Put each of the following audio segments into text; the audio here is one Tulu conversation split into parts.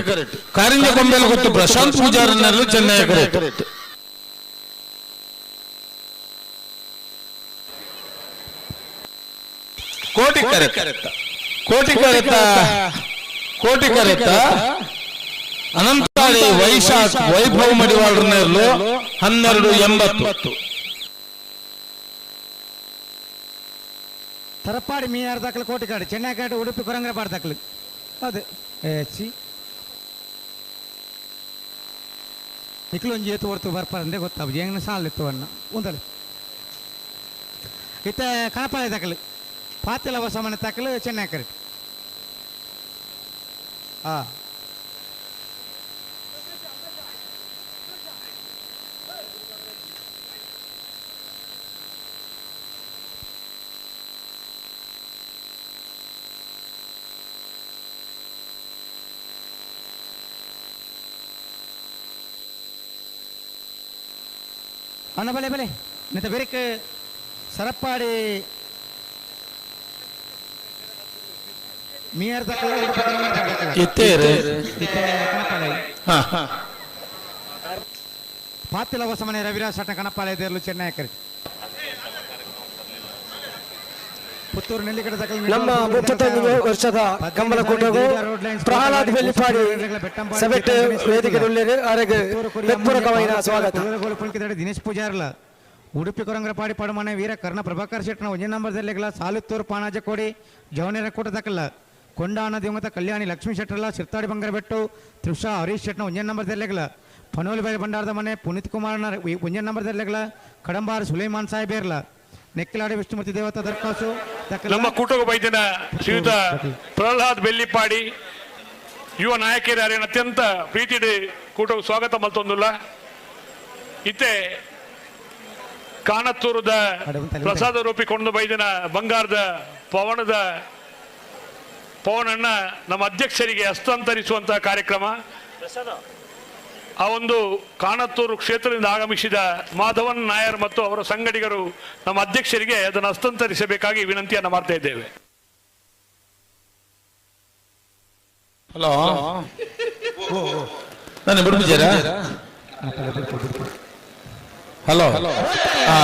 ಕರೆಟ್. ಕಾರಿಂಜ ಕೊಂಬೆಲ ಗೊತ್ತು ಪ್ರಶಾಂತ್ ಪೂಜಾರಿ ನೆರ್ಲು ಚೆನ್ನೈ ಕರೆಟ್. ಕೋಟಿ ಕರೆತ, ಕೋಟಿ ಕರೆತ, ಕೋಟಿ ಕರೆತ ಅನಂತಾಳಿ ವೈಶಾಖ್ ವೈಭವ್ ಮಡಿವಾಳರ ನೇರ್ಲು 12.80. ತರಪಾಡಿ ಮೀನಾರ್ ದಾಖಲೆ ಕೋಟಿಕಾಡು ಚೆನ್ನೈಕಾಡು ಉಡುಪಿ ಕೊರಂಗ್ರಪಾಡು ದಾಖಲು ಅದು ಸಿ ನಿಕ್ಲೊಂಜಿ ಏತು ಹೊರ್ತು ಬರ್ಪಾರಂದೆ ಗೊತ್ತಾಗ ಹೆಂಗ್ ಸಾಲ ಇತ್ತು ಅನ್ನ ಒಂದಲ್ಲ. ಇತ್ತ ಕಣಪಾಳೆ ದಾಖಲು ಪಾತಿಲ ಹೊಸ ಮನೆ ದಾಖಲು ಚೆನ್ನೈ ಕರೆಕ್ಟ್. ಹಾಂ, ಅಣ್ಣ, ಬಲೆ ಬಲೆ ನಿತ ಬೇರೆಕ್ ಸರಪ್ಪಾಡಿ ಮೀಯರ್ ದಾಖಲು ಉಡುಪಿ ಕೊರಂಗ್ರಪಾಡು ದಾಖಲು. ಇತ್ತೇರು. ಇತ್ತೆ ಕಣಪಾಳೆ. ಹಾ. ಪಾತಿಲ ಹೊಸಮನೆ ರವಿರಾಜ್ ಸಟ್ಟ ಕಣಪಾಳೆ ದೇರ್ಲು ಚೆನ್ನೈ ಕರೆಕ್ಟ್. ಪುತ್ತೂರು ನೆಲ್ಲಿಕಡೆ ದಾಖಲು. ನಮ್ಮ 31ನೇ ವರ್ಷದ ಕಂಬಳಕೂಟವು ಪ್ರಹ್ಲಾದ್ ಬೆಳ್ಳಿಪಾಡಿ ಸಭೆಟ್ ವೇದಿಕೆ ಅರೆಗ್ ಹೃತ್ಪೂರ್ವಕವಾಯಿನ ಸ್ವಾಗತ. ದಿನೇಶ್ ಪೂಜಾರ್ಲ ಉಡುಪಿ ಕೊರಂಗ್ರಪಾಡಿ ಪಡಮನೆ ವೀರ ಕರ್ಣ ಪ್ರಭಾಕರ್ ಶೆಟ್ಟನ ಒಂಜೇ ನಂಬರ್ ದೆಲ್ಲೆಗ್ಲ ಸಾಲುತ್ತೂರು ಪಾನಾಜ ಕೋಡಿ ಜವನೇರ ಕೂಟ ದಕ್ಕಲ್ಲ ಕೊಂಡಾನ ದಿವಂಗತ ಕಲ್ಯಾಣಿ ಲಕ್ಷ್ಮೀ ಶೆಟ್ಟರ್ಲ ಸಿರ್ತಾಡಿ ಬಂಗಾರಬೆಟ್ಟು ತ್ರಿಷಾ ಹರೀಶ್ ಶೆಟ್ಟನ ಒಂಜೇ ನಂಬರ್ ದೆಲ್ಲೆಗ್ಲ ಪನೋಲಿ ಬೈ ಭಂಡಾರದ ಮನೆ ಪುನೀತ್ ಕುಮಾರ್ನ ಒಂಜೇ ನಂಬರ್ ದೆಲ್ಲೆಗ್ಲ ಕಡಂಬಾರ್ ಸುಲೈಮಾನ್ ಸಾಹೇಬೇರ್ಲ ನೆಕ್ಕಿಲಾಡಿ ವಿಷ್ಣುಮೂರ್ತಿ ದೇವತಾ ದರ್ಖಾಸು ದಕ್ಕಲ್ಲ. ನಮ್ಮ ಕೂಟಗ ಬೈದಿನ ಶ್ರೀಯುತ ಪ್ರಹ್ಲಾದ್ ಬೆಳ್ಳಿಪಾಡಿ ಯುವ ನಾಯಕರು ಅತ್ಯಂತ ಪ್ರೀತಿ ಕೂಟವು ಸ್ವಾಗತ ಮಲ್ತೊಂದುಲ್ಲ. ಇತ್ತೆ ಕಾಣತ್ತೂರದ ಪ್ರಸಾದ ರೂಪಿ ಕೊಂಡು ಬೈದಿನ ಬಂಗಾರದ ಪವನದ ಪವನನ್ನ ನಮ್ಮ ಅಧ್ಯಕ್ಷರಿಗೆ ಹಸ್ತಾಂತರಿಸುವಂತಹ ಕಾರ್ಯಕ್ರಮ. ಆ ಒಂದು ಕಾಣತ್ತೂರು ಕ್ಷೇತ್ರದಿಂದ ಆಗಮಿಸಿದ ಮಾಧವನ್ ನಾಯರ್ ಮತ್ತು ಅವರ ಸಂಗಡಿಗರು ನಮ್ಮ ಅಧ್ಯಕ್ಷರಿಗೆ ಅದನ್ನು ಹಸ್ತಾಂತರಿಸಬೇಕಾಗಿ ವಿನಂತಿಯನ್ನು ಮಾಡ್ತಾ ಇದ್ದೇವೆ. ಹಲೋ, ನಾನು ಬಿಡ್ಬಿಜಾರ. ಹಲೋ, ಹಾ.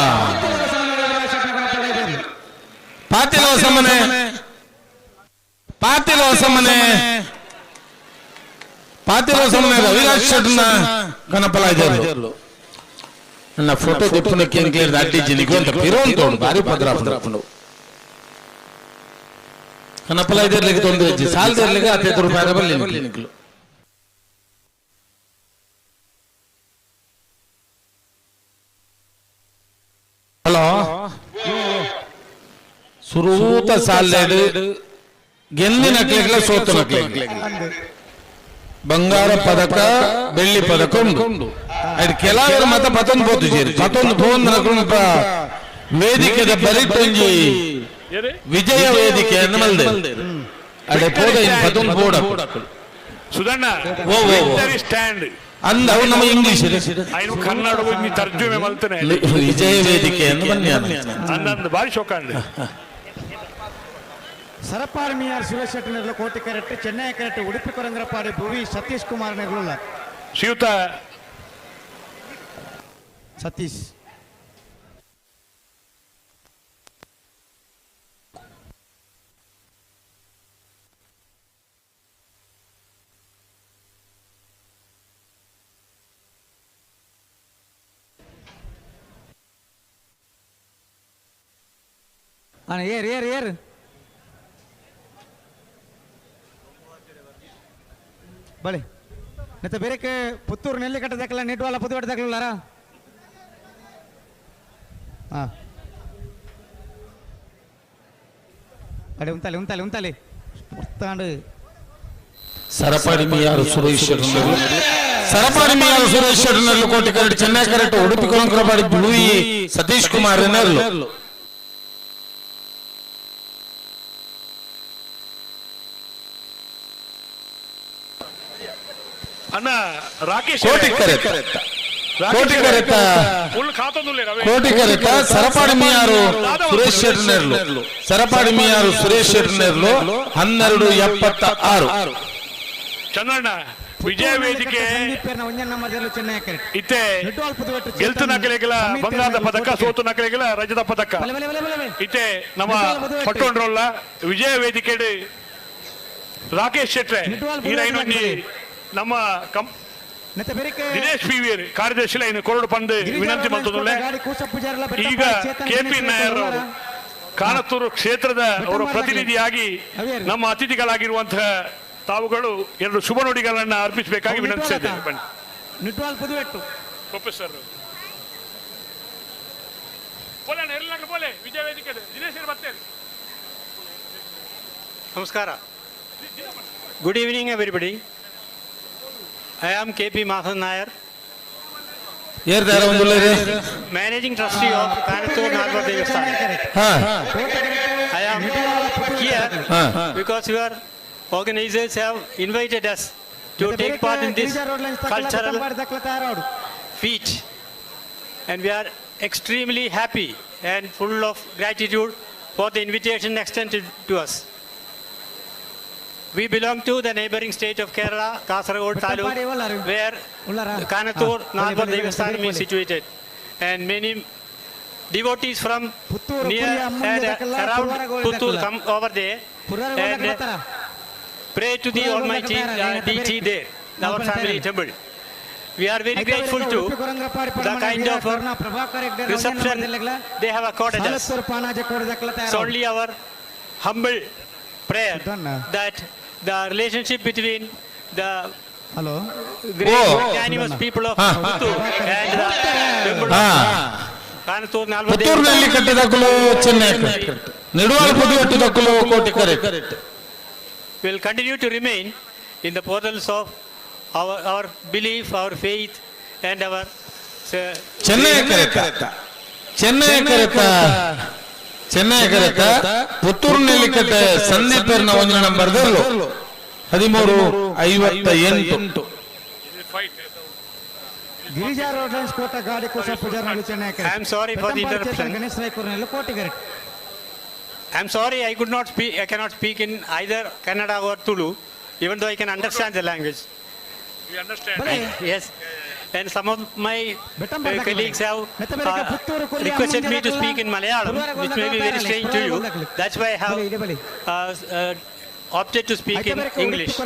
ಪಾತಿಲ ಹೊಸಮನೆ, ಪಾತಿಲ ಹೊಸಮನೆ, ಪಾತಿಲ ಹೊಸಮನೆ ರವಿರಾಜ್ ಶೆಟ್ಟನ ಕನಪಲ. ನನ್ನ ಫೋಟೋ ದಿಪ್ಪುನಕ್ಕೆ ಎಂಕ್ಲೇರ್ ಅಡ್ಡಿಜ್ಜಿ ನಿಗವಂತ ಪಿರೋನ್ ತೋಡು ಭಾರಿ ಪದ್ರಾಪುಂಡು. ಕನಪಲ ಇದರ್ಲಿಕ್ಕೆ ತೊಂದರೆ ಇಜ್ಜಿ, ಸಾಲದಿರ್ಲಿಕ್ಕೆ 10 ರೂಪಾಯಿ ಬಲ್ಲಿ ನಿಕ್ಲು. ಹಲೋ, ಸುರೂತ ಸಾಲ್ಲೇಡು ಗೆಂದಿನ ಕ್ಲಿಕ್ಲ ಸೋತನ ಕ್ಲಿಕ್ ಬಂಗಾರ ಪದಕ ಬೆಳ್ಳಿ ಪದಕ ಉಂಡು. ಅದು ಕೆಲವರು ಮತ ಪತೊಂದು ಪೋತು ಸೇರಿ ಪತೊಂದು ಪೋಂದು ನಕುಲು ವೇದಿಕೆದ ಬರಿತೊಂಜಿ ಏರಿ? ವಿಜಯ ವೇದಿಕೆಯನ್ನು ಮಲ್ದೆ ಅಡೆ ಪೋದ ಇನ್ ಪತೊಂದು ಬೋಡ. ಸುಧಣ್ಣ. ಓ, ಓ, ಓ. Victory stand. ಅಂದ ಅವು ನಮ್ಮ ಇಂಗ್ಲಿಷ್. ಐನು ಕನ್ನಡ ತರ್ಜುಮೆ ಮಲ್ತನೆ. ವಿಜಯ ವೇದಿಕೆಯನ್ನು ಬನ್ನಿ. ಅಂದಂದು ಬಾರಿ ಶೋಕಾಂಡ್. ಸರಪಾಡಿ ಮಿಯಾರ್ ಸುರೇಶ್ ಶೆಟ್ಟಿ ನೆರ್ಲು ಕೋಟಿ ಕರೆಕ್ಟ್ ಚೆನ್ನೈ ಕರೆಕ್ಟ್. ಉಡುಪಿ ಕೊರಂಗ್ರಪಾಡಿ ಭುವಿ ಸತೀಶ್ ಕುಮಾರ್ ನೆರ್ಲುಲ್ಲ. ಶ್ರೀಯುತ ಸತೀಶ್ ಅಣ್ಣ, ಏರ್ ಏರ್ ಏರ್ ಬಳಿ ನೆತ್ತ ಬೇರೆಕ್ಕೆ ಪುತ್ತೂರು ನೆಲ್ಲಿ ಕಟ್ಟದಕ್ಕಲ್ಲ ನೆಡ್ವಾಲ ಪುತ್ತೂರು ದಾಖಲಾರ. ಹಾಂ, ಅಡೆ ಉಂತಾಲೆ ಉಂತಾಲೆ ಉಂತಾಲೆ ಪೊರ್ತಾಂಡು. ಸರಪಾಡಿ ಮಿಯಾರು ಸುರೇಶ್ ಶೆಟ್ಟನವರು, ಸರಪಾಡಿ ಮಿಯಾರು ಸುರೇಶ್ ಶೆಟ್ಟನರ್ಲು ಕೋಟಿ ಕರೆಕ್ಟ್ ಚೆನ್ನೈ ಕರೆಕ್ಟ್. ಉಡುಪಿ ಕೊರಂಕ್ರಪಾಡಿ ಬ್ಲೂಯಿ ಸತೀಶ್ ಕುಮಾರ್ ನೆರ್ಲು. ಅಣ್ಣ ರಾಕೇಶ್. ಕೋಟಿ ಕರೆತ, ಕೋಟಿ ಕರೆತ. ಫುಲ್ ಖಾತೊಂದುಲ್ಲೆ ರವಿ. ಕೋಟಿ ಕರೆತ ಸರಪಾಡಿ ಮಿಯಾರು ಸುರೇಶ್ ಶೆಟ್ಟನೆರ್ಲು, ಸರಪಾಡಿ ಮಿಯಾರು ಸುರೇಶ್ ಶೆಟ್ಟನೆರ್ಲು 12.76. ಚಂದ್ರಣ್ಣ. ವಿಜಯ ವೇದಿಕೆ ಇತ್ತೆ ಗೆಲ್ತು ನಕಲಿಗೆಲ್ಲ ಬಂಗಾರದ ಪದಕ, ಸೋತು ನಕಲಿಗೆಲ್ಲ ರಜತ ಪದಕ. ಇತ್ತೆ ನಮ್ಮ ಪಟ್ಟೊಂಡ್ರೊಲ್ಲ ವಿಜಯ ವೇದಿಕೆ ರಾಕೇಶ್ ಶೆಟ್ರೆ ಈರೈನೊಂಜಿ ನಮ್ಮ ದಿನೇಶ್ ಪಿ ವಿ ಕಾರ್ಯದರ್ಶಿ ಇನ್ನು ಕೊರಡು ಪಂದ್ ವಿನಂತಿ ಮಲ್ತೊಂದುಲ್ಲೆ. ಈಗ ಕೆ ಪಿ ನಾಯರ್ ಅವರು ಕಾನತ್ತೂರು ಕ್ಷೇತ್ರದ ಅವರ ಪ್ರತಿನಿಧಿಯಾಗಿ ನಮ್ಮ ಅತಿಥಿಗಳಾಗಿರುವಂತಹ ತಾವುಗಳು ಎರಡು ಶುಭ ನುಡಿಗಳನ್ನ ಅರ್ಪಿಸಬೇಕಾಗಿ ವಿನಂತಿಸಿದ್ದೇನೆ. ಬನ್ನಿ ನಿಟ್ವಾಲ್ ಪುದುವೆಟ್ಟು. ಪ್ರೊಫೆಸರ್ ಪೋಲೆ ಅಣ್ಣ, ಎಲ್ಲಾಂಗ ಪೋಲೆ ವಿಜಯ ವೇದಿಕೆ ದಿನೇಶ್ ಬರ್ತೇನೆ. Namaskara. Good evening, everybody. I am K.P. Madhavan Nair, ಏರ್ದಾರ ಒಂದು Managing Trustee of Kanathur Nalvar Devasthan. Ha I am here ha because your organizers have invited us to take part in this cultural feat. And we are extremely happy and full of gratitude for the invitation extended to us. We belong to the neighboring state of Kerala, Kasaragod Taluk, where Kanathur Nalvar Devasthanam is situated. And many devotees from near and around Puttur come over there and pray to the Almighty deity there, our family temple. We are very grateful to the kind of reception they have accorded us. It's only our humble prayer that the relationship between the hello great Oh. magnanimous people of Puttur and the temple ha of Kanathur Nalvar ಪುತ್ತೂರಿನಲ್ಲಿ ಕಟ್ಟಿದಕ್ಕಲು Chennai ನಿಡುವಾಳ Puduvettu Koti correct will continue to remain in the portals of our belief, our faith, and our Chennai ಕರೆತ Chennai ಕರೆತ Chennai ಕರೆತ ಪುತ್ತೂರಿನಲ್ಲಿ ಕಟ್ಟ ಸಂದೀಪರ್ನ ಒಂದು number 13:58. Girija road lines Kota ಗಾಡಿ Kosha Poojary Chennai. I am sorry for the interruption. Ganesh ರಾಯ್ಕೂರ್ನಲ್ಲಿ Koti correct. I am sorry I could not speak, I cannot speak in either Kannada or Tulu, even though I can understand the language. We understand. Yes. And some of my colleagues have requested me to speak in Malayalam, which may be very strange to you. That's why I have opted to speak in English. Sir.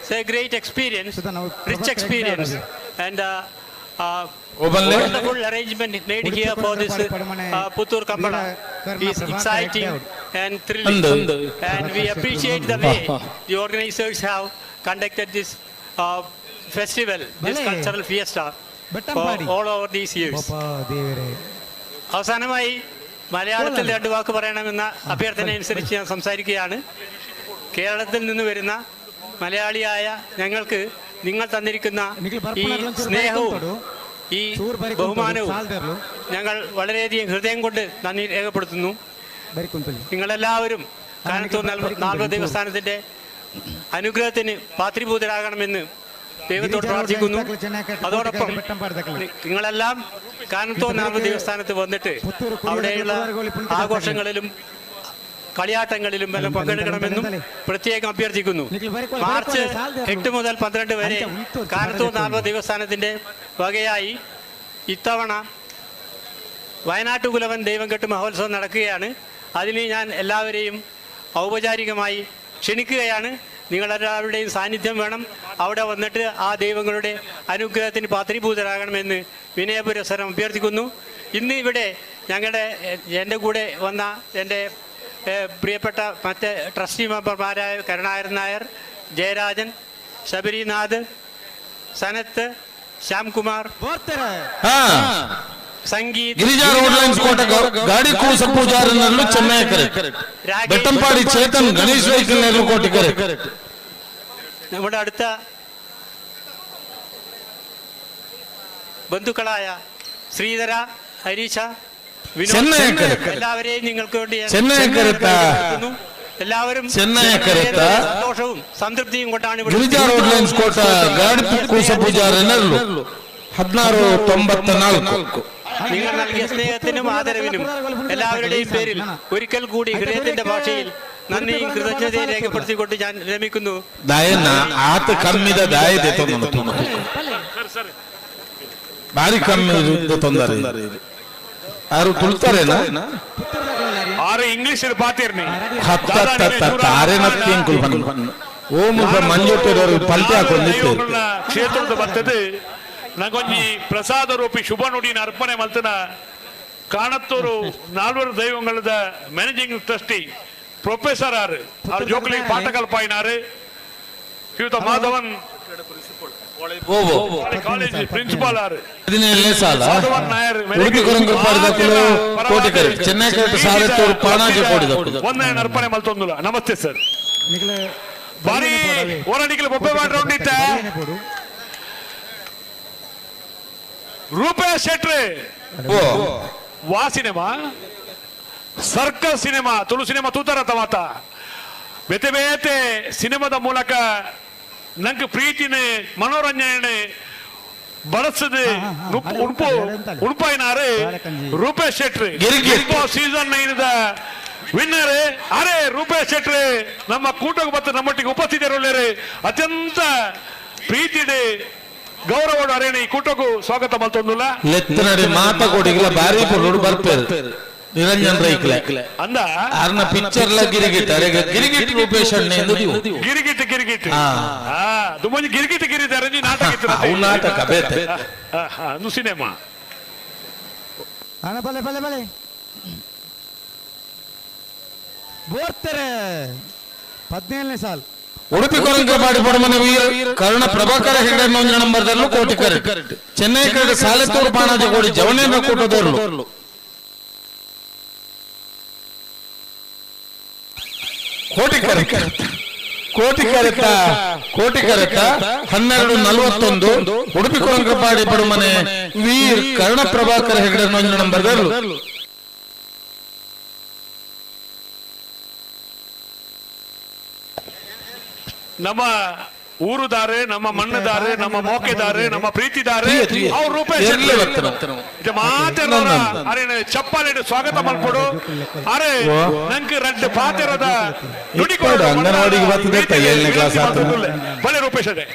It's a great experience, rich experience, and ಒಬ್ಬಲ್ಲೇ wonderful arrangement made here for this Puttur Kambala is exciting and thrilling. ಅಂದು And we appreciate the way the organizers have conducted this festival, this Bale. cultural fiesta for all over these years. ದೇವರೇ. അവസാനമായി മലയാളത്തിൽ രണ്ട് വാക്ക് പറയണമെന്ന അഭ്യർത്ഥന അനുസരിച്ച് ഞാൻ സംസാരിക്കുകയാണ്. കേരളത്തിൽ നിന്ന് വരുന്ന മലയാളിയായ ഞങ്ങൾക്ക് നിങ്ങൾ തന്നിരിക്കുന്ന ഈ സ്നേഹവും ഈ ബഹുമാനവും ഞങ്ങൾ വളരെയധികം ഹൃദയം കൊണ്ട് നന്ദി രേഖപ്പെടുത്തുന്നു. നിങ്ങളെല്ലാവരും കാനത്തൂർ നാൽവ ദേവസ്ഥാനത്തിന്റെ അനുഗ്രഹത്തിന് പാത്രീഭൂതരാകണമെന്ന് ദൈവത്തോട് പ്രാർത്ഥിക്കുന്നു. അതോടൊപ്പം നിങ്ങളെല്ലാം കാനത്തൂർ നാൽവ ദേവസ്ഥാനത്ത് വന്നിട്ട് അവിടെയുള്ള ആഘോഷങ്ങളിലും കളിയാട്ടങ്ങളിലും എല്ലാം പങ്കെടുക്കണമെന്നും പ്രത്യേകം അഭ്യർത്ഥിക്കുന്നു. മാർച്ച് 8 മുതൽ 12 വരെ കാനത്തൂർ നാൽവ ദേവസ്ഥാനത്തിന്റെ വകയായി ഇത്തവണ വയനാട്ടുകുലവൻ ദൈവംകെട്ട് മഹോത്സവം നടക്കുകയാണ്. അതിന് ഞാൻ എല്ലാവരെയും ഔപചാരികമായി ക്ഷണിക്കുകയാണ്. നിങ്ങളെല്ലാവരുടെയും സാന്നിധ്യം വേണം. അവിടെ വന്നിട്ട് ആ ദൈവങ്ങളുടെ അനുഗ്രഹത്തിന് പാത്രീഭൂതരാകണമെന്ന് വിനയപുരസ്സരം അഭ്യർത്ഥിക്കുന്നു. ഇന്ന് ഇവിടെ ഞങ്ങളുടെ എൻ്റെ കൂടെ വന്ന എൻ്റെ പ്രിയപ്പെട്ട മറ്റ് ട്രസ്റ്റി മെമ്പർമാരായ കരുണാകരൻ നായർ, ജയരാജൻ, ശബരിനാഥ്, സനത്ത്, ശ്യാംകുമാർ, ಹಾ സംഗീത്, ಗಿರಿಜಾ ರೋಡ್ ಲೈನ್ಸ್ ಕೋಟ ಗಾಡಿ ಕೂಸ ಪೂಜಾರಿನಲ್ಲೂ ಚೆನ್ನೈ ಕರೆಕ್ಟ್. രാകേഷ്, ಬೆಟ್ಟಂಪಾಡಿ ಚೇತನ್ ಗಣೇಶ್ ವೆಹಿಕಲ್ ನೆರಳು ಕೋಟಿ ಕರೆಕ್ಟ್. നമ്മുടെ അടുത്ത ബന്ധുക്കളായ ശ്രീധര, ഹരീഷ, വിനോദ്, ചെന്നൈ കരക്ക്. എല്ലാവരെയും നിങ്ങൾക്ക് വേണ്ടി ഞാൻ ചെന്നൈ കരത്ത. അഭ്യർത്ഥിക്കുന്നു. എല്ലാവരും ചെന്നൈ കരത്ത. സന്തോഷവും സംതൃപ്തിയും കൊണ്ടാണ് ഇവിടെ ಗಿರಿಜಾ ರೋಡ್ ಲೈನ್ಸ್ ಕೋಟ ಗಾಡಿ ಕೂಸ ಪೂಜಾರಿ ನೆರಳು 16:94. നിങ്ങൾ നൽകിയ സ്നേഹത്തിനും ആദരവിനും എല്ലാവരുടെയും പേരിൽ ഒരിക്കൽ കൂടി ഹൃദയത്തിന്റെ ഭാഷയിൽ നന്ദിയും കൃതജ്ഞതയും രേഖപ്പെടുത്തിക്കൊണ്ട് ഞാൻ വിരമിക്കുന്നു. ದಾಯನ ಆತ ಕಮ್ಮಿದ ದಾಯ ಬಾರಿ ಕಮ್ಮಿ ತೊಂದರೆ ಯಾರು ತುಳ್ತಾರೇನಾ? ಆರು ಇಂಗ್ಲಿಷ್ ಪಾತಿರ್ನಿ. ಹತ್ತ ಆರೇನತ್ತಿ ಓ ಮುಖ ಮಂಜುಟ್ಟಿರೋರು ಪಲ್ಟಿ ಹಾಕೊಂಡಿತ್ತು. ಕ್ಷೇತ್ರದ ಬರ್ತದೆ ನಂಗೊಂಜಿ ಪ್ರಸಾದ ರೂಪಿ ಶುಭ ನುಡಿನ ಅರ್ಪಣೆ ಮಲ್ತನ ಕಾಣತ್ತೂರು ನಾಲ್ವರು ದೈವಗಳದ managing trustee professor ಆರು ಆರು ಜೋಕುಲಿ ಪಾಠ ಕಲ್ಪಾಯಿನಾರು ಶ್ರೀಯುತ ಮಾಧವನ್ ಕಾಲೇಜ್ ಪ್ರಿನ್ಸಿಪಾಲ್ ಆರು 17ನೇ ಸಾಲ ಮಾಧವನ್ ನಾಯರ್. ಉಡುಪಿ ಕೊರಂಗಪಾಡಿದಕ್ಕಲು ಕೋಟಿ ಕರೆಕ್ಟ್, ಚೆನ್ನೈ ಕರೆಕ್ಟ್, ಸಾಲತ್ತೂರು ಪಾಣಾಜೆ ಕೋಡಿದಕ್ಕಲು. ಒಂದನೇ ಅರ್ಪಣೆ ಮಲ್ತೊಂದುಲ. ನಮಸ್ತೆ ಸರ್. ನಿಗಲ ಬಾರಿ ಓರಣಿಗೆ ಬೊಬ್ಬೆ ಮಾಡಿ ರೌಂಡ್ ಇತ್ತ ರೂಪೇಶ್ ಶೆಟ್ರಿ. ಓ ವಾ cinema circus cinema Tulu cinema ತೂತಾರ ತಮಾತ ಬೇತೆ ಬೇತೆ ಸಿನಿಮಾದ ಮೂಲಕ ನಂಗೆ ಪ್ರೀತಿನೇ ಮನೋರಂಜನೆ ಬಳಸದೆ ಉಡುಪು ಉಡುಪಾಯಿನಾರು ರೂಪೇಶ್ ಶೆಟ್ರಿ. ಗಿರಿಗಿಟ್. ಸೀಸನ್ 9 ವಿನ್ನರ್ ಅರೆ ರೂಪೇಶ್ ಶೆಟ್ರಿ ನಮ್ಮ ಕೂಟಕ್ಕೆ ಮತ್ತು ನಮ್ಮೊಟ್ಟಿಗೆ ಉಪಸ್ಥಿತರುಳ್ಳರು. ಅತ್ಯಂತ ಪ್ರೀತಿಡೆ ಗೌರವ ಅರೇಣಿ ಈ ಕೂಟಕ್ಕೂ ಸ್ವಾಗತ ಮಲ್ತೊಂದುಲ್ಲ. ಲೆತ್ತನಡಿ ಮಾತ ಕೋಡಿಗಳ ಬಾರಿ ಪೊರ್ಲುಡು ಬರ್ಪೇರು ನಿರಂಜನ್ ರೈಕ್ಲೆ. ಅಂದ ಆರ್ನ ಪಿಕ್ಚರ್ ಲ ಗಿರಿಗಿಟ್ ಅರೆ ಗಿರಿಗಿಟ್ ರೂಪೇಶ್ ಅಣ್ಣ ಎಂದು ನೀವು. ಗಿರಿಗಿಟ್ ಗಿರಿಗಿಟ್. ಹಾ. ದುಮ್ಮಂಜಿ ಗಿರಿಗಿಟ್ ಗಿರಿದಾರೆ ನಾಟಕ ಇತ್ತು. ಅವು ನಾಟಕ ಬೇತೆ. ಅದು ಸಿನಿಮಾ. ಅಣ್ಣ ಬಲೆ ಬಲೆ ಬಲೆ ಬೋರ್ತಾರೆ 17ನೇ ಸಾಲ್. ಉಡುಪಿ ಕೊರಂಗಪಾಡಿ ಪಡಮನೆ ವೀರ ಕರ್ಣ ಪ್ರಭಾಕರ ಹೆಗಡೆ ಒಂಜಿ ನಂಬರ್ದಲ್ಲೂ ಕೋಟಿ ಕರೆಕ್ಟ್, ಚೆನ್ನೈ ಕರೆಕ್ಟ್, ಸಾಲೆತ್ತೂರು ಪಾಣಾಜೆ ಕೋಡಿ ಜವನೇಂದ್ರ ಕೂಟದವರು. ಕೋಟಿ ಕರೆಕ್ಟ್, ಕೋಟಿ ಕರೆತ, ಕೋಟಿ ಕರೆತ. 12:41. ಉಡುಪಿ ಕೊರಂಗಪಾಡಿ ಪಡುಮನೆ ವೀರ್ ಕರ್ಣ ಪ್ರಭಾಕರ ಹೆಗಡೆ ಒಂಜಿ ನಂಬರ್ದಲ್ಲೂ. ನಮ್ಮ ಊರುದಾರೆ, ನಮ್ಮ ಮಣ್ಣುದಾರೆ, ನಮ್ಮ ಮೋಕೆದಾರೆ, ನಮ್ಮ ಪ್ರೀತಿದಾರೆ ಅವ್ರು ರೂಪೇಶ್ ಎರ್ಲೆ ಶೆಟ್ಟಿ. ಬರ್ತನ. ಇದು ಮಾತೆರ್ನ ಅರೆ ಚಪ್ಪಾಳೆ ಸ್ವಾಗತ ಮಲ್ಪಡು. ಅರೆ ನಂಗೆ ರಡ್ಡು ಪಾತೆರದ ನುಡಿ ಇಪ್ಪಡು, ಅಂಗನವಾಡಿಗೆ ಬರ್ತದೆ ಇತ್ತ, ಏಳನೇ ಕ್ಲಾಸ್ ಆತು. ಬಲೆ ರೂಪೇಶ್ ಅದೇ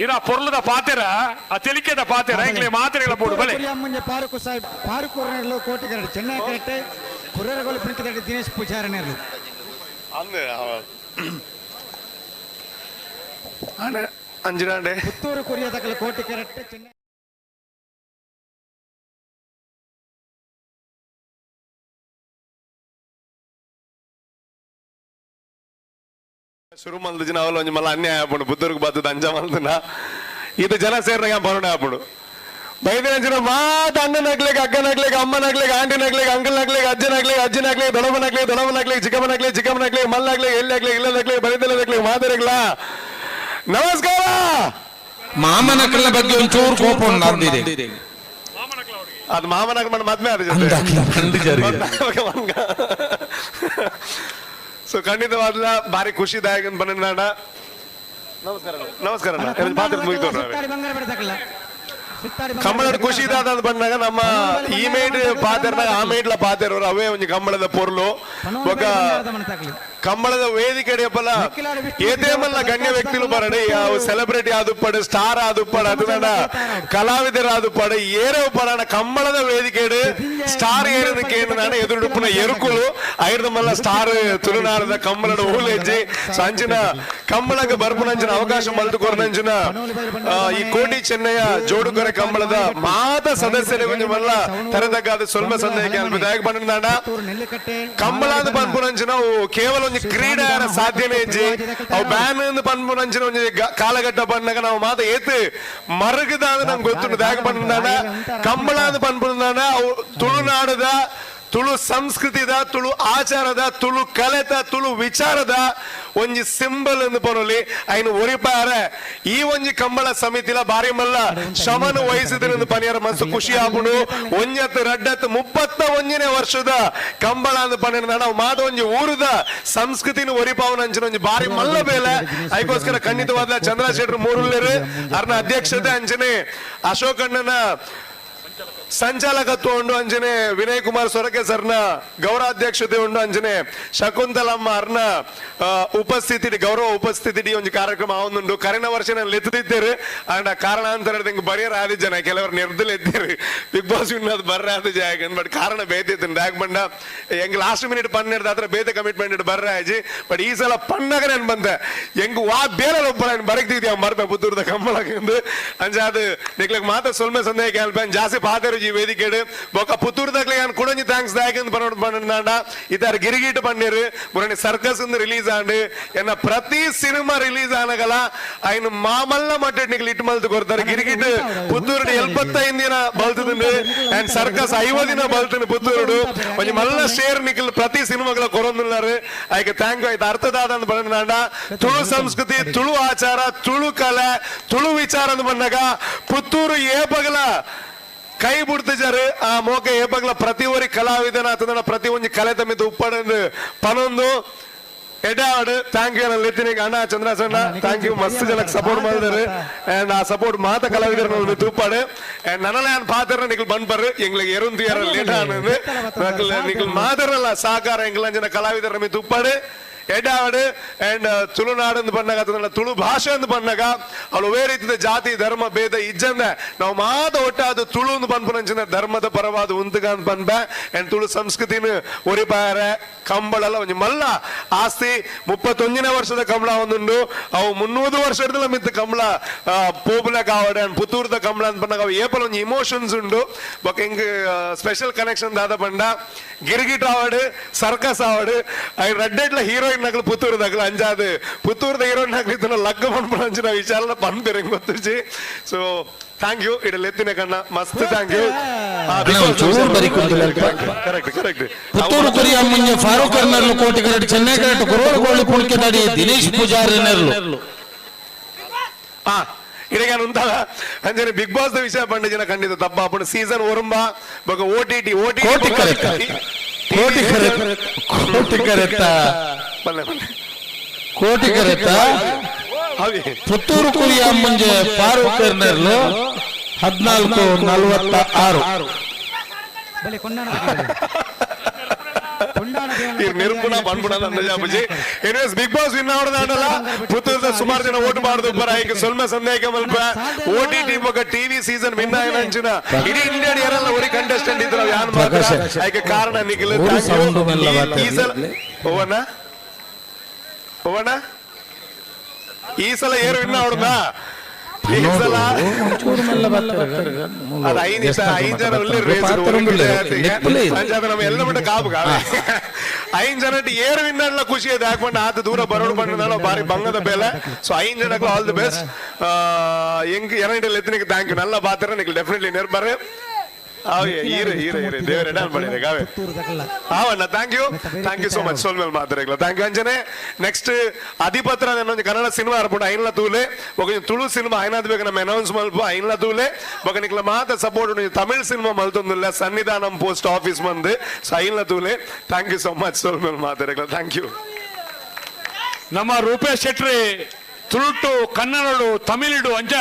ಇರ ಪೊರ್ಲದ ಪಾತೆರ, ಆ ತೆಲಿಕೆದ ಪಾತೆರ ಇಂಗ್ಲೆ ಮಾತೆರೆಗಳ ಬೋಡು ಬಲೆ. ಮುಂಜೆ ಪಾರುಕು ಸಾಹೇಬ್ ಪಾರುಕೂರ್ನೇರ್ಲು ಕೋಟಿ ಕರೆಕ್ಟ್, ಚೆನ್ನೈ ಕರೆಕ್ಟ್, ಕುರ್ರಗೋಲು ಪ್ರಿಂಟ್ ದಿನೇಶ್ ಪೂಜಾರನೇರ್ಲು. ಅಂಜನಾಂಡೆ. ಪುತ್ತೂರು ಕುರಿಯದಕಲ ಕೋಟಿ ಕರೆಕ್ಟ್, ಚೆನ್ನೈ. ಶುರು ಮಲ್ದ ಜನ ಅವಲ ಒಂಜಿ ಮಲ್ಲ ಅನ್ಯಾಯ ಆಪುಂಡು. ಬುದ್ಧರಿಗೆ ಬತ್ತದ ಅಂಜ ಮಲ್ದನ ಇದು ಜನ ಸೇರ್ನಾಗ ಬರೋಣ ಆಪುಂಡು. ಬೈದಿನ ಮಾತ ಅಣ್ಣನಾಗ್ಲಿಕ್ಕೆ, ಅಕ್ಕನಾಗ್ಲಿಕ್ಕೆ, ಅಮ್ಮನಾಗ್ಲಿಕ್ಕೆ, ಆಂಟಿನಾಗ್ಲಿಕ್ಕೆ, ಅಂಕಲ್ನಾಗ್ಲಿಕ್ಕೆ, ಅಜ್ಜನಾಗ್ಲಿಕ್ಕೆ, ಅಜ್ಜಿನಾಗ್ಲಿಕ್ಕೆ, ದೊಡವನಾಗ್ಲಿಕ್ಕೆ, ದೊಡವನಾಗ್ಲಿಕ್ಕೆ, ಚಿಕ್ಕಮ್ಮನಾಗ್ಲಿಕ್ಕೆ, ಚಿಕ್ಕಮ್ಮನಾಗ್ಲಿಕ್ಕೆ, ಮಲ್ಲಾಗ್ಲಿಕ್ಕೆ, ಎಲ್ಲಿ ಇಲ್ಲದಾಗ್ಲಿಕ್ಕೆ, ಬರಿದಲ್ಲದಾಗ್ಲಿಕ್ಕೆ, ಮಾದರಿಗ್ಲ ನಮಸ್ಕಾರ. ಮಾಮನಕಲ್ನ ಬಗ್ಗೆ ಒಂಚೂರು ಕೋಪ ಉಂಟು ಅಂದಿದೆ. ಅದು ಮಾಮನಾಗ ಮಾಡಿ ಮದ್ವೆ ಆದ ಜೊತೆ. ಅಂದಾಗ್ಲ ಬಂದಿದ್ದಾರೆ. ಸೊ ಖಂಡಿತವಾದ್ಲ ಭಾರಿ ಖುಷಿದಾಯಕ ಅಂತ ಬಂದ. ನಮಸ್ಕಾರ, ನಮಸ್ಕಾರ ಅಣ್ಣ. ಪಾತ್ರ ಮುಗಿತು. ಸಿತ್ತಾಡಿ ಬಂಗಾರ ಬಿಡದಕಲ್ಲ ಸಿತ್ತಾಡಿ. ಕಂಬಳದ ಖುಷಿ ಇದಾದ ಬಂದಾಗ ನಮ್ಮ ಈ ಮೇಡ್ ಪಾತೆರ್ನಾಗ ಆ ಮೇಡ್ಲ ಪಾತೆರವರು ಅವೇ ಒಂಜಿ ಕಂಬಳದ ಪೊರ್ಲು. ఒక ಕಂಬಳದ ವೇದಿಕೆ ಅಡಿಯಪ್ಪಲ ಏತೇ ಮಲ್ಲ ಗಣ್ಯ ವ್ಯಕ್ತಿಲು ಬರಡಿ, ಸೆಲೆಬ್ರಿಟಿ ಆದುಪ್ಪಡು, ಸ್ಟಾರ್ ಆದುಪ್ಪಡು, ಅದು ಕಲಾವಿದರ ಆದುಪ್ಪಡು, ಏರೇ ಉಪ್ಪಡ ಕಂಬಳದ ವೇದಿಕೆ ಸ್ಟಾರ್ ಏರದಕ್ಕೆ ಏನು ಎದುರುಡುಪ್ಪುನ ಎರುಕುಲು ಐರ್ದ ಮಲ್ಲ ಸ್ಟಾರ್ ತುಳುನಾಡದ ಕಂಬಳದ ಹೂಲೆಜ್ಜಿ ಸಂಚಿನ ಕಂಬಳಕ್ಕೆ ಬರ್ಪುನಂಚಿನ ಅವಕಾಶ ಮಲ್ತು ಕೊರನಂಚಿನ ಈ ಕೋಟಿ ಚೆನ್ನಯ್ಯ ಜೋಡುಕೊರೆ ಕಂಬಳದ ಮಾತ ಸದಸ್ಯರಿಗೆ ಒಂಜಿ ಮಲ್ಲ ತರದಕ್ಕಾದ ಸೊಲ್ಮೆ ಸಂದೇಹ ಅಲ್ಪದಾಯಕ ಬಂಡ. ಕಂಬಳದ ಪನ್ಪುನಂಚಿನ ಅವು ಕೇವಲ ಒಂಜಿ ಕ್ರೀಡೆ ಸಾಧ್ಯನೇ ಇಜ್ಜಿ. ಅವು ಬ್ಯಾನ್ ಪನ್ಪುನಂಚಿನ ಒಂಜಿ ಕಾಲಘಟ್ಟ ಬಂದಾಗ ನಾವು ಮಾತ ಏತ್ ಮರಗದ ನಂಗೆ ಗೊತ್ತುಂಟು. ದಾಯಕ ಬಂಡ ಕಂಬಳದ ಪನ್ಪುನಾಡ ಅವು ತುಳುನಾಡದ ತುಳು ಸಂಸ್ಕೃತಿದ, ತುಳು ಆಚಾರದ, ತುಳು ಕಲೆತ, ತುಳು ವಿಚಾರದ ಒಂಜಿ ಸಿಂಬಲ್ ಎಂದು ಪನೊಲಿ. ಐನು ಒರಿಪಾರ ಈ ಒಂಜಿ ಕಂಬಳ ಸಮಿತಿಲ ಬಾರಿ ಮಲ್ಲ ಶಮನ ವಹಿಸಿದ್ರಿಂದ ಪನಿಯರ ಮನಸ್ಸು ಖುಷಿ ಆಪುಂಡು. ಒಂಜತ್ತು ರಡ್ಡತ್ತು 31ನೇ ವರ್ಷದ ಕಂಬಳ ಅಂದ್ ಪನ್ನಿನ ನಾವು ಮಾತ ಒಂಜಿ ಊರುದ ಸಂಸ್ಕೃತಿನ ಒರಿಪಾವನ ಅಂಚಿನ ಒಂಜಿ ಬಾರಿ ಮಲ್ಲ ಬೇಲೆ. ಅದಕ್ಕೋಸ್ಕರ ಖಂಡಿತವಾದ ಚಂದ್ರಶೇಖರ್ ಮೂರುಲ್ಲೇರು ಅರ್ನ ಅಧ್ಯಕ್ಷತೆ ಅಂಚನೆ ಅಶೋಕಣ್ಣನ ಸಂಚಾಲಕತ್ವ ಉಂಡು. ಅಂಚನೆ ವಿನಯ್ ಕುಮಾರ್ ಸೊರಕೆ ಸರ್ನ ಗೌರವಾಧ್ಯಕ್ಷತೆ ಉಂಡು. ಅಂಚನೆ ಶಕುಂತಲಮ್ಮ ಅರ್ನ ಉಪಸ್ಥಿತಿ, ಗೌರವ ಉಪಸ್ಥಿತಿ ಒಂಜಿ ಕಾರ್ಯಕ್ರಮ ಆವೊಂದುಂಡು. ಕರಿನ ವರ್ಷ ಲೆತ್ತಿದ್ದೇರು ಅಂಡ ಕಾರಣಾಂತರ ಬರಿಯರ್ ಆದಿ ಜನ ಕೆಲವರು ನಿರ್ದಲ್ ಎದ್ದೇರು ಬಿಗ್ ಬಾಸ್ ವಿನ್ ಅದು ಬರ್ರ ಆದ ಜಾಗ, ಬಟ್ ಕಾರಣ ಬೇತಿತ್ತು ಯಾಕೆ ಬಂಡ ಎಂಗ್ ಲಾಸ್ಟ್ ಮಿನಿಟ್ ಪನ್ನೆಡ್ದು ಆತರ ಬೇತೆ ಕಮಿಟ್ಮೆಂಟ್ ಬರ್ರ ಆಜಿ. ಬಟ್ ಈ ಸಲ ಪಣ್ಣಗ ನಾನು ಬಂದೆ ಎಂಗ್ ವಾ ಬೇರೆ ಒಬ್ಬ ಬರಕ್ತಿದ್ಯಾ ಮರ್ಪೆ ಪುತ್ತೂರ್ದ ಕಂಬಳಕ್ಕೆ ಅಂಚ ಅದು ನಿಕ್ಲಕ್ ಮಾತ ಸೊಲ್ಮೆ ಸಂದೇಹ ಕೇಳ್ಪೆ ಜಾಸ್ತಿ ಪಾತೆರು ಈ ವೇದಿಕೆಡು ಬೊಕ್ಕ ಪುತ್ತೂರ್ದಕ್ಲೆ ಯಾನ್ ಕುಡೊಂಜಿ thanks ದಾಯಕಂದ್ ಪನೋಡ್ ಪಂಡ ಇತಾರ ಗಿರಿಗೀಟ್ ಪಣ್ಣೀರು ಮುರಣಿ ಸರ್ಕಸ್ ರಿಲೀಸ್ ಆಂಡ್ ಎನ್ನ ಪ್ರತಿ ಸಿನಿಮಾ ರಿಲೀಸ್ ಆನಗಲ ಐನ್ ಮಾಮಲ್ಲ ಮಟ್ಟೆಡ್ ನಿಕ್ಲ್ ಇಟ್ಟು ಮಲ್ತು ಕೊರ್ತಾರೆ. ಗಿರಿಗಿಟ್ ಪುತ್ತೂರುಡು 75 ದಿನ ಬಲ್ತುಂಡು ಅಂಡ್ ಸರ್ಕಸ್ 50 ದಿನ ಬಲ್ತುಂಡು ಪುತ್ತೂರುಡು. ಒಂಜಿ ಮಲ್ಲ ಶೇರ್ ನಿಕ್ಲ್ ಪ್ರತಿ ಸಿನಿಮಾಗಳ ಕೊರೊಂದುಲ್ಲಾರು. ಐಕೆ thank you. ಐತ ಅರ್ಥದಾದ ಪಂಡ ತುಳು ಸಂಸ್ಕೃತಿ, ತುಳು ಆಚಾರ, ತುಳು ಕಲೆ, ತುಳು ವಿಚಾರ ಅಂದ್ ಬಂದಾಗ ಪುತ್ತೂರು ಏಪಗಲ ಕೈ ಬಿಡ್ತಿಜಾರು. ಆ ಮೋಕೆ ಏಪಗಲ ಪ್ರತಿ ಒರಿ ಕಲಾವಿದನ ಆತನ ಪ್ರತಿ ಒಂಜಿ ಕಲೆ ತಮ್ಮಿದ್ದು ಉಪ್ಪಡಂದು ಪನೊಂದು ಎಡಾಡ್. Thank you ಲೆತ್ತಿನಿಗೆ ಅಣ್ಣ ಚಂದ್ರಾಸಣ್ಣ, thank you. ಮಸ್ತ್ ಜನಕ್ಕೆ ಸಪೋರ್ಟ್ ಮಾಡಿದಾರೆ ಅಂಡ್ ಆ ಸಪೋರ್ಟ್ ಮಾತ ಕಲಾವಿದರ ತೂಪಾಡು. ಅಂಡ್ ನನಲ ಯಾನ್ ಪಾತ್ರ ನಿಕ್ಲ್ ಬಂದ್ಪರ್ ಎಂಗ್ಲಿಗೆ ಎರುಂತು ಯಾರ ಲೇಟ್ ಆನಂದು ನಿಕ್ಲ್ ಮಾತಾರಲ್ಲ ಸಹಕಾರ ಎಂಗ್ಲ ಜನ ಕಲಾವಿದರ ಮಿ ತುಪ್ಪಾಡು ಎಡಾವಡು. ಅಂಡ್ ತುಳುನಾಡು ಅಂದ್ ಬಂದಾಗ ಅಥವಾ ತುಳು ಭಾಷೆ ಅಂದ್ ಬಂದಾಗ ಅವಳು ಬೇರೆ ರೀತಿಯ ಜಾತಿ ಧರ್ಮ ಭೇದ ಇಜ್ಜಂದ ನಾವು ಮಾತ ಒಟ್ಟಾದ ತುಳು ಅಂದ್ ಪನ್ಪುನಂಚಿನ ಧರ್ಮದ ಪರವಾದ ಉಂತುಗ ಅಂದ್ ಪನ್ಪೆ. ಅಂಡ್ ತುಳು ಸಂಸ್ಕೃತಿನ ಒರಿಪಾರ ಕಂಬಳಲ್ಲ ಒಂಜಿ ಮಲ್ಲ ಆಸ್ತಿ. 31ನೇ ವರ್ಷದ ಕಂಬಳ ಒಂದುಂಡು. ಅವು 300 ವರ್ಷ ಹಿಡ್ದಲ ಮಿತ್ತ ಕಂಬಳ ಪೋಪುಲ ಕಾವಡೆ. ಅಂಡ್ ಪುತ್ತೂರ್ದ ಕಂಬಳ ಅಂತ ಬಂದಾಗ ಅವು ಏಪಲ ಒಂಜಿ ಇಮೋಷನ್ಸ್ ಉಂಡು. ಬೊಕ್ಕ ಹಿಂಗ್ ಸ್ಪೆಷಲ್ ಕನೆಕ್ಷನ್ ದಾದ ಪಂಡ ಗಿರ್ಗಿಟ್ ಆವಡು, ಸರ್ಕಸ್ ಆವಡು, I ರಡ್ಡೆಡ್ಲ ಹೀರೋಯಿನ್ ನಕಲು ಪುತ್ತೂರು ನಕಲು ಅಂಜಾದು ಪುತ್ತೂರ್ದ ಹೀರೋಯಿನ್ ನಕಲು ಇದನ್ನ ಲಗ್ಗ ಪನ್ಪುನ ಅಂಚಿನ ವಿಚಾರ ಪನ್ಪೆರ್ ಎಂಕ್ ಗೊತ್ತುಜಿ. ಸೊ thank you ಇಡಲ್ ಎತ್ತಿನ ಕಣ್ಣ ಮಸ್ತ್ thank you. Correct correct. Puttur ಕುರಿಯ ಮುಂಜೆ ಫಾರೂಕ್ ಅರ್ನರ್ಲು ಕೋಟಿ ಕರೆಟ್ ಚೆನ್ನೈ ಕರೆಟ್ ಕುರೋಡು ಕೋಳಿ ಪುಣ್ಕೆದಾಡಿ ದಿನೇಶ್ ಪೂಜಾರಿ ನೆರ್ಲು. ಇಡಗ ಉಂತಾದ ಅಂಚನೆ ಬಿಗ್ ಬಾಸ್ the ವಿಷಯ ಪಂಡ ಜನ ಖಂಡಿತ ತಪ್ಪ ಸೀಸನ್ ಒರುಂಬ ಬೊಕ ಓಟಿಟಿ ಓಟಿ ಕೋಟಿ ಕರೆಕ್ಟ್ ಕೋಟಿ ಕರೆಕ್ಟ್ ಕೋಟಿ ಕರೆಕ್ಟ ಬಲ್ಲೆ ಬಲ್ಲೆ ಕೋಟಿ ಕರೆಕ್ಟ. ಪುತ್ತೂರು ಕುರಿಯ ಮುಂಜೆ ಫಾರೂಕ್ ಅರ್ನರ್ಲು 14:46. ಬಲೆ ಕೊಂಡಾಣ ಕೊಂಡಾಣ ನಿರ್ಪುಣ ಪನ್ಪುಣ ಅಂದಾಜಿ. ಎನಿವೇಸ್ ಬಿಗ್ ಬಾಸ್ ವಿನ್ ಆವಡದಾಂಡಲ ಪುತ್ತೂರ್ದ ಸುಮಾರು ಜನ ಓಟ್ ಮಾಡುದು ಬರ ಐಕ್ ಸೊಲ್ಮೆ ಸಂದೇಹ ಮಲ್ಪ ಓಟಿಟಿ ಬೊಕ ಟಿವಿ ಸೀಸನ್ ವಿನ್ ಆಯಿನ ಅಂಚಿನ ಇಡೀ ಇಂಡಿಯಾ ಯಾರಲ್ಲ ಒರಿ ಕಂಟೆಸ್ಟೆಂಟ್ ಇದ್ರ ಯಾನ್ ಮಾತ್ರ ಐಕ್ ಕಾರಣ ನಿಖಿಲ್. ಊರು ಸೌಂಡ್ ಮೆಲ್ಲ ಈ ಸಲ ಓವಣ್ಣ ಓವಣ್ಣ ಈ ಸಲ ಏರು ವಿನ್ ಆವಡದ ಈ ಸಲ ಒಂಚೂರು ಮೆಲ್ಲ ಬರ್ತಾರೆ. ಅದು ಐದು ಐದು ಜನ ಉಲ್ಲೇರು ರೇಸ್ ಅಂಚಾದ ನಮ್ಮ ಎಲ್ಲ ಮಟ್ಟ ಕಾಪು ಐದು ಜನ ಏರು ವಿನ್ನರ್ಲ ಖುಷಿ ಇದೆ ಹಾಕೊಂಡು ಆತ ದೂರ ಬರೋಡು ಬಂದ ಬಾರಿ ಬಂಗದ ಬೇಲೆ. ಸೊ ಐದು ಜನಕ್ಕೆ ಆಲ್ the best. ಎಂಕ್ ಎರಡಲ್ಲಿ ಎತ್ತನಿಗೆ thank you. ನಲ್ಲ ಪಾತ್ರ ನಿಕ್ ಡೆಫಿನೆಟ್ಲಿ ನಿರ್ಬರ್ ಆವೆ ಈರೆ ಈರೆ ಈರೆ ದೇವರ ಡಾನ್ ಮಾಡಿದೆ ಗಾವೆ ಆವಣ್ಣ. Thank you thank you so much. ಸೋಲ್ಮೇಲ್ ಮಾತಾಡಲ್ಲ thank you. ಅಂಚನೆ ನೆಕ್ಸ್ಟ್ ಅಧಿಪತ್ರ ಒಂಜಿ ಕನ್ನಡ ಸಿನಿಮಾ ಅರ್ಪುಂಡು ಐನ್ಲ ತೂಲೆ. ಬೊಕ ತುಳು ಸಿನಿಮಾ ಐನಾದ್ ಬೇಗ ನಮ್ಮ ಅನೌನ್ಸ್ ಮಲ್ಪ ಐನ್ಲ ತೂಲೆ. ಬೊಕ ನಿಕ್ಲ ಮಾತ ಸಪೋರ್ಟ್ ಉಂಡು ತಮಿಳ್ ಸಿನಿಮಾ ಮಲ್ತೊಂದುಲ್ಲ ಸನ್ನಿಧಾನಂ ಪೋಸ್ಟ್ ಆಫೀಸ್ ಮಂದು. ಸೊ ಐನ್ಲ ತೂಲೆ. Thank you so much. ಸೋಲ್ಮೇಲ್ ಮಾತಾಡಲ್ಲ thank you. ನಮ್ಮ ರೂಪೇಶ್ ಶೆಟ್ರಿ ತುಳುಟು ಕನ್ನಡಡು ತಮಿಳುಡು ಅಂಚ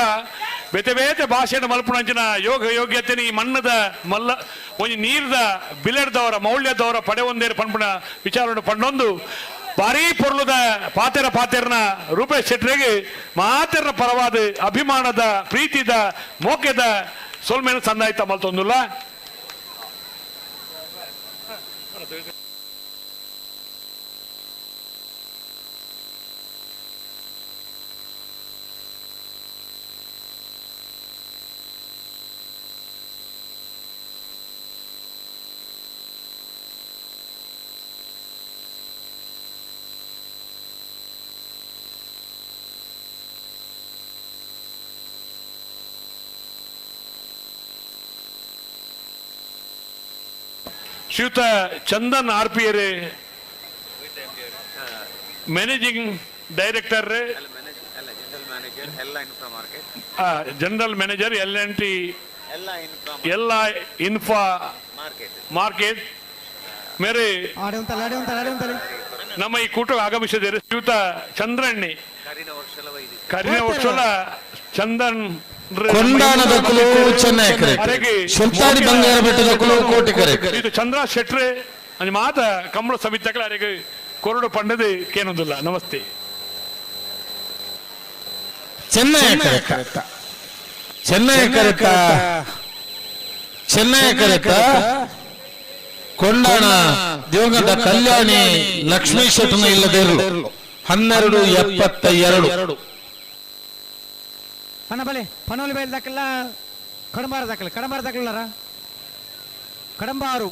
ಬೇತೆ ಬೇತೆ ಭಾಷೆಯನ್ನು ಮಲ್ಪುನಂಚಿನ ಯೋಗ ಯೋಗ್ಯತೆ ಈ ಮಣ್ಣದ ಮಲ್ಲ ಒಂಜಿ ನೀರ್ದ ಬಿಲೆಡ್ದವರ ಮೌಲ್ಯದವರ ಪಡೆ ಒಂದೇರು ಪನ್ಪುನ ವಿಚಾರವನ್ನು ಪಂಡೊಂದು ಭಾರೀ ಪೊರ್ಲುದ ಪಾತೆರ ಪಾತೆರ್ನ ರೂಪೇಶ್ ಶೆಟ್ರಿಗೆ ಮಾತೆರ್ನ ಪರವಾದ ಅಭಿಮಾನದ ಪ್ರೀತಿದ ಮೋಕೆದ ಸೊಲ್ಮೇನ ಸಂದಾಯ್ತ ಮಲ್ತೊಂದುಲ್ಲ. ಶ್ರೀಯುತ ಚಂದನ್ ಆರ್ ಪಿ ಎರ್ managing director, general manager L N T ಎಲ್ಲ ಇನ್ಫಾ ಮಾರ್ಕೆಟ್ ಮೇರೆ ನಮ್ಮ ಈ ಕೂಟ ಆಗಮಿಸಿದರೆ ಶ್ರೀಯುತ ಚಂದ್ರಣ್ಣಿ ಕರಿನ ವರ್ಷಲ ಚಂದನ್ ಕೊಂಡಾಣದಕ್ಕಲು ಚೆನ್ನೈ ಕರೆಕ್ಟ್ ಶಿರ್ತಾಡಿ ಬಂಗಾರ ಬೆಟ್ಟದಕ್ಕಲು ಕೋಟಿ ಕರೆಕ್ಟ್. ಇದು ಚಂದ್ರ ಶೆಟ್ರೆ ಅಂಜಿ ಮಾತ ಕಂಬಳ ಸಮಿತಿಗಳ ಅರೆಗೆ ಕೊರಡು ಪಂಡದು ಕೇನೊಂದಿಲ್ಲ. ನಮಸ್ತೆ. Chennai correct, Chennai correct, Chennai correct. Kondana ದಿವಂಗತ ಕಲ್ಯಾಣಿ ಲಕ್ಷ್ಮೀ ಶೆಟ್ಟನ ಇಲ್ಲದಿರಲು 12:72. ಅಣ್ಣ ಬಲೆ ಪನೋಲಿ ಬೈಲ್ ದಾಕಲ್ಲ ಕಡಂಬಾರ ದಾಖಲೆ, ಕಡಂಬಾರ ದಾಖಲಾರ ಕಡಂಬಾರು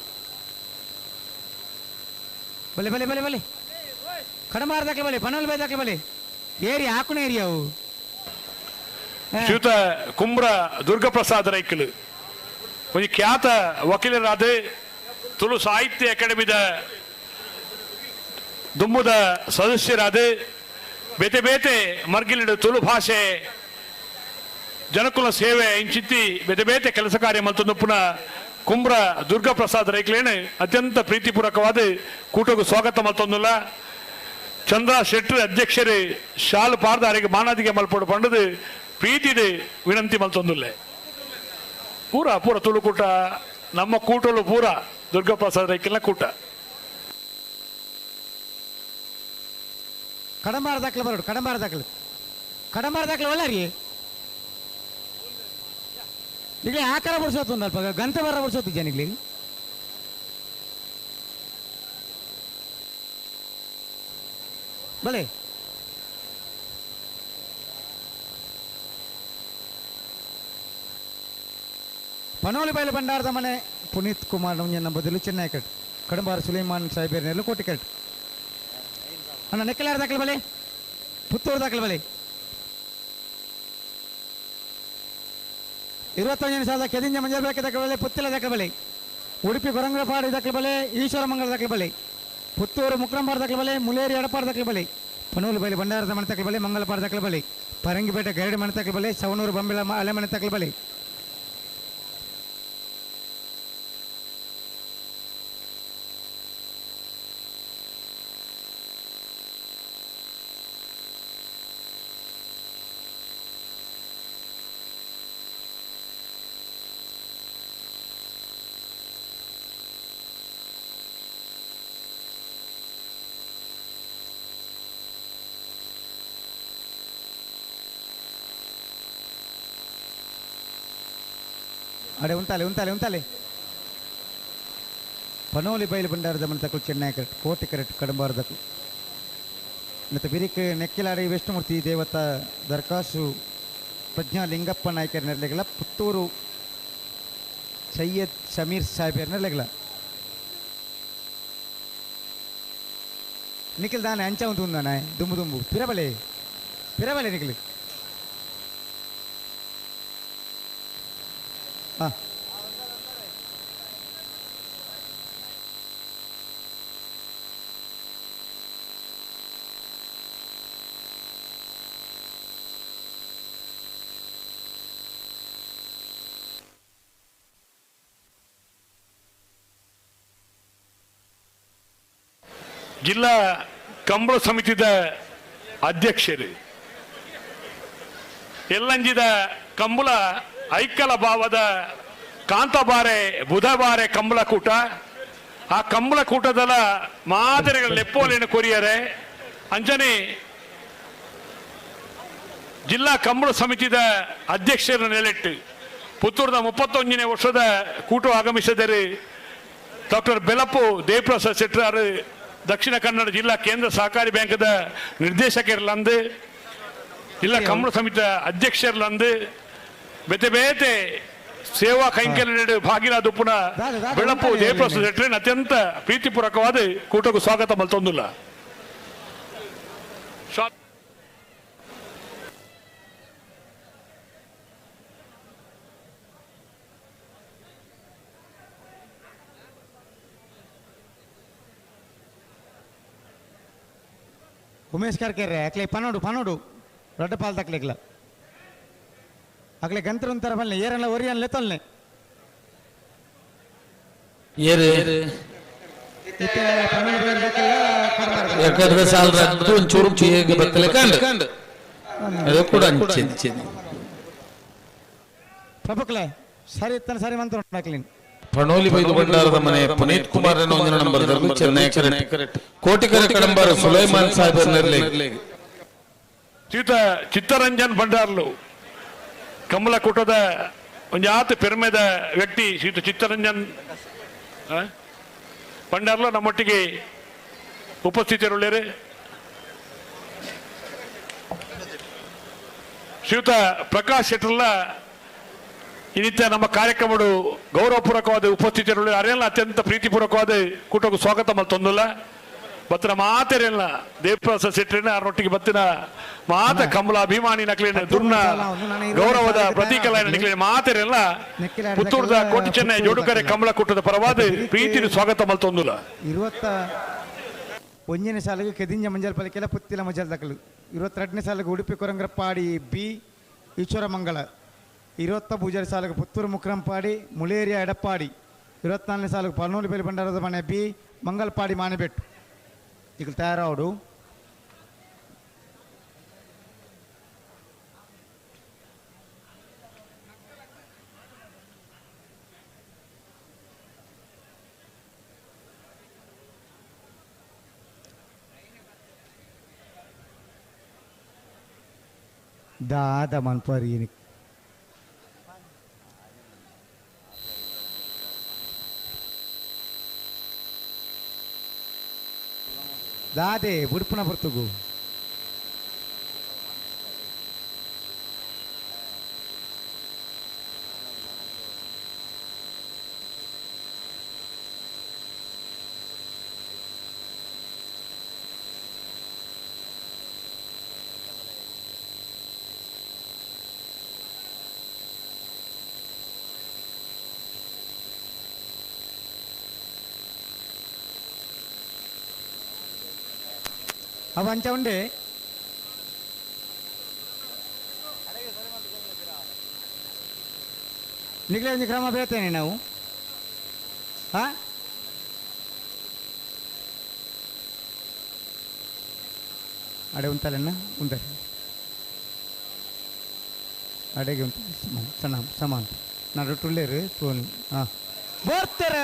ಬಲೆ ಬಲೆ ಬಲೆ ಬಲೆ ಕಡಂಬಾರ ದಾಖಲೆ ಬಲೆ ಪನೋಲಿ ಬೈಲ್ ದಾಖಲೆ ಬಲೆ ಏರಿಯಾ ಹಾಕುನ ಏರಿಯಾವು. ಶ್ರೀಯುತ ಕುಂಬ್ರ ದುರ್ಗಪ್ರಸಾದ್ ರೈಕಲು ಒಂಜಿ ಖ್ಯಾತ ವಕೀಲರಾದ ತುಳು ಸಾಹಿತ್ಯ ಅಕಾಡೆಮಿದ ದುಂಬುದ ಸದಸ್ಯರಾದ ಬೇತೆ ಬೇತೆ ಮರ್ಗಿಲಿಡು ತುಳು ಭಾಷೆ ಜನಕುಲ ಸೇವೆ ಇಂಚಿತ್ತಿ ಬೇತೆ ಬೇತೆ ಕೆಲಸ ಕಾರ್ಯ ಮಲ್ತೊಂದುಪ್ಪುನ ಕುಂಬ್ರ ದುರ್ಗಾಪ್ರಸಾದ್ ರೈಕ್ಲೇನು ಅತ್ಯಂತ ಪ್ರೀತಿಪೂರ್ವಕವಾದ ಕೂಟకు ಸ್ವಾಗತ ಮಲ್ತೊಂದುಲ್ಲ. ಚಂದ್ರ ಶೆಟ್ರು ಅಧ್ಯಕ್ಷರು ಶಾಲು ಪಾರ್ದಾರಿಗೆ ಮಾನಾದಿಗೆ ಮಲ್ಪೊಡು ಪಂಡದು ಪ್ರೀತಿದು ವಿನಂತಿ ಮಲ್ತೊಂದುಲ್ಲೆ. ಪೂರ ಪೂರ ತುಳುಕೂಟ ನಮ್ಮ ಕೂಟಲು ಪೂರ ದುರ್ಗಾಪ್ರಸಾದ್ ರೈಕಿಲ್ನ ಕೂಟ. ಕಡಂಬಾರ ದಾಖಲೆ ಬರೋಡು, ಕಡಂಬಾರ ದಾಖಲೆ, ಕಡಂಬಾರ ದಾಖಲೆ ಒಳ್ಳಾರಿ ಈಗ ಆಕಾರ ಬರ್ಸೋತು ಒಂದು ಅಲ್ಪ ಗಂಟೆ ಬರ ಬರ್ಸೋತು ಜನಿಗ್ಲಿ. ಬಲೆ ಪನೋಲಿ ಬೈಲು ಭಂಡಾರದ ಮನೆ ಪುನೀತ್ ಕುಮಾರ್ ನಮ್ಮ ಬದಲು ಚೆನ್ನೈ ಕಟ್ ಕಡಂಬಾರ ಸುಲೈಮಾನ್ ಸಾಹೇಬ್ ನೆಲ್ಲು ಕೋಟಿ ಕಟ್. ಅಣ್ಣ ನೆಕ್ಕಲಾರ ದಾಖಲೆ ಬಲೆ ಪುತ್ತೂರು ದಾಖಲೆ ಬಲೆ 21 ಸಾಲದ ಕೆದಿಂಜ ಮಂಜರ್ಬೇಕೆ ದಾಖಲೆ ಬಲೆ ಪುತ್ತಿಲ ದಾಖಲೆ ಬಲೆ ಉಡುಪಿ ಗೊರಂಗಪಾಡಿ ದಾಖಲೆ ಬಲೆ ಈಶ್ವರ ಮಂಗಲ ದಾಖಲೆ ಬಲೆ ಪುತ್ತೂರು ಮುಕ್ರಂಬಾರ ದಾಖಲೆ ಬಲೆ ಮುಲೇರಿ ಎಡಪಾಡ ದಾಖಲೆ ಬಲೆ ಪನೋಲು ಬೈಲು ಭಂಡಾರದ ಮನೆ ದಾಖಲೆ ಬಲೆ ಮಂಗಲಪಾಡ ದಾಖಲೆ ಬಲೆ ಪರಂಗಿಪೇಟೆ ಗರಡಿ ಮನೆ ದಾಖಲೆ ಬಲೆ ಸವಣೂರು ಬಂಬಿಲ ಅಲೆ ಮನೆ ದಾಖಲೆ ಬಲೆ. ಅಡೆ ಉಂತಾಲೆ ಉಂತಾಲೆ ಉಂತಾಲೆ ಪನೋಲಿ ಬೈಲು ಭಂಡಾರದ ಮನೆ ತಕ್ಕಲು ಚೆನ್ನೈ ಕರೆಕ್ಟ್ ಕೋಟೆ ಕರೆಕ್ಟ್ ಕಡಂಬಾರದಕ್ಕಲು ಮತ್ತು ಬಿರಿಕ್ ನೆಕ್ಕಿಲಾಡಿ ವಿಷ್ಣುಮೂರ್ತಿ ದೇವತ ದರ್ಕಾಸು ಪ್ರಜ್ಞಾ ಲಿಂಗಪ್ಪ ನಾಯ್ಕರ ನೆರಲೆಗಳ ಪುತ್ತೂರು ಸೈಯದ್ ಸಮೀರ್ ಸಾಹೇಬರ ನೆರಲೆಗಳ ನಿಖಿಲ್ ದಾನೆ ಅಂಚ ಉಂಟು ದುಂಬು ದುಂಬು ಪಿರಬಲೆ ಪಿರಬಲೆ ನಿಖಿಲ್. ಹಾಂ ಜಿಲ್ಲಾ ಕಂಬಳ ಸಮಿತಿದ ಅಧ್ಯಕ್ಷರು ಎಲ್ಲಂಜಿದ ಕಂಬಳ ಐಕ್ಕಲ ಭಾವದ ಕಾಂತಬಾರೆ ಬುಧಬಾರೆ ಕಂಬಳ ಕೂಟ. ಆ ಕಂಬಳ ಕೂಟದಲ್ಲ ಮಾದರಿಗಳ ಲೆಪ್ಪೋಲೇನು ಕೊರಿಯರೆ ಅಂಜನೆ ಜಿಲ್ಲಾ ಕಂಬಳ ಸಮಿತಿದ ಅಧ್ಯಕ್ಷರ ನೆಲೆಟ್ಟು ಪುತ್ತೂರದ 31ನೇ ವರ್ಷದ ಕೂಟ ಆಗಮಿಸಿದರೆ ಡಾಕ್ಟರ್ ಬೆಲಪ್ಪು ದೇವಪ್ರಸಾದ್ ಶೆಟ್ಟರ್ ದಕ್ಷಿಣ ಕನ್ನಡ ಜಿಲ್ಲಾ ಕೇಂದ್ರ ಸಹಕಾರಿ ಬ್ಯಾಂಕದ ನಿರ್ದೇಶಕರ್ಲಂದು ಜಿಲ್ಲಾ ಕಂಬಳ ಸಮಿತಿಯ ಅಧ್ಯಕ್ಷರ್ಲಂದು ಬೇತೆ ಬೇತೆ ಸೇವಾ ಕೈಂಕರ್ಯ ಭಾಗಿನ ದುಪ್ಪುನ ಬೆಳಪು ದೇವಪ್ರಸಾದ್ ಶೆಟ್ಟರ್ ಅತ್ಯಂತ ಪ್ರೀತಿಪೂರ್ವಕವಾದ ಕೂಟಕ್ಕೂ ಸ್ವಾಗತ ಮಲ್ತೊಂದಿಲ್ಲ. ಉಮೇಶ್ ಕಾರ್ಕೇರೆ ಅಕ್ಲೆ ಪನೋಡು ಪನೋಡು ದೊಡ್ಡ ಪಾಲ್ ತಕ್ಲಿಕ್ಲ ಅಕ್ಲೆ ಗಂತ್ರ ಒಂಥರ ಬಲ್ಲೆ ಏರಲ್ಲ ಒರಿಯನ್ ಲೆತ್ತೊಲ್ನೆ ಏರು ಯಾಕಂದ್ರೆ ಸಾಲ ರದ್ದು ಒಂಚೂರು ಬೇಗ ಬತ್ತಲೆ ಕಂಡು ಅದು ಕೂಡ ಅಂಚಿನ. ಪ್ರಭುಕ್ಲೆ ಸರಿ ಇತ್ತಾನೆ ಸರಿ ಮಂತ್ರ ಉಂಟಾಕ್ಲಿನ್. ಪಣೋಲಿ ಬೈದು ಭಂಡಾರದ ಮನೆ ಪುನೀತ್ ಕುಮಾರ್ ಒಂದಿನ ನಂಬರ್ ಚೆನ್ನೈ ಕರೆಕ್ಟ್ ಕೋಟಿಕರೆ ಕಡಂಬಾರ ಸುಲೈಮಾನ್ ಸಾಹೇಬ್ ನೆರ್ಲೆ. ಶ್ರೀಯುತ ಚಿತ್ತರಂಜನ್ ಭಂಡಾರ್ಲು ಕಮಲಕೂಟದ ಒಂಜಾತ ಪೆರ್ಮೆದ ವ್ಯಕ್ತಿ ಶ್ರೀಯುತ ಚಿತ್ತರಂಜನ್ ಭಂಡಾರ್ಲು ನಮ್ಮೊಟ್ಟಿಗೆ ಉಪಸ್ಥಿತರುಳ್ಳೇರು. ಶ್ರೀಯುತ ಪ್ರಕಾಶ್ ಶೆಟ್ಟರ್ಲ ಇನ್ನಿತ ನಮ್ಮ ಕಾರ್ಯಕ್ರಮಡು ಗೌರವಪೂರ್ವಕವಾದ ಉಪಸ್ಥಿತರುಳ್ಳ ಅರೆಲ್ಲ ಅತ್ಯಂತ ಪ್ರೀತಿಪೂರ್ವಕವಾದ ಕೂಟಕ್ಕೂ ಸ್ವಾಗತ ಮಲ್ತೊಂದುಲ್ಲ. ಬತ್ತಿನ ಮಾತೆರೆಲ್ಲ ದೇವಪ್ರಸಾದ್ ಶೆಟ್ಟರಿನ ಅವರೊಟ್ಟಿಗೆ ಬತ್ತಿನ ಮಾತ ಕಮಲ ಅಭಿಮಾನಿ ನಕ್ಲಿನ ದುರ್ನ ಗೌರವದ ಪ್ರತೀಕಲಾಯಿನ ನಿಕ್ಲಿನ ಮಾತೆರೆಲ್ಲ ಪುತ್ತೂರದ ಕೋಟಿ ಚೆನ್ನೈ ಜೋಡುಕರೆ ಕಮಲ ಕೂಟದ ಪರವಾದ ಪ್ರೀತಿನ ಸ್ವಾಗತ ಮಲ್ತೊಂದುಲ್ಲ. 21ನೇ ಸಾಲಿಗೆ ಕೆದಿಂಜ ಮಂಜಲ್ ಪಲಿಕೆಲ್ಲ ಪುತ್ತಿಲ ಮಜಲ್ ದಕಲು. 22ನೇ ಸಾಲಿಗೆ ಉಡುಪಿ ಕೊರಂಗ್ರಪ್ಪಾಡಿ ಬಿ ಈಶ್ವರಮಂಗಲ. 20 ಪೂಜಾರಿ ಸಾಲಿಗೆ ಪುತ್ತೂರು ಮುಕ್ರಂಪಾಡಿ ಮುಳೇರಿಯ ಎಡಪ್ಪಾಡಿ. 24ನೇ ಸಾಲಿಗೆ ಪಲ್ನೂರು ಬೇಲಿ ಭಂಡಾರದ ಮನೆ ಬಿ ಮಂಗಲ್ಪಾಡಿ ಮಾನೆಬೆಟ್ಟು. ಈಗ ತಯಾರಾವಡು. ದಾದ ಮನ್ಪರಿ ದಾದೆ ಬುಡ್ಪುನ ಬರ್ತುಗು. ಅವ ಅಂಚ ಉಂಡೆ ನಿಗ್ಲೆ ಒಂಜಿ ಕ್ರಮ ಬೇತೇನೆ ನಾವು. ಹಾ ಅಡೆ ಉಂತಲೆನ್ನ ಉಂತಾರೆ ಅಡೆಗೆ ಉಂಟು ಸಣ್ಣ ಸಮಾನ ನಡುಟುಳ್ಳೇರು ತೋನ್. ಹಾಂ ಬರ್ತಾರೆ.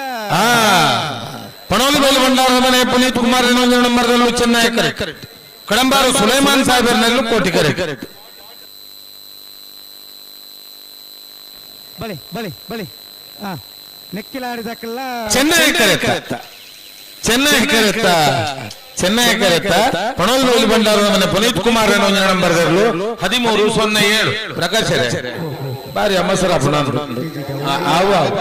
ಪಣೋಲಿ ಬೇಲಿ ಭಂಡಾರದ ಮನೆ ಪುನೀತ್ ಕುಮಾರ್ ನಂಬರ್ ಚೆನ್ನೈ ಕರೆಕ್ಟ್ ಕಡಂಬಾರು ಸುಲೈಮಾನ್ ಸಾಹೇಬರ್ನಲ್ಲೂ ಕೋಟಿ ಕರೆಕ್ಟ್. ಬಲಿ ಬಲಿ ಬಲಿ. ಹಾಂ ನೆಕ್ಕಿಲಾಡಿದಕ್ಕೆಲ್ಲ Chennai correct Chennai correct Chennai correct Panoli ಬೇಲಿ ಭಂಡಾರದ ಮನೆ ಪುನೀತ್ ಕುಮಾರ್ ನಂಬರ್ 1307 ಪ್ರಕಾಶ್ ಬಾರಿ ಅಮ್ಮಸರ ಆವು ಆವು.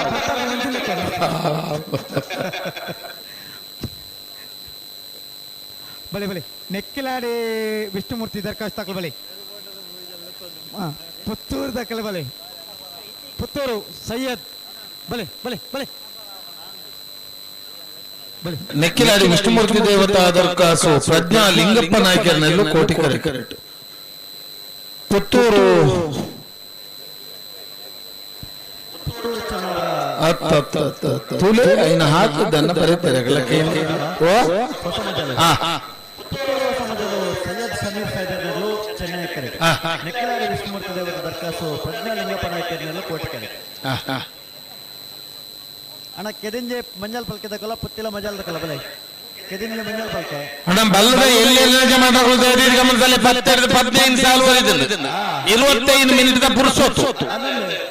ಬಲಿ ಬಲಿ ನೆಕ್ಕಿಲಾಡಿ ವಿಷ್ಣುಮೂರ್ತಿ ದರ್ಖಾಸ್ತು ದಾಖಲು ಬಲಿ. ಹಾಂ ಪುತ್ತೂರು ದಾಖಲೆ ಬಲಿ. ಪುತ್ತೂರು ಸೈಯದ್ ಬಲಿ ಬಲಿ ಬಲಿ ಬಲಿ. ನೆಕ್ಕಿಲಾಡಿ ವಿಷ್ಣುಮೂರ್ತಿ ದೇವತಾ ದರ್ಖಾಸು ಪ್ರಜ್ಞಾ ಲಿಂಗಪ್ಪ ನಾಯ್ಕರ್ನಲ್ಲೂ ಕೋಟಿ ಕರೆಕ್ಟ್. ಪುತ್ತೂರು ತುಲೆ ಐನ ಹಾಕಿದ್ದನ್ನು ಬರೀತಾರೆ. ಸೈಯದ್ ಸಮೀರ್ ಸಾಹೇಬರ್ನಲ್ಲೂ ಚೆನ್ನೈ ಕರೆಕ್ಟ್. ನೆಕ್ಕಿಲಾಡಿ ವಿಷ್ಣುಮೂರ್ತಿ ದೇವರ ದರ್ಖಾಸು ಪ್ರಜ್ಞಾ ಲಿಂಗಪ್ಪ ನಾಯ್ಕರ್ನಲ್ಲೂ ಕೋಟಿ ಕರೆಕ್ಟ್. ಅಣ್ಣ ಕೆದಿಂಜೆ ಮಂಜಲ್ ಪಲ್ಕೆ ದಕಲ ಪುತ್ತಿಲ ಮಜಲ್ ದಕಲ ಬಲೆ ಕೆದಿಂಜೆ ಮಂಜಲ್ ಪಲ್ಕೆ. ಅಣ್ಣ ಬಲ್ಲದ ಎಲ್ಲಿ ಗಮನದಲ್ಲಿ 10 15 ಸಾಲು ಬರೀತದೆ. 25 ಮಿನಿಟ್ ಪುರುಸೊತ್ತು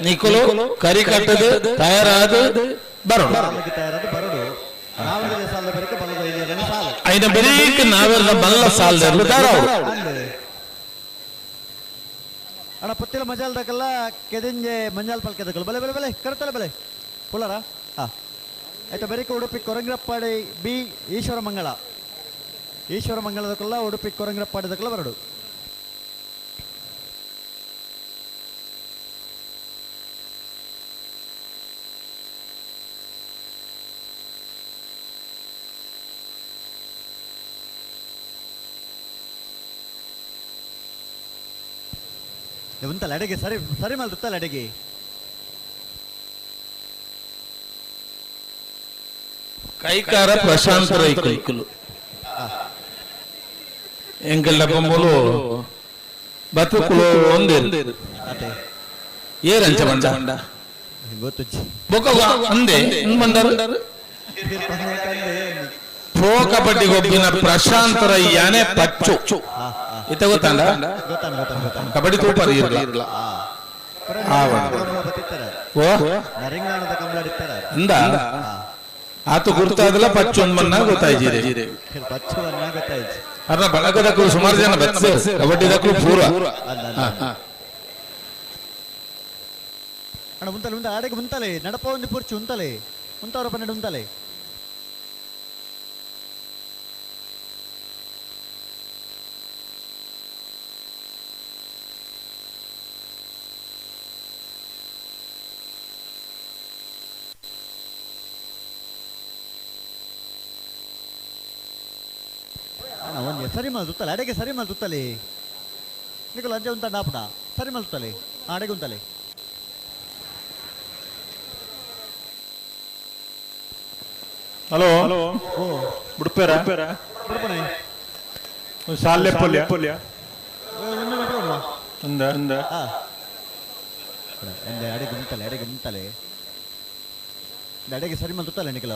ನಿಕುಲು ಕರಿ ಕಟ್ಟದು ತಯಾರಾದ ಬರೋಣ. ತಯಾರಾದ ಬರಡು ನಾಲ್ಕು ಸಾಲ ಬರೀಕೆ ಬಲ್ಲದ ಐದು ಸಾಲು. ಐನ ಬರೀಕ್ ನಾವೆಲ್ಲ ಬಲ್ಲ ಸಾಲದಲ್ಲಿ ದಾರಾವು. ಅಣ್ಣ ಪುತ್ತಿಲ ಮಜಾಲ್ ದಕಲ್ಲ ಕೆದಿಂಜೆ ಮಂಜಲ್ ಪಲ್ಕೆ ದಕಲ ಬಲೆ ಬಲೆ ಬಲೆ ಕರ್ತಲೆ ಬಲೆ ಪುಲ್ಲರ. ಹಾಂ ಆಯ್ತಾ ಬರೀಕೆ ಉಡುಪಿ ಕೊರಂಗ್ರಪ್ಪಾಡಿ ಬಿ ಈಶ್ವರ ಮಂಗಳ ಈಶ್ವರ ಮಂಗಳದಕ್ಕೆಲ್ಲ ಉಡುಪಿ ಕೊರಂಗ್ರಪ್ಪಾಡಿದಕ್ಕೆಲ್ಲ ಬರಡು. ಉಂಟಲ್ಲ ಅಡಿಗೆ ಸರಿ ಸರಿ ಮಲ್ತಲ್ಲ ಅಡಿಗೆ. ಕೈಕಾರ ಪ್ರಶಾಂತ್ ರೈಕುಲು ಎಂಕಲ್ನ ಬೊಂಬುಲು ಬತ್ತುಕುಲು ಒಂದೇರು. ಅದೇ. ಏರಂಚ ಬಂಡ ಬೊಕ್ಕ ಅಂದೆ ಬಂದರು ಪ್ರೊ ಕಬಡ್ಡಿ ಗೊಬ್ಬಿನ ಪ್ರಶಾಂತರ ಯಾನೆ ಪಚ್ಚು ಇತ್ತ ಗೊತ್ತಾಂಡ ಕಬಡ್ಡಿ ತೂಪರ್ ಇರಲ್ಲ ಅಂದ ಆತು ಗುರ್ತಾದಲ್ಲ ಪಚ್ಚು ಒಂದ್ ಗೊತ್ತಾಯ್ಜಿರಿ ಅರ್ನ ಬಳಗದಕ್ಕೂ ಸುಮಾರು ಜನ ಬತ್ಸೆ ಕಬಡ್ಡಿದಕ್ಕೂ ಪೂರ ಅಣ್ಣ ಉಂತಲೆ ಉಂತ ಆಡೆಗೆ ಉಂತಲೆ ನಡಪ ಒಂದು ಪುರ್ಚಿ ಉಂತಲೆ ಉಂತವರ ಪನ್ನೆರಡು ಉಂತಲೆ ಅಣ್ಣ ಒಂದು ಸರಿ ಮಲ್ ಅಡೆಗೆ ಸರಿ ಮಲ್ ತುತ್ತಲೆ ನಿಕಲ್ ಅಂಜೆ ಉಂತ ಡಾಪುಡ ಸರಿ ಮಲ್ ತುತ್ತಲೆ ಅಡೆಗೆ ಉಂತಲೆ. ಹಲೋ ಹಲೋ ಬುಡ್ಪೇರ ಸಾಲೆ ಪೊಲ್ಯ ಪೊಲ್ಯ ಅಂದ ಅಂದ ಅಡೆಗೆ ಉಂತಲೆ ಅಡೆಗೆ ಉಂತಲೆ ಅಡೆಗೆ ಸರಿ ಮಲ್ ತುತ್ತಲೆ ನಿಕಲ.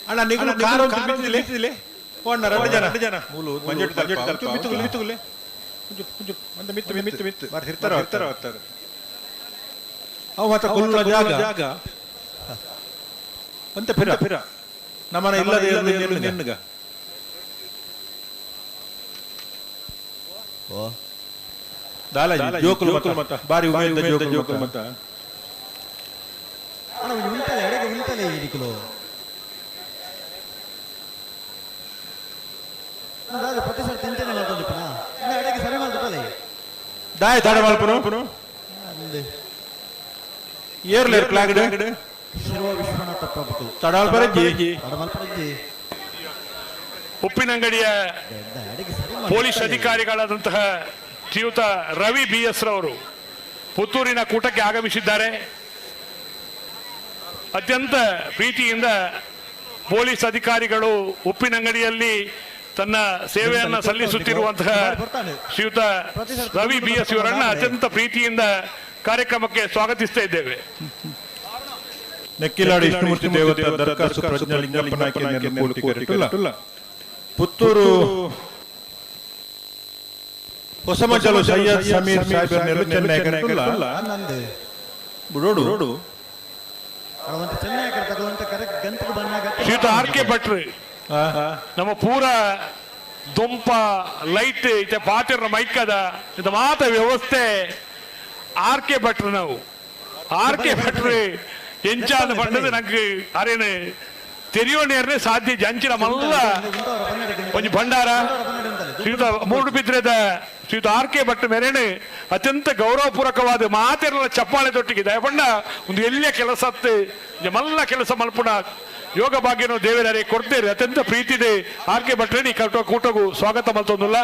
ಅಣ್ಣ ನಿಗುಲು ಕಾರು ಬಿದ್ದಿಲೆ ಓಣ್ಣ ಎರಡು ಜನ ಜನ ಮೂಲು ಮಂಜೆಟ್ ಮಂಜೆಟ್ ತಲ್ಪ ಮಿತ್ತುಗುಲೆ ಮಿತ್ತುಗುಲೆ ಒಂದು ಮಿತ್ತು ಮಿತ್ತು ಮಿತ್ತು ಬಾರ್ ಹಿರ್ತಾರ ಹಿರ್ತಾರ ಹೋಗ್ತಾರೆ ಅವು ಮಾತ್ರ ಕೊಲ್ಲುವ ಜಾಗ ಜಾಗ ಅಂತ ಫಿರ ಫಿರ ನಮ್ಮನ ಇಲ್ಲದೆ ನಿನ್ಗ ಓ ದಾಲಾಜಿ ಜೋಕುಲು ಮತ್ತ ಬಾರಿ ಉಮೇದ ಜೋಕುಲು ಮತ್ತ ಅಣ್ಣ ಉಂತಲೆ ಅಡೆಗೆ ಉಂತಲೆ ನಿಕಲು ದಾದ ಪ್ರತಿ ಸಲ ತಿಂತೇನೆ ಮಾಡ್ಕೊಂಡಿಪ್ಪನ ಇನ್ನು ಅಡೆಗೆ ಸರಿ ಮಾಡ್ತಲೆ ದಾಯ ದಾಡ ಮಲ್ಪನು ಏರ್ಲೇರ್ ಕ್ಲಾಗಡೆ ಶಿರುವ ವಿಶ್ವನಾಥ ಪ್ರಭು ತಡಾಲ್ ಬರಜ್ಜಿ ತಡಮಲ್ಪರಜ್ಜಿ. ಉಪ್ಪಿನಂಗಡಿಯ ಪೊಲೀಸ್ ಅಧಿಕಾರಿಗಳಾದಂತಹ ಶ್ರೀಯುತ ರವಿ ಬಿ ಎಸ್ ರವರು ಪುತ್ತೂರಿನ ಕೂಟಕ್ಕೆ ಆಗಮಿಸಿದ್ದಾರೆ. ಅತ್ಯಂತ ಪ್ರೀತಿಯಿಂದ ಪೊಲೀಸ್ ಅಧಿಕಾರಿಗಳು ಉಪ್ಪಿನಂಗಡಿಯಲ್ಲಿ ತನ್ನ ಸೇವೆಯನ್ನು ಸಲ್ಲಿಸುತ್ತಿರುವಂತಹ ಶ್ರೀಯುತ ರವಿ ಬಿ ಎಸ್ ಇವರನ್ನ ಅತ್ಯಂತ ಪ್ರೀತಿಯಿಂದ ಕಾರ್ಯಕ್ರಮಕ್ಕೆ ಸ್ವಾಗತಿಸ್ತಾ ಇದ್ದೇವೆ. ನೆಕ್ಕಿಲಾಡಿ ವಿಷ್ಣುಮೂರ್ತಿ ದೇವತಾ ದರ್ಕಾಸು ಪ್ರಜ್ಞಾ ಲಿಂಗಪ್ಪ ನಾಯ್ಕ ಪುತ್ತೂರು ಹೊಸಮಜಲು ಸೈಯದ್ ಸಮೀರ್ ಸಾಹೇಬ್ ಚೆನ್ನೈ ಬುಡೋಡು ಶ್ರೀಯುತ ಆರ್ ಕೆ ಭಟ್ರು ನಮ್ಮ ಪೂರ ದೊಂಪ ಲೈಟ್ ಇತ್ತೆ ಪಾತಿರ ಮೈಕದ ಇದು ಮಾತ ವ್ಯವಸ್ಥೆ ಆರ್ ಕೆ ಭಟ್ರು. ನಾವು ಆರ್ ಕೆ ಭಟ್ರು ಎಂಚಾದ ಪಂಡದು ನಂಗೆ ಅರೇನು ತೆರಿಯೋನೇರ್ನೆ ಸಾಧ್ಯ ಜಂಚಿನ ಮಲ್ಲ ಒಂಜಿ ಭಂಡಾರ ಶ್ರೀಯುತ ಮೂಡುಬಿದ್ರೆದ ಶ್ರೀಯುತ ಆರ್ ಕೆ ಭಟ್ ಮೇರೇನೆ ಅತ್ಯಂತ ಗೌರವಪೂರ್ವಕವಾದ ಮಾತೆಲ್ಲ ಚಪ್ಪಾಳೆ ತೊಟ್ಟಿಗೆ ದಯಪಂಡ ಒಂದು ಎಲ್ಲಿಯ ಕೆಲಸ ಮಲ್ಲ ಕೆಲಸ ಮಲ್ಪುಣ ಯೋಗ ಭಾಗ್ಯನು ದೇವರೇ ಕೊಡ್ತೇವೆ. ಅತ್ಯಂತ ಪ್ರೀತಿದೆ ಆರ್ ಕೆ ಭಟ್ರೇನಿ ಕೂಟಗೂ ಸ್ವಾಗತ ಮಲ್ತೊಂದುಲ್ಲ.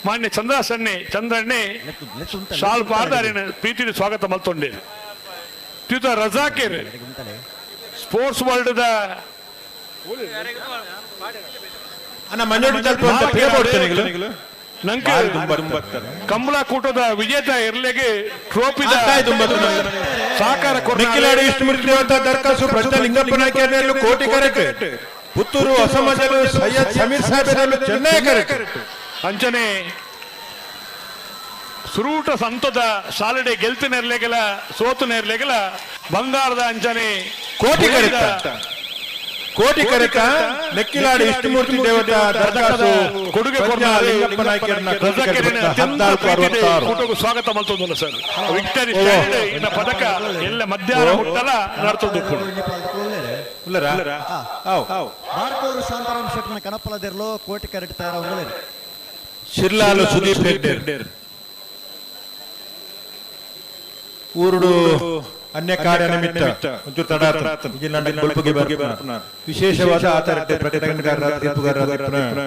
ಮಾನ್ಯ ಚಂದ್ರಾಸನ್ನೆ ಚಂದ್ರಣ್ಣೆ ಶಾಲ್ ಪಾರ್ದಾರಿನ ಪ್ರೀತಿದ ಸ್ವಾಗತ ಮಲ್ತೊಂಡೇರು. ಶ್ರೀಯುತ ರಜಾಕೇರ್ ಸ್ಪೋರ್ಟ್ಸ್ ವರ್ಲ್ಡ್ the ನಂಗೆ ಕಂಬಳ ಕೂಟದ ವಿಜೇತ ಇರ್ಲೆಗೆ ಟ್ರೋಫಿದ ಸಹಕಾರ ನೆಕ್ಕಿಲಾಡಿ ವಿಷ್ಣುಮೂರ್ತಿ ದೇವತಾ ದರ್ಕಾಸು ಪ್ರಜ್ಞಾ ಲಿಂಗಪ್ಪ ನಾಯ್ಕ ಕೋಟಿ ಕರೆಕ್ಟ್ ಪುತ್ತೂರು ಹೊಸಮಜಲು ಸೈಯದ್ ಸಮೀರ್ ಸಾಹೇಬ್ ಚೆನ್ನೈ ಕರೆಕ್ಟ್. ಅಂಚನೆ ಸುರೂಟ ಸಂತದ ಸಾಲಡೆ ಗೆಲ್ತು ನೇರ್ಲೆಗೆಲ ಸೋತು ನೇರ್ಲೆಗೆಲ ಬಂಗಾರದ ಅಂಚನೆ ಕೋಟಿ ಕರೆಕ್ಟ್ ಕೋಟಿ ಕರೆತ ನೆಕ್ಕಿಲಾಡಿ ವಿಷ್ಣುಮೂರ್ತಿ ದೇವತಾ ದರ್ಕಾಸು ಕೊಡುಗೆ ಲಿಂಗಪ್ಪ ಕೂಟಗೂ ಸ್ವಾಗತ ಮಲ್ತೊಂದುಲ್ಲ ಸರ್. ವಿಕ್ಟರಿ ಇನ್ನ ಪದಕ ಎಲ್ಲ ಮಧ್ಯಾಹ್ನ ಮುಟ್ಟಲ ನಡ್ತೊಂದು ಬಾರ್ಕೋರು ಶಾಂತಾರಾಮ್ ಶೆಟ್ಟನ ಕಣಪಲದಿರ್ಲೋ ಕೋಟಿ ಕರೆಕ್ಟ್ ತಯಾರ ಶಿರ್ಲಾಲು ಸುದೀಪ್ ಹೆಗ್ಡೆ ಊರುಡು ಅನ್ಯ ಕಾರ್ಯ ನಿಮಿತ್ತ ಒಂಚೂರು ತಡ ವಿಶೇಷವಾದ ಆತರಟ್ಟೆ ಪ್ರಕಟಣೆಗಾರರ ತೀರ್ಪುಗಾರರ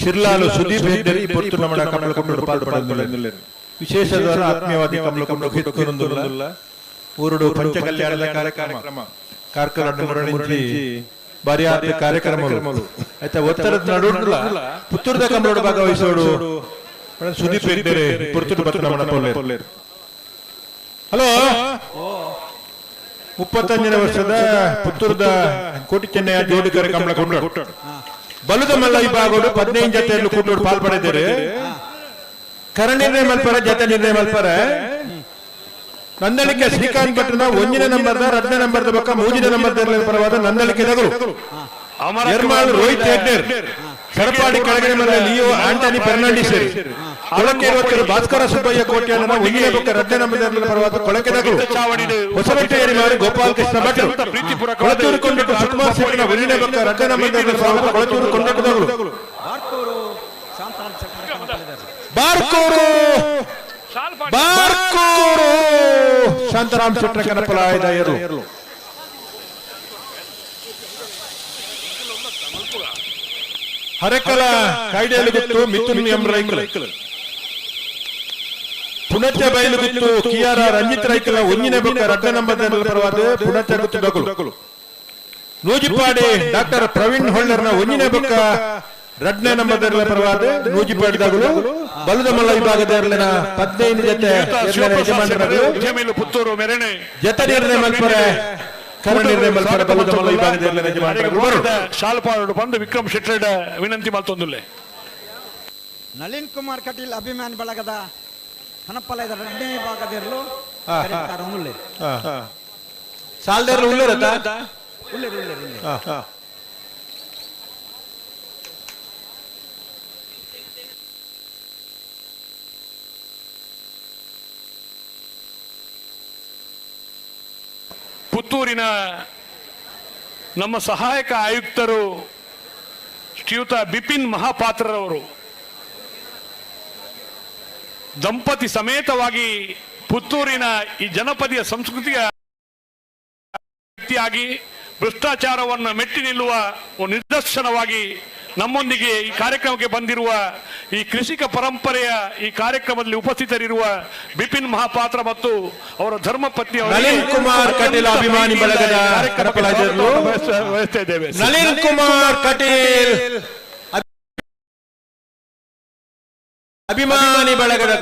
ಶಿರ್ಲಾಲು ಸುದೀಪ್ ಹೆಗ್ಡೆ ಈ ಪೊರ್ತು ನಮ್ಮಡ ಕಮಲ ಪಾಲ್ಪಡೆದುಲ್ಲೆರ್. ವಿಶೇಷವಾದ ಆತ್ಮೀಯವಾದ ಕಮಲ ಕೊಂಡು ಹಿತ್ಕೊನೊಂದುಲ್ಲ. ಊರುಡು ಪಂಚಕಲ್ಯಾಣದ ಕಾರ್ಯಕ್ರಮ ಕಾರ್ಕಳ ಮುರಳಿಂಚಿ ಬಾರಿಯಾದ ಕಾರ್ಯಕ್ರಮಗಳು ಆಯ್ತಾ ಒತ್ತರದ ನಡುಡ್ಲ ಪುತ್ತೂರ್ದ ಕಂಬಳೋಡು ಭಾಗವಹಿಸೋಡು ಸುದೀಪ್ ಹೆಗ್ಡೆರೆ ಪುರ್ತುಡು ಬತ್ತನ ಮಣಪೊಲ್ಲೇರು. ಹಲೋ, 35ನೇ ವರ್ಷದ ಪುತ್ತೂರ್ದ ಕೋಟಿ ಚೆನ್ನಯ್ಯ ಜೋಡಿಕರೆ ಕಂಬಳ ಕೊಂಡಾಡು ಬಲುದ ಮಲ್ಲ ವಿಭಾಗಡು 15 ಜತೆಯಲ್ಲಿ ಕೂಟೋಡು ಪಾಲ್ ಪಡೆದಿದ್ದಾರೆ. ಕರ ನಿರ್ಣಯ ಮಲ್ಪರ ಜತೆ ನಿರ್ಣಯ ಮಲ್ಪರ ನಂದಳಿಕೆ ಶ್ರೀಕಾಂತ್ ಭಟ್ನ 1ನೇ ನಂಬರ್ದ 2ನೇ ನಂಬರ್ದ ಬೊಕ್ಕ 3ನೇ ನಂಬರ್ದ ಪರವಾದ ನಂದಳಿಕೆ ದಗರು ಎರ್ಮಾಳ್ ರೋಹಿತ್ ಹೆಗ್ಡೇರ್, ಸರಪಾಡಿ ಕೆಳಗಡೆ ಮನೆ ಲಿಯೋ ಆಂಟನಿ ಫೆರ್ನಾಂಡಿಸ್, ಕೊಳಕೆ ಭಾಸ್ಕರ ಸುಬ್ಬಯ್ಯ ಕೋಟ್ಯಾನ 1ನೇ ಬೊಕ್ಕ 2ನೇ ನಂಬರ್ ಪರವಾದ ಕೊಳಕೆ ದಗರು ಹೊಸಬೆಟ್ಟೇರಿ ಮಾರಿ ಗೋಪಾಲ್ ಕೃಷ್ಣ ಭಟ್ರು, ಕೊಳಚೂರು ಕೊಂಡಟ್ಟು ಸುಕುಮಾರ್ ಶೆಟ್ಟಿನ 1ನೇ ಬೊಕ್ಕ 2ನೇ ನಂಬರ್ ಪರವಾದ ಕೊಳಚೂರು ಕೊಂಡಟ್ಟು ದಗರು ಬಾರ್ಕೂರು ಬಾರ್ಕೂರು ಶಾಂತರಾಮ್ ಶೆಟ್ಟರ ಕನಪಲಾಯದ ಎರಲು. ಹರಕಲ ಕೈಡಿಯಲ್ಲಿ ಗುತ್ತು ಮಿಥುನ್ ಎಂ ರೈಕಲ್, ಪುಣಚ ಬೈಲು ಗುತ್ತು ಕಿಯಾರ ರಂಜಿತ್ ರೈಕಲ 1ನೇ ಬೊಕ್ಕ 2ನೇ ನಂಬರ್ ಪರವಾದ ಪುಣಚ ಗುತ್ತು ದಗಲು. ನೂಜಿಪಾಡಿ ಡಾಕ್ಟರ್ ಪ್ರವೀಣ್ ಹೊಳ್ಳರ್ನ 1ನೇ ಬೊಕ್ಕ 2ನೇ ನಂಬರ್ ಪರವಾದ ನೂಜಿಪಾಡಿ ದಗಲು. ಬಲದ ಮಲ್ಲ ವಿಭಾಗದ 15 ಜತೆ ಯಜಮಾನರು ಪುತ್ತೂರು ಮೆರಣೆ ಜತೆ ನಿರ್ಣಯ ಮಲ್ಪರೆ ಕರ ನಿರ್ಣಯ ಮಲ್ಪರೆ ಬಲದ ಮಲ್ಲ ವಿಭಾಗದ ಯಜಮಾನರು ಶಾಲ್ಪಾಡು ಬಂದು ವಿಕ್ರಮ್ ಶೆಟ್ಟರ್ ವಿನಂತಿ ಮಲ್ತೊಂದುಲ್ಲೆ. ನಳಿನ್ ಕುಮಾರ್ ಕಟೀಲ್ ಅಭಿಮಾನಿ ಬಳಗದ ಕನಪಲಯದ 2ನೇ ಭಾಗದಿರಲು ಸಾಲ್ದೇರ್ಲು ಉಳ್ಳೇರತ್ತ ಉಳ್ಳೇರು ಉಳ್ಳೇರು ಉಳ್ಳೇರು. ಪುತ್ತೂರಿನ ನಮ್ಮ ಸಹಾಯಕ ಆಯುಕ್ತರು ಶ್ರೀಯುತ ಬಿಪಿನ್ ಮಹಾಪಾತ್ರರವರು ದಂಪತಿ ಸಮೇತವಾಗಿ ಪುತ್ತೂರಿನ ಈ ಜನಪದೀಯ ಸಂಸ್ಕೃತಿಯ ವ್ಯಕ್ತಿಯಾಗಿ ಭ್ರಷ್ಟಾಚಾರವನ್ನು ಮೆಟ್ಟಿ ನಿಲ್ಲುವ ಒಂದು ನಿದರ್ಶನವಾಗಿ ನಮ್ಮೊಂದಿಗೆ ಈ ಕಾರ್ಯಕ್ರಮಕ್ಕೆ ಬಂದಿರುವ ಈ ಕೃಷಿಕ ಪರಂಪರೆಯ ಈ ಕಾರ್ಯಕ್ರಮದಲ್ಲಿ ಉಪಸ್ಥಿತರಿರುವ ಬಿಪಿನ್ ಮಹಾಪಾತ್ರ ಮತ್ತು ಅವರ ಧರ್ಮಪತ್ನಿ ನಳಿನ್ ಕುಮಾರ್ ಕಟೀಲ್ ಅಭಿಮಾನಿ ಬಳಗದ ಬಯಸ್ತಾ ಇದ್ದೇವೆ. ನಳಿನ್ ಕುಮಾರ್ ಕಟೀಲ್ ಅಭಿಮಾನಿ ಬಳಗದ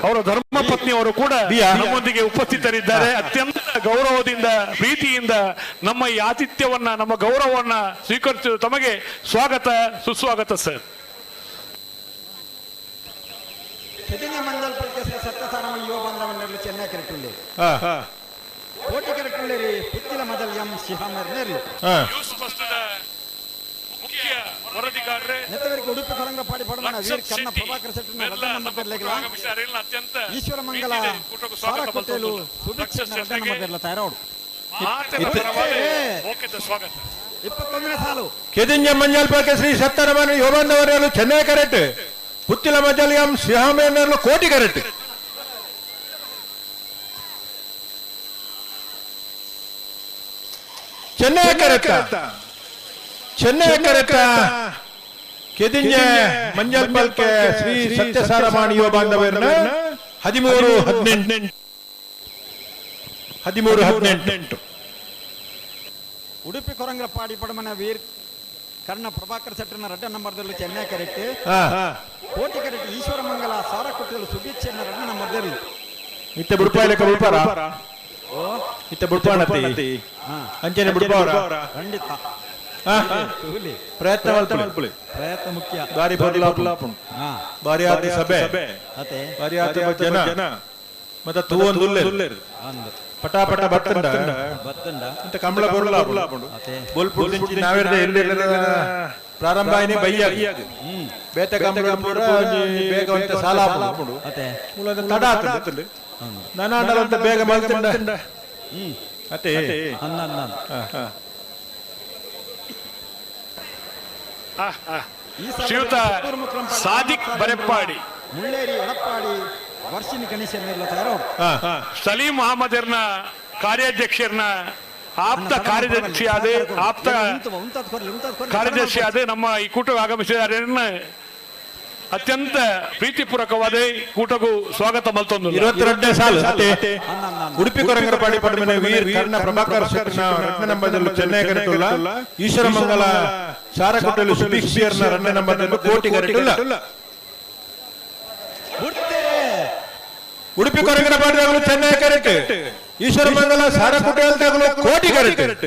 ಅವರ ಧರ್ಮಪತ್ನಿಯವರು ಕೂಡ ನಮ್ಮೊಂದಿಗೆ ಉಪಸ್ಥಿತರಿದ್ದಾರೆ. ಅತ್ಯಂತ ಗೌರವದಿಂದ ಪ್ರೀತಿಯಿಂದ ನಮ್ಮ ಈ ಆತಿಥ್ಯವನ್ನ ನಮ್ಮ ಗೌರವವನ್ನ ಸ್ವೀಕರಿಸಿದ ತಮಗೆ ಸ್ವಾಗತ ಸುಸ್ವಾಗತ ಸರ್. ಮುಖ್ಯ ವರದಿಗಾರರೇ ಉಡುಪಿ ಕೊರಂಗಪಾಡಿ ಪಡಮನ ವೀರ್ ಕರ್ಣ ಪ್ರಭಾಕರ್ ಶೆಟ್ಟರ್ನ ರಡ್ಡನೇ ನಂಬರ್ ಲೆಗ್ಲ ಅತ್ಯಂತ ಈಶ್ವರ ಮಂಗಲ ಸಾರಕೋಟೇಲು ಸುಭಿಕ್ಷ ರಡ್ಡನೇ ನಂಬರ್ ಲೆಗ್ಲ ತಯಾರೋಡು. ಸ್ವಾಗತ. 21ನೇ ಸಾಲು ಕೆದಿಂಜ ಮಂಜಲ್ಪಾಕೆ ಶ್ರೀ ಸತ್ತರಮನ ಯೋಬಂದವರಲು ಚೆನ್ನೈ ಕರೆಕ್ಟ್, ಪುತ್ತಿಲ ಮಜಲಿಯಂ ಸಿಹಾಮೇನರ್ಲು Koti correct. Chennai correct Chennai correct ಕೆದಿಂಜೆ ಮಂಜಲ್ಪಲ್ಕೆ ಶ್ರೀ ಸತ್ಯಸಾರಮಾಣಿ ಯುವ ಬಾಂಧವರನ್ನ 13 18 13 18. ಉಡುಪಿ ಕೊರಂಗಪಾಡಿ ಪಡಮನ ವೀರ್ ಕರ್ಣ ಪ್ರಭಾಕರ್ ಶೆಟ್ಟರ್ನ ರಡ್ಡನೇ ನಂಬರ್ದಲ್ಲಿ ಚೆನ್ನೈ ಕರೆಕ್ಟ್, ಕೋಟಿ ಕರೆಕ್ಟ್ ಈಶ್ವರ ಮಂಗಲ ಸಾರಕೋಟೆಯಲ್ಲಿ ಸುಭಿಕ್ಷೆನ ರಡ್ಡನೇ ನಂಬರ್ದಲ್ಲಿ. ಇತ್ತೆ ಬುಡ್ಪಾಯಿಲೆಕ್ಕ ಬುಡ್ಪಾರ ಇತ್ತೆ ಬುಡ್ಪಾಣತಿ ಅಂಚನೆ ಬುಡ್ಪಾರ ಖಂಡಿತ ಪ್ರಯತ್ನ ಮಲ್ಪುಲಿ, ಪ್ರಯತ್ನ ಮುಖ್ಯ. ಬಾರಿ ಪೊರ್ಲಾಪುಂಡು, ಬಾರಿ ಆತ ಸಭೆ, ಬಾರಿ ಆತ ಜನ, ಮತ್ತೆ ತೂವೊಂದು ಉಲ್ಲೇರು ಪಟಾಪಟ ಬತ್ತಂಡ ಅಂತ ಕಂಬಳ ಪೊರ್ಲಾಪುಂಡು. ಬೊಲ್ಪುಡು ನಾವೆರ್ದ ಎಲ್ಲೆಲ್ಲ ಪ್ರಾರಂಭ ಆಯ್ನೆ ಬಯ್ಯಾಗ ಬೇತೆ ಕಂಬಳ ಪೂರ ಬೇಗ ಒಂತೆ ಸಾಲ ಆಪುಂಡು, ತಡ ಆತುಂಡು, ನಾನಾಂಡಲ ಬೇಗ ಮಲ್ತುಂಡ ಅತೆ. ಶ್ರೀಯುತ ಸಾದಿಕ್ ಬರೆಪ್ಪಾಡಿ, ಮುಳ್ಳೇರಿ ಎಡಪ್ಪಾಡಿ ವರ್ಷಿಣಿ ಗಣೇಶ ಸಲೀಂ ಅಹಮದರ್ನ ಕಾರ್ಯಾಧ್ಯಕ್ಷರನ್ನ ಆಪ್ತ ಕಾರ್ಯದರ್ಶಿಯಾದ ಆಪ್ತ ಕಾರ್ಯದರ್ಶಿಯಾದ ನಮ್ಮ ಈ ಕೂಟಕ್ಕೆ ಆಗಮಿಸಿದ್ದಾರೆ. ಅತ್ಯಂತ ಪ್ರೀತಿಪೂರ್ವಕವಾದ ಕೂಟಗೂ ಸ್ವಾಗತ ಮಲ್ತೊಂದು. 22ನೇ ಸಾಲು ಉಡುಪಿ ಕೊರಂಗರಪಾಡಿ ಪಡಮನೆ ವೀರ್ ಕರ್ಣ ಪ್ರಭಾಕರ್ ಶೆಟ್ಟರ್ನ ರತ್ನ ನಂಬರ್ದಲ್ಲಿ ಚೆನ್ನೈ ಕರೆಟುಲ್ಲ ಈಶ್ವರ ಮಂಗಲ ಸಾರಕೊಟ್ಟಲು ಸುದೀಪ್ ಸಿಯರ್ನ ರನ್ನೇ ನಂಬರ್ ಕೋಟಿ ಕರೆಟ್ ಉಡುಪಿ ಕೊರಗನ ಪಾಡಿದಾಗಲು ಚೆನ್ನೈ ಕರೆಕ್ಟ್ ಈಶ್ವರ ಮಂಗಲ ಸಾರಕುಟೇಲ್ದಾಗಲು Koti correct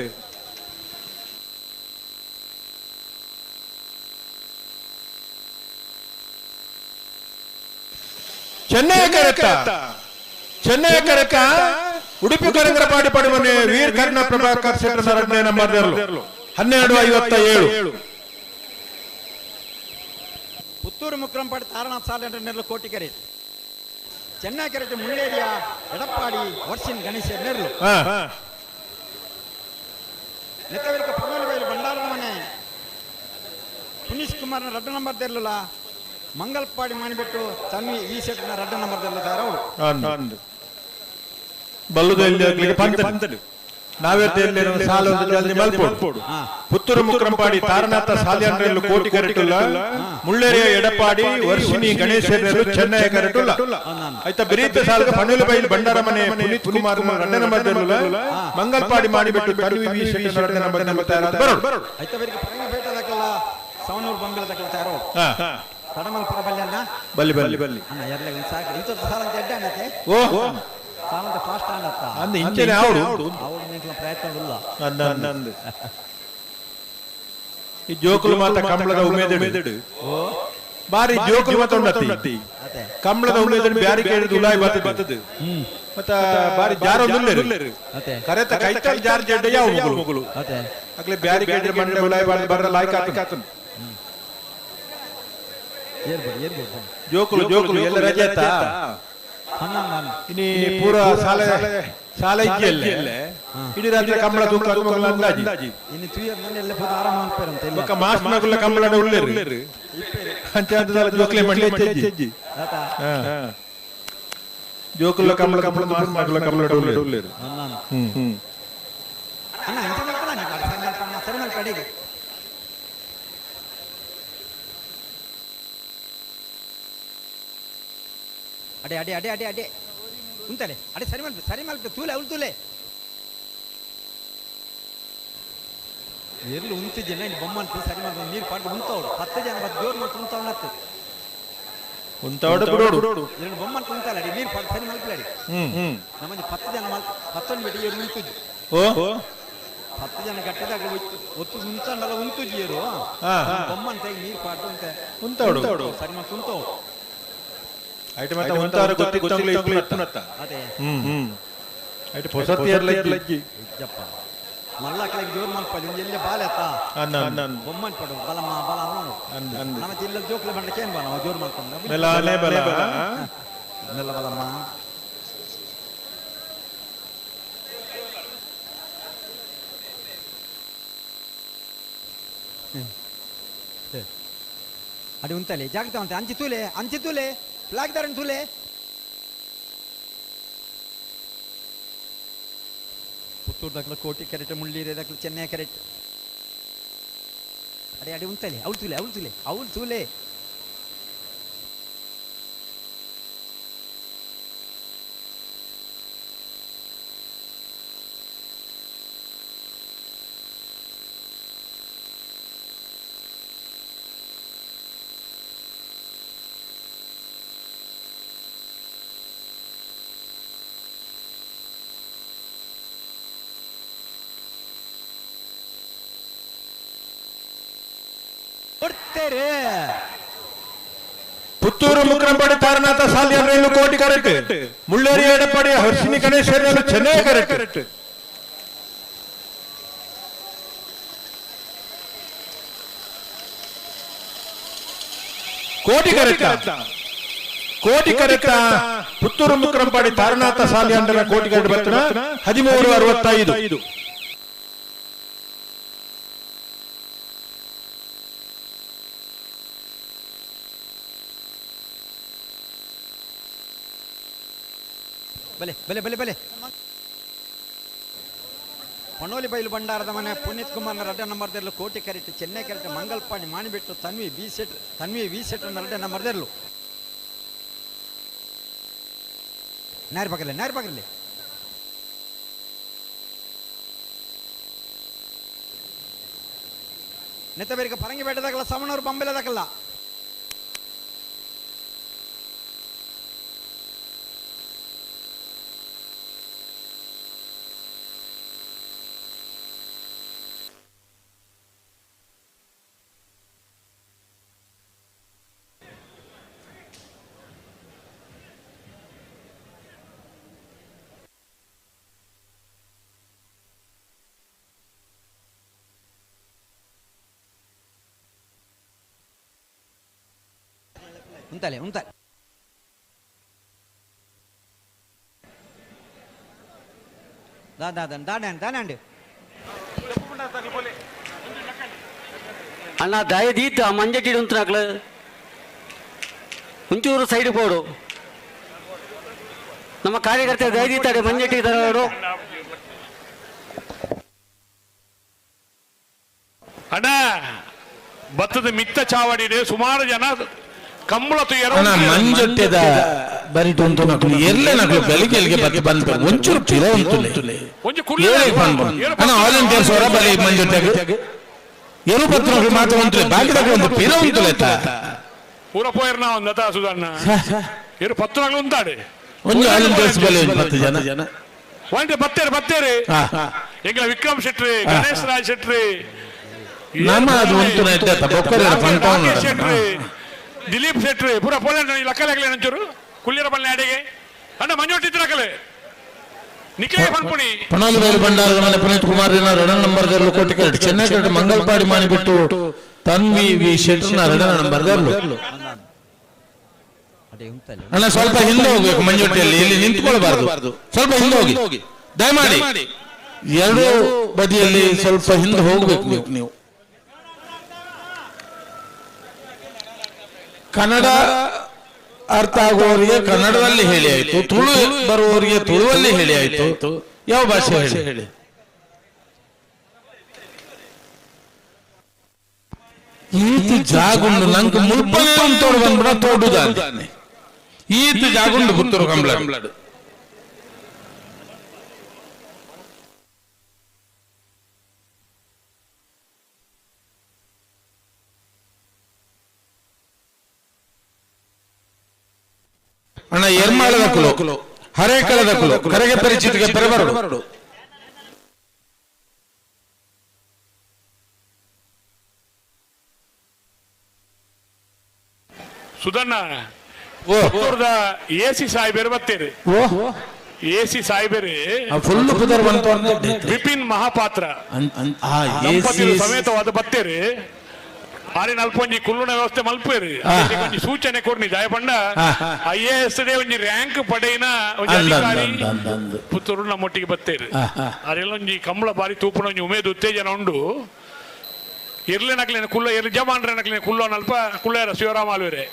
Chennai correct Chennai correct Udupi ಕೊರಂಗರ ಪಾಡಿ ಪಡುವನೆ ವೀರ್ ಕರ್ಣ ಪ್ರಭಾಕರ್ ಶೆಟ್ಟರ್ ಎರಡನೇ ನಂಬರ್ 12:57. ಪುತ್ತೂರು ಮುಕ್ರಂಪಾಡಿ ತಾರನಾಥ್ ಸಾಲೆ ಕೋಟಿ ಕೆರೆ ಚೆನ್ನೈ ಕೆರೆಟ್ ಮುಳ್ಳೇರಿಯ ಎಡಪ್ಪಾಡಿ ವರ್ಷಿನ್ ಗಣೇಶ ನೆರ್ಲು ನೆತ್ತವರಿಕ ಪೊನ್ನೂರು ಭಂಡಾರನ ಮನೆ ಪುನೀಶ್ ಕುಮಾರ್ನ ರಡ್ಡ ನಂಬರ್ ತೆರಲಿಲ್ಲ ಮಂಗಲ್ಪಾಡಿ ಮಾಡಿಬಿಟ್ಟು ತನ್ವಿ ಈ ಸೆಟ್ನ ರಡ್ಡ ನಂಬರ್ ತೆರಲಿದ್ದಾರೆ ಅವರು. ಬಲ್ಲುದಲ್ಲಿ ನಾವೇ ಸಾಲ ಮಲ್ಪೋಡು. ಪುತ್ತೂರು ಮುಕ್ರಂಪಾಡಿ ತಾರನಾಥ ಸಾಲ್ಯಾನ್ರಲ್ಲೂ ಕೋಟಿ ಕರೆಟುಲ್ಲ, ಮುಳ್ಳೇರಿಯ ಎಡಪಾಡಿ ವರ್ಷಿಣಿ ಗಣೇಶರಲ್ಲೂ ಚೆನ್ನೈ ಕರೆಟುಲ್ಲ. ಆಯ್ತಾ ಬಿರೀತ ಸಾಲದ ಪಣ್ಣುಲು ಬೈಲು ಭಂಡಾರ ಮನೆ ಪುನೀತ್ ಕುಮಾರ್ ರಡ್ಡ ನಂಬರ್ ಮಂಗಲ್ಪಾಡಿ ಮಾಡಿಬಿಟ್ಟು ತನ್ವಿ ವಿ ಶೆಟ್ಟಿ ರಡ್ಡ ನಂಬರ್ ಬರೋಡು. ಆಯ್ತಾ ಬೇರೆ ಪರಂಗಿ ಬೇಟ ದಕ್ಕಲ್ಲ ಸವಣೂರು ಬಂಗಲ ದಕ್ಕಲ್ಲ ತಯಾರು ತಡಮಲ್ ಪರ ಬಲ್ಯನ್ನ ಬಲ್ಲಿ ಬಲ್ಲಿ ಬಲ್ಲಿ ಅಣ್ಣ ಎಲ್ಲ ಒಂದು ಸಾಕು ಇಂಥ ಸಾಲಂತ ಎಡ್ಡೆ ಅಣ್ಣತೆ ಓ ಸಾಲಂತ ಫಾಸ್ಟ್ ಅಣ್ಣತ್ತ ಅಂದ ಇಂಚನೆ ಅವಳು ಅವಳು ನಿಂತ್ಲ ಪ್ರಯತ್ನ ಇಲ್ಲ. ಅಂದ ಈ ಜೋಕುಲು ಮಾತ ಕಂಬಳದ ಉಮೇದೆಡು ಬಾರಿ ಜೋಕುಲು ಮಾತ ಉಂಡತಿ ಕಂಬಳದ ಉಮೇದೆಡು ಬ್ಯಾರಿಕೇಡ್ ಉಲಾಯ್ ಬರ್ತದೆ ಮತ್ತ ಬಾರಿ ಜಾರೊಂದುಲ್ಲೇರು ಕರೆತ ಕೈತಲ್ ಜಾರ್ ಜಡ್ಡ ಯಾವ ಮುಗುಲು ಅಕ್ಲೆ ಬ್ಯಾರಿಕೇಡ್ ಮಂಡೆ ಉಲಾಯ್ ಬಾರ್ದು ಬರ್ರ ಲಾಯ್ಕ್ ಆತನು. ಜೋಕುಲು ಜೋಕುಲು ಎಲ್ಲ ರಜೆ ಆಯ್ತಾ ಇನಿ ಪೂರ ಸಾಲೆ ಸಾಲೆ ಇಜ್ಜಿಯಲ್ಲೇ ಇಡೀ ರಾತ್ರಿ ಕಂಬಳ ತೂಕ ಅಂದಾಜಿ ಇನ್ನು ತುಯ್ಯರ್ ಮನೆ ಎಲ್ಲ ಪೂರ ಆರಾಮ ಅನ್ಪೇರಂತ ಇಲ್ಲ ಬೊಕ್ಕ ಮಾಸ್ಕ್ ನಗುಲ ಕಂಬಳನ ಉಳ್ಳೇರು ಅಂಚ ಅಂತದಲ್ಲ ಜೋಕ್ಲೆ ಮಂಡೆ ಹೆಚ್ಚಿ ಜೋಕುಲ ಕಂಬಳ ಕಂಬಳ ಮಾಸ್ಕ್ ನಗುಲ ಕಂಬಳ ಉಳ್ಳೇರು. ಹ್ಮ್ ಅಣ್ಣ ಇಂಥ ಮಲ್ಪಣ ಸರಿ ಮಲ್ಪ ಅಡಿಗೆ ಅಡೆ ಅಡೆ ಅಡೆ ಅಡೆ ಅಡೆ ಉಂತಲೆ ಅಡೆ ಸರಿ ಮಲ್ಪ ಸರಿ ಮಲ್ಪ ತೂಲೆ ಅವಳು ತೂಲೆ ಎಲ್ಲಿ ಉಂತಿದ್ದಿಲ್ಲ ಇಲ್ಲಿ ಬೊಮ್ಮಂತ ಸರಿ ಮಲ್ಪ ನೀರು ಪಾಡ್ದು ಉಂತವಳು 10 ಜನ ಬತ್ತು ಜೋರು ಮಾಡ್ತು ಉಂತವಳು ಉಂತವಡು ಬಿಡೋಡು ಎರಡು ಬೊಮ್ಮಂತ ಉಂತಲ್ಲ ಅಡಿ ನೀರು ಪಾಡ್ದು ಸರಿ ಮಲ್ಪಲಾಡಿ ನಮ್ಮಲ್ಲಿ 10 ಜನ ಮಲ್ಪ 11 ಬಿಟ್ಟು ಏರು ಉಂತುಜ್ಜು ಓ 10 ಜನ ಗಟ್ಟದಾಗ ಒತ್ತು ಉಂತಂಡಲ್ಲ ಉಂತುಜ್ಜಿ ಏರು ಬೊಮ್ಮಂತ ನೀರು ಪಾಡ್ದು ಉಂತೆ ಉಂತವಡು ಸರಿ ಮಾಡ್ತು ಉಂತವಳು ಐಟಮ್ ಮತ್ತೆ ಉಂತಾರ ಗೊತ್ತಿತ್ತಂಗ್ಲೆ ಇಪ್ಪುನತ್ತ. ಅದೇ ಹ್ಮ್ ಹ್ಮ್ ಐಟ ಪೊಸತಿಯರ್ಲ ಇಜ್ಜಿ ಇಜ್ಜಪ್ಪ ಮಲ್ಲಕ್ಕಳಿಗೆ ಜೋರು ಮಲ್ಪಲ್ಲಿ ಒಂದು ಎಲ್ಲೇ ಬಾಲೆ ಅತ್ತ ಅನ್ನ ಅನ್ನ ಬೊಮ್ಮನ್ ಪಡು ಬಲಮ್ಮ ಬಲ ಅಂದ್ ನಮ್ಮ ಇಲ್ಲ ಜೋಕ್ಲೆ ಬಂಡ ಕೇನ್ ಬಾ ನಾವು ಜೋರು ಮಾಡ್ಕೊಂಡು ಮೆಲಾನೆ ಬಲ ಮೆಲ್ಲ ಬಲಮ್ಮ ಅಡಿ ಉಂತಲೆ ಜಾಗ್ರತೆ ಉಂಟೆ ಅಂಚಿ ತೂಲೆ ಅಂಚಿ ತೂಲೆ ಫ್ಲಾಗ್ ದಾರನ್ ತೂಲೆ ಪುತ್ತೂರು ದಕ್ಕಲ ಕೋಟಿ ಕರೆಕ್ಟ್ ಮುಳ್ಳೀರೆ ದಕ್ಕಲ ಚೆನ್ನೈ ಕರೆಕ್ಟ್ ಅಡೆ ಅಡಿ ಉಂತಲೆ ಅವಳು ತೂಲೆ ಅವಳು ತೂಲೆ ಅವಳು ತೂಲೆ ಕೊಡ್ತೇರೆ ಪುತ್ತೂರು ಮುಕ್ರಂಪಾಡಿ ತಾರನಾಥ ಸಾಲಿಯನ್ ರೈಲು ಕೋಟಿ ಕರೆಕ್ಟ್ ಮುಳ್ಳೇರಿ ಎಡಪಾಡಿ ಹರ್ಷಿನಿ ಗಣೇಶ್ ರೈಲು Chennai correct Koti correct Koti correct Puttur Mukrampadi Taranatha Saliyan Koti correct ಬರ್ತಾನ 13:65. ಬಲೆ ಬಲೆ ಬಲೆ ಬಲೆ ಪಣೋಲಿ ಬೈಲು ಭಂಡಾರದ ಮನೆ ಪುನೀತ್ ಕುಮಾರ್ನ ರಡ್ಡ ನಂಬರ್ ದೆರ್ಲು ಕೋಟಿ ಕರೆಕ್ಟ್ ಚೆನ್ನೈ ಕರೆಕ್ಟ್ ಮಂಗಲ್ಪಾಡಿ ಮಾಣಿಬಿಟ್ಟು Tanvi B set Tanvi V set ರಡ್ಡ ನಂಬರ್ ದೆರ್ಲು ನಾರಿ ಪಕ್ಕಲೆ ನಾರಿ ಪಕ್ಕಲೆ ನೆತ್ತಬೇರಿಗೆ ಪರಂಗಿ ಬೇಟದಾಗಲ್ಲ ಸಮಣವರು ಬಂಬೆಲದಾಗಲ್ಲ. ಉಂತಲೆ ಉಂತಲೆ ದಾದ ದಾಡ ದಾಂಡು ಅಣ್ಣ ದಯದೀತ ಮಂಜಟ್ಟಿಡು ಉಂತನಾಕ್ಲು ಒಂಚೂರು ಸೈಡ್ ಬೋಡು ನಮ್ಮ ಕಾರ್ಯಕರ್ತ ದಯದೀತಾರೆ ಮಂಜಟ್ಟಿ ತರೋಡು. ಅಣ್ಣ ಭತ್ತದ ಮಿತ್ತ ಚಾವಡಿದೆ ಸುಮಾರು ಜನ ಕಂಬಳ ತುಯ್ಯರ ಮಂಜೊಟ್ಟೆದ ಬರಿಟು ಉಂಟು ನಕಲು ಎಲ್ಲೆ ನಕಲು ಬೆಳಿಗ್ಗೆ ಎಲ್ಲಿಗೆ ಬತ್ತಿ ಬಂದ ಒಂಚೂರು ಪಿರ ಉಂಟುಲೆ ಅಣ್ಣ ವಾಲಂಟಿಯರ್ಸ್ ಹೊರ ಬಲಿ ಮಂಜೊಟ್ಟೆಗೆ ಎರು ಪತ್ರ ಮಾತ್ರ ಉಂಟುಲೆ ಬಾಕಿದಾಗ ಒಂದು ಪಿರ ಉಂಟುಲೆ ಪೂರ ಪೋಯರ್ನ ಒಂದು ಅತ ಸುಧಣ್ಣ ಎರು ಪತ್ತು ನಕಲು ಉಂತಾಡೆ ಒಂದು ವಾಲಂಟಿಯರ್ಸ್ ಬಲಿ ಒಂದು 10 ಜನ ವಾಲಂಟಿಯರ್ ಬತ್ತೇರು ಬತ್ತೇರು ಎಂಗಳ ವಿಕ್ರಮ್ ಶೆಟ್ರಿ ಗಣೇಶ್ ರಾಜ್ ಶೆಟ್ರಿ ನಮ್ಮ ಅದು ಉಂಟು ಶೆಟ್ರಿ ದಿಲೀಪ್ ಶೆಟ್ರಿ ಪೂರ ಪೋಲೆಂಡ್ ಲಕ್ಕಲಾಗಲಿ ನಂಚೂರು ಕುಳ್ಳಿರ ಬಲ್ಲೆ ಅಡಿಗೆ ಅಣ್ಣ ಮಂಜೊಟ್ಟಿದ್ರಕಲೆ ನಿಖಿಲೇ ಪನ್ಪುಣಿ ಪಣೋಲಿಬೇಲು ಭಂಡಾರದ ಮನೆ ಪುನೀತ್ ಕುಮಾರ್ ಎರಡನೇ ನಂಬರ್ ದರ್ಲು ಕೋಟಿ ಕರೆಕ್ಟ್ ಚೆನ್ನೈ ಕರೆಕ್ಟ್ ಮಂಗಲ್ಪಾಡಿ ಮಾನಿ ಬಿಟ್ಟು ತನ್ವಿ ವಿ ಶೆಟ್ಟರ್ನ ಎರಡನೇ ನಂಬರ್ ದರ್ಲು. ಅಣ್ಣ ಸ್ವಲ್ಪ ಹಿಂದೆ ಹೋಗ್ಬೇಕು ಮಂಜೊಟ್ಟಿಯಲ್ಲಿ, ಇಲ್ಲಿ ನಿಂತ್ಕೊಳ್ಬಾರ್ದು, ಸ್ವಲ್ಪ ಹಿಂದೆ ಹೋಗಿ ದಯಮಾಡಿ ಎರಡೂ ಬದಿಯಲ್ಲಿ ಸ್ವಲ್ಪ ಹಿಂದೆ ಹೋಗ್ಬೇಕು ನೀವು. ಕನ್ನಡ ಅರ್ಥ ಆಗುವವರಿಗೆ ಕನ್ನಡದಲ್ಲಿ ಹೇಳಿ ಆಯ್ತು, ತುಳು ಬರುವವರಿಗೆ ತುಳುವಲ್ಲಿ ಹೇಳಿ ಆಯ್ತು, ಯಾವ ಭಾಷೆ ಹೇಳಿ? ಈತ ಜಾಗುಂಡು ನಂಗೆ ಮುಲ್ಪನೆ ತೋಡು ಬಂದ್ಬಿಡ ತೋಡುದಾನೆ ಈತ ಜಾಗುಂಡು ಪುತ್ತೂರು ಕಂಬ್ಳಾಡು. ಅಣ್ಣ ಎರ್ಮಾಳದ ಕುಲು ಹರೇಕಳದ ಕುಲು ಕರೆಗೆ ಪರಿಚಿತಗೆ ಪೆರಬರಡು. ಸುಧಣ್ಣ ಎ ಸಿ ಸಾಹೇಬರು ಬತ್ತೀರಿ, ಎ ಸಿ ಸಾಹೇಬರೇ ಫುಲ್ ಪುದರ್ ಬಂತು ವಿಪಿನ್ ಮಹಾಪಾತ್ರ ಸಮೇತವಾದ ಬತ್ತೀರಿ. ಆರಿನ ಅಲ್ಪ ಒಂಜಿ ಕುಲ್ಲುನ ವ್ಯವಸ್ಥೆ ಮಲ್ಪೇರಿ ಒಂಜಿ ಸೂಚನೆ ಕೊರ್ನಿ ದಯಪಂಡ I A S day ಒಂಜಿ ರ್ಯಾಂಕ್ ಪಡೆಯಿನ ಒಂಜಿ ಅಧಿಕಾರಿ ಪುತ್ತೂರು ನಮ್ಮೊಟ್ಟಿಗೆ ಬತ್ತೇರಿ. ಆರೆಲ್ಲ ಒಂಜಿ ಕಂಬಳ ಬಾರಿ ತೂಪುನ ಒಂಜಿ ಉಮೇದು ಉತ್ತೇಜನ ಉಂಡು. ಇರ್ಲೆ ನಕ್ಲೇನ ಕುಲ್ಲ ಇರ್ಲಿ ಜಮಾನ್ರೆ ನಕ್ಲೇನ ಕುಲ್ಲೋ ಅಲ್ಪ ಕುಳ್ಳೇರ ಶಿವರಾಮ ಆಲ್ವೇರೆ.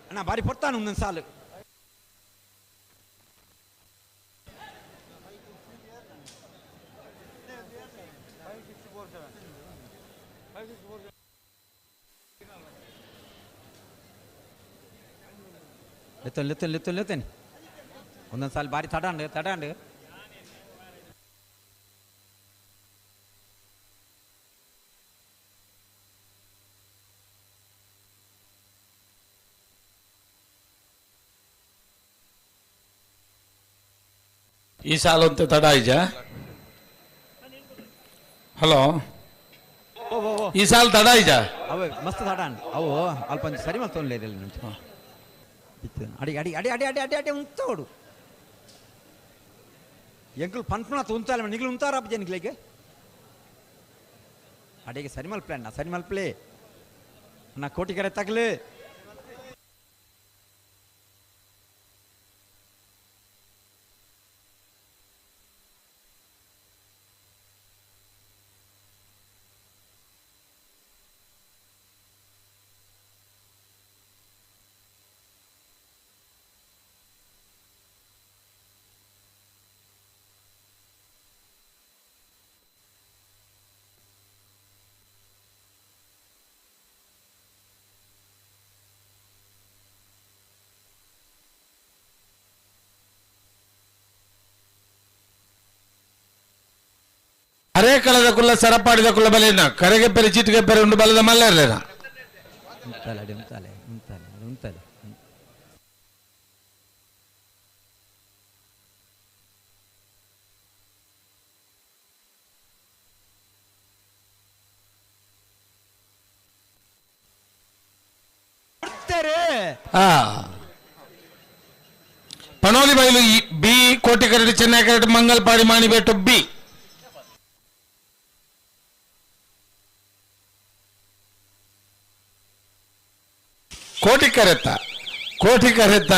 ಅಣ್ಣ ಬಾರಿ ಪೊರ್ತಾನು ಒಂದೊಂದು ಸಾಲು. ಲೆತ್ತನ್ ಲೆತ್ತನ್ ಲೆತ್ತನ್ ಲೆತ್ತೇನೆ ಒಂದೊಂದು ಸಾಲು ಬಾರಿ ತಡಾಂಡು ತಡಾಂಡು. ಈ ಸಾಲಂತೆ ತಡ ಆಯ್ಜ? ಹಲೋ, ಈ ಸಾಲ ತಡ ಆಯ್ಜ? ಅವ ಮಸ್ತ್ ತಡ ಅವು ಅಲ್ಪ ಸರಿ ಮಲ್ತೊಂದು ಅಡಿ ಅಡಿ ಅಡಿ ಅಡಿ ಅಡಿ ಅಡಿ ಅಡಿ ಉಂತೋಡು ಎಂಕುಲು ಪನ್ಪುನ ಉಂತಾಲ ನಿಗ್ಲು ಉಂತಾರಪ್ಪ ಜನಿಗ್ಲಿಗೆ. ಅಡಿಗೆ ಸರಿ ಮಲ್ಪ್ಲೆ ಅಣ್ಣ, ಸರಿ ಮಲ್ಪ್ಲೆ ಅಣ್ಣ, ಕೋಟಿಗೆರೆ ತಗಲಿ. ಅರೆ ಕಳದ ಕುಲ್ಲ ಸರಪಾಡಿದ ಕುಲ್ಲ ಬಲೇನ ಕರೆಗೆ ಪೆರಿ ಚೀಟಿಗೆ ಪೆರಿ ಉಂಡು ಬಲದ ಮಲ್ಲೇರ್ಲೇನ. ಉಂತಾಲೆ ಅಡಿ, ಉಂತಾಲೆ ಉಂತಾಲೆ ಉಂತಾಲೆ. ಪಣೋಲಿ ಬೈಲು ಬಿ ಕೋಟಿಕರಡಿ ಚೆನ್ನೈ ಕರಡಿ ಮಂಗಲ್ಪಾಡಿ ಮಾಣಿಬೆಟ್ಟು ಬಿ. ಕೋಟಿಕರೆತ್ತ ಕೋಟಿಕರೆತ್ತ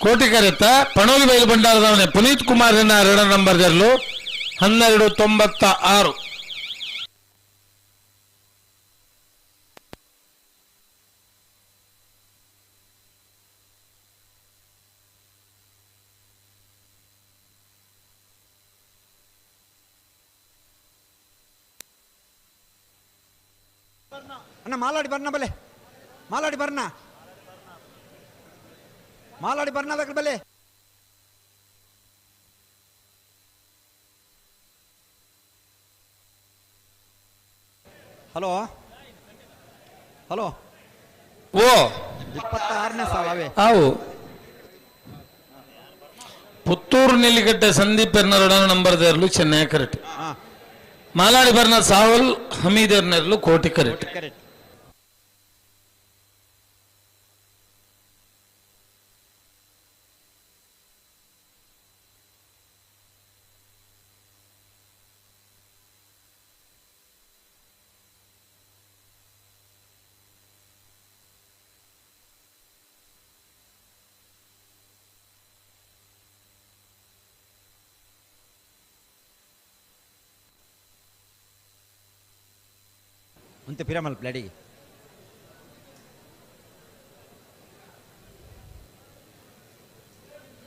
ಕೋಟಿಕರೆತ್ತ ಪಣೋಲಿ ಬೈಲು ಭಂಡಾರದವನೇ ಪುನೀತ್ ಕುಮಾರನ 2 ನಂಬರ್ ಜರ್ಲು 1296. ಅಣ್ಣ ಮಾಲಾಡಿ ಬರ್ನ ಬಲೆ, ಮಾಲಾಡಿ ಬರ್ನ, ಮಾಲಾಡಿ ಬರ್ನ ಬಲೆ. ಹಲೋ ಹಲೋ ಓ 26ನೇ ಸಾಲವೇ ಆವು. ಪುತ್ತೂರು ನೆಲ್ಲಿಕಟ್ಟೆ ಸಂದೀಪ್ ಎರ್ನರುಡ ನಂಬರ್ ದೇರ್ಲು ಚೆನ್ನೈ ಕರೆಕ್ಟ್. ಮಾಲಾಡಿ ಬರ್ನ ಸಾವಲ್ ಹಮೀದ್ ಎರ್ನರ್ಲು ಕೋಟಿ ಕರೆಕ್ಟ್. ಕರೆಕ್ಟ್. ಅಂತೆ ಪಿರಮಲ್ ಪ್ಲೇಡಿಗೆ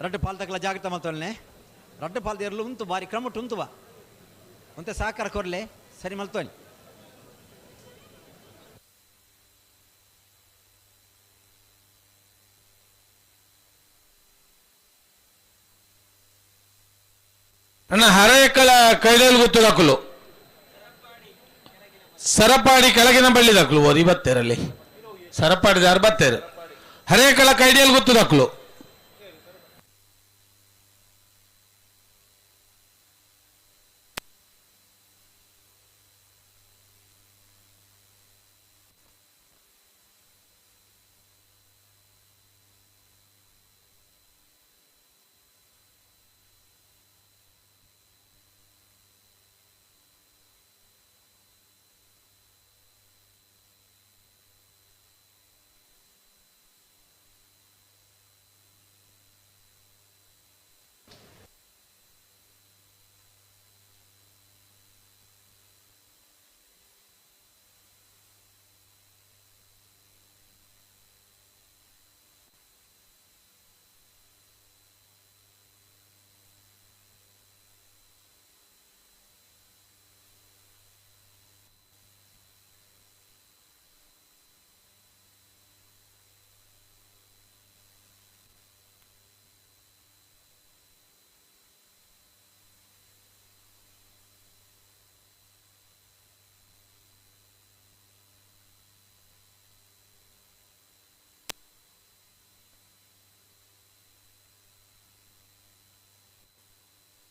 ರಡ್ಡು ಪಾಲ್ ತಕಲ ಜಾಗ್ರತೆ ಮಲ್ತೊಲ್ನೆ. ರಡ್ಡು ಪಾಲ್ ದೇರ್ಲು ಉಂತು ಬಾರಿ ಕ್ರಮಟ್ಟು ಉಂತುವ ಒಂತೆ ಸಹಕಾರ ಕೊರ್ಲೆ ಸರಿ ಮಲ್ತೋನಿ. ಅಣ್ಣ ಹರೇಕಳ ಕೈಡೇಲ್ ಗೊತ್ತುದಾಕಲು ಸರಪಾಡಿ ಕೆಳಗಿನ ಬಳ್ಳಿದಾಕ್ಲು ಓದಿ ಬತ್ತೇರಲ್ಲಿ ಸರಪಾಡಿ ದಾರು ಬತ್ತೇರು ಹರೇಕಳ ಕೈಡಿಯಲ್ಲಿ ಗೊತ್ತುದಾಕ್ಲು.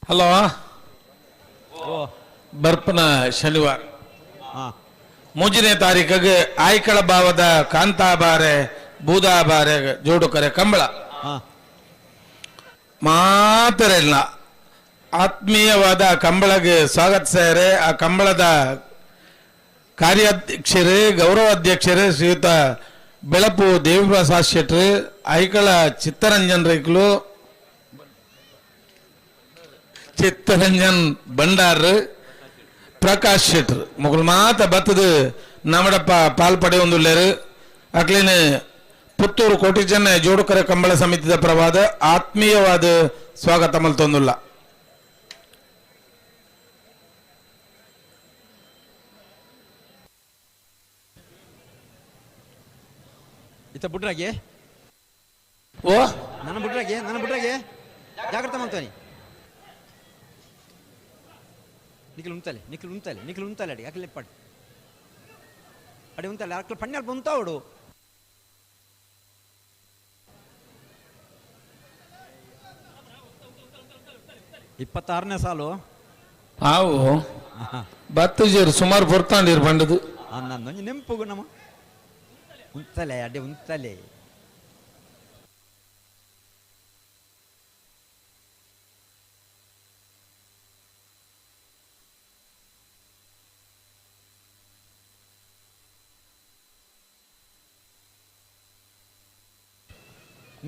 ಹಲೋ ಬರ್ಪನ ಶನಿವಾರ 3ನೇ ತಾರೀಕಿಗೆ ಆಯ್ಕಳ ಭಾವದ ಕಾಂತಾಬಾರೆ ಬೂದಾಬಾರೆ ಜೋಡುಕರೆ ಕಂಬಳ ಮಾತರೆಲ್ಲ ಆತ್ಮೀಯವಾದ ಕಂಬಳಗೆ ಸ್ವಾಗತಿಸ್ತಾರೆ. ಆ ಕಂಬಳದ ಕಾರ್ಯಾಧ್ಯಕ್ಷರು ಗೌರವಾಧ್ಯಕ್ಷರು ಶ್ರೀಯುತ ಬೆಳಪು ದೇವಿಪ್ರಸಾದ್ ಶೆಟ್ರು, ಐಕಳ ಚಿತ್ತರಂಜನ್ ರೈಕ್ಲು, ಚಿತ್ತರಂಜನ್ ಬಂಡಾರ್, ಪ್ರಕಾಶ್ ಶೆಟ್ರು ಮೊಗಲು ಮಾತ ಬತ್ತದ ನಮಡಪ್ಪ ಪಾಲ್ ಪಡೆಯೊಂದುಲ್ಲೇರು. ಅಕ್ಲೇನು ಪುತ್ತೂರು ಕೋಟಿಚೆನ್ನ ಜೋಡುಕರ ಕಂಬಳ ಸಮಿತಿದ ಪ್ರವಾದ ಆತ್ಮೀಯವಾದ ಸ್ವಾಗತ ಮಲ್ತೊಂದುಲ್ಲ. ಇತ್ತ ಬುಡ್ರಾಗೆ ಓ ನನ್ನ ಬುಡ್ರಾಗೆ ನನ್ನ ಬುಡ್ರಾಗೆ ಜಾಗ್ರತೆ ಮಾಡ್ತಾನೆ. ನಿಖಿಲ್ ಉಂತಲೆ ನಿಖಿಲ್ ಉಂತಲೆ ನಿಖಿಲ್ ಉಂತಲೆ ಅಡಿ ಅಖಿಲ್ ಪಡ್ ಅಡಿ ಉಂತಲೆ ಅಕ್ಲ ಪಣ್ಣಲ್ ಉಂತಾವಡು. 26ನೇ ಸಾಲು ಆವು ಬತ್ತು ಸುಮಾರು ಪೊರ್ತಾಂಡಿರು ಪಂಡದು. ನನ್ನೊಂಜಿ ನೆಂಪುಗು ನಮ್ಮ ಉಂತಲೆ ಅಡ್ಡೆ ಉಂತಲೆ.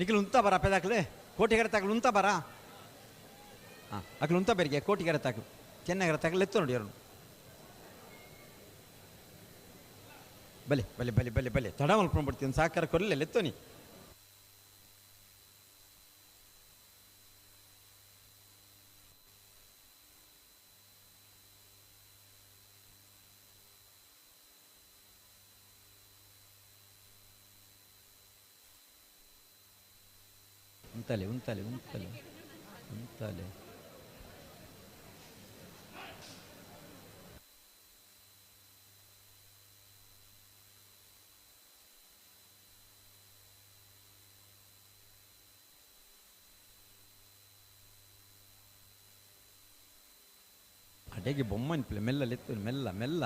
ನಿಖಿಲ್ ಉಂತ ಬರ ಪೆದಾಕ್ಲೆ ಕೋಟಿಗರ ತಾಕಲು ಉಂತ ಬರ. ಹಾಂ ಅಕ್ಲು ಉಂತ ಬೇರಿಗೆ ಕೋಟಿಗರ ತಾಕು ಚೆನ್ನಗರ ತಾಕಲು ಎತ್ತು ನೋಡಿ ಅವ್ರನ್ನು. ಬಲೆ ಬಲೆ ಬಲೆ ಬಲೆ ಬಲೆ ತಡ ಮಲ್ಕೊಂಡ್ಬಿಡ್ತೀನಿ ಸಾಕಾರ ಕೊರಲೆ ಎತ್ತೋನಿ. ಉಂತಲೆ ಉಂತಲೆ ಉಂತಲೆ ಉಂತಲೆ. ಅಡೆಗೆ ಬೊಮ್ಮನ್ ಮೆಲ್ಲ ಲೆತ್ತು ಮೆಲ್ಲ ಮೆಲ್ಲ.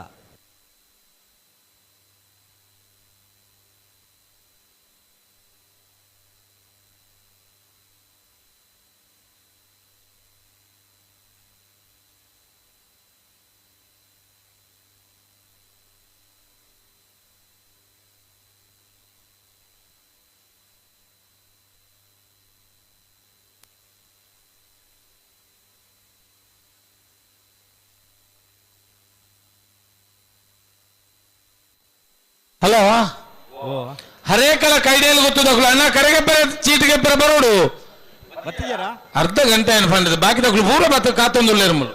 ಹಲೋ ಹರೇಕಲ ಕೈಡಿಯಲ್ಲಿ ಗೊತ್ತದಕ್ಲು ಅಣ್ಣ ಕರೆಗೆ ಬರ ಚೀಟಿಗೆ ಬರ ಬರೋಡು ಅರ್ಧ ಗಂಟೆ ಏನು ಫಂಡ್ ಬಾಕಿ ದಕ್ಲು ಪೂರ ಬತ್ತ ಕಾತೊಂದುಲ್ಲೇರು.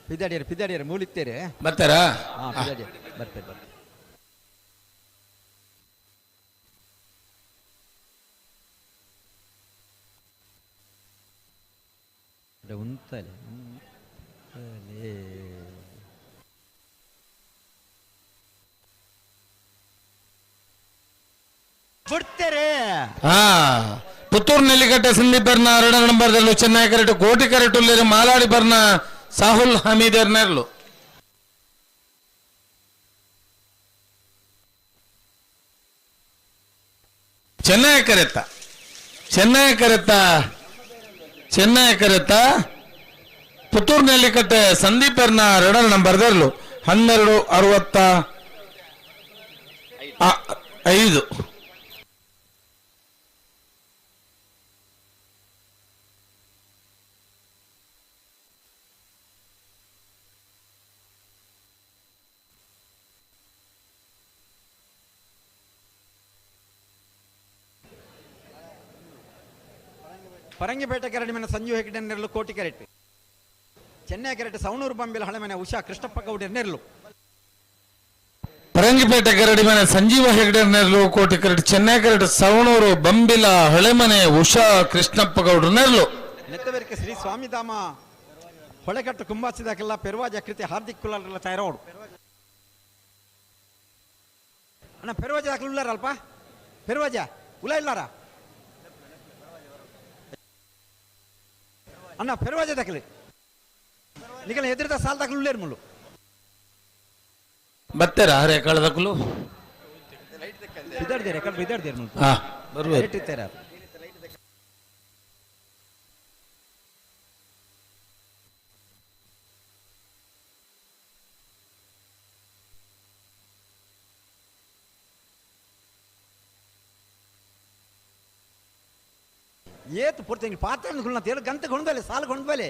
ಪಿದಾಡಿಯರು ಪಿದಾಡಿಯರು ಮೂಲಿತ್ತೇರೆ ಬರ್ತಾರಾ? ಹಾಂ ಪಿದಾಡಿಯರು ಬರ್ತಾರೆ ಬರ್ತಾರೆ. ಉಂತಲೆ ಉಂತಲೆ ಬಿಡ್ತಾರೆ. ಹಾ ಪುತ್ತೂರು ನೆಲ್ಲಿಕಟ್ಟೆ ಸಂದೀಪ್ ಬರ್ನ ಎರಡನೇ ನಂಬರ್ದಲ್ಲೂ ಚೆನ್ನೈ ಕರೆಟು ಕೋಟಿ ಕರೆಟುಲ್ಲೇರು ಮಾಲಾಡಿ ಬರ್ನ ಸಾಹುಲ್ ಹಮೀದ್ ಎರ್ನೆರ್ಲು. ಚೆನ್ನೈ ಕರೆತ್ತ ಚೆನ್ನೈ ಕರೆತ್ತ ಚೆನ್ನೈ ಕರೆತ್ತ ಪುತ್ತೂರು ನೆಲ್ಲಿಕಟ್ಟೆ ಸಂದೀಪ್ ಎರ್ನ ಎರಡನೇ ನಂಬರ್ದಲ್ಲೂ 12:65. ಪರಂಗಿಪೇಟೆ ಕರಡಿ ಮನೆ ಸಂಜು ಹೆಗ್ಡೆ ನೆರಳು ಕೋಟಿ ಕೆರೆಟ್ ಚೆನ್ನೈ ಕೆರೆಟ್ ಸವಣೂರು ಬಂಬಿಲ ಹಳೆಮನೆ ಉಷಾ ಕೃಷ್ಣಪ್ಪ ಗೌಡ ನೆರಳು. ಪರಂಗಿಪೇಟೆ ಕರಡಿ ಮನೆ ಸಂಜೀವ ಹೆಗಡೆ ನೆರಳು ಕೋಟಿ ಕರಡಿ ಚೆನ್ನೈ ಕರಡಿ ಸವಣೂರು ಬಂಬಿಲ ಹಳೆಮನೆ ಉಷಾ ಕೃಷ್ಣಪ್ಪ ಗೌಡ್ರ ನೆರಳು. ನೆತ್ತವೆರಿಕೆ ಶ್ರೀ ಸ್ವಾಮಿಧಾಮ ಹೊಳೆಕಟ್ಟು ಕುಂಬಾಸಿದಾಕೆಲ್ಲ ಪೆರುವಾಜ ಕೃತಿ ಹಾರ್ದಿಕ್ ಕುಲಾಲ್ ತಯಾರೋಡು. ಅಣ್ಣ ಪೆರುವಾಜ ದಾಖಲು ಉಳ್ಳಾರ ಅಲ್ಪ ಪೆರುವಾಜ ಉಲ ಇಲ್ಲಾರ ಅಣ್ಣ ಪೆರುವಾಜ ದಾಖಲೆ ನಿಕಲ ಎದುರಿದ ಸಾಲ ದಾಖಲು ಉಳ್ಳೇರು ಮುಳ್ಳು ಬರ್ತಾರ ಹರೇ ಕಳೆದಕ್ಕಲು ಬಿದ್ದಾಡ್ದೇರೆ ಕಡೆ ಬಿದ್ದಾಡ್ದೇರು ಮುಳ್ಳು ಹಾ ಬರ್ಬೋದು. ಇಟ್ಟಿರ್ತಾರೆ. ಏತು ಪೊರ್ತು ಪಾತ್ರ ಅಂದ್ಕೊಳ್ಳ ಗಂತ ಕೊಂಡ್ಬಲೆ ಸಾಲು ಕೊಂಡ್ಬಲೆ.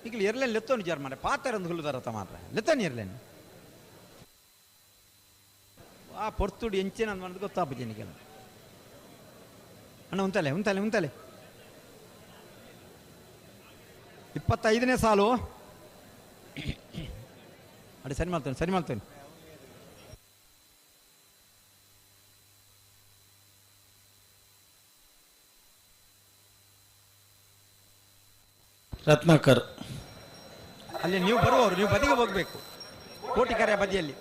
ಈಗ ಎರ್ಲೇನು ಲೆತ್ತೋನು ಜಾರ್ ಮಾರೆ ಪಾತ್ರ ಅಂದ್ಕೊಳ್ಳುದಾರ ಮಾತ್ರ ಲೆತ್ತೋನು ಎರ್ಲೇನು ಆ ಪೊರ್ತುಡು ಎಂಚೇನ ಅಂದ್ ಮಾಡೋದು ಗೊತ್ತಾಪುಜಿ ನಿಗೆಲ್ಲ. ಅಣ್ಣ ಉಂತಲೆ ಉಂತಲೆ ಉಂತಲೆ. 25ನೇ ಸಾಲು ಅಡಿ ಸರಿ ಮಾಡ್ತೇನೆ ಸರಿ ಮಾಡ್ತೇನೆ. ರತ್ನಾಕರ್ ಅಲ್ಲಿ ನೀವು ಬರುವವರು ನೀವು ಬದಿಗೆ ಹೋಗ್ಬೇಕು, ಕೋಟಿಕೆರೆ ಬದಿಯಲ್ಲಿ.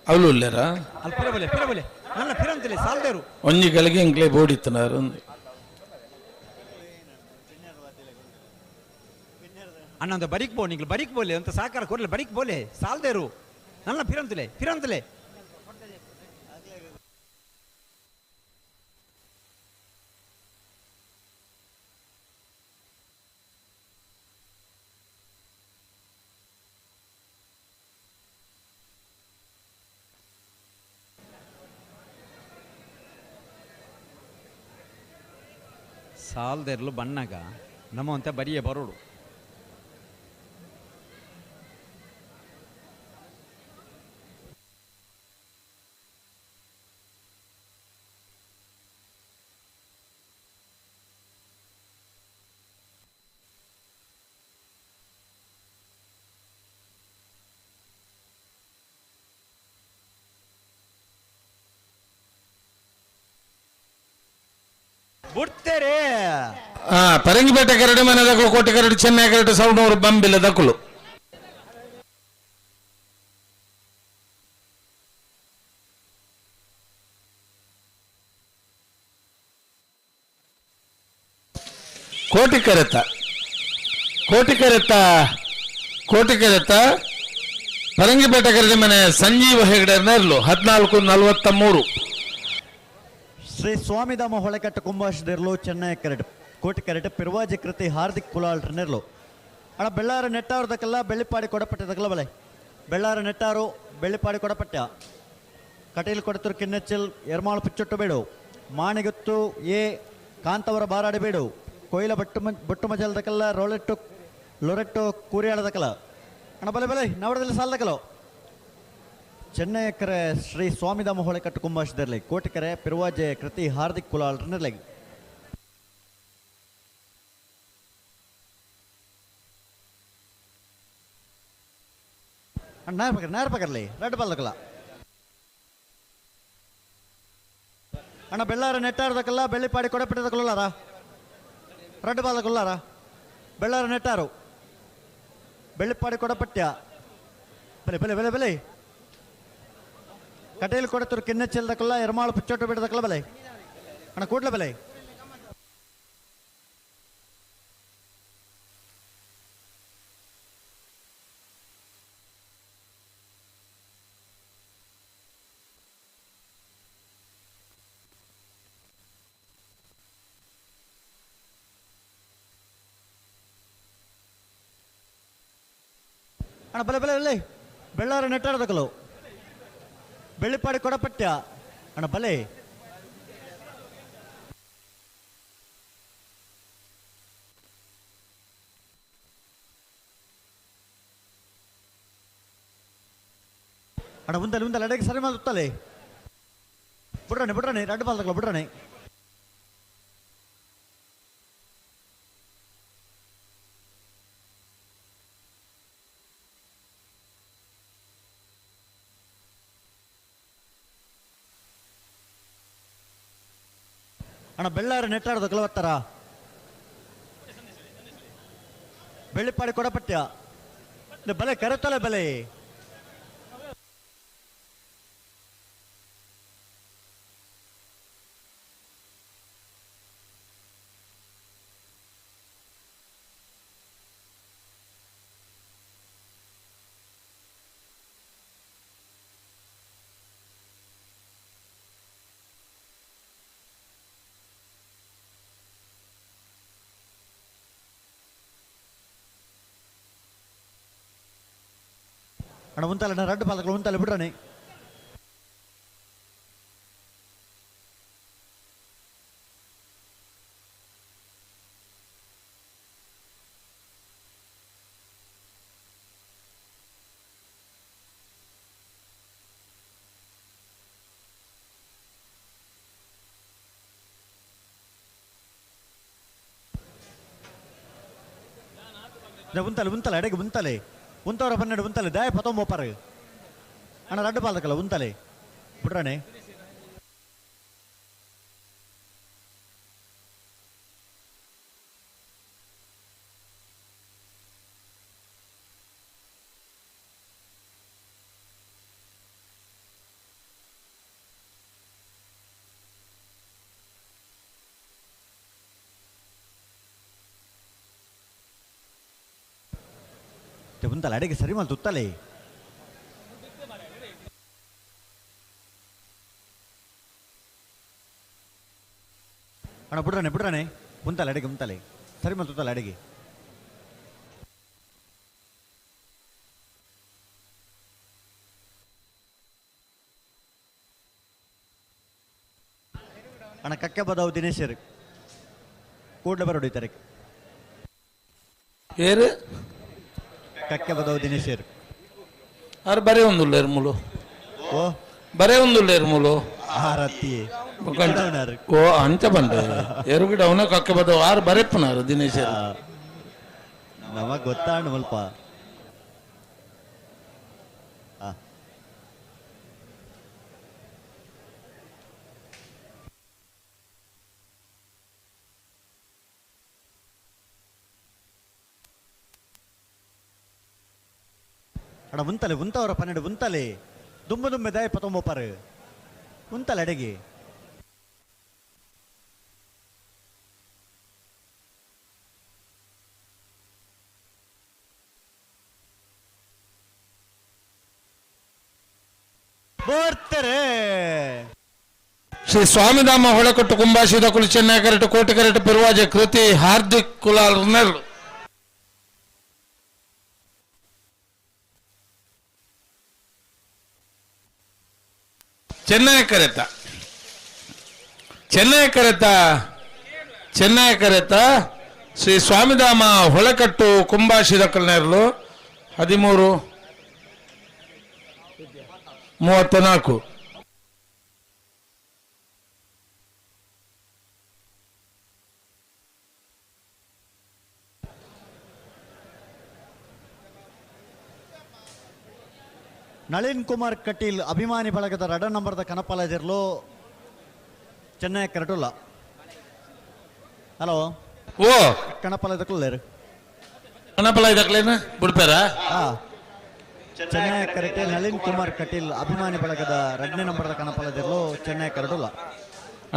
ಅವಳು ಇಲ್ಲಾರ ಅಲ್ಲಿ ಪಿರಬಲೆ ಪಿರಬಲೆ ನನ್ನ ಪಿರಂತಿಲ್ಲ ಸಾಲದೇರು ಒಂಜಿ ಗಳಿಗೆ ಇಂಕ್ಲೆ ಬೋಡಿತ್ತನಾರು. ಅಣ್ಣಂದ ಬರಿಕ್ ಬೋ ನಿಂಗೆ ಬರಿಕ್ ಬೋಲೆ ಅಂತ ಸಾಕಾರ ಕೊರ್ಲೆ ಬರಿಕ್ ಬೋಲೆ ಸಾಲದೇರು ನನ್ನ ಪಿರಂತಲೆ ಪಿರಂತಲೆ. ಸಾಲದೆರ್ಲು ಬಣ್ಣಗ ನಮ್ಮಂತ ಬರಿಯೇ ಬರೋಡು. ಬಿಡ್ತೇರೆ. ಪರಂಗಿಪೇಟೆ ಕರಡಿ ಮನೆ ಕೋಟೆ ಕರಡಿ ಚೆನ್ನೈ ಕರಡಿ ಸೌಂಡ್ ಬಂಬಿಲ್ಲ ದಕ್ಕಲು. ಕೋಟಿ ಕರೆತ ಕೋಟಿ ಕರೆತ ಕೋಟಿ ಕರೆತ ಪರಂಗಿಪೇಟೆ ಕರಡಿ ಮನೆ ಸಂಜೀವ ಹೆಗಡೆ ನೆರಳು 14:43. ಶ್ರೀ ಸ್ವಾಮಿಧಾಮ ಹೊಳೆಕಟ್ಟು ಕುಂಭಾಶದಿರ್ಲು ಚೆನ್ನೈ ಕರೆಟ್ ಕೋಟಿ ಕರೆಟ್ ಪಿರ್ವಾಜಿ ಕೃತಿ ಹಾರ್ದಿಕ್ ಕುಲಾಲ್ಟ್ರ ನೆರ್ಲು. ಅಣ್ಣ ಬೆಳ್ಳಾರ ನೆಟ್ಟಾರದಕ್ಕೆಲ್ಲ ಬೆಳ್ಳಿಪಾಡಿ ಕೊಡಪಟ್ಟದಕ್ಕೆಲ್ಲ ಬಲೆ ಬೆಳ್ಳಾರ ನೆಟ್ಟಾರು ಬೆಳ್ಳಿಪಾಡಿ ಕೊಡಪಟ್ಟ ಕಟೀಲ್ ಕೊಡತರು ಕಿನ್ನೆಚ್ಚಲ್ ಎರ್ಮಾಳು ಪಿಚ್ಚೊಟ್ಟು ಬೇಡು ಮಾಣಿಗುತ್ತು ಎ ಕಾಂತವರ ಬಾರಾಡಿ ಬೇಡು ಕೊಯ್ಲ ಬಟ್ಟು ಬೊಟ್ಟು ಮಜಲ್ದಕ್ಕೆಲ್ಲ ರೋಲೆಟ್ಟು ಲೊರೆಟ್ಟು ಕೂರಿಯಾಳದಕ್ಕಲ್ಲ ಅಣ್ಣ ಬಲೆ ಬಲೆ ನವರದಲ್ಲಿ ಸಾಲದಕ್ಕಲ್ಲ. ಚೆನ್ನೈಕರೆ ಶ್ರೀ ಸ್ವಾಮಿಧಾಮ ಹೊಳೆಕಟ್ಟು ಕುಂಭಾಶಿದರ್ಲಿ ಕೋಟಿಕೆರೆ ಪಿರ್ವಾಜೆ ಕೃತಿ ಹಾರ್ದಿಕ್ ಕುಲಾಲ್ಟ್ರ ನೆರ್ಲಿ. ನೇರ ನೇರ ಪಕರ್ಲಿ ರೆಡ್ ಬಾಲ್ದಕ್ಕಲ್ಲ ಅಣ್ಣ ಬೆಳ್ಳಾರ ನೆಟ್ಟಾರದಕ್ಕಲ್ಲ ಬೆಳ್ಳಿಪಾಡಿ ಕೊಡಪಟ್ಟದಕ್ಕಲ್ಲಾರ ರೆಡ್ ಬಾಲ್ದಕ್ಕಲ್ಲಾರ ಬೆಳ್ಳಾರ ನೆಟ್ಟಾರು ಬೆಳ್ಳಿಪಾಡಿ ಕೊಡಪಟ್ಯ ಬಲೆ ಬಲೆ ಬಲೆ ಬಲೆ ಕಟೀಲ್ ಕೊಡತರು ಕಿನ್ನೆಚ್ಚಲ್ದಕ್ಕಲ್ಲ ಎರ್ಮಾಳು ಪಿಚ್ಚೊಟ್ಟು ಬಿಡದಕ್ಕಲ್ಲ ಬಲೆ ಅಣ್ಣ ಕೂಡ್ಲ ಬಲೆ. ಅಣ್ಣ ಬಲೆ ಬಲೆ ಬಲೆ ಬೆಳ್ಳಾರ ನೆಟ್ಟಾಡದಕ್ಕಲು ಬೆಳ್ಳಿಪಾಡಿ ಕೊಡಪಟ್ಯ ಅಣ್ಣ ಬಲೆ. ಅಣ್ಣ ಮುಂದಲೆ ಮುಂದಲೆ ಅಡೆಗೆ ಸರಿ ಮಾಡುತ್ತಲೆ ಬಿಡ್ರಣೆ ಬಿಡ್ರಣೆ ರಡ್ಡು ಬಾಲ್ದಕ್ಕಲ್ಲ ಬಿಡ್ರಣೆ. ಅಣ್ಣ ಬೆಳ್ಳಾರ ನೆಟ್ಟಾಡೋದು ಬರ್ತಾರ ಬೆಳ್ಳಿಪಾಡಿ ಕೊಡಪಟ್ಯ ಬಲೆ ಕರೆತಲೆ ಬಲೆ. ಅಣ್ಣ ಉಂತಲ್ಲ ರಡ್ಡು ಪಾಲಕಲು ಉಂತಲ್ಲ ಬಿಡ್ರಣೆ. ಉಂತಲೆ ಉಂತಲೆ ಅಡೆಗೆ ಉಂತಲೆ ಉಂತವರ ಪನ್ನೆರಡು ಉಂತಲೆ ದಾಯ ಪತ್ತೊಂಬ ಅಣ್ಣ ರಡ್ಡು ಪಾಲಕಲ್ಲ ಉಂತಲೆ ಬಿಡ್ರಣೆ. ಉಂತಲೆ ಅಡೆಗೆ ಸರಿ ಮಾಲ್ ತುತ್ತಲೆ. ಅಣ್ಣ ಬಿಡ್ರಣೆ ಬಿಡ್ರಣೆ ಉಂತಲೆ ಅಡೆಗೆ ಉಂತಲೆ ಸರಿ ಮಾಲ್ ತುತ್ತಲೆ ಅಡೆಗೆ. ಅಣ್ಣ ಕಕ್ಕೆ ಬದಾವು ದಿನೇಶರ್ ಕೂಡಲೇ ಬರೋಡಿ ತಾರೀಕು. ಏರು ಕಕ್ಕೆ ಬದವು ದಿನೇಶರ್ ಆರು ಬರೇ ಒಂದುಲ್ಲ ಮೂಲು. ಓ ಬರೇ ಒಂದುಲ್ಲ ಮೂಲು. ಆರತಿ ಓ ಅಂಚ ಬಂಡೆ ಎರುಗಿಡ ಅವನ ಕಕ್ಕೆ ಬದವು ಆರು ಬರೆಪ್ಪನಾರು ದಿನೇಶರ್. ನಮಗ್ ಗೊತ್ತಾಂಡು ಮುಲ್ಪ. ಅಣ್ಣ ಉಂತಲೆ ಉಂತವರ ಪನ್ನೆರಡು ಉಂತಲೆ ದುಂಬು ದುಂಬೆ ದಾಯ ಪತ್ತೊಂಬ ಉಂತಲೆ ಅಡೆಗೆ. ಬರ್ತಾರೆ ಶ್ರೀ ಸ್ವಾಮಿಧಾಮ ಹೊಳಕಟ್ಟು ಕುಂಬಾಶಿದ ಕುಲಿ ಚೆನ್ನೈ ಕರೆಟ್ ಕೋಟೆ ಕರೆಟ್ ಪೆರುವಾಜೆ ಕೃತಿ ಹಾರ್ದಿಕ್ ಕುಲಾಲ್ ನೆರಳು. ಚೆನ್ನೈ ಕರೆತ ಚೆನ್ನೈ ಕರೆತ ಚೆನ್ನೈ ಕರೆತ ಶ್ರೀ ಸ್ವಾಮಿಧಾಮ ಹೊಳಕಟ್ಟು ಕುಂಬಾಶಿದ ನೆರಳು 13 34. ನಳಿನ್ ಕುಮಾರ್ ಕಟೀಲ್ ಅಭಿಮಾನಿ ಬಳಗದ ರಡ ನಂಬರ್ದ ಕನಪಾಲಜಿರ್ಲು ಚೆನ್ನೈ ಕರಟುಲ್ಲ. ಹಲೋ ಓ ಕಣಪಾಲದಕ್ಕಲ್ಲೇರು ಕಣಪಾಲ ಇದಕ್ಲೇನ ಬಿಡ್ಪಾರ. ಚೆನ್ನೈ ಕರೆಕ್ಟ್ ನಳಿನ್ ಕುಮಾರ್ ಕಟೀಲ್ ಅಭಿಮಾನಿ ಬಳಗದ ರಡ್ನೇ ನಂಬರ್ದ ಕಣಪಾಲಜಿರ್ಲು ಚೆನ್ನೈ ಕರಟುಲ್ಲ.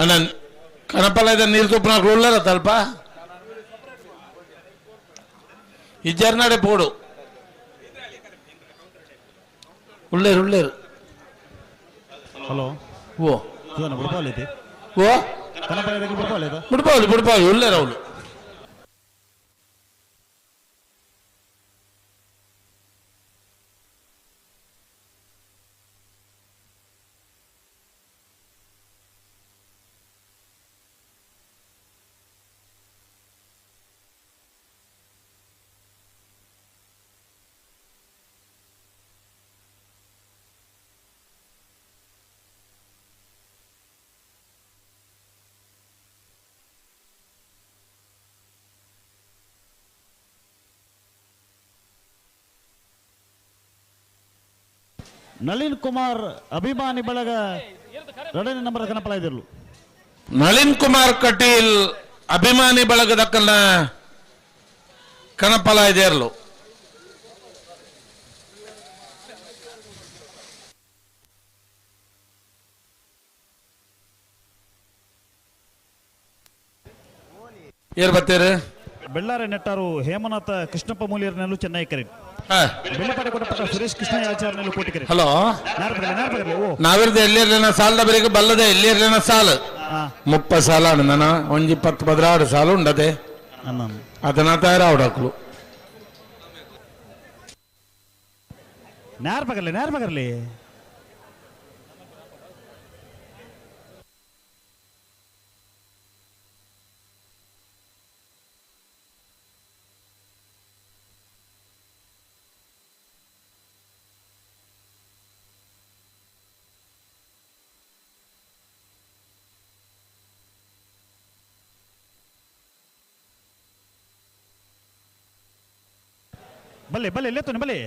ಅಣ್ಣ ಕಣಪಾಲ ಇದ ನೀರು ತುಪ್ಪನ ಉಳ್ಳಾರ ತಲ್ಪ ಇಜ್ಜರ್ನಾಡೆ ಪೋಡು ಉಳ್ಳೇರು ಉಳ್ಳೇರು. ಹಲೋ ಓ ಬಿಡ್ಪಾವಲಿ ಓ ಬಿಡ್ಪಾವಲಿ ಬಿಡ್ಪಾವಲಿ ಬಿಡ್ಪಾವಲಿ ಉಳ್ಳೇರು ಅವಳು. ನಳಿನ್ ಕುಮಾರ್ ಅಭಿಮಾನಿ ಬಳಗ ಎರಡನೇ ನಂಬರ್ ಕನಪಲ ಇದಿರ್ಲು. ನಳಿನ್ ಕುಮಾರ್ ಕಟೀಲ್ ಅಭಿಮಾನಿ ಬಳಗದ ಕನಪಲ ಇದಿರ್ಲು. ಏರ್ ಬತ್ತೀರಿ? ಬೆಳ್ಳಾರೆ ನೆಟ್ಟಾರು ಹೇಮನಾಥ ಕೃಷ್ಣಪ್ಪ ಮೂಲಿಯರ್ನಲ್ಲೂ ಚೆನ್ನೈ ಕರೆ. ಬೆಳ್ಳಿಪಾಟೆ ಕೊಟ್ಟಪಟ್ಟ ಸುರೇಶ್ ಕೃಷ್ಣ ಆಚಾರ್ಯನಲ್ಲೂ ಕೋಟಿಕರೆ. ಹಲೋ ನಾವಿರ್ದ ಎಲ್ಲಿರ್ಲಿನ ಸಾಲದ ಬರಿಗೆ ಬಲ್ಲದೆ ಎಲ್ಲಿರ್ಲಿನ ಸಾಲು 30 ಸಾಲ ನನ್ನ ಒಂಜಿ 10 16 ಸಾಲು ಉಂಡದೆ ಅದನ್ನ ತಯಾರಾವಡಕ್ಲು. ನೇರ ಬಗರ್ಲಿ ನೇರ ಬಗರ್ಲಿ ಬಲ್ಲೆ ಬಲ್ಲೆ ಲೇತೋನೆ ಬಲ್ಲೆ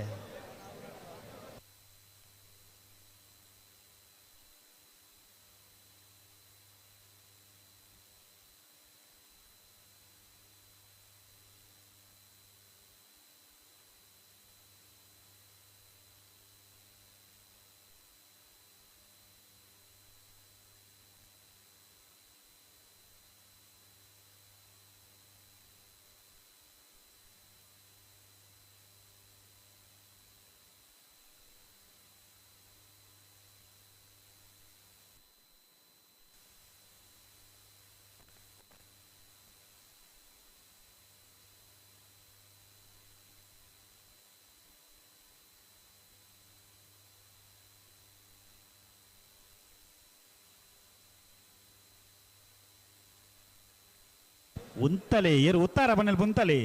ಉಂತಲೆ ಏರು ಉತ್ತಾರ ಬಣ್ಣಲ್ ಬುಂತಲೆ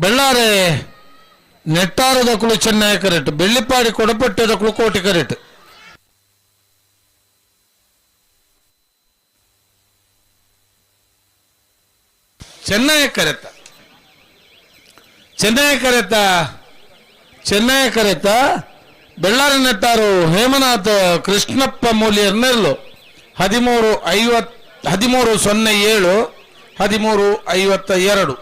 ಬೆಳ್ಳಾರೆ ನೆಟ್ಟಾರದ ಕುಳು ಚೆನ್ನೈ ಕರೆಕ್ಟ್ ಬೆಳ್ಳಿಪಾಡಿ ಕೊಡಪಟ್ಟದ ಕುಳು ಕೋಟಿ ಕರೆಕ್ಟ್ ಚೆನ್ನೈ ಕರೆತ ಚೆನ್ನೈ ಕರೆತ ಚೆನ್ನೈ ಕರೆತ ಬೆಳ್ಳಾರಿ ನೆಟ್ಟಾರು ಹೇಮನಾಥ್ ಕೃಷ್ಣಪ್ಪ ಮೂಲಿಯರ್ ನೆರಳು 13:50 13:07 13:52.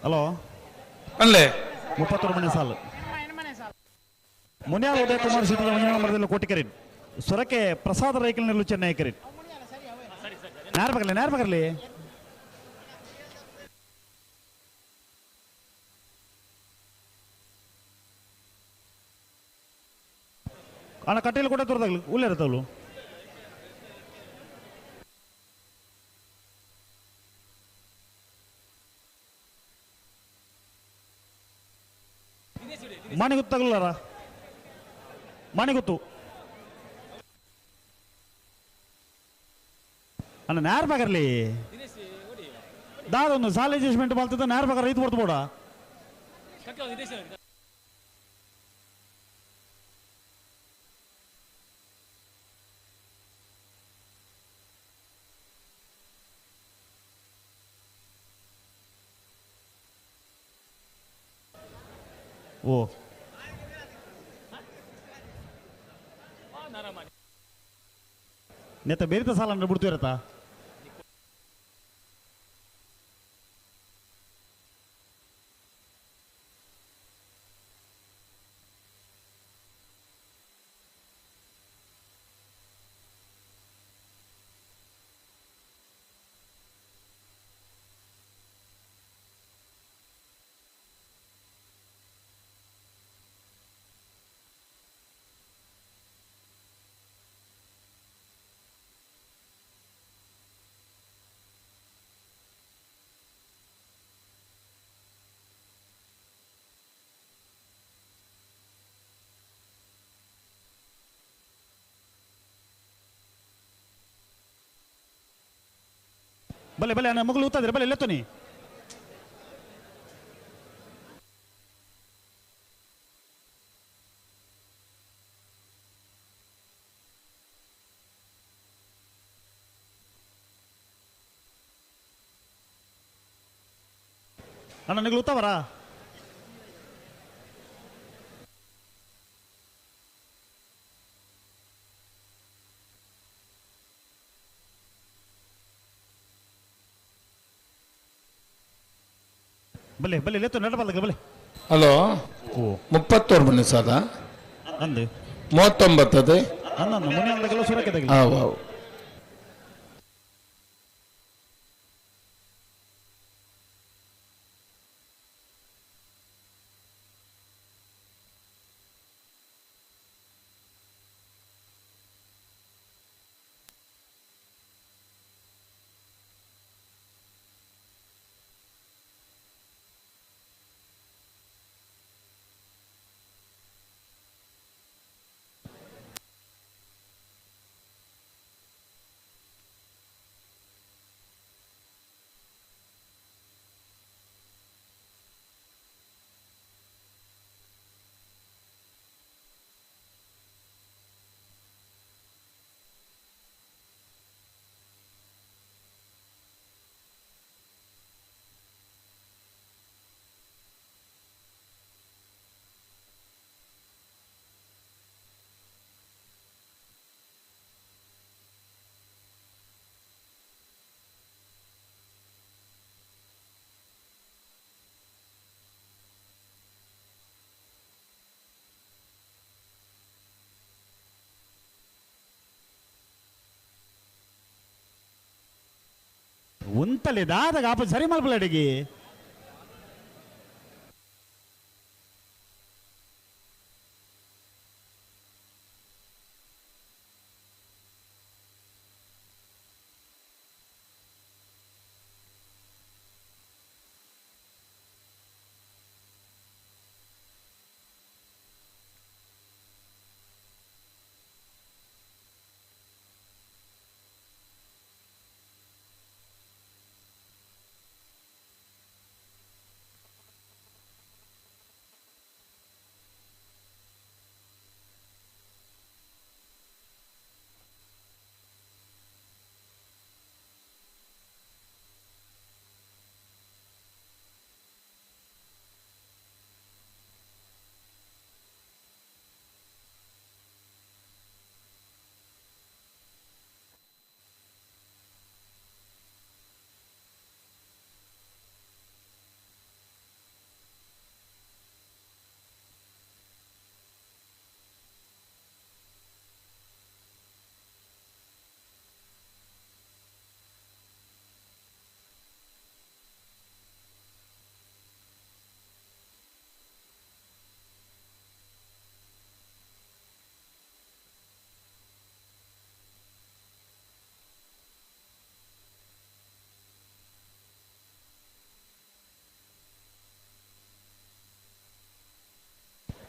ಹಲೋ ಅಲ್ಲೇ 31 ಮನೆ ಸಾಲು ಮುನಿಯಾಲ್ ಉದಯ ಕುಮಾರ್ ಶೆಟ್ಟಿ ಮರದಲ್ಲಿ ಕೋಟಿಕರಿನ್ ಸೊರಕೆ ಪ್ರಸಾದ ರೈಕಲ್ನಲ್ಲೂ ಚೆನ್ನೈ ಕರಿನ್ ನೇರ ಬಗರ್ಲಿ ನೇರ ಬಗರ್ಲಿ ಅಣ್ಣ ಕಟ್ಟೆಯಲ್ಲಿ ಕೂಡ ತೋರ್ದಾಗ್ಲಿ ಉಳ್ಳೇರತ್ತವಳು ಮನೆ ಗೊತ್ತಾಗಲ್ಲಾರ ಮನೆ ಗೊತ್ತು ಅಣ್ಣ ನೇರ ಬಗರ್ಲಿ ದಾದೊಂದು ಸಾಲ ಅಡ್ಜಸ್ಟ್ಮೆಂಟ್ ಮಾಡ್ತಿದ್ದ ನೇರ ಬಗರ್ ರೈತ ಬರ್ತು ಬೋಡ ಓ ನೇತ ಬೇರಿತ ಸಾಲ ಅಂದ್ರೆ ಬಿಡ್ತೀರತ್ತ ಬಲೆ ಬಲೆ ಅಣ್ಣ ಮಗಳು ಊತಾದ್ರೆ ಬಲೆ ಲೆತ್ತೋನಿ ಅಣ್ಣ ನಿಗಳು ಉತ್ತವರ ಬಲೆ ಬಲೆ ಲೇತು ನಡಬಲ್ಲ ಬಲೆ. ಹಲೋ, 31 ಮನೆ ಸಾದ ಅಂದು 39 ಅದೇ ಅನ್ನ ಮುನಿಯಲ್ದಾಗೆಲ್ಲ ಸುರಕ್ಕೆ. ಆವು ಆವು. ಉಂತಲೆ ದಾದಾಗ ಆಪ ಸರಿ ಮಲ್ಪಲಡಿಗೆ.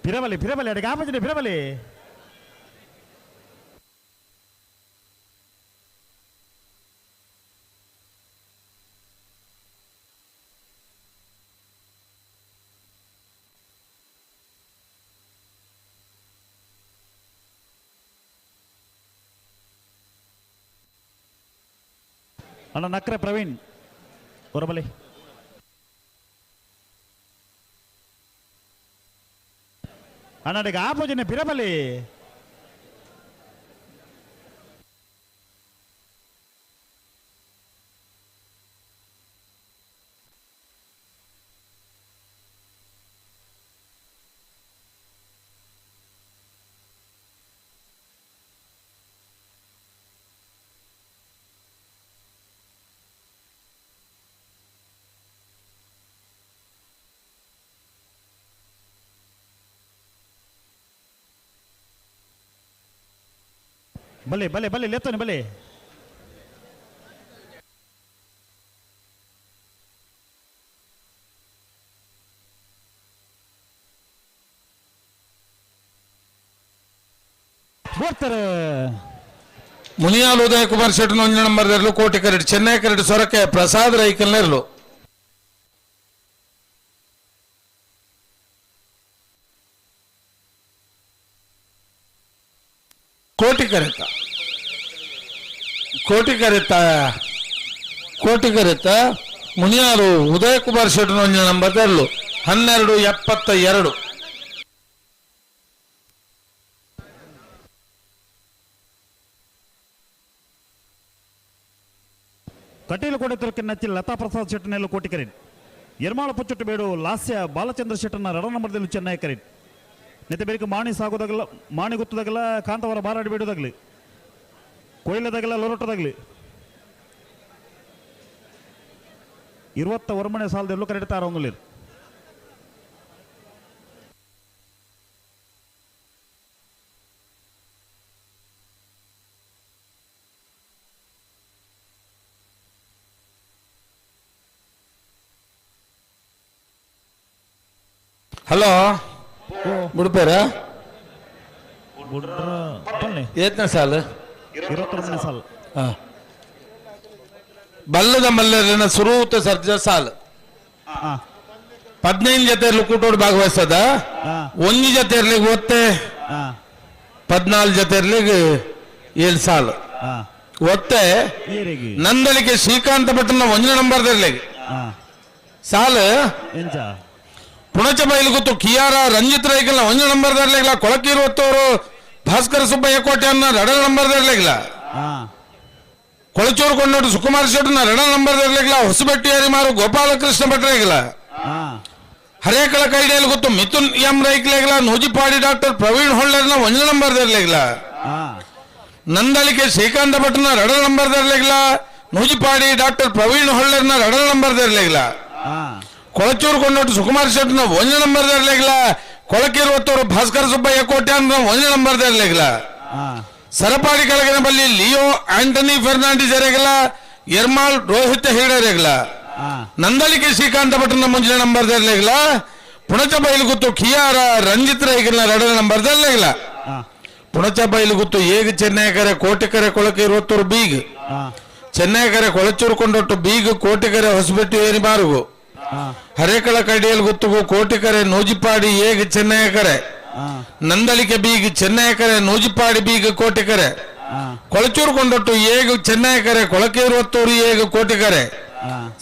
ಪಿರಬಲಿ ಪಿರಬಲಿ ಅಡಿಗೆ ಆಪಜಿನ ಪಿರಬಲಿ. ಅಣ್ಣ ನಕ್ರೆ ಪ್ರವೀಣ್ ಹೊರಬಲಿ. ಅಣ್ಣಡಿಗೆ ಆಪೋಜಿನ ಪಿರಬಲಿ. ಬಲೆ ಬಲೆ ಬಲೆ ಲೇತಾನೆ ಬಲೆ. ಬರ್ತಾರೆ ಮುನಿಯಾಲ್ ಉದಯ ಕುಮಾರ್ ಶೆಟ್ಟಿ ಒಂಜಿ ನಂಬರ್ ಇರಲು ಕೋಟಿ ಕರೆಡ್ ಚೆನ್ನೈ ಕರೆಡ್ ಸೊರಕೆ ಪ್ರಸಾದ್ ರೈಕಲ್ನ ಇರಲು. ಕೋಟಿ ಕರೆತ ಕೋಟಿ ಕರೆತ ಕೋಟಿ ಕರೆತ ಮುನಿಯಾರು ಉದಯ ಕುಮಾರ್ ಶೆಟ್ಟನ ಒಂಜಿ ನಂಬರ್ ದೆರ್ಲು 12 72. ಕಟೀಲು ಕೊಡೆ ನಚ್ಚಿ ಲತಾ ಪ್ರಸಾದ್ ಶೆಟ್ಟನೆಲ್ಲ ಕೋಟಿಕರಿನ್ ಎರ್ಮಾಳ ಪುಚ್ಚುಟ್ಟು ಬೇಡು ಲಾಸ್ಯ ಬಾಲಚಂದ್ರ ಶೆಟ್ಟನ ರಡ ನಂಬರ್ದಲ್ಲಿ ಚೆನ್ನೈ ಕರಿನ್ ನೆತ್ತೆ ಬೇರೆ ಮಾಣಿ ಸಾಗೋದಾಗಲ್ಲ ಮಾಣಿ ಗೊತ್ತದಾಗಲ್ಲ ಕಾಂತವರ ಬಾರಾಡಿ ಬೇಡುದಾಗಲಿ ಕೊಯ್ಲದಾಗಲ್ಲ ಲೊರಟದಾಗಲಿ 29 ವರ್ಮಣೆ ಸಾಲದೆಲ್ಲೂ ಕರೆಕ್ಟ್ ತಾರಂಗುಲಿರು. ಹಲೋ ಬಿಡ್ಪೇರ ಏತ್ನ ಸಾಲು 29ನೇ ಸಾಲು. ಬಲ್ಲದ ಮಲ್ಲರಿನ ಸುರೂತ ಸರ್ಜ ಸಾಲು 15 ಜೊತೆ ಕೂಟೋಡು ಭಾಗವಹಿಸದ ಒಂಜಿ ಜೊತೆ ಇರ್ಲಿಕ್ಕೆ ಒತ್ತೆ 14 ಜೊತೆ ಇರ್ಲಿಕ್ಕೆ 7 ಸಾಲು ಒತ್ತೆ ನಂದಳಿಕೆ ಶ್ರೀಕಾಂತ ಭಟ್ಟನ ಒಂಜಿ ನಂಬರ್ ಇರ್ಲಿಕ್ಕೆ ಸಾಲು ಪುಣಚ ಬೈಲು ಗೊತ್ತು ಕಿಯಾರ ರಂಜಿತ್ ರೈಕಲ್ನ ಒಂಜಿ ನಂಬರ್ ಇರ್ಲಿಲ್ಲ ಕೊಳಕೀರು ಒತ್ತವರು ಭಾಸ್ಕರ ಸುಬ್ಬಯ್ಯ ಕೋಟೆಯನ್ನ ರಡ ನಂಬರ್ ಇರ್ಲಿಲ್ಲ ಕೊಳಚೂರು ಕೊಂಡೋಟು ಸುಕುಮಾರ್ ಶೆಟ್ಟನ ರಡ ನಂಬರ್ ಇರ್ಲಿಲ್ಲ ಹೊಸಬೆಟ್ಟಿ ಹರಿಮಾರು ಗೋಪಾಲಕೃಷ್ಣ ಭಟ್ರೇಗಿಲ್ಲ ಹರೇಕಳ ಕೈಡಿಯಲ್ಲಿ ಗೊತ್ತು ಮಿಥುನ್ ಎಂ ರೈಕ್ಲೇಗಿಲ್ಲ ನೂಜಿಪಾಡಿ ಡಾಕ್ಟರ್ ಪ್ರವೀಣ್ ಹೊಳ್ಳರ್ನ ಒಂಜಿ ನಂಬರ್ ಇರ್ಲಿಲ್ಲ ನಂದಳಿಕೆ ಶ್ರೀಕಾಂತ ಭಟ್ನ ರಡ ನಂಬರ್ ಇರ್ಲಿಲ್ಲ ನೂಜಿಪಾಡಿ ಡಾಕ್ಟರ್ ಪ್ರವೀಣ್ ಹೊಳ್ಳರ್ನ ರಡ ನಂಬರ್ ಇರ್ಲಿಲ್ಲ ಕೊಳಚೂರು ಕೊಂಡೋಟು ಸುಕುಮಾರ್ ಶೆಟ್ಟನ ಒಂಜಿ ನಂಬರ್ ಇರ್ಲಿಲ್ಲ ಕೊಳಕೀರು ಒತ್ತವರು ಭಾಸ್ಕರ ಸುಬ್ಬಯ್ಯ ಕೋಟೆ ಅಂದ್ರೆ ಒಂಜಿ ನಂಬರ್ ಇರ್ಲಿಲ್ಲ ಸರಪಾಡಿ ಕೆಳಗಿನ ಬಲ್ಲಿ ಲಿಯೋ ಆಂಟನಿ ಫೆರ್ನಾಂಡಿಸ್ ಎರೆಗಲ ಎರ್ಮಾಳ್ ರೋಹಿತ್ ಹೆಗಡೆರೆಗಲ ನಂದಳಿಕೆ ಶ್ರೀಕಾಂತ ಭಟ್ನ ಮುಂಚಿನ ನಂಬರ್ ಇರ್ಲಿಲ್ಲ ಪುಣಚ ಬೈಲುಗುತ್ತು ಕಿಯಾರ ರಂಜಿತ್ ರೈಗಲ್ನ ರಡನ ನಂಬರ್ ಇರ್ಲಿಲ್ಲ ಪುಣಚ ಬೈಲುಗುತ್ತು ಏಗ ಚೆನ್ನೈಕರೆ ಕೋಟಿಕರೆ ಕೊಳಕೀರು ಒತ್ತೂರು ಬೀಗ್ ಚೆನ್ನೈಕರೆ ಕೊಳಚೂರು ಕೊಂಡೊಟ್ಟು ಬೀಗ್ ಕೋಟಿಕರೆ ಹೊಸಬೆಟ್ಟು ಏನಿ ಬಾರುಗು ಹರೇಕಳ ಕಡಿಯಲ್ ಗುತ್ತುಗು ಕೋಟಿಕರೆ ನೂಜಿಪಾಡಿ ಏಗ ಚೆನ್ನೈಕರೆ ನಂದಳಿಕೆ ಬೀಗ್ ಚೆನ್ನೈಕರೆ ನೂಜಿಪಾಡಿ ಬೀಗ್ ಕೋಟಿಕರೆ ಕೊಳಚೂರು ಕೊಂಡೊಟ್ಟು ಏಗು ಚೆನ್ನೈಕರೆ ಕೊಳಕೇರು ಒತ್ತೂರು ಏಗು ಕೋಟಿಕರೆ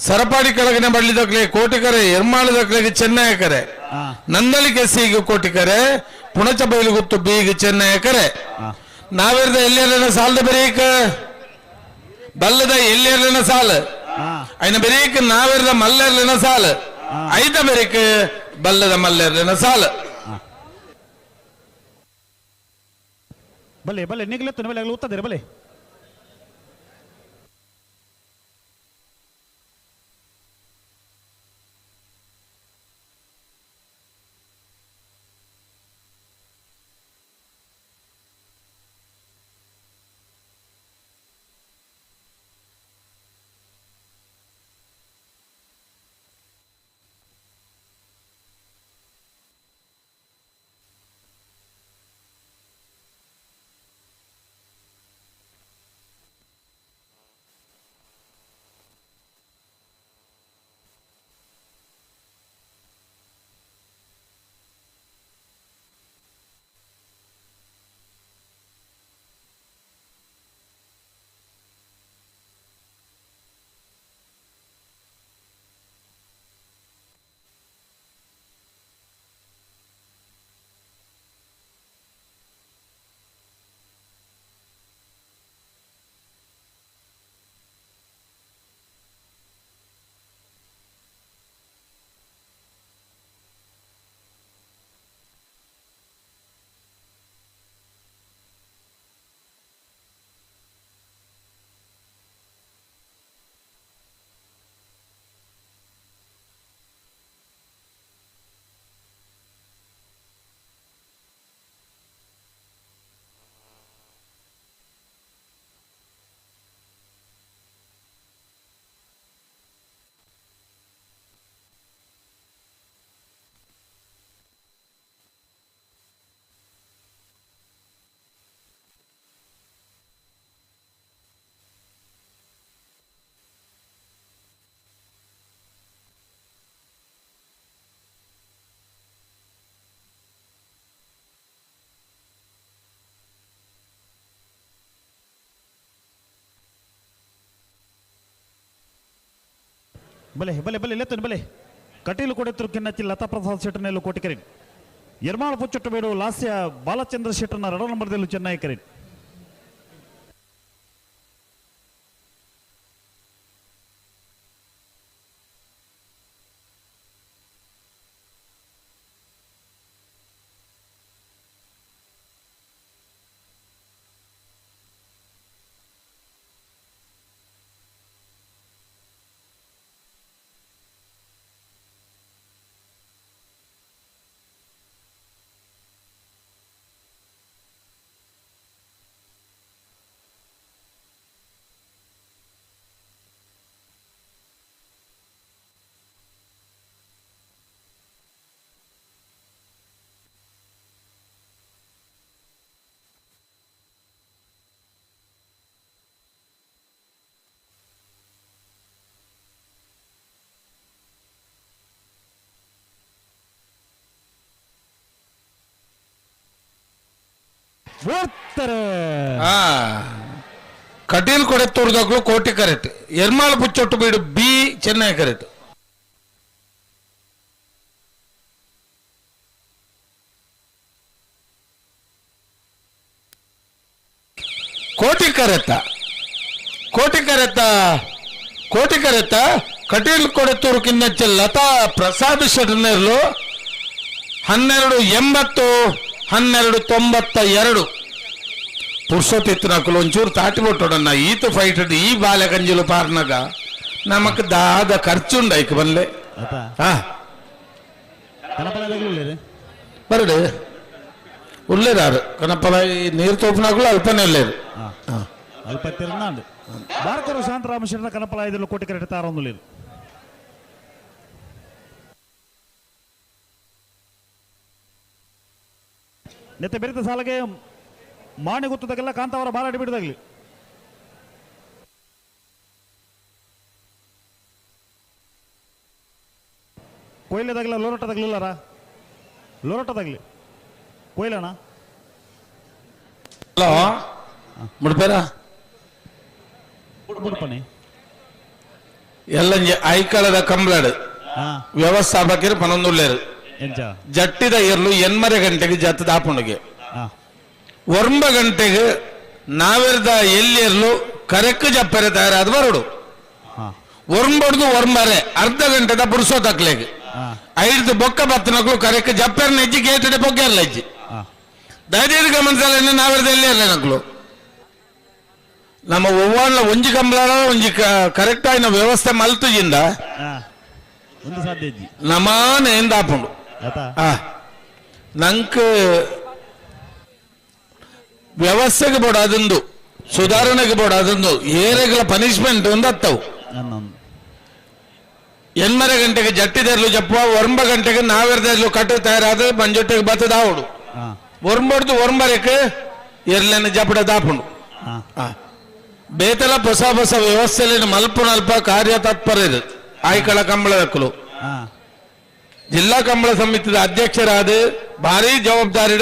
ಸರಪಾಡಿ ಕೆಳಗಿನ ಬಳ್ಳಿದಕ್ಲೆ ಕೋಟಿಕರೆ ಎರ್ಮಾಳದಕ್ಲೆಗೆ ಚೆನ್ನೈಕರೆ ನಂದಳಿಕೆ ಸೀಗು ಕೋಟಿಕರೆ ಪುಣಚ ಬೈಲುಗುತ್ತು ಬೀಗ್ ಚೆನ್ನೈಕರೆ ನಾವಿರ್ದ ಎಲ್ಲಿಯಲ್ಲ ಸಾಲದ ಬರೀಕ ಬಲ್ಲದ ಎಲ್ಲಿಯಲ್ಲ ಸಾಲು ಐನ ಬರೀಕ್ ನಾವಿರ್ದ ಮಲ್ಲೆರ್ಲಿನ ಸಾಲು ಐದ ಬರೀಕ್ ಬಲ್ಲದ ಮಲ್ಲೆರ್ಲಿನ ಸಾಲು. ಬಲೆ ಬಲೆ ನಿಗ್ಲೆತ್ತು ಬಲೆ ಆಗಲಿ ಉತ್ತದಿರ ಬಲೆ. ಬಲೆ ಬಲೆ ಬಲೆ ಲೆತ್ತನು ಬಲೆ ಕಟೀಲು ಕೊಡೆತ್ತರು ಕಿನ್ನಚ್ಚಿ ಲತಾ ಪ್ರಸಾದ್ ಶೆಟ್ಟನೆಲ್ಲು ಕೋಟಿಕರಿನ್ ಎರ್ಮಾಳ ಪುಚ್ಚೊಟ್ಟು ಬೇಡು ಲಾಸ್ಯ ಬಾಲಚಂದ್ರ ಶೆಟ್ಟನ ರಡ ನಂಬರ್ದಲ್ಲೂ ಚೆನ್ನೈ ಕರಿನ್ ಕಟೀಲ್ ಕೊಡೆತ್ತೂರ್ದಾಗ್ಲು ಕೋಟಿ ಕರೆಕ್ಟ್ ಎರ್ಮಾಳ ಪುಚ್ಚೊಟ್ಟು ಬೀಡು ಬಿ ಚೆನ್ನೈ ಕರೆಕ್ಟ್ ಕೋಟಿ ಕರೆತ್ತ ಕೋಟಿ ಕರೆತ್ತ ಕೋಟಿ ಕರೆತ್ತ ಕಟೀಲ್ ಕೊಡೆತ್ತೂರು ಕಿನ್ನಚ್ಚ ಲತಾ ಪ್ರಸಾದ್ ಶೆಟ್ಟನೇರ್ಲು 12.80 12.92 ಪುರ್ಸೊತ್ತಿತ್ತು ಒಂಚೂರು ತಾಟಿ ಕೊಟ್ಟೋಡಣ್ಣ ಈತ ಫೈಟ್ ಈ ಬಾಲೆ ಕಂಜಿಲು ಪಾರ್ನಾಗ ನಮಕ್ ದಾದ ಖರ್ಚುಂಡ ಐಕ್ ಬನ್ಲೆ. ಬರಡು ಉಲ್ಲೇದಾರು ಕನಪಲ ನೀರು ತೋಪನಾಗ್ಲು ಅಲ್ಪನೇ ಉಲ್ಲೇರು. ಅಲ್ಪ ತಿರುನಾಡು ಬಾರ್ಕರು ಶಾಂತರಾಮ ಶರಣ ಕನಪಲ ಐದಲು ಕೋಟಿ ಕರೆಕ್ಟ್ ತಾರೊಂದು ನೆತ್ತೆ ಬೆರಿತ ಸಾಲಗೆ ಮಾಣಿ ಗೊತ್ತದಾಗೆಲ್ಲ ಕಾಂತಾವರ ಬಾರಾಡಿ ಬಿಡದಾಗ್ಲಿ. ಕೊಯ್ಲೆದಾಗಲ ಲೋರೋಟದಾಗ್ಲಿಲ್ಲಾರ ಲೋರೋಟದಾಗ್ಲಿ ಕೊಯ್ಲಣ್ಣ. ಹಲೋ ಮುಡ್ಪೇರ ಮುಡ್ಪಣಿ ಎಲ್ಲ ಐಕಳದ ಕಂಬ್ಲಾಡು ವ್ಯವಸ್ಥಾಪಕರು ಪನೊಂದುಳ್ಳೇರು ಜಟ್ಟಿದ ಇರ್ಲು 8 ಗಂಟೆಗೆ ಜತ್ತದ ಆಪುಣಿಗೆ 9 ಗಂಟೆಗೆ ನಾವೆರ್ದ ಎಲ್ಲಿರ್ಲು ಕರೆಕ್ಟ್ ಜಪ್ಪರೆ ತಯಾರಾದ ಬರೋಡು ಒರ್ಂಬಡ್ದು ಒರ್ಂಬರೆ ಅರ್ಧ ಗಂಟೆದ ಬುಡ್ಸೋ ತಕ್ಲೆಗ್ ಐದು ಬೊಕ್ಕ ಬತ್ತನಕ್ಲು ಕರೆಕ್ಟ್ ಜಪ್ಪೆರ್ ನೆಜ್ಜಿ ಗೇಟಡೆ ಬೊಕ್ಕ ಹೆಜ್ಜಿ ದಯದೀರ್ಘ ಗಮನಿಸಲ್ಲ ನಾವೆರ್ದ ಎಲ್ಲಿ ಇರಲಿ ನಕ್ಲು ನಮ್ಮ ಒವ್ವಾಳ್ನ ಒಂಜಿ ಕಂಬಳ ಒಂಜಿ ಕರೆಕ್ಟ್ ಆಯ್ನ ವ್ಯವಸ್ಥೆ ಮಲ್ತುಜಿಂದ ನಮಾನ ಎಂದಾಪುಂಡು ನಂಕ್ ವ್ಯವಸ್ಥೆಗೆ ಬೋಡ ಅದೊಂದು ಸುಧಾರಣೆಗೆ ಬೋಡ ಅದೊಂದು ಏರೆಗಳ ಪನಿಷ್ಮೆಂಟ್ ಒಂದು ಹತ್ತವು 8 ಗಂಟೆಗೆ ಜಟ್ಟಿದರ್ಲು ಜಪ್ಪುವ 9 ಗಂಟೆಗೆ ನಾವೆರ್ದರ್ಲು ಕಟ್ಟು ತಯಾರಾದ ಮಂಜೊಟ್ಟಿಗೆ ಬತ್ತದ ಆವಡು ಒರ್ಂಬಡ್ದು ಒರ್ಂಬರಕ್ಕೆ ಎರ್ಲೆನ ಜಪಡ ದಾಪುಂಡು ಬೇತಲ ಹೊಸ ಹೊಸ ವ್ಯವಸ್ಥೆಯಲ್ಲಿ ಮಲ್ಪುನಲ್ಪ ಕಾರ್ಯತತ್ಪರ ಇದು ಆಯ್ಕಳ ಕಂಬಳದಕ್ಕಲು ಜಿಲ್ಲಾ ಕಂಬಳ ಸಮಿತಿಯ ಅಧ್ಯಕ್ಷರಾದ ಭಾರಿ ಜವಾಬ್ದಾರಿ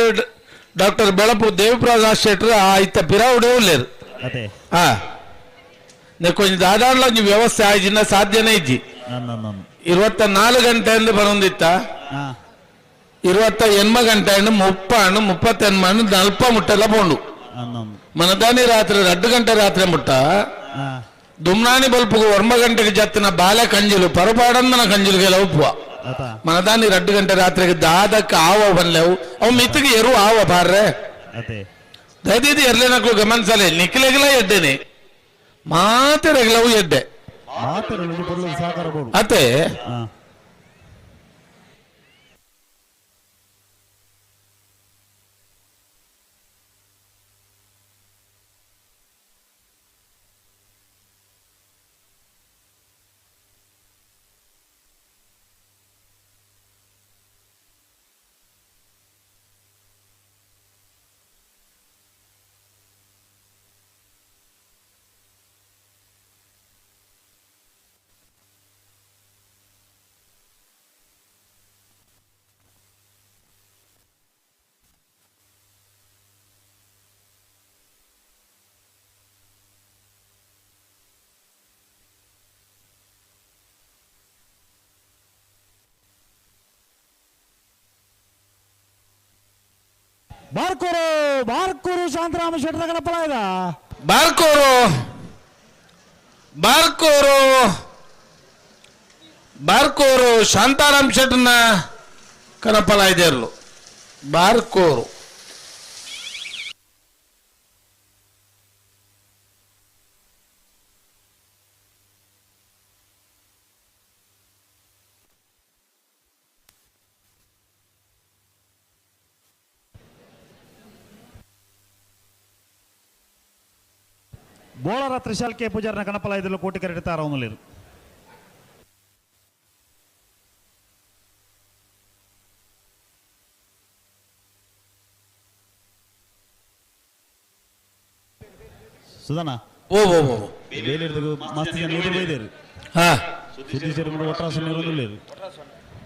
ಡಾಕ್ಟರ್ ಬೆಳಪು ದೇವಪ್ರಸಾದ್ ಶೆಟ್ಟರು ಆಯ್ತ ಪಿರಾವುಡೇ ಉಳ್ಳೇರು. ಕೊಂಚ ದಾದಾಡ್ಲ ಒಂಜಿ ವ್ಯವಸ್ಥೆ ಆಯ್ಜಿನ ಸಾಧ್ಯನೇ ಇಜ್ಜಿ. 24 ಗಂಟೆ ಅಂದ್ರೆ ಬರೊಂದಿತ್ತ 28 ಗಂಟೆ ಹಣ್ಣು 30 ಹಣ್ಣು 38 ಹಣ್ಣು 40 ಮುಟ್ಟೆಲ್ಲ ಪೋಂಡು ಮನದಾನಿ ರಾತ್ರಿ 2 ಗಂಟೆ ರಾತ್ರಿ ಮುಟ್ಟ ದುಮ್ನಾನಿ ಬಲ್ಪುಗು 9 ಗಂಟೆಗೆ ಜತ್ತಿನ ಬಾಲೆ ಕಂಜಿಲು ಪರಪಾಡಂದನ ಕಂಜಿಲುಗೆಲ್ಲ ಉಪ್ಪುವ ಮನದಾನಿ 2 ಗಂಟೆ ರಾತ್ರಿಗೆ ದಾದಕ್ಕೆ ಆವ ಬನ್ಲೆವು ಅವು ಮಿತ್ತಿಗೆ ಎರು ಆವ ಬಾರ್ರೆ ದಯದೀದಿ ಎರ್ಲೇನಕ್ಲು ಗಮನಿಸಲೆ ನಿಕ್ಲೆಗಲ ಎಡ್ಡೇನೆ ಮಾತೆರೆಗ್ಲವು ಎಡ್ಡೆ ಅತ್ತೆ. ಬಾರ್ಕೂರು ಬಾರ್ಕೂರು ಶಾಂತರಾಮ ಶೆಟ್ಟರ ಕಣಪಲಾಯದ ಬಾರ್ಕೂರು ಬಾರ್ಕೂರು ಬಾರ್ಕೂರು ಶಾಂತಾರಾಮ್ ಶೆಟ್ಟರ್ನ ಕನಪಲಾಯ್ದೇರ್ಲು ಬಾರ್ಕೂರು. ಬೋಳರ ತ್ರಿಶಾಲ್ ಕೆ ಪೂಜಾರನ ಕಣಪಲಾಯ್ದಲು ಕೋಟಿ ಕರೆಟ್ ತಾರವನಲ್ಲಿರು. ಸುಧಾನ ಓ ಓ ಓ ಬೇಲಿಡ್ದು ಮಸ್ತ್ ಜನ ಎದುರು ಬೈದೇರು. ಹಾ ಸುದೀಶರು ಒಟ್ರಾಸ ನೆರೊಂದುಲ್ಲೇರು.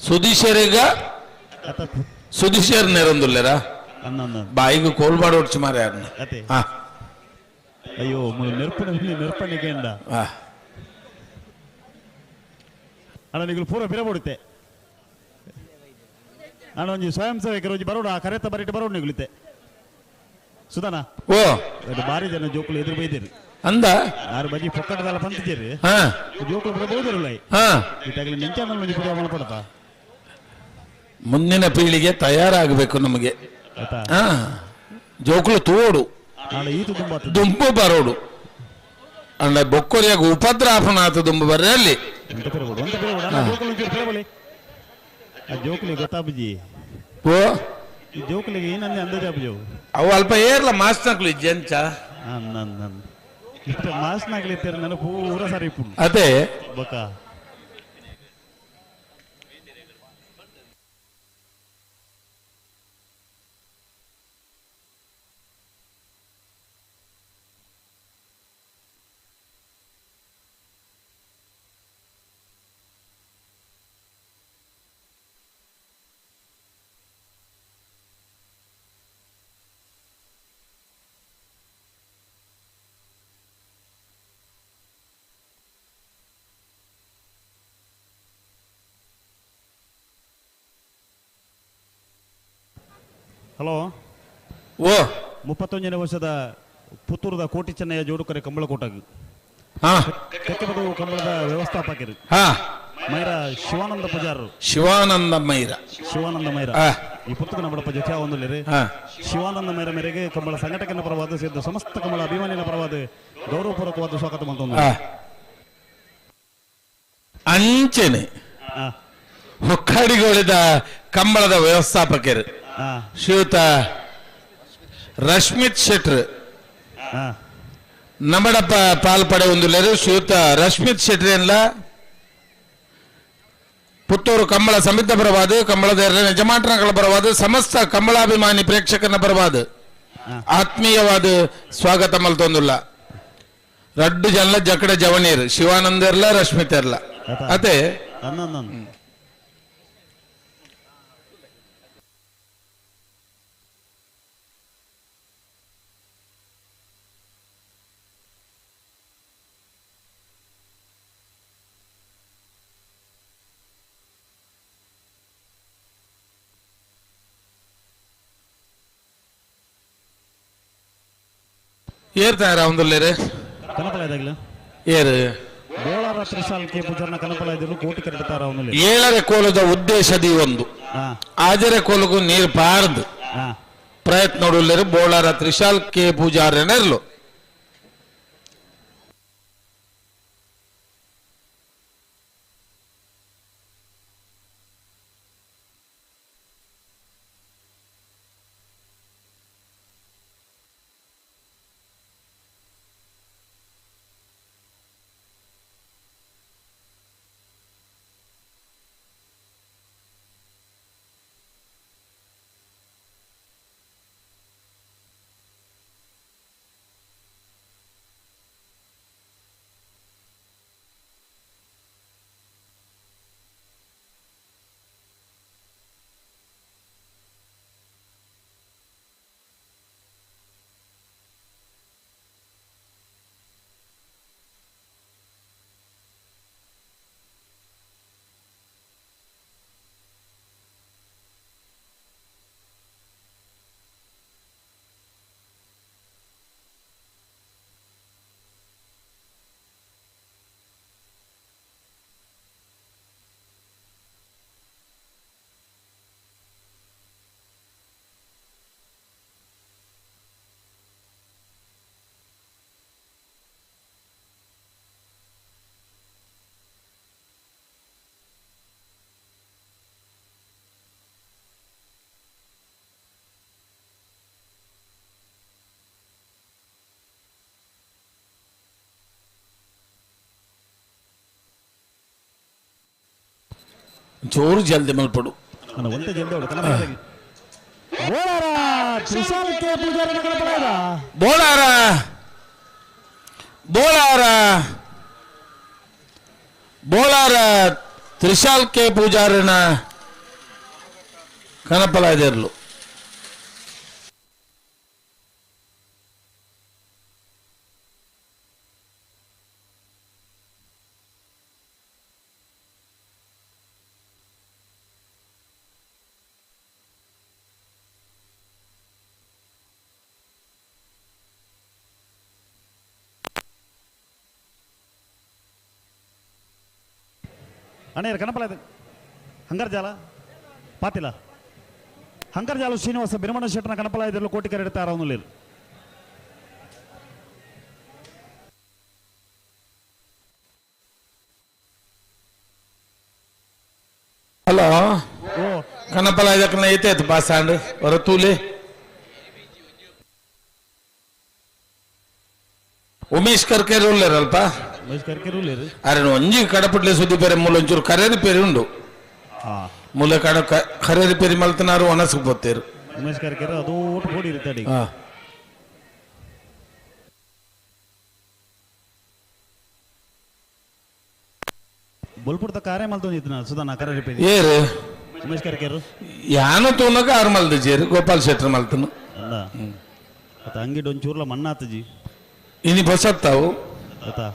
ಸುದೀಶರಿಗ ಸುದೀಶರ್ ನೆರೊಂದುಲ್ಲೇರಾ? ಬಾಯಿಗೆ ಕೋಲ್ಬಾಡ ಒಡ್ಚಿ ಮಾರ ಯಾರನ್ನ. ಅತೆ. ಹಾ ಅಯ್ಯೋ ನೆರ್ಪಣ ನೆರ್ಪಣಿಗೆ ಅಂಡ ಅಣ್ಣ ನಿಗಳು ಪೂರ ಪಿರ ಬಡುತ್ತೆ ಅಣ್ಣ ಒಂಜಿ ಸ್ವಯಂ ಸೇವಕರು ಒಂಜಿ ಬರೋಡು ಆ ಕರೆತ ಬರಿಟ್ಟು ಬರೋಡು ನಿಗುಲಿತೆ ಸುಧಾನ. ಓ ಬಾರಿ ಜನ ಜೋಕುಲು ಎದುರು ಬೈದೇರು. ಅಂದ ಆರು ಬಜಿ ಪೊಕ್ಕಟದಲ್ಲ ಪಂತಿದ್ದೀರಿ ಹಾ ಜೋಕುಲು ಪೂರ ಬೋದಿರಲ್ಲ. ಹಾ ಇತ್ತಾಗಲಿ ನಿಂಚಾನ ಒಂಜಿ ಪೂರ ಮಲ್ಪಡತ. ಮುಂದಿನ ಪೀಳಿಗೆ ತಯಾರಾಗಬೇಕು ನಮಗೆ. ಆತಾ. ಹಾ ಜೋಕುಲು ತೋಡು ನಾಳೆ ಈತು ತುಂಬ ದುಂಬು ಬರೋಡು ಅಂಡ ಬೊಕ್ಕೊರಿಯಾಗ ಉಪದ್ರಾಪನಾಥ ದುಂಬು ಬರ್ರೆ ಅಲ್ಲಿ. ಎಂತ ಪಿರಬೋಡು ಎಂತ ಪಿರಬೋಡು ಅಣ್ಣ ಜೋಕುಲು ಒಂಚೂರು ಪಿರಬಲಿ ಆ ಜೋಕುಲಿಗೆ ಗೊತ್ತಾಬುಜಿ. ಓ ಈ ಜೋಕುಲಿಗೆ ಏನಂದೆ ಅಂದಾಜು ಅಬ್ಜು ಅವು ಅಲ್ಪ ಏರ್ಲ ಮಾಸ್ನಕ್ಲು ಇಜ್ಜಂಚ. ನನ್ನ ಇಷ್ಟ ಮಾಸ್ನಾಗ್ಲಿ ಇತ್ತೀರ ನಾನು ಪೂರ ಸರಿ ಇಪ್ಪು. ಅದೇ ಬೊಕ ಹಲೋ ಓ 31ನೇ ವರ್ಷದ ಪುತ್ತೂರದ ಕೋಟಿ ಚೆನ್ನಯ್ಯ ಜೋಡುಕರೆ ಕಂಬಳಕೋಟಗ್ ಹಾ ಕೆಕ್ಕೆಬದು ಕಂಬಳದ ವ್ಯವಸ್ಥಾಪಕರು ಹಾ ಮೈರ ಶಿವಾನಂದ ಪೂಜಾರರು. ಶಿವಾನಂದ ಮೈರ. ಶಿವಾನಂದ ಮೈರ ಆ. ಈ ಪುಸ್ತಕ ನಮ್ಮಡಪ್ಪ ಜೊತೆ ಒಂದುಲೇರಿ. ಹಾ. ಶಿವಾನಂದ ಮೈರ ಮೇರೆಗೆ ಕಂಬಳ ಸಂಘಟಕನ ಪರವಾದ ಸೇರಿದ ಸಮಸ್ತ ಕಂಬಳ ಅಭಿಮಾನಿನ ಪರವಾದ ಗೌರವಪೂರ್ವಕವಾದ ಸ್ವಾಗತ ಮಂತೊಂದು. ಆ. ಅಂಚೆನೆ ಆ. ಹೊಕ್ಕಾಡಿಗೋಳಿದ ಕಂಬಳದ ವ್ಯವಸ್ಥಾಪಕರು ಆ. ಶ್ರೀಯುತ ರಶ್ಮಿತ್ ಶೆಟ್ರ್ ಆ. ನಮ್ಮಡಪ್ಪ ಪಾಲ್ಪಡೆ ಒಂದುಲೇರು. ಶ್ರೀಯುತ ರಶ್ಮಿತ್ ಶೆಟ್ರ್ ಎಲ್ಲ ಪುತ್ತೂರು ಕಂಬಳ ಸಮಿತಿ ಪರವಾದ ಕಂಬಳದ ಯಜಮಾನಗಳ ಪರವಾದ ಸಮಸ್ತ ಕಂಬಳಾಭಿಮಾನಿ ಪ್ರೇಕ್ಷಕನ ಪರವಾದ ಆತ್ಮೀಯವಾದ ಸ್ವಾಗತ ಮಲ್ತೊಂದುಲ್ಲ. ರಡ್ಡು ಜನ ಜಕಡ ಜವನೀರ್ ಶಿವಾನಂದ ಇರ್ಲ ರಶ್ಮಿತ್ ಇರ್ಲ ಅದೇ. ಏರ್ತಾರ ಒಂದುಲ್ಲೇರು ಕನಪಲ ಏರು ಬೋಳಾರ ತ್ರಿಶಾಲ್ ಕೆ ಪೂಜಾರ್ನ ಕನಪಲ ಇದ್ದರು ಕೋಟಿ ಕರೆಡ್ತಾರ ಅವನಲ್ಲಿ. ಏಳರೆ ಕೋಲದ ಉದ್ದೇಶದಿ ಒಂದು ಆಜರೆ ಕೋಲಗೂ ನೀರು ಪಾರ್ದು ಪ್ರಯತ್ನ ನೋಡುಲ್ಲೇರು ಬೋಳಾರ ತ್ರಿಶಾಲ್ ಕೆ ಪೂಜಾರನೆರ್ಲು. ಜೋರು ಜಲ್ದಿ ಮಲ್ಪಡು ಒಂತೆ ಜಲ್ದಿ ಬೋಳಾರ ಬೋಳಾರ ಬೋಳಾರ ತ್ರಿಶಾಲ್ ಕೆ ಪೂಜಾರನ ಕನಪಲಾಯದರ್ಲು ಅಣ್ಣ ಕನಪಲ ಹಂಗರ್ಜಾಲ ಪಾತಿಲ ಹಂಗರ್ಜಾಲ ಶ್ರೀನಿವಾಸ ಬಿರಮಣ ಶೆಟ್ಟನ ಕನಪಲ ಇದರಲ್ಲಿ ಕೋಟಿ ಕರೆಡ್ತಾರ ಅವನು ಹಲೋ ಕನಪಲ ಇದಕ್ಕೆ ಐತೆ ಆಯ್ತು ಪಾಸ್ ಆಂಡ್ ಹೊರತೂಲೆ ಉಮೇಶ್ ಕರ್ಕೇರಿ ಉಳ್ಳೇರಲ್ಪ ಉಮೇಶ್ ಕರ್ಕೇರಿ ಉಳ್ಳೇರು ಅರೆ ಒಂಜಿ ಕಡಪಟ್ಲೆ ಸುದ್ದಿ ಪೇರೆ ಮೂಲ ಒಂಚೂರು ಕರೇರಿ ಪೇರಿ ಉಂಡು ಮೂಲ ಕಡ ಕರೇರಿ ಪೇರಿ ಮಲ್ತನಾರು ಒಣಸು ಪೋತೇರು ಉಮೇಶ್ ಕರ್ಕೇರಿ ಅದು ಊಟ ಪೋಡಿ ಇರುತ್ತೆ ಬೊಲ್ಪುರ್ದ ಕಾರ್ಯ ಮಲ್ತೊಂದಿತ್ತು ಸುಧಾನ ಕರೇರಿ ಪೇರಿ ಏರು ಉಮೇಶ್ ಕರ್ಕೇರು ಯಾನು ತೂನಕ ಆರು ಮಲ್ದ ಜೇರು ಗೋಪಾಲ್ ಶೆಟ್ಟರ್ ಮಲ್ತನು ಅಲ್ಲ ಅತ್ತ ಅಂಗಿಡ್ ಒಂಚೂರ್ಲ ಮಣ್ಣಾತಜಿ ಇನಿ ಬಸತ್ತಾವು ಆತಾ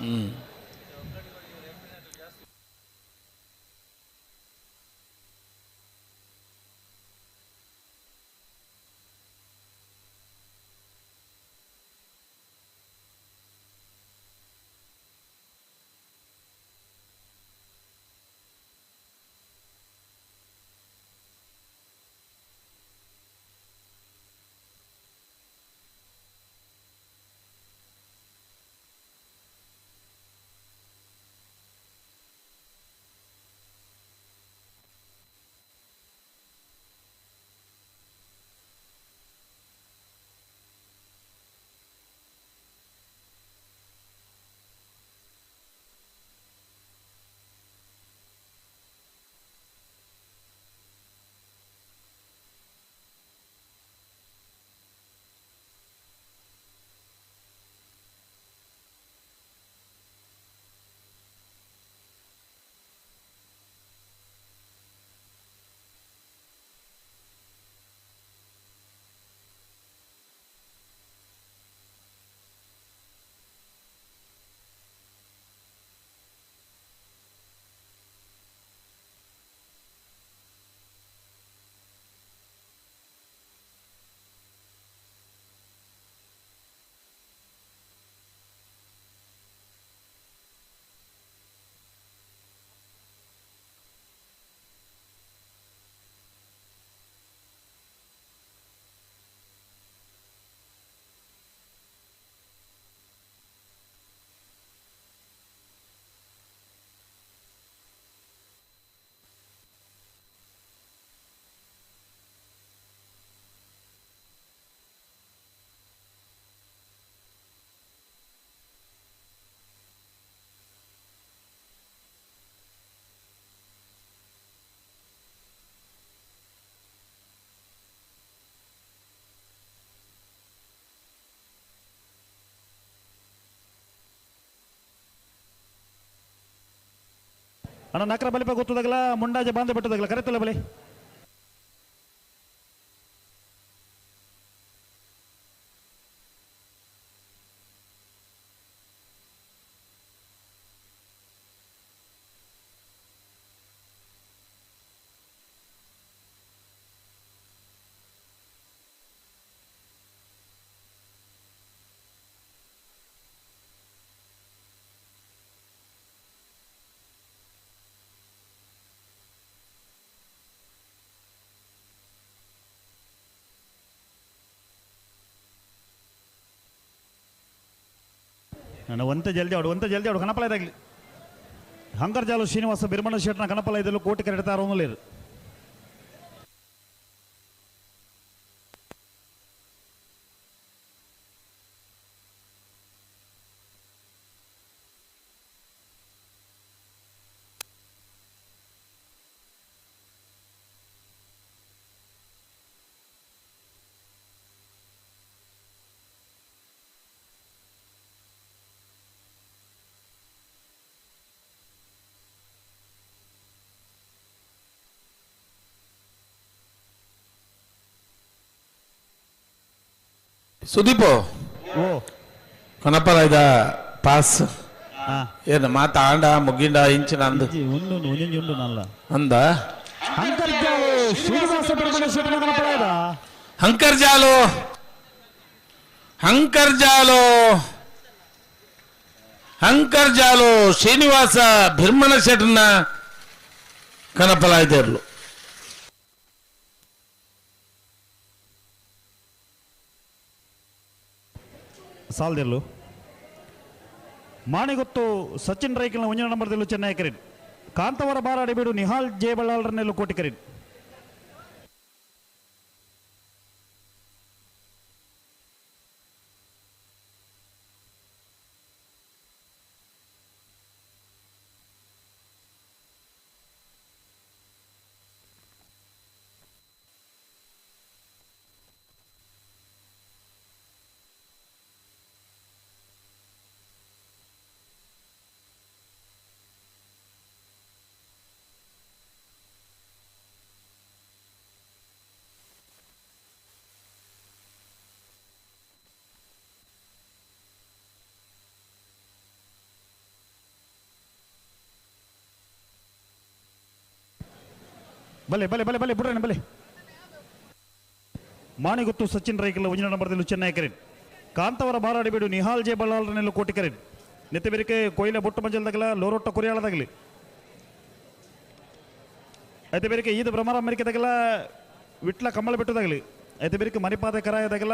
ಅಣ್ಣ ನಕ್ರ ಬಲಿಪ ಗೊತ್ತದಾಗಲ ಮುಂಡಾಜೆ ಬಾಂಧ ಬಿಟ್ಟದಾಗಲ ಕರೆತಲ್ಲ ಬಲಿ ನಾನು ಒಂತೆ ಜಲ್ದಿ ಅವಡು ಒಂತೆ ಜಲ್ದಿ ಅವಡು ಕಣಪಲ ಇದಾಗಲಿ ಹಂಗರ್ಜಾಲು ಶ್ರೀನಿವಾಸ ಬಿರ್ಮಣ ಶೆಟ್ಟನ ಕಣಪಲ ಇದಲ್ಲೂ ಕೋಟಿ ಕರೆಡ್ತಾರ ಅವನು ಸುದೀಪ್ ಓ ಕನಪಲ ಇದ ಪಾಸ್ ಏನು ಮಾತ ಆಂಡ ಮುಗಿಂಡ ಇಂಚಿನ ಅಂದು ಉಂಡು ಒಂಜೊಂಜಿ ಉಂಡು ನಲ್ಲ ಅಂದ ಅಂತರ್ಜಾಲು ಶ್ರೀನಿವಾಸ ಬಿರ್ಮಣ ಶೆಟ್ಟನ ಕನಪಲಾಯ್ದ ಹಂಕರ್ಜಾಲು ಹಂಕರ್ಜಾಲು ಹಂಕರ್ಜಾಲು ಶ್ರೀನಿವಾಸ ಬಿರ್ಮಣ ಶೆಟ್ಟನ ಕನಪಲಾಯ್ದಿರ್ಲು. ಸಾಲದಿರ್ಲು ಮಾಣಿಗೊತ್ತು ಸಚಿನ್ ರೈಕಲ್ನ ಒಂಜನೇ ನಂಬರ್ದಲ್ಲೂ ಚೆನ್ನೈ ಕರೀನ್ ಕಾಂತವರ ಬಾರಾಡಿ ಬೀಡು ನಿಹಾಲ್ ಜೆ ಬಳ್ಳಾಳರನ್ನೆಲ್ಲೂ ಕೋಟಿ ಕರೀನ್. ಬಲೆ ಬಲೆ ಬಲೆ ಬಲೆ ಬುಡ್ರಣ್ಣ ಬಲೆ. ಮಾಣಿಗೊತ್ತು ಸಚಿನ್ ರೈಕಲ್ ಒಂಜನೇ ನಂಬರ್ದಲ್ಲೂ ಚೆನ್ನೈ ಕರೀನ್ ಕಾಂತವರ ಬಾರಾಡಿ ಬೀಡು ನಿಹಾಲ್ ಜೆ ಬಳ್ಳಾಳರನ್ನೆಲ್ಲೂ ಕೋಟಿ ಕರೀನ್ ನೆತ್ತಬೆರಿಕೆ ಕೊಯ್ಲ ಬೊಟ್ಟು ಮಂಜಲ್ದಾಗಲ ಲೋರೊಟ್ಟ ಕೊರಿಯಾಳದಾಗಲಿ ಐತೆ ಬೇರಿಕೆ ಈದ ಭ್ರಮರ ಅಮೆರಿಕದಾಗಲ ವಿಟ್ಲ ಕಮ್ಮಳ ಬೆಟ್ಟದಾಗಲಿ ಐತೆ ಬೇರಿಕೆ ಮಣಿಪಾದ ಕರಾಯದಾಗಲ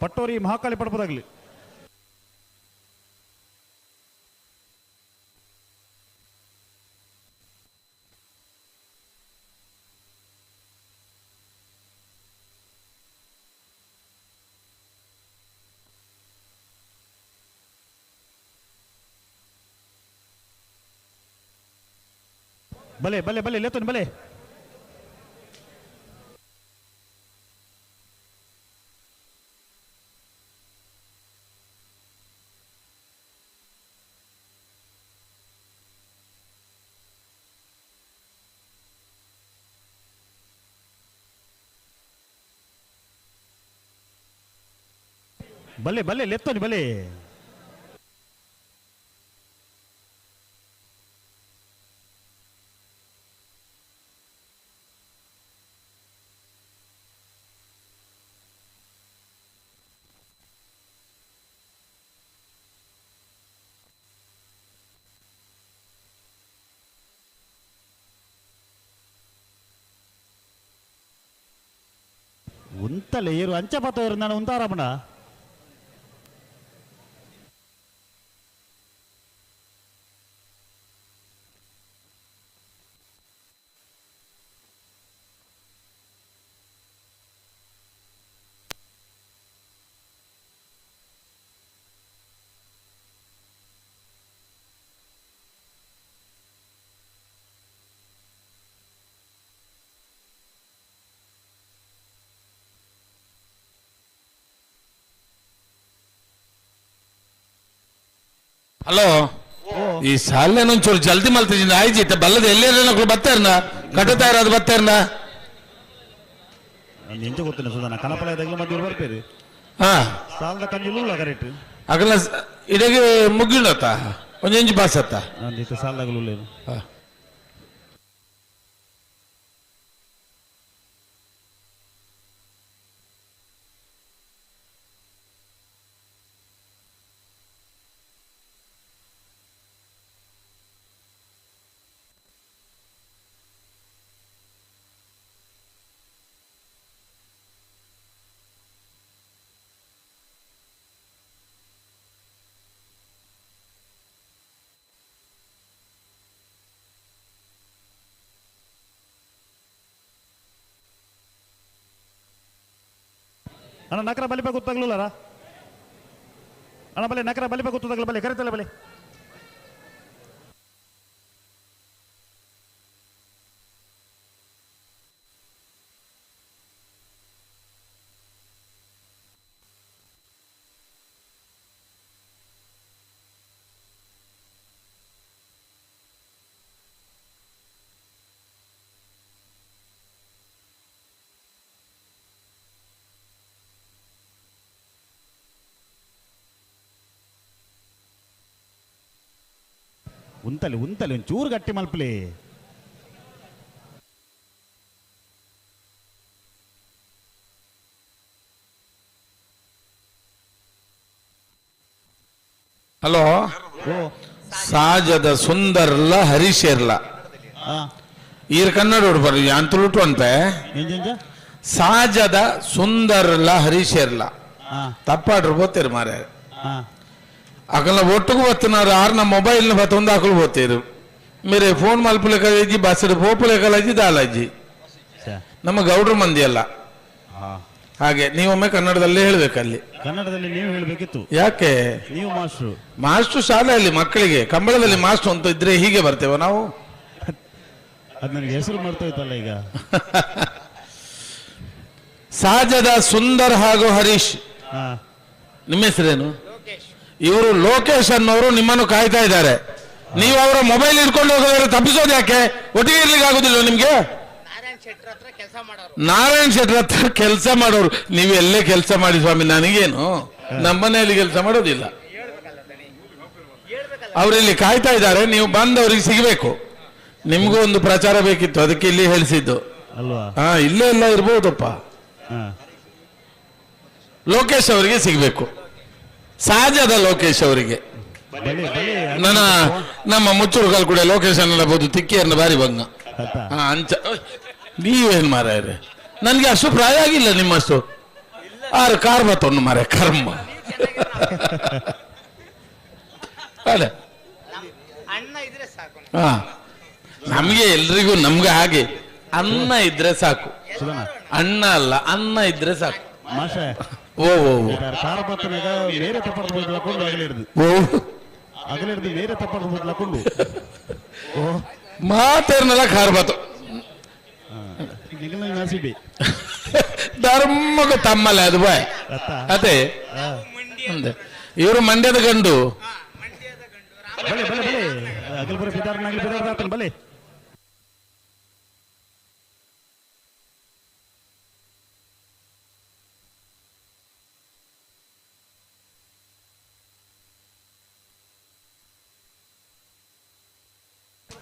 ಪಟ್ಟೋರಿ ಮಹಾಕಾಳಿ ಪಡಪದಾಗಲಿ. ಬಲೆ ಬಲೆ ಬಲೆ ಲೇತೋನಿ ಬಲೆ. ಬಲೆ ಬಲೆ ಲೆತ್ತೋನಿ ಬಲೆ. ಉಂತಲೆ ಏರು ಅಂಚ ಪತ್ತೋರು ನಾನು ಉಂತಾರಮ್ಮಣ. ಹಲೋ, ಈ ಸಾಲೆ ಒಂಚೂರು ಜಲ್ದಿ ಮಲ್ತಿದ್ದೀನಿ ಆಯ್ತು ಬಲ್ಲದ ಎಲ್ಲೇನೋ ಬತ್ತಾರನ ಕಟ್ಟುತ್ತಾ ಇರೋದು ಬತ್ತಾರನ ಎಂಚ ಗೊತ್ತಿಲ್ಲ ಸುಧಾನ ಕನಪಲ ಇದ್ದಾಗಲೂ ಮತ್ತೆ ಇವ್ರು ಬರ್ತೀರಿ. ಹಾ ಸಾಲದ ಕಂಜುಲು ಕರೆಕ್ಟ್ ಅಗಲ ಇಡಗೆ ಮುಗಿಳತ್ತ ಒಂಜೊಂಜಿ ಬಾಸತ್ತ ಅಂದಿತ್ತು ಸಾಲದಾಗಲೂ. ಅಣ್ಣ ನಕರ ಬಲಿಪ ಗೊತ್ತಾಗ್ಲಿಲ್ಲ ಅಣ್ಣ ಬಲೆ ನಕರ ಬಲಿಪ ಗೊತ್ತಾಗ್ಲ ಬಲೆ ಕರಿತಲ್ಲ ಬಲೆ. ಉಂತಲಿ ಉಂತಲಿ ಒಂಚೂರು ಗಟ್ಟಿ ಮಲ್ಪಲಿ. ಹಲೋ, ಸಾಜದ ಸುಂದರ್ಲ ಹರೀಶೇರ್ಲ ಈರ್ ಕನ್ನಡ ಉಡ್ಬಾರ ಅಂತುಳುಟು ಅನ್ಪೆ. ಸಾಜದ ಸುಂದರ್ಲ ಹರೀಶೇರ್ಲ ತಪ್ಪಾಡ್ರು ಬೋತೀರು ಮಾರೆ. ಅಕಲ್ನ ಒಟ್ಟುಗು ಬತ್ತಿನಾರು ಆರ್ನ ಮೊಬೈಲ್ನ ಬತ್ತೊಂದು ಅಕಲು ಬೋತೀರು ಮೇರೆ ಫೋನ್ ಮಲ್ಪುಲೆ ಕಲಜಿ ಬಸ್ ಪೋಪುಲೆ ಕಲಜಿ ದಾಲಜ್ಜಿ ನಮ್ಮ ಗೌಡ್ರ ಮಂದಿ ಅಲ್ಲ. ಹಾಗೆ ನೀವೊಮ್ಮೆ ಕನ್ನಡದಲ್ಲೇ ಹೇಳ್ಬೇಕಲ್ಲಿ. ಕನ್ನಡದಲ್ಲಿ ನೀವು ಹೇಳಬೇಕಿತ್ತು. ಯಾಕೆ? ನೀವು ಮಾಸ್ಟ್ರು. ಮಾಸ್ಟ್ರು ಶಾಲೆಯಲ್ಲಿ ಮಕ್ಕಳಿಗೆ ಕಂಬಳದಲ್ಲಿ ಮಾಸ್ಟ್ರು ಅಂತ ಇದ್ರೆ ಹೀಗೆ ಬರ್ತೇವೆ ನಾವು. ಅದು ನನಗೆ ಹೆಸರು ಮರ್ತೋಯ್ತಲ್ಲ ಈಗ. ಸಾಜದ ಸುಂದರ್ ಹಾಗೂ ಹರೀಶ್, ನಿಮ್ಮ ಹೆಸರೇನು? ಇವರು ಲೋಕೇಶ್ ಅನ್ನೋರು ನಿಮ್ಮನ್ನು ಕಾಯ್ತಾ ಇದ್ದಾರೆ. ನೀವು ಅವರ ಮೊಬೈಲ್ ಇಟ್ಕೊಂಡು ಹೋಗೋದ್ರೆ ತಪ್ಪಿಸೋದು ಯಾಕೆ? ಒಟ್ಟಿಗೆ ಇರ್ಲಿಕ್ಕೆ ಆಗುದಿಲ್ಲ ನಿಮ್ಗೆ? ನಾರಾಯಣ್ ಶೆಟ್ಟರ್ ಹತ್ರ ಕೆಲಸ ಮಾಡೋರು. ನೀವು ಎಲ್ಲೇ ಕೆಲಸ ಮಾಡಿ ಸ್ವಾಮಿ, ನನಗೇನು, ನಮ್ಮನೆಯಲ್ಲಿ ಕೆಲಸ ಮಾಡೋದಿಲ್ಲ. ಅವರಿಲ್ಲಿ ಕಾಯ್ತಾ ಇದ್ದಾರೆ, ನೀವು ಬಂದವರಿಗೆ ಸಿಗಬೇಕು. ನಿಮಗೂ ಒಂದು ಪ್ರಚಾರ ಬೇಕಿತ್ತು, ಅದಕ್ಕೆ ಇಲ್ಲಿ ಹೇಳಿಸಿದ್ದು ಅಲ್ವಾ? ಹಾ, ಇಲ್ಲೇ ಎಲ್ಲ ಇರ್ಬೋದಪ್ಪ. ಲೋಕೇಶ್ ಅವರಿಗೆ ಸಿಗಬೇಕು, ಸಹಜದ ಲೋಕೇಶ್ ಅವರಿಗೆ. ನನ್ನ ನಮ್ಮ ಮುಚ್ಚೂರು ಕೂಡ ಲೋಕೇಶ್ ಅನ್ನಬಹುದು, ತಿಕ್ಕಿಯನ್ನ ಬಾರಿ ಬಂಗ ಅಂಚ. ನೀವೇನ್ ಮಾರಾಯರೆ, ನನ್ಗೆ ಅಷ್ಟು ಪ್ರಾಯ ಆಗಿಲ್ಲ ನಿಮ್ಮಷ್ಟು. ಆರು ಕಾರ್ ಬತ್ತೊಂಡು ಮಾರ ಕರ್ಮ. ಅಲ್ಲ, ಹಾ, ನಮ್ಗೆ ಎಲ್ರಿಗೂ ನಮ್ಗೆ ಹಾಗೆ ಅನ್ನ ಇದ್ರೆ ಸಾಕು, ಅಣ್ಣ ಅಲ್ಲ ಅನ್ನ ಇದ್ರೆ ಸಾಕು. ಓ ಓ ಮಾತೇರ್ನಲ್ಲ ಖಾರ್ ಬಾತು ಧರ್ಮಕ್ಕೆ ತಮ್ಮಲ್ಲ ಅದು ಬಾಯ್ ಅದೇ ಇವರು ಮಂಡ್ಯದ ಗಂಡು. ಬಲೆ.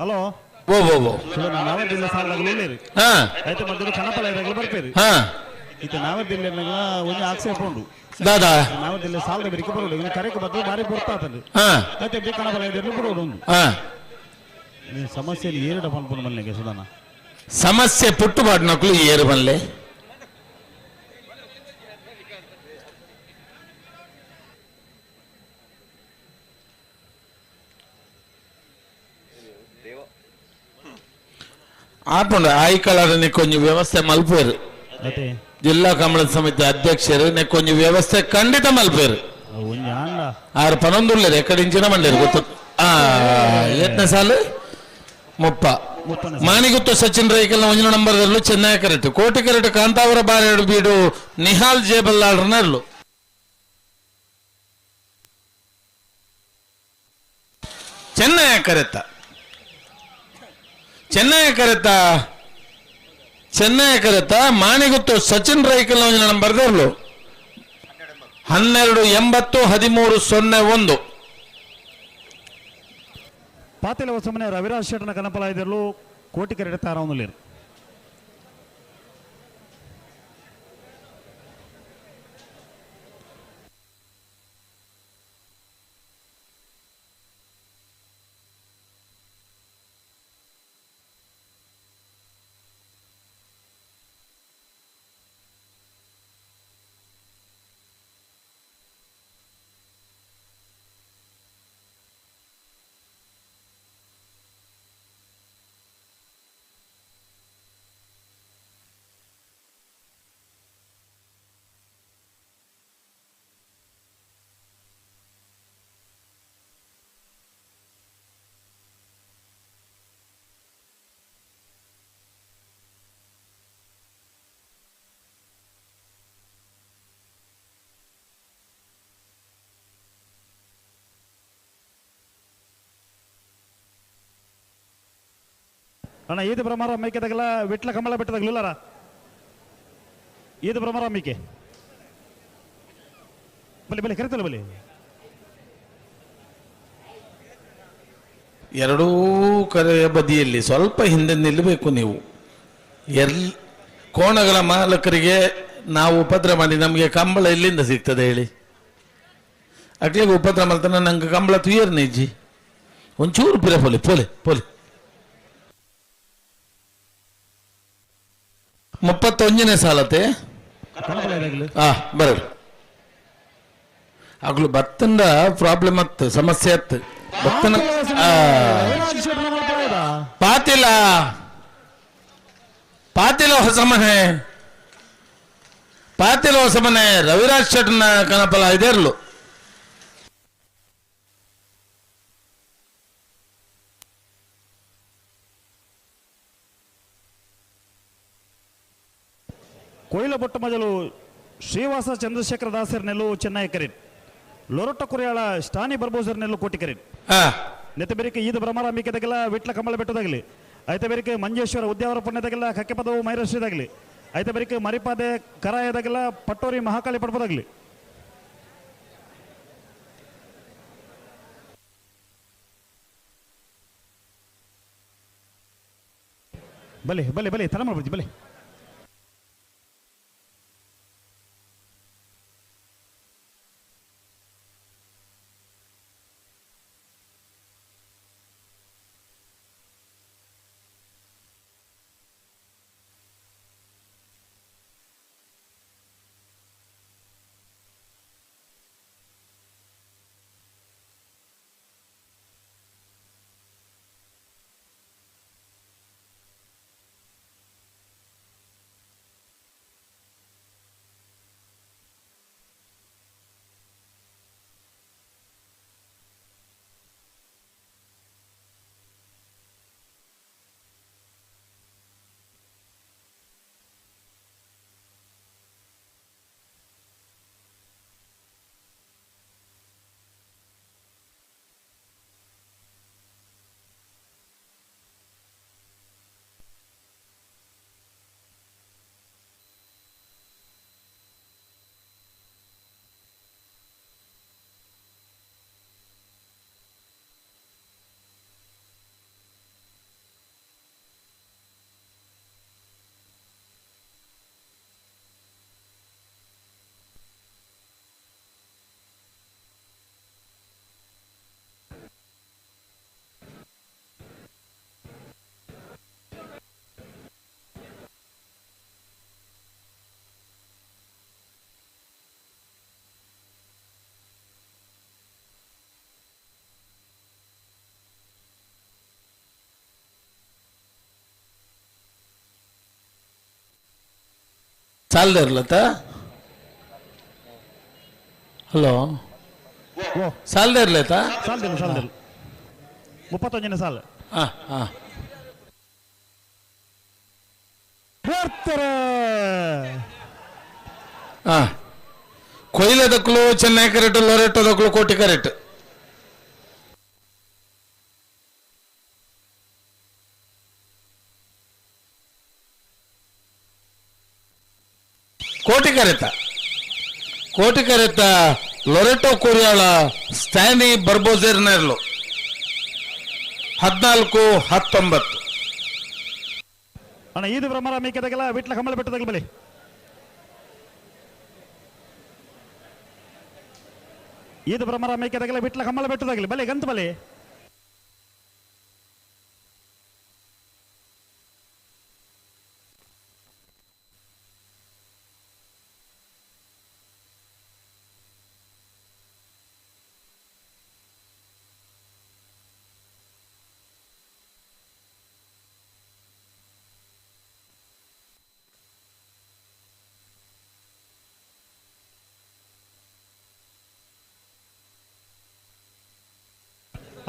ಹಲೋ, ಓ ಓ ಓ ನಾವೇ ಸಾಲದಾಗಲು ಆಯ್ತು ಮಧ್ಯ ಕಣಪಲ ಇದಾಗಲು ಬರ್ಪೇರಿ. ಇತ್ತ ನಾವೇ ದಿಲ್ಲ ಒಂದು ಆಕ್ಷೇಪ ಉಂಡು ದಾದಾ ನಾವೇ ದಿಲ್ಲ ಸಾಲದ ಬೆರಿಕೆ ಬರೋಡು ಇನ್ನು ಕರೆಕ್ ಬದ್ದು ಬಾರಿ ಪೊರ್ತಾತಂದು. ಆಯ್ತು ಬಿ ಕಣಪಲ ಇದ್ರಲ್ಲಿ ಬರೋಡು ಉಂಡು. ಸಮಸ್ಯೆ ಏರಿಡ ಪನ್ಪುನ ಮಲ್ಲೆಗೆ ಸುಧಾನ ಸಮಸ್ಯೆ ಪುಟ್ಟು ಬಾಡ್ನಕ್ಲು ಏರು ಬನ್ಲೆ. ಆಪುಂಡು ಆಯ್ಕಳನೆ ಕೊಂಚ ವ್ಯವಸ್ಥೆ ಮಲ್ಪೇರು. ಜಿಲ್ಲಾ ಕಮಲ ಸಮಿತಿ ಅಧ್ಯಕ್ಷರು ಕೊಂಚ ವ್ಯವಸ್ಥೆ ಖಂಡಿತ ಮಲ್ಪೇರು. ಆರು ಪನೊಂದುಳ್ಳೇರು ಎಕ್ಕಡಿಂಚಿನ ಮಂಡೇರು ಗೊತ್ತು. ಎತ್ನ ಸಾಲು ಮುಪ್ಪ ಮಾಣಿಗುತ್ತು ಸಚಿನ್ ರೈಕಲ್ನ ಒಂಜಿನ ನಂಬರ್ದಲ್ಲೂ ಚೆನ್ನೈ ಕರೆಕ್ಟ್ ಕೋಟಿ ಕರೆಕ್ಟ್ ಕಾಂತಾವರ ಬಾರೆಡು ಬೀಡು ನಿಹಾಲ್ ಜೇಬಲ್ಲಾಳ್ರನರ್ಲು. ಚೆನ್ನೈ ಕರೆತ್ತ ಚೆನ್ನೈ ಕರೆತ ಚೆನ್ನೈ ಕರೆತ ಮಾಣಿಗುತ್ತು ಸಚಿನ್ ರೈಕಲ್ ನಂಬರ್ದರ್ಲು 12 80 13 01. ಪಾತಿಲ ಹೊಸಮನೆ ರವಿರಾಜ್ ಶೆಟ್ಟನ ಕನಪಲ ಇದ್ರಲು ಕೋಟಿ ಕರೆಡೆ ತಾರವನಲ್ಲಿರು. ಅಣ್ಣ ಈದು ಭ್ರಮರ ಮೇಕೆದಾಗಲ ವಿಟ್ಲ ಕಮಲ ಬೆಟ್ಟದಾಗಲಿಲ್ಲಾರ ಈದು ಭ್ರಮರ ಮೇಕೆ ಬಲಿ ಬಲಿ ಕರಿತಲ್ಲ ಬಲಿ. ಎರಡೂ ಕರೆಯ ಬದಿಯಲ್ಲಿ ಸ್ವಲ್ಪ ಹಿಂದೆ ನಿಲ್ಲಬೇಕು ನೀವು. ಕೋಣಗಳ ಮಾಲಕರಿಗೆ ನಾವು ಉಪದ್ರ ಮಾಡಿ ನಮಗೆ ಕಂಬಳ ಎಲ್ಲಿಂದ ಸಿಗ್ತದೆ ಹೇಳಿ? ಅಕ್ಲಿಗೆ ಉಪದ್ರ ಮಾಡ್ತಾನೆ, ನಂಗೆ ಕಂಬಳ ತುಯರ್ ನಿಜ್ಜಿ. ಒಂಚೂರು ಪಿರ ಪೋಲೆ ಪೋಲೆ ಪೋಲೆ. 31ನೇ ಸಾಲತೆ. ಬರಲಿ ಅಗ್ಲು ಬತ್ತಂದ ಪ್ರಾಬ್ಲಮ್ ಅತ್ತು, ಸಮಸ್ಯೆ ಅತ್ತು ಬತ್ತನ. ಪಾತಿಲ ಪಾತಿಲ ಹೊಸ ಮನೆ, ಪಾತಿಲ ಹೊಸ ಮನೆ ರವಿರಾಜ್ ಶೆಟ್ನ ಕನಪಲ ಇದೇರ್ಲು. ಕೊಯ್ಲ ಬೊಟ್ಟ ಮಜಲು ಶ್ರೀವಾಸ ಚಂದ್ರಶೇಖರ ದಾಸರ್ ನೆಲ್ಲು ಚೆನ್ನೈ ಕರೀನ್, ಲೊರೊಟ್ಟ ಕುರಿಯಾಳ ಸ್ಟಾನಿ ಬರ್ಬೋಸರ್ ನೆಲ್ಲು ಕೋಟಿ ಕರೀನ್. ನೆತ್ತಬೆರಿಕೆ ಈದ ಭ್ರಮರಾಂಬಿಕೆದಾಗೆಲ್ಲ ವಿಟ್ಲ ಕಮಲ ಬೆಟ್ಟದಾಗಲಿ, ಐತ ಬೇರಿಕೆ ಮಂಜೇಶ್ವರ ಉದ್ಯಾವರ ಪುಣ್ಯದಾಗೆಲ್ಲ ಕಕ್ಕೆಪದವು ಮೈರಶ್ರೀದಾಗಲಿ, ಐತ ಬೇರಿಕೆ ಮರಿಪಾದೆ ಕರಾಯದಾಗೆಲ್ಲ ಪಟ್ಟೋರಿ ಮಹಾಕಾಳಿ ಪಡ್ಪದಾಗಲಿ. ಬಲೆ ಬಲೆ ಬಲೆ ತಲೆ ಮಾಡ್ಬೋದು ಬಲೆ. ಸಾಲದ ಹಲೋ ಸಾಲದ ಇರ್ಲತ್ತ? ಸಾಲದಿಲ್ಲ ಸಾಲದಿಲ್ಲ 31ನೇ ಸಾಲ. ಕೊಯ್ಲದಕ್ಕಲು ಚೆನ್ನೈ ಕರೆಕ್ಟ್, ಲೊರೆಟ್ಟೋದಕ್ಕಲು ಕೋಟಿ ಕರೆಕ್ಟ್. ಕೋಟಿ ಕರೆತ, ಕೋಟಿ ಕರೆತ ಲೊರೆಟೋ ಕೊರಿಯಾಳ ಸ್ಟ್ಯಾನಿ ಬರ್ಬೋಜೆರ್ನೆರ್ಲು 14-19. ಅಣ್ಣ ಈದು ಭ್ರಮರ ಮೇಕೆದಾಗೆಲ್ಲ ವಿಟ್ಲ ಕಮಲ ಬೆಟ್ಟದಾಗಲ ಬಲಿ. ಈದು ಭ್ರಮರ ಮೇಕೆದಾಗೆಲ್ಲ ವಿಟ್ಲ ಕಮಲ ಬೆಟ್ಟದಾಗಲಿ ಬಲೆ ಗಂತ ಬಲೆ.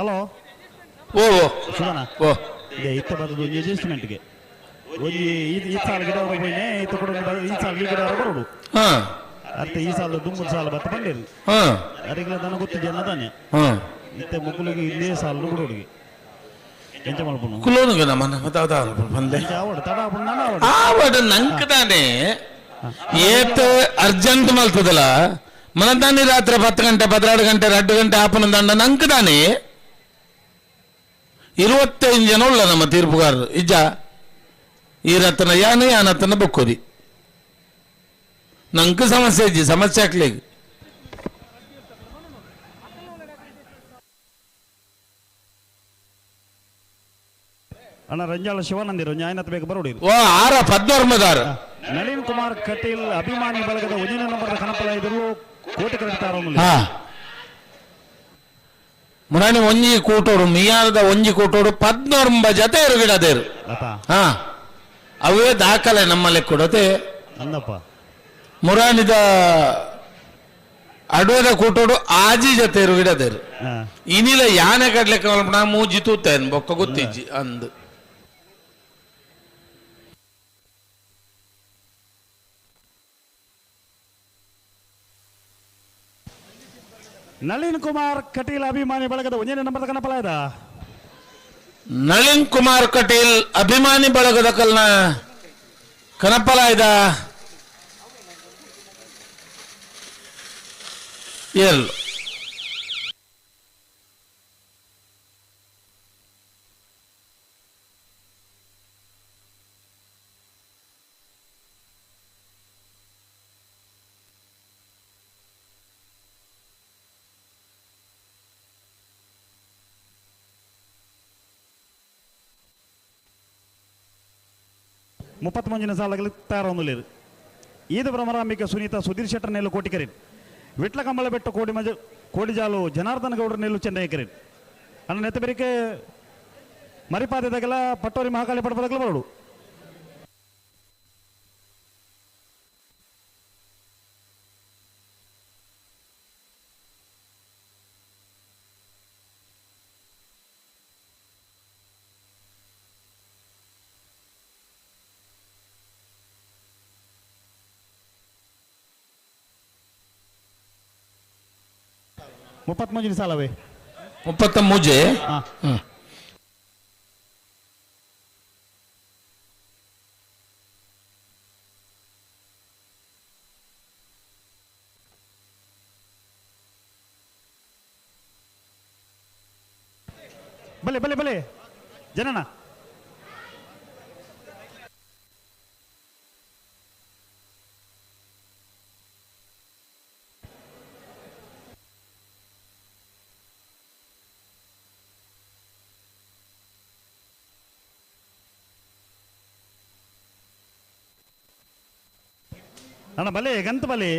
ಹಲೋ ಓ ಓ ಸುಧನ ಓ ಇತ್ತ ಬರೋದು ಒಂಜಿ ಅಡ್ಜಸ್ಟ್ಮೆಂಟ್ಗೆ ಒಂಜಿ ಈ ಸಾಲ ಗಿಡ ಹೋಯ್ನೆ ಇತ್ತ ಕೂಡ ಈ ಸಾಲ ಈ ಗಿಡ ಬರೋಡು. ಅರ್ಥ ಈ ಸಾಲ ದುಂಬು ಸಾಲ ಬತ್ತ ಬಂದಿರಿ ಅರಿಗಳ ದನ ಗೊತ್ತಿದ್ಯಲ್ಲ ತಾನೆ ಇತ್ತ ಮುಕ್ಕುಲಿಗೆ ಇಲ್ಲೇ ಸಾಲ ಬಿಡೋಡಿಗೆ ಎಂತ ಮಲ್ಪುನು ಕುಲೋನುಗ ನಮ್ಮನ್ನ ಮತ್ತೆ ಬಂದೆ ಆವಡು ತಡ ಆವಡು ಆವಡು ಆವಡು ನಂಗೆ ತಾನೆ ಏತ್ ಅರ್ಜೆಂಟ್ ಮಲ್ತದಲ್ಲ ಮನದಾನಿ ರಾತ್ರಿ 10 ಗಂಟೆ 12 ಗಂಟೆ 2 ಗಂಟೆ ಆಪನ ದಂಡ ನಂಗೆ ತಾನೆ. 25 ಜನ ಉಳ್ಳ ನಮ್ಮ ತೀರ್ಪುಗಾರರು ಇಜ್ಜ ಈ ರತ್ನ ಯಾನು ಯಾನತ್ತನ ಬೊಕ್ಕೋದಿ ನಂಗೆ ಸಮಸ್ಯೆ ಇಜ್ಜಿ ಸಮಸ್ಯೆ ಹಾಕ್ಲಿ ಅಣ್ಣ ರಂಜಾಳ ಶಿವಾನಂದಿರು ನ್ಯಾಯನತ್ ಬೇಕು ಬರೋಡಿ ಓ ಆರ ಪದ್ಮರ್ಮದಾರ ನಳಿನ್ ಕುಮಾರ್ ಕಟೀಲ್ ಅಭಿಮಾನಿ ಬಳಗದ ಒಂದನೇ ನಂಬರ್ ಕನಪಲ ಇದ್ರು ಕೋಟಿ ಕರೆಕ್ಟಾರ ಹಾ ಮುರಾಣಿ ಒಂಜಿ ಕೂಟೋಡು ಮಿಯಾರದ ಒಂಜಿ ಕೂಟೋಡು ಪದ್ನೊಂಬ ಜತೆ ಇರುಗಿಡದೇರು ಹಾ ಅವೇ ದಾಖಲೆ ನಮ್ಮಲ್ಲಿ ಕೊಡತೆ ಅಂದಪ್ಪ ಮುರಾಣಿದ ಅಡುವದ ಕೂಟೋಡು ಆಜಿ ಜತೆ ಇರುಗಿಡದೇರು ಇನಿಲ ಯಾನೆ ಕಡ್ಲೆ ಕಲ್ಪನ ಮೂಜಿ ತೂತೇನ್ ಬೊಕ್ಕ ಗೊತ್ತಿಜ್ಜಿ ಅಂದು ನಳಿನ್ ಕುಮಾರ್ ಕಟೀಲ್ ಅಭಿಮಾನಿ ಬಳಗದ ಒಂದನೇ ನಂಬರ್ ಕನಪಲ ಇದ ನಳಿನ್ ಕುಮಾರ್ ಕಟೀಲ್ ಅಭಿಮಾನಿ ಬಳಗದ ಕಲ್ನ ಕನಪಲ ಇದ ಎಲ್ ಮುಪ್ಪತ್ಮೂಂಜಿನ ಸಾಲಗಳು ತಯಾರೊಂದುಲೇರು ಈದು ಭ್ರಮರಾಂಬಿಕೆ ಸುನೀತಾ ಸುಧೀರ್ ಶೆಟ್ಟರ್ ನೆಲ್ಲು ಕೋಟಿಕರಿನ್ ವಿಟ್ಲ ಕಂಬಳ ಬೆಟ್ಟ ಕೋಡಿ ಮಜ ಕೋಡಿಜಾಲು ಜನಾರ್ದನ ಗೌಡರ ನೆಲ್ಲು ಚೆನ್ನೈಕರಿನ್ ಅಣ್ಣ ನೆತ್ತಬೆರಿಕೆ ಮರಿಪಾದೆದಾಗೆಲ್ಲ ಪಟ್ಟೋರಿ ಮಹಾಕಾಳಿ ಪಡಪದಾಗಲ ಬರೋಡು ಮುಪ್ಪತ್ಮೂಂಜಿನ ಸಾಲವೇ ಮುಪ್ಪತ್ತ ಮೂಜೆ ಬಲೆ ಬಲೆ ಬಲೆ ಜನನ ಅಣ್ಣ ಬಲೆ ಗಂತ ಬಲೆ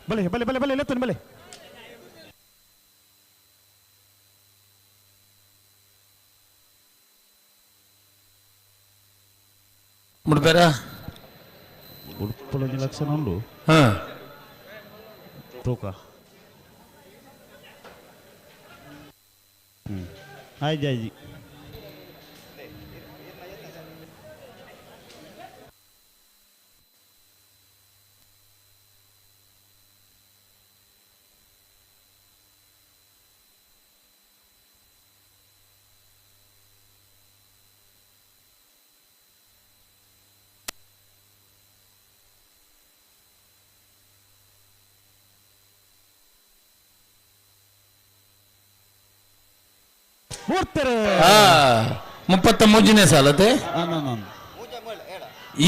ಬಲೆ ಬಲೆ ಬಲೆ ಬಲೆ ಲೆತ್ತನ್ ಬಲೆ ಮುಡ್ಬೇರ ಉಡುಪುಲೊಂಜಿ ಲಕ್ಷಣ ಉಂಡು ಹಾ ತೂಕ ಆಯ್ತು ಆಯ್ತು ಮುಪ್ಪತ್ತ ಮೂಜನೇ ಸಾಲತೆ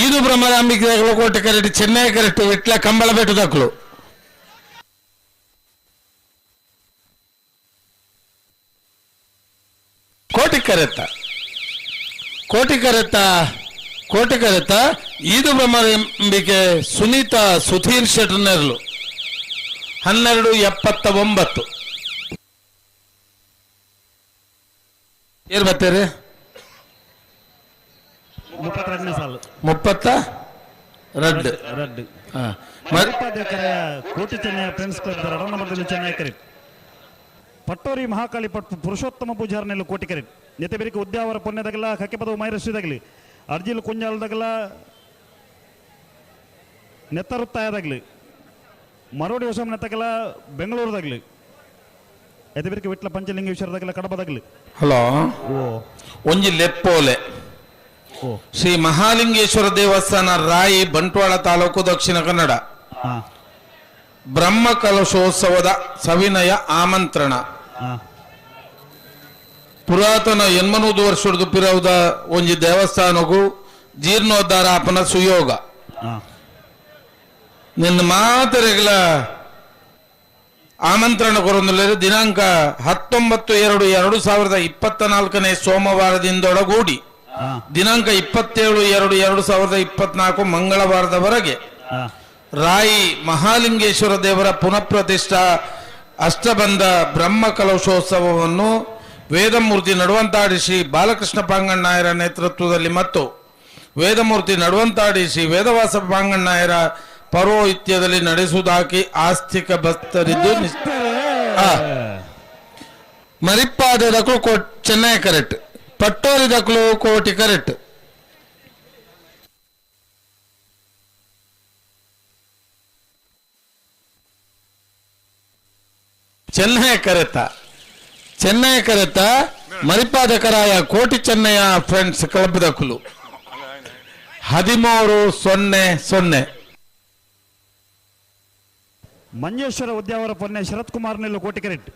ಈದು ಬ್ರಹ್ಮರಾಂಬಿಕೆ ಕೋಟೆ ಕರೆಕ್ಟ್ ಚೆನ್ನೈ ಕರೆಕ್ಟ್ ವಿಟ್ಲ ಕಂಬಳ ಬೆಟ್ಟು ದಾಖಲು ಕೋಟಿ ಕರೆತ್ತ ಕೋಟಿ ಕರೆತ್ತ ಕೋಟಿ ಕರೆತ್ತ ಈದು ಬ್ರಹ್ಮರಾಂಬಿಕೆ ಸುನೀತಾ ಸುಧೀರ್ ಶೆಟ್ಟರ್ನೆರ್ಲು 12:79. ಏನ್ ಬರ್ತೀರಿ? 32ನೇ ಸಾಲು. ಮುಪ್ಪತ್ತ ರಡ್ಡು. ರಡ್ಡು. ಕೋಟಿ ಚೆನ್ನೈ ಫ್ರೆಂಡ್ಸ್ ಕ್ಲಬ್ ರಡ ನಂಬರ್ದಲ್ಲಿ ಚೆನ್ನೈ ಕರೀಟ್ ಪಟ್ಟೋರಿ ಮಹಾಕಾಳಿ ಪಟ್ಟು ಪುರುಷೋತ್ತಮ ಪೂಜಾರನೆಲ್ಲ ಕೋಟಿ ಕರೀಟ್ ನೆತೆಬೆರಿಕೆ ಉದ್ಯಾವರ ಪುಣ್ಯದಾಗಲ ಕಕ್ಕೆಪದವು ಮೈರಶ್ರೀದಾಗಲಿ ಅರ್ಜಿಲ್ ಕುಂಜಾಲದಾಗಲ ನೆತ್ತರುತ್ತಾಯದಾಗಲಿ ಮರೋಡಿ ಹೊಸಮನೆತ್ತಕಲ ಬೆಂಗಳೂರುದಾಗಲಿ ಎತ್ತಬಿರ್ಕೆ ವಿಟ್ಲ ಪಂಚಲಿಂಗೇಶ್ವರದಾಗಲ ಕಡಬದಾಗಲಿ. ಹಲೋ, ಒಂಜಿ ಲೆಪ್ಪೋಲೆ. ಶ್ರೀ ಮಹಾಲಿಂಗೇಶ್ವರ ದೇವಸ್ಥಾನ, ರಾಯಿ, ಬಂಟ್ವಾಳ ತಾಲೂಕು, ದಕ್ಷಿಣ ಕನ್ನಡ. ಬ್ರಹ್ಮ ಕಲಶೋತ್ಸವದ ಸವಿನಯ ಆಮಂತ್ರಣ. ಪುರಾತನ 800 ವರ್ಷದ ಪಿರವುದ ಒಂಜಿ ದೇವಸ್ಥಾನಗೂ ಜೀರ್ಣೋದ್ಧಾರ ಆಪನ ಸುಯೋಗ. ನಿನ್ನ ಮಾತರೆಗಳ ಆಮಂತ್ರಣ ಕೊರೊಂದುಲ್ಲೆರ್. ದಿನಾಂಕ 19/2/2024 ಸೋಮವಾರದಿಂದೊಳಗೂಡಿ ದಿನಾಂಕ 27/2/2024 ಮಂಗಳವಾರದವರೆಗೆ ರಾಯಿ ಮಹಾಲಿಂಗೇಶ್ವರ ದೇವರ ಪುನಃಪ್ರತಿಷ್ಠಾ ಅಷ್ಟಬಂಧ ಬ್ರಹ್ಮ ಕಲಶೋತ್ಸವವನ್ನು ವೇದಮೂರ್ತಿ ನಡುವಂತಾಡಿ ಶ್ರೀ ಬಾಲಕೃಷ್ಣ ಪಾಂಗಣ್ಣಾಯರ ನೇತೃತ್ವದಲ್ಲಿ ಮತ್ತು ವೇದಮೂರ್ತಿ ನಡುವಂತಾಡಿ ಶ್ರೀ ವೇದವಾಸ ಪಾಂಗಣ್ಣಾಯರ ಪೌರೋಹಿತ್ಯದಲ್ಲಿ ನಡೆಸುವುದಾಗಿ ಆಸ್ತಿಕ ಭಕ್ತರಿದ್ದು ಮರಿಪಾದದಕ್ಕೂ ಚೆನ್ನೈ ಕರೆಕ್ಟ್, ಪಟ್ಟೋರಿದಕ್ಕೂ ಕೋಟಿ ಕರೆಕ್ಟ್. ಚೆನ್ನೈ ಕರೆತ, ಚೆನ್ನೈ ಕರೆತ ಮರಿಪಾದಕರಾಯ ಕೋಟಿ ಚೆನ್ನಯ್ಯ ಫ್ರೆಂಡ್ಸ್ ಕ್ಲಬ್ ದಕ್ಕಲು 13-0-0. ಮಂಜೇಶ್ವರ ಉದ್ಯಾವರ ಪೊನ್ನೆ ಶರತ್ ಕುಮಾರ್ ನೆಲ್ಲು ಕೋಟಿ ಕರೆಕ್ಟ್.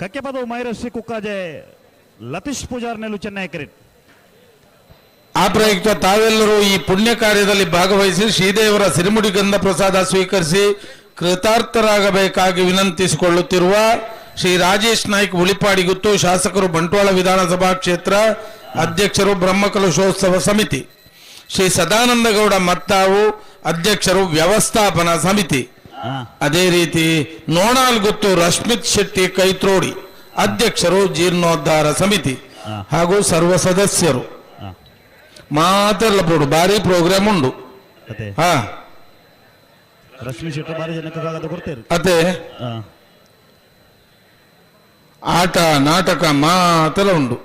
ಕಕ್ಕೆಪದವು ಮೈರಶ್ರೀ ಕುಕ್ಕಾಜೆ ಲತೀಶ್ ಪೂಜಾರ್ ನೆಲ್ಲು ಚೆನ್ನೈ ಕರೆಕ್ಟ್. ಆ ಪ್ರಯುಕ್ತ ತಾವೆಲ್ಲರೂ ಈ ಪುಣ್ಯ ಕಾರ್ಯದಲ್ಲಿ ಭಾಗವಹಿಸಿ ಶ್ರೀದೇವರ ಸಿರಿಮುಡಿ ಗಂಧ ಪ್ರಸಾದ ಸ್ವೀಕರಿಸಿ ಕೃತಾರ್ಥರಾಗಬೇಕಾಗಿ ವಿನಂತಿಸಿಕೊಳ್ಳುತ್ತಿರುವ ಶ್ರೀ ರಾಜೇಶ್ ನಾಯ್ಕ್ ಉಳಿಪಾಡಿಗುತ್ತು, ಶಾಸಕರು ಬಂಟ್ವಾಳ ವಿಧಾನಸಭಾ ಕ್ಷೇತ್ರ, ಅಧ್ಯಕ್ಷರು ಬ್ರಹ್ಮಕಲಶೋತ್ಸವ ಸಮಿತಿ, ಶ್ರೀ ಸದಾನಂದಗೌಡ ಮತ್ತಾವು, ಅಧ್ಯಕ್ಷರು ವ್ಯವಸ್ಥಾಪನಾ ಸಮಿತಿ. ಅದೇ ರೀತಿ ನೋಣಾಲ್ಗುತ್ತು ರಶ್ಮಿತ್ ಶೆಟ್ಟಿ ಕೈತ್ರೋಡಿ, ಅಧ್ಯಕ್ಷರು ಜೀರ್ಣೋದ್ಧಾರ ಸಮಿತಿ ಹಾಗೂ ಸರ್ವ ಸದಸ್ಯರು. ಮಾತೆಲ್ಲ ಬೋಡು ಭಾರಿ ಪ್ರೋಗ್ರಾಮ್ ಉಂಡು. ಹಾ, ರಶ್ಮಿ ಶೆಟ್ಟಿ ಭಾರಿ ಜನಕ್ಕೆ ಕಾಗದ ಕೊಡ್ತೇವೆ. ಅದೇ ಆಟ ನಾಟಕ ಮಾತೆಲ್ಲ ಉಂಡು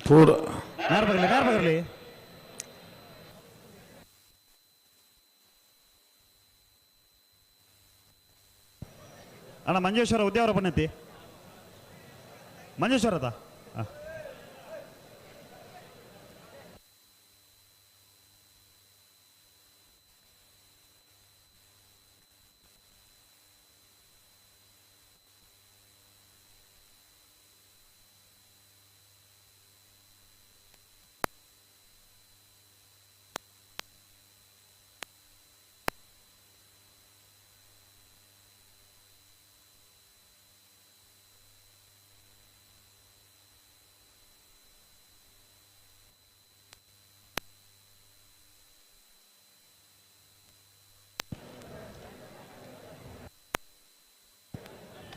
ಪೂರ. ಬರಲಿ. ಅಣ್ಣ ಮಂಜೇಶ್ವರ ಉದ್ಯಾವರ ಪನ್ನತಿ ಮಂಜೇಶ್ವರದ.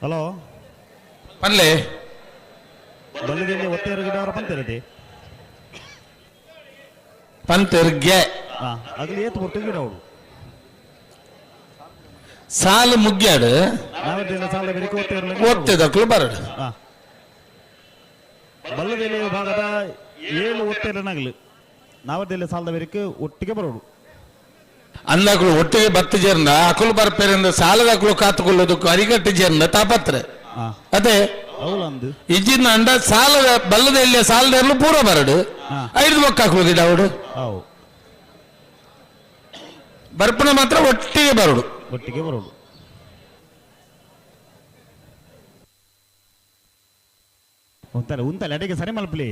ಹಲೋ ಪನ್ಲೆ ಬಲ್ಲದಲ್ಲಿ ಒತ್ತೆಯರು ಗಿಡ ಅವರ ಪಂತಿರದಿ ಪಂತೆರ್ಗೆ ಅಗಲಿ ಏತು ಕೊಟ್ಟು ಗಿಡ ಅವಳು ಸಾಲು ಮುಗ್ಯಾಡು ನಾವೆಲ್ಲ ಸಾಲ ಬೆರಿಕೆ ಒತ್ತೆಯರು ಒತ್ತೆದಕ್ಲು ಬರಡು. ಬಲ್ಲದೆಲೆ ಭಾಗದ 7 ಒತ್ತೆರನಾಗಲಿ ನಾವದೆಲ್ಲ ಸಾಲದ ಬೆರಿಕೆ ಒಟ್ಟಿಗೆ ಬರೋಡು. ಅಂದಾಕಲು ಒಟ್ಟಿಗೆ ಬತ್ತು ಜೇರ್ನ ಅಕುಲು ಬರ್ಪೇರಿಂದ ಸಾಲದ ಅಕುಲು ಕಾತುಕೊಳ್ಳೋದಕ್ಕೂ ಅರಿಗಟ್ಟು ಜೇರ್ನ ತಾಪತ್ರೆ ಅದೇ ಇಜ್ಜಿನ ಅಂಡ ಸಾಲದ ಬಲ್ಲದ ಎಲ್ಲಿಯ ಸಾಲದ ಇರಲು ಪೂರ ಬರಡು 5 ಬೊಕ್ಕ ಗಿಡ ಅವಡು ಬರ್ಪಣ ಮಾತ್ರ ಒಟ್ಟಿಗೆ ಬರಡು. ಒಟ್ಟಿಗೆ ಬರೋಡು. ಉಂತಲೆ ಉಂತಲೆ ಅಡಿಗೆ ಸರಿ ಮಲ್ಪಲಿ.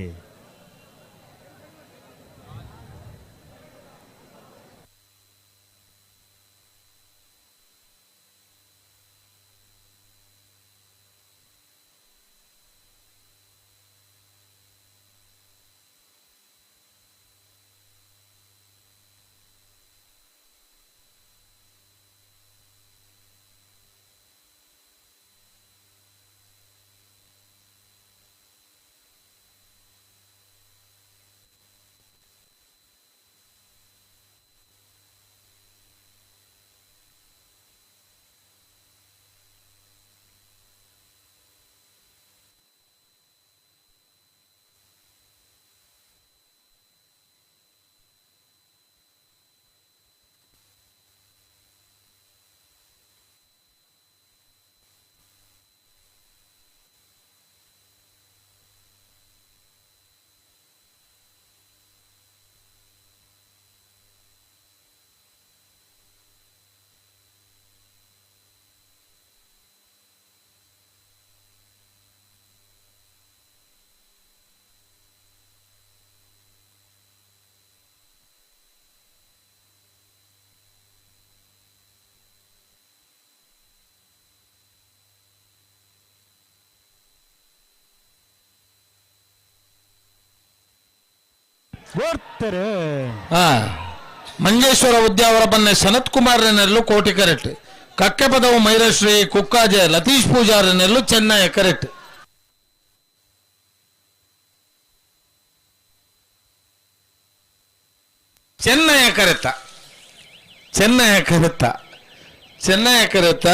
ಮಂಜೇಶ್ವರ ಉದ್ಯಾವರ ಬನ್ನೆ ಸನತ್ ಕುಮಾರ್ ನೆಲ್ಲು ಕೋಟಿ ಕರೆಕ್ಟ್. ಕಕ್ಕೆಪದವು ಮೈರಶ್ರೀ ಕುಕ್ಕಾಜೆ ಲತೀಶ್ ಪೂಜಾರಿ ನೆಲ್ಲು Chennai correct. Chennaya correct Chennaya correct Chennaya ಕರೆತ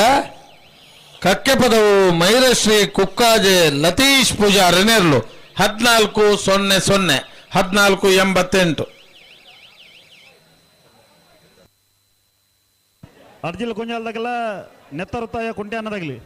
Kakkepadavu ಮೈರಶ್ರೀ Kukkaje Lateesh Poojary ನೆರ್ಲು 14 0 0 14 88. ಅರ್ಜಿಲ್ ಕೊಂಜಾಲ್ದಾಗಲ್ಲ ನೆತ್ತರುತ್ತಾಯ ಕುಂಟೆ ಅನ್ನದಾಗಲಿ.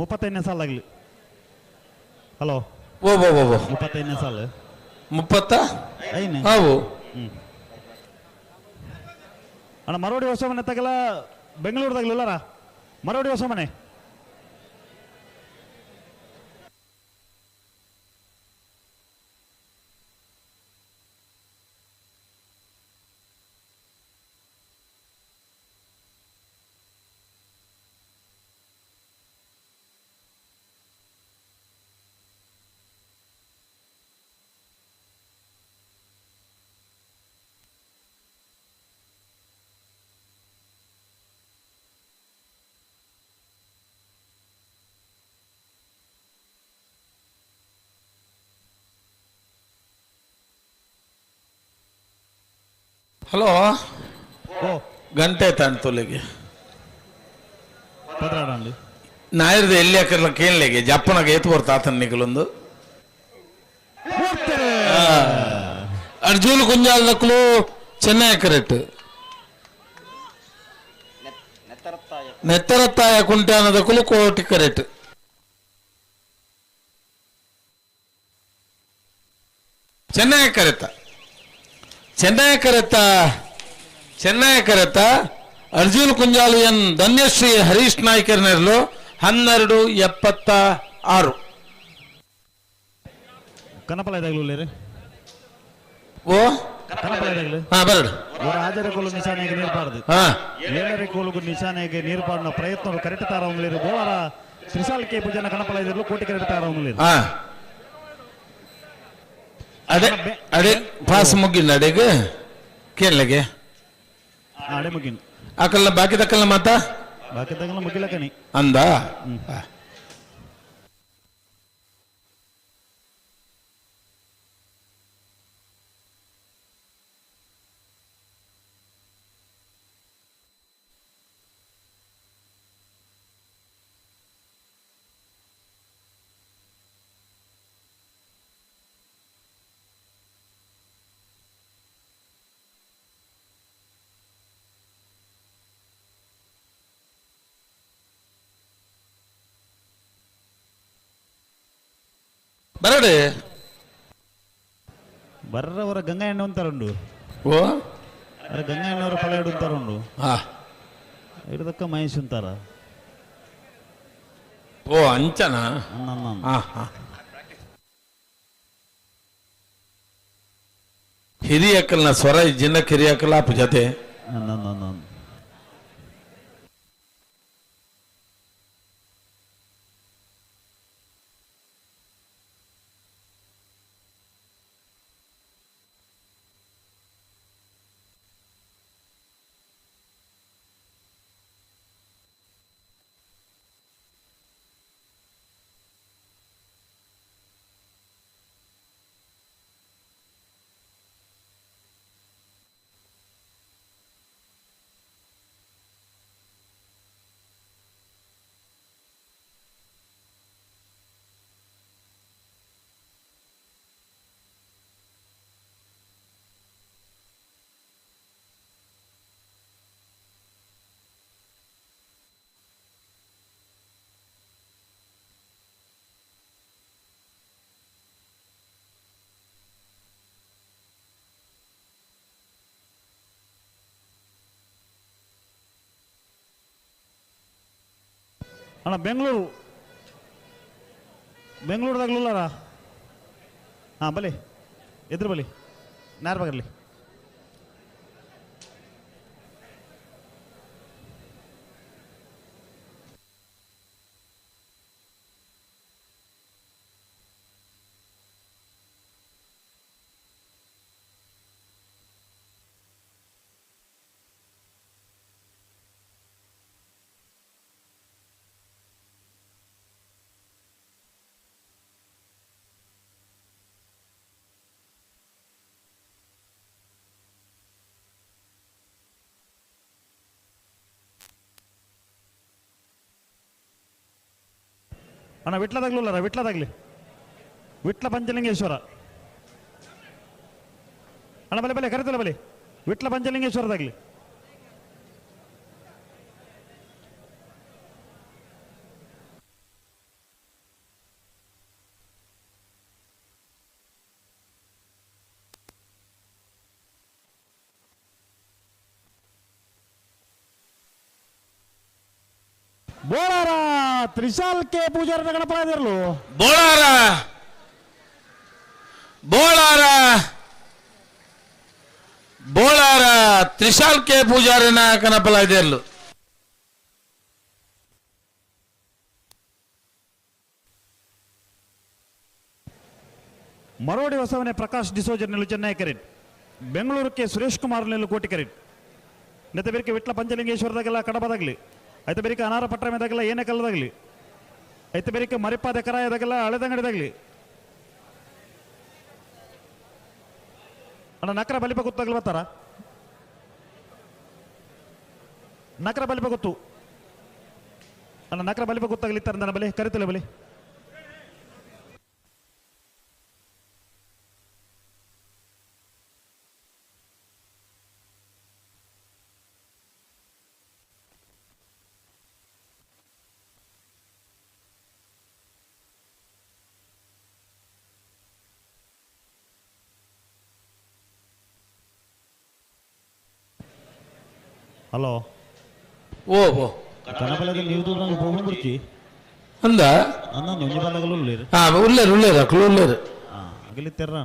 ಮುಪ್ಪತ್ತೈದನೇ ಸಾಲಾಗಲಿ. ಹಲೋ ಓ ಓ ಓ 35ನೇ ಸಾಲು. 35 ಹಾವು. ಅಣ್ಣ ಮರೋಡಿ ಹೊಸ ಮನೆ ತಗಲ ಬೆಂಗಳೂರದಾಗಲಿಲ್ಲಾರ ಮರೋಡಿ ಹೊಸ ಮನೆ. ಹಲೋ ಗಂಟೆ ತಾಣ್ತೊಲೆಗೆ ನಾಯಿರ್ದ ಎಲ್ಲಿ ಹಾಕಿರ್ಲ ಕೇಳಲಿಗೆ ಜಪ್ಪನಾಗ ಏತು ಬರ್ತಾ ಆತನ ನಿಗಲೊಂದು ಅರ್ಜುನ್ ಕುಂಜಾಲ್ ನಕ್ಕಲು ಚೆನ್ನೈ ಕರೆಕ್ಟ್. ನೆತ್ತರತ್ತಾಯ ಕುಂಟೆ ಅನ್ನೋದಕ್ಕೂ ಕೋಟಿ ಕರೆಕ್ಟ್. ಚೆನ್ನೈ ಕರೆತ ಚೆನ್ನೈ ಕರೆತ ಚೆನ್ನೈ ಕರೆತ ಅರ್ಜುನ್ ಕುಂಜಾಲಿಯನ್ ಧನ್ಯಶ್ರೀ ಹರೀಶ್ ನಾಯ್ಕರ್ ನೆರಳು 12 76. ಕನಪಲ ಓ ಬರಡು ರಾಜರ ಕೋಲು ನಿಶಾನೆಗೆ ನೀರು ಏಳರೆ ಕೋಲುಗು ನಿಶಾನೆಗೆ ನೀರು ಪಾಡಿನ ಪ್ರಯತ್ನ ಕರೆಕ್ಟ್ ತಾರ ಬೋಳಾರ ತ್ರಿಸಾಲ್ ಕೆ ಪೂಜನ ಕನಪಲ ಇದ್ರು ಕೋಟಿ ಕರೆಕ್ಟ್ ತಾರ ಅಡೆ ಅಡೆ ಪಾಸ್ ಮುಗಿಲ್ಲ ಅಡೆಗೆ ಕೇಳಗೆ ಅಡೆ ಮುಗಿನ ಆಕಲ್ಲ ಬಾಕಿ ತಕ್ಕಲ್ಲ ಮಾತಾ ಬಾಕಿ ತಕ್ಕಲ್ಲ ಮುಗಿಲಕನಿ ಅಂದ. ಬರಡೆ ಬರ್ರವರ ಗಂಗಾ ಎಣ್ಣೆ ಅಂತಾರುಂಡು. ಓ ಅರೆ ಗಂಗಾ ಎಣ್ಣೆಯವರ ಫಲ ಅಂತಾರುಂಡು. ಇಡದಕ್ಕ ಮಹೇಶ್ ಅಂತಾರ. ಓ ಅಂಚನ. ಹಿರಿಯಕ್ಕಲ್ನ ಸ್ವರ ಜಿನ್ನಕ್ಕೆ ಹಿರಿಯಕ್ಕಲ್ಲ ಜೊತೆ. ಅಣ್ಣ ಬೆಂಗಳೂರು ಬೆಂಗಳೂರದಾಗಲುಲ್ಲಾರ ಹಾಂ ಬಲಿ ಎದುರು ಬಲಿ ನಾರ್ ಬಗರ್ಲಿ ಅಣ್ಣ ವಿಟ್ಲದಾಗ್ಲೂ ವಿಟ್ಲದಾಗ್ಲಿ ವಿಟ್ಲ ಪಂಚಲಿಂಗೇಶ್ವರ ಅಣ್ಣ ಬಲೆ ಬಲೆ ಕರಿತಲ್ಲ ಬಲೆ ವಿಟ್ಲ ಪಂಚಲಿಂಗೇಶ್ವರದಾಗ್ಲಿ ಬೋಳಾರ ತ್ರಿಶಾಲ್ ಕೆ ಪೂಜಾರನ ಗಣಪರಾದಿರಲು ಬೋಳಾರ ಬೋಳಾರ ಬೋಳಾರ ತ್ರಿಶಾಲ್ ಕೆ ಪೂಜಾರಿನ ಕನಪಲಾದಿರ್ಲು. ಮರೋಡಿ ಹೊಸವನೆ ಪ್ರಕಾಶ್ ಡಿಸೋಜರ್ ನಿಲ್ಲು ಚೆನ್ನೈ ಕರೆಟ್ ಬೆಂಗಳೂರಕ್ಕೆ ಸುರೇಶ್ ಕುಮಾರ್ ನಿಲ್ಲು ಕೋಟಿ ಕರೆಟ್ ನೆತ್ತ ಬೇರಿಕೆ ವಿಟ್ಲ ಪಂಚಲಿಂಗೇಶ್ವರದಾಗೆಲ್ಲ ಕಡಬದಾಗಲಿ ಐತ ಬೇರಿಕೆ ಅನಾರ ಪಟ್ರ ಮೇದಾಗಲ್ಲ ಏನೇ ಕಲ್ಲದಾಗಲಿ ಐತ ಬೇರಿಕೆ ಮರಿಪಾದ ಕರಾಯದಾಗೆಲ್ಲ ಹಳೆದಂಗಡಿದಾಗಲಿ ಅಣ್ಣ ನಕರ ಬಲಿಪ ಗೊತ್ತಾಗಲಿ ಬರ್ತಾರ ನಕರ ಬಲಿಪ ಗೊತ್ತು ಅಣ್ಣ ನಕರ ಬಲಿಪ ಗೊತ್ತಾಗಲಿ ಇತ್ತಾರ ಬಲಿ ಕರಿತಲೆ ಬಲಿ. ಹಲೋ ಓ ಓ ಕನಪಲದ ನೀವು ದೂರ ಹೋಗ್ಬಿಡ್ತಿ ಅಂದ ಅನ್ನ ಒಂಜಿ ಬಲ್ಲಗಲು ಉಳ್ಳೇರು. ಹಾ ಉಳ್ಳೇರು ಉಳ್ಳೇರು ಅಕ್ಲು ಉಳ್ಳೇರು. ಅಗಲಿ ತೆರ್ರ.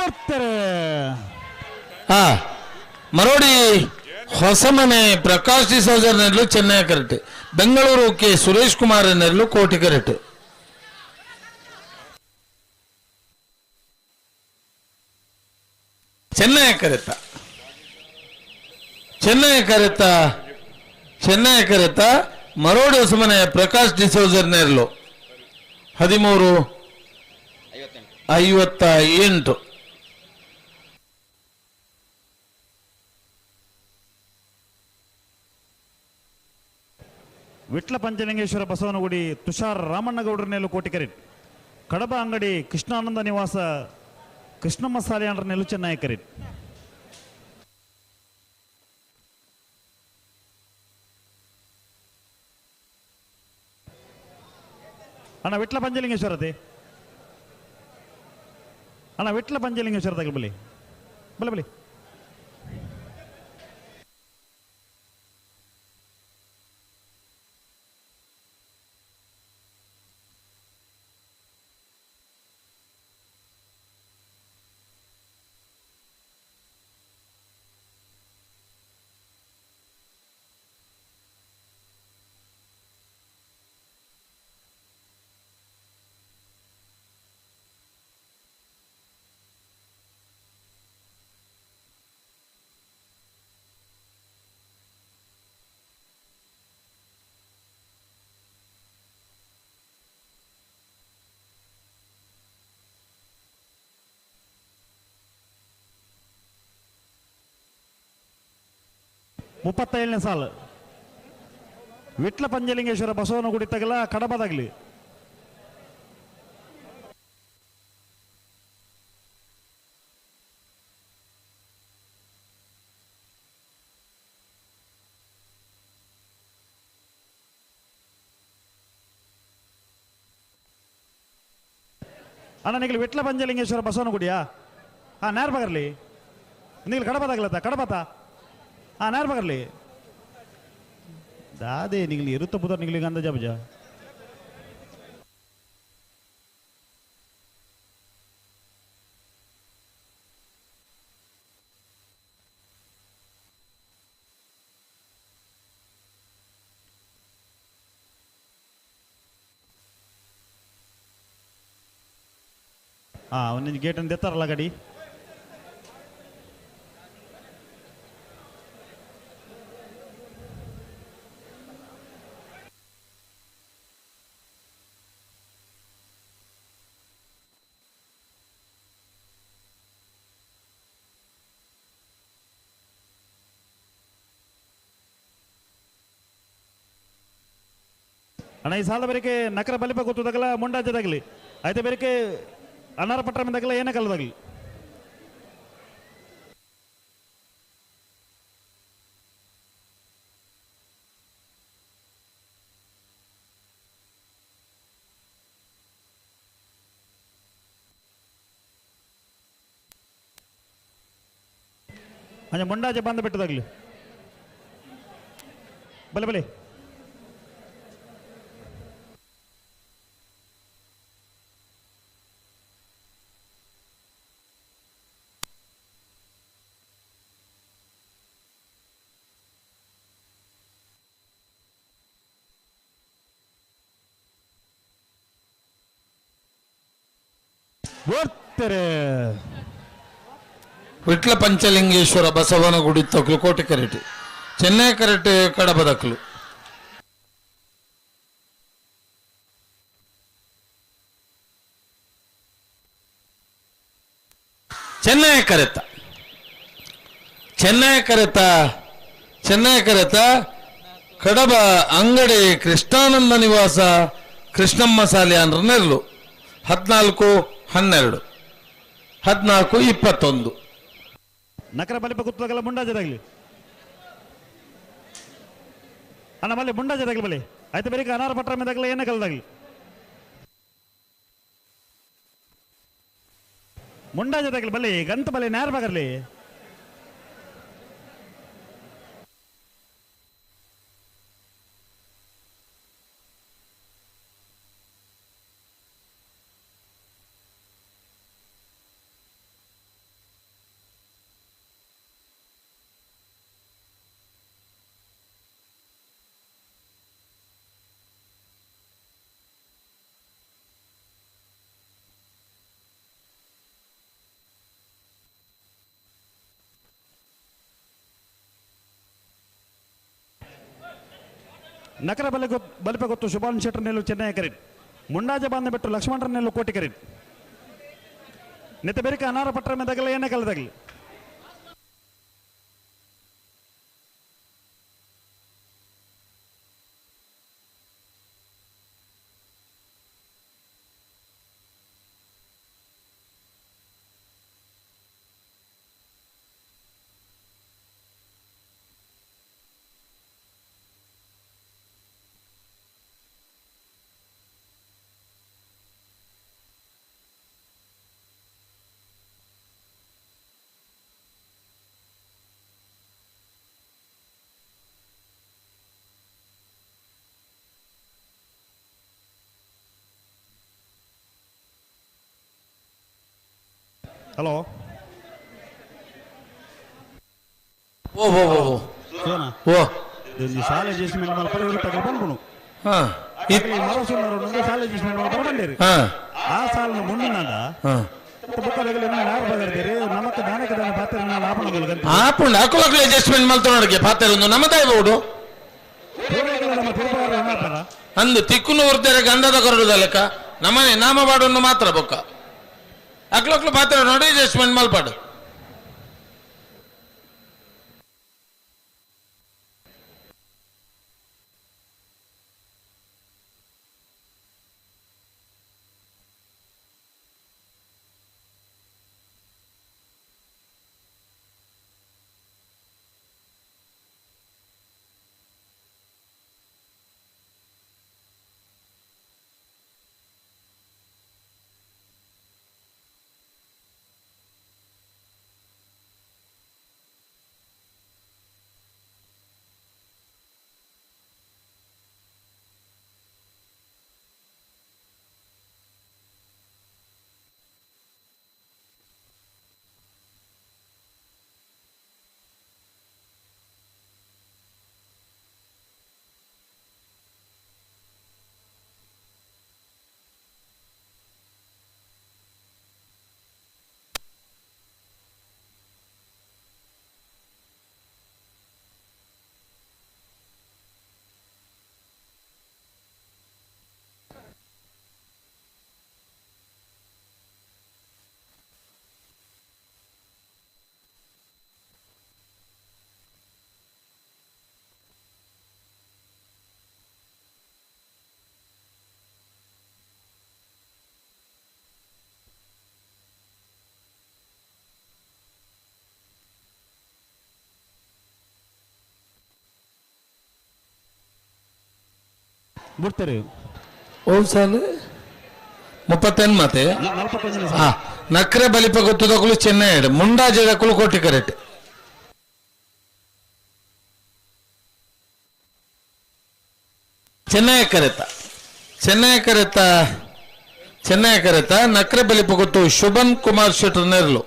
ಬರ್ತಾರೆ. ಮರೋಡಿ ಹೊಸಮನೆ ಪ್ರಕಾಶ್ ಡಿಸೋಜರ್ ನೆರಳು ಚೆನ್ನೈ ಕರೆಕ್ಟ್, ಬೆಂಗಳೂರು ಕೆ ಸುರೇಶ್ ಕುಮಾರ್ ನೆರಳು ಕೋಟಿ ಕರೆಕ್ಟ್. ಚೆನ್ನೈ ಕರೆತ ಚೆನ್ನೈ ಕರೆತ ಚೆನ್ನೈ ಕರೆತ ಮರೋಡಿ ಹೊಸಮನೆ ಪ್ರಕಾಶ್ ಡಿಸೋಜರ್ ನೆರಳು 13:58. ವಿಟ್ಲ ಪಂಚಲಿಂಗೇಶ್ವರ ಬಸವನಗುಡಿ ತುಷಾರ್ ರಾಮಣ್ಣಗೌಡರ ನೆಲ್ಲು ಕೋಟಿಕರಿ, ಕಡಬ ಅಂಗಡಿ ಕೃಷ್ಣಾನಂದ ನಿವಾಸ ಕೃಷ್ಣಮ್ಮ ಸಾಲಿಯಾನ್ರ ನೆಲ್ಲು ಚೆನ್ನಯಕರಿ. ಅಣ್ಣ ವಿಟ್ಲ ಪಂಚಲಿಂಗೇಶ್ವರತೆ, ಅಣ್ಣ ವಿಟ್ಲ ಪಂಚಲಿಂಗೇಶ್ವರ ತಗಲ್ ಬಲಿ ಬಲೆ ಬಲಿ. ಮುಪ್ಪತ್ತೇಳನೇ ಸಾಲು ವಿಟ್ಲ ಪಂಚಲಿಂಗೇಶ್ವರ ಬಸವನಗುಡಿ ತಗಲ ಕಡಬದಾಗಲಿ. ಅಣ್ಣ ನಿಗಲು ವಿಟ್ಲ ಪಂಚಲಿಂಗೇಶ್ವರ ಬಸವನಗುಡಿಯಾ? ಹಾಂ ನೇರ ಬಗರ್ಲಿ ನೀವು ಕಡಬದಾಗಲತ್ತ ಕಡಬತ? ಹಾಂ ನೇರ ಬಗರ್ಲಿ ದಾದೆ ನಿಗಲಿ ಇರುತ್ತ ಪುದರ್ ನಿಗಲಿಗೆ ಅಂದಾಜ ಬಜ. ಹಾಂ ಒಂದೊಂದು ಗೇಟ್ ಅಂತ ಎತ್ತಾರಲ್ಲ ಗಾಡಿ. ಅಣ್ಣ ಈ ಸಾಲ ಬೇರೆಕೆ ನಕರ ಬಲಿಪ ಗೊತ್ತದಾಗಲ್ಲ ಮುಂಡಾಜದಾಗಲಿ ಆಯ್ತಾ ಬೇರೆಕೆ ಅನಾರ ಪಟ್ರ ಮಿಂದಾಗಲ್ಲ ಏನೇ ಕಲ್ಲದಾಗಲಿ. ಅಂಜ ಮುಂಡಾಜೆ ಬಂದ ಬಿಟ್ಟದಾಗಲಿ ಬಲೆ ಬಲೆ. ವಿಟ್ಲ ಪಂಚಲಿಂಗೇಶ್ವರ ಬಸವನಗುಡಿ ತಕ್ಲು ಕೋಟೆ ಕರೆಟು ಚೆನ್ನೈ ಕರೆಟು ಕಡಬದಕ್ಲು. ಚೆನ್ನೈ ಕರೆತ ಚೆನ್ನೈ ಕರೆತ ಚೆನ್ನೈ ಕರೆತ ಕಡಬ ಅಂಗಡಿ ಕೃಷ್ಣಾನಂದ ನಿವಾಸ ಕೃಷ್ಣಮ್ಮ ಸಾಲಿಯಾನ್ರ ನೆರಳು 14:12 14:21. ನಕರ ಬಲಿಪ ಗೊತ್ತದಾಗಲ್ಲ ಮುಂಡಾಜದಾಗಲಿ ಅಣ್ಣ ಮಲ್ಲಿ ಮುಂಡಾಜದಾಗಲಿ ಬಲಿ ಆಯ್ತು ಬೇರೆ ಅನಾರ ಪಟ್ರ ಮೇದಾಗಲ್ಲ ಏನೇ ಕಲ್ದಾಗಲಿ ಮುಂಡಾಜದಾಗಲಿ ಬಲಿ ಗಂತ ಬಲಿ ನೇರ ಬಗರ್ಲಿ. ನಕರ ಬಲೆ ಬಲಿಪೆ ಗೊತ್ತು ಶುಭಾನ್ ಶೆಟ್ಟರ್ ನೆಲ್ಲು ಚೆನ್ನೈ ಕರೆಟ್ ಮುಂಡಾಜ ಬಾಂಧ ಬೆಟ್ಟು ಲಕ್ಷ್ಮಣರ ನೆಲ್ಲು ಕೋಟಿ ಕರೆಟ್ ನೆತ್ತ ಬೆರಿಕ ಅನಾರ ಪಟ್ಟರ ಮೆದಗಲ ಎಣ್ಣೆ ಕಲದಗಲಿ ಹಲೋ ಓ ಓ ಓ ಓ ಸಾಲೆ ಅಡ್ಜಸ್ಟ್ಮೆಂಟ್ ಮಲ್ಪರೆ ಇವ್ರು ತಗಲ್ ಬಂದ್ಬಿಡು ಹಾ ಮರಸುನ್ನರು ಸಾಲೆ ಅಡ್ಜಸ್ಟ್ಮೆಂಟ್ ಮಲ್ಪರೆ ಬಂದಿರಿ ಹಾ ಆ ಸಾಲಿನ ಮುಂದಿನಾದ ಹಾ ಬುಕ್ಕದಗಲಿ ಯಾರು ಬಗರ್ದಿರಿ ನಮಕ್ ದಾನಕ್ಕೆ ದಾನ ಪಾತ್ರ ಲಾಭ ಆಪುಂಡು ಅಕುಲಕುಲು ಅಡ್ಜಸ್ಟ್ಮೆಂಟ್ ಮಲ್ತೊನಡಿಗೆ ಪಾತ್ರ ಒಂದು ನಮ್ಮ ತಾಯಿ ಬೋಡು ನಮ್ಮ ತಿರುಪತಿ ಏನಾಗ್ತಾರ ಅಂದು ತಿಕ್ಕುನು ಉರ್ದರೆ ಗಂಧದ ಕೊರಡುದಲಕ ನಮ್ಮನೆ ನಾಮ ಬಾಡನ್ನು ಮಾತ್ರ ಬೊಕ್ಕ ಅಕ್ಲಕ್ಲು ಪಾತ್ರ ನೋಡಿ ಅಡ್ಜಸ್ಟ್ಮೆಂಟ್ ಮಲ್ಪಾಡು ಬಿಡ್ತಾರೆ ಓಂ ಸಾಲು ಮುಪ್ಪತ್ತೆನ್ ಮಾತೆ ನಲ್ಪತ್ತೊಂಜನೇ ಹಾ ನಕ್ರೆ ಬಲಿಪ ಗೊತ್ತದಕುಲು ಚೆನ್ನೈ ಮುಂಡಾಜದಕುಲು ಕೋಟಿ ಕರೆಕ್ಟ್ ಚೆನ್ನೈ ಕರೆತ ಚೆನ್ನೈ ಕರೆತ ಚೆನ್ನೈ ಕರೆತ ನಕ್ರೆ ಬಲಿಪ ಗೊತ್ತು ಶುಭನ್ ಕುಮಾರ್ ಶೆಟ್ಟರ್ ನೆರಳು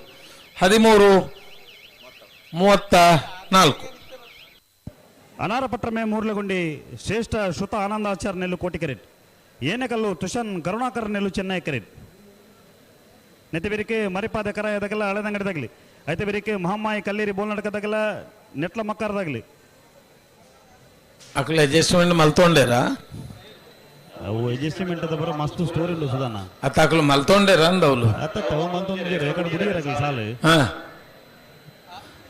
13:34. ಅನಾರ ಪಟ್ಟಮೆ ಮೂರ್ಲಗುಂಡಿ ಶ್ರೇಷ್ಠ ಶ್ರುತ ಆನಂದಾಚಾರ್ಯ ನೆಲ್ಲು ಕೋಟಿ ಕರೆಟ್ ಏನೆಕಲ್ಲು ತುಷನ್ ಕರುಣಾಕರ್ ನೆಲ್ಲು ಚೆನ್ನೈ ಕರೆಟ್ ನೆತ್ತೆ ಬೆರಿಕೆ ಮರಿಪಾದ ಕರ ಎದಗಲ ಹಳೆದಂಗಡಿದಾಗಲಿ ಐತೆ ಬೆರಿಕೆ ಮಹಮ್ಮಾಯಿ ಕಲ್ಲೇರಿ ಬೋಲ್ನಡಕದಾಗಲ ನೆಟ್ಲ ಮಕ್ಕಾರದಾಗಲಿ ಅಕಲ ಅಡ್ಜಸ್ಟ್ಮೆಂಟ್ ಮಲ್ತೊಂಡೇರಾ ಅವು ಅಡ್ಜಸ್ಟ್ಮೆಂಟ್ ಅದ ಬರೋ ಮಸ್ತ್ ಸ್ಟೋರಿ ಉಂಡು ಸುಧಾನ ಅತ್ತ ಅಕಲು ಮಲ್ತೊಂಡೇರ ಅಂದವಲು ಅತ್ತ ಮಲ್ತೊಂದಿದ್ದೀರ ಎಕಡೆ ಬುಡಿಯರಗಲಿ ಸಾಲು ಹಾ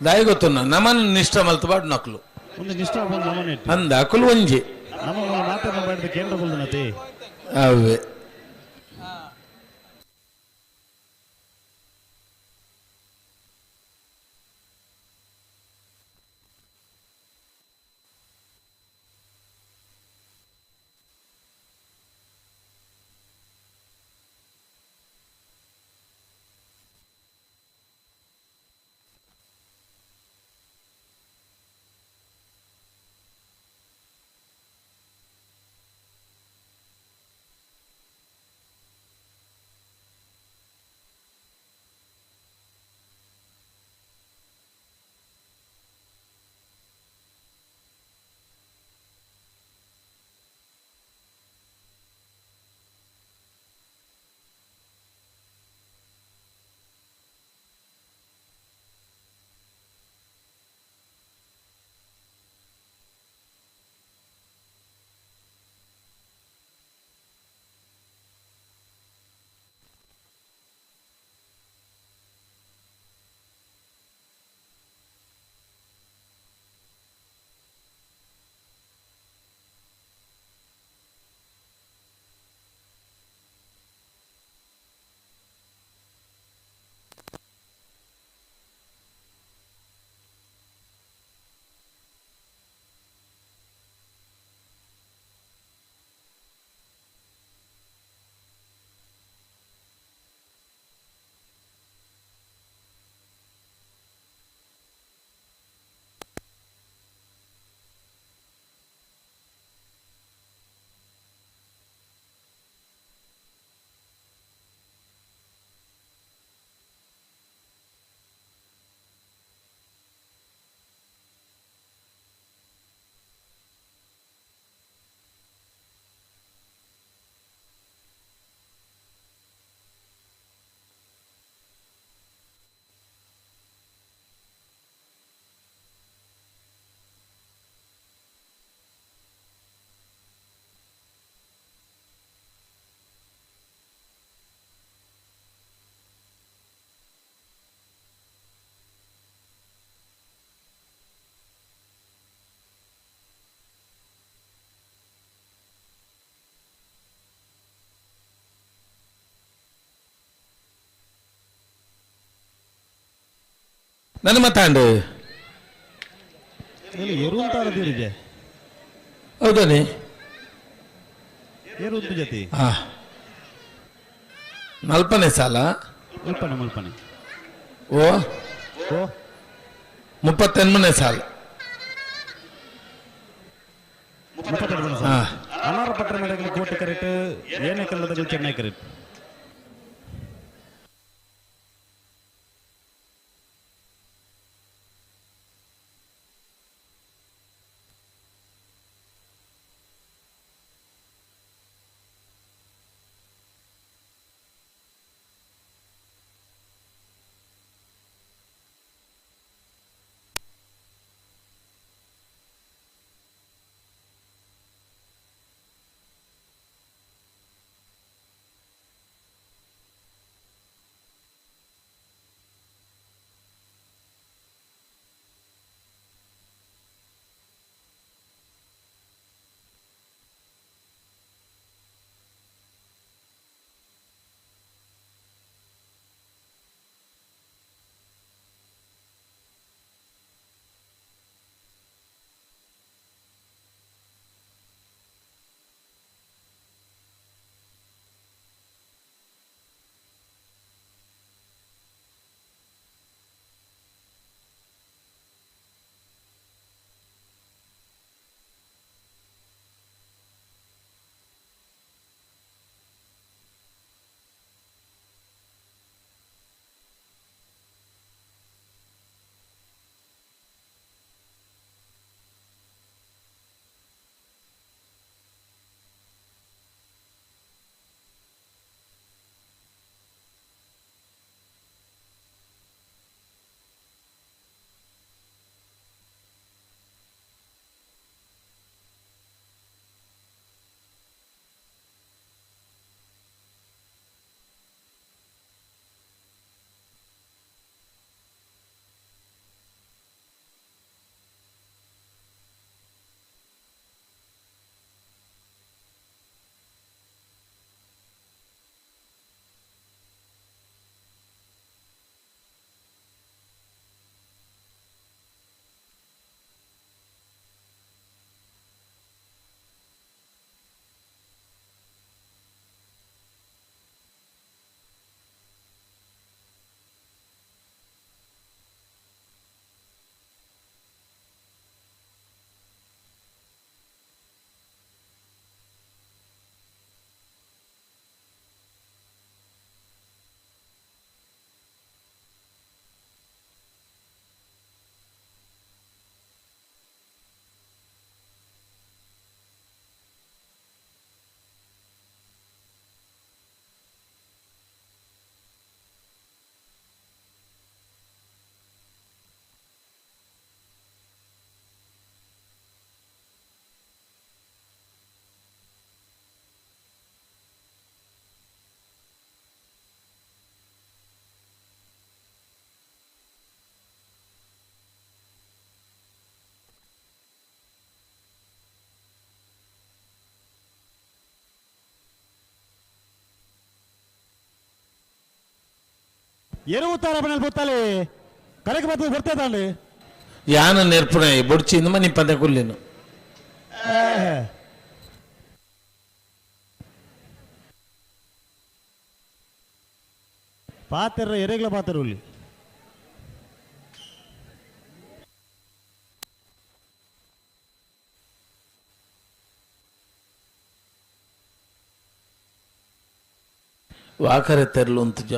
ದಾಯಿ ಗೊತ್ತು ನಮನ್ ನಿಷ್ಠ ಮಲ್ತಬಾಡು ನಕಲು ಒಂದು ನಿಷ್ಠ ಬಂದು ನಮನೆ ಇಟ್ಟು ಅಂದ ಅಕುಲು ಒಂಜಿ ನಮ್ಮ ಮಾತಾಡ ಮಾಡಿದ ಕೇಂದ್ರ ಬಲ್ದನತಿ ಅವೇ ನನ್ನ ಮತ್ತಾಂಡು ಎರುಂತಾರ ಹೌದಾನೆ ಏರುಂತು ಜತಿ ಹಾ ನಲ್ಪನೆ ಸಾಲ ಮುಲ್ಪನೆ ಮುಲ್ಪನೆ ಓ ಓ ಮುಪ್ಪತ್ತೆನ್ಮನೆ ಸಾಲ ಹಾ ಅನಾರ ಪಟ್ಟಣದಲ್ಲಿ ಕೋಟೆ ಕರೆಕ್ಟ್ ಏನೇ ಕಲ್ಲದಗಳು ಚೆನ್ನೈ ಕರೆಕ್ಟ್. ಎರುವುತ್ತಾರ ಮನೇಲಿ ಗೊತ್ತಲ್ಲಿ ಕರೆಗೆ ಬರ್ತದೆ ಬರ್ತದೆ ಯಾನ ನೆರ್ಪುಣ ಬೊಡ್ಚಿಂದ ಮನಿ ಪಂದೆ ಕುಲ್ಲಿನು ಪಾತೆರ ಎರೆಗ್ಲ ಪಾತೆರ ಇಲ್ಲಿ ವಾಕರೆ ತೆರಲು ಅಂತಜ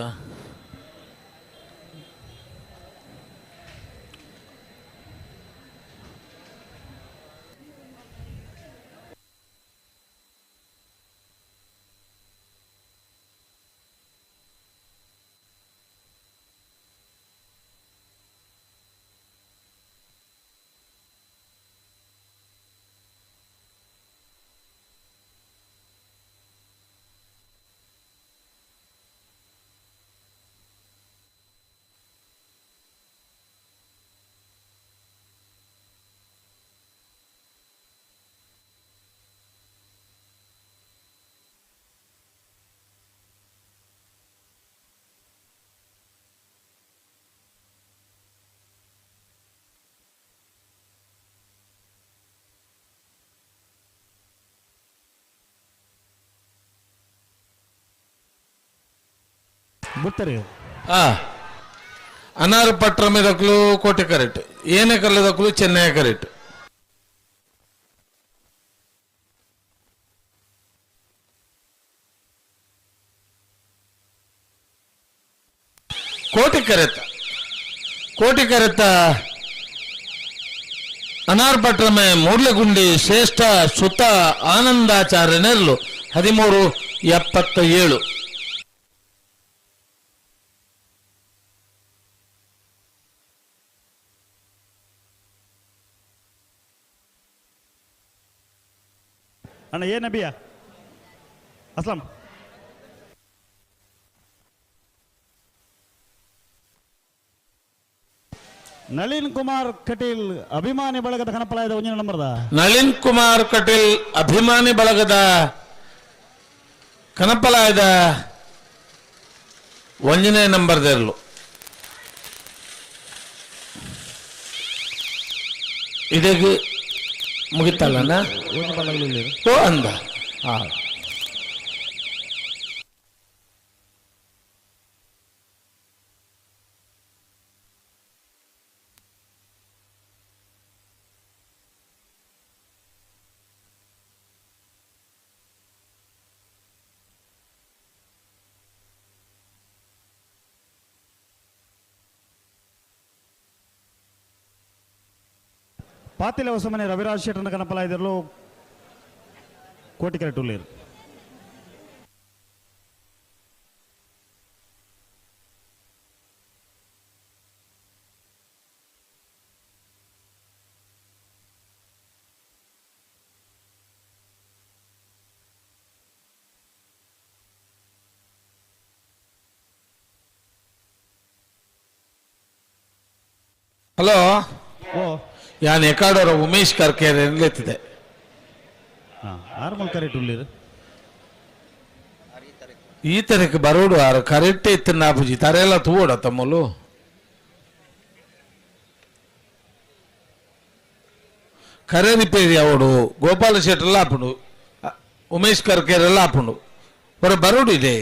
ಬುತ್ತರು ಅನಾರು ಪಟ್ರಮೆದಕ್ಲು ಕೋಟೆ ಕರೆಕ್ಟ್, ಏನೇ ಕಲ್ಲದಕ್ಲು ಚೆನ್ನೈ ಕರೆಕ್ಟ್. ಕೋಟಿ ಕರೆತ, ಕೋಟಿ ಕರೆತ ಅನಾರ್ ಪಟ್ರಮೆ ಮೂರ್ಲೆಗುಂಡಿ ಶ್ರೇಷ್ಠ ಸುತ ಆನಂದಾಚಾರ್ಯನೆರ್ಲು 13:77. ಅಣ್ಣ ಏನ್ ಅಭಿಯ ಅಸ್ಲಾಂ ನಳಿನ್ ಕುಮಾರ್ ಕಟೀಲ್ ಅಭಿಮಾನಿ ಬಳಗದ ಕನಪಲಾಯದ ಒಂಜಿನ ನಂಬರ್ದ. ನಳಿನ್ ಕುಮಾರ್ ಕಟೀಲ್ ಅಭಿಮಾನಿ ಬಳಗದ ಕನಪಲಾಯದ ಒಂಜನೇ ನಂಬರ್ದೆರ್ಲು. ಇದಕ್ಕೆ ಮುಗಿತಲ್ಲನ ಓ ಅಂದ. ಪಾತಿಲ ಹೊಸಮನೆ ರವಿರಾಜ್ ಶೆಟ್ಟನ ಕನಪಲಾಯದಲ್ಲೂ ಕೋಟಿಕೆರೆ ಟುಳ್ಳೀರು. ಹಲೋ ಓ ಯಾನ್ ಎಕಾಡೋರ ಉಮೇಶ್ ಕರ್ಕೇರೆ ಎತ್ತಿದೆ. ಆರ್ಮಲ್ ಕರೆಕ್ಟ್ ಉಳ್ಳೀರು. ಈ ತರಕ್ಕೆ ಬರೋಡು ಆರು ಕರೆಕ್ಟ್ ಇತ್ತು ನಾಪುಜಿ ತರೆಲ್ಲ ತೂಡ ತಮ್ಮಲು. ಕರೆ ರಿಪೇರಿ ಅವಡು ಗೋಪಾಲ ಶೆಟ್ಟೆಲ್ಲ ಆಪುಂಡು, ಉಮೇಶ್ ಕರ್ಕೇರೆಲ್ಲ ಆಪುಂಡು, ಹೊರ ಬರೋಡು ಇದೆ.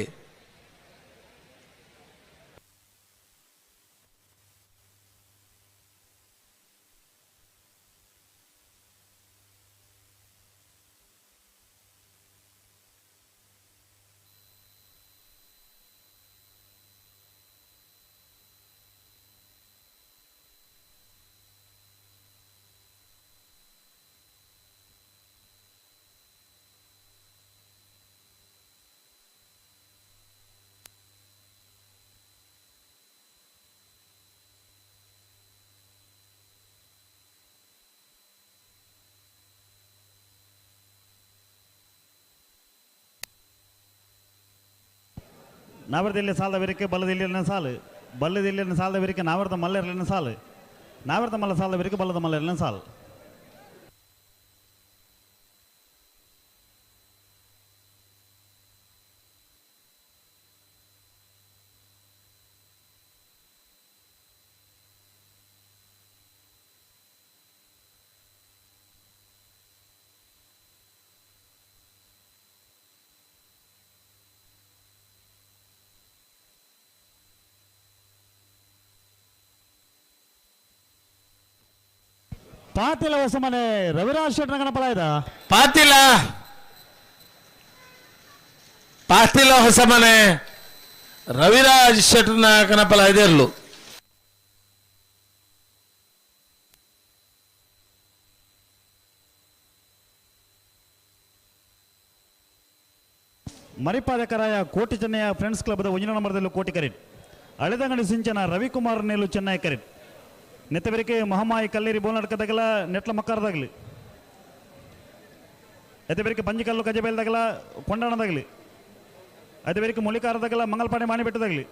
ನಾವರ್ದಲ್ಲಿ ಸಾಲದ ಬೇರಿಕೆ ಬಲ್ಲದಿಲ್ಲ ಸಾಲು, ಬಲ್ಲದಿಲ್ಲ ಸಾಲದ ಬೇರಿಕೆ ನಾವರ್ದ ಮಲ್ಲರ್ಲಿನ ಸಾಲು, ನಾವರ್ದ ಮಲ್ಲ ಸಾಲದ ಬೇರಿಕೆ ಬಲ್ಲದ ಮಲ್ಲರ್ಲಿನ ಸಾಲು. ಪಾತಿಲ ಹೊಸಮನೆ ರವಿರಾಜ್ ಶೆಟ್ಟನ ಗಣಪಲಾಯದ. ಪಾತಿಲ ಪಾತಿಲ ಹೊಸಮನೆ ರವಿರಾಜ್ ಶೆಟ್ಟನ ಕಣಪಲಾಯದೆರ್ಲು. ಮರಿಪಾದಕರಾಯ ಕೋಟಿ ಚೆನ್ನಯ್ಯ ಫ್ರೆಂಡ್ಸ್ ಕ್ಲಬ್ದ ಒಂಜಿನ ನಂಬರ್ದಲ್ಲೂ ಕೋಟಿ ಕರೆಟ್. ಅಳೆದಂಗಡಿ ಸಿಂಚನ ರವಿಕುಮಾರ್ ನೇಲು ಚೆನ್ನೈ ಕರೆಟ್. ನೆತ್ತಬೆರಿಕೆ ಮಹಮಾಯಿ ಕಲ್ಲೇರಿ ಬೋಲ್ನಡ್ಕದಾಗಲ ನೆಟ್ಲ ಮಕ್ಕಾರದಾಗಲಿ, ಎತ್ತಬೆರಿಕೆ ಪಂಜಿಕಲ್ಲು ಕಜಬೇಲ್ದಾಗಲ ಕೊಂಡಾಣದಾಗಲಿ, ಅದೇ ಮುಳಿಕಾರದಾಗಲ ಮಂಗಲ್ಪಾಣಿ ಮಾಣಿಬೆಟ್ಟದಾಗಲಿ.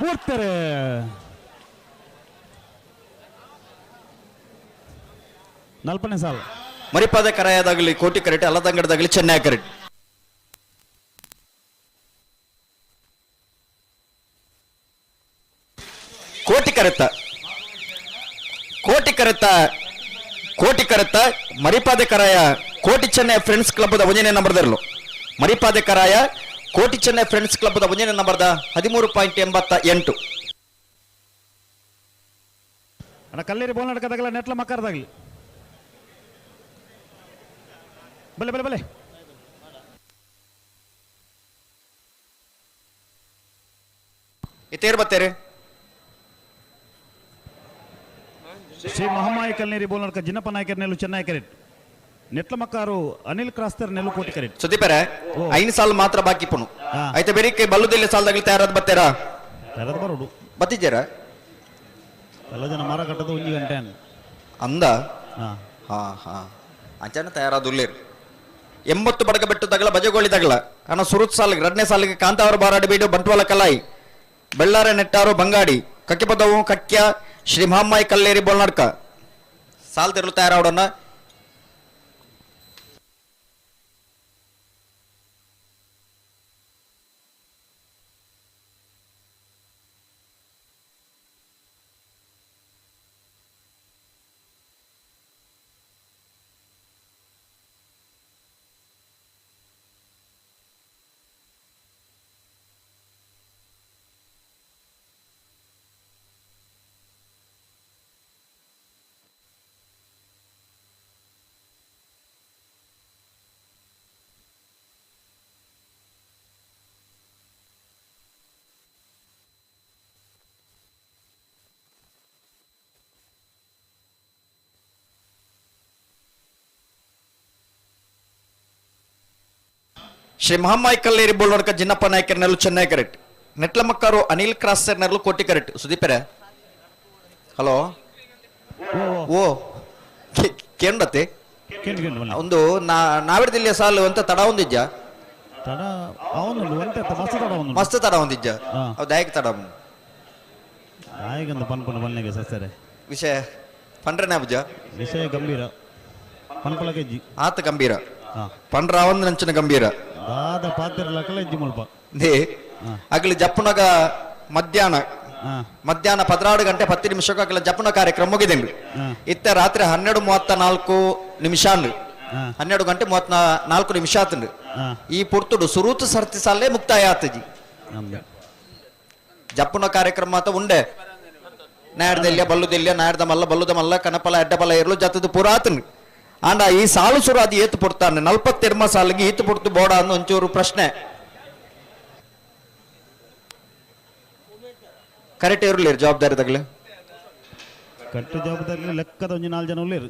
ಬೂರ್ತಾರೆ. ನಲ್ಪನೇ ಸಾಲ. ಮರಿಪಾದ ಕರಾಯದಾಗಲಿ ಕೋಟಿ ಕರೆಟ್, ಅಲ್ಲದಂಗಡದಾಗಲಿ ಚೆನ್ನೈ ಕರೆಟ್. ಕೋಟಿ ಕರೆತ ಕೋಟಿ ಕರೆತ ಕೋಟಿ ಕರೆತ ಮರಿಪಾದೆ ಕರಾಯ ಕೋಟಿ ಚೆನ್ನೈ ಫ್ರೆಂಡ್ಸ್ ಕ್ಲಬ್ದ ಒಂದನೇ ನಂಬರ್ದರಲು. ಮರಿಪಾದೆ ಕರಾಯ ಕೋಟಿ ಚೆನ್ನೈ ಫ್ರೆಂಡ್ಸ್ ಕ್ಲಬ್ದ ಒಂದನೇ ನಂಬರ್ದ 13.88. ಅಣ್ಣ ಕಲ್ಲೇರಿ ಬೋಲ್ ನಡ್ಕದಾಗಲ್ಲ ನೆಟ್ಲ ಮಕ್ಕರದಾಗಲಿ. ಬಲೆ ಬಲೆ ಬಲೆ. ಇತೇರ್ ಬತ್ತೇರಿ ಶ್ರೀ ಮಹಮ್ಮಾಯಿ ಕಲ್ನೇರಿ ಬೋಲ್ ನಡ್ಕ ಜಿನ್ನಪ್ಪ ನಾಯಕರ್ ನೆಲ್ಲು ಚೆನ್ನೈ ಕರೆಟ್. ನೆಟ್ಲ ಮಕ್ಕಾರು ಅನಿಲ್ ಕ್ರಾಸ್ತರ್ ನೆಲ್ಲು ಕೋಟಿ ಕರೆಟ್. ಸುದೀಪರೆ 5 ಸಾಲ ಮಾತ್ರ ಬಾಕಿ ಪುನು. ಆಯ್ತಾ ಬೇರೆ ಬಲ್ಲುದಿಲ್ಲ ಸಾಲದಾಗಲಿ ತಯಾರಾದ ಬತ್ತೇರಾ? ತಯಾರಾದ ಬರೋಡು. ಬತ್ತಿದ್ದೀರಾ? ಎಲ್ಲ ಜನ ಮರ ಕಟ್ಟೋದು 1 ಗಂಟೆ ಅಂದ. ಹಾ ಹಾ ಅಂಚನ ತಯಾರಾದ ಉಲ್ಲೇರು. 80 ಬಡಗ ಬೆಟ್ಟು ತಗಲ ಬಜಗೋಳಿ ತಗಲ ಅಣ್ಣ ಸುರುತ್ ಸಾಲಿಗೆ 2ನೇ ಸಾಲಿಗೆ ಕಾಂತಾವರ ಬಾರಾಡಿ ಬೀಡು ಬಂಟ್ವಾಳ ಕಲಾಯಿ ಬೆಳ್ಳಾರೆ ನೆಟ್ಟಾರು ಬಂಗಾಡಿ ಕಕ್ಕಿಪದವು ಕಕ್ಯ ಶ್ರೀ ಮಹಮ್ಮಾಯಿ ಕಲ್ಲೇರಿ ಬೋಲ್ನಾಡ್ಕ ಸಾಲ್ ತೆರಳು ತಯಾರಾವಡನ್ನ. ಶ್ರೀ ಮಹಮ್ಮಾಯಿ ಕಲ್ಲೇರಿ ಬೋಲ್ನಡ್ಕ ಜಿನ್ನಪ್ಪ ನಾಯಕರ್ ನೆಲ್ಲು ಚೆನ್ನೈ ಕರೆಕ್ಟ್. ನೆಟ್ಲ ಮಕ್ಕಾರು ಅನಿಲ್ ಕ್ರಾಸರ್ ನೆಲ್ಲು ಕೋಟಿ ಕರೆಕ್ಟ್. ಸುದೀಪರೆ ಹಲೋ ಓ ಕೇಂಡತೆ ಒಂದು ನಾವಿಡದಿಲ್ಲ ಸಾಲು ಅಂತ ತಡ ಒಂದಿಜ್ಜ? ಮಸ್ತ್ ತಡ ಒಂದಿಜ್ಜ. ದಾಯಕ ತಡ ವಿಷಯ ಪಂಡ್ರನೇ ಅಬ್ಜ ವಿಷಯ ಗಂಭೀರ ಪನ್ಪಲಕೆಜ್ಜಿ ಆತ ಗಂಭೀರ ಪಂಡ್ರಾವಂದ ನಂಚಿನ ಗಂಭೀರ ದಾದ ಪಾತಿರಲಕಲ ಇಜ್ಜಿ ಮುಲ್ಪ they ಅಗಲಿ ಜಪ್ಪುನಗ ಮಧ್ಯಾಹ್ನ ಮಧ್ಯಾಹ್ನ 12 ಗಂಟೆ 10 ನಿಮಿಷಕ್ಕೆ ಅಗಲ ಜಪ್ಪುನ ಕಾರ್ಯಕ್ರಮ ಮುಗಿದೆಂಗ್ರಿ. ಇತ್ತ ರಾತ್ರಿ 12:34 ನಿಮಿಷ 12 ಗಂಟೆ 34 ನಿಮಿಷ ಆತಂಡ್ರಿ. ಈ ಪುರ್ತುಡು ಸುರೂತು ಸರ್ತಿ ಸಾಲೇ ಮುಕ್ತಾಯ ಆತಜಿ. ಜಪ್ಪುನ ಕಾರ್ಯಕ್ರಮ ಆತ ಉಂಡೆ ನಾಯರ್ದೆಲ್ಲ ಬಲ್ಲುದೆಲ್ಲ ನಾಯರ್ದ ಮಲ್ಲ ಬಲ್ಲುದ ಮಲ್ಲ ಕನಪಲ ಎಡ್ಡಪಲ ಇರಲು ಜತ್ತದ ಪೂರ ಆತಂಡ್ರಿ. ಆಂಡ ಈ ಸಾಲು ಸುರು ಅದು ಏತು ಪುಡ್ತಾನೆ 42 ಸಾಲಿಗೆ ಈತು ಪುಡ್ತು ಬೋಡ ಅಂದ ಒಂಚೂರು ಪ್ರಶ್ನೆ ಕರೆಕ್ಟ್ ಇರಲಿ ಜವಾಬ್ದಾರಿ ತಗಲಿ ಕರೆಕ್ಟ್ ಜವಾಬ್ದಾರಿ ಲೆಕ್ಕದ ಒಂಜಿ 4 ಜನ ಉಳ್ಳೇರು.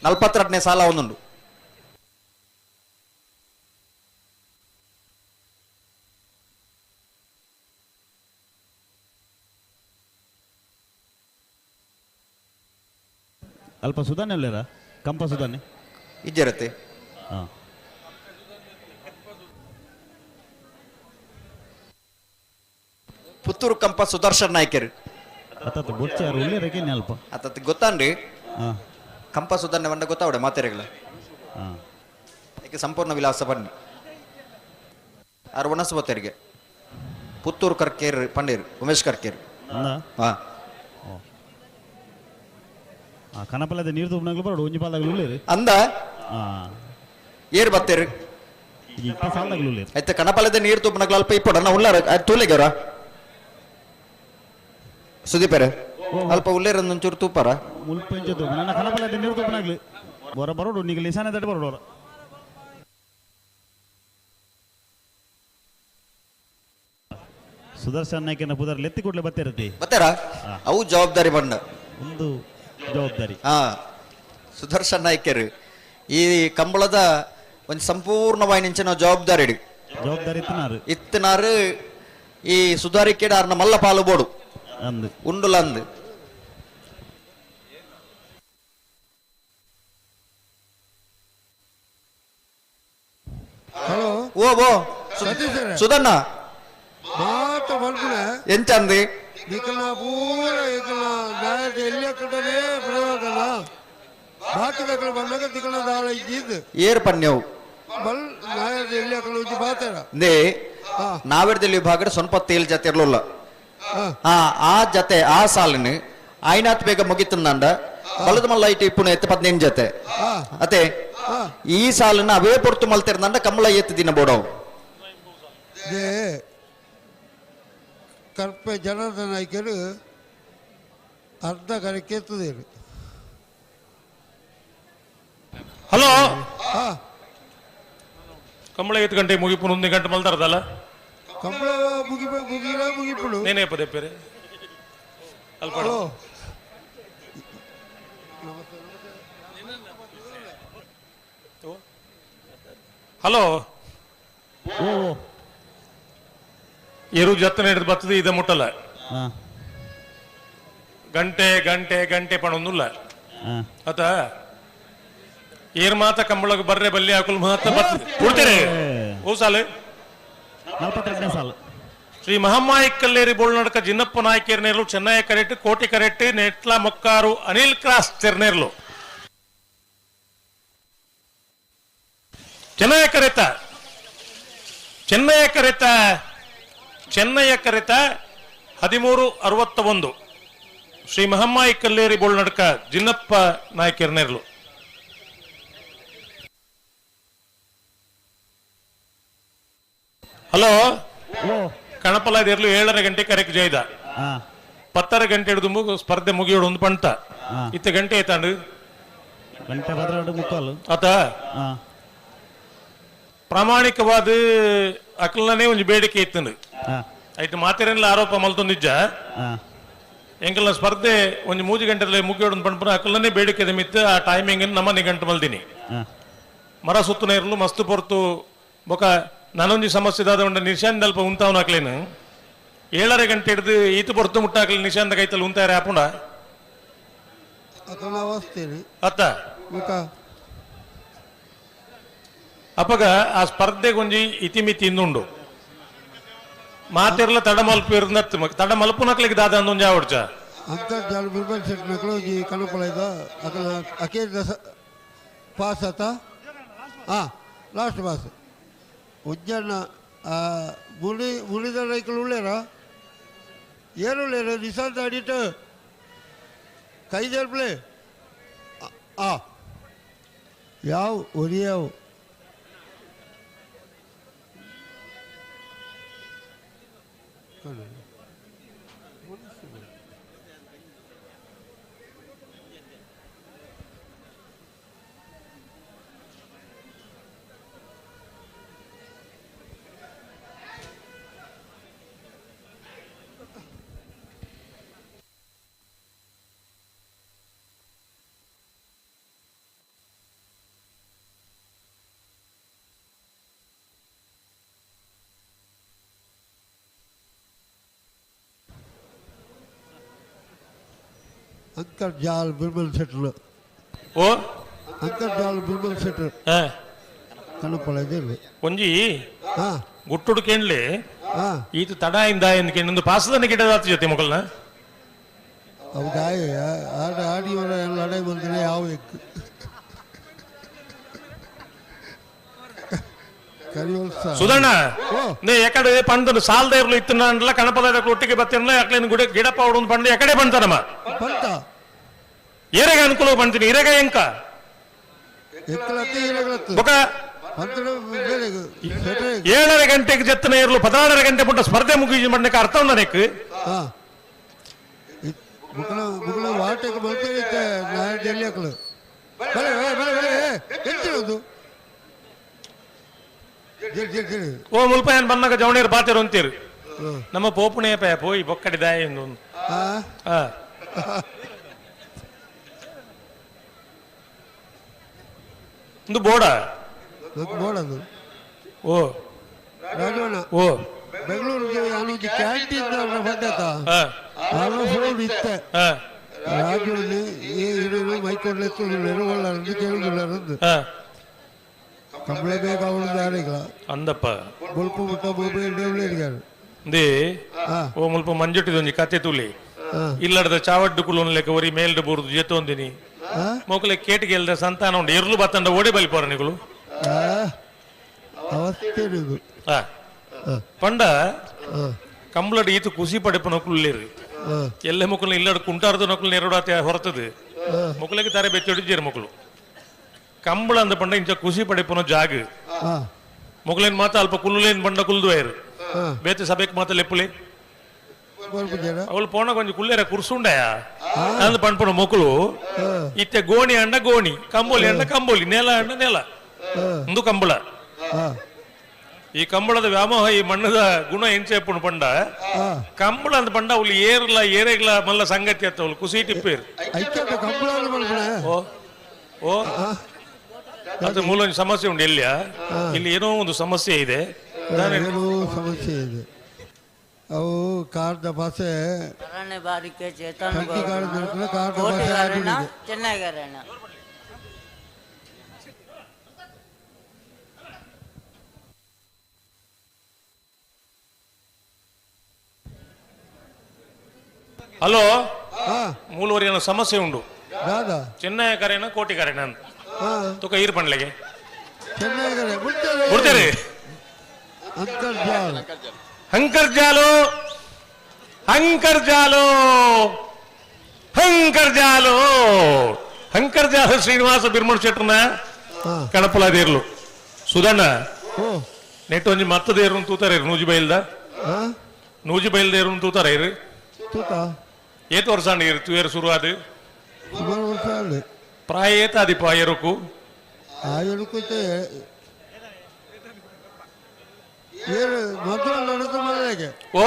42ನೇ ಸಾಲ ಒಂದುಂಡು. ಅಲ್ಪ ಸುಧಾನೆ ಅಲ್ಲೇರ ಕಂಪ ಸುಧಾನೆ ಇಜ್ಜಿರತ್ತೆ. ಪುತ್ತೂರು ಕಂಪ ಸುದರ್ಶನ್ ನಾಯ್ಕರ್ ಅಲ್ಪ ಆತ ಗೊತ್ತಾನ್ರಿ ಕಂಪ ಸುಧಾರಣೆ ಬಂಡ ಗೊತ್ತಾವಡೆ ಮಾತೆರೆಗಳ ಏಕೆ ಸಂಪೂರ್ಣ ವಿಲಾಸ ಬನ್ನಿ ಆರು ಒಣಸುಬತ್ತರಿಗೆ ಪುತ್ತೂರು ಕರ್ಕೇರ್ ಪಂಡೀರ್ ಉಮೇಶ್ ಕರ್ಕೇರ್. ಹಾ ಕನಪಲದ ನೀರು ತುಪ್ಪನಾಗ್ಲು ಬರೋಡು ಒಂಜಿ ಪಾದಾಗ್ಲು ಉಳ್ಳೇರು ಅಂದ ಏರ್ ಬತ್ತೇರು ಆಯ್ತು ಕನಪಲದ ನೀರು ತುಪ್ಪನಾಗ್ಲು ಅಲ್ಪ ಇಪ್ಪಡ ನಾ ಉಳ್ಳಾರ ತೂಲೆಗವ್ರ ಸುದೀಪರ ಅಲ್ಪ ಉಳ್ಳೇರ ಒಂಚೂರು ತೂಪಾರ ಮುಲ್ಪ ನನ್ನ ಕನಪಲದ ನೀರು ತುಪ್ಪನಾಗ್ಲು ಬರ ಬರೋಡು ನೀವು ಲಿಸಾನೆ ತಟ್ಟು ಬರೋಡು. ಸುದರ್ಶನ್ ನಾಯ್ಕನ ಪುದರ್ ಲೆತ್ತಿ ಕೂಡಲೇ ಬತ್ತಿರತಿ ಬತ್ತಾರ ಅವು ಜವಾಬ್ದಾರಿ ಬಂಡ ಒಂದು ಜವಾಬ್ದಾರಿ. ಹಾ ಸುದರ್ಶನ್ ನಾಯ್ಕರು ಈ ಕಂಬಳದ ಒಂದು ಸಂಪೂರ್ಣವಾಗಿ ನಿಂಚಿನ ಜವಾಬ್ದಾರಿ ಜವಾಬ್ದಾರಿ ಇತ್ತನಾರು ಇತ್ತನಾರು ಈ ಸುಧಾರಿಕೆ ಆರ್ನ ಮಲ್ಲ ಪಾಲು ಬೋಡು ಉಂಡುಲ ಅಂದು. ಓ ಓ ಸುಧಣ್ಣ ಮಾತ ಬರ್ಪುಣೆ ಎಂಚಂದಿ ನಿಕಲ್ನ ಪೂರ ಎಂಕಲ್ನ ನಾಯಕ ಎಲ್ಲಿ ಕಡೆನೇ ಪ್ರಯೋಗನ ಬಾಕಿ ದಕ್ಕಲು ಬಂದಾಗ ತಿಕಲ್ನ ದಾಳ ಇದ್ದಿದ್ದು ಏರ್ ಪನ್ಯವು ಬಲ್ ನಾಯಕ ಎಲ್ಲಿ ಅಕಲು ಉಜ್ಜಿ ಬಾತಾರ they ನಾವೆರ್ದಲ್ಲಿ ವಿಭಾಗದ ಸ್ವಲ್ಪ ತೇಲ್ ಜತೆ ಇರಲಿಲ್ಲ. ಆ ಆ ಜತೆ ಆ ಸಾಲಿನ ಐನಾತ್ ಬೇಗ ಮುಗಿತಂದಂಡ ಬಲದ ಮಲ್ಲ ಇಟ್ಟು ಇಪ್ಪುನ ಎತ್ತು 15 ಜತೆ ಅತೆ ಈ ಸಾಲನ್ನ ಅವೇ ಪೊರ್ತು ಮಲ್ತಿರ್ದಂಡ ಕಮಲ ಎತ್ತು ದಿನ ಬೋಡವು. They ಕರ್ಪೆ ಜನಾರ್ದನ ನಾಯ್ಕರು ಅರ್ಧ ಕರಕ್ಕೆ ಎತ್ತದೇರು. ಹಲೋ ಕಂಬಳ 8 ಗಂಟೆ ಮುಗಿಪುನ 1 ಗಂಟೆ ಮಲ್ತಾರದಲ್ಲ ಕಂಬಳ ಮುಗಿಪ ಮುಗಿಲ ಮುಗಿಪುಡು ನೇನೇ ಪದೇ ಪೇರೆ ಅಲ್ಪ ಹಲೋ ಏರು ಜತ್ತನ ಹಿಡಿದು ಬರ್ತದೆ ಇದ ಮುಟ್ಟಲ್ಲ ಗಂಟೆ ಗಂಟೆ ಗಂಟೆ ಪಣೊಂದುಲ್ಲ ಆತ ಏರ್ ಮಾತ ಕಂಬಳಗ್ ಬರ್ರೆ ಬಲ್ಲಿ ಹಾಕುಲ್ ಮಾತ ಬರ್ತದೆ ಕೊಡ್ತೇನೆ ಓ ಸಾಲೆ 42ನೇ ಸಾಲು. ಶ್ರೀ ಮಹಮ್ಮಾಯಿ ಕಲ್ಲೇರಿ ಬೋಳ್ನಡ್ಕ ಜಿನ್ನಪ್ಪ ನಾಯ್ಕೇರ್ನೇರ್ಲು ಚೆನ್ನೈ ಕರೆಕ್ಟ್ ಕೋಟಿ ಕರೆಕ್ಟ್ ನೆಟ್ಲ ಮೊಕ್ಕಾರು ಅನಿಲ್ ಕ್ರಾಸ್ ತೆರ್ನೇರ್ಲು Chennaya correct Chennaya correct Chennaya correct 1361 Shri ಮಹಮ್ಮಾಯಿ ಕಲ್ಲೇರಿ ಬೋಳ್ನಡ್ಕ ಜಿನ್ನಪ್ಪ ನಾಯ್ಕೇರ್ನೇರ್ಲು. ಹಲೋ ಕಣಪಲ ಇರ್ಲು 7:30 ಗಂಟೆ ಕರೆಕ್ಟ್ ಜೈದ 10:30 ಗಂಟೆ ಹಿಡಿದು ಮುಗು ಸ್ಪರ್ಧೆ ಮುಗಿಯೋಡು ಒಂದು ಪಂಟ ಇತ್ತ ಗಂಟೆ ಆಯ್ತಾಂಡು ಗಂಟೆ 12:45 ಆತ ಪ್ರಾಮಾಣಿಕವಾದ ಅಕ್ಲನೇ ಒಂದು ಬೇಡಿಕೆ ಇತ್ತು ಆಯ್ತು ಮಾತಿರಲ್ಲ ಆರೋಪ ಮಲ್ತೊಂದಿಜ್ಜ ಎಂಕಲ್ನ ಸ್ಪರ್ಧೆ ಒಂದು 3 ಗಂಟೆದಲ್ಲಿ ಮುಗಿಯೋಡು ಒಂದು ಪಂಪನ ಅಕ್ಲನೇ ಬೇಡಿಕೆ ಮಿತ್ತು ಆ ಟೈಮಿಂಗ್ ನಮ್ಮ ನಿಘಂಟು ಮಲ್ದಿನಿ ಮರ ಸುತ್ತನ ಇರಲು ಮಸ್ತು ಪೊರ್ತು ಬೊಕ ನಾನೊಂದು ಸಮಸ್ಯೆ ದಾದ ಉಂಡ ನಿಶಾಂತ ಅಲ್ಪ ಉಂತಾವನ ಹಾಕ್ಲೇನು 7:30 ಗಂಟೆ ಹಿಡಿದು ಈತ ಪೊರ್ತು ಮುಟ್ಟಾಕ್ಲಿ ನಿಶಾಂತ ಕೈತಲ್ಲಿ ಉಂತಾರೆ ಆಪುಂಡ ಅತ್ತ ಅಪಗ ಆ ಸ್ಪರ್ಧೆಗೊಂಜಿ ಇತಿಮಿತಿ ಇನ್ನುಂಡು ಮಾತಿರ್ಲ ತಡ ಮಲ್ಪು ಇರ್ನತ್ತು ತಡ ಮಲ್ಪು ನಕ್ಲಿಗೆ ದಾದ ಅಂದೊಂಜಿ ಆವಡ್ಚ ಅಂತರ್ಜಾಲ ಬಿರ್ಬಲ್ ಸೆಟ್ ನಕಲು ಜಿ ಕಣಪಲ ಇದ್ದ ಅಕಲ ಅಕೇರ್ ದಸ ಪಾಸ್ ಆತ ಹಾಂ ಲಾಸ್ಟ್ ಪಾಸ್ ಉಜ್ಜಣ್ಣ ಮುಳಿ ಮುಳಿದ ರೈಕಲು ಉಳ್ಳೇರ ಏನು ಉಳ್ಳೇರ ನಿಶಾಂತ್ ಅಡಿಟ್ ಕೈ ಜಲ್ಪ್ಲೆ ಆ ಯಾವ ಒರಿಯಾವು ಅಂತರ್ಜಾಲ್ ಬಿರ್ಬಲ್ ಸೆಟ್ಲು ಓ ಅಂತರ್ಜಾಲ್ ಬಿರ್ಬಲ್ ಸೆಟ್ಲು ಕಣಪಳ ಇದೆ ಒಂಜಿ ಗುಟ್ಟುಡು ಕೇಂಡ್ಲಿ ಈತ ತಡ ಇಂದ ಎಂದು ಪಾಸದನ್ನ ಗಿಡದಾತ ಜೊತೆ ಮೊಗಲ್ನ ಹೌದಾ ಆಡ ಆಡಿ ಲಡೈ ಬಂದ್ರೆ ಯಾವ ಸುಧಣ್ಣ ನೇ ಎಕಡೆ ಪಂಡು ಸಾಲದ ಇರ್ಲು ಇತ್ತು ಕಣಪದ ಒಟ್ಟಿಗೆ ಬತ್ತಿರಲ್ಲ ಯಾಕಲೇನು ಗುಡ ಗಿಡ ಪಾವಡು ಪಂಡು ಎಕಡೆ ಬಂತಾನಮ್ಮ ಬಂತ ಏರೆಗ ಅನುಕೂಲ ಬಂತೀನಿ ಇರೆಗ ಎಂಕ ಬೊಕ 7:30 ಗಂಟೆಗೆ ಜತ್ತನ ಇರಲು 16:30 ಗಂಟೆ ಪುಟ್ಟ ಸ್ಪರ್ಧೆ ಮುಗಿಸಿ ಮಾಡಕ್ಕೆ ಅರ್ಥ ನನಗೆ ಓ ಮುಲ್ಪ ಏನ್ ಬಂದಾಗ ಜವಣೀರು ಬಾತಿರು ಅಂತೀರಿ ನಮ್ಮ ಪೋಪುಣೆ ಪೇ ಪೋಯಿ ಬೊಕ್ಕಡಿ ದಾಯ ಎಂದು ಒಂದು ಬೋಡ ಬೋಡದು ಓ ರಾಜಣ್ಣ ಓ ಬೆಂಗಳೂರಿಗೆ ಕ್ಯಾಂಟೀನ್ ಬಂದಾತ ಫೋನ್ ಇತ್ತೆ ರಾಜುಲ್ಲಿ ಈ ಹಿಡಿದು ಮೈಕೊಂಡ್ಲೆತ್ತು ಒಳ್ಳೆ ಕೇಳುದಿಲ್ಲ. ಕಂಬಳ ಬೇಕಾവുಂದಾರಿಗಳ ಅಂದಪ್ಪ ಬೊಲ್ಪು ಮುಟ್ಟ ಬೋಬೆ they ಓ ಮುಲ್ಪ ಮಂಜುಟ್ಟಿದೊಂಜಿ ಕತೆ ತುಲಿ ಇಲ್ಲಡದ ಚಾವಡ್ಡು ಕುಲೋನ್ ಲೆಕ್ಕ ಒರಿ ಮೇಲ್ಡ್ ಬೂರ್ದು ಜೆತ್ತೊಂದಿನಿ ಮೊಕಲೆ ಕೇಟಿಗೆ ಎಲ್ದ ಸಂತಾನ ಉಂಡು ಎರ್ಲು ಬತ್ತಂಡ ಓಡೆ ಬಲಿ ಪೋರ ನಿಕುಲು ಅವಸ್ಥೆ ಪಂಡ ಕಂಬಳಡ್ ಈತ ಖುಷಿ ಪಡೆಪ ನೊಕುಲು ಎಲ್ಲ ಮೊಕಲು ಇಲ್ಲಡ್ ಕುಂಟಾರ್ದ ನೊಕುಲು ನೆರಡಾತೆ ಹೊರತದು ಮೊಕಲೆಗೆ ತಾರೆ ಬೆಚ್ಚೊಡಿದ್ದೀರು ಮೊಕಲು ಕಂಬಳ ಅಂದ ಪಂಡ ಇಂಚ ಖುಷಿ ಪಡೆಪುನ ಜಾಗ ಮೊಗಲೇನ್ ಮಾತ ಅಲ್ಪ ಕುಲ್ಲುಲೇನ್ ಬಂಡ ಕುಲ್ದುವೇರು ಬೇತೆ ಸಭೆಕ್ ಮಾತ ಲೆಪ್ಪುಲೆ ಅವಳು ಪೋಣ ಕೊಂಚ ಕುಲ್ಲೇರ ಕುರ್ಸುಂಡಯ ಅಂದ್ ಪಣ್ಪುಣ ಮೊಕಲು ಇತ್ತೆ ಗೋಣಿ ಅಂಡ ಗೋಣಿ ಕಂಬೋಲಿ ಅಂಡ ಕಂಬೋಲಿ ನೆಲ ಅಂಡ ನೆಲ ಒಂದು ಕಂಬಳ ಈ ಕಂಬಳದ ವ್ಯಾಮೋಹ ಈ ಮಣ್ಣದ ಗುಣ ಎಂಚೆಪ್ಪುಣ ಪಂಡ ಕಂಬಳ ಅಂದ ಪಂಡ ಅವಳು ಏರ್ಲ ಏರೇಗ್ಲ ಮಲ್ಲ ಸಂಗತಿ ಅತ್ತ ಅವಳು ಕುಸಿ ಟಿಪ್ಪೇರು ಓ ಓ ಅದು ಮೂಲ ಒಂದು ಸಮಸ್ಯೆ ಉಂಟು ಎಲ್ಲಿಯ ಇಲ್ಲಿ ಏನೋ ಒಂದು ಸಮಸ್ಯೆ ಇದೆ ಏನೋ ಸಮಸ್ಯೆ ಇದೆ ಅವು ಕಾರ್ದ ಭಾಷೆ ಹಲೋ ಮೂಲವರಿ ಏನೋ ಸಮಸ್ಯೆ ಉಂಟು ಚೆನ್ನೈ ಕರೆನ ಕೋಟಿ ಕರೆನ ಅಂತ ತುಕ ಈರ್ ಪಂಡ್ಲೆಗೆ ಬಿಡ್ತೇರಿ ಹಂಕರ್ಜಾಲು ಹಂಕರ್ಜಾಲು ಹಂಕರ್ಜಾಲು ಹಂಕರ್ಜಾಲು ಶ್ರೀನಿವಾಸ ಬಿರ್ಮಣ್ ಶೆಟ್ಟರ್ನ ಕಣಪಲಾದೇರ್ಲು ಸುಧಣ್ಣ ನೆಟ್ ಒಂಜಿ ಮತ್ತದೇರು ತೂತಾರೆ ನೂಜಿ ಬೈಲ್ದ ನೂಜಿ ಬೈಲ್ದೇರು ತೂತಾರೆ ಇರು ಏತ್ ವರ್ಷ ಇರು ತೂಯರ್ ಶುರು ಅದು ಪ್ರಾಯ ಏತ ಅದಿಪ್ಪ ಎರುಕು ಓ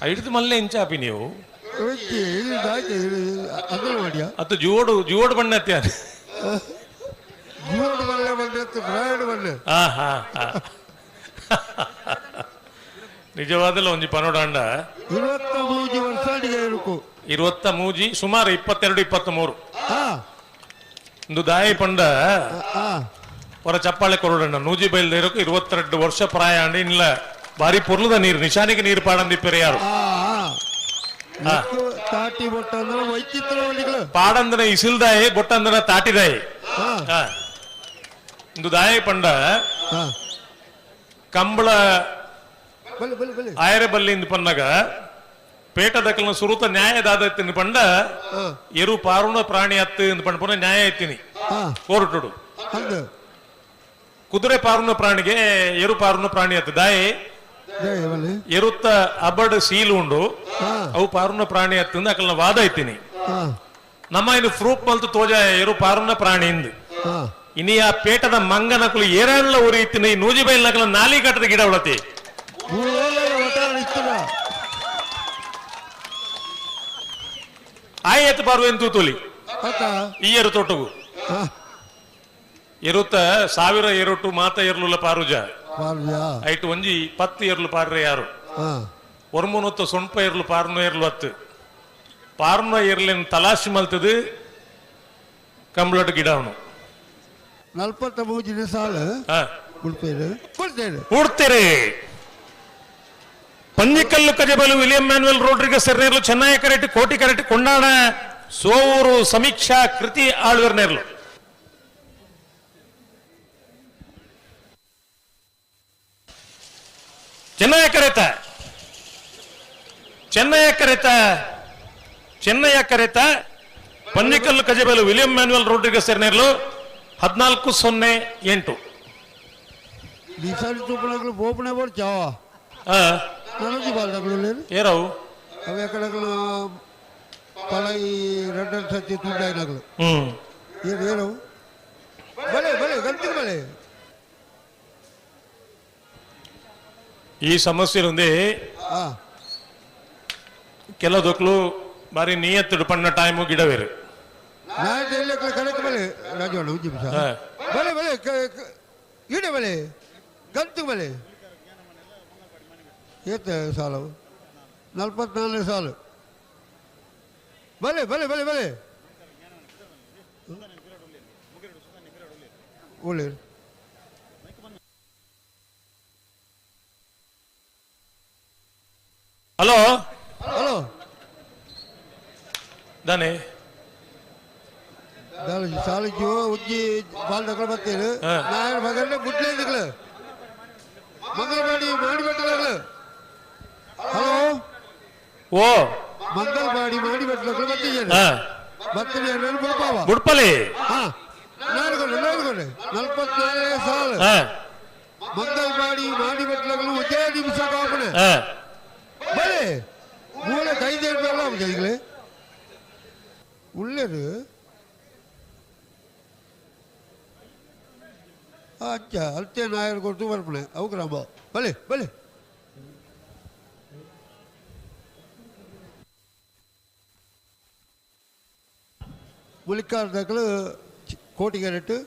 ಹಿಡಿದು ಮಲ್ಲೆ ಇಂಚಾಪಿ ನೀವು ಅದು ಜೋಡು ಜೋಡು ಬಣ್ಣ ನಿಜವಾದಲ್ಲ ಒಂಜಿ ಪನೋಡಾಂಡ 23 ಸುಮಾರು 22 23 ಒಂದು ದಾಯಿ ಪಂಡ ಹೊರ ಚಪ್ಪಾಳೆ ಕೊರಡಣ್ಣ ನೂಜಿ ಬಯಲ್ದೇರಕು 22 ವರ್ಷ ಪ್ರಾಯ ಅಂಡ ಇಲ್ಲ ಬಾರಿ ಪೊರ್ಲದ ನೀರು ನಿಶಾನಿಗೆ ನೀರು ಪಾಡಂದಿಪ್ಪರೆ ಯಾರು ಪಾಡಂದನ ಇಸಿಲ್ದಾಯಿ ಬೊಟ್ಟಂದನ ತಾಟಿದಾಯಿ ಒಂದು ದಾಯಿ ಪಂಡ ಕಂಬಳ ಆಯರೆ ಬಲ್ಲಿಂದ ಪನ್ನಾಗ ಪೇಟದಕ್ಕಲ್ನ ಸುರುತ ನ್ಯಾಯದಾದ ಪಂಡ ಎರು ಪಾರುಣ ಪ್ರಾಣಿ ಅತ್ತು ಎಂದು ಪಂಡ ಪುನಃ ನ್ಯಾಯ ಎತ್ತೀನಿ ಕೋರ್ಟುಡು ಕುದುರೆ ಪಾರುಣ ಪ್ರಾಣಿಗೆ ಎರು ಪಾರುಣ ಪ್ರಾಣಿ ಅತ್ತು ದಾಯಿ ಎರುತ್ತ ಅಬಡ್ ಸೀಲು ಉಂಡು ಅವು ಪಾರುಣ ಪ್ರಾಣಿ ಅತ್ತಿಂದ ಅಕಲ್ನ ವಾದ ಐತೀನಿ ನಮ್ಮ ಇನ್ನು ಪ್ರೂಫ್ ಮಲ್ತು ತೋಜ ಎರು ಪಾರುಣ ಪ್ರಾಣಿ ಇಂದು ಇನಿ ಆ ಪೇಟದ ಮಂಗನಕುಲು ಏರಲ್ಲ ಉರಿತೀನಿ ನೂಜಿ ಬೈಲ್ ನಕಲ ನಾಲಿ ಕಟ್ಟದ ಗಿಡ ಉಳತಿ ಆಯತ್ ಬಾರು ತೂತುಲಿ ಈ ಎರು ತೋಟಗು ಎರುತ್ತ 1000 ಎರುಟು ಮಾತ ಎರ್ಲುಲ ಪಾರುಜ ಐಟು ಒಂಜಿ 10 ಎರ್ಲು ಪಾರ್ರೆ ಯಾರು ಒರ್ಮುನೊತ್ತ ಸೊಂಪ ಎರ್ಲು ಪಾರ್ನು ಎರ್ಲು ಹತ್ತು ಪಾರ್ನ ಎರ್ಲಿನ ತಲಾಶಿ ಮಲ್ತದು ಕಂಬ್ಲಟ್ ಗಿಡವನು 43 ಸಾಲು ಉಡ್ತೇರೆ ಪಂಜಿಕಲ್ಲು ಕಜಬಲು ವಿಲಿಯಂ ಮ್ಯಾನ್ಯುಯಲ್ ರೋಡ್ರಿಗಸ್ ಎರ್ನೇರ್ಲು ಚೆನ್ನೈ ಕರೆಟ್ ಕೋಟಿ ಕರೆಟ್ ಕೊಂಡಾಣ ಸೋವೂರು ಸಮೀಕ್ಷಾ ಕೃತಿ ಆಳ್ವೆರ್ನೇರ್ಲು Chennaya correct Chennaya correct Chennaya correct ಪಂಜಿಕಲ್ಲು ಕಜಬಲು ವಿಲಿಯಂ ಮ್ಯಾನ್ಯುಯಲ್ ರೋಡ್ರಿಗಸ್ ಎರ್ನೇರ್ಲು 14.08 ಏರವು ಅವು ಎಕಡಗಳು ಪಳೈ ರೆಡ್ ಸತ್ತಿ ತುಂಡಾಯಿನಗಳು ಏನು ಏರವು ಬಲೆ ಬಲೆ ಗಂತಿಗೆ ಬಲೆ ಈ ಸಮಸ್ಯೆ ఉంది ಕೆಲದೊಕ್ಲು ಬಾರಿ ನಿಯತ್ತುಡು ಪಣ್ಣ ಟೈಮು ಗಿಡವೇರು ಕರೆಕ್ಟ್ ಬಲೆ ರಾಜವಾಡ ಉಜ್ಜಿ ಬಲೆ ಬಲೆ ಇಡೆ ಬಲೆ ಗಂತಿಗೆ ಬಲೆ ಏತ ಸಾಲು 44 ಸಾಲು ಬಲೆ ಬಲೆ ಬಲೆ ಬಲೆ ಉಳ್ಳೇರು. ಹಲೋ ಹಲೋ ದಾನೆ ಸಾಲಿಜು ಉಜ್ಜಿ ಬಾಲ್ ತಕೊಂಡು ಬರ್ತೀರಿ. ನಾಯರ್ ಮಗನೇ ಬುಟ್ಲೆ ಇದ್ದಕ್ಳು ಮಂಗಲವಾಡಿ ಮಾಡಿಬಿಟ್ಟಲಗಳು. ಹಲೋ ಓ ಮಂಗಲವಾಡಿ ಮಾಡಿಬಿಟ್ಟಲಗಳು ಬರ್ತಿದ್ದೇನೆ ಬರ್ತೀನಿ ಬಿಡ್ಪಾವ ಬುಡ್ಪಲಿ. ಹಾ ನಾಡ್ಕೊಂಡೆ ನಾಡ್ಕೊಂಡೆ 44 ಸಾಲು ಮಂಗಲವಾಡಿ ಮಾಡಿಬಿಟ್ಟಲಗಳು ಒಂದೇ ನಿಮಿಷ ಕಾಪಣೆ ಬರೇ ಮೂಲ ಕೈದೇರ್ಬೇಡ ಈಗಲೇ ಉಳ್ಳೇರು. ಅಚ್ಚ ಅಲ್ತೆ ನಾಯರ್ ಕೊಡ್ತು ಬರ್ಪಣೆ ಅವು ಗ್ರಾಮ ಬಲೆ ಬಲೆ ಮುಲಿಕಾರ್ ದಕ್ಕಲು ಕೋಟಿಗೆರೆಟ್ಟು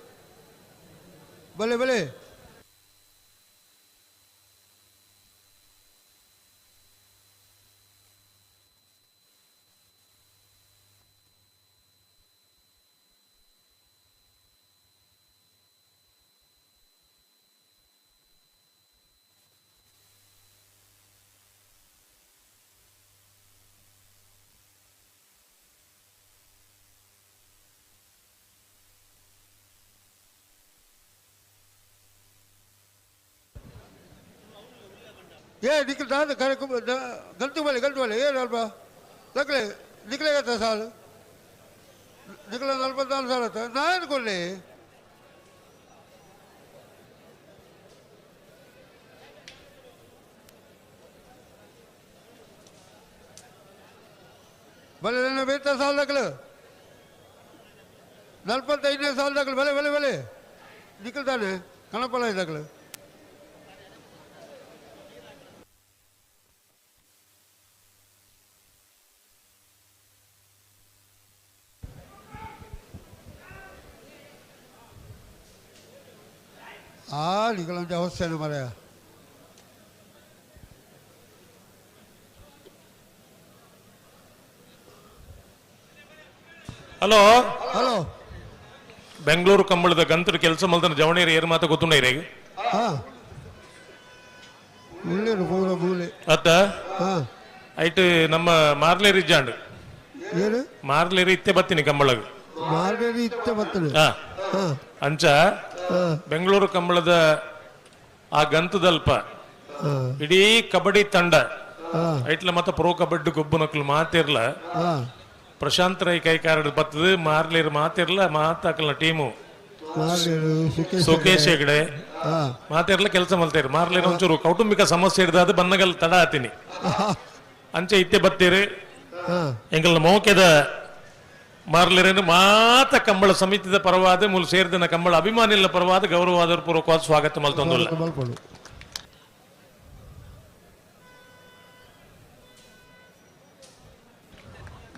ಬಲೆ ಬಲೆ. ಏ ನಿಖಲ್ ದಾದ ಗಂಟು ಮೇಲೆ ಗಂಟು ಮೇಲೆ ಏನು ಅಲ್ಪ ನಕಲೆ ನಿಖಲೇಗತ್ತ ಸಾಲು ನಿಖಲ 44 ಸಾಲ ಆತ ನಾನು ಕೊಡಲಿ. ಬಲೆ ನನ್ನ ಬೇತ ಸಾಲ ದಾಖಲು 45ನೇ ಸಾಲ ದಾಖಲು ಬಲೆ ಬಲೆ ಬಲೆ ನಿಖಲ್ ತಾನೆ ಕಣಪಲ ದಾಖಲು. ಆ ನಿಖಲಂತ ಅವಸ್ಥೆ ಮರೆಯ. ಹಲೋ ಹಲೋ ಬೆಂಗಳೂರು ಕಂಬಳದ ಗಂತದ ಕೆಲಸ ಮಲ್ದನ ಜವಣೀರ್ ಏರ್ ಮಾತ ಗೊತ್ತುಂಡ ಅತ್ತ ಐಟ್ ನಮ್ಮ ಮಾರ್ಲೇರಿ ಜಾಂಡ್ ಮಾರ್ಲೇರಿ ಇತ್ತೆ ಬತ್ತೀನಿ ಕಂಬಳಗ ಮಾರ್ಲೇರಿ ಇತ್ತೆ ಬತ್ತೀನಿ. ಅಂಚ ಬೆಂಗಳೂರು ಕಂಬಳದ ಆ ಗಂತದಲ್ಪ ಇಡೀ ಕಬಡ್ಡಿ ತಂಡ ಐಟ್ಲ ಮತ್ತ ಪ್ರೋ ಕಬಡ್ಡಿ ಗೊಬ್ಬು ನಕ್ಲು ಮಾತಿರ್ಲ ಪ್ರಶಾಂತ್ ರೈ ಕೈ ಕಾರ್ಡ್ ಬತ್ತದ ಮಾರ್ಲೇರ್ ಮಾತಿರ್ಲ ಮಾತಾಕಲ್ನ ಟೀಮು ಸುಕೇಶ್ ಹೆಗಡೆ ಮಾತಿರ್ಲ ಕೆಲಸ ಮಲ್ತೇರಿ ಮಾರ್ಲೇರ್ ಒಂಚೂರು ಕೌಟುಂಬಿಕ ಸಮಸ್ಯೆ ಹಿಡ್ದಾದ ಬನ್ನಗಲ್ ತಡ ಆತೀನಿ ಅಂಚೆ ಇತ್ತೆ ಬತ್ತೀರಿ ಎಂಗಲ್ನ ಮೌಕ್ಯದ ಮಾರ್ಲೇರೇನು ಮಾತ ಕಂಬಳ ಸಮಿತಿದ ಪರವಾದ ಮೂಲ ಸೇರಿದನ ಕಂಬಳ ಅಭಿಮಾನಿಗಳ ಪರವಾದ ಗೌರವಾದರ ಪೂರ್ವಕವಾದ ಸ್ವಾಗತ ಮಲ್ತೊಂದುಲ್ಲ.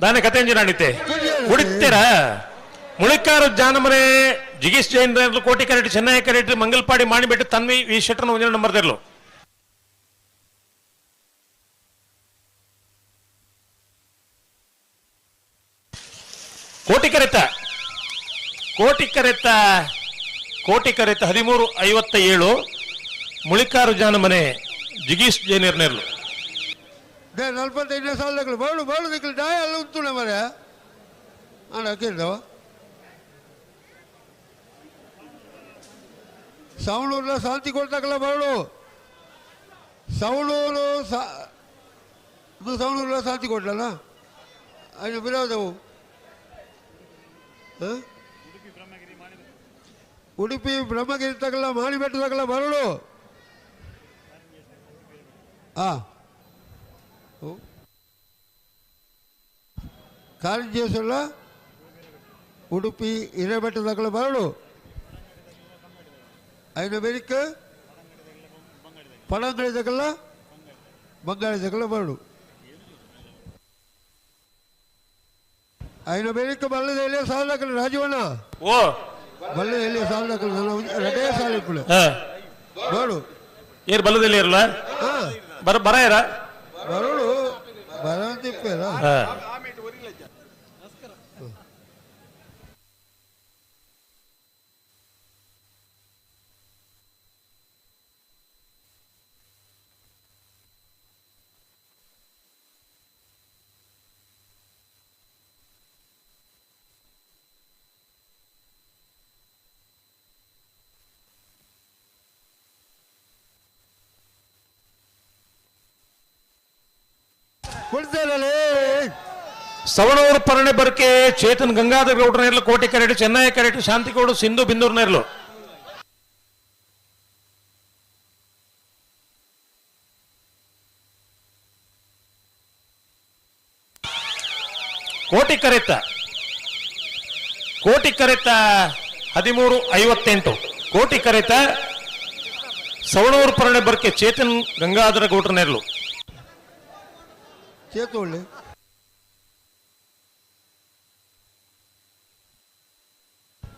ದಾನೆ ಕಥೆಂಜಿನಾಣಿತೆ ಉಡಿತ್ತೀರ ಮುಳಿಕಾರು ಜಾನಮನೆ ಜಿಗೀಶ್ ಜೈನ್ ಕೋಟಿ ಕರೆಟ್ ಚೆನ್ನೈ ಕರೆಟ್ ಮಂಗಲ್ಪಾಡಿ ಮಾಡಿಬಿಟ್ಟು ತನ್ವಿ ಈ ಶೆಟ್ಟರ್ನ ಒಂದಿನ ನಂಬರ್ ತೆರಲು. ಕೋಟಿ ಕರೆತ ಕೋಟಿ ಕರೆತ ಕೋಟಿ ಕರೆತ 13:57 ಮುಳಿಕಾರು ಜಾನಮನೆ ಜಿಗೀಶ್ ಜೈನರ್ ನೆರಳು. 45ನೇ ಸಾಲ ಬಾಳು ಬಾಳು ದಿಕ್ಕಲು ಡಾಯ ಅಲ್ಲ ಉಂಟು ಮರ ಅಣ್ಣ ಕೇಳ್ದವ ಸವಣೂರ್ಲ ಶಾಂತಿ ಕೊಡ್ತಕ್ಕಲ್ಲ ಬಾಳು ಸವಣೂರು ಸವಣೂರ್ಲ ಶಾಂತಿ ಕೊಡ್ಲಲ್ಲ ಅದು ಬಿರೋದವು. ಉಡುಪಿ ಬ್ರಹ್ಮಗಿರಿ ತಗಲ್ಲ ಮಾಣಿಬೆಟ್ಟ ತಗಲ್ಲ ಬರಳು. ಹಾಂ ಕಾರಿಂಜೇಶ್ವರ ಉಡುಪಿ ಹಿರೇಬೆಟ್ಟ ತಗಲ ಬರಳು. ಐನ ಬೆರಿಕ್ ಪಡಂಗಡಿ ತಗಲ್ಲ ಬಂಗಾಳಿ ತಗಲ್ಲ ಬರಳು. ಐನ ಬೆರಿಕ್ ಬಲ್ಲದ ಎಲ್ಲಿಯ ಸಾಲ ದಾಖಲೆ ರಾಜೀವಣ್ಣ ಓ ಬಲ್ಲದ ಎಲ್ಲಿಯ ಸಾಲ ದಾಖಲೆ ಎರಡೇ ಸಾಲ ಇಪ್ಪಳು ಬರಳು. ಏರ್ ಬಲ್ಲದಲ್ಲಿ ಇರಲ್ಲ ಬರ ಬರ ಬರಳು ಬರಂತಿಪ್ಪೇರ. ಕೊಡ್ತಾರಲ್ಲೇ. ಸವಣೂರು ಪರಣೆ ಬರ್ಕೆ ಚೇತನ್ ಗಂಗಾಧರ ಗೌಡ್ರನೇರ್ಲು ಕೋಟಿ ಕರೆಟು ಚೆನ್ನಯ್ಯ ಕರೆಟು ಶಾಂತಿಗೌಡು ಸಿಂಧು ಬಿಂದೂರ್ನೇರ್ಲು. ಕೋಟಿ ಕರೆತ ಕೋಟಿ ಕರೆತ 13:58 ಕೋಟಿ ಕರೆತ ಸವಣೂರು ಪರಣೆ ಬರ್ಕೆ ಚೇತನ್ ಗಂಗಾಧರ ಗೌಡ್ರನೇರ್ಲು. ಚೇತೋಳ್ಳಿ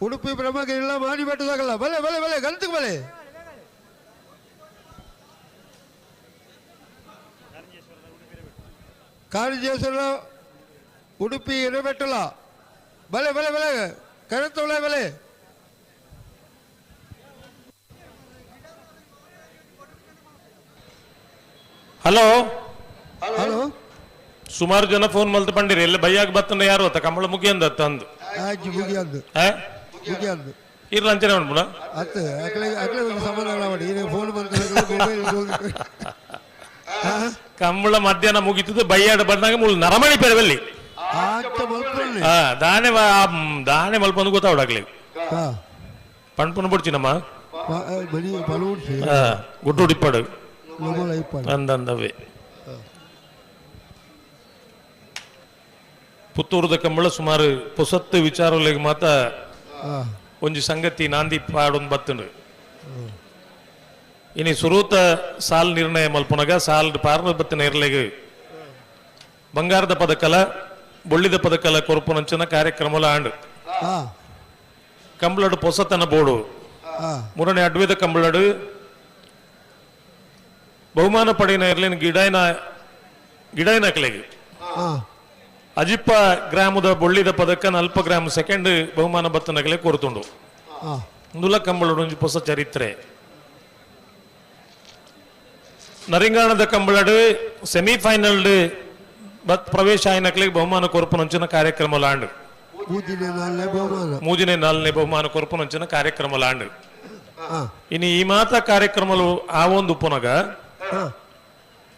ಉಡುಪಿ ಬ್ರಹ್ಮಗಿರಿಲ್ಲ ಮಾನಿ ಬೆಟ್ಟದಾಗಲ್ಲ. ಬಲೆ ಬಲೆ ಬಲೆ ಗಂತಕ್ಕೆ ಬಲೆ. ಕಾರಂಜೇಶ್ವರ ಉಡುಪಿ ಹಿರೇಬೆಟ್ಟಲ. ಬಲೆ ಬಲೆ ಬಲೆ ಕರೆತೊಳೆ ಬಲೆ. ಹಲೋ ಹಲೋ, ಸುಮಾರು ಜನ ಫೋನ್ ಮಲ್ತು ಪಂಡಿರಿ ಎಲ್ಲ ಬೈಯಾಗ ಬತ್ತಂಡ ಯಾರು ಅತ್ತ ಕಂಬಳ ಮುಗಿಯಂದ ತಂದು ಮುಗಿಯಂದು ಮುಗಿಯಂದು ಇರ್ಲ ಅಂಚನೆ ಉಂಟು ಅತ್ತ ಅಕಲೆ ಅಕಲೆ ಒಂದು ಸಮಾಧಾನ ಮಾಡಿ ಈಗ ಫೋನ್ ಬಂತು. ಕಂಬಳ ಮಧ್ಯಾಹ್ನ ಮುಗಿತದ ಬೈಯಾಡ ಬಂದಾಗ ಮೂಲ ನರಮಣಿ ಪೆರವಲ್ಲಿ ದಾನೆ ದಾನೆ ಮಲ್ಪಂದು ಗೊತ್ತಾವಡಾಗ್ಲಿ ಪಣ್ಪುನ ಬಿಡ್ಚಿನಮ್ಮ ಗುಡ್ಡು ಇಪ್ಪಾಡು ಅಂದಂದವೇ. ಪುತ್ತೂರದ ಕಂಬಳ ಸುಮಾರು ಪೊಸತ್ತು ವಿಚಾರಗಳಿಗೆ ಮಾತ ಒಂಜಿ ಸಂಗತಿ ನಾಂದಿ ಪಾಡೊಂದು ಬತ್ತುಂಡು. ಇನಿ ಸುರೂತ ಸಾಲ್ ನಿರ್ಣಯ ಮಲ್ಪುನಗ ಸಾಲ್ ಪಾರ್ನ ಬತ್ತಿನ ಇರ್ಲೆಗ್ ಬಂಗಾರದ ಪದಕಲ ಬೊಳ್ಳಿದ ಪದಕಲ ಕೊರಪುನಂಚಿನ ಕಾರ್ಯಕ್ರಮಲ ಆಂಡು. ಕಂಬಳಡು ಪೊಸತನ ಬೋಡು ಮೂರನೇ ಅಡ್ವಿದ ಕಂಬಳಡು ಬಹುಮಾನ ಪಡೆಯಿನ ಇರ್ಲಿನ ಗಿಡಾಯನ ಗಿಡಾಯನ ಕಲೆಗೆ ಅಜಿಪ್ಪ ಗ್ರಾಮದ ಬೊಳ್ಳಿದ ಪದಕ 40 ಗ್ರಾಮ ಸೆಕೆಂಡ್ ಬಹುಮಾನ ಬತ್ತನಗಲೆ ಕೋರ್ತುಂಡು. ಇಂದುಲ ಕಂಬಳಡು ಒಂಜಿ ಹೊಸ ಚರಿತ್ರೆ. ನರಿಂಗಾಣದ ಕಂಬಳಡು ಸೆಮಿಫೈನಲ್ ಬತ್ ಪ್ರವೇಶ ಆಯ್ನಕ್ಲೆಗ್ ಬಹುಮಾನ ಕೊರಪುನಂಚಿನ ಕಾರ್ಯಕ್ರಮ ಲಾಂಡು. ಮೂಜಿನೇ ನಾಲ್ನೇ ಬಹುಮಾನ ಕೊರಪುನಂಚಿನ ಕಾರ್ಯಕ್ರಮ ಲಾಂಡು. ಇನ್ನು ಈ ಮಾತ ಕಾರ್ಯಕ್ರಮಲು ಆ ಒಂದು ಪುನಗ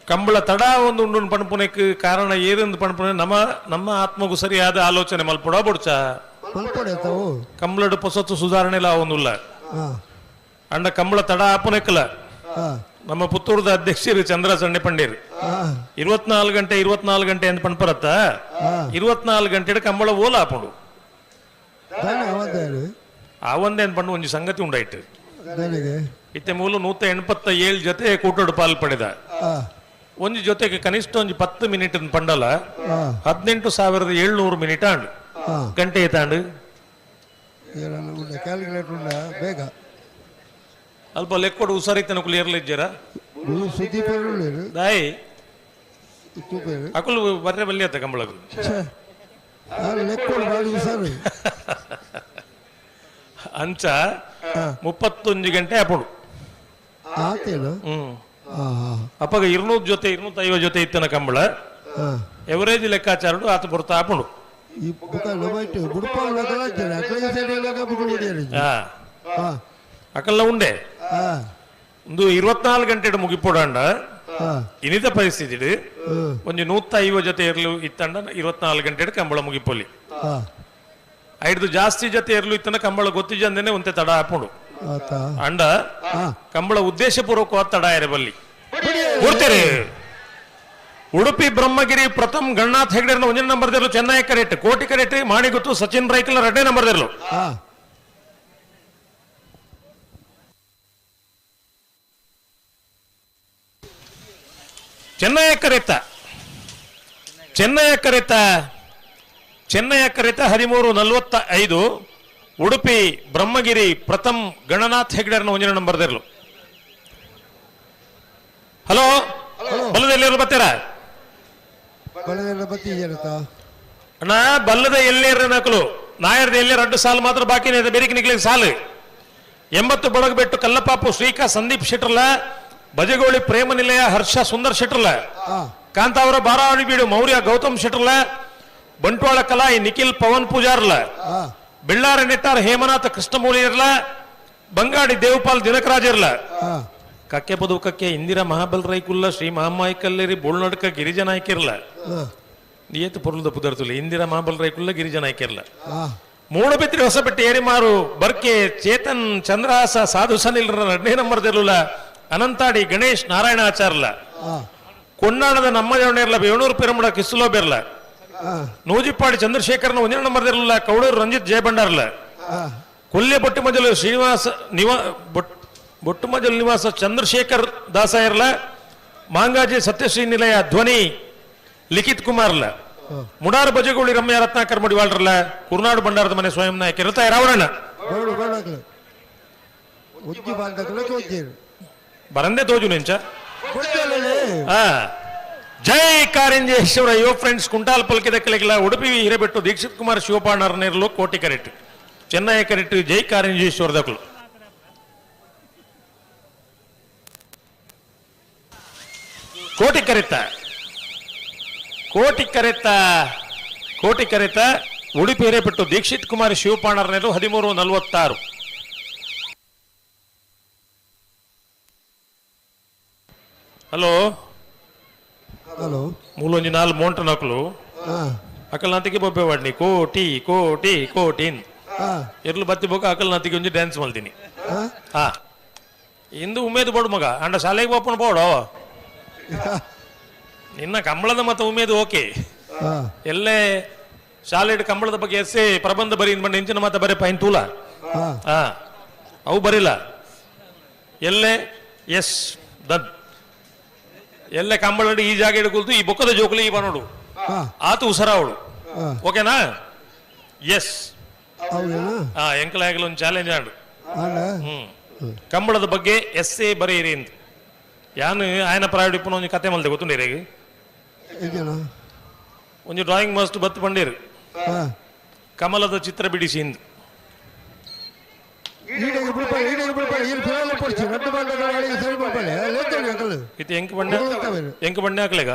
ಕಂಬಳ ತಡ ಒಂದು ಉಂಡು ಪಣಪುನಕ್ಕೆ ಕಾರಣ ಏದೊಂದು ಪಣಪುನೆ ನಮ್ಮ ನಮ್ಮ ಆತ್ಮಗೂ ಸರಿಯಾದ ಆಲೋಚನೆ ಮಲ್ಪೊಡ ಬೊಡ್ಚ ಕಂಬಳಡು ಪೊಸತ್ತು ಸುಧಾರಣೆ ಇಲ್ಲ ಒಂದುಲ್ಲ ಅಂಡ ಕಂಬಳ ತಡ ಆಪುನೆಕ್ಕಲ. ನಮ್ಮ ಪುತ್ತೂರದ ಅಧ್ಯಕ್ಷರು ಚಂದ್ರ ಸಣ್ಣ ಪಂಡೀರ್ 24 ಗಂಟೆ 24 ಗಂಟೆ ಅಂತ ಪಣಪರತ್ತ 24 ಗಂಟೆ ಕಂಬಳ ಓಲ ಆಪುಂಡು ಆ ಒಂದೇ ಪಂಡು ಒಂಜಿ ಸಂಗತಿ ಉಂಡಾಯ್ತು. ಇತ್ತೆ ಮೂಲ 187 ಜೊತೆ ಕೂಟೋಡು ಪಾಲ್ ಪಡೆದ ಒಂಜಿ ಜೊತೆಗೆ ಕನಿಷ್ಠ ಒಂಜಿ 10 ಮಿನಿಟ್ ಪಂಡಲ 18,700 ಮಿನಿಟ್ ಆಂಡು ಗಂಟೆ ತಾಂಡು ಬೇಗ ಅಲ್ಪ ಲೆಕ್ಕೊಡು ಹುಷಾರಿತ್ತನ ಕುಲಿಯರ್ಲಿಜ್ಜರ ದಾಯಿ ಅಕುಲು ಬರ್ರೆ ಬಲ್ಲಿ ಅತ್ತ ಕಂಬಳಗು ಅಂಚ 31 ಗಂಟೆ ಅಪುಡು. ಅಪ್ಪಗ 200 ಜೊತೆ 250 ಜೊತೆ ಇತ್ತನ ಕಂಬಳ ಎವರೇಜ್ ಲೆಕ್ಕಾಚಾರಡು ಆತ ಬರ್ತಾ ಆಪುಂಡು. ಅಕಲ್ಲ ಉಂಡೆ ಒಂದು 24 ಗಂಟೆ ಮುಗಿಪೋಡಂಡ ಇನಿತ ಪರಿಸ್ಥಿತಿ ಒಂಜಿ 150 ಜೊತೆ ಇರ್ಲು ಇತ್ತಂಡ 24 ಗಂಟೆ ಕಂಬಳ ಮುಗಿಪೊಲಿ. ಐದು ಜಾಸ್ತಿ ಜೊತೆ ಇರ್ಲು ಇತ್ತನ ಕಂಬಳ ಗೊತ್ತಿಜಂದೇನೆ ಒಂತೆ ತಡ ಹಾಪುಂಡು. ಅಂಡ ಕಂಬಳ ಉದ್ದೇಶಪೂರ್ವಕವಾದ ತಡ ಇರಬಲ್ಲಿ. ಉಡುಪಿ ಬ್ರಹ್ಮಗಿರಿ ಪ್ರಥಮ್ ಗಣನಾಥ್ ಹೆಗಡೆ ಒಂದನೇ ನಂಬರ್ ದಿರಲು, ಚೆನ್ನೈ ಕರೆಟ್ ಕೋಟಿ ಕರೆಟ್ ಮಾಣಿಗುತ್ತು ಸಚಿನ್ ರೈಕಲ್ ಎರಡನೇ number ದಿರಲು. Chennaya correct Chennaya correct Chennaya ಕರೆತ 13:45 Udupi Brahmagiri ಪ್ರಥಮ್ ಗಣನಾಥ್ ಹೆಗಡೆರ್ನ ಒಂದನೇ ನಂಬರ್ ದಿರಲು. ಹಲೋ, ಬಲ್ಲದ ಎಲ್ಲಿರು ಬರ್ತೀರಾ ಅಣ್ಣ? ಬಲ್ಲದ ಎಲ್ಲೇರ ನಕಲು ನಾಯರ್ದ ಎಲ್ಲೇ 2 ಸಾಲು ಮಾತ್ರ ಬಾಕಿ ಇದೆ, ಬೇರೆ ನಿಗ್ಲಿಕ್ಕೆ ಸಾಲು. 80 ಬಡಗಬೆಟ್ಟು ಕಲ್ಲಪಾಪು ಶ್ರೀಕಾ ಸಂದೀಪ್ ಶೆಟ್ಟರ್ಲ, ಬಜಗೋಳಿ ಪ್ರೇಮ ನಿಲಯ ಹರ್ಷ ಸುಂದರ್ ಶೆಟ್ಟರ್ಲ, ಕಾಂತಾವರ ಬಾರಾವಳಿ ಬೀಡು ಮೌರ್ಯ ಗೌತಮ್ ಶೆಟ್ಟರ್ಲ, ಬಂಟ್ವಾಳ ಕಲಾಯಿ ನಿಖಿಲ್ ಪವನ್ ಪೂಜಾರ್ಲ, ಬೆಳ್ಳಾರ ನೆಟ್ಟಾರ್ ಹೇಮನಾಥ ಕೃಷ್ಣಮೂಲಿ ಇರ್ಲ, ಬಂಗಾಡಿ ದೇವಪಾಲ್ ದಿನಕರಾಜ್ ಇರ್ಲ. ಕಕ್ಕೆ ಪದುಕಕ್ಕೆ ಇಂದಿರಾ ಮಹಾಬಲ್ ರೈಕುಲ್ಲ ಶ್ರೀ ಮಹಾಮಾಯಿ ಕಲ್ಲೇರಿ ಬೋಳ್ನಡ್ಕ ಗಿರಿಜ ನಾಯ್ಕಿರ್ಲ ಏತು ಪೊರುಲ್ದ ಪುದರ್ತುಲ್ಲ ಇಂದಿರಾ ಮಹಾಬಲ್ ರೈಕುಲ್ಲ ಗಿರಿಜ ನಾಯ್ಕಿರ್ಲ ಮೂಡಬಿದ್ರಿ ಹೊಸಪೆಟ್ಟೆ ಏರಿಮಾರು ಬರ್ಕೆ ಚೇತನ್ ಚಂದ್ರಹಾಸ ಸಾಧು ಸನಿಲ್ರ ಎರಡನೇ ನಂಬರ್ ದೆಲ್ಲುಲ ಅನಂತಾಡಿ ಗಣೇಶ್ ನಾರಾಯಣ ಆಚಾರ್ಲ ಕೊಂಡಾಣದ ನಮ್ಮ ಜವಣೇರ್ಲ ಬೇಣೂರು ಪೆರುಮಡ ಕಿಸುಲೋ ಬೆರ್ಲ ನೂಜಿಪ್ಪಾಡಿ ಚಂದ್ರಶೇಖರ್ನ ಒಂದನೇ ನಂಬರ್ ದೆಲ್ಲುಲ ಕೌಡೂರು ರಂಜಿತ್ ಜಯಭಂಡಾರ್ಲ ಕೊಲ್ಲೆ ಬೊಟ್ಟುಮಜಲು ಶ್ರೀನಿವಾಸ ನಿವಾ ಬೊಟ್ಟುಮಜಲು ನಿವಾಸ ಚಂದ್ರಶೇಖರ್ ದಾಸಾಯರ್ಲ ಮಾಂಗಾಜಿ ಸತ್ಯಶ್ರೀ ನಿಲಯ ಧ್ವನಿ ಲಿಖಿತ್ ಕುಮಾರ್ಲ ಮುಡಾರು ಬಜಗೋಳಿ ರಮ್ಯ ರತ್ನಾಕರ್ ಮಡಿವಾಳ್ರಲ್ಲ ಕುರ್ನಾಡು ಭಂಡಾರದ ಮನೆ ಸ್ವಯಂ ನಾಯಕ ಇರ್ತಾ ರಾವಣಣ್ಣ ಬರಂದೇ ತೋಜು ನಿಂಚ. ಜೈ ಕಾರಿಂಜೇಶ್ವರ ಯುವ ಫ್ರೆಂಡ್ಸ್ ಕುಂಟಾಲ್ ಪಲ್ಕಿದ ಕೆಳಗಿಲ್ಲ ಉಡುಪಿ ಹಿರೇಬೆಟ್ಟು ದೀಕ್ಷಿತ್ ಕುಮಾರ್ ಶಿವಪಾಣರ್ ನೇರಲು ಕೋಟಿ ಕರೆಟ್ ಚೆನ್ನೈ ಕರೆಟ್ ಜೈ ಕಾರಿಂಜೇಶ್ವರ ದಕ್ಕಲು. ಕೋಟಿ ಕರೆತ ಕೋಟಿ ಕರೆತ ಕೋಟಿ ಕರೆತ ಉಡುಪಿ ಹಿರೇಬೆಟ್ಟು ದೀಕ್ಷಿತ್ ಕುಮಾರ್ ಶಿವಪಾಣರ್ ನೇರಲು 13:46. ಹಲೋ ಹಲೋ ಮೂಲೊಂಜಿ ನಾಲ್ ಮೋಂಟ ನಕಲು ಅಕಲ್ ನಾತಿಗೆ ಬೊಬ್ಬೆ ವಾಡ್ನಿ ಕೋಟಿ ಕೋಟಿ ಕೋಟಿನ್ ಎರ್ಲು ಬತ್ತಿ ಬೋಕ ಅಕಲ್ ನಾತಿಗೆ ಒಂಜಿ ಡ್ಯಾನ್ಸ್ ಮಲ್ತೀನಿ. ಹಾ ಇಂದು ಉಮೇದು ಬೋಡು ಮಗ ಅಂಡ ಶಾಲೆಗೆ ಬೋಪನ ಬೋಡು ನಿನ್ನ ಕಂಬಳದ ಮತ್ತೆ ಉಮೇದು ಓಕೆ ಎಲ್ಲೇ ಶಾಲೆ ಕಂಬಳದ ಬಗ್ಗೆ ಎಸ್ಸೆ ಪ್ರಬಂಧ ಬರೀ ಬಂಡ ಇಂಚಿನ ಮತ್ತೆ ಬರೀ ಪೈನ್ ತೂಲ ಹಾ ಅವು ಬರಿಲ್ಲ ಎಲ್ಲೇ ಎಸ್ ದನ್ ಎಲ್ಲ ಕಂಬಳಡಿ ಈ ಜಾಗ ಹಿಡ್ಕೊಳ್ತು ಈ ಬೊಕ್ಕದ ಜೋಕುಲಿ ಈ ಬನೋಡು ಆತು ಉಸರ ಅವಳು ಓಕೆನಾ? ಎಸ್ ಎಂಕಲ ಒಂದು ಚಾಲೆಂಜ್ ಆಡು ಕಂಬಳದ ಬಗ್ಗೆ ಎಸ್ ಎ ಬರೀರಿ ಅಂತ ಯಾನು ಆಯನ ಪ್ರಾಯೋಡಿ ಪುನಃ ಒಂಜಿ ಕತೆ ಮಲ್ದೆ ಗೊತ್ತುಂಡಿರೇಗ ಒಂಜಿ ಡ್ರಾಯಿಂಗ್ ಮಾಸ್ಟರ್ ಬತ್ತು ಬಂಡೇರು ಕಮಲದ ಚಿತ್ರ ಬಿಡಿಸಿ ಇಂದು ಎಂಕ್ ಬಂಡೆ ಎಂಕ್ ಬಂಡೆ ಹಾಕ್ಲೇಗ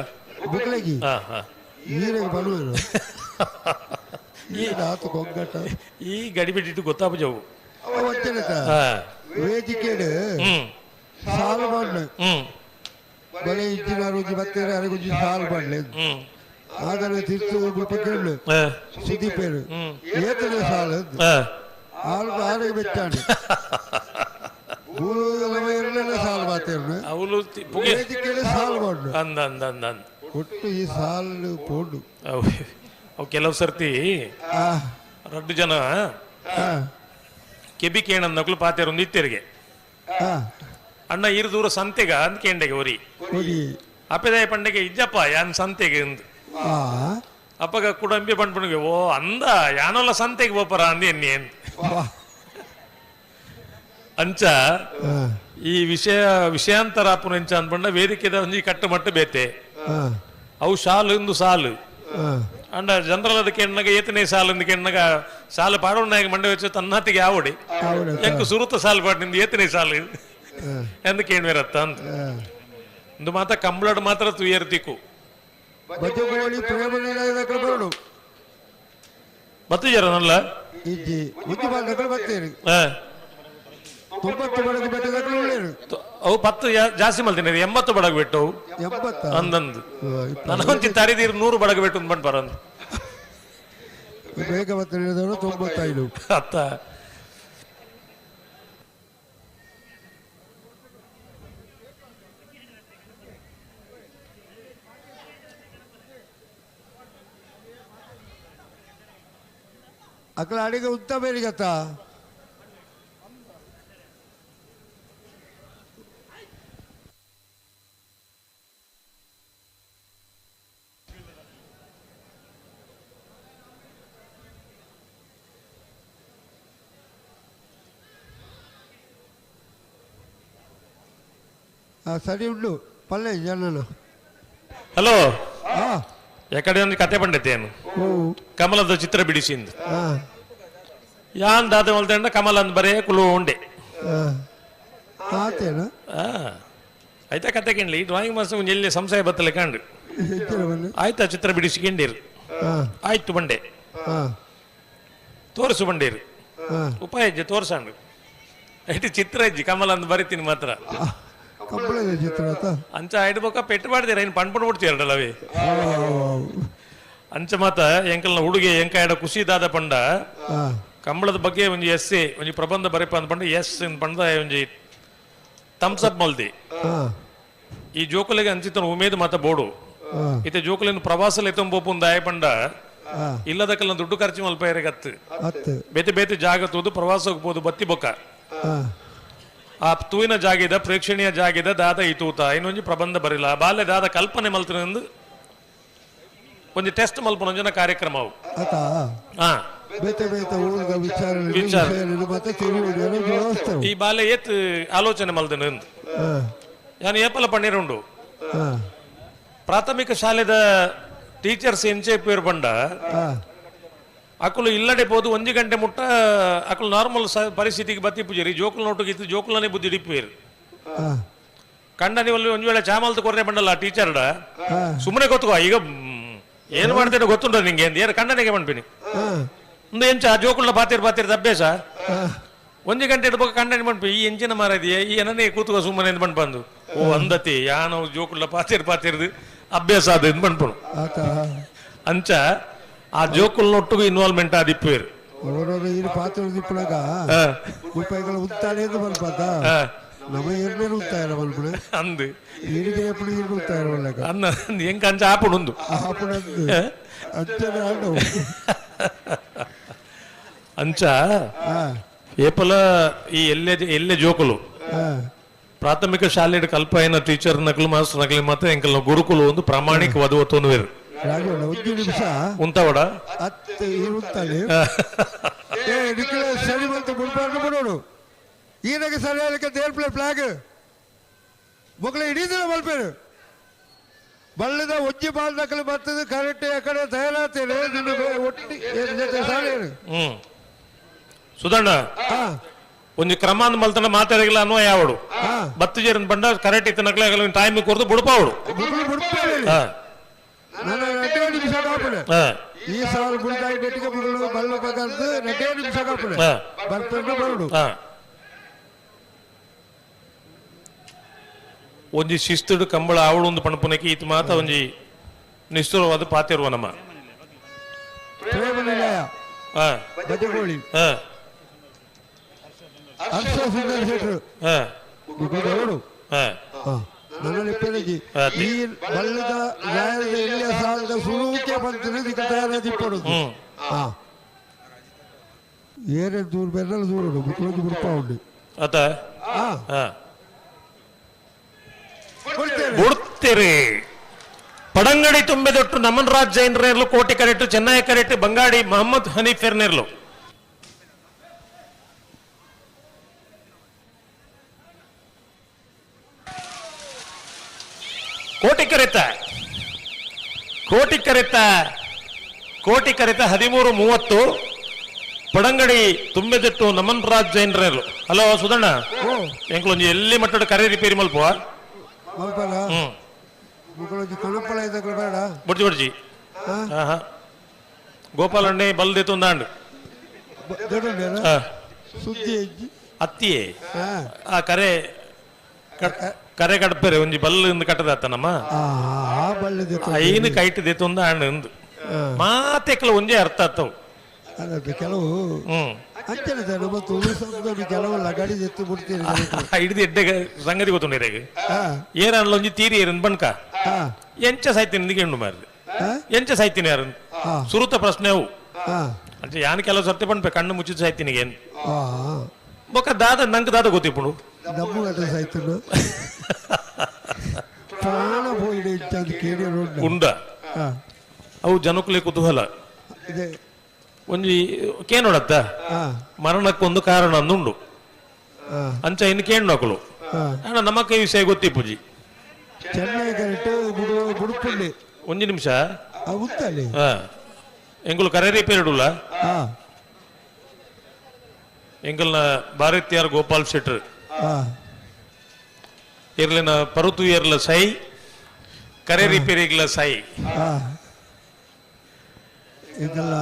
ಈ ಗಡಿ ಬಿಟ್ಟಿಟ್ಟು ಗೊತ್ತಾಪಜವು ವೇದಿಕೆಡು ಸಾಲು ಮಾಡ್ಲೆ ಬಲೆ ಇಂಚಿನ ರುಚಿ ಬತ್ತೇರೆ ಅರೆಗುಂಜಿ ಸಾಲು ಮಾಡ್ಲೆ ಆದರೆ ತಿರ್ತು ಗುಲ್ಪ ಕೇಳು ಸುದೀಪೇರು ಏತನೆ ಸಾಲು ಆರು ಆರಿಗೆ ಬೆಚ್ಚಾಂಡು ಸಾಲು ಮಾತೇರು ಅವಳು ವೇದಿಕೆಡು ಸಾಲು ಮಾಡ್ಲು ಅಂದ ಅಂದ ಅಂದ ಅಂದ ಒಟ್ಟು ಈ ಸಾಲು ಪೋಂಡು ಅವು ಕೆಲವು ಸರ್ತಿ ರಡ್ಡು ಜನ ಕೆಬಿ ಕೇಣಂದಕ್ಲು ಪಾತೇರೊಂದು ಇತ್ತೆರಿಗೆ ಅಣ್ಣ ಇರು ದೂರ ಸಂತೆಗ ಅಂದ್ ಕೇಂಡೆಗೆ ಒರಿ ಅಪ್ಪೆದಾಯ ಪಂಡೆಗೆ ಇಜ್ಜಪ್ಪ ಯಾನ್ ಸಂತೆಗೆ ಅಂದ್ ಅಪ್ಪಗ ಕುಡಂಬಿ ಬಂಡ್ಪಣಿಗೆ ಓ ಅಂದ ಯಾನೊಲ್ಲ ಸಂತೆಗೆ ಬೋಪರ ಅಂದ ಎನ್ನಿ ಅಂದ್ ಅಂಚ ಈ ವಿಷಯ ವಿಷಯಾಂತರ ಅಪ್ಪನ ಅಂದ್ಬಂಡ ವೇದಿಕೆದ ಒಂಜಿ ಕಟ್ಟುಮಟ್ಟು ಬೇತೆ ಅವು ಶಾಲು ಇಂದು ಸಾಲು ಅಂಡ ಜನರಲ್ ಅದಕ್ಕೆ ಎಣ್ಣಗ ಏತನೇ ಸಾಲು ಅಂದಕ್ಕೆ ಎಣ್ಣಗ ಸಾಲು ಪಾಡೋಣ ಮಂಡೆ വെച്ച് ತನ್ನಾತಿಗೆ ಆವಡಿ ಎಂಕು ಸುರುತ ಸಾಲು ಪಾಡ್ ನಿಂದು ಏತನೇ ಸಾಲು ಎಂದು ಕೇಣ್ವೇರತ್ತ ಅಂತ ಇಂದು ಮಾತ್ರ ಕಂಬಳಡ್ ಮಾತ್ರ ತುಯರ್ತಿಕ್ಕು ಬತ್ತು ಜರ ನಲ್ಲ ಅವು 10 ಜಾಸ್ತಿ ಮಲ್ತೀನಿ 80 ಬಡಗ ಬಿಟ್ಟು ಅಂದಂದು ನನಗೊಂಚಿ ತರಿದೀರ್ 100 ಬಡಗ ಬಿಟ್ಟು ಬಂದು ಬರಂದು ಬೇಗ 95 ಅತ್ತ ಅಕಲ ಅಡಿಗೆ ಉತ್ತ ಬೇರಿಗತ್ತ ಸರಿ ಉಂಡು ಪಲ್ಲೆ ಜನನ. ಹಲೋ, ಯಾಕಡೆ ಒಂದು ಕತೆ ಬಂಡೈತೇನು ಕಮಲದ ಚಿತ್ರ ಬಿಡಿಸಿಂದ ಯಾನ್ ದಾದ ಮಲ್ತಂಡ ಕಮಲ ಅಂದ್ ಬರೇ ಕುಲು ಉಂಡೆ ಆಯ್ತಾ ಕತೆ ಕೇಳಲಿ. ಡ್ರಾಯಿಂಗ್ ಮಾಸ್ಟರ್ ಒಂಜಿ ಎಲ್ಲಿ ಸಂಶಯ ಬತ್ತಲೆ ಕಂಡು ಆಯ್ತಾ ಚಿತ್ರ ಬಿಡಿಸಿಕೊಂಡಿರು ಆಯ್ತು ಬಂಡೆ ತೋರಿಸು ಬಂಡೇರು ಉಪಾಯ ಇಜ್ಜೆ ತೋರ್ಸಂಡು ಐಟ್ ಚಿತ್ರ ಇಜ್ಜಿ ಕಮಲ ಅಂದ್ ಬರಿತೀನಿ ಮಾತ್ರ. ಕಂಬಳದ ಚಿತ್ರ ಆತ ಅಂಚ ಆಯ್ಡ್ ಬೊಕ್ಕ ಪೆಟ್ಟು ಮಾಡ್ತೀರ ಇನ್ನು ಪಣ್ಪುಣ ಬಿಡ್ತೀರಲ್ಲ ಅವೇ ಅಂಚ ಮಾತ ಎಂಕಲ್ನ ಹುಡುಗಿ ಎಂಕಾಯಡ ಖುಷಿ ದಾದ ಪಂಡ ಕಂಬಳದ ಬಗ್ಗೆ ಒಂಜಿ ಎಸ್ಸೆ ಒಂಜಿ ಪ್ರಬಂಧ ಬರೆಪ ಅಂದ್ ಪಂಡ ಎಸ್ ಇನ್ ಪಂಡ ಒಂಜಿ ಥಮ್ಸ್ ಅಪ್ ಮಲ್ದಿ ಈ ಜೋಕುಲೆಗೆ ಅಂಚಿತನ ಉಮೇದ್ ಮಾತ ಬೋಡು ಇತ್ತೆ ಜೋಕುಲಿನ ಪ್ರವಾಸ ಎತ್ತೊಂಬೋಪುಂದು ದಾಯ ಪಂಡ ಇಲ್ಲದಕ್ಕೆಲ್ಲ ದುಡ್ಡು ಖರ್ಚು ಮಲ್ಪ ಗತ್ತು ಬೇತೆ ಬೇತೆ ಜಾಗ ತೂದು ಪ್ರವಾಸ ಹೋಗ್ಬೋದು ಬತ್ತಿ ಬೊಕ್ಕ ಆ ತೂವಿನ ಜಾಗಿದ ಪ್ರೇಕ್ಷಣೀಯ ಜಾಗಿದ ದಾದ ಈ ತೂತ ಇನ್ನೊಂಜಿ ಪ್ರಬಂಧ ಬರಿಲ್ಲ ಬಾಲ್ಯ ದಾದ ಕಲ್ಪನೆ ಮಲ್ತಿನ ಒಂಜಿ ಟೆಸ್ಟ್ ಮಲ್ಪನ ಕಾರ್ಯಕ್ರಮ ಅವು ಬೇತೆ ಬೇತೆ ಊರ್ದ ವಿಚಾರ ಮತ್ತೆ ತಿಳಿಯುವ ಈ ಬಾಲ್ಯ ಏತ್ ಆಲೋಚನೆ ಮಲ್ದನ ಯಾನು ಏಪಲ ಪಣ್ಣೀರು ಉಂಡು ಪ್ರಾಥಮಿಕ ಶಾಲೆದ ಟೀಚರ್ಸ್ ಎಂಚೆ ಪೇರ್ ಬಂಡ ಅಕುಲು ಇಲ್ಲಡೆ ಪೋದು ಒಂಜಿ ಗಂಟೆ ಮುಟ್ಟ ಅಕುಲು ನಾರ್ಮಲ್ ಪರಿಸ್ಥಿತಿಗೆ ಬತ್ತಿ ಪೂಜಾರಿ ಜೋಕುಲ್ ನೋಟುಗೆ ಇತ್ತು ಜೋಕುಲನೇ ಬುದ್ಧಿ ಡಿಪ್ಪೇರು ಕಂಡ ನೀವು ಒಂಜಿ ವೇಳೆ ಚಾಮಲ್ತ ಕೊರ್ರೆ ಬಂಡಲ್ಲ ಟೀಚರ್ಡ ಸುಮ್ಮನೆ ಗೊತ್ತುಕೋ ಈಗ ಏನು ಮಾಡ್ತೇನೆ ಗೊತ್ತುಂಟ ನಿಂಗೆ ಏನು ಕಂಡನಿಗೆ ಪಣ್ಪಿನಿ ಒಂದು ಎಂಚ ಆ ಜೋಕುಲ್ನ ಬಾತಿರ್ ಬಾತಿರ್ದ ಅಭ್ಯಾಸ ಒಂಜಿ ಗಂಟೆ ಇಡ್ಬೇಕು ಕಂಡನಿ ಪಣ್ಪಿ ಈ ಎಂಚಿನ ಮಾರದಿಯೇ ಈ ಏನನ್ನೇ ಕೂತುಕೋ ಸುಮ್ಮನೆ ಎಂದು ಬಂದು ಓ ಅಂದತಿ ಯಾನೋ ಜೋಕುಳ್ಳ ಪಾತಿರ್ ಪಾತಿರ್ದು ಅಭ್ಯಾಸ ಅದು ಎಂದು ಪಣ್ಪುನು ಅಂಚ ಆ ಜೋಕುಲ್ನೊಟ್ಟಿಗೂ ಇನ್ವಾಲ್ವ್ಮೆಂಟ್ ಆದಿಪ್ಪೇರು ಪಾತ್ರ ದಿಪ್ಪಳಗ ರೂಪಾಯಿಗಳ ಉತ್ತಾನೆ ಮಲ್ಪಾತ ನಮ್ಮ ಏರ್ನೇರು ಉತ್ತಾಯ ಮಲ್ಪುಣೆ ಅಂದು ಈರಿಗೆ ಎಪ್ಪಡು ಈರು ಉತ್ತಾಯ ಮಲ್ಲಕ ಅನ್ನ ಎಂಕ ಅಂಚ ಆಪುಡುಂದು ಆಪುಡಂದು ಅಂಚನೆ ಆಂಡವು ಅಂಚ ಏಪಲ ಈ ಎಲ್ಲೆ ಎಲ್ಲೆ ಜೋಕುಲು ಪ್ರಾಥಮಿಕ ಶಾಲೆ ಕಲ್ಪಾಯಿನ ಟೀಚರ್ ನಕಲು ಮಾಸ್ಟರ್ ನಕಲು ಮಾತ್ರ ಎಂಕಲ್ನ ಗುರುಕುಲು ಒಂದು ಪ್ರಾಮಾಣಿಕ ವಧುವ ತೋನುವೇರು ರಾಜಣ್ಣ ಒಂದು ನಿಮಿಷ ಉಂತವಡ ಅತ್ತೆ ಇರುತ್ತಾನೆ ಏ ನಿಖಿಲ ಸರಿ ಬಂತು ಮುಡ್ಬಾರ್ದು ಬಿಡೋಡು ಈನಗೆ ಸರಿಯಾಗಲಿಕ್ಕೆ ಏರ್ಪ್ಲೇ ಫ್ಲಾಗ್ ಮೊಗಲ ಇಡೀ ದಿನ ಮಲ್ಪೇರು ಬಳ್ಳದ ಒಂಜಿ ಬಾಲ್ ನಕಲು ಬರ್ತದೆ ಕರೆಕ್ಟ್ ಕಡೆ ತಯಾರಾಗ್ತೇನೆ ನಿನ್ನ ಒಟ್ಟಿ ಜೊತೆ ಸಾಲೇನು ಸುಧಣ್ಣ ಒಂಜಿ ಕ್ರಮ ಅಂದ್ ಮಲ್ತನ ಮಾತಾಡಿಲ್ಲ ಅನ್ನೋ ಯಾವಡು ಬತ್ತು ಜೇರಿನ ಬಂಡ ಕರೆಕ್ಟ್ ಇತ್ತು ನಕಲ ಟೈಮ್ ಕೊರ್ದು ಬುಡಪಾವಡು ನನ್ನ ಎರಡೇ ನಿಮಿಷ ಕಾಪುಡೆ ಈ ಸಾಲ ಗುಂಡಾಯಿ ನೆಟ್ಟಿಗೆ ಬರಲು ಬಲ್ಲು ಬಗರ್ದು ಎರಡೇ ನಿಮಿಷ ಕಾಪುಡೆ ಬರ್ಪೆಂಡು ಬರಡು ಒಂಜಿ ಶಿಸ್ತುಡು ಕಂಬಳ ಆವಳು ಒಂದು ಪಣಪುನಕ್ಕೆ ಈತ ಮಾತ ಒಂಜಿ ನಿಷ್ಠುರವಾದ ಪಾತಿರುವ ನಮ್ಮ ಪ್ರೇಮ ನಿಲಯ ಬಜಗೋಳಿ ಹರ್ಷ ಸುಂದರ್ ಶೆಟ್ರು ನೋಡು ನನ್ನಲ್ಲಿ ಪೆರಜಿ ಈ ಬಲ್ಲದ ನ್ಯಾಯದ ಎಲ್ಲಿಯ ಸಾಲದ ಸುರುಕೆ ಬಂತು ಇದಕ್ಕೆ ತಯಾರಾದಿಪ್ಪಡುದು ಏನೇ ದೂರ ಬೆನ್ನಲ್ಲಿ ದೂರ ಮುಕ್ಕಳಿಗೆ ಬಿಡ್ಪಾ ಉಂಡು ಅತ ಬಿಡ್ತೀರಿ ಪಡಂಗಡಿ ತುಂಬಿದೊಟ್ಟು ನಮನ್ ರಾಜ್ ಜೈನ್ರೇರ್ಲು ಕೋಟಿ ಕರೆಟ್ಟು ಚೆನ್ನೈ ಕರೆಟ್ಟು ಬಂಗಾಡಿ ಮೊಹಮ್ಮದ್ ಹನೀಫೆರ್ನೇರ್ಲು ಕೋಟಿ ಕರೆತ ಕೋಟಿ ಕರೆತ ಕೋಟಿ ಕರೆತ 13:30 ಪಡಂಗಡಿ ತುಂಬಿದಟ್ಟು ನಮನ್ ರಾಜ್ ಜೈನ್ರೇರ್ಲು. ಹಲೋ ಸುಧಣ್ಣ, ಎಂಕ್ಲೊಂಜಿ ಎಲ್ಲಿ ಮಟ್ಟದ ಕರೆ ರಿಪೇರಿ ಮಲ್ಪುವ ಬುಡ್ಜಿ ಬುಡ್ಜಿ ಗೋಪಾಲಣ್ಣೆ ಬಲ್ದಿತ್ತೊಂದಾಂಡು ಅತ್ತಿಯೇ ಆ ಕರೆ ಕರೆ ಕಡಪೆರೆ ಒಂಜಿ ಬಲ್ಲು ಇಂದು ಕಟ್ಟದಾತನಮ್ಮ ಐನು ಕೈಟ್ ದೇತೊಂದು ಆಂಡು ಇಂದು ಮಾತೆಕ್ಲ ಒಂಜೇ ಅರ್ಥ ಆತವು. ಕೆಲವು ಕೆಲವು ಲಗಡಿ ಎತ್ತು ಬಿಡ್ತೀರಿ ಹಿಡಿದು ಎಡ್ಡೆ ಸಂಗತಿ ಗೊತ್ತುಂಡಿರೇಗ ಏರನ್ಲ ಒಂಜಿ ತೀರಿ ಏರನ್ ಬಣ್ಕ ಎಂಚ ಸಾಯ್ತೀನಿ ಇಂದಿಗೆ ಹೆಣ್ಣು ಮಾರಿದೆ ಎಂಚ ಸಾಯ್ತೀನಿ ಯಾರು ಸುರುತ ಪ್ರಶ್ನೆ ಅವು ಅಂದ್ರೆ ಯಾನ್ ಕೆಲವು ಸರ್ತಿ ಪಣ್ಪೆ ಕಣ್ಣು ಮುಚ್ಚಿದ ಸಾಯ್ತೀನಿ ಏನು ಬೊಕ್ಕ ದಾದ ನಂಗೆ ದಾದ ಗೊತ್ತಿಪ್ಪುಂಡು ಸಾಯ್ತು ಪ್ರಾಣ ಪೋಯಿಡೆ ಕೇಳಿ ಉಂಡ ಅವು ಜನಕುಲೆ ಕುತೂಹಲ ಒಂಜಿ ಕೇನೋಡತ್ತ ಮರಣಕ್ಕೊಂದು ಕಾರಣ ಅಂದುಂಡು ಅಂಚ ಇನ್ನು ಕೇಣ್ಣಕ್ಕಳು ಅಣ್ಣ ನಮ್ಮಕ್ಕ ವಿಷಯ ಗೊತ್ತಿಪ್ಪುಜಿ ಚೆನ್ನೈ ಕರೆಕ್ಟ್ ಬುಡುಪುಳ್ಳಿ ಒಂಜಿ ನಿಮಿಷ ಎಂಗುಲು ಕರೆ ರಿಪೇರಿಡುಲ್ಲ ಎಂಗಲ್ನ ಭಾರತೀಯರ್ ಗೋಪಾಲ್ ಶೆಟ್ರ್ ಇರ್ಲಿನ ಪರುತು ಏರ್ಲ ಸೈ ಕರೆ ರಿಪೇರಿಗ್ಲ ಸೈ ಇದೆಲ್ಲ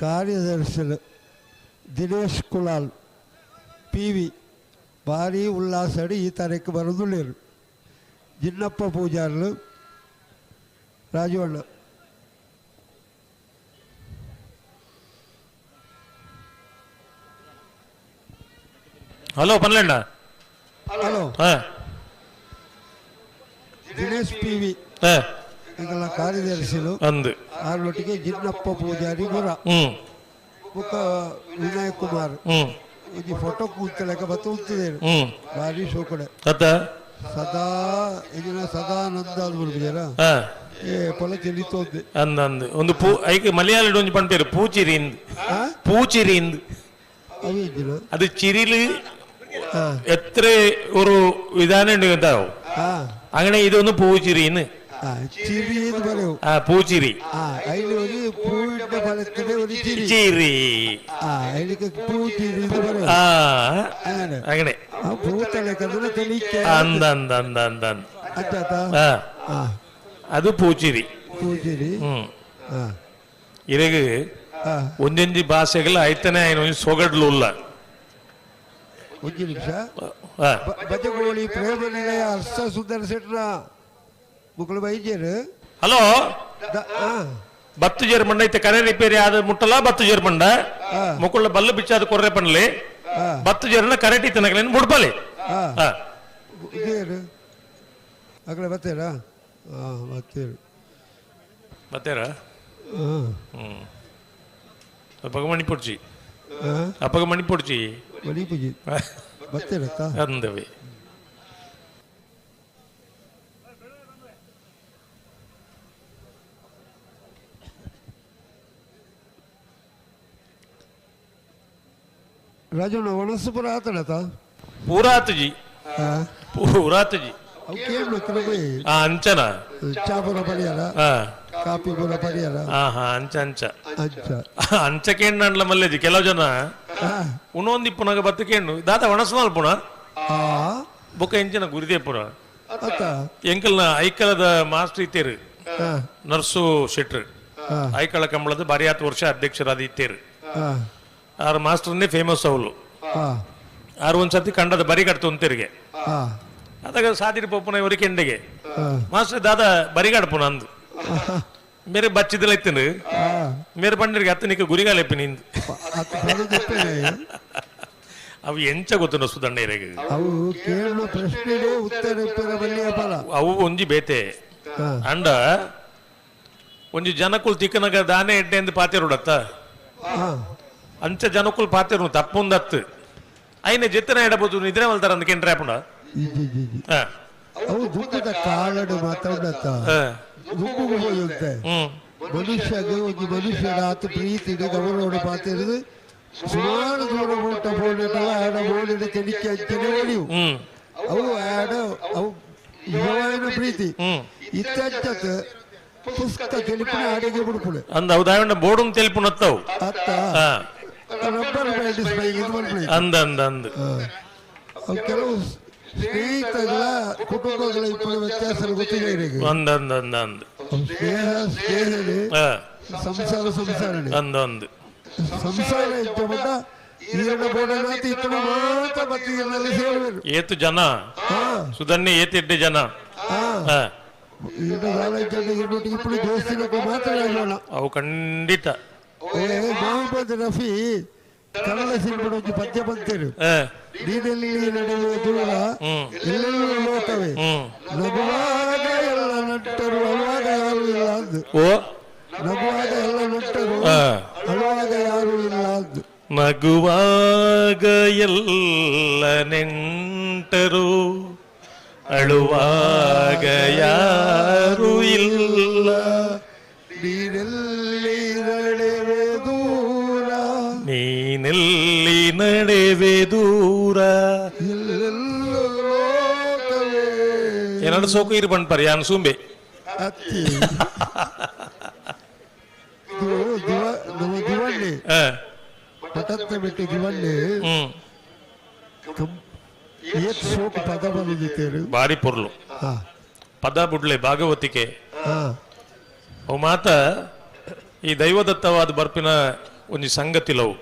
ಕಾರ್ಯದರ್ಶಿಗಳು ದಿನೇಶ್ ಕುಲಾಲ್ ಪಿ ವಿ ಭಾರಿ ಉಲ್ಲಾಸಡಿ ಈ ತಾರೀಕು ಬರೋದುಳ್ಳೇರು ಜಿನ್ನಪ್ಪ ಪೂಜಾರ್ಲು ರಾಜವಣ್ಣ ಹಲೋ ಪನ್ಲಣ್ಣ. ಹಲೋ ಹಾ ದಿನೇಶ್ ಪಿ ವಿ ಎಂಕಲ್ನ ಕಾರ್ಯದರ್ಶಿಲು ಅಂದು ಆರೊಟ್ಟಿಗೆ ಜಿನ್ನಪ್ಪ ಪೂಜಾರಿ ಗುರ ಬೊಕ್ಕ ವಿನಯ್ ಕುಮಾರ್ ಒಂಜಿ ಫೋಟೋ ಕೂತಲೆಕ ಬತ್ತು ಉಂತುದೇರು ಭಾರಿ ಶೋಕಡೆ ಅತ್ತ ಸದಾ ಇಂಜಿನ ಸದಾನಂದ ಅಂದ್ ಹಾ ಏ ಪೊಲ ತೆಲಿತೋದೆ ಅಂದ ಅಂದ್ ಒಂದು ಪೂ ಐಕ್ ಮಲಯಾಳಡ್ ಒಂಜಿ ಪನ್ಪೇರು ಪೂಚಿರಿ ಇಂದ್ ಪೂಚಿರಿ ಇಂದ್ ಅವು ಇಂಜಿನ ಅದು ಚಿರಿಲು ಎತ್ರೆ ഒരു ವಿಧಾನ ಉಂಡು ಗೊತ್ತಾವು അങ്ങനെ ഇതൊന്ന് പൂച്ചിരിന്ന് ಚಿರಿ എന്ന് പറയൂ ആ പൂച്ചിരി അതിൽ ഒരു പൂവിന്റെ ഫലത്തിന്റെ ഒരു ചിരി ചിരി അതിലേക്ക് പൂച്ചിരി എന്ന് പറയും ആ അങ്ങനെ അങ്ങനെ ആ പൂത്തലക്കതിനെ തെളിയിക്കാൻ അന്ത അന്ത അന്ത അന്ത അച്ചാത്ത ആ അത് പൂച്ചിരി പൂച്ചിരി ಇರಗ ಒಂದೊಂಜಿ ಭಾಷೆಗಳ ಐತನೆ ಒಂಜಿ ಸೊಗಡ್ಲು ಉಲ್ಲ ಒಂಜಿ ನಿಮಿಷ ಬಜಗೋಳಿ ಪ್ರೇಮ ನಿಲಯ ಹರ್ಷ ಸುಂದರ ಶೆಟ್ರ ಮುಕ್ಕಳು ಬೈಜೇರು ಹಲೋ ಬತ್ತು ಜೇರ್ಮಂಡ ಐತೆ ಕರೆ ರಿಪೇರಿ ಆದ ಮುಟ್ಟಲ ಬತ್ತು ಜೇರ್ಮಂಡ ಮುಕ್ಕುಳ್ಳ ಬಲ್ಲು ಬಿಚ್ಚಾದ ಕೊರ್ರೆ ಪನ್ಲಿ ಬತ್ತು ಜೇರ್ನ ಕರೆಕ್ಟ್ ಇತ್ತನಗಲೇನು ಮುಡ್ಪಲಿ ಇದೇನು ಅಕಡೆ ಬತ್ತೇರಾ ಬತ್ತೇರು ಬತ್ತೇರಾ ಹ್ಮ್ ಅಪ್ಪಗ ಮಣಿಪೊಡ್ಚಿ ಅಪ್ಪಗ ಮಣಿಪೊಡ್ಚಿ ಮಣಿಪುಜಿ ಬತ್ತೇರತ್ತ ಅಂದವೆ ರಾಜಣ್ಣ ಒಣಸು ಪೂರ ಆತಡತ ಪೂರ ಆತುಜಿ ಪೂರ ಆತುಜಿ ಅವು ಕೇಳು ಅಂಚನ ಚಾ ಪೂರ ಪರಿಯಾರ ಕಾಪಿ ಪೂರ ಪರಿಯಾರ ಹಾ ಹಾ ಅಂಚ ಅಂಚ ಅಂಚ ಅಂಚ ಕೇಂದ್ರ ಮಲ್ಲೇಜಿ ಕೆಲವು ಜನ ಉಣೊಂದು ಇಪ್ಪುನಾಗ ಬತ್ತು ಕೇಂಡು ದಾದ ಒಣಸು ಮಲ್ಪುಣ ಬೊಕ್ಕ ಎಂಚಿನ ಗುರುದೇಪುರ ಎಂಕಲ್ನ ಐಕಲದ ಮಾಸ್ಟರ್ ಇತ್ತೇರು ನರ್ಸು ಶೆಟ್ರು ಐಕಳ ಕಂಬಳದ ಬಾರಿ ಹತ್ತು ವರ್ಷ ಅಧ್ಯಕ್ಷರಾದ ಇತ್ತೇರು ಆರು ಮಾಸ್ಟರ್ನೇ ಫೇಮಸ್ ಅವಳು ಆರು ಒಂದ್ಸರ್ತಿ ಕಂಡದ ಬರಿ ಕಟ್ತು ಅಂತಿರಿಗೆ ಅದಾಗ ಸಾದಿರಿ ಪೊಪ್ಪನ ಇವರಿಗೆ ಕೆಂಡೆಗೆ ಮಾಸ್ಟರ್ ದಾದ ಬರಿಗಾಡ್ಪುನ ಅಂದು ಮೇರೆ ಬಚ್ಚಿದಲ ಇತ್ತನು ಮೇರೆ ಪಂಡಿರಿಗೆ ಅತ್ತ ನಿಕ್ಕ ಗುರಿಗಾಲೆಪ್ಪಿ ನಿಂದು ಅವು ಎಂಚ ಗೊತ್ತು ಸುದಣ್ಣ ಇರಗೆ ಅವು ಕೇಳುವ ಪ್ರಶ್ನೆಗೆ ಉತ್ತರ ಬಲ್ಲಿಯ ಫಲ ಅವು ಒಂಜಿ ಬೇತೆ ಅಂಡ ಒಂಜಿ ಜನಕುಲ್ ತಿಕ್ಕನಗ ದಾನೆ ಎಡ್ಡೆ ಎಂದು ಪಾತೆರುಡತ್ತ ಅಂಚ ಜನಕುಲ್ ಪಾತೆರು ತಪ್ಪುಂದತ್ತು ಐನ ಜೆತ್ತನ ಎಡಬೋದು ನಿದ್ರೆ ಮಲ್ತಾರ ಅಂದ ಕೆಂಡ್ರೆ ಪುಣ ಅವು ದುಃಖದ ಕಾಲಡು ಮಾತಾಡತ್ತ ದುಃಖ ಹೋಯುತ್ತೆ ಮನುಷ್ಯಗೆ ಒಂಜಿ ಮನುಷ್ಯನ ಆತ ಪ್ರೀತಿಗೆ ಗೌರವಡು ಪಾತಿರುದು ಸುಮಾರು ದೂರ ಮೂಟ ಬೋಡಿಡಲ್ಲ ಆಡ ಬೋಡಿಡ ತೆಲಿಕೆ ಅಂಚನೆ ಒಲಿಯು ಅವು ಆಡ ಅವು ಯುವನ ಪ್ರೀತಿ ಇತ್ತಂಚತ್ ಪುಸ್ತಕ ತೆಲಿಪಿನ ಆಡಿಗೆ ಬಿಡ್ಪುಡೆ ಅಂದ ಅವು ದಾವಂಡ ಬೋರ್ಡ್ ತೆಲಿಪುನತ್ತವು ಅತ್ತ ರಬ್ಬರ್ ಬ್ಯಾಂಡ್ ಇದು ಮಲ್ಪುಡೆ ಅಂದ ಅಂದ ಅಂದ ಅವು ಕೆಲವು ಸ್ನೇಹಿತಗಳ ಕುಟುಂಬಗಳ ಇಬ್ಬರ ವ್ಯತ್ಯಾಸ ಗೊತ್ತಿದೆ ಇರಗೆ ಅಂದ ಅಂದ ಅಂದ ಅಂದ ಸ್ನೇಹ ಸ್ನೇಹನೇ ಸಂಸಾರ ಸಂಸಾರನೇ ಅಂದ ಅಂದ ಸಂಸಾರ ಇದ್ದ ಈರಡ ಬೋಡನಾಥ ಇತ್ತನ ಮಾತ್ರ ಬತ್ತಿನಲ್ಲಿ ಸೇರುವರು ಏತು ಜನ ಸುಧನ್ಯ ಏತಿಡ್ಡೆ ಜನ ಈರಡ ದಾಲ ಇಬ್ಬರು ಇಬ್ಬರು ದೋಸ್ತಿನಕ್ಕೆ ಮಾತ್ರ ಆಗೋಣ ಅವು ಖಂಡಿತ ಏ ಮೊಹಮ್ಮದ್ ರಫಿ ಕನ್ನಡ ಸಿನಿಮಾ ಒಂಜಿ ಪದ್ಯ ಬಂತೇರು ನೀನಲ್ಲಿ ನಡುವೆ ದೂರ ಎಲ್ಲೆಲ್ಲೂ ಲೋಕವೇ ನಗುವಾಗ ಎಲ್ಲ ನಂಟರು ಅಳುವಾಗ ಯಾರು ಇಲ್ಲ ಅಂದು ನಗುವಾಗ ಎಲ್ಲ ನಂಟರು ಅಳುವಾಗ ಯಾರು ಇಲ್ಲ ಅಂದು ನಗುವಾಗ ಎಲ್ಲ ನೆಂಟರು ಅಳುವಾಗ ಯಾರು ಇಲ್ಲ ನೀನೆಲ್ಲಿ ನಡೆವೆ ದೂರ ನೀನೆಲ್ಲಿ ನಡೆವೆ ದೂರ ಎಲ್ಲೆಲ್ಲೂ ಲೋಕವೇ ಏನಾದ್ರು ಸೋಕು ಇರು ಪನ್ಪರ್ ಯಾನ್ ಸೂಂಬೆ ಅತ್ತಿ ನಮ್ಮ ದಿವಳ್ಳಿ ಪಟತ್ತ ಬಿಟ್ಟು ದಿವಳ್ಳಿ ಏತ್ ಸೋಕು ಪದ ಬಂದಿದ್ದೇರು ಬಾರಿ ಪೊರ್ಲು ಪದ ಬುಡ್ಲೆ ಭಾಗವತಿಕೆ ಅವು ಮಾತ ಈ ದೈವದತ್ತವಾದ ಬರ್ಪಿನ ಒಂಜಿ ಸಂಗತಿಲವು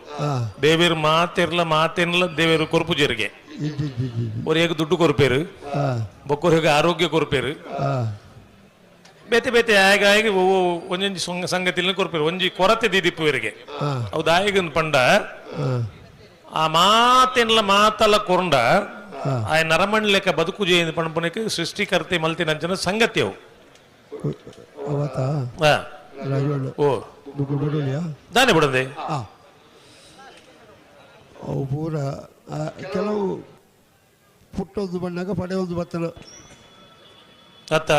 ದೇವೇರು ಮಾತೆರ್ಲ ಮಾತೇನ್ಲ ದೇವೇರು ಕೊರ್ಪು ಜರಿಗೆ ಒರಿಯಗ್ ದುಡ್ಡು ಕೊರ್ಪೇರು, ಬೊಕ್ಕೊರಿಗೆ ಆರೋಗ್ಯ ಕೊರ್ಪೇರು, ಬೇತೆ ಬೇತೆ ಆಗ ಆಗ ಒಂಜೊಂಜಿ ಸಂಗತಿನ ಕೊರ್ಪೇರು. ಒಂಜಿ ಕೊರತೆ ದೀದಿಪ್ಪುವರಿಗೆ ಅವು ದಾಯಗನ್ ಪಂಡ ಆ ಮಾತೆನ್ಲ ಮಾತಲ ಕೊರಂಡ ಆ ನರಮಣ್ ಲೆಕ್ಕ ಬದುಕು ಜಯ ಪಣಪುನಕ್ಕೆ ಸೃಷ್ಟಿಕರ್ತೆ ಮಲ್ತಿನಂಚನ ಸಂಗತಿ ಅವು. ಓ ದಾನೆ ಬಿಡಂದೆ ಅವು ಪೂರ ಕೆಲವು ಪುಟ್ಟೊಂದು ಬಣ್ಣಾಗ ಪಡೆ ಒಂದು ಬತ್ತಲು ಅತ್ತ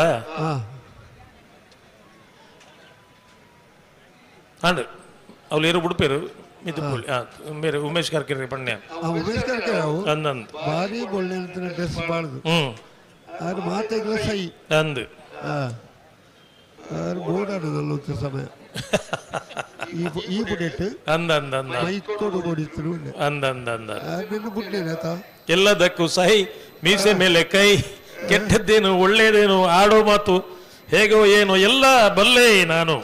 ಅಂಡ್ ಅವ್ಲು ಏರು ಬುಡ್ಪೇರು ಮಿತ್ತು ಬೇರೆ ಉಮೇಶ್ ಕರ್ಕೆರೆ ಪಣ್ಯ. ಉಮೇಶ್ ಕರ್ಕೆರೆ ಅವು ಅಂದಂದು ಭಾರಿ ಒಳ್ಳೆ ಡ್ರೆಸ್ ಬಾಳ್ದು ಆದ್ರೆ ಮಾತೆಗ್ಲ ಸೈ ಅಂದು ಆದ್ರೆ ಬೋಡಾಡೋದಲ್ಲ ಸಮಯ ಈ ಬುಡೆಟ್ ಅಂದ ಅಂದ ಅಂದ ಮೈತೋಡು ಬೋಡಿತ್ತು ಅಂದ ಅಂದ ಅಂದ ನಿನ್ನ ಬುಡ್ನೇನಾತ ಎಲ್ಲದಕ್ಕೂ ಸಹಿ, ಮೀಸೆ ಮೇಲೆ ಕೈ, ಕೆಟ್ಟದ್ದೇನು ಒಳ್ಳೇದೇನು, ಆಡೋ ಮಾತು ಹೇಗೋ ಏನೋ ಎಲ್ಲ ಬಲ್ಲೆ ನಾನು.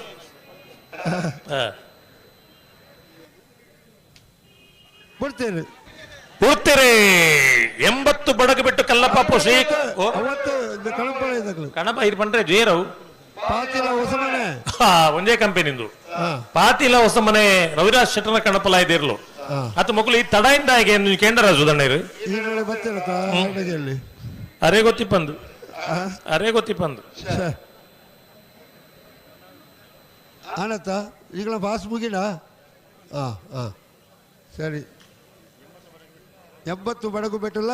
ಬಿಡ್ತೇನೆ ಬಿಡ್ತೇನೆ. 80 ಬಡಗ ಬಿಟ್ಟು ಕಲ್ಲಪ್ಪ ಶ್ರೀ ಕಣಪ ಇದು ಪಂಡ್ರೆ ಜಯರವು ಪಾತಿಲ ಹೊಸಮನೆ ಒಂದೇ ಕಂಪನಿಂದು ಪಾತಿಲ ಹೊಸಮನೆ ರವಿರಾಜ್ ಶೆಟ್ಟನ ಕಣಪಲ ಇದಿರ್ಲು ಅತ ಮಕ್ಕಳು ಈ ತಡ ಇಂದ ಕೇಂದ್ರ ಸುಧಣ್ಣರು ಅರೆ ಗೊತ್ತಿಪ್ಪಂದು ಅರೆ ಗೊತ್ತಿಪ್ಪಂದು ಆನತ್ತ ಈಗಲ ಬಾಸ್ ಮುಗಿನ ಹಾಂ ಹಾಂ ಸರಿ 80 ಬಡಗು ಬೆಟ್ಟಲ್ಲ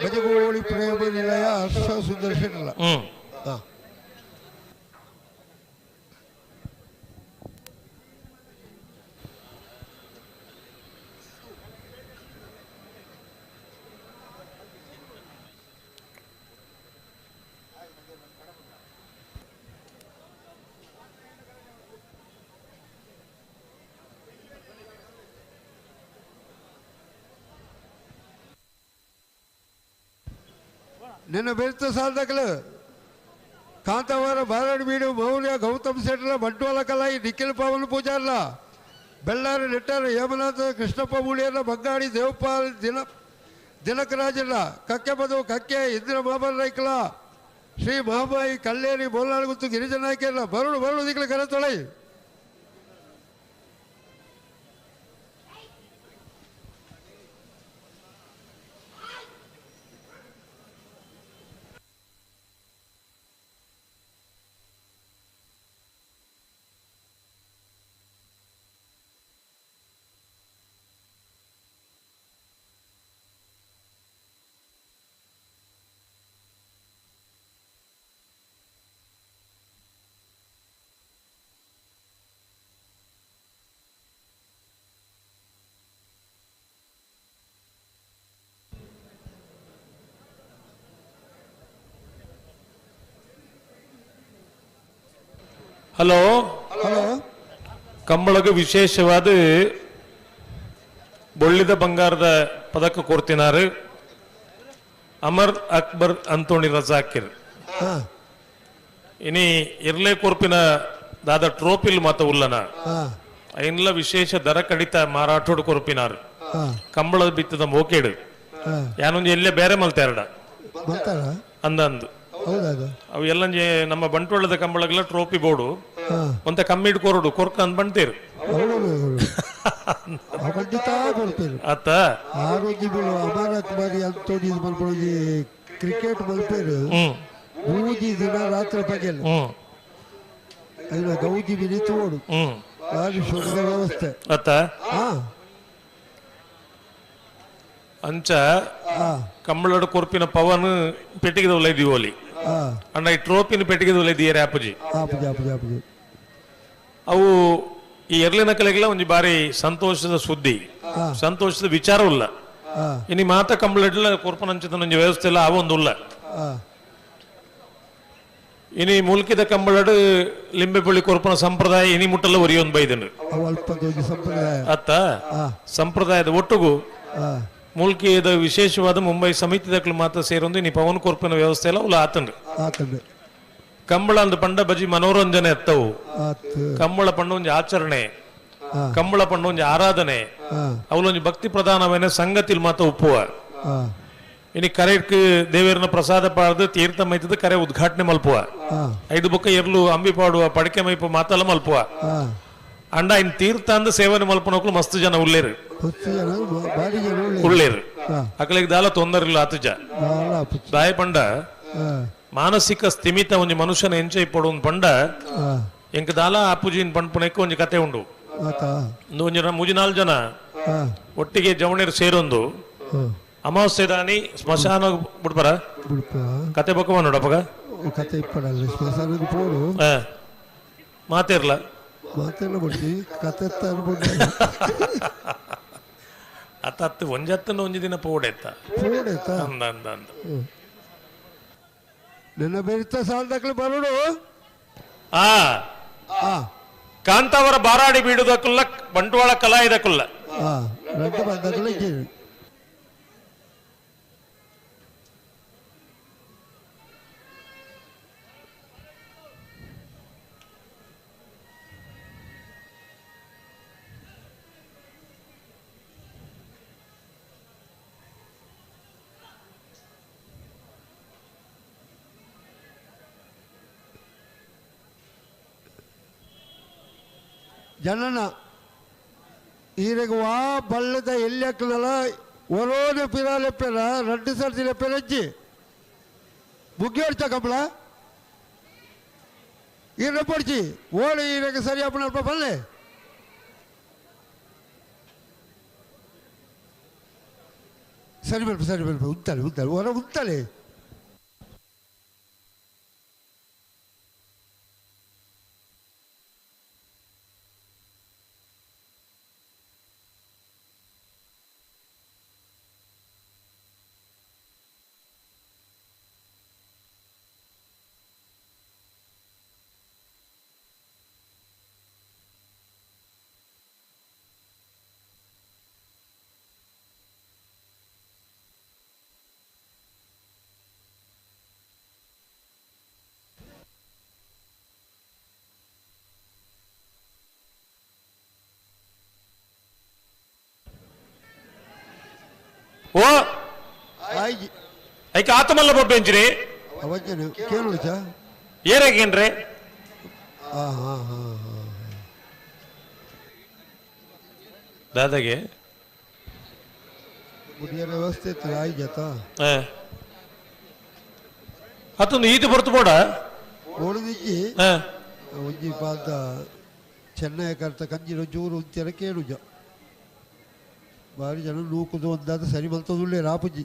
ಬಜಗೋಳಿ ಪ್ರೇಮ ನಿಲಯ ಹರ್ಷ ಸುಂದರ ಶೆಟ್ಟಲ್ಲ. ಹಾಂ ನಿನ್ನ ಬೆರ್ತ ಸಾಧಕಲು ಕಾಂತಾವರ ಬಾರಡ್ ಬೀಡು ಮೌರ್ಯ ಗೌತಮ್ ಶೆಟ್ಟರ ಬಂಟ್ವಾಳ ಕಲಾಯಿ ನಿಖಿಲ್ ಪವನ್ ಪೂಜಾರ್ಲ ಬೆಳ್ಳಾರಿ ನೆಟ್ಟಾರ ಹೇಮನಾಥ ಕೃಷ್ಣಪ್ಪ ಮೂಳಿಯರ ಬಂಗಾಡಿ ದೇವಪಾಲ್ ದಿನಕರಾಜಲ್ಲ ಕಕ್ಕೆ ಬದು ಕಕ್ಕೆ ಇಂದ್ರ ಮಾಮನ್ ರೈಕಲ ಶ್ರೀ ಮಹಾಮಾಯಿ ಕಲ್ಲೇರಿ ಬೋಲಾರ್ಗುತ್ತು ಗಿರಿಜನಾಯ್ಕೆಲ್ಲ ಬರುಳು ಬರುಳು ದಿಕ್ಕಲು ಕರೆ ತೊಳೈ. ಹಲೋ ಹಲೋ ಕಂಬಳಗ ವಿಶೇಷವಾದ ಬೊಳ್ಳಿದ ಬಂಗಾರದ ಪದಕ ಕೊಡ್ತಿನಾರು ಅಮರ್ ಅಕ್ಬರ್ ಅಂತೋಣಿ ರಜಾಕಿರ್. ಇನಿ ಇರ್ಲೆ ಕೊರ್ಪಿನ ದಾದ ಟ್ರೋಪಿಲ್ ಮಾತ ಉಲ್ಲನ ಐನ್ಲ ವಿಶೇಷ ದರ ಕಡಿತ ಮಾರಾಟೋಡು ಕೊರ್ಪಿನಾರು ಕಂಬಳದ ಬಿತ್ತದ ಮೋಕೇಡು ಯಾನೊಂದು ಎಲ್ಲೇ ಬೇರೆ ಮಲ್ತಾರಡ ಅಂದ ಅಂದು ಅವು ಎಲ್ಲ ನಮ್ಮ ಬಂಟ್ವಾಳದ ಕಂಬಳಗೆಲ್ಲ ಟ್ರೋಫಿ ಬೋರ್ಡು ಒಂತ ಕಮ್ಮಿ ಕೊರಡು ಕೊರ್ಕ ಅಂದ್ ಬಂತೀರು ಅತ್ತ ಆರೋಗ್ಯ ಬೀಳು ಅಮರ್ ಅಕ್ಬರ್ ಅಂತೋಣಿ ಮಲ್ಪೊಂಜಿ ಕ್ರಿಕೆಟ್ ಮಲ್ಪೇರು ಮೂಜಿ ದಿನ ರಾತ್ರಿ ಪಗೆಲ್ ಐನ ಗೌಜಿ ಬಿನಿ ತೋಡು ಭಾರಿ ಶೋಕದ ವ್ಯವಸ್ಥೆ ಅತ್ತ ಅಂಚ ಕಂಬಳಡು ಕೊರ್ಪಿನ ಪವನ್ ಪೆಟ್ಟಿಗೆದವಲ್ಲ ದಿವೋಲಿ ಅಂಡ ಈ ಟ್ರೋಫಿನ ಪೆಟ್ಟಿಗೆದವಲ್ಲ ದಿಯರೆ ಅಪ್ಪಜಿ ಅವು ಈ ಎರ್ಲಿನ ಕಲೆಗೆಲ್ಲ ಒಂಜಿ ಬಾರಿ ಸಂತೋಷದ ಸುದ್ದಿ, ಸಂತೋಷದ ವಿಚಾರವಿಲ್ಲ. ಇನಿ ಮಾತ ಕಂಬಳಡ್ಲ ಕೊರ್ಪನಂಚಿತ ಒಂಜಿ ವ್ಯವಸ್ಥೆ ಇಲ್ಲ, ಅವೊಂದು ಉಲ್ಲ. ಇನಿ ಮುಲ್ಕಿದ ಕಂಬಳಡು ಲಿಂಬೆಪುಳ್ಳಿ ಕೊರ್ಪನ ಸಂಪ್ರದಾಯ ಇನಿ ಮುಟ್ಟಲ್ಲ ಒರಿಯೊಂದು ಬೈದನು ಅತ್ತ ಸಂಪ್ರದಾಯದ ಒಟ್ಟುಗು ಮುಲ್ಕಿದ ವಿಶೇಷವಾದ ಮುಂಬೈ ಸಮಿತಿದಕ್ಲು ಮಾತ್ರ ಸೇರೊಂದು ಇನಿ ಪವನ್ ಕೊರ್ಪಿನ ವ್ಯವಸ್ಥೆ ಎಲ್ಲ ಉಲ್ಲ ಆತಂಡ್ರಿ. ಕಂಬಳ ಅಂದ್ ಪಂಡ ಬಜಿ ಮನೋರಂಜನೆ ಎತ್ತವು, ಕಂಬಳ ಪಂಡ ಒಂಜಿ ಆಚರಣೆ, ಕಂಬಳ ಪಂಡ ಒಂಜಿ ಆರಾಧನೆ ಅವಲೊಂಜಿ ಭಕ್ತಿ ಪ್ರಧಾನವೈನ ಸಂಗತಿಲ್ ಮಾತ ಉಪ್ಪುವ ಇನಿ ಕರೆಕ್ ದೇವೇರ್ನ ಪ್ರಸಾದ ಪಾಡ್ದು ತೀರ್ಥ ಮೈತದ ಕರೆ ಉದ್ಘಾಟನೆ ಮಲ್ಪುವ ಐದು ಬೊಕ್ಕ ಎರ್ಲು ಅಂಬಿ ಪಾಡುವ ಪಡಿಕೆ ಮೈಪು ಮಾತಲ ಮಲ್ಪುವ ಅಂಡ ಇನ್ ತೀರ್ಥ ಅಂದ ಸೇವನೆ ಮಲ್ಪನೋಕ್ಲು ಮಸ್ತ್ ಜನ ಉಳ್ಳೇರು ಉಳ್ಳೇರು ಅಕಲಿಗೆ ದಾಲ ತೊಂದರೆ ಇಲ್ಲ ಆತುಜ ದಾಯ ಪಂಡ ಮಾನಸಿಕ ಸ್ಥಿಮಿತ ಒಂಜಿ ಮನುಷ್ಯನ ಎಂಚೈ ಪಡು ಪಂಡ ಎಂಕ್ ದಾಲ ಅಪ್ಪುಜಿನ್ ಪಂಡ್ಪುನೆಕ್ ಒಂಜಿ ಕತೆ ಉಂಡು ಒಂಜಿ ಮೂಜಿ ನಾಲ್ ಜನ ಒಟ್ಟಿಗೆ ಜವಣೀರ್ ಸೇರೊಂದು ಅಮಾವಾಸ್ಯೆ ದಾನಿ ಸ್ಮಶಾನ ಬಿಡ್ಬಾರ ಕತೆ ಬೊಕ್ಕ ನೋಡಪ್ಪಗ ಕತೆ ಇಪ್ಪಡಲ್ಲ ಸ್ಮಶಾನಕ್ಕೆ ಪೋಡು ಮಾತಿರ್ಲ ಮಾತೆಲ್ಲ ಬಿಡ್ತಿ ಕತೆ ಅತ್ತ ಅತ್ತು ಒಂಜತ್ತನ ಒಂಜಿ ದಿನ ಪೋಡೆತ್ತ ಪೋಡೆತ್ತ ಅಂದ ಅಂದ ಅಂದ ನಿನ್ನ ಬೆರಿತ ಸಾಲದಕ್ಲು ಬರೋಡು ಆ ಕಾಂತಾವರ ಬಾರಾಡಿ ಬೀಡುದಕ್ಕಲ್ಲ ಬಂಟ್ವಾಳ ಕಲಾ ಇದಕ್ಕಲ್ಲ ರಡ್ಡು ಬಂದಕ್ಕಲ್ಲ ಜನನ ಈರೆಗ್ ವಾ ಬಲ್ಲದ ಎಲ್ಲಿ ಹಾಕಲಲ್ಲ ಒರೋನೆ ಪಿರಾಲೆಪ್ಪೆರ ರಡ್ಡು ಸರ್ತಿ ಲೆಪ್ಪೆರಜ್ಜಿ ಬುಗ್ಗಿ ಹೊಡ್ಚ ಕಂಬಳ ಈರೆ ಪೊಡ್ಚಿ ಓಡಿ ಈರೆಗೆ ಸರಿ ಅಪ್ಪನಲ್ಪ ಬಲ್ಲೆ ಸರಿ ಬಲ್ಪ ಸರಿ ಬಲ್ಪ ಉಂತಾಳೆ ಉಂತಾಳೆ ಹೊರ ಉಂತಾಳೆ. ಓ ಐಕ ಆತಮಲ್ಲ ಬೊಬ್ಬೆಂಜ್ರಿ ಅವಜ್ಜನ ಕೇಳುಚ ಏರಾಗೇನ್ರಿ ಹಾ ಹಾ ಹಾ ದಾದಾಗೆ ಮುಡಿಯರ ವ್ಯವಸ್ಥೆ ಇತ್ತು ಆಯ್ಜತ ಅತ್ತೊಂದು ಈತ ಬರ್ತು ಬೋಡ ಓಡದಿಜ್ಜಿ ಒಂಜಿ ಪಾದ ಚೆನ್ನೈ ಕರ್ತ ಕಂಜಿನ ಜೂರು ಉಂತೆರ ಕೇಳುಜ ಬಾರಿ ಜನ ನೂಕುದು ಒಂದಾದ ಸರಿ ಮಲ್ತದುಳ್ಳೆ ರಾಪುಜಿ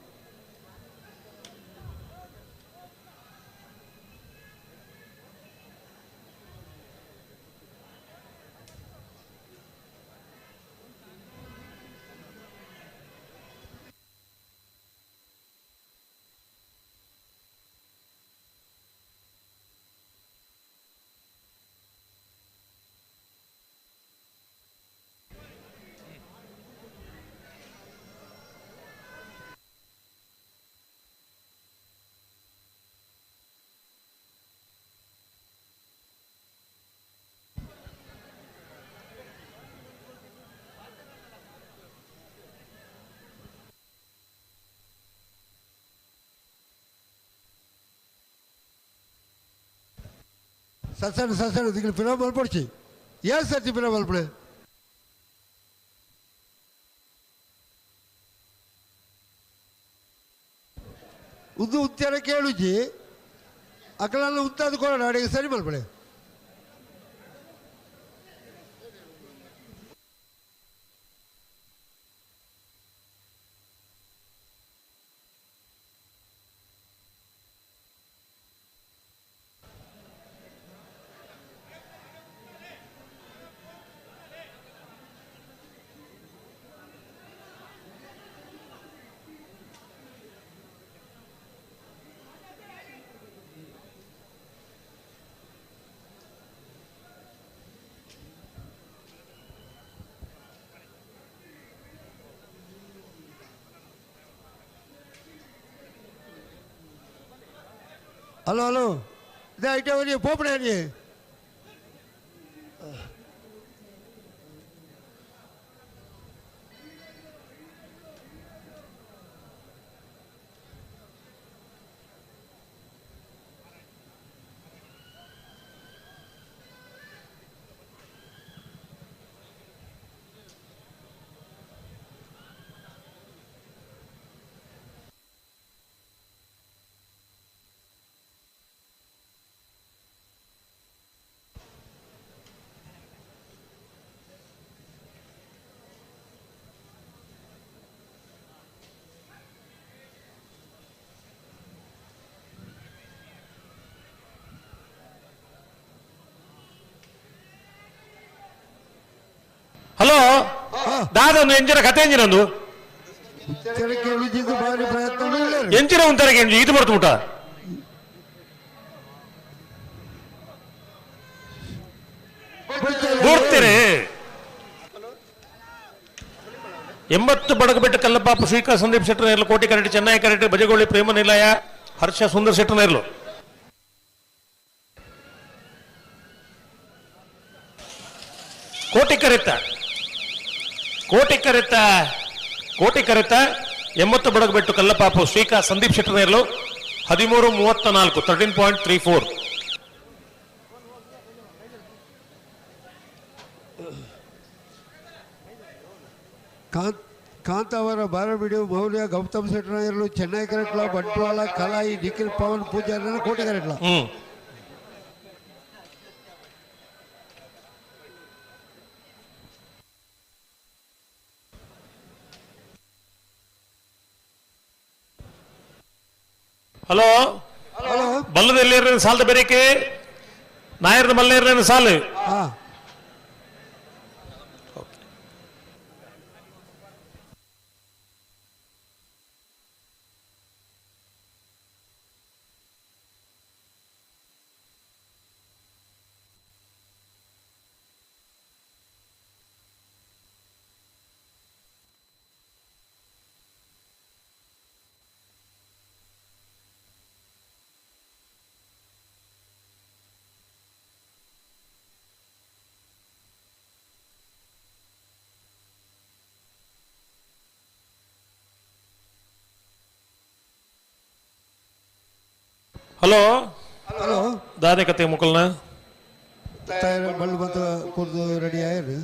ಸಸಣ ಸಸಣ ದಿಗ್ಲು ಪಿರ ಮಲ್ಪಡ್ಚಿ ಏನ್ ಸರ್ತಿ ಪಿರ ಮಲ್ಪಡೆ ಉದ್ದು ಉತ್ತರ ಕೇಳುಜಿ ಅಕಲಲ್ಲ ಉತ್ತಾದ ಕೊಡೋಣ ಅಡಿಗೆ ಸರಿ ಮಲ್ಪಡೆ. ಹಲೋ ಹಲೋ ಇದೇ ಐಟೆ ಹೋಗಿ ಪೋಪಣೆ ನೀ. ದಾದೊಂದು ಎಂಚಿನ ಕತೆ ಎಂಜಿನೊಂದು ಎಂಚಿನ ಉಂತಾರೆ ಎಂಜಿ ಇದು ಬರ್ತು ಊಟ ಬೂಡ್ತೀರಿ. 80 ಬಡಗಬೆಟ್ಟ ಕಲ್ಲಪಾಪು ಶ್ರೀಕಾ ಸಂದೀಪ್ ಶೆಟ್ಟರ್ ಕೋಟಿ ಕರೆಟ್ ಚೆನ್ನೈ ಕರೆಟ್ ಬಜಗೋಳಿ ಪ್ರೇಮ ನಿಲಯ ಹರ್ಷ ಸುಂದರ್ ಶೆಟ್ಟರ್. ಕೋಟಿ ಕರೆತ ಕೋಟಿ ಕರೆತ ಕೋಟಿ ಕರೆತ 80 ಬಡಗಬೆಟ್ಟು ಕಲ್ಲಪಾಪು ಶ್ರೀಕಾ ಸಂದೀಪ್ ಶೆಟ್ಟರ್ 13:34 13.34. ಕಾಂತಾವರ ಬಾರಬಿಡು ಮೌಲ್ಯ ಗೌತಮ್ ಶೆಟ್ಟರ್ ಚೆನ್ನೈ ಕರೆಟ್ಲ ಬಂಟ್ವಾಳ ಕಲಾಯಿ ನಿಖಿಲ್ ಪವನ್ ಪೂಜಾರಿ ಕೋಟೆ ಕರೆಟ್ಲ. ಹಲೋ ಬಲ್ಲದಲ್ಲಿ ಸಾಲದ ಬೇರೆಕೆ ನಾಯರ್ನ ಮಲ್ಲೇರ್ನ ಸಾಲು. ಹಲೋ ಹಲೋ ದಾನೆ ಕತೆ ಮುಕಲ್ನ ಬಲ್ಲು ಬಂತು ಕುಡ್ದು ರೆಡಿ ಆಯ್ತು.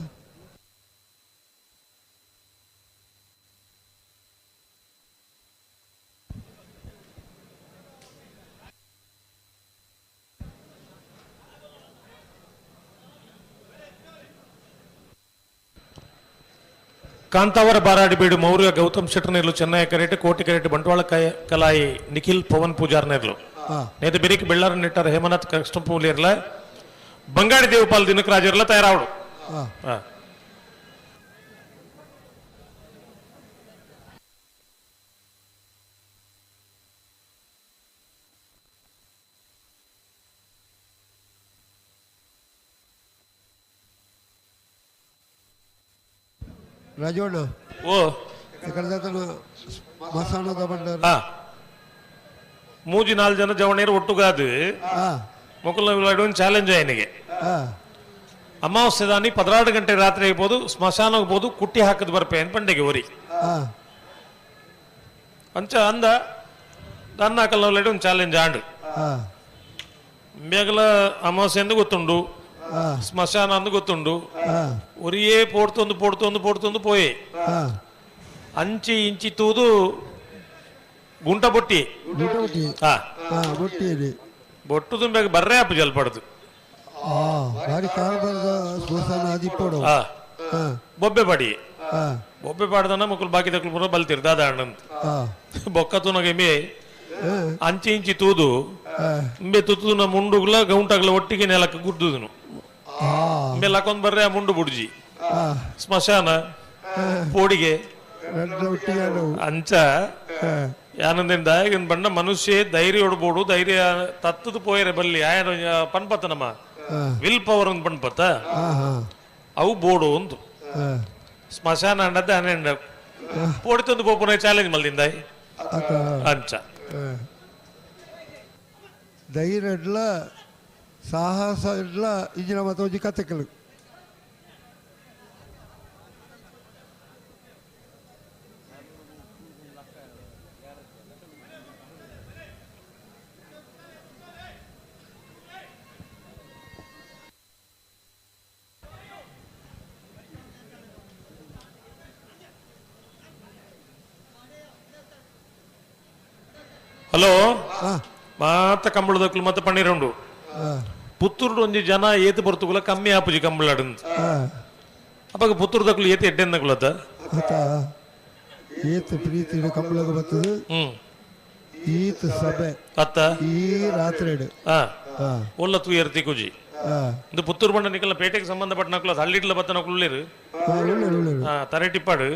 ಕಾಂತಾವರ ಬಾರಾಡಿಬೀಡು ಮೌರ್ಯ ಗೌತಮ್ ಶೆಟ್ಟರ್ನೇರ್ಲು ಚೆನ್ನೈ ಕರೆಟ್ ಕೋಟಿ ಕರೆಟ್ ಬಂಟ್ವಾಳ ಕಲಾಯಿ ನಿಖಿಲ್ ಪವನ್ ಪೂಜಾರ್ನೇರ್ಲು ನೇತು ಬಿರಿಕ್ ಬೆಳ್ಳಾರ ನೆಟ್ಟಾರ ಹೇಮನಾಥ್ ಕೃಷ್ಣಪೂಲಿರ್ಲ ಬಂಗಾಡಿ ದೇವಪಾಲ್ ದಿನಕರಾಜರ್ಲ ತಯಾರಾವಡು. ರಾಜೋಣ್ಣ ಓ ಮಸಾಣದ ಬಂಡಾರ ಮೂಜಿ ನಾಲ್ಕು ಜನ ಜವಣಿಯರು ಒಟ್ಟುಗಾದು ಮೊಕಲ್ನ ಚಾಲೆಂಜ್ ಆಯನಿಗೆ. ಅಮಾವಾಸ್ಯೆ ದಾನಿ 12 ಗಂಟೆ ರಾತ್ರಿ ಆಗ್ಬೋದು ಸ್ಮಶಾನ ಹೋಗ್ಬೋದು ಕುಟ್ಟಿ ಹಾಕದ್ ಬರ್ಪೆ ಅಂತ ಪಂಡೆಗೆ ಒರಿ ಅಂಚ ಅಂದ ದನ್ನ ಕಲ್ಲ ಒಂದು ಚಾಲೆಂಜ್ ಆಂಡು ಬೇಗಲ ಅಮಾವಾಸ್ಯೆ ಎಂದು ಗೊತ್ತುಂಡು ಸ್ಮಶಾನ ಅಂದು ಗೊತ್ತುಂಡು ಒರಿಯೇ ಪೋಡ್ತೊಂದು ಪೋಡ್ತೊಂದು ಪೋಡ್ತೊಂದು ಪೋಯೆ ಅಂಚಿ ಇಂಚಿ ತೂದು ಗುಂಟ ಬೊಟ್ಟಿ ಬೊಟ್ಟು ತುಂಬಾಗ ಬರ್ರೆ ಅಪ್ಪ ಜಲ್ಪಡ್ದು ಬೊಬ್ಬೆ ಪಾಡಿ ಬೊಬ್ಬೆ ಪಾಡ್ದನ ಮಕ್ಕಳು ಬಾಕಿ ತಕ್ಕಲು ಪೂರ ಬಲ್ತಿರ್ ದಾದ ಅಣ್ಣಂತ ಬೊಕ್ಕ ತುನಗೆ ಮೇ ಅಂಚಿ ಇಂಚಿ ತೂದು ಇಂಬೆ ತುತ್ತುನ ಮುಂಡುಗ್ಲ ಗೌಂಟಾಗ್ಲ ಒಟ್ಟಿಗೆ ನೆಲಕ್ಕೆ ಗುದ್ದುದನು ಇಂಬೆ ಲಕೊಂದ್ ಬರ್ರೆ ಆ ಮುಂಡು ಬುಡ್ಜಿ ಸ್ಮಶಾನ ಪೋಡಿಗೆ ಅಂಚ ಯಾನಂದಿಂದ ಬಣ್ಣ ಮನುಷ್ಯ ಧೈರ್ಯ ಹೊಡ್ಬೋಡು ಧೈರ್ಯ ತತ್ತದ ಪೋಯರೆ ಬಲ್ಲಿ ಆಯನ ಪನ್ಪತ್ತ ನಮ್ಮ will power ಒಂದು ಪನ್ಪತ್ತ ಅವು ಬೋಡು ಒಂದು ಸ್ಮಶಾನ ಅಂಡದ್ದೆ ಅನೆಂಡ ಪೋಡಿತೊಂದು ಪೋಪುನ ಚಾಲೆಂಜ್ ಮಲ್ದಿಂದ ಅಂಚ ಧೈರ್ಯ ಇಡ್ಲ ಸಾಹಸ ಇಡ್ಲ ಇಂಜಿನ ಮತ್ತ ಒಂಜಿ ಕತೆಕಲು ಹಲೋ ಮಾತ ಕಂಬಳದಕ್ಲು ಮತ್ತೆ ಪನ್ನಿರಂಡು ಪುತ್ತೂರು ಒಂಜಿ ಜನ ಏತು ಬರ್ತುಗುಲ ಕಮ್ಮಿ ಆಪುಜಿ ಕಂಬಳಾಡು ಅಪ್ಪಾಗ ಪುತ್ತೂರು ದಕ್ಲು ಏತು ಎಡ್ಡೆಂದಗುಲತ್ತ ಏತು ಪ್ರೀತಿ ಕಂಬಳಗ ಬರ್ತದೆ ಈತ ಸಭೆ ಅತ್ತ ಈ ರಾತ್ರಿ ಒಲ್ಲ ತೂಯರ್ತಿ ಕುಜಿ ಇಂದು ಪುತ್ತೂರು ಬಂಡ ನಿಕಲ್ನ ಪೇಟೆಗೆ ಸಂಬಂಧಪಟ್ಟ ನಕಲು ಹಳ್ಳಿಡ್ಲ ಬತ್ತ ನಕಲು ಉಳ್ಳೇರು. ತರೆಟಿಪ್ಪಾಡು.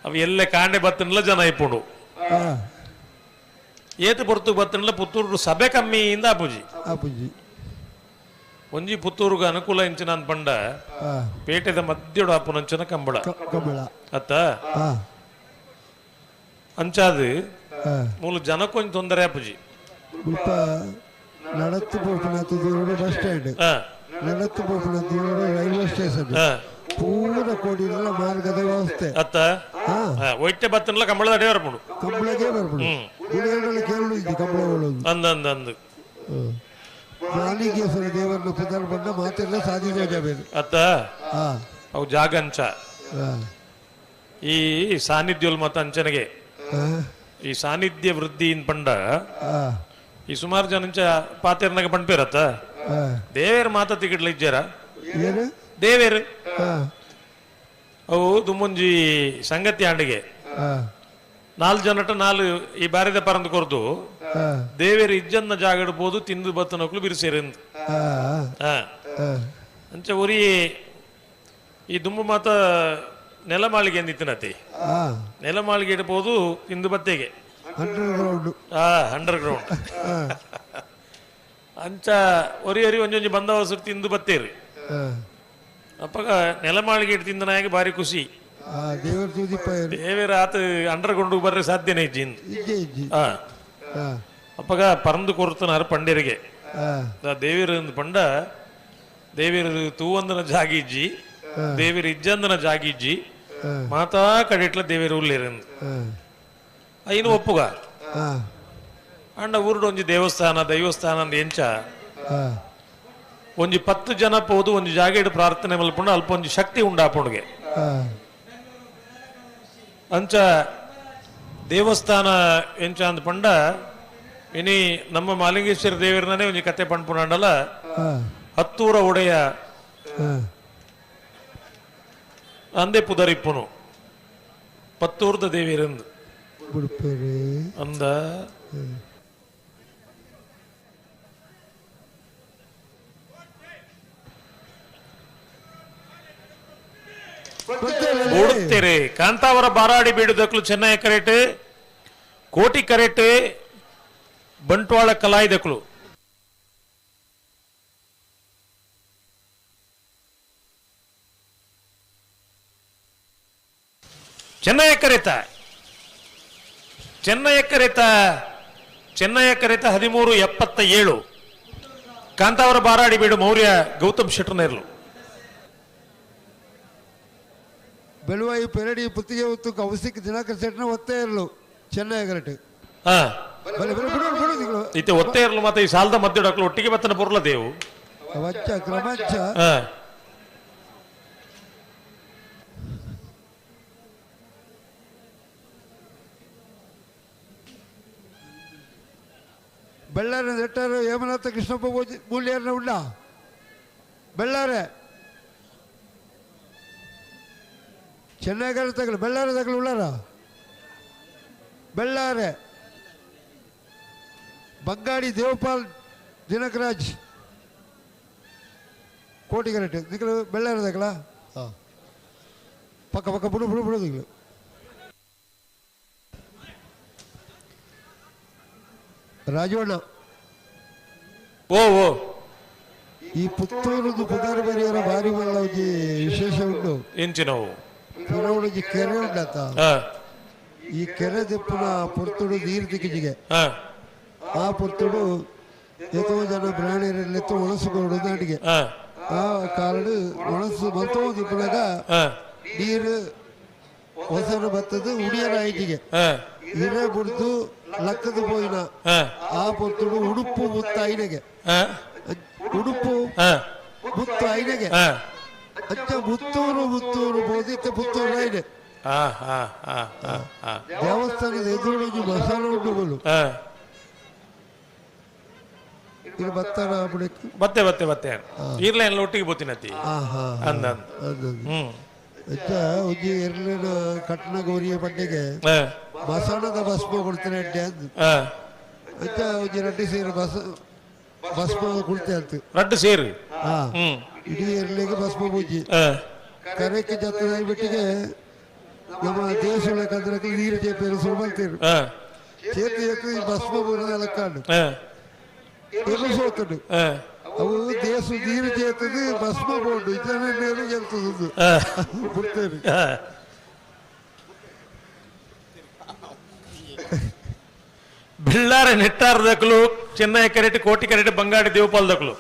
ಅವು ಎಲ್ಲ ಕಾಂಡೆ ಬತ್ತನ್ಲ ಜನ ಇಪ್ಪುಂಡು. ಏತು ಪೊರ್ತು ಬತ್ತನ್ಲ ಪುತ್ತೂರು ಸಭೆ ಕಮ್ಮಿಯಿಂದ ಅಪುಜಿ. ಒಂಜಿ ಪುತ್ತೂರುಗ ಅನುಕೂಲ ಇಂಚಿನ ಪಂಡ ಪೇಟೆದ ಮಧ್ಯಡು ಅಪ್ಪುನಂಚಿನ ಕಂಬಳ ಅತ್ತ ಅಂಚಾದು ಮೂಲು ಜನಕ್ಕೊಂಜಿ ತೊಂದರೆ ಅಪುಜಿ. ನಡತ್ತು ಪೋಪುನ ದೂರಡು ಬಸ್ ಸ್ಟ್ಯಾಂಡ್, ನಡತ್ತು ಪೋಪುನ ದೂರಡು ರೈಲ್ವೆ ಸ್ಟೇಷನ್, ಪೂರ ಕೋಡಿನ ಮಾರ್ಗದ ವ್ಯವಸ್ಥೆ ಅತ್ತ. ಒಯ್ಟೆ ಬತ್ತನ್ಲ ಕಂಬಳದ ಅಡೆ ಬರ್ಪುಂಡು, ಕಂಬಳಗೆ ಬರ್ಪುಂಡು. ಗುಡಿಯರಲ್ಲ ಕೇರಳ ಇದ್ದು ಕಂಬಳ ಅಂದ ಅಂದ ಅಂದು ಮಾಲಿಂಗೇಶ್ವರ ದೇವರನ್ನ ಪುದರ್ ಬಂದ ಮಾತೆಲ್ಲ ಸಾಧಿಸುವ ಜಾಬೇರು ಅತ್ತ. ಅವು ಜಾಗ ಅಂಚ ಈ ಸಾನ್ನಿಧ್ಯ ಮತ್ತ ಅಂಚನೆಗೆ ಈ ಸಾನ್ನಿಧ್ಯ ವೃದ್ಧಿ ಇನ್ ಪಂಡ ಈ ಸುಮಾರು ಜನ ಪಾತೇರ್ನಾಗ ಪಂಡ್ಪೇರತ್ತ ದೇವೇರ್ ಮಾತ ತಿಗಿಡ್ಲ ಇಜ್ಜಾರ ದೇವೇರು ಅವು ದುಮ್ಮುಂಜಿ ಸಂಗತಿ ಆಂಡಿಗೆ ನಾಲ್ ಜನಟ ನಾಲ್ ಈ ಬಾರಿದ ಪರಂದು ಕೊರ್ದು ದೇವೇರು ಇಜ್ಜನ್ನ ಜಾಗಡ್ಬೋದು ತಿಂದು ಬತ್ತನಕ್ಲು ಬಿರುಸೇರಿಂದು. ಅಂಚ ಉರಿ ಈ ದುಂಬು ಮಾತ ನೆಲಮಾಳಿಗೆ ಅಂದಿತ್ತಿನತಿ ನೆಲಮಾಳಿಗೆ ಇಡ್ಬೋದು ತಿಂದು ಬತ್ತೆಗೆ ಅಂಡರ್ ಗ್ರೌಂಡ್ ಅಂಚ ಒರಿ ಒರಿ ಒಂಜೊಂಜಿ ಬಂದವಸರು ತಿಂದು ಬತ್ತೇರಿ. ಅಪ್ಪಗ ನೆಲಮಾಳಿಗೆ ಇಟ್ಟು ತಿಂದ ನಾಯಕ ಭಾರಿ ಖುಷಿ. ದೇವೇರ ಆತ ಅಂಡರ್ ಗ್ರೌಂಡ್ ಬರ್ರೆ ಸಾಧ್ಯನೇ ಇಜ್ಜಿ. ಅಪ್ಪಗ ಪರಂದು ಕೊರ್ತನಾರ ಪಂಡ್ಯರಿಗೆ ದೇವಿರ ಪಂಡ ದೇವಿರ ತೂವಂದನ ಜಾಗಿಜ್ಜಿ ದೇವಿರ ಇಜ್ಜಂದನ ಜಾಗಿಜ್ಜಿ ಮಾತಾ ಕಡೆಟ್ಲ ದೇವಿರ ಉಳ್ಳೇರಂದು ಐನು ಒಪ್ಪುಗ. ಅಂಡ ಊರುಡು ಒಂಜಿ ದೇವಸ್ಥಾನ ದೈವಸ್ಥಾನ ಅಂದ್ ಎಂಚ ಒಂಜಿ 10 ಜನ ಪೋದು ಒಂಜಿ ಜಾಗೆಡ್ ಪ್ರಾರ್ಥನೆ ಮಲ್ಪುಂಡು ಅಲ್ಪ ಒಂಜಿ ಶಕ್ತಿ ಉಂಡಾಪುಂಡುಗೆ. ಅಂಚ ದೇವಸ್ಥಾನ ಎಂಚ ಅಂದ್ ಪಂಡ ಇನಿ ನಮ್ಮ ಮಾಲಿಂಗೇಶ್ವರ ದೇವರನೇ ಒಂಜಿ ಕತೆ ಪಂಡ್ಪುಂಡಲ್ಲ. ಹತ್ತೂರ ಒಡೆಯ ಅಂದೆ ಪುದರಿಪ್ಪುನು ಪತ್ತೂರ್ದ ದೇವಿರಂದು ಅಂದ. ಓಡುತ್ತೇರೆ ಕಾಂತಾವರ ಬಾರಾಡಿ ಬೀಡುದಕ್ಲು ಚೆನ್ನೈ ಕರೆಟ್ ಕೋಟಿ ಕರೆಟ್ ಬಂಟ್ವಾಳ ಕಲಾಯಿದಕ್ಲು. ಚೆನ್ನೈ ಕರೆತ ಚೆನ್ನೈ ಕರೆತ ಚೆನ್ನೈ ಕರೆತ 13:77. ಕಾಂತಾವರ ಬಾರಾಡಿ ಬೀಡು ಮೌರ್ಯ ಗೌತಮ್ ಶೆಟ್ಟರ್ನೇರ್ಲು. ಬೆಳುವಾಯಿ ಪೆರಡಿ ಪುತ್ತಿಗೆ ಹೊತ್ತು ಕೌಶಿಕ್ ದಿನಾಕರ್ ಶೆಟ್ಟನ ಒತ್ತೇ ಇರಲು ಚೆನ್ನೈ ಕರೆಟ್ ಇತ್ತೆ ಒತ್ತೇ ಇರಲು ಮತ್ತೆ ಈ ಸಾಲದ ಮಧ್ಯ ಡಾಕ್ಲು ಒಟ್ಟಿಗೆ ಬತ್ತನ ಪೊರ್ಲ ದೇವು ಕ್ರಮಚ್ಚ. ಬೆಳ್ಳಾರೆ ನೆಟ್ಟಾರು ಹೇಮನಾಥ ಕೃಷ್ಣಪ್ಪ ಮೂಲ್ಯರ್ನ ಉಳ್ಳ ಬೆಳ್ಳಾರೆ ಚೆನ್ನೈಗರ ತಗಲು ಬೆಳ್ಳಾರೆ ತಗಲು ಉಳ್ಳಾರ ಬೆಳ್ಳಾರೆ ಬಂಗಾಡಿ ದೇವಪಾಲ್ ದಿನಕರಾಜ್ ಕೋಟಿಗರೆಟ್ ನಿಕಲು ಬೆಳ್ಳಾರೆ ತಗಲ ಹಾಂ ಪಕ್ಕ ಪಕ್ಕ ಬುಡು ಬುಡು ಬಿಡು ದಿಗಳು. ರಾಜವಣ್ಣ ಓ ಓ ಈ ಪುತ್ತೂರುದು ಪುದಾರು ಬರಿಯರ ಭಾರಿ ಮಲ್ಲ ಒಂಜಿ ವಿಶೇಷ ಉಂಟು. ಎಂಚಿನವು ಪಿರವುಡೊಂಜಿ ಕೆರೆ ಉಂಡತ್ತ. ಈ ಕೆರೆ ದೆಪ್ಪುನ ಪೊರ್ತುಡು ನೀರು ದಿಕ್ಕಿಜಿಗೆ ಆ ಪೊರ್ತುಡು ಎತ್ತೋ ಜನ ಬ್ರಾಣಿಯರೆಲ್ಲ ಒಣಸು ಕೊಡು ನಾಟಿಗೆ ಆ ಕಾರಣ ಒಣಸು ಮಲ್ತೋ ದಿಪ್ಪುನಾಗ ನೀರು ಹೊಸರು ಬತ್ತದು ಉಡಿಯರ ಐಜಿಗೆ ಇರೆ ಬುಡ್ದು ಲಕ್ಕದ ಪೋಯಿನ ಆ ಪೊರ್ತುಡು ಉಡುಪು ಮುತ್ತ ಐನೆಗೆ ಉಡುಪು ಮುತ್ತು ಐನೆಗೆ ಅಂಚ ಮುತ್ತೂರು ಮುತ್ತೂರು ಬೋದಿತ್ತೆ ಪುತ್ತೂರು ಐನೆ ದೇವಸ್ಥಾನದ ಎದುರು ಮಸಾಲ ಉಂಡುಗಳು ಇದು ಬತ್ತಾನ ಬತ್ತೆ ಬತ್ತೆ ಬತ್ತೆ ಈರ್ಲ ಎಲ್ಲ ಒಟ್ಟಿಗೆ ಬೋತಿನತಿ ಅಂದ ಅಂಚ ಒಂಜಿ ಎರ್ಲಿನ ಕಟ್ನ ಗೌರಿಯ ಪಂಡಿಗೆ ಮಸಾಲದ ಭಸ್ಮ ಕೊಡ್ತಾನೆ ಅಡ್ಡೆ ಅಂದ್. ಅಂಚ ಒಂಜಿ ರಡ್ಡ್ ಸೇರು ಬಸ್ ಭಸ್ಮ ಕುಳ್ತೆ ಅಂತ ರಡ್ಡ್ ಸೇರು ಇಡೀ ಎರ್ಲೆಗೆ ಭಸ್ಮ ಪೂಜೆ ಕರೆಕ್ಕೆ ಜತ್ತದ ಬಿಟ್ಟಿಗೆ ನಮ್ಮ ದೇಶ ನೀರು ಚೇಪೇರು ಸುರು ಬಲ್ತೇರು ಚೇತು ಎತ್ತು ಭಸ್ಮ ಪೂರ ಲೆಕ್ಕಾಂಡು ಎರು ಸೋತುಂಡು ಅವು ದೇಶ ನೀರು ಚೇತದು ಭಸ್ಮ ಪೋಂಡು ಇತರೆ ನೀರು ಗೆಲ್ತದ್ದು ಬಿಡ್ತೇನೆ. ಬೆಳ್ಳಾರೆ ನೆಟ್ಟಾರ ದಕ್ಕಲು ಚೆನ್ನೈ ಕರೆಟ್ ಕೋಟಿ ಕರೆಟ್ ಬಂಗಾಡಿ ದೇವಪಾಲ್ ದಕ್ಕಲು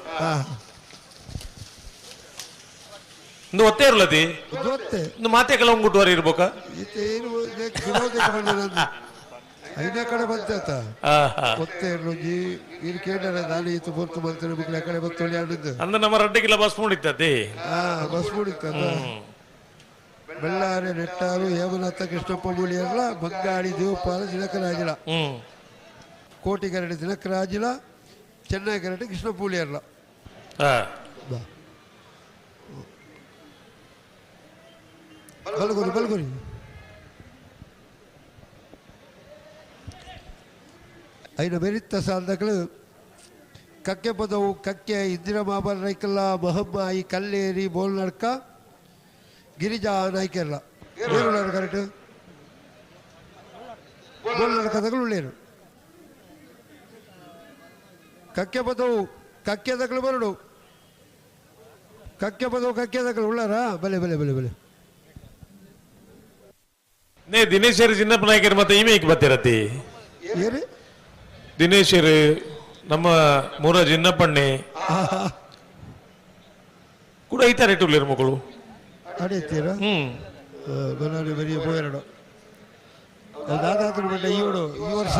ಇಂದು ಒತ್ತೇ ಇರ್ಲತಿ ಇಂದು ಮಾತೆ ಕೆಲವು ಗುಟ್ಟುವಾರ ಇರ್ಬೋಕ ಐನೇ ಕಡೆ ಬಂತ ಒತ್ತೆ ಇರ್ಲುಂಜಿ ಇರು ಕೇಂದ್ರ ನಾನು ಈತ ಪೊರ್ತು ಬಂತೇನೆ ಬುಕ್ಲೆ ಕಡೆ ಬತ್ತೊಳಿ ಆಡಿದ್ದು ಅಂದ್ರೆ ನಮ್ಮ ರಡ್ಡಿಗೆಲ್ಲ ಬಸ್ ಮೂಡಿತ್ತತಿ ಬಸ್ ಮೂಡಿತ್ತ ಬೆಳ್ಳಾರೆ ನೆಟ್ಟಾರು ಹೇಮನಾಥ ಕೃಷ್ಣಪ್ಪ ಮೂಲಿಯರ್ಲ ಬಂಗಾಡಿ ದೇವಪಾಲ ದಿನಕರಾಜಿಲ ಕೋಟಿಗರಡಿ ದಿನಕರಾಜಿಲ ಚೆನ್ನೈ ಕರಡಿ ಕೃಷ್ಣ ಪೂಲಿಯರ್ಲ ಬಲ್ಗುರಿ ಬಲ್ಗುರಿ ಐನ ಬೆರಿತ್ತ ಸಾಲ್ದಗಳು ಕಕ್ಕೆ ಪದವು ಕಕ್ಕೆ ಇಂದಿರಾ ಮಾಬಲ್ ರೈಕಲ್ಲ ಮಹಮ್ಮಾಯಿ ಕಲ್ಲೇರಿ ಬೋಲ್ನಡ್ಕ ಗಿರಿಜಾ ನಾಯ್ಕೆರ್ಲ ಏರುಳ್ಳಾರು ಕರೆಕ್ಟ್ ಬೋಲ್ನಡ್ಕದಗಳು ಉಳ್ಳೇರು ಕಕ್ಕೆ ಪದವು ಕಕ್ಕೆ ದಕ್ಕಲು ಬರಡು ಕಕ್ಕೆ ಪದವು ಕಕ್ಕೆ ದಕ್ಕಲು ಉಳ್ಳಾರಾ ಬಲೆ ಬಲೆ ಬಲೆ ಬಲೆ ನೇ ದಿನೇಶರ್ ಚಿನ್ನಪ್ಪ ನಾಯ್ಕರ್ ಮತ್ತೆ ಇಮೇಕ್ ಬತ್ತಿರತಿ ಏನು ದಿನೇಶರ್ ನಮ್ಮ ಮೂರ ಜಿನ್ನಪ್ಪಣ್ಣೆ ಕೂಡ ಐತಾರೆ ಇಟ್ಟುಳ್ಳೇರು ಮಕ್ಕಳು ಅಡೀತೀರಾ ಬನ್ನಾಡಿ ಬರೀ ಪೋಯರಡು ದಾದಾತ್ರ ಬಂಡ ಈವಡು ಈ ವರ್ಷ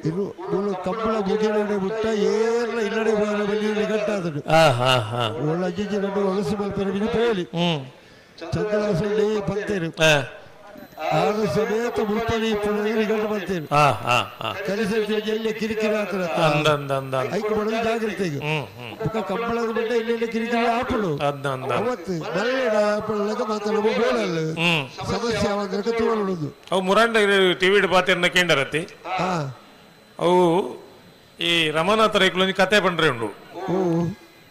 ಇನ್ನು ಮೂಲು ಕಂಬಳ ಮುಗಿಲಡೆ ಬಿಟ್ಟ ಏರ್ಲ ಇಲ್ಲಡೆ ಹೋದ ಬನ್ನಿ ಗಂಟಾದಡು ಒಳ್ಳೆ ಅಜ್ಜಿ రెండు ಒಲಸು ಮಲ್ಪೆರ ಬಿನಿ ಪೋಲಿ ಚಂದ್ರಸಂಡೆ ಬಂತೇರು ಆರು ಸಮೇತ ಮುಲ್ಪನಿ ಪುನಗಿ ಗಂಟು ಬಂತೇರು ಕಲಿಸ ಎಲ್ಲಿ ಕಿರಿಕಿರಿ ಆತರ ಐಕ್ ಮಾಡೋದು ಜಾಗ್ರತೆಗೆ ಬುಕ್ಕ ಕಂಬಳದ ಬಂಡ ಇಲ್ಲಿ ಕಿರಿಕಿರಿ ಆಪಳು ಅವತ್ತು ಮಲ್ಲೆಡ ಆಪಳಗ ಮಾತ್ರ ಬೋಳಲ್ಲ ಸಮಸ್ಯೆ ಅವಂದ್ರಕ ತೋಳುದು ಅವು ಮುರಾಂಡ ಟಿವಿ ಪಾತಿರ್ನ ಕೇಂಡರತಿ ಅವು ಈ ರಮಾನಾಥ ರೈಕುಲೊಂಜಿ ಕತೆ ಪಂಡ್ರೆ ಉಂಡು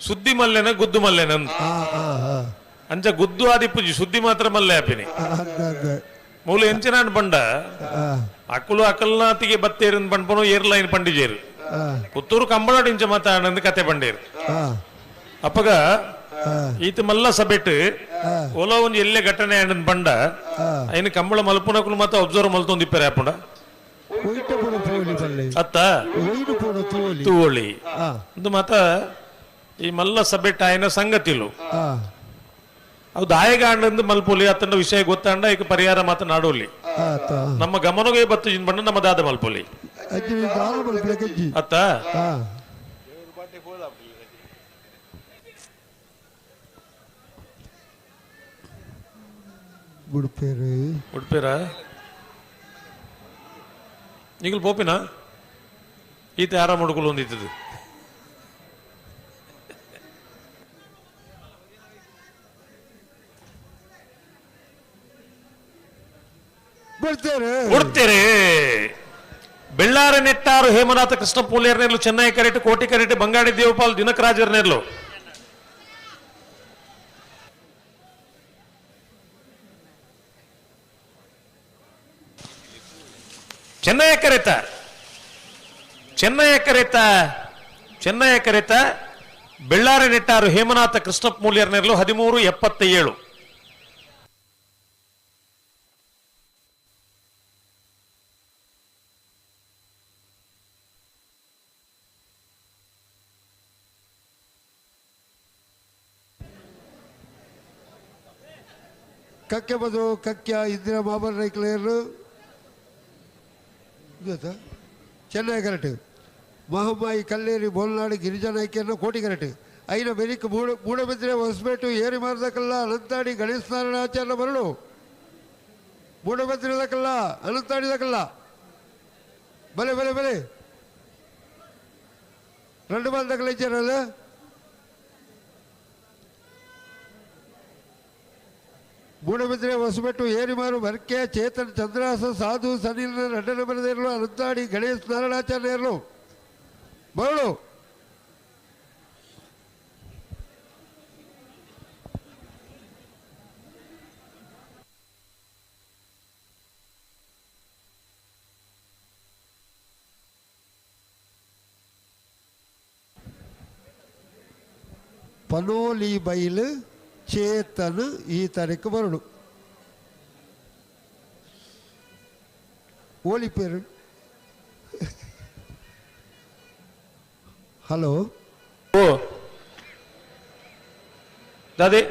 ಸುದ್ದಿ ಮಲ್ಲೆನ ಗುದ್ದು ಮಲ್ಲೆನ ಅಂಚ ಗುದ್ದು ಆದಿಪ್ಪುಜಿ ಸುದ್ದಿ ಮಾತ್ರ ಮಲ್ಲೆ ಆಪಿನಿ ಮೂಲ ಎಂಚಿನಾನ್ ಪಂಡ ಅಕ್ಕಲು ಅಕಲ್ನಾತಿಗೆ ಬತ್ತೇರು ಪಂಡ್ಪನು ಏರ್ಲೈನ್ ಪಂಡಿಜೇರು ಪುತ್ತೂರು ಕಂಬಳಾಡು ಇಂಚ ಮಾತಾಡಂದು ಕತೆ ಪಂಡೇರು ಅಪ್ಪಗ ಈತ ಮಲ್ಲ ಸಬೆಟ್ ಓಲೋ ಒಂಜಿ ಎಲ್ಲೆ ಘಟನೆ ಆಂಡನ್ ಪಂಡ ಐನ ಕಂಬಳ ಮಲ್ಪುನಕುಲು ಮಾತ್ರ ಅಬ್ಸರ್ವ್ ಮಲ್ತೊಂದು ಇಪ್ಪರೆ ಆಪುಂಡ ಅತ್ತ ತೂವೊಳಿ ಒಂದು ಮಾತ ಈ ಮಲ್ಲ ಸಬೆಟ್ ಆಯ್ನ ಸಂಗತಿಲು ಅವು ದಾಯಗಾಂಡಂದು ಮಲ್ಪೊಲಿ ಅತ್ತಂಡ ವಿಷಯ ಗೊತ್ತಾಂಡ ಈಗ ಪರಿಹಾರ ಮಾತ ನಾಡೋಲಿ ನಮ್ಮ ಗಮನಗೆ ಬತ್ತು ಬಣ್ಣ ನಮ್ಮ ದಾದ ಮಲ್ಪೊಲಿ ಅತ್ತ ಉಡುಪೇರ ಈಗಲೂ ಪೋಪಿನ ಈತ ಆರಾಮ ಹುಡುಕಲು ಒಂದಿತ್ತದು ಕೊಡ್ತೇನೆ. ಬೆಳ್ಳಾರ ನೆಟ್ಟಾರು ಹೇಮನಾಥ ಕೃಷ್ಣ ಪೂಲೇರ್ನೆರ್ಲು ಚೆನ್ನೈ ಕರೆಟ್ ಕೋಟಿ ಕರೆಟ್ ಬಂಗಾಡಿ ದೇವಪಾಲ್ ದಿನಕರಾಜರ್ನೆರ್ಲು ಚೆನ್ನೈ ಕರೆತ ಚೆನ್ನೈ ಕರೆತ ಚೆನ್ನೈ ಕರೆತ ಬೆಳ್ಳಾರ ನೆಟ್ಟಾರು ಹೇಮನಾಥ ಕೃಷ್ಣ ಮೂಲ್ಯರ್ನೆರ್ಲು 13:77. ಕಕ್ಕೆ ಬದು ಕಕ್ಯ ಇಂದಿರಾ ಮಾಬಲ್ ರೈಕ್ಲೇರು ಚೆನ್ನೈ ಕರೆಕ್ಟ್ ಮಹಮ್ಮಾಯಿ ಕಲ್ಲೇರಿ ಬೋಲ್ನಾಡು ಗಿರಿಜಾ ನಾಯ್ಕಿಯನ್ನು ಕೋಟಿ ಕರೆಕ್ಟ್ ಐನ ಬೆರಿಕ್ ಮೂಡಬಿದ್ರೆ ಹೊಸಪೇಟು ಏರಿ ಮಾರದಕ್ಕಲ್ಲ ಅನಂತಾಡಿ ಗಣೇಶ ನಾರಾಯಣಾಚಾರ್ಯ ಬರಳು ಮೂಡಬಿದ್ರೆದಕ್ಕಲ್ಲ ಅನಂತಾಡಿದಕ್ಕಲ್ಲ ಬಲೆ ಬಲೆ ಬಲೆ రెండు మంది ಇచ్చాರಲ್ಲ. ಮೂಡಬಿದ್ರೆ ಹೊಸಬೆಟ್ಟು ಏರಿಮಾರು ಬರ್ಕೆ ಚೇತನ್ ಚಂದ್ರಾಸ ಸಾಧು ಸನಿಲ್ ರಡ್ಡನ ಬರದೇರ್ಲು ಅನಂತಾಡಿ ಗಣೇಶ್ ನಾರಾಯಣಾಚಾರ್ಯರು ಬರಳು. ಪನೋಲಿ ಬೈಲು ಚೇತನ್ ಈ ತಾರೀಕು ಬರಡು. ಓಲಿ ಪೇರು. ಹಲೋ ಓ ದಾದೆ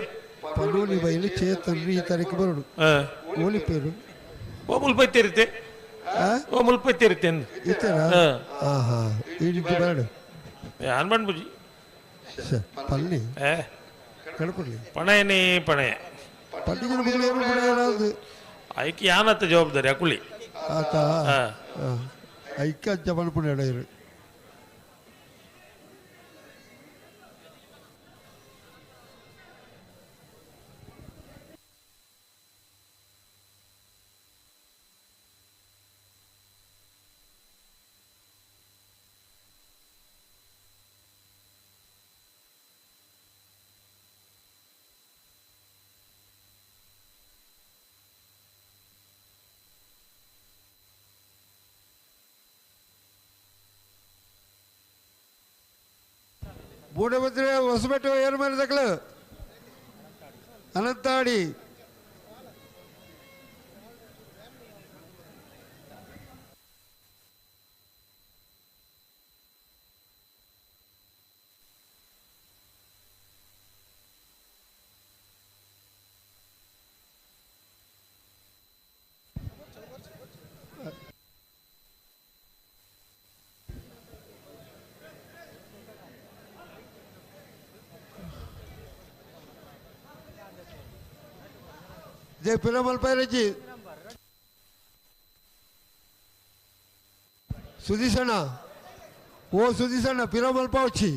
ಪನೋಲಿ ಬೈಲು ಚೇತನ್ ಈ ತಾರೀಕು ಬರಡು. ಓಲಿ ಪೇರು. ಓ ಮುಲ್ಪ ಇತ್ತಿರುತ್ತೆ, ಓ ಮುಲ್ಪ ಇತ್ತಿರುತ್ತೆ. ಇತ್ತರ ಹಾ ಹಾ ಈ ರೀತಿ ಬರಡು. ಯಾನ್ ಬುಜಿ ಪಲ್ಲಿ ಕಡಪಡ್ಲಿ ಪಣಯನೇ ಪಣಯ ಪಟ್ಟಿಗೆ ಏನು ಪಣಯರಾದು ಐಕೆ ಯಾನತ್ತ ಜವಾಬ್ದಾರಿ ಅಕುಳಿ ಆತ ಐಕ ಜಮನ್ಪುಣ ಎಡೆಯರು. ಮೂಡಬಿದ್ರೆ ಹೊಸಬೆಟ್ಟು ಏನು ಮಾಡಿದಕ್ಳು ಅನಂತಾಡಿ ಜೈ ಪಿರಮಲ್ ಪೈರಜಿ ಸುದೀಶಣ್ಣ, ಓ ಸುದೀಶಣ್ಣ ಪಿರಮಲ್ ಪಾವಚಿ.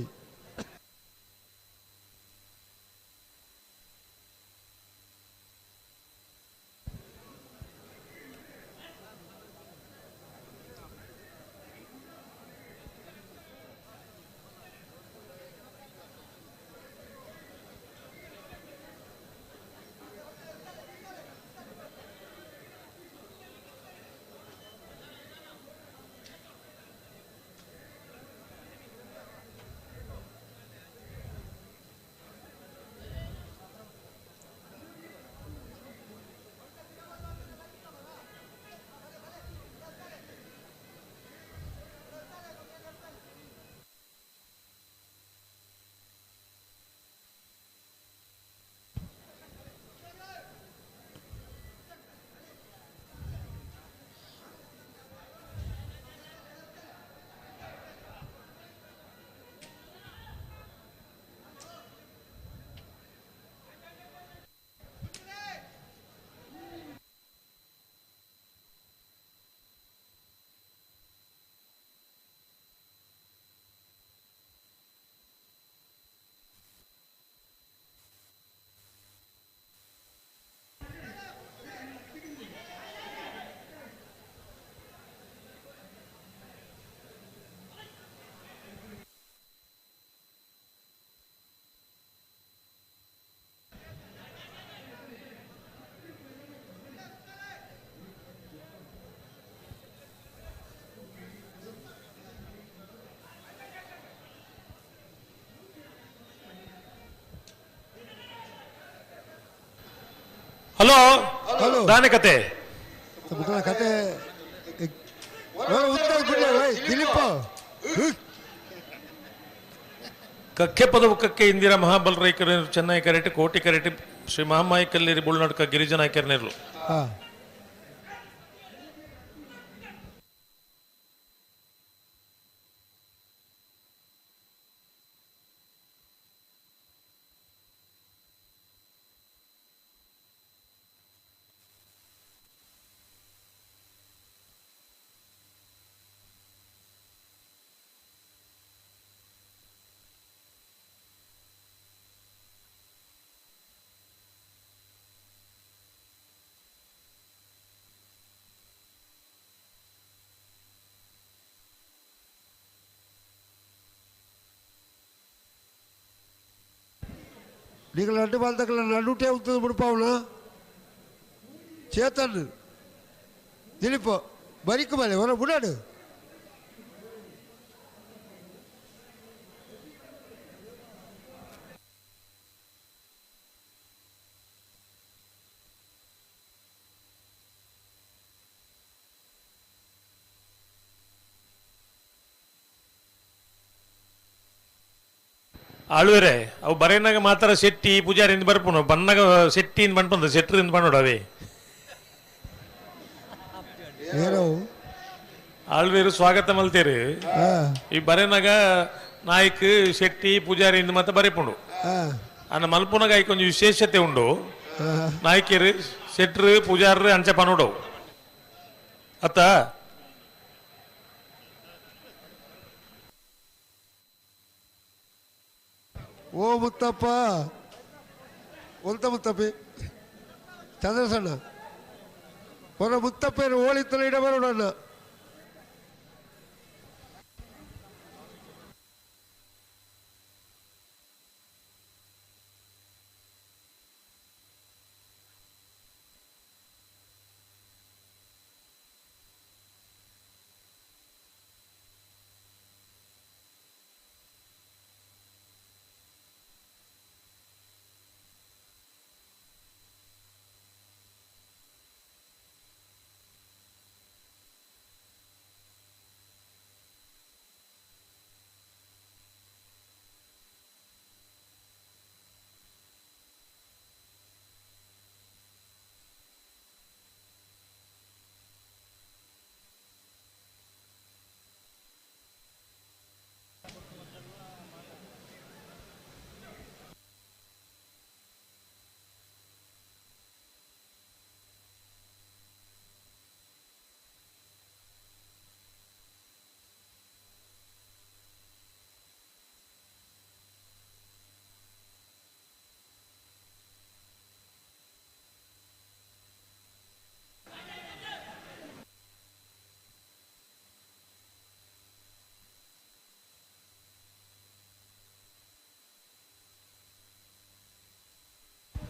ಹಲೋ ದಾನೆ ಕತೆ ಕತೆ ದಿಲೀಪ. ಕಕ್ಕೆ ಪದವು ಕಕ್ಕೆ ಇಂದಿರಾ ಮಹಾಬಲ್ ರೈಕರು ಚೆನ್ನೈ ಕರೆಟಿ ಕೋಟಿ ಕರೆಟಿ ಶ್ರೀ ಮಹಾಮಾಯಿ ಕಲ್ಲೇರಿ ಬುಳ್ನಾಡ್ಕ ಗಿರಿಜನಾಯ್ಕರ್ನೇರ್ಲು. ನಿಗಲ ಅಡ್ಡು ಬಾಲ್ತಕಲ ನಡುಟೇ ಉತ್ತದ ಬಿಡ್ಪಾವನ ಚೇತನ್ ದಿಲೀಪ್ ಬರಿಕು ಬಲೆ ಹೊರ ಬುಡಾಡು ಆಳುವೆರೆ ಅವು ಬರೇನಾಗ ಮಾತ್ರ ಶೆಟ್ಟಿ ಪೂಜಾರಿ ಬರ್ಪುನು ಬನ್ನಾಗ ಶೆಟ್ಟಿ ಇಂದ ಬಂಡ್ಪಂದ ಶೆಟ್ರಿಂದ ಬಂಡೋಡು ಅವೇ ಆಳ್ವೇರು ಸ್ವಾಗತ ಮಲ್ತೇರು ಈ ಬರೇನಾಗ ನಾಯ್ಕ್ ಶೆಟ್ಟಿ ಪೂಜಾರಿ ಇಂದ ಮಾತ್ರ ಬರೆಪುಂಡು ಅನ್ನ ಮಲ್ಪುನಾಗ ಐಕೊಂಜಿ ಕೊಂಚ ವಿಶೇಷತೆ ಉಂಡು ನಾಯ್ಕರು ಶೆಟ್ರು ಪೂಜಾರರು ಅಂಚ ಪನುಡವು ಅತ್ತ ಓ ಮುತ್ತಪ್ಪ ಒಲ್ತ ಮುತ್ತಪ್ಪಿ ಚಂದ್ರಸಣ್ಣ ಹೊರ ಮುತ್ತಪ್ಪ ಓಳಿತ್ತಲ ಇಡ ಬರೋಣ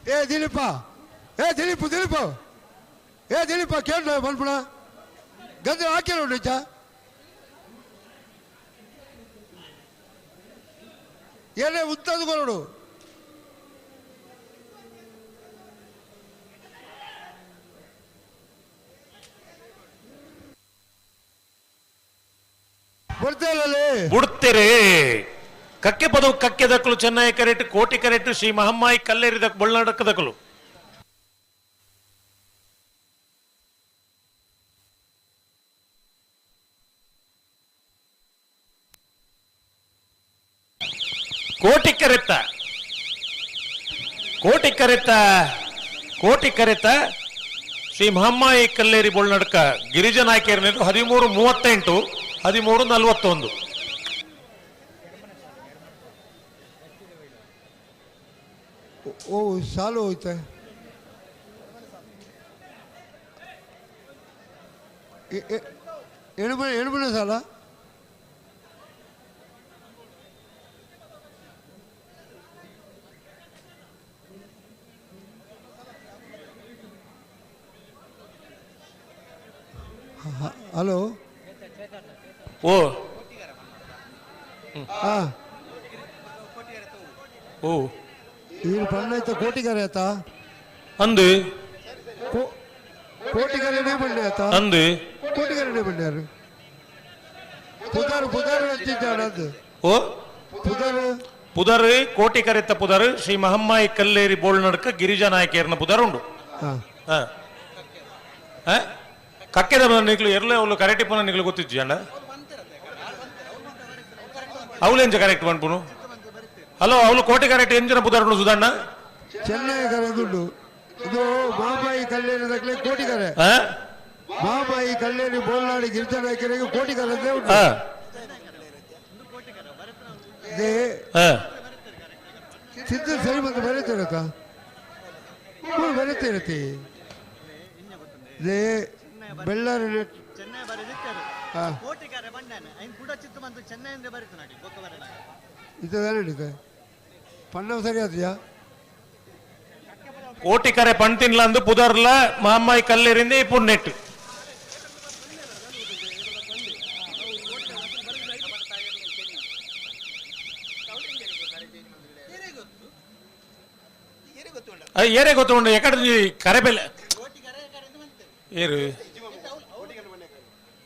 ಏ ದಿಲೀಪ ಏ ದಿಲೀಪ್ ದಿಲೀಪ್ ಏ ದಿಲೀಪ ಕೇಳ ಮಲ್ಪಣ ಗದ್ದೆ ಹಾಕ್ಯಾರ ನಿಜ ಏನೇ ಉತ್ತದ ಕೊರಡು ಬುಡ್ತೇರೆ ಕಕ್ಕೆ ಪದವು ಕಕ್ಕೆ ದಕ್ಕಲು ಚೆನ್ನೈ ಕರೆಟ್ ಕೋಟಿ ಕರೆಟ್ ಶ್ರೀ ಮಹಮ್ಮಾಯಿ ಕಲ್ಲೇರಿದ ಬೊಳ್ಳಡಕ್ಕ ದಕ್ಕಲು ಕೋಟಿ ಕರೆತ್ತ ಕೋಟಿ ಕರೆತ್ತ ಕೋಟಿ ಕರೆತ್ತ ಶ್ರೀ ಮಹಮ್ಮಾಯಿ ಕಲ್ಲೇರಿ ಬೊಳ್ಳನಡ್ಕ ಗಿರಿಜ ನಾಯ್ಕೇರಿನ 13:38 13:41. ಓ ಸಾಲು ಹೋಯ್ತೆ ಎಣ್ಮನೆ ಸಾಲ ಹಲೋ ಓ ಹಾ ಓ ಇವ್ರು ಪಣ್ಣೈತ ಕೋಟಿಗಾರೆ ಆತ ಅಂದು ಕೋಟಿಗಾರನೇ ಬಂಡೆ ಆತ ಅಂದು ಕೋಟಿಗಾರನೇ ಬಂಡ್ಯಾರು ಪುದಾರು ಪುದಾರು ಅಂತಿದ್ದಾಳೆ ಅದು ಓ ಪುದಾರು ಪುದರ್ ಕೋಟಿ ಕರೆತ್ತ ಪುದರ್ ಶ್ರೀ ಮಹಮ್ಮಾಯಿ ಕಲ್ಲೇರಿ ಬೋಳ್ನಡ್ಕ ಗಿರಿಜಾ ನಾಯಕಿಯರ್ನ ಪುದರ್ ಉಂಡು ಹಾ. ಹಾ ಕಕ್ಕೆದ ನಿಕ್ಲು ಎರ್ಲೆ ಅವಳು ಕರೆಕ್ಟ್ ಪುನ ನಿಕ್ಲು ಗೊತ್ತಿತ್ತು ಅಣ್ಣ ಅವಳು ಎಂಜ ಕರೆಕ್ಟ್ ಪನ್ಪುನು ಹಲೋ ಅವಳು ಕೋಟಿ ಕರೆಕ್ಟ್ ಎಂಜನ ಪುದರ್ ಉಂಡು ಸುಧಣ್ಣ ಚೆನ್ನೈ ಕರೆ ದುಡ್ಡು ಇದು ಮಾಮಾಯಿ ಕಲ್ಲೇರಿ ದಕ್ಲೆ ಕೋಟಿಗರೆ ಹಾ? ಮಾಮಾಯಿ ಕಲ್ಲೇರಿ ಬೋಲ್ನಾಡಿ ಗಿರಿಜಾ ನಾಯಕರಿಗೆ ಕೋಟಿಗರೆ ಅಂತ ಉಂಟು ಹಾ. ಇದೇ ಹಾ. ಸಿದ್ಧ ಸರಿ ಬಂದು ಬರೀತಿರತ್ತ ಬರೀತಿರತಿ ಇದೇ ಬೆಳ್ಳಾರಿ ಚೆನ್ನೈ ಬರೆದಿತ್ತಾರೆ ಹಾ. ಕೋಟಿಗಾರೆ ಬಂಡಾನೆ ಐನ್ ಕೂಡ ಚಿತ್ತು ಬಂತು ಚೆನ್ನೈ ಅಂದ್ರೆ ಬರೀತು ನಾಡಿ ಬೊಕ್ಕ ಬರಲ್ಲ ಇದು ಹಿಡಿದೆ ಪಣ್ಣವ್ ಸರಿ ಆದ್ಯಾ ಕೋಟಿಕರೆ ಪಣ್ತಿನ್ಲಂದು ಪುದರ್ಲ ಮಾಮ್ಮಾಯಿ ಕಲ್ಲೇರಿಂದ ಪುಣ್ಣೆಟ್ಟು ಏರೇ ಗೊತ್ತುಂಡು ಎಕಡೆ ಕರೆ ಬೆಲೆ ಏರು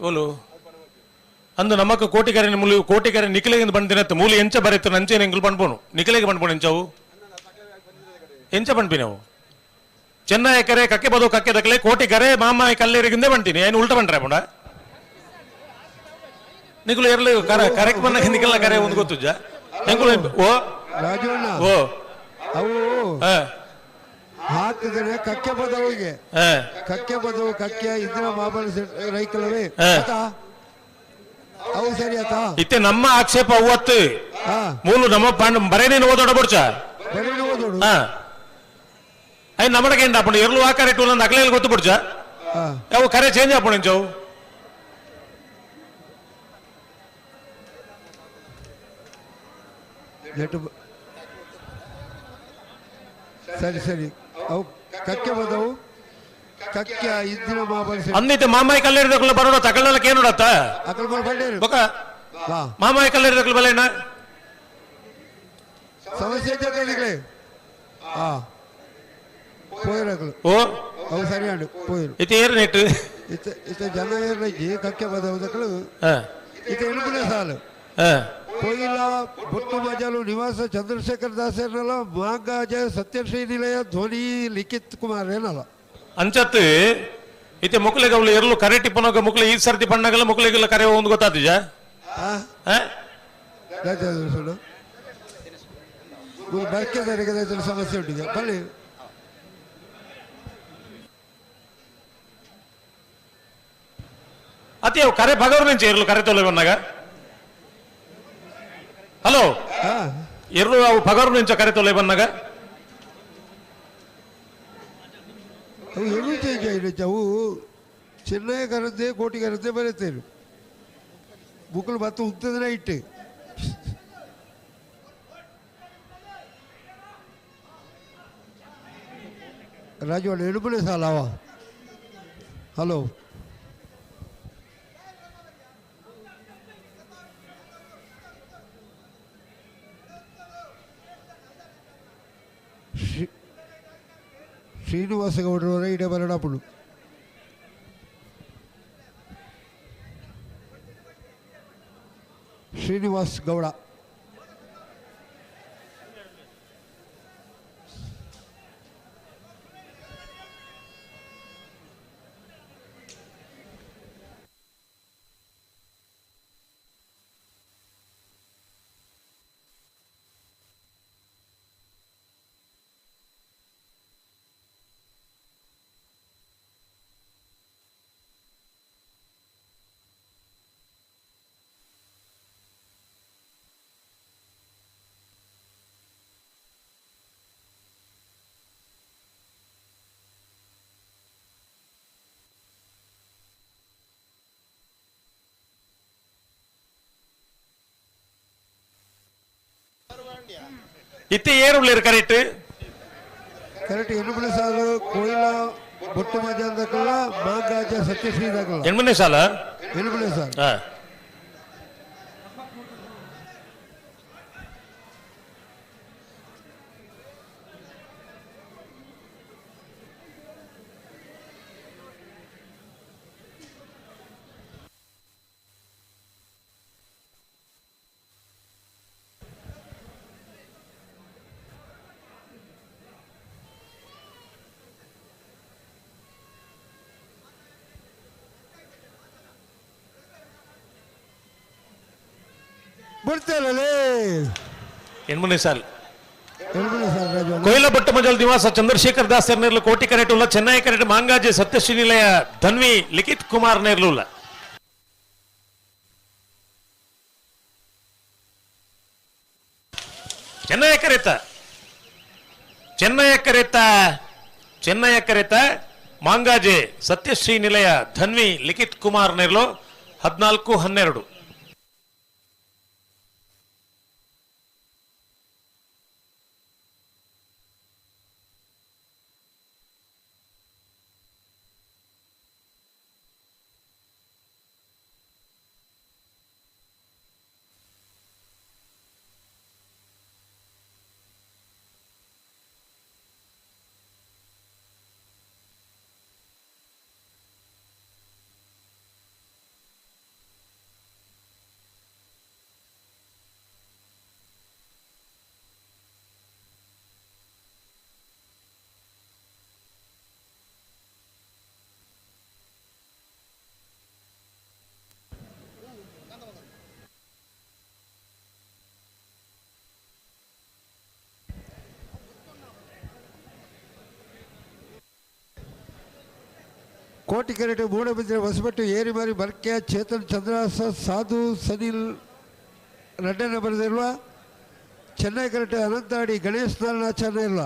ಓಲು ಅಂದು ನಮಕ್ ಕೋಟಿಕರೆ ಮೂಲಿ ಕೋಟಿಕರೆ ನಿಖಿಲೆಗೆ ಬಂದಿನತ್ತು ಮೂಲಿ ಎಂಚ ಬರೆತ್ತು ನಂಚೆ ಎಂಗುಲು ಪಣ್ಪೋನು ನಿಖಿಲೆಗೆ ಪಣ್ಪೋನು ಎಂಚವು ಎಂಚ ಪಣ್ಪಿನವು ಚೆನ್ನೈ ಕರೆ ಕಕ್ಕೆ ಬದು ಕಕ್ಕೆ ದಕ್ಕಲೆ ಕೋಟಿಕರೆ ಮಾಮಾಯಿ ಕಲ್ಲೇರಿಗಿಂದೆ ಬಂತೀನಿ ಏನು ಉಲ್ಟ ಬಂಡ್ರೆ ಪುಂಡ ನಿಖಲು ಎರ್ಲು ಕರೆ ಕರೆಕ್ಟ್ ಬಂದಾಗ ನಿಖಲ್ನ ಕರೆ ಒಂದು ಗೊತ್ತುಜ್ಜ ಎಂಕುಲು ಓ ರಾಜು ಅಣ್ಣ ಓ ಅವು ಹಾಕಿದ್ರೆ ಕಕ್ಕೆ ಬದವಿಗೆ ಕಕ್ಕೆ ಬದವು ಕಕ್ಕೆ ಇಂದ್ರ ಮಾಬಲ ರೈಕಲವೇ ಅವು ಸರಿ ಆತ ಇತ್ತೆ ನಮ್ಮ ಆಕ್ಷೇಪ ಅವತ್ತು ಮೂಲು ನಮ್ಮ ಪಾಂಡ ಬರೇನೇನು ಓದೋಡ ಬುಡ್ಚ ಬರೇನು ಓದೋಡು ಅಯ್ಯ ನಮ್ಮಡಗೆ ಎಂಡ ಅಪ್ಪಂಡು ಎರ್ಲು ಆ ಕರೆ ಟೂಲ್ ಅಕ್ಲೇಲಿ ಗೊತ್ತು ಬಿಡ್ಚ ಯಾವ ಕರೆ ಚೇಂಜ್ ಆಪಣ ಇಂಚವು ಸರಿ ಸರಿ ಅವು ಕಕ್ಕೆ ಬದವು ಕಕ್ಕೆ ಇಂದಿನ ಮಾಬಲ ಅಂದಿತ್ತೆ ಮಾಮಾಯಿ ಕಲ್ಲೇರಿದಕ್ಕಲ್ಲ ಬರೋಡ ತಕಳ್ಳಕ್ಕೆ ಏನು ನೋಡತ್ತ ಅಕಲ್ ಬಂಡೇರು ಬೊಕ ಮಾಮಾಯಿ ಕಲ್ಲೇರಿದಕ್ಕಲ್ಲ ಬಲೇನ ಸಮಸ್ಯೆ ಜೊತೆಗೆ ಹಾ ಪೋಯಿರಕಲು ಓ ಅವು ಸರಿ ಅಂಡು ಪೋಯಿರು ಇತ್ತೆ ಏರು ನೆಟ್ಟು ಇತ್ತ ಇತ್ತ ಜನ ಏರ್ಲಜ್ಜಿ ಕಕ್ಕೆ ಬದವುದಕ್ಕಲು ಇತ್ತ ಎಣುಪುನ ಸಾಲು ಕೊಯ್ಲ ಬೊಟ್ಟು ಮಜಲು ನಿವಾಸ ಚಂದ್ರಶೇಖರ್ ದಾಸ್ ಏನಲ್ಲ ಮಾಂಗಾಜ ಸತ್ಯಶ್ರೀ ನಿಲಯ ಧ್ವನಿ ಲಿಖಿತ್ ಕುಮಾರ್ ಏನಲ್ಲ ಅಂಚತ್ತು ಇತ್ತೆ ಮುಕ್ಲಿಗೆ ಅವಳು ಎರ್ಲು ಕರೆ ಟಿಪ್ಪನೋಗ ಮುಕ್ಲೆ ಈ ಸರ್ತಿ ಪಣ್ಣಗಲ್ಲ ಮುಕ್ಲಿಗೆಲ್ಲ ಕರೆ ಒಂದು ಗೊತ್ತಾತಿಜ ಬರ್ಕೆದರಿಗೆ ಸಮಸ್ಯೆ ಉಂಟಿದೆ ಬನ್ನಿ. ಅತಿ ಅವು ಕರೆ ಭಗವ್ರ నుంచి ಎರ್ಲು ಕರೆ ತೊಲೆ ಬಂದಾಗ ಹಲೋ ಎರ್ಲು ಅವು ಭಗವ್ರ నుంచి ಕರೆ ತೊಲೆ ಬಂದಾಗ ಅವು ಎಲ್ಲೂ ಚೇಂಜ್ ಆಗಿದೆ. ಅವು ಚೆನ್ನೈ ಕರದ್ದೆ ಕೋಟಿ ಕರದ್ದೆ ಬರುತ್ತೇನೆ ಬುಕ್ಕಲು ಬತ್ತು ಉತ್ತದನೆ ಇಟ್ಟು ರಾಜು ಅಣ್ಣ ಎಡುಪುಲೆ ಸಾಲವ. ಹಲೋ ಶ್ರೀನಿವಾಸ ಗೌಡರವರ ಇಡೆ ಬರಡಾಪುಡು. ಶ್ರೀನಿವಾಸ್ ಗೌಡ ಇತ್ತೆ ಏರುಳ್ಳಿರು ಕರೆಕ್ಟ್ ಕರೆಕ್ಟ್ ಎಣ್ಣೆ ಸಾಲು ಕೊಯ್ಲ ಬೊಟ್ಟು ಮಜಾಂದಕ್ಕಲ್ಲ ಮಾಗಾಜ ಸತ್ಯಶ್ರೀ ದಾಕಲ್ಲ ಎಣ್ಮನೆ ಸಾಲ ಎಣ್ಣೆ ಸಾಲು ಬಿಡ್ತಾರಲ್ಲೇ ಎಣ್ಮನೆ ಸಾಲ್ ಎಣ್ಮನೆ ಸಾಲು ರಾಜು ಕೊಯ್ಲ ಭಟ್ಟ ಮಜಲ್ ನಿವಾಸ ಚಂದ್ರಶೇಖರ್ ದಾಸ್ ನೇರ್ಲು ಕೋಟಿ ಕರೆಟುಲ್ಲ ಚೆನ್ನೈ ಕರೆಟ್ ಮಾಂಗಾಜೆ ಸತ್ಯಶ್ರೀ ನಿಲಯ ಧನ್ವಿ ಲಿಖಿತ್ ಕುಮಾರ್ ನೇರ್ಲುಲ್ಲ. ಚೆನ್ನೈ ಕರೆತ ಚೆನ್ನೈ ಕರೆತ ಚೆನ್ನೈ ಕರೆತ ಮಾಂಗಾಜೆ ಸತ್ಯಶ್ರೀ ನಿಲಯ ಧನ್ವಿ ಲಿಖಿತ್ ಕುಮಾರ್ ನೇರ್ಲು 14-12. ಕೋಟಿಕೆರೆಟು ಮೂಡಬಿದ್ರೆ ಹೊಸಬೆಟ್ಟು ಏರಿಮಾರಿ ಬರ್ಕೆ ಚೇತನ್ ಚಂದ್ರಾಸ ಸಾಧು ಸನಿಲ್ ರಡ್ಡನೆ ಬರೆದಿಲ್ವ ಚೆನ್ನೈ ಕರೆಟು ಅನಂತಾಡಿ ಗಣೇಶ್ ನಾರಾಯಣಾಚಾರ್ಯ ಇಲ್ಲ.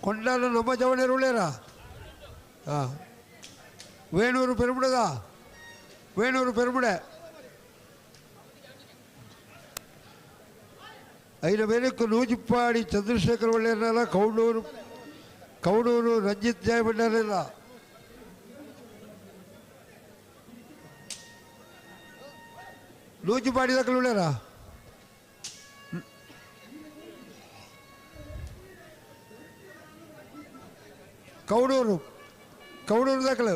ಕೊಂಡಾಲ ನಮ್ಮ ಜವಣಿ ಉಳ್ಳೇರ ಹಾಂ ವೇಣೂರು ಪೆರುಮುಡದ ವೇಣೂರು ಪೆರುಮುಡೆ ಐನ ಮೇಲಕ್ಕೂ ನೂಜಿಪ್ಪಾಡಿ ಚಂದ್ರಶೇಖರ್ ಒಳ್ಳೆಯರಲ್ಲ ಕೌಡೂರು ಕೌಡೂರು ರಂಜಿತ್ ಜಯಬಂಡಾರೆಲ್ಲ ನೂಜಿಪಾಡಿ ದಾಖಲು ಉಳ್ಳೇರ ಕೌಡೂರು ಕೌಡೂರು ದಾಖಲು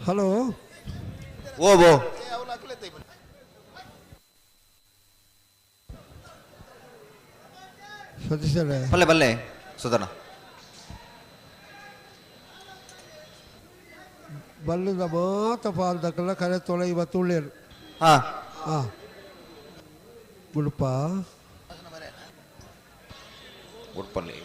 ಹಲೋ ಓ ಬೋ. ಸತೀಶರೇ ಬಲ್ಲೆ ಬಲ್ಲೆ ಸುಧನ ಬಲ್ಲದ ಮಾತ ಪಾಲ್ದಕ್ಕೆಲ್ಲ ಕರೆ ತೊಳೆ ಇವತ್ತು ಉಳ್ಳೇರು ಹಾ ಹಾ ಉಡುಪ ಉಡುಪಲ್ಲಿ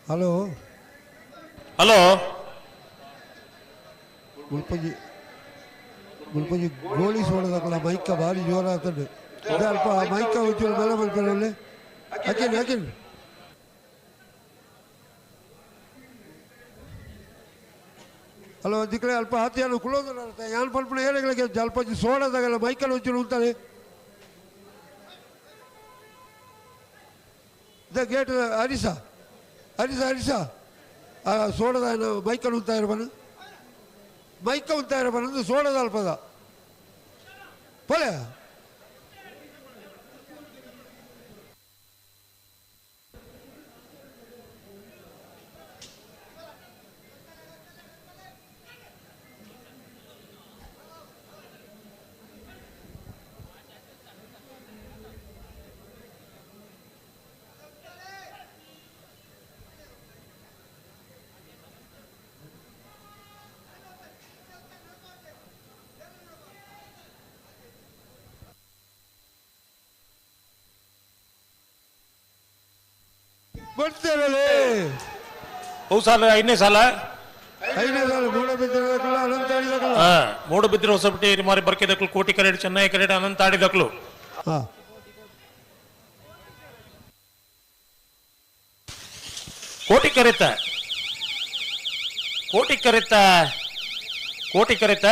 ಹಲೋ ಹಲೋ ಮುಲ್ಪಂಜಿ ಮುಲ್ಪಂಜಿ ಗೋಳಿ ಸೋಡದಕ್ಕಲ್ಲ ಮೈಕ ಭಾರಿ ಜೋರ ಆಗ್ತದೆ ಅಲ್ಪ ಮೈಕ ಒಂಚೂರು ಮೇಲೆ ಬರ್ತಾರೆ ಹಾಕಿನ್ ಹಾಕಿನ್ ಹಲೋ ದಿಕ್ಕಡೆ ಅಲ್ಪ ಹಾತಿಯಾನು ಕುಳೋದಲ್ಲ ಯಾನ್ ಪಲ್ಪಣ ಏಳಗಳಿಗೆ ಅಲ್ಪ ಸೋಡದಾಗಲ್ಲ ಮೈಕಲ್ಲಿ ಒಂಚೂರು ಉಂತಾನೆ the gate ಹರಿಸ ಹರಿಸ ಹರಿಸ ಸೋಡದ ಮೈಕಲ್ ಉಂತಾ ಇರಬಾನು ಮೈಕ ಉಂತಾ ಇರಬಾನು ಸೋಡದ ಅಲ್ಪದ ಪೋಲೆ ಬರ್ತಾರಲ್ಲೇ ಹೌದು ಸಾಲ ಐದನೇ ಸಾಲ ಐದನೇ ಸಾಲ ಮೂಡಬಿದ್ದರೆ ಅನಂತ ಆಡಿದಕ್ಕಲ್ಲ ಹಾ ಮೂಡಬಿದ್ರೆ ಹೊಸಪೇಟೆ ಮಾರಿ ಬರ್ಕೆದಕ್ಲು ಕೋಟಿ ಕರೆಡ್ ಚೆನ್ನೈ ಕರೆಡ್ ಅನಂತ ಆಡಿದಕ್ಲು ಹಾ ಕೋಟಿ ಕರೆತ ಕೋಟಿ ಕರೆತ ಕೋಟಿ ಕರೆತ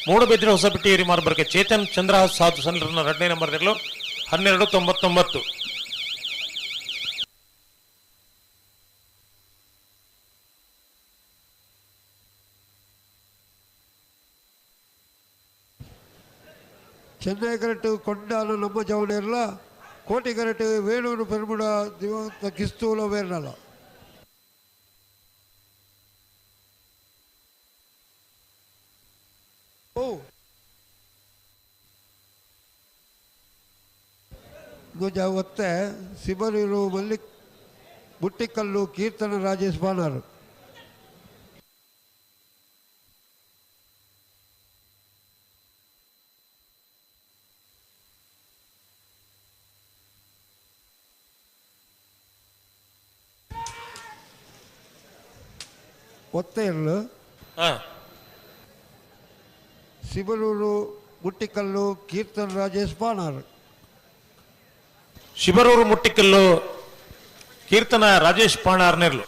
ಮೂಡಬಿದ್ರೆ ಹೊಸಪೇಟೆ ಮಾರಿ ಬರ್ಕೆ ಚೇತನ್ ಚಂದ್ರ ಸಾಧು ಸಣ್ಣ ಎರಡನೇ ನಂಬರ್ 12.99. ಚೆನ್ನೈ ಕರೆಕ್ಟ್ ಕೊಂಡಾಲ ನಮ್ಮ ಜವಳಿಯಲ್ಲ ಕೋಟಿ ಕರೆಕ್ಟ್ ವೇಣೂರು ಪೆರುಮುಡ ದಿವಂತ ಕಿಸ್ತೂಲ ವೇರ್ನಲ್ಲ ಓ ಧ್ವಜ ಒತ್ತೆ ಸಿಬರೂರು ಮಲ್ಲಿಕ್ ಬುಟ್ಟಿಕಲ್ಲು ಕೀರ್ತನ ರಾಜೇಶ್ ಬಾಣಾರು ಒತ್ತೆ ಇರಲು ಸಿಬರೂರು ಮುಟ್ಟಿಕಲ್ಲು ಕೀರ್ತನ್ ರಾಜೇಶ್ ಬಾಣಾರು ಶಿಬರೂರು ಮುಟ್ಟಿಕಲ್ಲು ಕೀರ್ತನ ರಾಜೇಶ್ ಪಾಣಾರ್ ನೆರ್ಲು.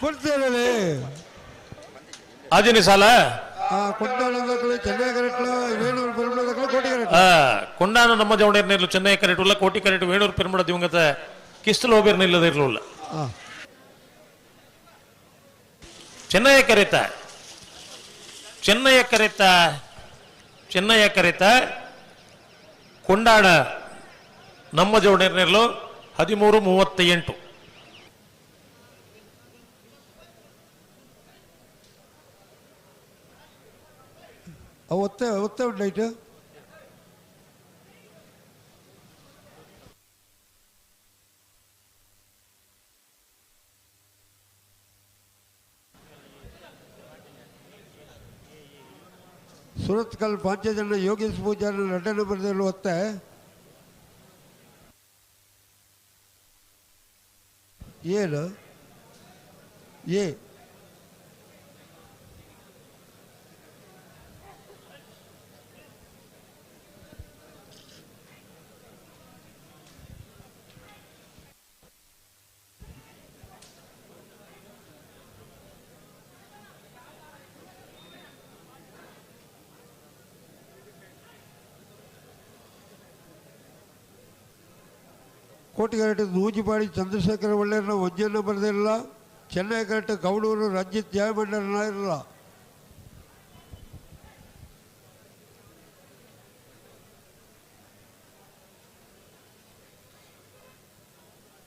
ಕೊಡ್ತೇನೆ ಆಜನೇ ಸಾಲ ಕೊಂಡಾಣದಕ್ಕಲು ಚೆನ್ನೈ ಕರೆಟ್ಲ ವೇಣೂರು ಪೆರುಮಳದಕ್ಕಲು ಕೋಟಿ ಕರೆಟ್ಲ ಕೊಂಡಾಣ ನಮ್ಮ ಜವಣೇರ್ನೇರ್ಲು ಚೆನ್ನೈ ಕರೆಟ್ ಉಲ್ಲ ಕೋಟಿ ಕರೆಟ್ ವೇಣೂರು ಪೆರುಮಳ ದಿವಂಗತ ಕಿಸ್ತಲು ಹೋಬೇರ್ನ ಇಲ್ಲದ ಇರಲಿಲ್ಲ. ಚೆನ್ನಯ್ಯ ಕರೆತ ಚೆನ್ನಯ್ಯ ಕರೆತ ಚೆನ್ನಯ್ಯ ಕರೆತ ಕೊಂಡಾಣ ನಮ್ಮ ಜವಣೇರ್ನೇರ್ಲು 13:38. ಒತ್ತೆ ಒತ್ತೆ ಉಂಟು ಸುರತ್ಕಲ್ ಪಾಂಚಜನ ಯೋಗೇಶ್ ಪೂಜಾರಿ ನಟನೆ ಬರೆದಲು ಒತ್ತೆ ಏನು ಎ ಕೋಟಿಗರಟೆ ನೂಜಿಪಾಡಿ ಚಂದ್ರಶೇಖರ ಒಳ್ಳೆಯನ್ನ ಒಂಜನ್ನು ಬರೆದಿರಲ್ಲ. ಚೆನ್ನೈ ಕರೆಕ್ಟ್ ಗೌಡೂರು ರಂಜಿತ್ ಜಯಮಂಡಲನ ಇರಲ್ಲ.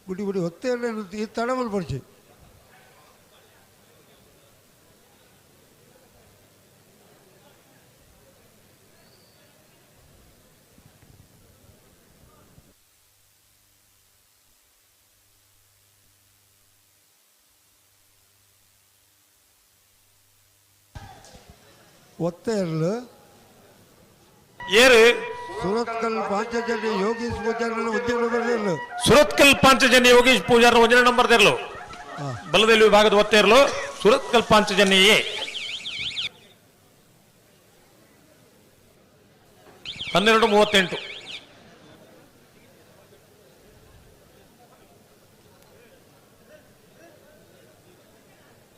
ಬಿಡಿ ಬಿಡಿ ಹೊತ್ತೇ ಈ ತಡಮಲ್ ಪಡಿಸಿ ಒತ್ತೆ ಇರಲು ಏರು ಸುರತ್ಕಲ್ ಪಾಂಚಜನ್ಯ ಯೋಗೇಶ್ ಪೂಜಾರನ ಒಂದೇ ನಂಬರ್ ಇರಲು. ಸುರತ್ಕಲ್ ಪಾಂಚಜನ್ಯ ಯೋಗೇಶ್ ಪೂಜಾರನ ಒಂದೇ ನಂಬರ್ ಇರಲು. ಬಲದಲ್ಲಿ ವಿಭಾಗದ ಒತ್ತೆ ಇರಲು ಸುರತ್ಕಲ್ ಪಾಂಚಜನ್ಯ ಎ 12:38.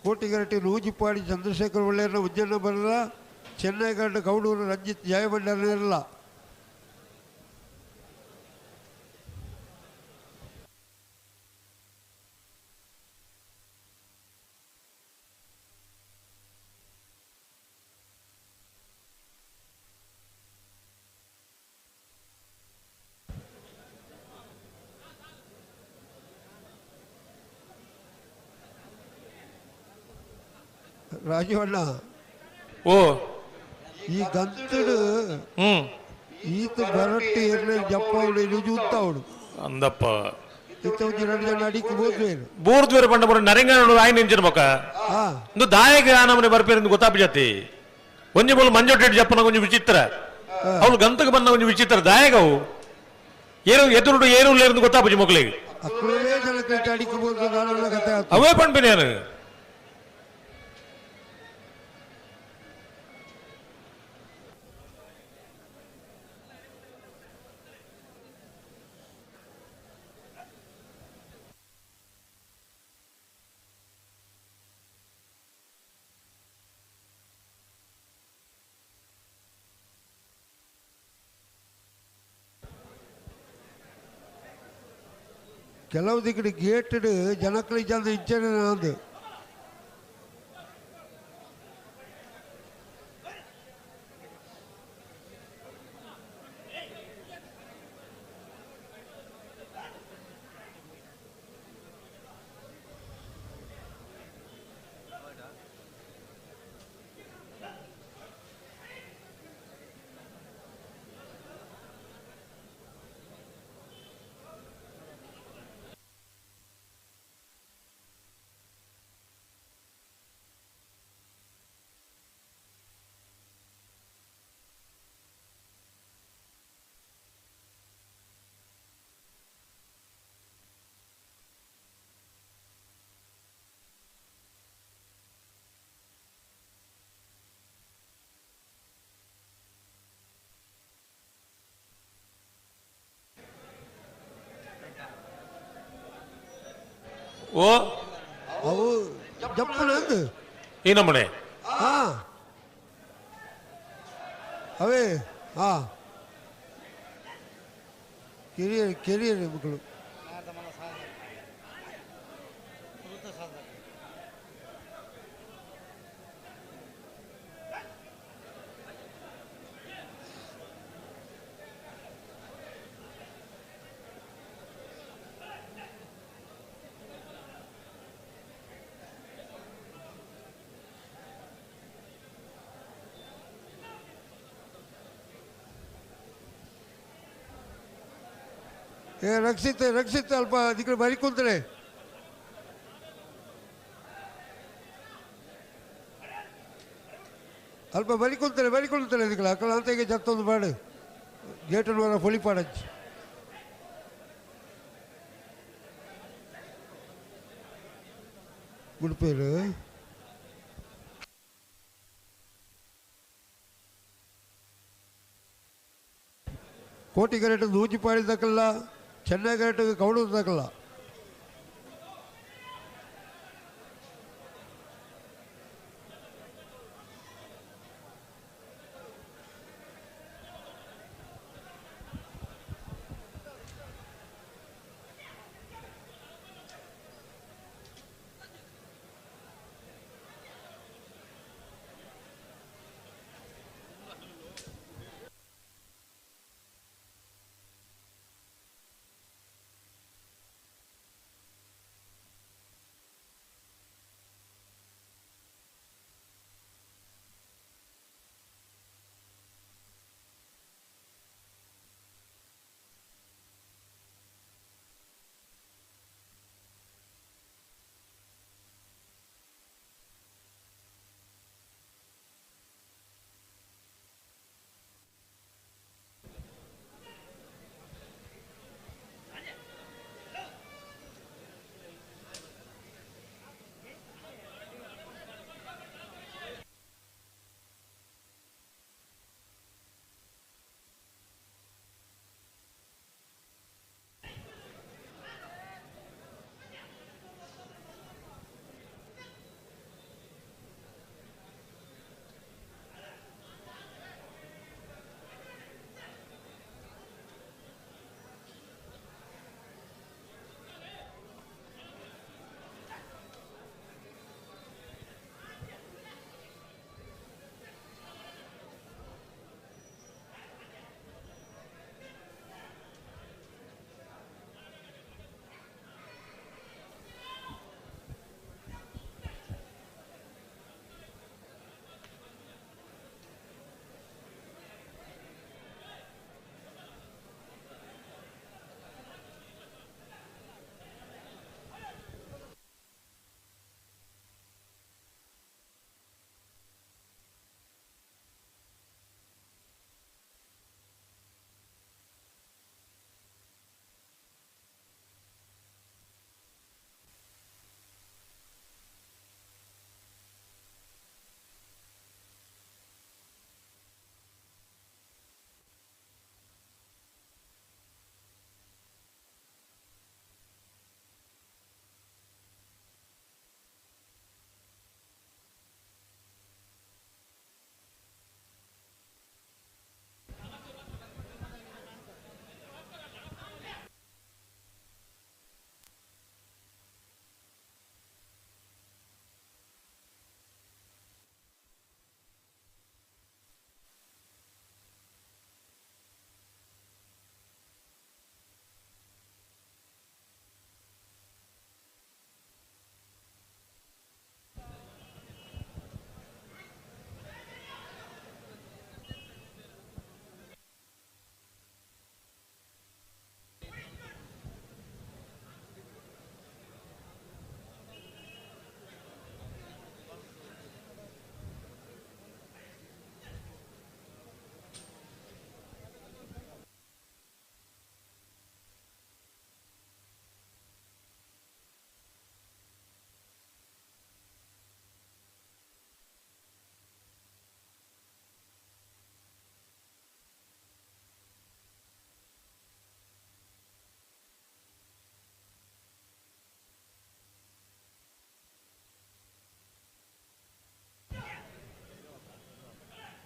ಕೋಟಿಗರಟಿ ನೂಜಿಪಾಡಿ ಚಂದ್ರಶೇಖರ್ ಒಳ್ಳೆಯನ್ನ ಉಜ್ಜನ ಬರಲ್ಲ. ಚೆನ್ನೈ ಗಂಡ ಗೌಡೂರು ರಂಜಿತ್ ಜಯಮಂಡಲ ಇರಲ್ಲ. ರಾಜೀವಣ್ಣ ಓ ಈ ಗಂತಡು ಈತ ಬರಟ್ಟಿ ಎರ್ಲೆ ಜಪ್ಪವಳು ನಿಜುತ್ತವಳು ಅಂದಪ್ಪ ಇತ್ತ ಒಂಜಿ ಎರಡು ಜನ ಅಡಿಕ್ ಬೋದ್ವೇರು ಬೂರ್ದ್ವೇರು ಬಂಡ ಬರ ನರಿಂಗನಡು ಆಯ್ನ ಇಂಚಿನ ಬೊಕ ಇಂದು ದಾಯಕ ನಮ್ಮನೆ ಬರ್ಪೇರಿಂದ ಗೊತ್ತಾಪ ಜಾತಿ ಒಂಜಿ ಬೋಲು ಮಂಜೊಟ್ಟೆ ಜಪ್ಪನ ಒಂಜಿ ವಿಚಿತ್ರ ಅವಳು ಗಂತಕ್ಕೆ ಬಂದ ಒಂಜಿ ವಿಚಿತ್ರ ದಾಯಕ ಅವು ಏನು ಎದುರುಡು ಏನು ಲೇರಂದು ಗೊತ್ತಾಪುಜಿ ಮಕ್ಕಳಿಗೆ ಅಕ್ಕಳೇ ಜನಕ್ಕೆ ಅಡಿಕ್ ಬೋದು ನಾನೆಲ್ಲ ಕತೆ ಆತು. ಅವೇ ಪಣ್ಪಿನ ಏನು ಕೆಲವು ದಿಕ್ಕಡೆ ಗೇಟ್ ಜನಕ್ಕಳಿಗೆ ಜನ ಇಚ್ಚನೆ ನಂದು ಓ ಅವು ಜಪ್ಪುನ ಈ ನಮೂನೆ ಹಾ ಅವೇ ಹಾ ಕೆರಿಯರ್ ಕೆರಿಯರ್ ಮಕ್ಕಳು ಏ ರಕ್ಷಿತ್ ರಕ್ಷಿತ್ ಅಲ್ಪ ಅದಕ್ಕೆ ಬರಿ ಕುಂತಾರೆ ಅಲ್ಪ ಬರಿ ಕುಂತಾರೆ ಬರಿ ಕುಂತಾರೆ ಅದಕ್ಕೆ ಅಕ್ಕಳ ಅಂತ ಈಗ ಜತ್ತೊಂದು ಬಾಡು ಗೇಟನ್ನು ಬರ ಪೊಲಿಪಾಡಚ್ಚಿ ಗುಡ್ಪೇರು ಕೋಟಿ ಗರೇಟು ನೂಜಿಪಾಡಿ ದಕ್ಕಲ್ಲ ಚೆನ್ನೈ ಗರೇಟು ಕೌಡು ದಕ್ಕಲ್ಲ.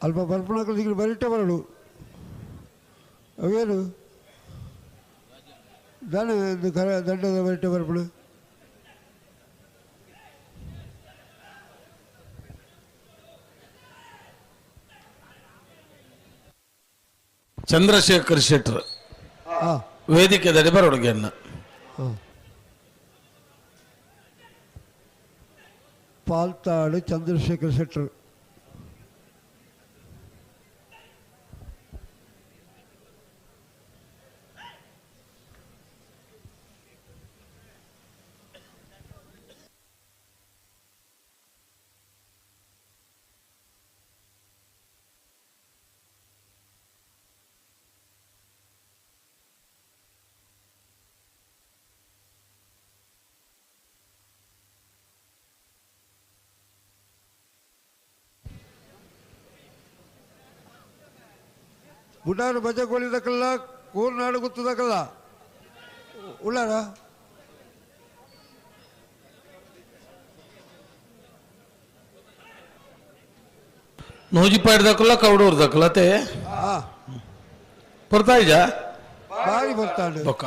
ಅಲ್ಪ ಬರ್ಪಣಕಲು ಬರಿಟೆ ಬರಡು ಅವೇನು ದಾನೆ ಕರ ದಂಡದ ಬರಿಟೆ ಬರ್ಪಣ. ಚಂದ್ರಶೇಖರ್ ಶೆಟ್ಟರ್ ವೇದಿಕೆ ದಡಿ ಬರೋಡುಗೆಯನ್ನ. ಪಾಲ್ತಾಡು ಚಂದ್ರಶೇಖರ್ ಶೆಟ್ಟರ್. ಬುಡಾರು ಬಜಗೋಳಿದಕ್ಕಲ್ಲ ಕೋರ್ನಾಡು ಗುತ್ತದಕ್ಕಲ್ಲ ಉಳ್ಳಾರ ನೂಜಿಪಾಡ್ ದಕ್ಕಲ್ಲ ಕೌಡೂರ್ ದಕ್ಕಲ್ಲ ತೇ ಬರ್ತಾ ಇಜ ಬಾರಿ ಬರ್ತಾಂಡು ಬೊಕ್ಕ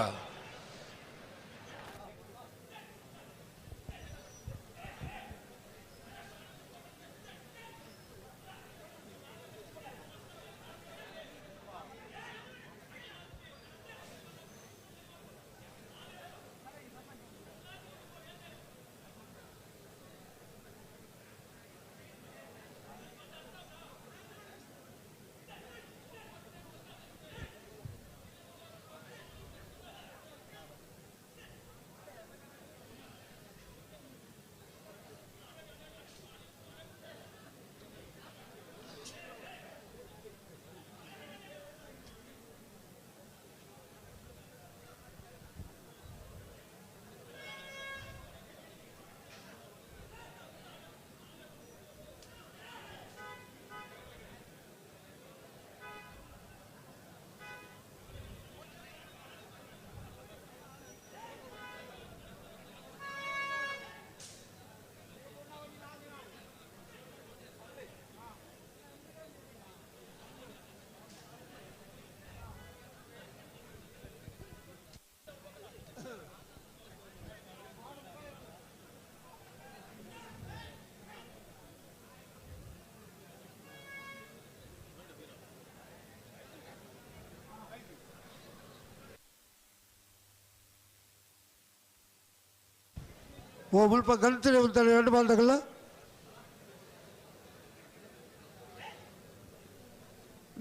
ಓ ಮುಲ್ಪ ಗಂತಿನ ಉಂತಾರೆ ಎರಡು ಬಾಲ್ದಗಲ್ಲ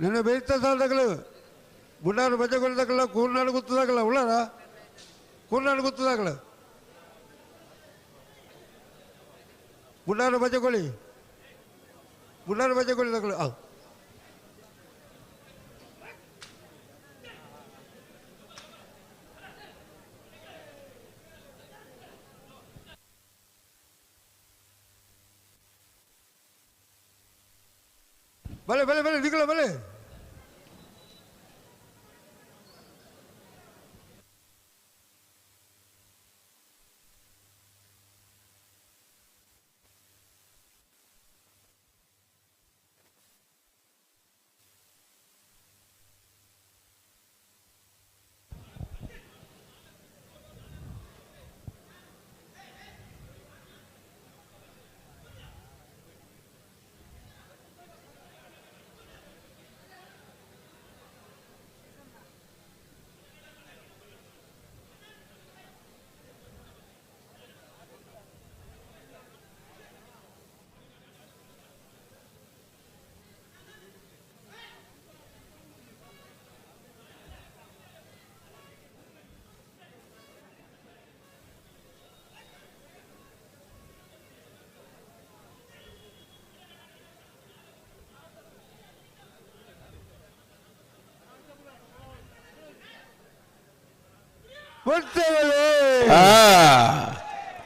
ನಿನ್ನ ಬೇಯ್ತ ಸಾಲದಗಲು ಬುಡಾರು ಬಜಗೊಳ್ದಗಲ್ಲ ಕೂರ್ನಾಡು ಗುತ್ತದಾಗಲ್ಲ ಉಳ್ಳಾರ ಕೂರ್ನಾಡು ಗುತ್ತದಾಗಲ ಬುಡಾರು ಬಜಗೊಳಿ ಬುಡಾರು ಬಜಗೊಳಿದಾಗಲು ಆ ಬಲೆ ಬಲೆ ಬಲೆ ನಿಗಲ ಬಲೆ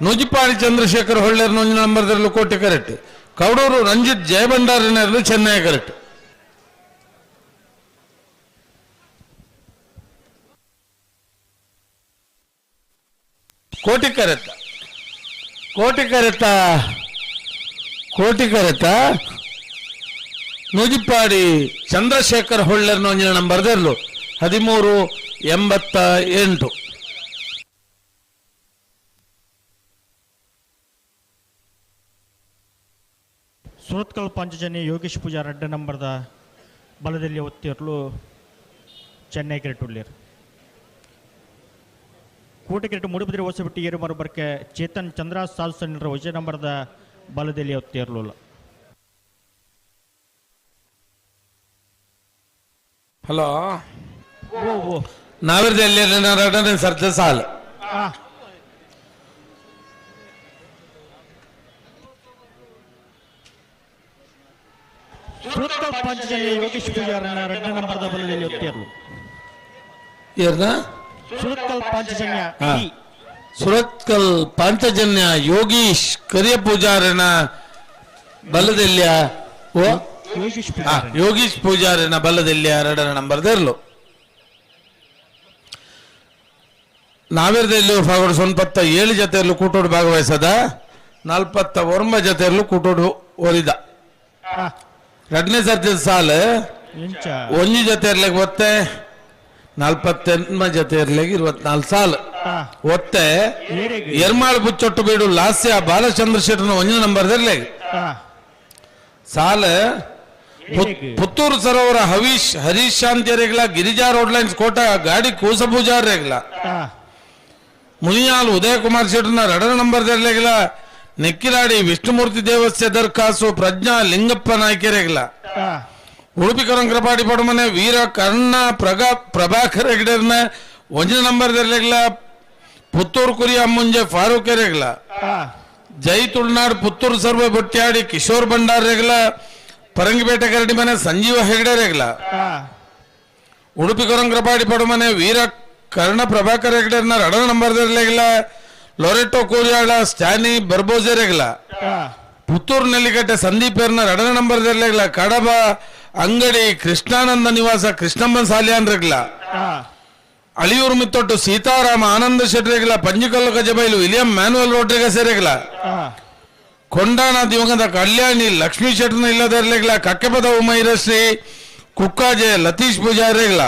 ನೂಜಿಪಾಡಿ ಚಂದ್ರಶೇಖರ್ ಹೊಳ್ಳೇರ್ ನೊಂಜಿ ನಂಬರ್ದಲ್ಲೂ ಕೋಟೆ ಕರೆಕ್ಟ್, ಕೌಡೂರು ರಂಜಿತ್ ಜಯಭಂಡಾರಿನಲ್ಲೂ ಚೆನ್ನೈ ಕರೆಕ್ಟ್. ಕೋಟಿ ಕರೆತ್ತ ಕೋಟಿ ಕರೆತ್ತ ಕೋಟಿ ಕರೆತ್ತ Nujipadi Chandrashekhar ಹೊಳ್ಳೆರ್ನ ಒಂಜಿನ ನಂಬರ್ ದೆರ್ಲು 13.88. ಸುರತ್ಕಲ್ ಪಾಂಚಜನ್ಯ ಯೋಗೇಶ್ ಪೂಜಾರ್ ಅಡ್ಡ ನಂಬರ್ದ ಬಲದಲ್ಲಿ ಒತ್ತಿರಲು ಚೆನ್ನೈ ಕ್ರಿಕೆಟ್ ಕೋಟೆಕೆರೆಟ್ ಮೂಡುಬಿದಿರೆ ಹೊಸಬಿಟ್ಟು ಏರು ಮರುಬರ್ಕೆ ಚೇತನ್ ಚಂದ್ರ ಸಾಲ್ಸನ್ರ ವಿಜಯ ನಂಬರ್ದ ಬಲದಲ್ಲಿ ಒತ್ತಿರಲಿಲ್ಲ. ಹಲೋ ನಾವಿರ್ದ ಸರ್ತ ಸಾಲ್ ಸುರತ್ಕಲ್ ಪಾಂಚಜನ್ಯ ಯೋಗೇಶ್ ಪೂಜಾರನ ಎರಡನೇ ನಂಬರ್ದ ಬಲದಲ್ಲಿ ಒತ್ತಿರಲು. ಸುರತ್ಕಲ್ ಪಾಂಚಜನ್ಯ ಸುರತ್ಕಲ್ ಪಾಂಚಜನ್ಯ ಯೋಗೀಶ್ ಕರಿಯ ಪೂಜಾರನ ಬಲದಲ್ಲಿಯ ಯೋಗೀಶ್ ಪೂಜಾರನ ಬಲದಲ್ಲಿ ಎರಡರ ನಂಬರ್ ದೆರ್ಲು. ನಾವಿರ್ದೆಲ್ಲೂ ಫಾಗಡ್ ಸೊನ್ಪತ್ತ 7 ಜೊತೆಯಲ್ಲೂ ಕೂಟೋಡು ಭಾಗವಹಿಸದ 49 ಜೊತೆಯಲ್ಲೂ ಕೂಟೋಡು ಓದಿದ. ಎರಡನೇ ಸರ್ತಿ ಸಾಲು ಒಂಜಿ ಜೊತೆ ಇರ್ಲಿಕ್ಕೆ ಒತ್ತೆ 48 ಜೊತೆ ಇರ್ಲಿಕ್ಕೆ 24 ಸಾಲು ಒತ್ತೆ ಎರ್ಮಾಳು ಬುಚ್ಚೊಟ್ಟು ಬೀಡು ಲಾಸ್ಯ ಬಾಲಚಂದ್ರ ಶೆಟ್ಟರ್ನ ಒಂಜಿ ನಂಬರ್ ಇರ್ಲಿಕ್ಕೆ ಸಾಲ ಪುತ್ತೂರು ಸರೋವರ ಹವೀಶ್ ಹರೀಶ್ ಶಾಂತಿಯರೇಗ್ಲ ಗಿರಿಜಾ ರೋಡ್ ಲೈನ್ಸ್ ಕೋಟ ಗಾಡಿ ಕೂಸ ಪೂಜಾರೇಗ್ಲ ಮುನಿಯಾಲ್ ಉದಯ ಕುಮಾರ್ ಶೆಟ್ಟರ್ನ ಎರಡರ ನಂಬರ್ ಇರ್ಲಿಕ್ಲ ನೆಕ್ಕಿಲಾಡಿ ವಿಷ್ಣುಮೂರ್ತಿ ದೇವಸ್ಥೆ ದರ್ಖಾಸು ಪ್ರಜ್ಞಾ ಲಿಂಗಪ್ಪ ನಾಯ್ಕರೇಗ್ಲ ಉಡುಪಿ ಕರಂಕರಪಾಡಿ ಪಡಮನೆ ವೀರ ಕರ್ಣ ಪ್ರಭಾಕರ್ ಹೆಗ್ಡೆರ್ನ ಒಂಜಿನ ನಂಬರ್ ಇರ್ಲಿಕ್ಲ ಪುತ್ತೂರು ಕುರಿಯ ಮುಂಜೆ ಫಾರೂಕ್ ಎರೆಗ್ಲ ಜೈ ತುಳುನಾಡು ಪುತ್ತೂರು ಸರ್ವ ಬೊಟ್ಟ್ಯಾಡಿ ಕಿಶೋರ್ ಭಂಡಾರ್ ರೆಗ್ಲ ಪರಂಗಿಪೇಟೆ ಕರಡಿ ಮನೆ ಸಂಜೀವ ಹೆಗ್ಡೆ ರೆಗ್ಲ ಉಡುಪಿ ಕೊರಂಗ್ರಪಾಡಿ ಪಡುಮನೆ ವೀರ ಕರ್ಣ ಪ್ರಭಾಕರ್ ಹೆಗ್ಡೆರ್ನ ಎರಡರ ನಂಬರ್ ಇರ್ಲಿಕ್ಲ ಲೊರೆಟೋ ಕೋರಿಯಾಳ ಸ್ಟ್ಯಾನಿ ಬರ್ಬೋಜೆ ರೆಗ್ಲ ಪುತ್ತೂರು ನೆಲ್ಲಿಕಟ್ಟೆ ಸಂದೀಪ್ ಎರ್ನ ಎರಡನೇ ನಂಬರ್ ಇರ್ಲಿಕ್ಲ ಕಡಬ ಅಂಗಡಿ ಕೃಷ್ಣಾನಂದ ನಿವಾಸ ಕೃಷ್ಣಮ್ಮನ್ ಸಾಲಿಯಾನ್ ರೆಗ್ಲ ಅಳಿಯೂರು ಮಿತ್ತೊಟ್ಟು ಸೀತಾರಾಮ ಆನಂದ ಶೆಟ್ರೆಗ್ಲ Panjikallu ಗಜಬೈಲು William manual Rodrigues ರೆಗ್ಲ Kondana ದಿವಂಗತ ಕಲ್ಯಾಣಿ ಲಕ್ಷ್ಮೀ ಶೆಟ್ಟರ್ನ ಇಲ್ಲದ ಇರ್ಲಿಕ್ಲ ಕಕ್ಕೆಪದ ಉಮೈರಶ್ರೀ ಕುಕ್ಕಾಜೆ ಲತೀಶ್ ಪೂಜಾರಿ ರೆಗ್ಲ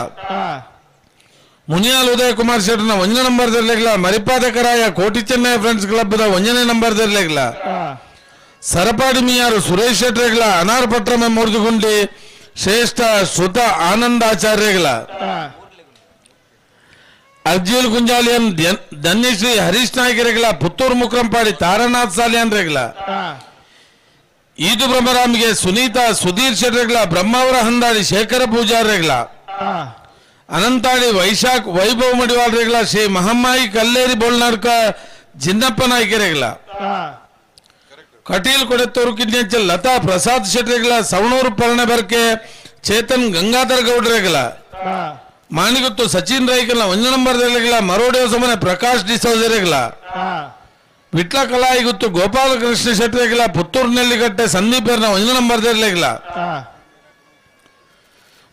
ಮುನಿಯಾಲ್ ಉದಯ ಕುಮಾರ್ ಶೆಟ್ಟರ್ನ ಒಂಜನೇ ನಂಬರ್ ಇರ್ಲಿಕ್ಲ ಮರಿಪಾದಕರಾಯ ಕೋಟಿ ಚೆನ್ನೈ ಫ್ರೆಂಡ್ಸ್ ಕ್ಲಬ್ದ ಒಂಜನೇ ನಂಬರ್ ಇರ್ಲಿಕ್ಲ ಸರಪಾಡಿ ಮಿಯಾರು ಸುರೇಶ್ ಶೆಟ್ರೆಗ್ಲ ಅನಾರ್ ಪಟ್ರಮೆ ಮೂರ್ಜುಗುಂಡಿ ಶ್ರೇಷ್ಠ ಶ್ರುತ ಆನಂದಾಚಾರ್ಯಗಳ ಅರ್ಜಿಲ್ ಗುಂಜಾಲಿಯನ್ ಧನ್ಯಶ್ರೀ ಹರೀಶ್ ನಾಯ್ಕರೆಗಳ ಪುತ್ತೂರು ಮುಕ್ರಂಪಾಡಿ ತಾರನಾಥ್ ಸಾಲಿಯನ್ ರೆಗ್ಲ ಈದು ಬ್ರಹ್ಮರಾಮ್ಗೆ ಸುನೀತಾ ಸುಧೀರ್ ಶೆಟ್ರೆಗಳ ಬ್ರಹ್ಮಾವರ ಹಂದಾಡಿ ಶೇಖರ ಪೂಜಾರ್ರೆಗಳ ಅನಂತಾಡಿ ವೈಶಾಖ್ ವೈಭವ್ ಮಡಿವಾಳ್ ರೆಗ್ಲ ಶ್ರೀ ಮಹಮ್ಮಾಯಿ ಕಲ್ಲೇರಿ ಬೋಳ್ನಾಡ್ಕ ಜಿನ್ನಪ್ಪ ನಾಯ್ಕರೆಗಳ ಕಟೀಲ್ ಕೊಡೆತ್ತೂರು ಕಿಡ್ನೆಚ್ಚ ಲತಾ ಪ್ರಸಾದ್ ಶೆಟ್ರೆಗಳ ಸವಣೂರು ಪರ್ಣಬರ್ಕೆ ಚೇತನ್ ಗಂಗಾಧರ್ ಗೌಡ್ರೆಗಳ ಮಾಣಿಗುತ್ತು ಸಚಿನ್ ರೈಕಲ್ನ ಒಂಜ ನಂಬರ್ ರೆಗ್ಲ ಮರೋಡಿಯೋ ಸಮನೆ ಪ್ರಕಾಶ್ ಡಿಸೋಜರೆಗಳ ವಿಟ್ಲ ಕಲಾಯಿಗುತ್ತು ಗೋಪಾಲಕೃಷ್ಣ ಶೆಟ್ರೆಗಳ ಪುತ್ತೂರು ನೆಲ್ಲಿಕಟ್ಟೆ ಸಂದೀಪ್ ಎರ್ನ ಒಂಜ ನಂಬರ್ ರೆಗ್ಲ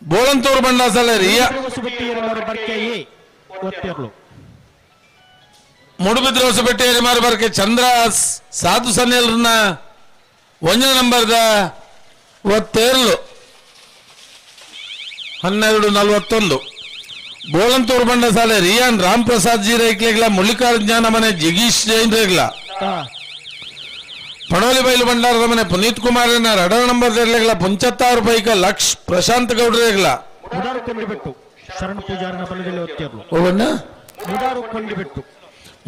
ಬೋಳಂತೂರು ಬಂಡಾಸಲೆ ರಿಯಾ ಮೂಡುಬಿದ್ರೆ ಹೊಸಪೇಟೆ ಎರಿಮಾರು ಚಂದ್ರ ಸಾಧು ಸನ್ನೆಲ್ರನ್ನ ಒಂಜನ ನಂಬರ್ದ ಒತ್ತೇರ್ಲು 12:41. ಬೋಳಂತೂರು ಬಂಡಸಾಲೆ ರಿಯಾನ್ ರಾಮ್ ಪ್ರಸಾದ್ ಜಿ ರೈಕ್ಲೆಗ್ಲ ಮುಳ್ಳಿಕಾರ್ ಜ್ಞಾನ ಮನೆ ಜಿಗೀಶ್ ಜೈನ್ ರೇಗ್ಲ ಪಣೋಲಿ ಬೈಲು ಭಂಡಾರದ ಮನೆ ಪುನೀತ್ ಕುಮಾರ್ ಎರಡರ ನಂಬರ್ ರೇಗ್ಲ ಪುಂಚತ್ತಾರು ಪೈಕ ಲಕ್ಷ್ ಪ್ರಶಾಂತ್ ಗೌಡ್ರ ರೇಗ್ಲ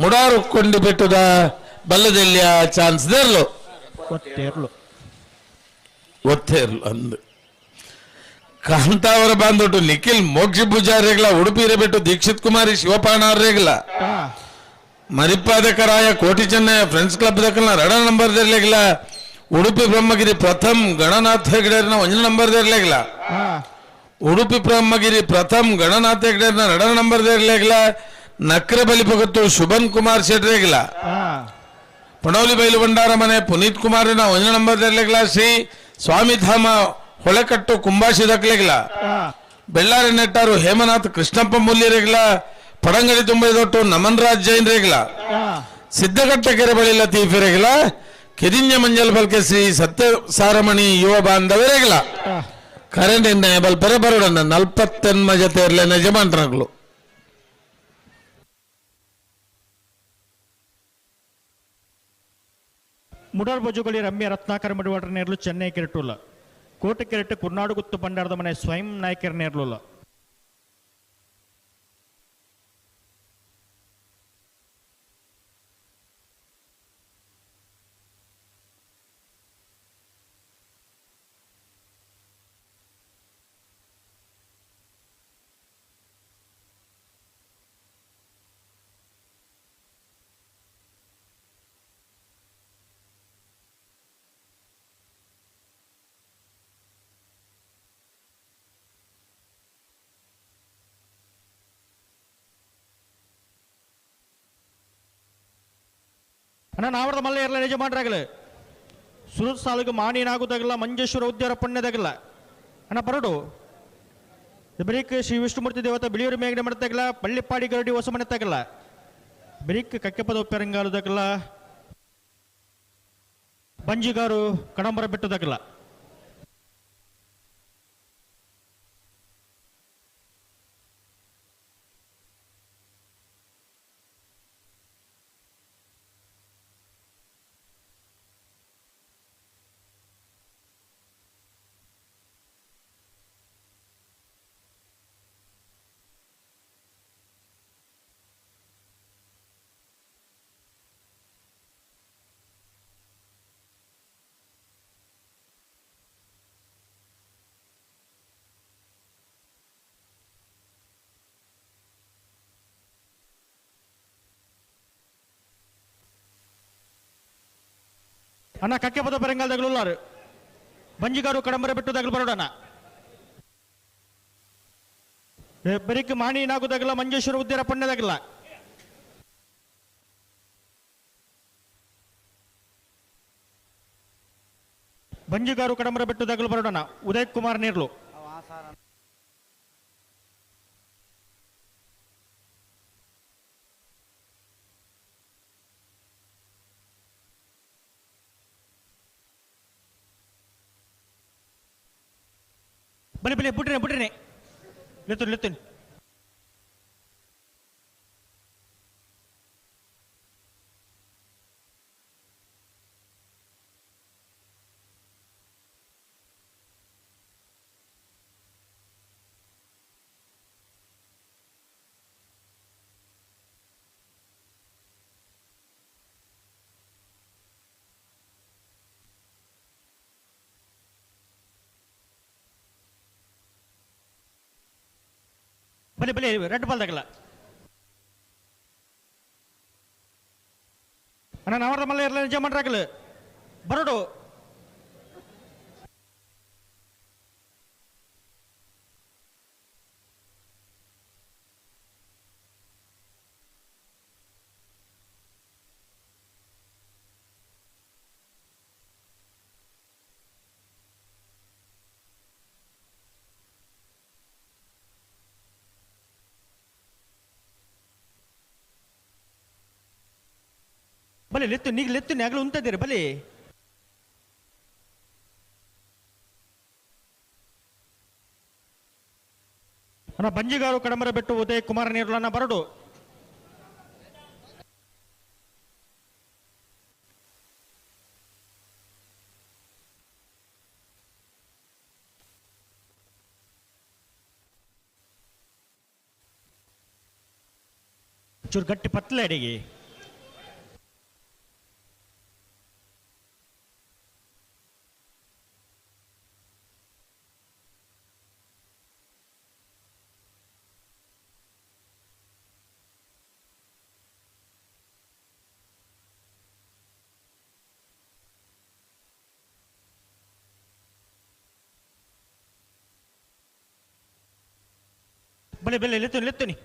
ಮುಡಾರು ಕೊಂಡಿ ಬೆಟ್ಟದ ಬಲ್ಲದೆಲ್ಲಿಯ ಚಾನ್ಸ್ ದೇರ್ಲು ಒತ್ತೇರ್ಲು ಅಂದು ಕಾಂತಾವರ ಬಾಂಧೊಟ್ಟು ನಿಖಿಲ್ ಮೋಕ್ಷ ಪೂಜಾರಿಗಳ ಉಡುಪಿ ಬಿಟ್ಟು ದೀಕ್ಷಿತ್ ಕುಮಾರಿ ಶಿವಪಾಣ ರೇಗ್ಲ ಮರಿಪಾದಕರಾಯ ಕೋಟಿ ಚೆನ್ನಯ್ಯ ಫ್ರೆಂಡ್ಸ್ ಕ್ಲಬ್ ದಕ್ಕಲ್ನ ಎರಡ ನಂಬರ್ ದೇರ್ಲೆಗ್ಲ ಉಡುಪಿ ಬ್ರಹ್ಮಗಿರಿ ಪ್ರಥಮ್ ಗಣನಾಥ ಹೆಗಡೆರ್ನ ಒಂಜ ನಂಬರ್ ದೇರ್ಲೆಗ್ಲ ಉಡುಪಿ ಬ್ರಹ್ಮಗಿರಿ ಪ್ರಥಮ್ ಗಣನಾಥ ಹೆಗಡೆರ್ನ ಎರಡ ನಂಬರ್ ದೇರ್ಲೆಗ್ಲ ನಕ್ರೆ ಬಲಿಪಗತ್ತು ಶುಭನ್ ಕುಮಾರ್ ಶೆಟ್ರೇಗ್ಲ ಪಣೋಲಿ ಬೈಲು ಭಂಡಾರ ಮನೆ ಪುನೀತ್ ಕುಮಾರ್ನ ಒಂಜ ನಂಬರ್ ದೇರ್ಲೆಗ್ಲ ಶ್ರೀ ಸ್ವಾಮಿಧಾಮ ಹೊಳೆಕಟ್ಟು ಕುಂಬಾಶಿ ದಕ್ಲೆಗ್ಲ ಬೆಳ್ಳಾರಿ ನೆಟ್ಟಾರು ಹೇಮನಾಥ್ ಕೃಷ್ಣಪ್ಪ ಮೂಲ್ಯರೇಗ್ಲ ಪಡಂಗಡಿ ತುಂಬಿದೊಟ್ಟು ನಮನ್ ರಾಜ್ ಜೈನ್ ರೇಗ್ಲ ಸಿದ್ದಘಟ್ಟ ಕೆರೆ ಬಳಿ ಲತೀಫಿರೇಗ್ಲ ಕೆರಿಂಜ ಮಂಜಲ್ ಬಲ್ಕೆ ಶ್ರೀ ಸತ್ಯ ಸಾರಮಣಿ ಯುವ ಬಾಂಧವರೇಗ್ಲ. ಕರೆಂಟ್ ಇಂದ ಬಲ್ಪರೆ ಬರೋಡಣ್ಣ 48 ಜೊತೆ ಇರಲಿ ಯಜಮಾನ್ರಗಳು. ಮುಡಾರ್ ಬಜುಗಳಿ ರಮ್ಯ ರತ್ನಾಕರ ಮಡಿವಾಡರ ನೇರ್ಲು ಚೆನ್ನೈ ಕೆರಟುಲ್ಲ. ಕೋಟೆ ಕೆರಟು ಕುರ್ನಾಡುಗುತ್ತು ಬಂಡಾರದ ಮನೆ ಸ್ವಯಂ ನಾಯಕರ ನೇರ್ಲುಲ್ಲ. ಅಣ್ಣ ನಾವರದ ಮಲ್ಲ ಇರಲ್ಲ ಯಜಮಾನ್ರಾಗಲು ಸುರತ್ ಸಾಲುಗೆ ಮಾಣಿನಾಗುದಾಗಲ್ಲ ಮಂಜೇಶ್ವರ ಉದ್ಯಾರ ಪುಣ್ಯದಾಗಲ್ಲ ಅಣ್ಣ ಬರಡು ಬರೀಕ್ ಶ್ರೀ ವಿಷ್ಣುಮೂರ್ತಿ ದೇವತೆ ಬಿಳಿಯೂರು ಮೇಗಡೆ ಮಾಡ್ತಾಗಲ್ಲ ಪಳ್ಳಿಪಾಡಿ ಗರಡಿ ಹೊಸ ಮನೆ ತಾಗಲ್ಲ ಬರೀಕ್ ಕಕ್ಕೆಪದ ಉಪ್ಪೆರಂಗಾಲದಾಗಲ್ಲ ಬಂಜಿಗಾರು ಕಡಂಬರ ಬೆಟ್ಟದಾಗಲ್ಲ. ಅಣ್ಣ ಕಕ್ಕೆಪದ ಪೆರಂಗಾಲದಾಗಲು ಬಂಜಿಗಾರು ಕಡಂಬರ ಬೆಟ್ಟದಾಗಲು ಬರೋಡಣ ಬರೀಕ್ ಮಾಣಿ ನಾಗುದಾಗಲ್ಲ ಮಂಜೇಶ್ವರ ಉದ್ಯಾರ ಪಣ್ಯದಾಗಲ್ಲ. ಬಂಜಿಗಾರು ಕಡಂಬರ ಬೆಟ್ಟದಾಗಲು ಬರೋಡಣ ಉದಯ್ ಕುಮಾರ್ ನೇರ್ಲು. ಬಲಿ ಬಲಿ ಬಿಡ್ರಿ ಬಿಡ್ರಿ ಲೆತ್ತುನಿ ಲೆತ್ತುನಿ. ಬಲಿ ಬಲಿ ರೆಡ್ ಬಾಲ್ ತಗಲ್ಲ ಅಣ್ಣ ನಾವರದ ಮಲ್ಲ ಇರಲ್ಲ ಯಜಮಾನ್ರಾಗಲು ಬರೋಡು. ಬಲಿ ಲೆತ್ತು ನೀಗ್ ಲೆತ್ತು ನ್ಯಾಗಲು ಉಂತಿದ್ದೀರಿ ಬಲಿ. ಅಣ್ಣ ಬಂಜಿಗಾರು ಕಡಂಬರ ಬೆಟ್ಟು ಉದಯ್ ಕುಮಾರ್ ನೀರ್ಲನ್ನ ಬರಡು. ಚೂರು ಗಟ್ಟಿ ಪತ್ಲೆ ಅಡಿಗೆ. ಬಲೆ ಬಲೆ ಲೆತ್ತುನಿ ಲೆತ್ತುನಿ.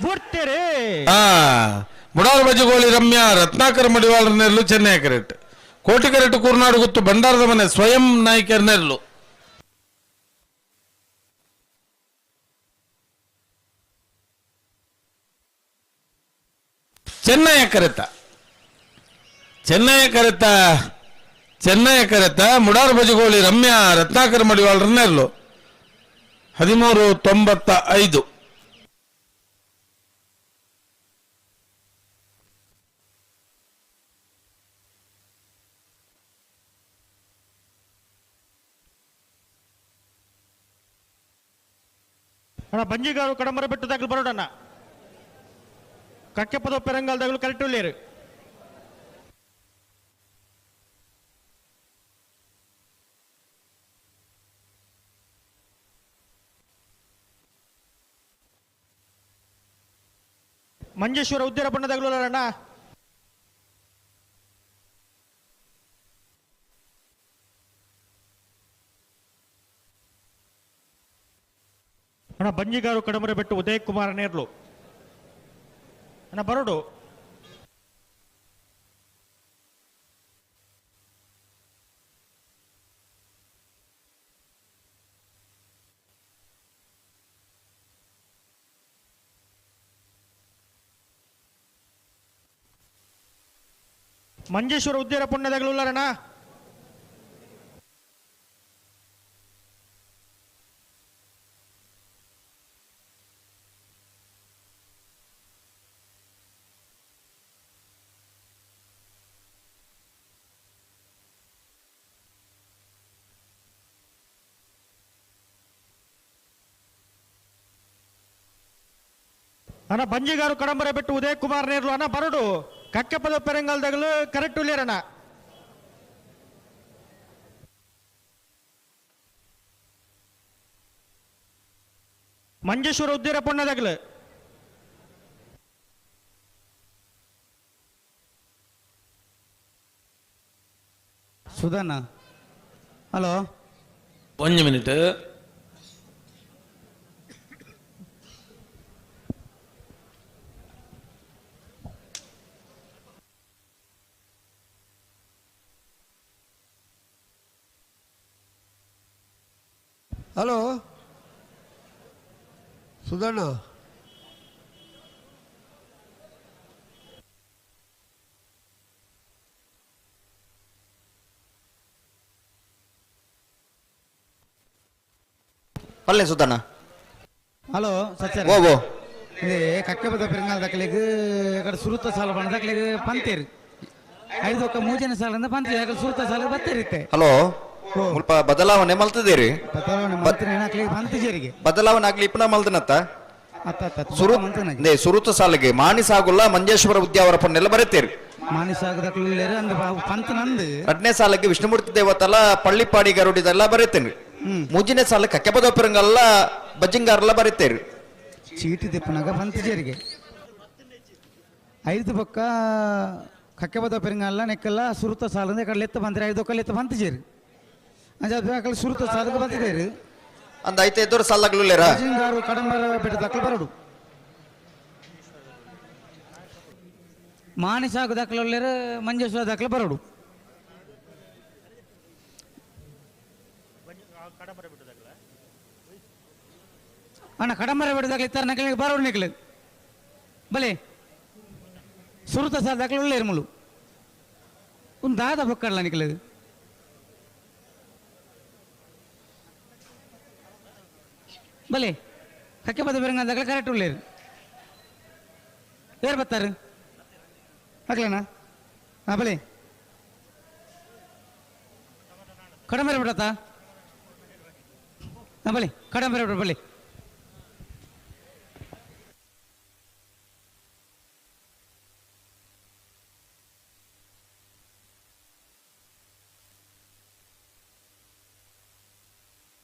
ಬುಡ್ತೇರೆ. ಮುಡಾರ್ ಬಜಗೋಳಿ ರಮ್ಯಾ ರತ್ನಾಕರ ಮಡಿವಾಳರ ನೆರಳು ಚೆನ್ನೈ ಕರೆಕ್ಟ್. ಕೋಟಿ ಕರೆಕ್ಟ್ ಕೂರ್ನಾಡು ಗುತ್ತು ಭಂಡಾರದ ಮನೆ ಸ್ವಯಂ ನಾಯಕರ ನೆರಳು. ಚೆನ್ನಯ ಕರೆತ ಚೆನ್ನಯ ಕರೆತ ಚೆನ್ನಯ ಕರೆತ ಮುಡಾರ್ ಬಜಗೋಳಿ ರಮ್ಯಾ ರತ್ನಾಕರ ಮಡಿವಾಳರ ನೆರಳು 13.95. ಅಣ್ಣ ಬಂಜಿಗಾರು ಕಡಂಬರ ಬೆಟ್ಟು ದಾಖಲು ಬರೋಡಣ್ಣ. ಕಕ್ಕೆಪದ ಪೆರಂಗಾಲ್ ದಾಖಲು ಕರೆಕ್ಟ್ ಉಳ್ಳೇರು. ಮಂಜೇಶ್ವರ ಉದ್ದಿರ ಬಣ್ಣದಾಗಲೂ ಅಣ್ಣ. ಅಣ್ಣ ಬಂಜಿಗಾರು ಕಡಮರೆ ಬೆಟ್ಟು ಉದಯ್ ಕುಮಾರ್ ನೇರ್ಲು ಅಣ್ಣ ಬರೋಡು. ಮಂಜೇಶ್ವರ ಉದ್ದಿರ ಪುಣ್ಯದಾಗಲೂ ಅಣ್ಣ. ಅಣ್ಣ ಬಂಜಿಗಾರು ಕಡಂಬರ ಬೆಟ್ಟು ಉದಯ್ ಕುಮಾರ್ ನೇರ್ಲು ಅಣ್ಣ ಬರಡು. ಕಕ್ಕೆಪದ ಪೆರಂಗಾಲ್ದಾಗಲು ಕರೆಕ್ಟ್ ಉಳ್ಳೇರಣ್ಣ. ಮಂಜೇಶ್ವರ ಉದ್ದಿರ ಪುಣ್ಯದಾಗಲು. ಸುಧಣ್ಣ ಹಲೋ ಒಂದು ಮಿನಿಟ್. ಹಲೋ ಸುಧಣ್ಣ ಪಲ್ಲೆ ಸುಧಣ್ಣ. ಹಲೋ ಸಚ್ಚರ. ಓ ಓ ಇದೆ ಕಕ್ಕೆಬದ ಪೆರಂಗಾಲ್ ದಾಖಲೆಗೆ ಕಡೆ ಸುರುತ ಸಾಲ ಬಣ್ಣ ದಾಖಲೆಗೆ ಪಂತೇರಿ ಐದು ಮೂಜನ ಸಾಲಿಂದ ಪಂತೇರಿ ಯಾಕಂದ್ರೆ ಸುರುತ ಸಾಲ ಬತ್ತೇರಿತ್ತೆ. ಹಲೋ ಸ್ವಲ್ಪ ಬದಲಾವಣೆ ಮಲ್ತದೇರಿ. ಬದಲಾವಣೆ ಬದಲಾವಣೆ ಆಗ್ಲಿ ಇಪ್ಪನ ಮಲ್ದನತ್ತ ಸುರುತ ಸಾಲಿಗೆ ಮಾಣಿಸಾಗುಲ್ಲ ಮಂಜೇಶ್ವರ ಉದ್ಯಾವರ ಪನ್ನೆಲ್ಲ ಬರೀತೇರಿ. ಎರಡನೇ ಸಾಲಕ್ಕೆ ವಿಷ್ಣುಮೂರ್ತಿ ದೇವತಲ ಪಳ್ಳಿಪಾಡಿ ಗರುಡಿದೆಲ್ಲ ಬರೀತೇನೆ. ಮೂಜಿನೇ ಸಾಲಕ್ಕೆ ಕಕ್ಕೆಪದೋಪರಂಗಲ್ಲ ಬಜ್ಜಿಂಗಾರೆಲ್ಲ ಬರೀತೇರಿ. ಚೀಟಿ ತಿಪ್ಪನಾಗ ಪಂತಜೇರಿಗೆ ಐದು ಪಕ್ಕ ಕಕ್ಕೆಪದ ಪೆರಂಗಲ್ಲ ನೆಕ್ಕಲ್ಲ ಸುರುತ ಸಾಲಂದ ಕಡೆ ಎತ್ತ ಬಂದ್ರೆ ಐದು ಕಲ್ಲೆತ್ತ ಪಂತಜೇರಿ ಸುರುತ ಸಾಲಕ್ಕೆ ಬಂದಿದ್ದೇರಿ. ಅಂದ ಐತೆ ಇದ್ದವ್ರು ಸಾಲಾಗ್ಲೂಲೇರಾ? ಬಜ್ಜಿಂಗಾರು ಕಡಂಬರ ಬೆಟ್ಟ ದಾಖಲು ಬರಡು. ಮಾಣಿಸಾಗು ದಾಖಲು ಮಂಜೇಶ್ವರ ದಾಖಲು ಬರಡು. ಅಣ್ಣ ಕಡಂಬರ ಬೆಟ್ಟ ದಾಖಲೆ ಇತ್ತಾರೆ ನಕಲಿಗೆ ಬರೋಡು ನಿಕ್ಲು ಬಲೆ ಸುರುತ ಸಾಲ ದಾಖಲು ಉಳ್ಳೇರು ಮುಳು ಒಂದು ದಾದ ಬೊಕ್ಕಡಲ ನಿಕ್ಲದು. ಬಲೆ ಕಕ್ಕೆ ಪದ ಬೆರಂಗ ದಾಖಲೆ ಕರೆಕ್ಟ್ ಉಳ್ಳೇರು. ಯಾರು ಬರ್ತಾರೆ ಹಾಕ್ಲಣ್ಣ? ಹಾಂ ಬಲೆ ಕಡಂಬರ ಬಿಡತ್ತಾ? ಹಾಂ ಬಲೆ ಕಡಂಬರ ಬಿಡ ಬಲೆ.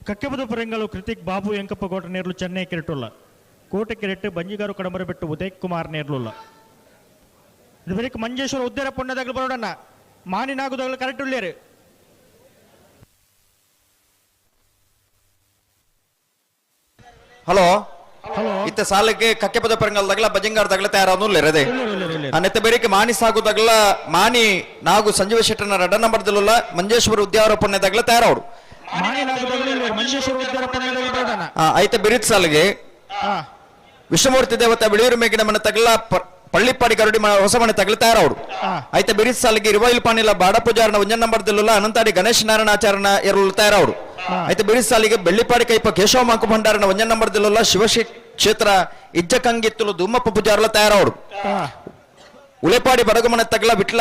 ಕಕ್ಕೆಬದು ಪರಂಗಲು ಕೃತಿಕ್ ಬಾಬು ಎಂಕಪ್ಪ ಕೋಟ ನೇರ್ಲು ಚೆನ್ನೈ ಕೆರೆಟುಲ್ಲ. ಕೋಟೆ ಕೆರೆಟ್ಟು ಬಂಜಿಗಾರು ಕಡಂಬರ ಬೆಟ್ಟು ಉದಯ್ ಕುಮಾರ್ ನೇರ್ಲುಲ್ಲ. ಇದು ಬರೀಕ್ ಮಂಜೇಶ್ವರ ಉದ್ದೇರ ಪುಣ್ಯದಾಗಲು ಬರೋಡಣ್ಣ. ಮಾನಿನಾಗುದಾಗಲು ಕರೆಕ್ಟ್ ಉಳ್ಳೇರು. ಹಲೋ ಇತ್ತ ಸಾಲಕ್ಕೆ ಕಕ್ಕೆಪದ ಪರಂಗಲ್ ದಗಲ ಬಜಂಗಾರ್ ದಗಲ ತಯಾರಾದ ನೆತ್ತ ಬೇರಿಕೆ ಮಾಣಿ ಸಾಗು ದಗಲ ಮಾಣಿ ನಾಗು ಸಂಜೀವ ಶೆಟ್ಟನ ರಡ್ಡ ನಂಬರ್ ದಲ್ಲುಲ್ಲ ಮಂಜೇಶ್ವರ ಉದ್ಯಾವರ ಪುಣ್ಯ ದಗಲ ತಯಾರವಡು. ಐತ ಬಿರಿತ್ ಸಾಲಿಗೆ ವಿಶ್ವಮೂರ್ತಿ ದೇವತಾ ಬಿಳಿಯೂರು ಮೇಗಿನ ಮನೆ ತಗಲ ಪಳ್ಳಿಪ್ಪಾಡಿ ಕರುಡಿ ಹೊಸ ಮನೆ ತಗಲ ತಯಾರವಡು. ಐತ ಬಿರಿತ್ ಸಾಲಿಗೆ ಇರುವೈಲ್ ಪಾಣಿಲ ಬಾಡ ಪೂಜಾರನ ಒಂಜನ್ ನಂಬರ್ ದಲ್ಲುಲ್ಲ ಅನಂತಾಡಿ ಗಣೇಶ್ ನಾರಾಯಣ ಆಚಾರ್ಯನ ಎರಳು ತಯಾರವಡು. ಐತ ಬಿರಿತ್ ಸಾಲಿಗೆ ಬೆಳ್ಳಿಪಾಡಿ ಕೈಪ ಕೇಶವ ಮಾಂಕು ಭಂಡಾರನ ಒಂಜನ್ ನಂಬರ್ ದಲ್ಲುಲ್ಲ ಶಿವಶಿ ಕ್ಷೇತ್ರ ಇಜ್ಜಕಂಗಿತ್ತಲು ಧೂಮಪ್ಪ ಪೂಜಾರಲ ತಯಾರವಡು. ಉಳೆಪಾಡಿ ಬಡಗು ಮನೆ ತಗಲ ವಿಟ್ಲ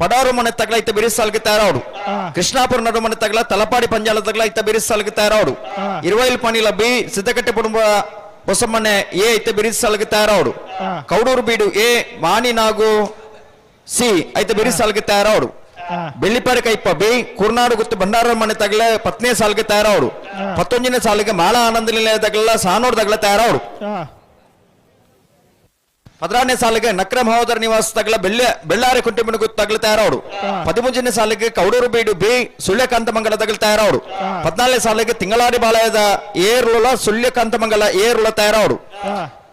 ಪಡಾರು ಮನೆ ತಗಲ ಇತ್ತ ಬಿರಿಸ್ ಸಾಲಿಗೆ ತಯಾರವಡು. ಕೃಷ್ಣಾಪುರ ನಡು ಮನೆ ತಗಲ ತಲಪಾಡಿ ಪಂಜಾಲ ತಗಲ ಇತ್ತ ಬಿರಿಸ್ ಸಾಲಿಗೆ ತಯಾರವಡು. ಇರುವೈಲ್ ಪಾಣಿಲ ಬಿ ಸಿದ್ದಕಟ್ಟೆ ಕುಟುಂಬ ಹೊಸಮನೆ ಎ ಇತ್ತ ಬಿರಿಸ್ ಸಾಲಿಗೆ ತಯಾರವಡು. ಕೌಡೂರು ಬೀಡು ಎ ಮಾಣಿ ನಾಗು ಸಿ ಐತ ಬಿರಿಸ್ ಸಾಲಿಗೆ ತಯಾರವಡು. ಬೆಳ್ಳಿಪಾಡಿ ಕೈಪ ಬಿ ಕುರ್ನಾಡು ಗುತ್ತು ಭಂಡಾರ ಮನೆ ತಗಲ ಪತ್ನಿಯ ಸಾಲಿಗೆ ತಯಾರವಡು. ಪತ್ತೊಂಜಿನ ಸಾಲಿಗೆ ಮಾಳ ಆನಂದ ನಿಲಯ ತಗಲ ಸಾನೂರು ತಗಲ ತಯಾರವಡು. 16ನೇ ಸಾಲಿಗೆ ನಕ್ರ ಮಹೋದರ ನಿವಾಸ ತಗಲ ಬೆಳ್ಳಾರಿ ಕುಂಟಿಮನ ಗುತ್ತು ತಗಲ ತಯಾರವಡು. 13ನೇ ಸಾಲಿಗೆ ಕೌಡೂರು ಬೀಡು ಬಿ ಸುಳ್ಯಕಾಂತಮಂಗಲ ತಗಲ ತಯಾರವಡು. 14ನೇ ಸಾಲಿಗೆ ತಿಂಗಳಾಡಿ ಬಾಲಯದ ಏರುಳ ಸುಳ್ಯಕಾಂತಮಂಗಲ ಏರುಳ ತಯಾರವಡು.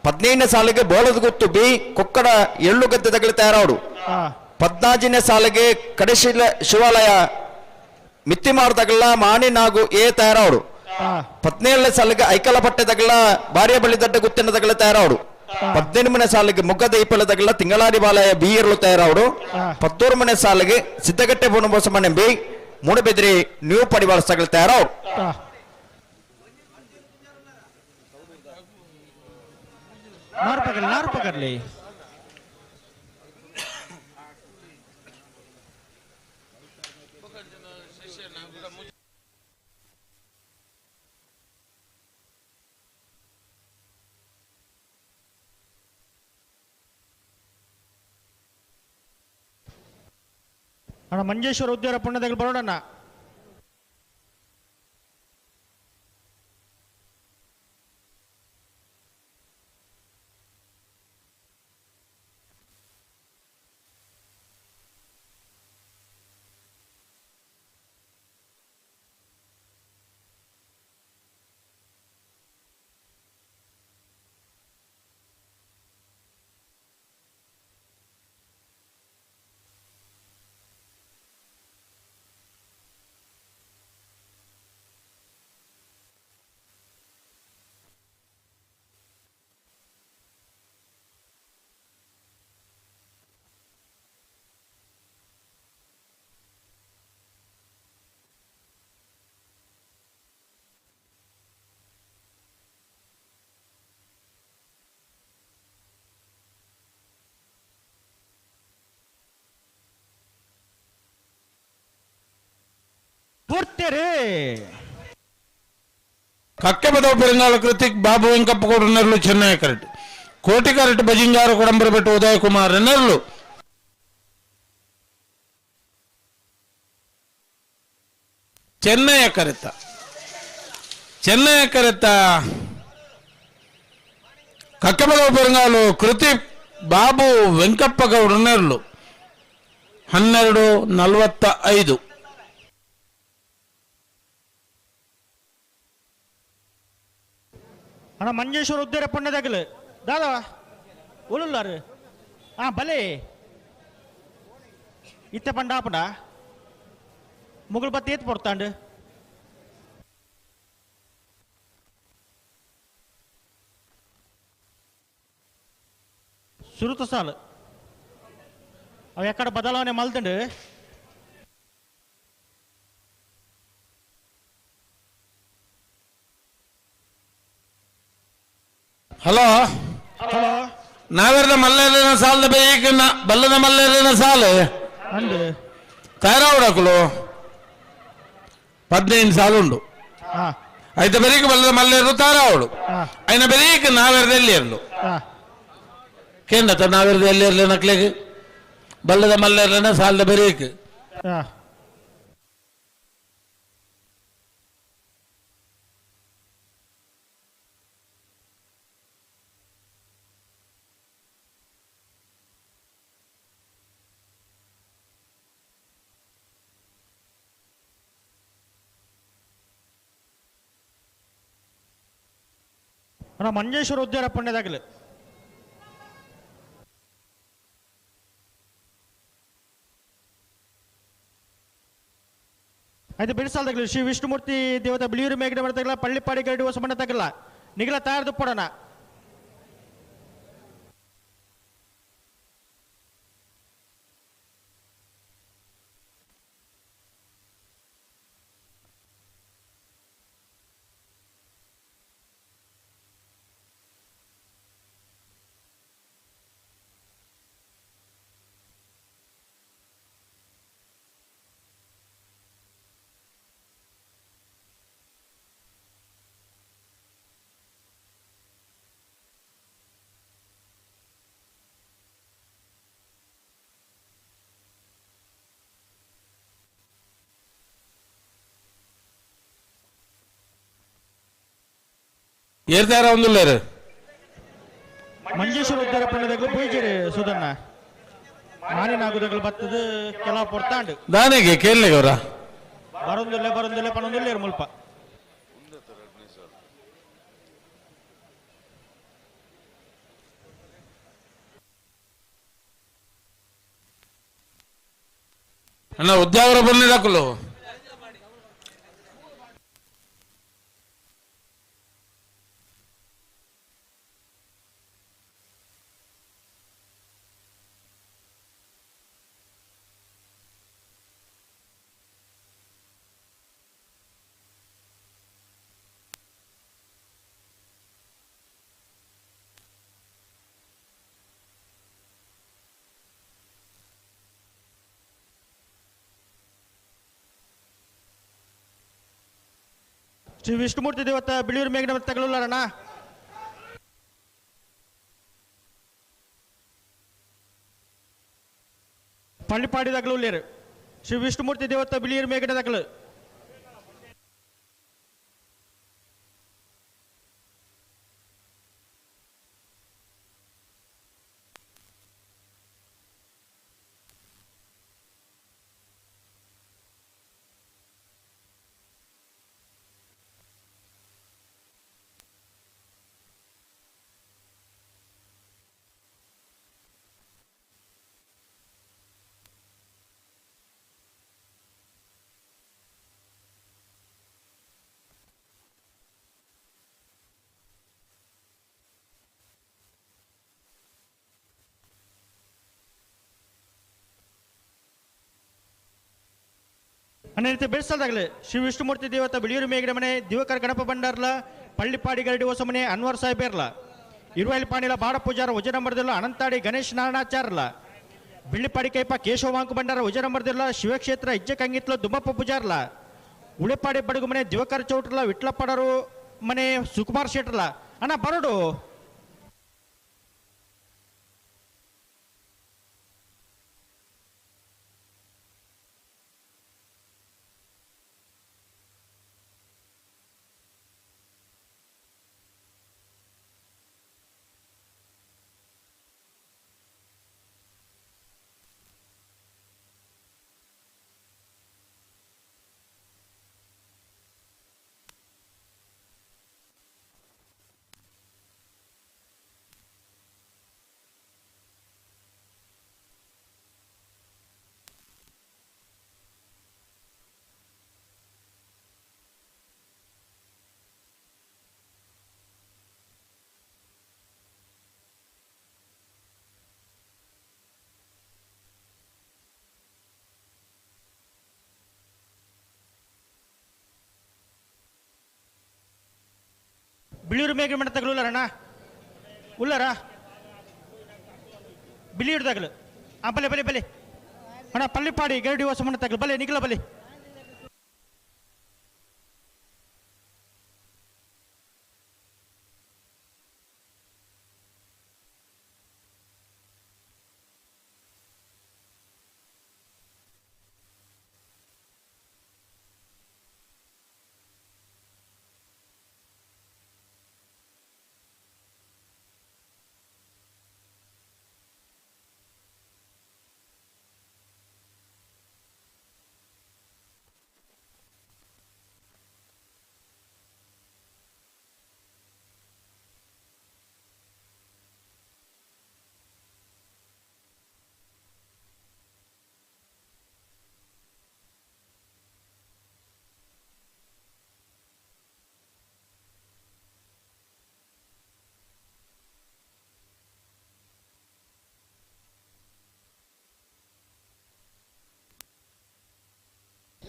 15ನೇ ಸಾಲಿಗೆ ಬೋಳದ ಗುತ್ತು ಬಿ ಕೊಕ್ಕಡ ಎಳ್ಳುಗದ್ದೆ ತಗಲ ತಯಾರವಡು. 14ನೇ ಸಾಲಿಗೆ ಕಡಶಿಲ ಶಿವಾಲಯ ಮಿತ್ತಿಮಾರು ತಗಲ ಮಾಣಿ ನಾಗು ಎ ತಯಾರವಡು. 17ನೇ ಸಾಲಿಗೆ ಐಕಲಪಟ್ಟೆ ತಗಲ ಬಾರಿಯ ಬಳ್ಳಿ ದಡ್ಡ ಗುತ್ತಿನ ತಗಲ ತಯಾರವಡು. 18ನೇ ಸಾಲಿಗೆ ಮೊಗ್ಗದ ಈಪಲ ತಗಲ ತಿಂಗಳಾಡಿ ಬಾಲಯ ಬಿ ಇರಲು ತಯಾರವಡು. 19ನೇ ಸಾಲಿಗೆ ಸಿದ್ದಗಟ್ಟೆ ಪೂರ್ಣಬೋಸಮನೆ ಬಿ ಮೂಡಬಿದ್ರಿ ನ್ಯೂ ಪಡಿವಾಳ ತಗಲ ತಯಾರವಡು. ನಾರು ಪಕಡ್ಲಿ. ಅಣ್ಣ ಮಂಜೇಶ್ವರ ಉದ್ಯಾರ ಪುಣ್ಯದಾಗ ಬರೋಣ. ಕಕ್ಕೆಬದವು ಪೆರಂಗಾಲ ಕೃತಿಕ್ ಬಾಬು ವೆಂಕಪ್ಪಗೌಡರ ನೆರಳು ಚೆನ್ನೈ ಕರೆಟ್ ಕೋಟಿ ಕರೆಟ್ ಬಜಿಂಗಾರ ಕೊಡಂಬರಬೆಟ್ಟು ಉದಯ ಕುಮಾರ್ ನೆರಳು. ಚೆನ್ನೈಯ ಕರೆತ ಚೆನ್ನೈಯ ಕರೆತ ಕಕ್ಕೆಬದವು ಪೆರಂಗಾಲು ಕೃತಿಕ್ ಬಾಬು ವೆಂಕಪ್ಪಗೌಡರ ನೆರಳು 12:45. ಅಣ್ಣ ಮಂಜೇಶ್ವರ ಉದ್ಯಾರ ಪುಣ್ಯದಾಗಲು ದಾದವ ಉಳುಲ್ಲಾರು ಹಾಂ ಬಲೆ ಇತ್ತ ಪಂಡ ಆಪುಂಡ ಮುಗುಳು ಬತ್ತಿ ಏತ್ ಪೊರ್ತಾಂಡು ಸುರುತ ಸಾಲು ಅವು ಎಕ್ಕಡ ಬದಲಾವಣೆ ಮಲ್ತಂಡು. ಹಲೋ ಹಲೋ ನಾವೆಲ್ಲ ಮಲ್ಲೇರಿನ ಸಾಲದ ಬೇಕ ಬಲ್ಲದ ಮಲ್ಲೇರಿನ ಸಾಲು ಅಂಡು ತಯಾರಾವಡಕಲು 15 ಸಾಲು ಉಂಡು. ಐತ ಬೆರೀಕ್ ಬಲ್ಲದ ಮಲ್ಲೇರು ತಯಾರಾವಡು ಐನ ಬೆರೀಕ್ ನಾವೆರ್ದ ಎಲ್ಲಿ ಇರಲು ಕೇಂದ್ರ ನಾವೆರ್ದ ಎಲ್ಲಿ ಇರಲಿ ನಕ್ಲೆಗ್ ಬಲ್ಲದ ಮಲ್ಲೇರ್ಲನ ಸಾಲದ ಬೆರೀಕ್. ಅಣ್ಣ ಮಂಜೇಶ್ವರ ಉದ್ಯಾರ ಪುಣ್ಯದಾಗಲಿ. ಆಯ್ತು ಬಿಡಿಸಾಲ್ದಾಗಲಿ ಶ್ರೀ ವಿಷ್ಣುಮೂರ್ತಿ ದೇವತಾ ಬಿಳಿಯೂರು ಮೇಗಡೆ ಮಾಡ್ತಾಗಲ್ಲ ಪಳ್ಳಿಪಾಡಿ ಗರಡಿ ಹೊಸಮಣ್ಣ ತಗಲ್ಲ ನಿಗಲ ತಯಾರ್ದು ಪಡೋಣ. ಏರ್ತಾರ ಒಂದುಲ್ಲೇರು ಮಂಜೇಶ್ವರ ಉದ್ಯಾರ ಪುಣ್ಯದಾಗಲು ಪೂಜಾರಿ ಸುಧಣ್ಣ ಮಾನಿನಾಗುದಗಳು ಬತ್ತದ ಕೆಲವು ಪೊರ್ತಾಂಡು ದಾನೆಗೆ ಕೇಳಲಿಗೆ ಅವರ ಬರೊಂದುಲ್ಲೆ ಬರೊಂದುಲ್ಲೆ ಪಣೊಂದುಲ್ಲೇರು ಮುಲ್ಪ. ಅಣ್ಣ ಉದ್ಯಾವರ ಬಂದಿದಾಕಲು ಶ್ರೀ ವಿಷ್ಣುಮೂರ್ತಿ ದೇವತ ಬಿಳಿಯೂರು ಮೇಘನ ತಗಲುಲ್ಲರಣ್ಣ. ಪಳ್ಳಿಪಾಡಿ ತಗಲುಲ್ಲೇರು ಶ್ರೀ ವಿಷ್ಣುಮೂರ್ತಿ ದೇವತ ಬಿಳಿಯೂರು ಮೇಘನ ತಗಲು. ಅದೇ ರೀತಿ ಬೆಳೆಸಲ್ದಾಗಲಿ ಶ್ರೀ ವಿಷ್ಣುಮೂರ್ತಿ ದೇವತ ಬಿಳಿಯೂರು ಮೇಗಡೆ ಮನೆ ದಿವಕರ್ ಗಣಪ ಭಂಡಾರ್ಲ ಪಳ್ಳಿಪಾಡಿ ಗರಡಿ ಹೊಸಮನೆ ಅನ್ವರ್ ಸಾಹೇಬೇರ್ಲ ಇರುವಲ್ಲಿ ಪಾಣಿಲ ಬಾಡ ಪೂಜಾರ ವಜನಂಬರ್ದಿಲ್ಲ ಅನಂತಾಡಿ ಗಣೇಶ್ ನಾರಾಯಣಾಚಾರ್ಲ ಬಿಳ್ಳಿಪಾಡಿ ಕೈಪ ಕೇಶವ ವಾಂಕು ಭಂಡಾರ ವಜನಂಬರ್ದಿಲ್ಲ ಶಿವಕ್ಷೇತ್ರ ಇಜ್ಜೆ ಕಂಗಿತ್ಲ ದುಮ್ಮಪ್ಪ ಪೂಜಾರ್ಲ ಉಳಿಪಾಡಿ ಬಡಗು ಮನೆ ದಿವಕರ್ ಚೌಟ್ರಲ ವಿಟ್ಲಪ್ಪಡರು ಮನೆ ಸುಕುಮಾರ್ ಶೆಟ್ರಲ ಅಣ್ಣ ಬರಡು. ಬಿಳಿಯೂರು ಮೇಘ ಮಠ ತಗಲುಲ್ಲರಣ್ಣ ಉಲ್ಲರ ಬಿಳಿಯೂರು ತಗಲು ಆ ಬಲೆ ಬಲೆ ಬಲೆ ಅಣ್ಣ ಪಳ್ಳಿಪಾಡಿ ಗರಡಿ ಹೊಸ ಮಣ್ಣ ತಗಲು ಬಲೆ ನಿಗಲ ಬಲೆ.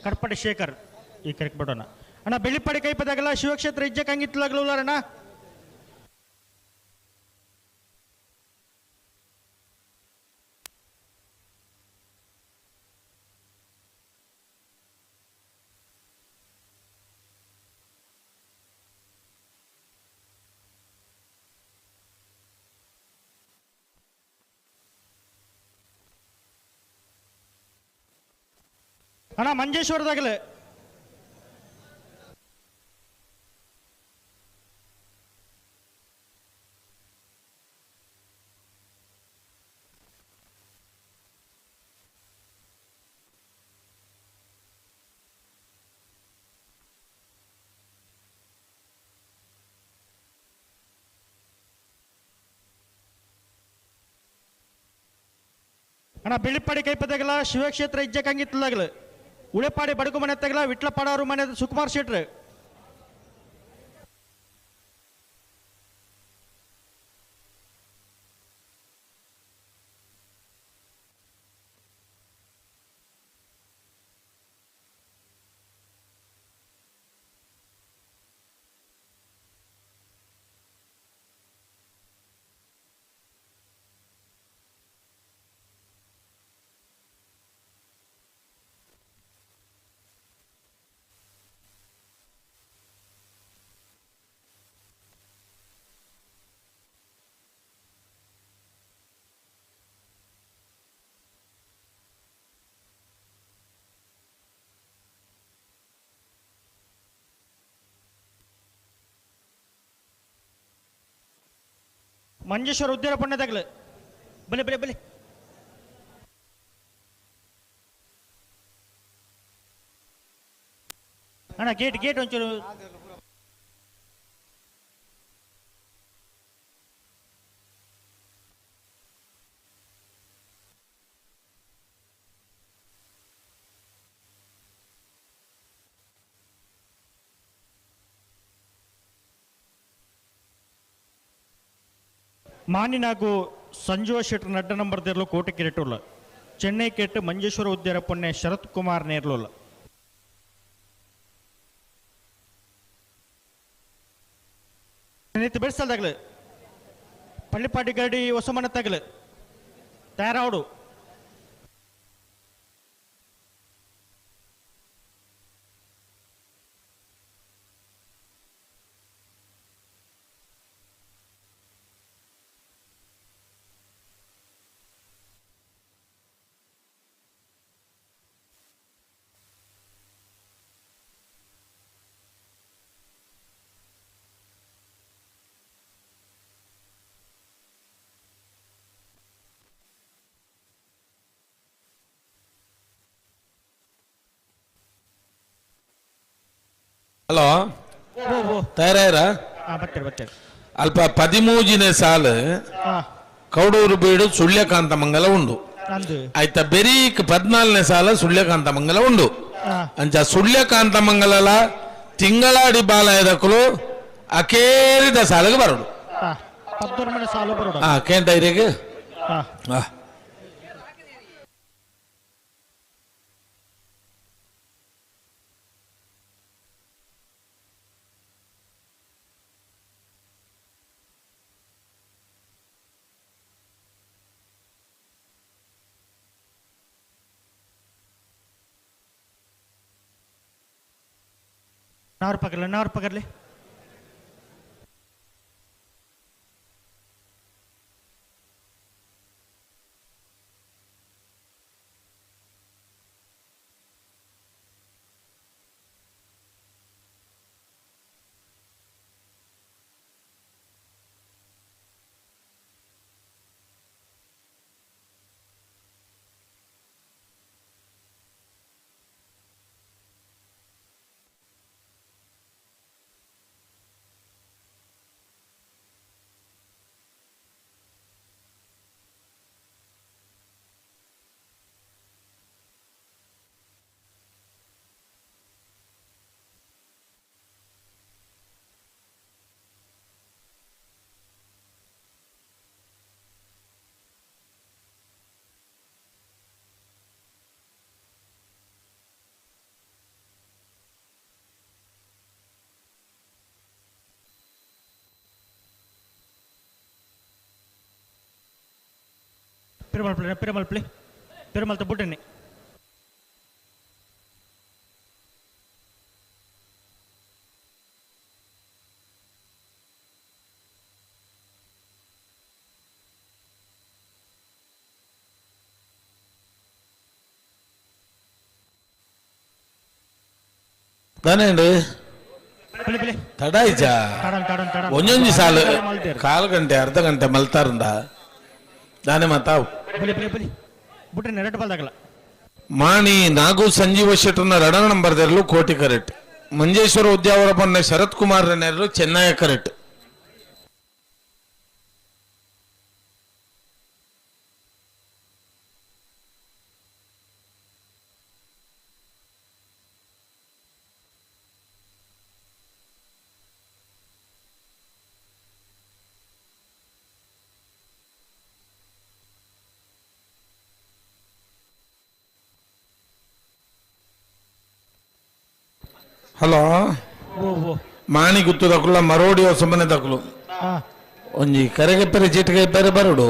ಕಡ್ಪಡೆ ಶೇಖರ್ ಈ ಕರೆಕ್ಟ್ ಬಿಡೋಣ ಅಣ್ಣ. ಬೆಳ್ಳಿಪಾಡಿ ಕೈಪದಾಗಲ್ಲ ಶಿವಕ್ಷೇತ್ರ ಇಜ್ಜೆ ಕಂಗಿತ್ತಲಾಗಲು ಉಲ್ಲಾರಣ್ಣ. ಅಣ್ಣ ಮಂಜೇಶ್ವರದಾಗಲೇ ಅಣ್ಣ ಬೆಳ್ಳಿಪಾಡಿ ಕೈಪದಾಗಲ ಶಿವಕ್ಷೇತ್ರ ಇಜ್ಜೆ ಕಂಗಿತ್ತಲಾಗಲು ಉಳೆಪಾಡಿ ಬಡಗು ಮನೆ ತಗಲ ವಿಟ್ಲಪಾಡವರು ಮನೆ ಸುಕುಮಾರ್ ಶೆಟ್ರು. ಮಂಜೇಶ್ವರ ಉದ್ಯಾನ ಪುಣ್ಯದಾಗಲು ಬಲೆ ಬಲೆ ಬಲೆ ಅಣ್ಣ ಗೇಟ್ ಗೇಟ್ ಒಂಚೂರು ಮಾನಿನಾಗು ಸಂಜುವ ಶೆಟ್ರ್ ನಡ್ಡ ನಂಬರ್ ದೇರ್ಲು ಕೋಟೆ ಕಿರೆಟುಲ್ಲ ಚೆನ್ನೈ ಕೆಟ್ಟು ಮಂಜೇಶ್ವರ ಉದ್ಯಾರ ಪೊನ್ನೆ ಶರತ್ ಕುಮಾರ್ ನೇರ್ಲುಲ್ಲ. ಬೆಳೆಸಲ್ದಾಗಲು ಪಳ್ಳಿಪಾಟಿ ಗಡಿ ಹೊಸಮನ ತಗಲು ತಯಾರಾವಡು. ಹಲೋ ತಯಾರಾಯ್ರ? ಅಲ್ಪ 13ನೇ ಸಾಲು ಕೌಡೂರು ಬೀಡು ಸುಳ್ಯಕಾಂತ ಮಂಗಲ ಉಂಡು ಆಯ್ತಾ. ಬೆರೀಕ್ 14ನೇ ಸಾಲ ಸುಳ್ಯಕಾಂತ ಮಂಗಲ ಉಂಡು. ಅಂಚ ಸುಳ್ಯಕಾಂತ ಮಂಗಲಲ ತಿಂಗಳಾಡಿ ಬಾಲಯದಕ್ಕಲು ಅಕೇರಿದ ಸಾಲಿಗೆ ಬರೋಡು. ಕೇಂದ್ರ ಇರೇಗೆ नार पकड़ ले, नार पकड़ ले। ಪಿರಮಲ್ಪ್ಲೆ ಪಿರಮಲ್ಪ್ಲೆ ಪಿರಮಲ್ತ ಬುಡ್ಡನೆ ದಾನೇಂಡು ತಡ ಇಜ್ಜಾ? ಒಂಜೊಂಜಿ ಸಾಲು ಕಾಲು ಗಂಟೆ ಅರ್ಧ ಗಂಟೆ ಮಲ್ತಾರಂದ ದಾನೆ ಮಾತಾವು. ಮಾಣಿ ನಾಗು ಸಂಜೀವ ಶೆಟ್ಟರ್ನ ರಡ ನಂಬರ್ ದೆರಲು ಕೋಟಿ ಕರೆಕ್ಟ್. ಮಂಜೇಶ್ವರ ಉದ್ಯಾವರ ಪೊನ್ನೆ ಶರತ್ ಕುಮಾರ್ ನೆರಲು ಚೆನ್ನಯ ಕರೆಕ್ಟ್. ಹಲೋ ಮಾಣಿ ಗುತ್ತು ದಕುಲ ಮರೋಡಿ ಹೊಸಮನೆ ದಕುಲು ಒಂಜಿ ಕರೆಗೆ ಪೆರೆ ಚೀಟಿಗೆ ಪೆರೆ ಬರಡು.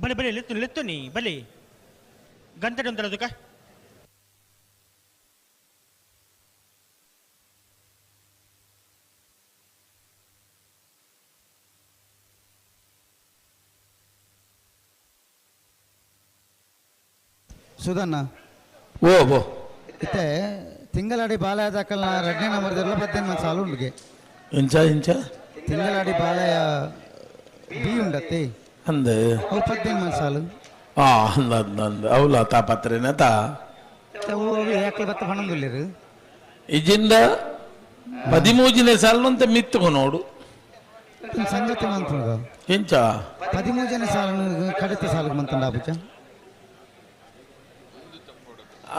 ಬಲೆ ಬಲೆ ಲೆತ್ತು ಲೆತ್ತು ನೀ ಬಲೆ ಗಂಟೆ ಉಂಟಲ್ಲ ಅದಕ್ಕೆ. ಸುಧನ್ನ ಓ ಓ ಇತ್ತೆ ತಿಂಗಳಾಡಿ ಬಾಲಯ ದಾಖಲ್ನ ರಡ್ನೇ ನಂಬರ್ ದೆರ್ಲ ಪತ್ತೇನು ಮಂತ್ ಸಾಲು ಉಂಡುಗೆ. ಇಂಚ ಇಂಚ ತಿಂಗಳಾಡಿ ಬಾಲಯ ಬಿ ಉಂಡತ್ತೆ ಅಂದೆ ಅವು ಪತ್ತೇನು ಮಂತ್ ಸಾಲು. ಆ ಅಂದ ಅಂದ ಅಂದ ಅವಲ ತಾಪತ್ರೇನ ತಾ ಅವು ಯಾಕೆ ಬತ್ತ ಪಣಂದುಲ್ಲೇರು ಇಜಿಂದ 13ನೇ ಸಾಲಿನಂತೆ ಮಿತ್ತುಗು ನೋಡು. ಸಂಗತಿ ಮಂತ್ರದ ಎಂಚ 13ನೇ ಸಾಲು ಕಡಿತ ಸಾಲು ಮಂತಂಡ ಆಪುಜ.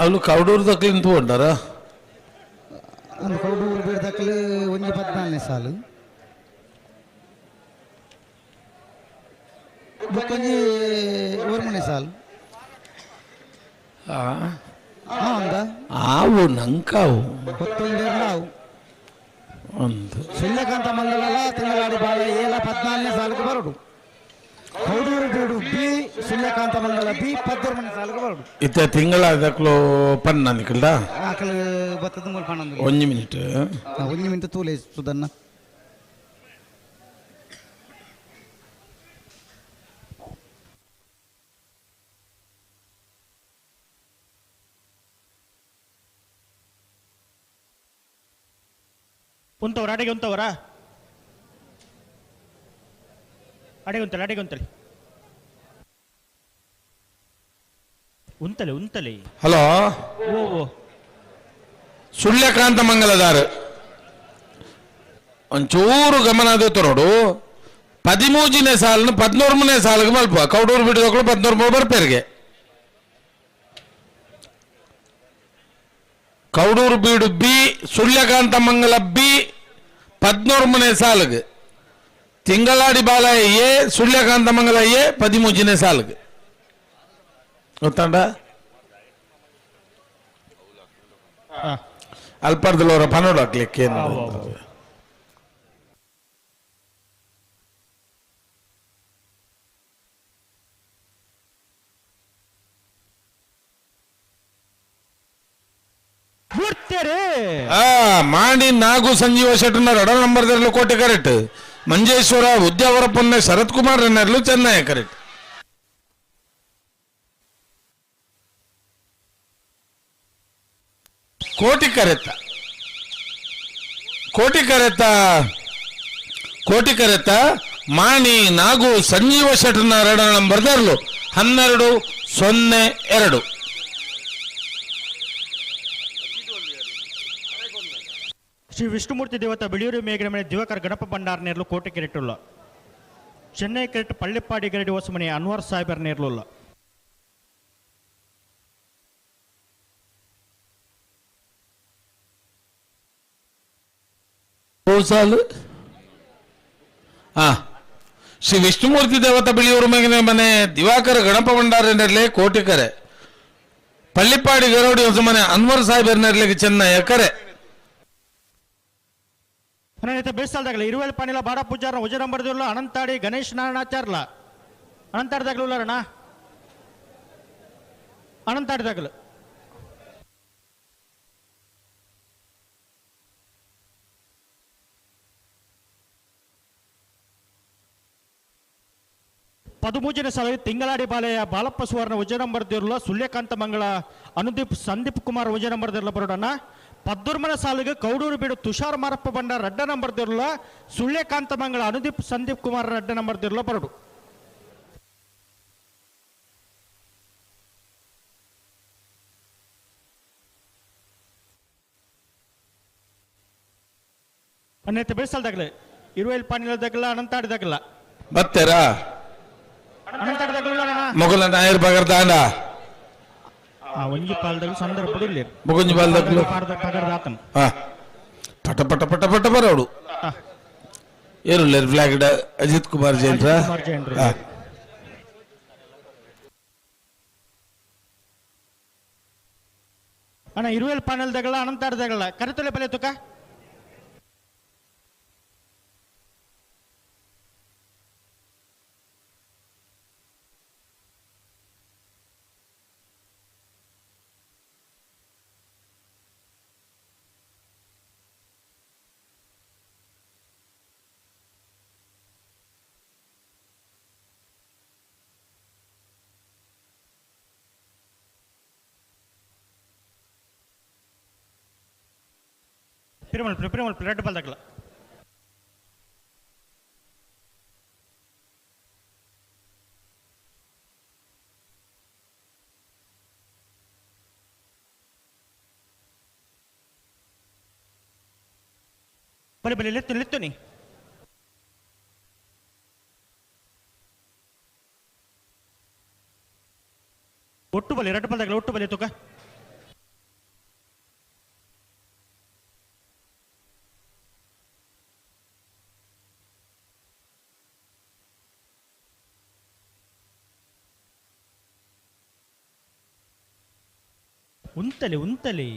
ಅವಳು ಕೌಡೂರು ದಕ್ಲಿನ ತಗೊಂಡಾರ ಅಂದ್ ಕೌಡೂರು ಬೇಡ ದಕ್ಲು ಒಂಜಿ 14ನೇ ಸಾಲು ಬೊಕ್ಕೊಂಜಿ 1ನೇ ಸಾಲು. ಅಂದ ಆವು ನಂಕಾವು ಹೊತ್ತೊಂದೇರ್ಲಾವು ಒಂದು ಸುಳ್ಯಕಾಂತ ಮಂಡಲ ತಿಂಗಳಾಡಿ ಬಾಳ ಏಲ 14ನೇ ಸಾಲಕ್ಕೆ ಬರಡು. ಕೌಡೂರು ಬೀಡು ಬಿ ಸುಳ್ಯಕಾಂತ ಮಂಡಲ ಬಿ 13ನೇ ಸಾಲಕ್ಕೆ ಬರಡು. ಇತ್ತ ತಿಂಗಳ ದಕ್ಲು ಪನ್ನ ನಿಕಲ್ದ ಆಕಲು ಬತ್ತದ ಮೂಲ ಪನ್ನೊಂದು ಒಂಜಿ ಮಿನಿಟ್ ಒಂಜಿ ಮಿನಿಟ್ ತೂಲೆ ಸುದನ್ನ. ಉಂತವರ ಅಡಿಗೆ ಉಂತವರ ಅಡಿಗೆ ಉಂತಲೆ ಅಡಿಗೆ ಉಂತಲೆ ಉಂತಲೆ ಉಂತಲೆ. ಹಲೋ ಓ ಓ ಸುಳ್ಯಕಾಂತ ಮಂಗಲದಾರ ಒಂಚೂರು ಗಮನ ಅದು ನೋಡು. 13ನೇ ಸಾಲನ್ನು 13ನೇ ಸಾಲಿಗೆ ಮಲ್ಪ ಕೌಡೂರು ಬಿಡಿದಕ್ಕಳು 13 ಬರ್ಪೇರಿಗೆ. ಕೌಡೂರು ಬೀಡು ಬಿ ಸುಳ್ಯಕಾಂತ ಮಂಗಲ ಬಿ 13ನೇ ಸಾಲಿಗೆ. ತಿಂಗಳಾಡಿ ಬಾಲ ಎ ಸುಳ್ಯಕಾಂತ ಮಂಗಲ ಎ 13ನೇ ಸಾಲಿಗೆ. ಗೊತ್ತಾಂಡ ಅಲ್ಪರ್ದಲವರ ಪನೋಡು ಹಾಕ್ಲಿಕ್ಕೆ ಏನು ಮಾಡಿ ನಾಗು ಸಂಜೀವ ಶೆಟ್ಟರ್ನ ರಡ ನಂಬರ್ ದೆರಲು ಕೋಟೆ ಕರೆಕ್ಟ್. ಮಂಜೇಶ್ವರ ಉದ್ಯಾವರ ಪೊನ್ನೆ ಶರತ್ ಕುಮಾರ್ ನೆರಲು ಚೆನ್ನೈ ಕರೆಕ್ಟ್. ಕೋಟಿ ಕರೆತ ಕೋಟಿ ಕರೆತ ಕೋಟಿ ಕರೆತ ಮಾಣಿ ನಾಗು ಸಂಜೀವ ಶೆಟ್ಟರ್ನ ರಡ ನಂಬರ್ ದೆರಲು 12 0 2. ಶ್ರೀ ವಿಷ್ಣುಮೂರ್ತಿ ದೇವತ ಬಿಳಿಯೂರು ಮೇಘನ ದಿವಾಕರ್ ಗಣಪ ಭಂಡಾರ ನೇರ್ಲು ಕೋಟೆ ಕೆರೆಟುಲ್ಲ. ಚೆನ್ನೈ ಕೆರೆಟ್ ಪಳ್ಳಿಪ್ಪಾಡಿ ಗರಡಿ ಹೊಸಮನೆ ಅನ್ವರ್ ಸಾಹೇಬರ್ ನೇರ್ಲುಲ್ಲ. ಶ್ರೀ ವಿಷ್ಣುಮೂರ್ತಿ ದೇವತ ಬಿಳಿಯೂರು ಮೇಘನ ಮನೆ ದಿವಾಕರ ಗಣಪ ಭಂಡಾರ ನೇರ್ಲೆ ಕೋಟಿಕರೆ. ಪಳ್ಳಿಪ್ಪಾಡಿ ಗರಡಿ ಹೊಸಮನೆ ಅನ್ವರ್ ಸಾಹೇಬರ್ ನೇರ್ಲೆಗೆ ಚೆನ್ನೈ ಕರೆ. ಬೇಸಾಲ್ದಾಗಲ ಇರುವೆಲ್ ಪಾಣಿಲ ಬಾಡ ಪೂಜಾರ ವಜರಂಬರ್ದಿಲ್ಲ ಅನಂತಾಡಿ ಗಣೇಶ್ ನಾರಾಯಣಾಚಾರ್ಲ ಅನಂತಾಡ್ದಾಗಲು ಉಳ್ಳಾರಣ ಅನಂತಾಡ್ದಾಗಲು. ಪದುಮೂಜನೇ ಸಾಲ ತಿಂಗಳಾಡಿ ಬಾಲೆಯ ಬಾಲಪ್ಪ ಸುವರ್ಣ ವಜರಂಬರ್ದಿರ್ಲ ಸುಳ್ಯಕಾಂತ ಮಂಗಳ ಅನುದೀಪ್ ಸಂದೀಪ್ ಕುಮಾರ್ ವಜರಂಬರ್ದಿರ್ಲ ಬರೋಡಣ್ಣ. ಪದ್ದೂರ್ಮನ ಸಾಲಿಗೆ ಕೌಡೂರು ಬೀಡು ತುಷಾರ್ ಮಾರಪ್ಪ ಬಂಡ ರಡ್ಡ ನಂಬರ್ ದಿರ್ಲ ಸುಳ್ಯಕಾಂತ ಮಂಗಳ ಅನುದೀಪ್ ಸಂದೀಪ್ ಕುಮಾರ್ ರಡ್ಡ ನಂಬರ್ ದಿರ್ಲ ಬರಡು. ಅನ್ನೈತೆ ಬೇಸಲ್ದಾಗಲೇ ಇರುವೆಲ್ ಪಾಣಿಲದಾಗಲ ಅನಂತಾಡಿದಾಗಲ ಬತ್ತೆರಾ ಮೊಗಲ ನಾಯರ್ ಬಗರ್ ದಾಂಡ ಒಂಜಿ ಪಾಲ್ದಾಗ ಸಂದರ್ಭ ಇಲ್ಲಿ ಬೊಗೊಂಜಿ ಪಾಲ್ದಾಗಲು ಪಟ ಪಟ ಪಟ ಪಟ ಬರೋಡು ಏರುಲ್ಲೇರು ಫ್ಲಾಗ್ ಅಜಿತ್ ಕುಮಾರ್ ಜೈನ್ರ. ಅಣ್ಣ ಇರುವೆಲ್ ಪಾನಲ್ದಾಗಲ ಅನಂತಾಡ್ದಾಗಲ ಕರೆತೊಲೆ ಬಲೆ ತುಕ. Piramal Piramal red ball ದಾಗಲ. ಬಲೆ ಬಲೆ ಲೆತ್ತು ಲೆತ್ತು ನೀ. ಒಟ್ಟು ಬಲೆ ರೆಡ್ ಬಾಲ್ ದಾಗಲ ಒಟ್ಟು ಬಲೆ ತುಕ. ಉಂತಲಿ ಉಂತಲಿ.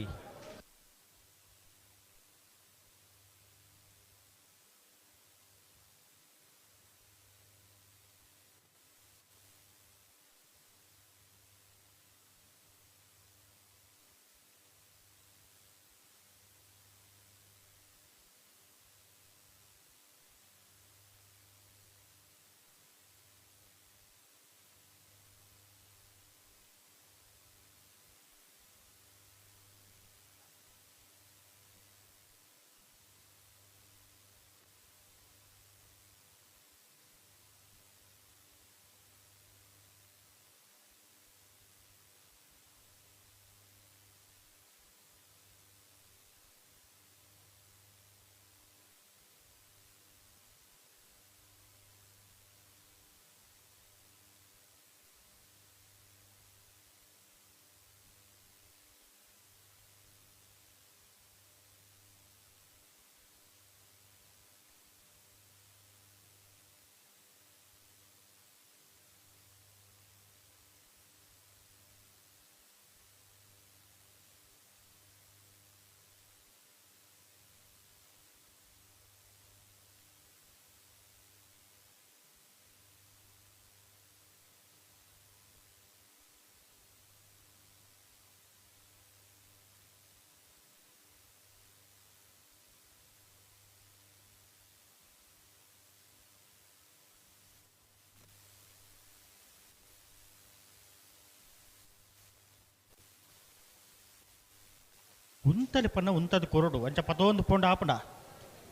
ಉಂತಲಿ ಪನ್ನ ಉಂತದ ಕೊರಡು ಅಂಚ ಪದೊಂದು ಪೋಂಡ ಆಪುಂಡ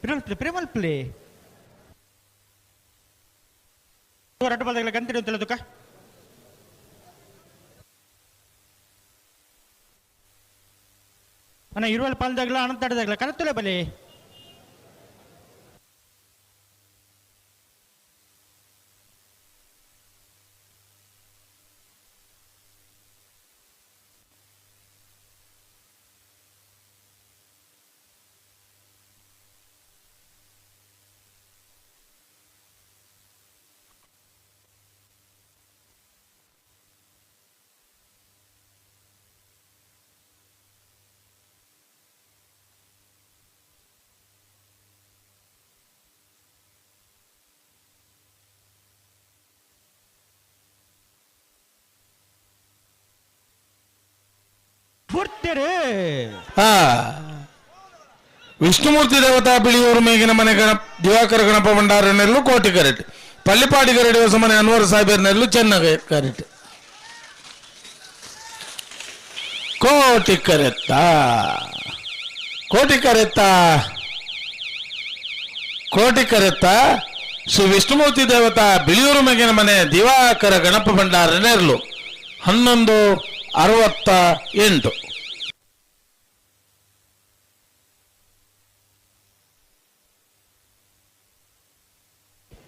ಪಿರಮಲ್ ಪಿರಮಲ್ ಪ್ಲೇ ರಡ್ಡು ಬಲ್ದಗಳ ಗಂತಿಡಿ ಉಂತಲ ತುಕ. ಅಣ್ಣ ಇರುವಲ್ ಪಾಲ್ದಾಗಲ ಅನಂತಾಡದಾಗಲ ಕರೆತೊಲೆ ಬಲೆ. ಬುಡ್ತೇರೆ. ವಿಷ್ಣುಮೂರ್ತಿ ದೇವತಾ ಬಿಳಿಯೂರು ಮೇಗಿನ ಮನೆ ಗಣ ದಿವಾಕರ ಗಣಪ ಭಂಡಾರನೆಲ್ಲೂ ಕೋಟಿ ಕರೆಟ್. ಪಳ್ಳಿಪಾಡಿ ಕರಡಿ ಹೊಸ ಮನೆ ಅನ್ವರ್ ಸಾಹೇಬರ್ನೆಲ್ಲೂ ಚೆನ್ನಾಗಿ ಕರೆಟ್. ಕೋಟಿ ಕರೆತ್ತ, ಕೋಟಿ ಕರೆತ್ತ, ಕೋಟಿ ಕರೆತ್ತ ಶ್ರೀ ವಿಷ್ಣುಮೂರ್ತಿ ದೇವತಾ ಬಿಳಿಯೂರು ಮೇಗಿನ ಮನೆ ದಿವಾಕರ ಗಣಪ ಭಂಡಾರ ನೆರಳು 11:68.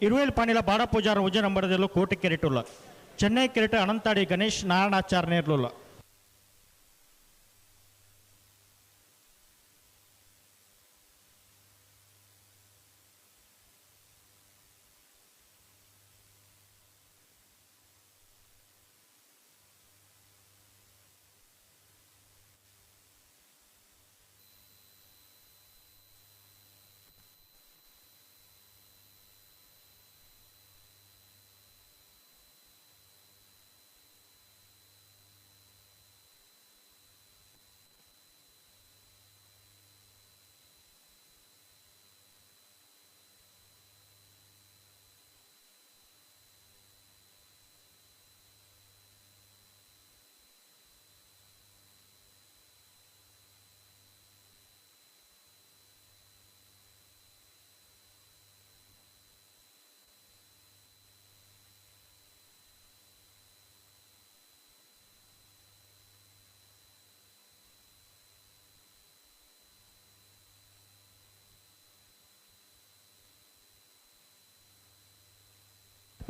ಇರುವೇಲ್ ಪಾಣಿಲ ಬಾಡ ಪೂಜಾರ ಉಜ್ಜ ನಂಬರದಲ್ಲೂ ಕೋಟಿ ಕೆರೆಟುಲ್ಲ. ಚೆನ್ನೈ ಕೆರೆಟ ಅನಂತಾಡಿ ಗಣೇಶ್ ನಾರಾಯಣಾಚಾರ್ ನೇರ್ಲುಲ್ಲ.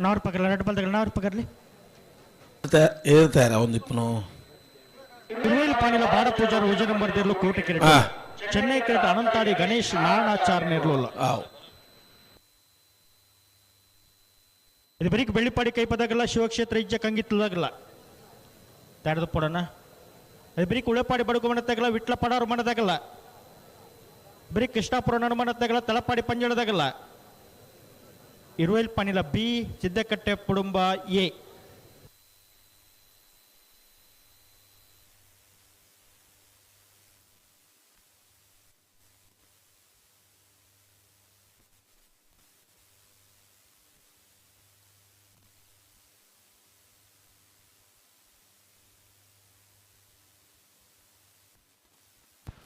ನಾವ್ರ ಪಕಡ್ಲ ನಡು ಬಲ್ದಗಳ ನಾವ್ರ ಪಕಡ್ಲಿ. ಹೇಳ್ತಾರ ಒಂದು ಇಪ್ಪನು. ಇರುವೇಲ್ ಪಾಣಿಲ ಬಾಡ ಪೂಜಾರ ಉಜ್ಜ ನಂಬರದಲ್ಲೂ ಕೋಟಿ ಕೆರೆಟ. ಚೆನ್ನೈ ಕೆರೆಟ ಅನಂತಾಡಿ ಗಣೇಶ್ ನಾರಾಯಣಾಚಾರ್ ನೇರ್ಲುಲ್ಲ. ಇದು ಬರೀ ಬೆಳ್ಳಿಪಾಡಿ ಕೈಪದಾಗಲ್ಲ ಶಿವಕ್ಷೇತ್ರ ಇಜ್ಜ ಕಂಗಿತ್ತಲಾಗಲ್ಲ ತಡೆದು ಪೋಡೋಣ. ಅದು ಬರೀ ಉಳೆಪಾಡಿ ಬಡುಕು ಮನತ್ತಾಗಲ್ಲ ವಿಟ್ಲ ಪಡಾರು ಮನದಾಗಲ್ಲ ಬರೀ ಕೃಷ್ಣಾಪುರ ಮನತ್ತಾಗಲ್ಲ ತಲಪಾಡಿ ಪಂಜಳದಾಗಲ್ಲ. ಇರುವೇಲ್ ಪಾಣಿಲ ಬಿ ಸಿದ್ದಕಟ್ಟೆ ಕುಡುಂಬ ಎ.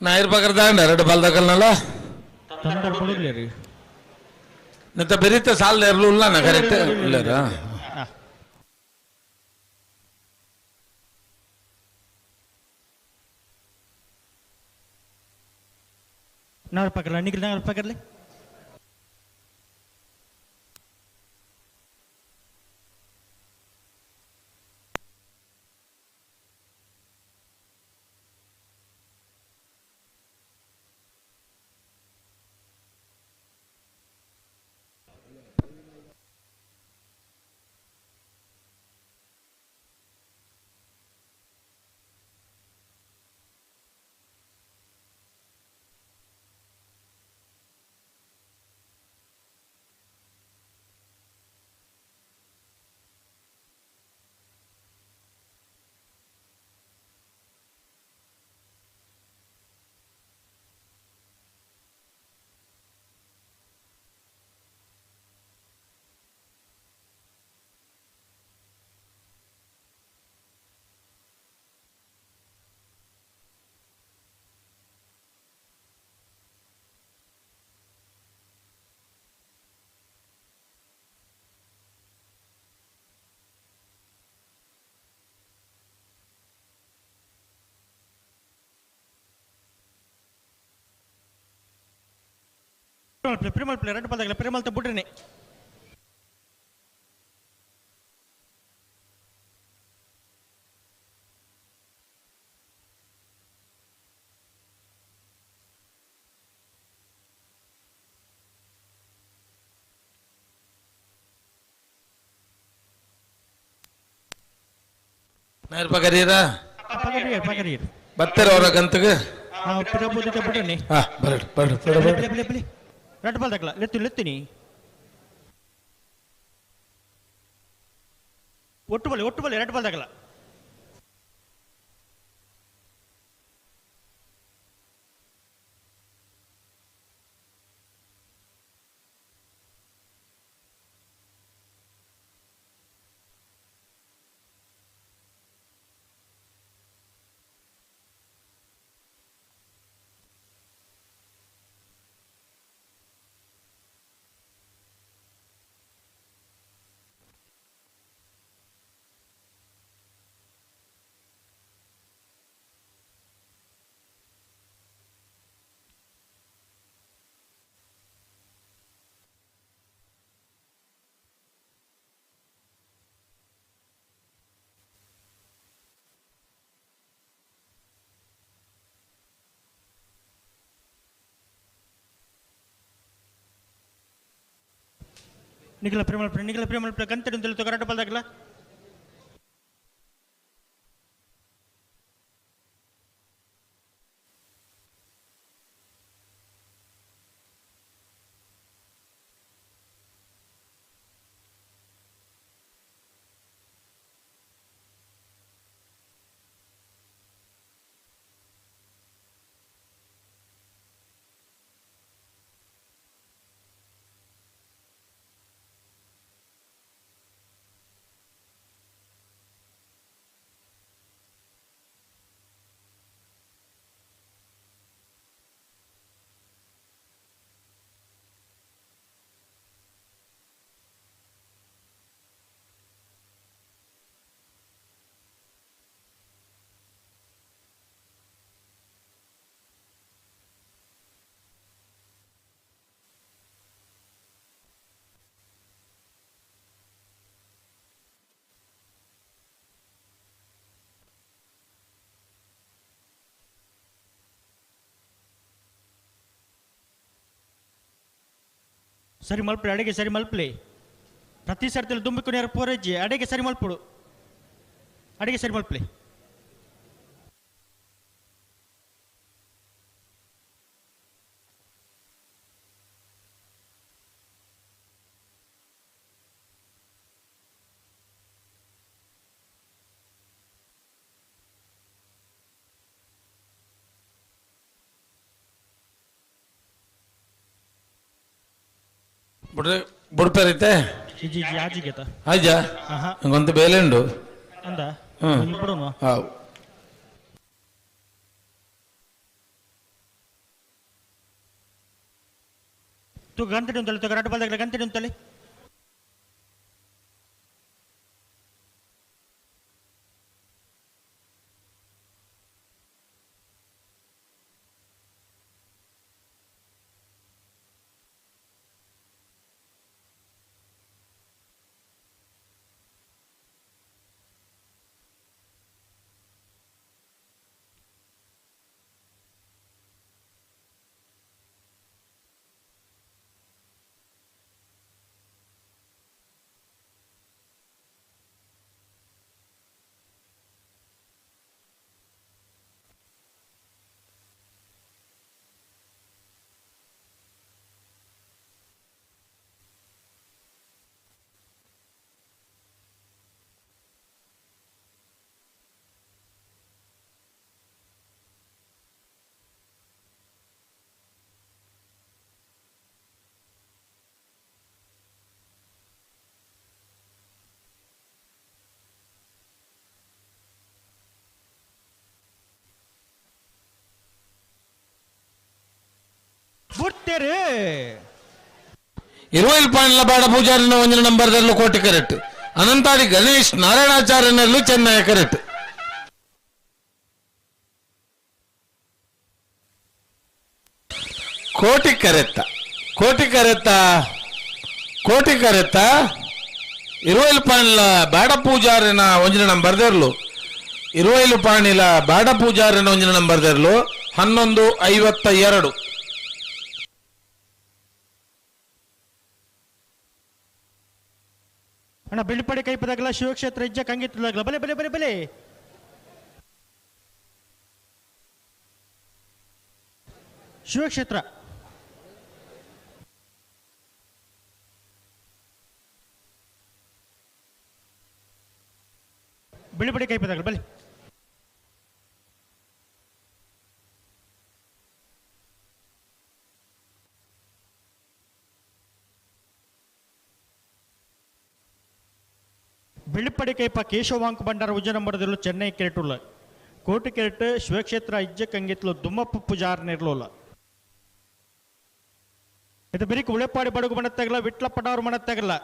ನಾಯಿರ್ ಪಕರ್ದಾಂಡ ಎರಡು ಬಲ್ದಕಲ್ನಲ್ಲ ತಂದರ್ ಬಡುಗ್ಲೇರಿ. ನತ್ತ ಬೆರಿತ ಸಾಲ್ ಇರಲಿಲ್ಲ ನಾ ಕರೆಕ್ಟ್ ಇಲ್ಲರ. ನಾವ್ರ ಪಕಡ್ಲ ನಿಖಿಲ್ ನಾವ್ರ ಪಕಡ್ಲಿ. ಪ್ರಿಮಲ್ ಪ್ಲೇ ಎರಡು ಬಲ್ದಾಗಲ್ಲ ಪ್ರಿಮಲ್ ಬಿಡ್ರಿ. ನಾಯಿರ್ ಪಕರೀರ ಪಕರೀರ್ ಪಕರೀರ್ ಬತ್ತರ ಅವರ ಗಂತಗೆ. ಬಿಡ್ರಿ. ಬರಡು ಬರಡು ಬರಡು. ரெண்டு பால் தக்கல லெத்து லெத்து நீ ஒட்டு பால் ஒட்டு பால் ரெண்டு பால் தக்கல. ನಿಖಿಲ ಪ್ರೇಮಲ್ಪುರ ನಿಖಿಲ ಪ್ರೇಮಲ್ಪುರ ಕಂತಡಿ ಉಂತಲೆ ತುಕ ರಡ್ಡು ಬಲ್ದಾಗಲ ಸರಿ ಮಲ್ಪಲೆ ಅಡಿಗೆ ಸರಿ ಮಲ್ಪಲೆ ಪ್ರತಿ ಸರ್ತಿಯಲ್ಲಿ ದುಂಬಿಕು ನೇರ ಪೋರಜ್ಜಿ ಅಡಿಗೆ ಸರಿ ಮಲ್ಪಡು ಅಡಿಗೆ ಸರಿ ಮಲ್ಪಲೆ ಬುಡ್ಪೇರೈತೆ ಇಜ್ಜಿ ಇಜ್ಜಿ ಆಜಿಗೆತ ಆಯ್ಜಾ ಆಹಾ. ನಂಗೊಂದು ಬೇಲೆ ಉಂಡು ಅಂದ ಹ್ಮ್. ಬಿಡೋಣ ಹಾವು ತು ಗಂತಡಿ ಉಂತಲೆ ತುಕ ರಡ್ಡು ಬಲ್ದಾಗಲ ಗಂತಡಿ ಉಂತಲೆ ಬುಡ್ತೇರು ಇರುವೈಲ್ ಪಾಂಡ್ಲ ಬಾಡ ಪೂಜಾರಿನ ಒಂಜಿನ ನಂಬರ್ದಲ್ಲೂ ಕೋಟಿ ಕರೆಕ್ಟ್ ಅನಂತಾಡಿ ಗಣೇಶ್ ನಾರಾಯಣಾಚಾರ್ಯನಲ್ಲೂ ಚೆನ್ನೈ ಕರೆಕ್ಟ್. ಕೋಟಿ ಕರೆತ್ತ ಕೋಟಿ ಕರೆತ್ತ ಕೋಟಿ ಕರೆತ್ತ ಇರುವೈಲ್ ಪಾಂಡ್ಲ ಬಾಡ ಪೂಜಾರಿನ ಒಂಜಿನ ನಂಬರ್ದರ್ಲು ಇರುವೈಲು ಪಾಣಿಲ ಬಾಡ ಪೂಜಾರಿನ ಒಂಜಿನ ನಂಬರ್ದರ್ಲು 11:52. ಅಣ್ಣ ಬಿಳಿಪಡೆ ಕೈಪದಾಗಲ ಶಿವಕ್ಷೇತ್ರ ಇಜ್ಜ ಕಂಗಿತ್ತದಾಗಲ ಬಲೆ ಬಲೆ ಬಲೆ ಬಲೆ ಶಿವಕ್ಷೇತ್ರ ಬಿಳಿಪಡೆ ಕೈಪದಾಗಲ ಬಲೆ ಬಿಳಿಪಡಿ ಕೈಪ ಕೇಶವಾಂಕ ಭಂಡಾರ ಉಜ್ಜನಂಬರದಿಲ್ಲು ಚೆನ್ನೈ ಕೆರೆಟುಲ್ಲ ಕೋಟಿ ಕೆರೆಟ್ ಶಿವಕ್ಷೇತ್ರ ಇಜ್ಜ ಕಂಗಿತ್ಲು ದುಮ್ಮಪ್ಪ ಪೂಜಾರ್ ನಿರ್ಲೋಲ ಇದು ಬಿರಿಕ್ ಉಳೆಪಾಡಿ ಬಡಗು ಮಣತ್ತಾಗಲ್ಲ ವಿಟ್ಲ ಪಡಾರು ಮಣತ್ತಾಗಲ್ಲ.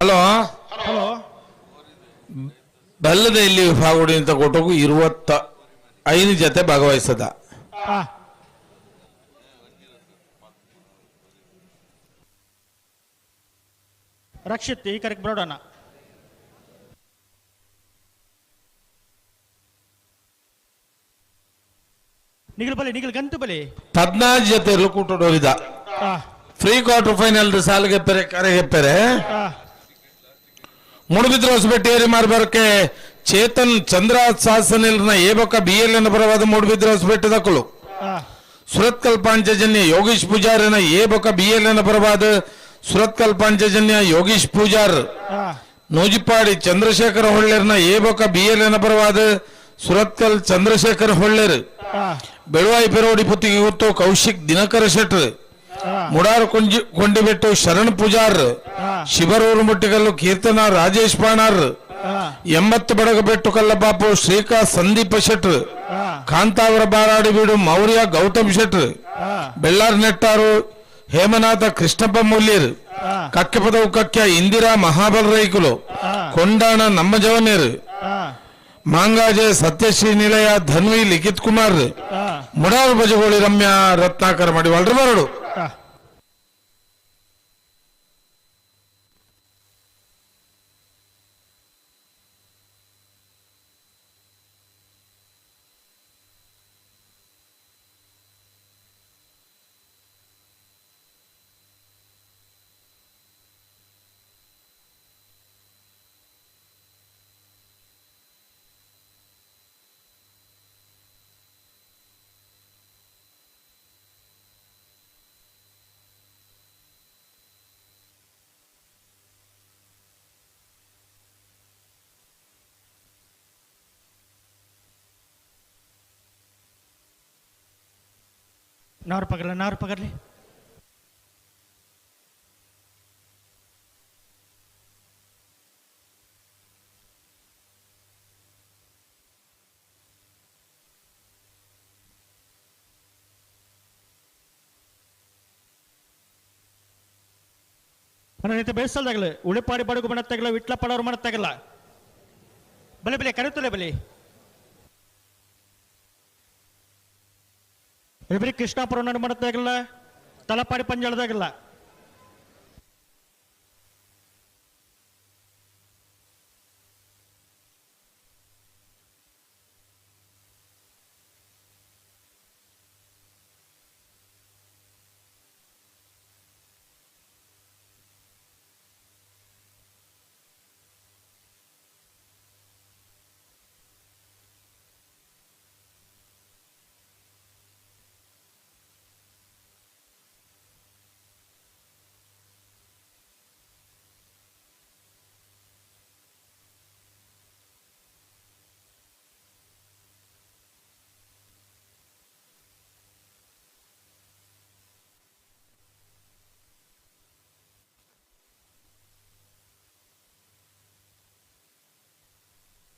ಹಲೋ ಹಲೋ ಬಲ್ಲದ ಇಲ್ಲಿ ಫಾಗುಡಿ ಅಂತ ಕೊಟ್ಟೋಗು 25 ಜೊತೆ ಭಾಗವಹಿಸದ. ರಕ್ಷಿತ್ ಈ ಕರೆಕ್ ಬರೋಡೋಣ. ನಿಗಲ್ ಬಲಿ ನಿಗಲ್ ಗಂತು ಬಲಿ 14 ಜೊತೆ ಕೂಟೋಡಿದ ಫ್ರೀ ಕ್ವಾರ್ಟರ್ ಫೈನಲ್ ಸಾಲಿಗೆ ಪೆರೆ ಕರೆಗೆ ಪೆರೆ ಮೂಡುಬಿದ್ರೆ ಹೊಸಬೆಟ್ಟಿ ಏರಿ ಮಾರ್ಬರಕ್ಕೆ ಚೇತನ್ ಚಂದ್ರ ಸಾಸನಿಲ್ನ ಏಬೊಕ್ಕ ಬಿ ಎಲ್ ಎನ್ ಪರವಾದ ಮೂಡುಬಿದ್ರೆ ಹೊಸಬೆಟ್ಟಿ ದಕ್ಕಲು ಸುರತ್ಕಲ್ ಪಾಂಚಜನ್ಯ ಯೋಗೀಶ್ ಪೂಜಾರಿನ ಏಬೊಕ್ಕ ಬಿ ಎಲ್ ಎನ್ ಪರವಾದ ಸುರತ್ಕಲ್ ಪಾಂಚಜನ್ಯ ಯೋಗೀಶ್ ಪೂಜಾರ್ ನೂಜಿಪಾಡಿ ಚಂದ್ರಶೇಖರ ಹೊಳ್ಳೇರ್ನ ಏಬೊಕ್ಕ ಬಿ ಎಲ್ ಎನ್ ಪರವಾದ ಸುರತ್ಕಲ್ ಚಂದ್ರಶೇಖರ್ ಹೊಳ್ಳೇರ್ ಬೆಳುವಾಯಿ ಪೆರೋಡಿ ಪುತ್ತಿಗೆ ಗೊತ್ತು ಕೌಶಿಕ್ ದಿನಕರ ಶೆಟ್ರ್ ಮುಡಾರು ಕೊಂಡಿಬೆಟ್ಟು ಶರಣ್ ಪೂಜಾರ್ ಶಿಬರೂರು ಮುಟ್ಟಿಗಲ್ಲು ಕೀರ್ತನ ರಾಜೇಶ್ ಪಾಣಾರ್ 80 ಬಡಗಬೆಟ್ಟು ಕಲ್ಲಬಾಪು ಶ್ರೀಕಾ ಸಂದೀಪ ಶೆಟ್ರ್ ಕಾಂತಾವರ ಬಾರಾಡಿ ಬೀಡು ಮೌರ್ಯ ಗೌತಮ್ ಶೆಟ್ರ್ ಬೆಳ್ಳಾರ್ ನೆಟ್ಟಾರು ಹೇಮನಾಥ ಕೃಷ್ಣಪ್ಪ ಮೂಲ್ಯರ್ ಕಕ್ಕೆಪದವು ಕಕ್ಯ ಇಂದಿರಾ ಮಹಾಬಲ ರೈಕುಲು ಕೊಂಡಾಣ ನಮ್ಮ ಜವನೇರು ಮಾಂಗಾಜೆ ಸತ್ಯಶ್ರೀ ನಿಲಯ ಧನ್ವಿ ಲಿಖಿತ್ ಕುಮಾರ್ ಮುಡಾರು ಬಜಗೋಳಿ ರಮ್ಯಾ ರತ್ನಾಕರ ಮಡಿವಾಳ್ರು ಬರಡು. ನಾರು ಪಗರ್ಲಿ ನಾರು ಪಗರ್ಲಿ ಅಣ್ಣ ಬೇಸಲ್ದಾಗಲ ಉಳಿಪಾಡಿ ಬಡಗು ಮಾಡತ್ತಾಗಲ್ಲ ವಿಟ್ಲ ಪಡೋರು ಮಾಡತ್ತಾಗಲ್ಲ ಬಲೆ ಬಲೆ ಕರೆಯುತ್ತಲೇ ಬಲೆ ಇಬ್ಬರಿ ಕೃಷ್ಣಾಪುರ ನಡು ಮಾಡತ್ತಾಗಲ್ಲ ತಲಪಾಡಿ ಪಂಜಾಳದಾಗಲ್ಲ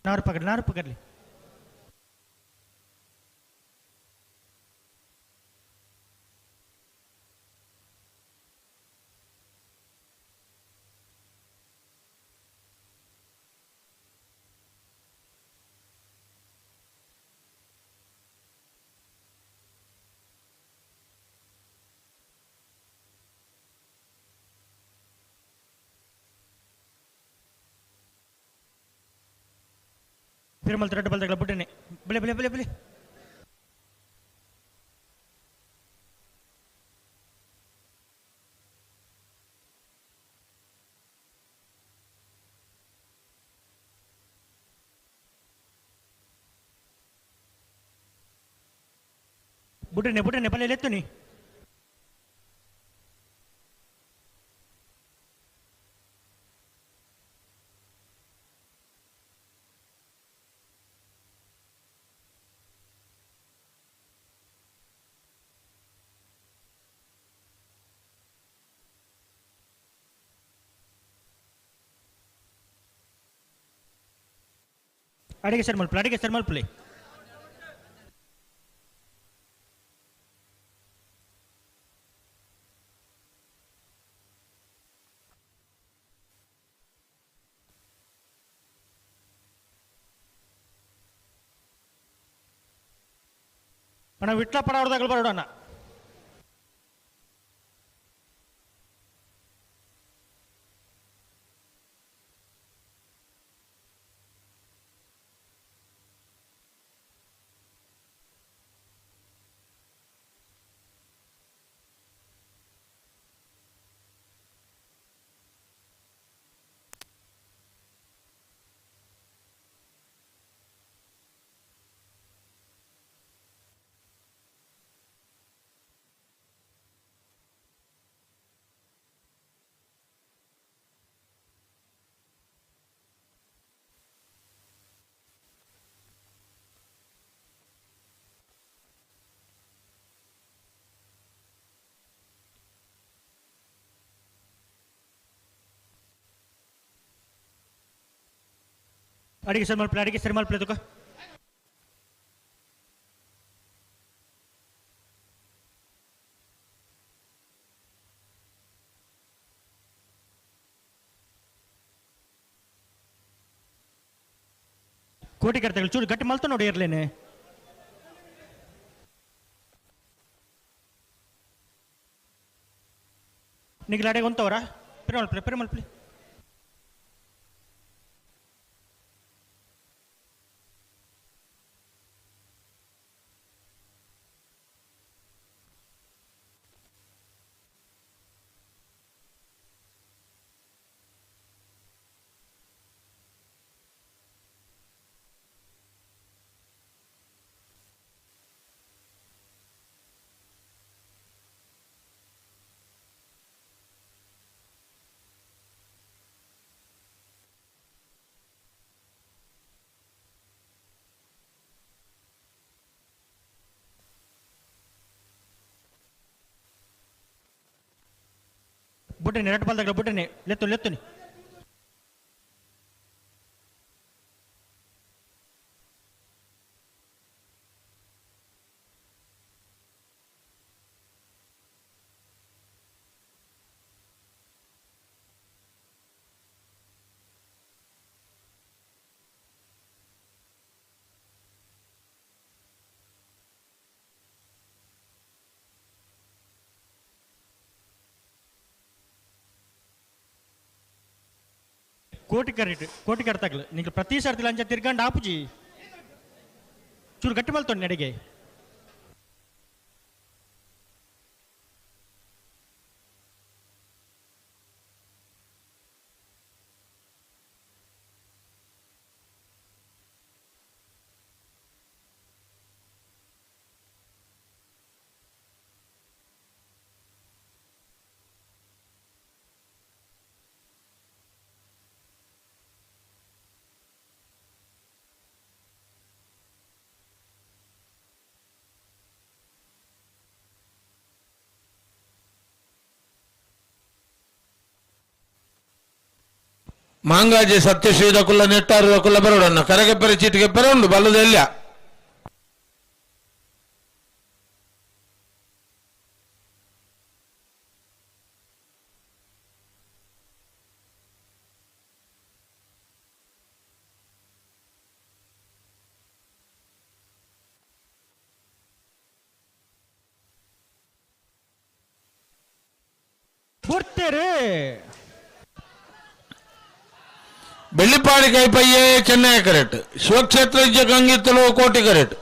ನಾರು ಪಗಡ್ಲಿ ನಾರು ಪಗಡ್ಲಿ ತಿರುಮಲ ದೊಡ್ಡ ಬಲ್ದಗಳ ಬುಡ್ಡನೆ ಬೆಲೆ ಬೆಲೆ ಬೆಲೆ ಬೆಲೆ ಬುಡ್ಡನೆ ಬುಡ್ಡನೆ ಬಲೆ ಎತ್ತುನಿ ಅಡಿಗೆ ಸರ್ ಮಲ್ಪಲೆ ಅಡಿಗೆ ಸರ್ ಮಲ್ಪಲೆ ಅಣ್ಣ ವಿಟ್ಲ ಪಡ ಅವ್ರದಾಗಲು ಬರೋಣ. ಅಡಿಗೆ ಸರ್ ಮಲ್ಪಲೆ, ಅಡಿಗೆ ಸರಿ ಮಲ್ಪಲೆ ತುಕ. ಕೋಟಿ ಕರ್ತಗಳು ಚೂರು ಗಟ್ಟಿ ಮಲ್ತ ನೋಡಿ ಇರ್ಲೇನೆ. ನಿಗ್ಲ ಅಡೆಗೆ ಒಂತವರ ಪಿರ ಮಲ್ಪಲೆ, ಪಿರ ಮಲ್ಪಲೆ. ಬುಡ್ಡನೆ ಎರಡು ಬಾಲ್ದಾಗ ಬುಡ್ಡನೆ ಲೆತ್ತು ಲೆತ್ತುನಿ. ಕೋಟಿ ಕರೆಟ್ ಕೋಟಿ ಕರ್ತಾಗ್ಲು ನಿಂಗೆ ಪ್ರತಿ ಸರ್ತಿ ಲಂಚ ತಿರ್ಗಂಡು ಆಪುಜಿ ಚೂರು ಗಟ್ಟಿ ಮಲ್ತೊಂಡು ನಡಿಗೆ. ಮಾಂಗಾಜಿ ಸತ್ಯಶ್ರೀ ದಕುಲ್ಲ ನೆಟ್ಟಾರು ದಕುಲ್ಲ ಬರೋಡನ್ನ ಕರಗೆಪ್ಪರೆ ಚೀಟಿಗೆ ಉಂಡು ಬಲ್ಲದೆಲ್ಲ. ಪೂರ್ತಿರೇ ಬೆಳ್ಳಿಪಾಡಿ ಕೈಪಯ್ಯೆ ಚೆನ್ನೈ ಕರೆಕ್ಟ್, ಶಿವಕ್ಷೇತ್ರ ಗಂಗಿತ್ತಲು ಕೋಟಿ correct.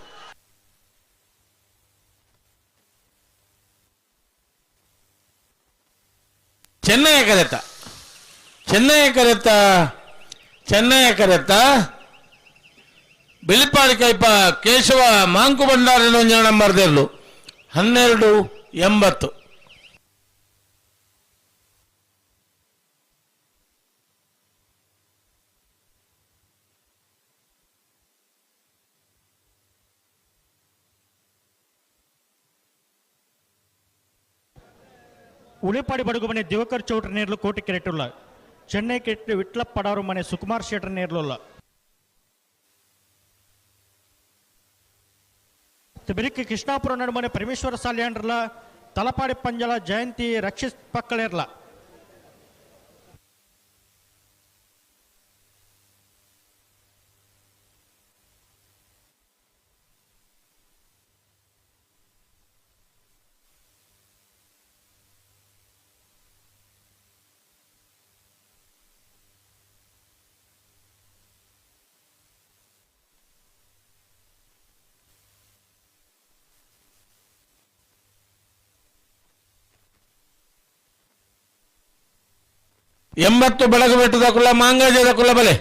Chennai ಕರೆತ, Chennai ಕರೆತ, Chennai ಕರೆತ. ಬಿಳಿಪಾಡಿ ಕೈಪ Keshava Monk ಭಂಡಾರಿನ ಒಂಜನ number ದೇರ್ಲು 1280. Ulipadi ಬಡಗು ಮನೆ ದಿವಕರ್ ಚೌಟ್ರ ನೇರ್ಲು ಕೋಟಿ ಕೆರೆಟುಲ್ಲ, ಚೆನ್ನೈ ಕೆಟ್ಟು ವಿಟ್ಲ ಪಡಾರು ಮನೆ ಸುಕುಮಾರ್ ಶೆಟ್ರ ನೇರ್ಲುಲ್ಲ. ಬಿರಿಕ್ ಕೃಷ್ಣಾಪುರ ನಡುಮನೆ ಪರಮೇಶ್ವರ ಸಾಲ್ಯಾಂಡ್ರಲ, ತಲಪಾಡಿ ಪಂಜಲ ಜಯಂತಿ ರಕ್ಷಿತ್ ಪಕ್ಕಳೇರ್ಲ. 80 ಬೆಳಗು ಕುಲ್ಲ ಮಾಂಗಾಜದ ಕುಲ್ಲ ಬಲೆ.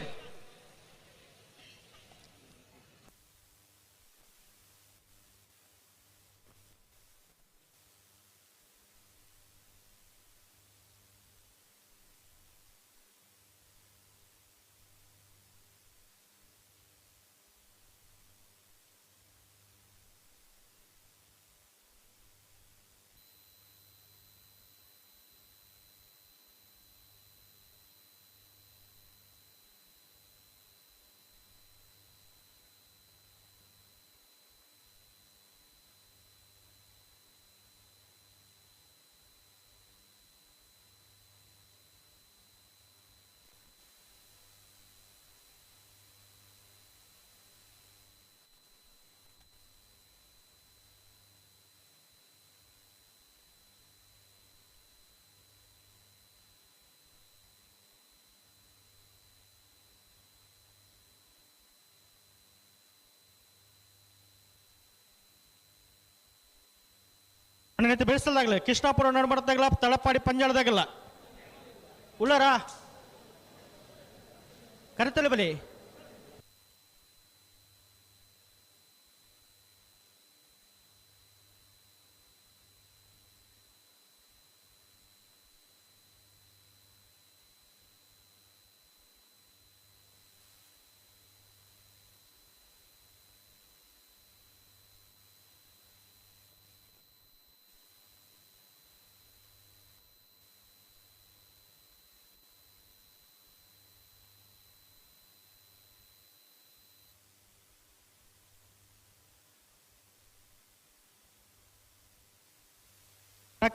ನೆತ್ತ ಬೆಳೆಸಲಾಗಲ್ಲ ಕೃಷ್ಣಾಪುರ ನಡ್ಬರ್ತಾಗಲ್ಲ ತಳಪಾಡಿ ಪಂಜಾಳದಾಗಲ್ಲ ಉಳ್ಳಾರ ಕರೆತಲೆ ಬಲಿ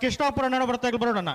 ಕೃಷ್ಣಾಪುರ ನಡ ಬರ್ತಾ ಬರೋಣ.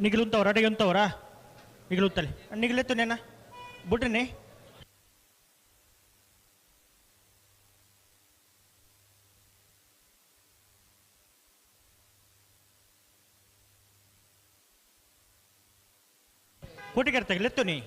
ನಿಗಿಲುಂತವ್ರ ಅಡಿಗೆ ಉಂತವರ ನಿಗಿಲುತ್ತಲೆ ನಿಗಿಲೆತ್ತು ನೇನ ಬುಡ್ರಿನಿ ಕೋಟಿಗೆರೆ ತಗಲೆತ್ತು ನೀ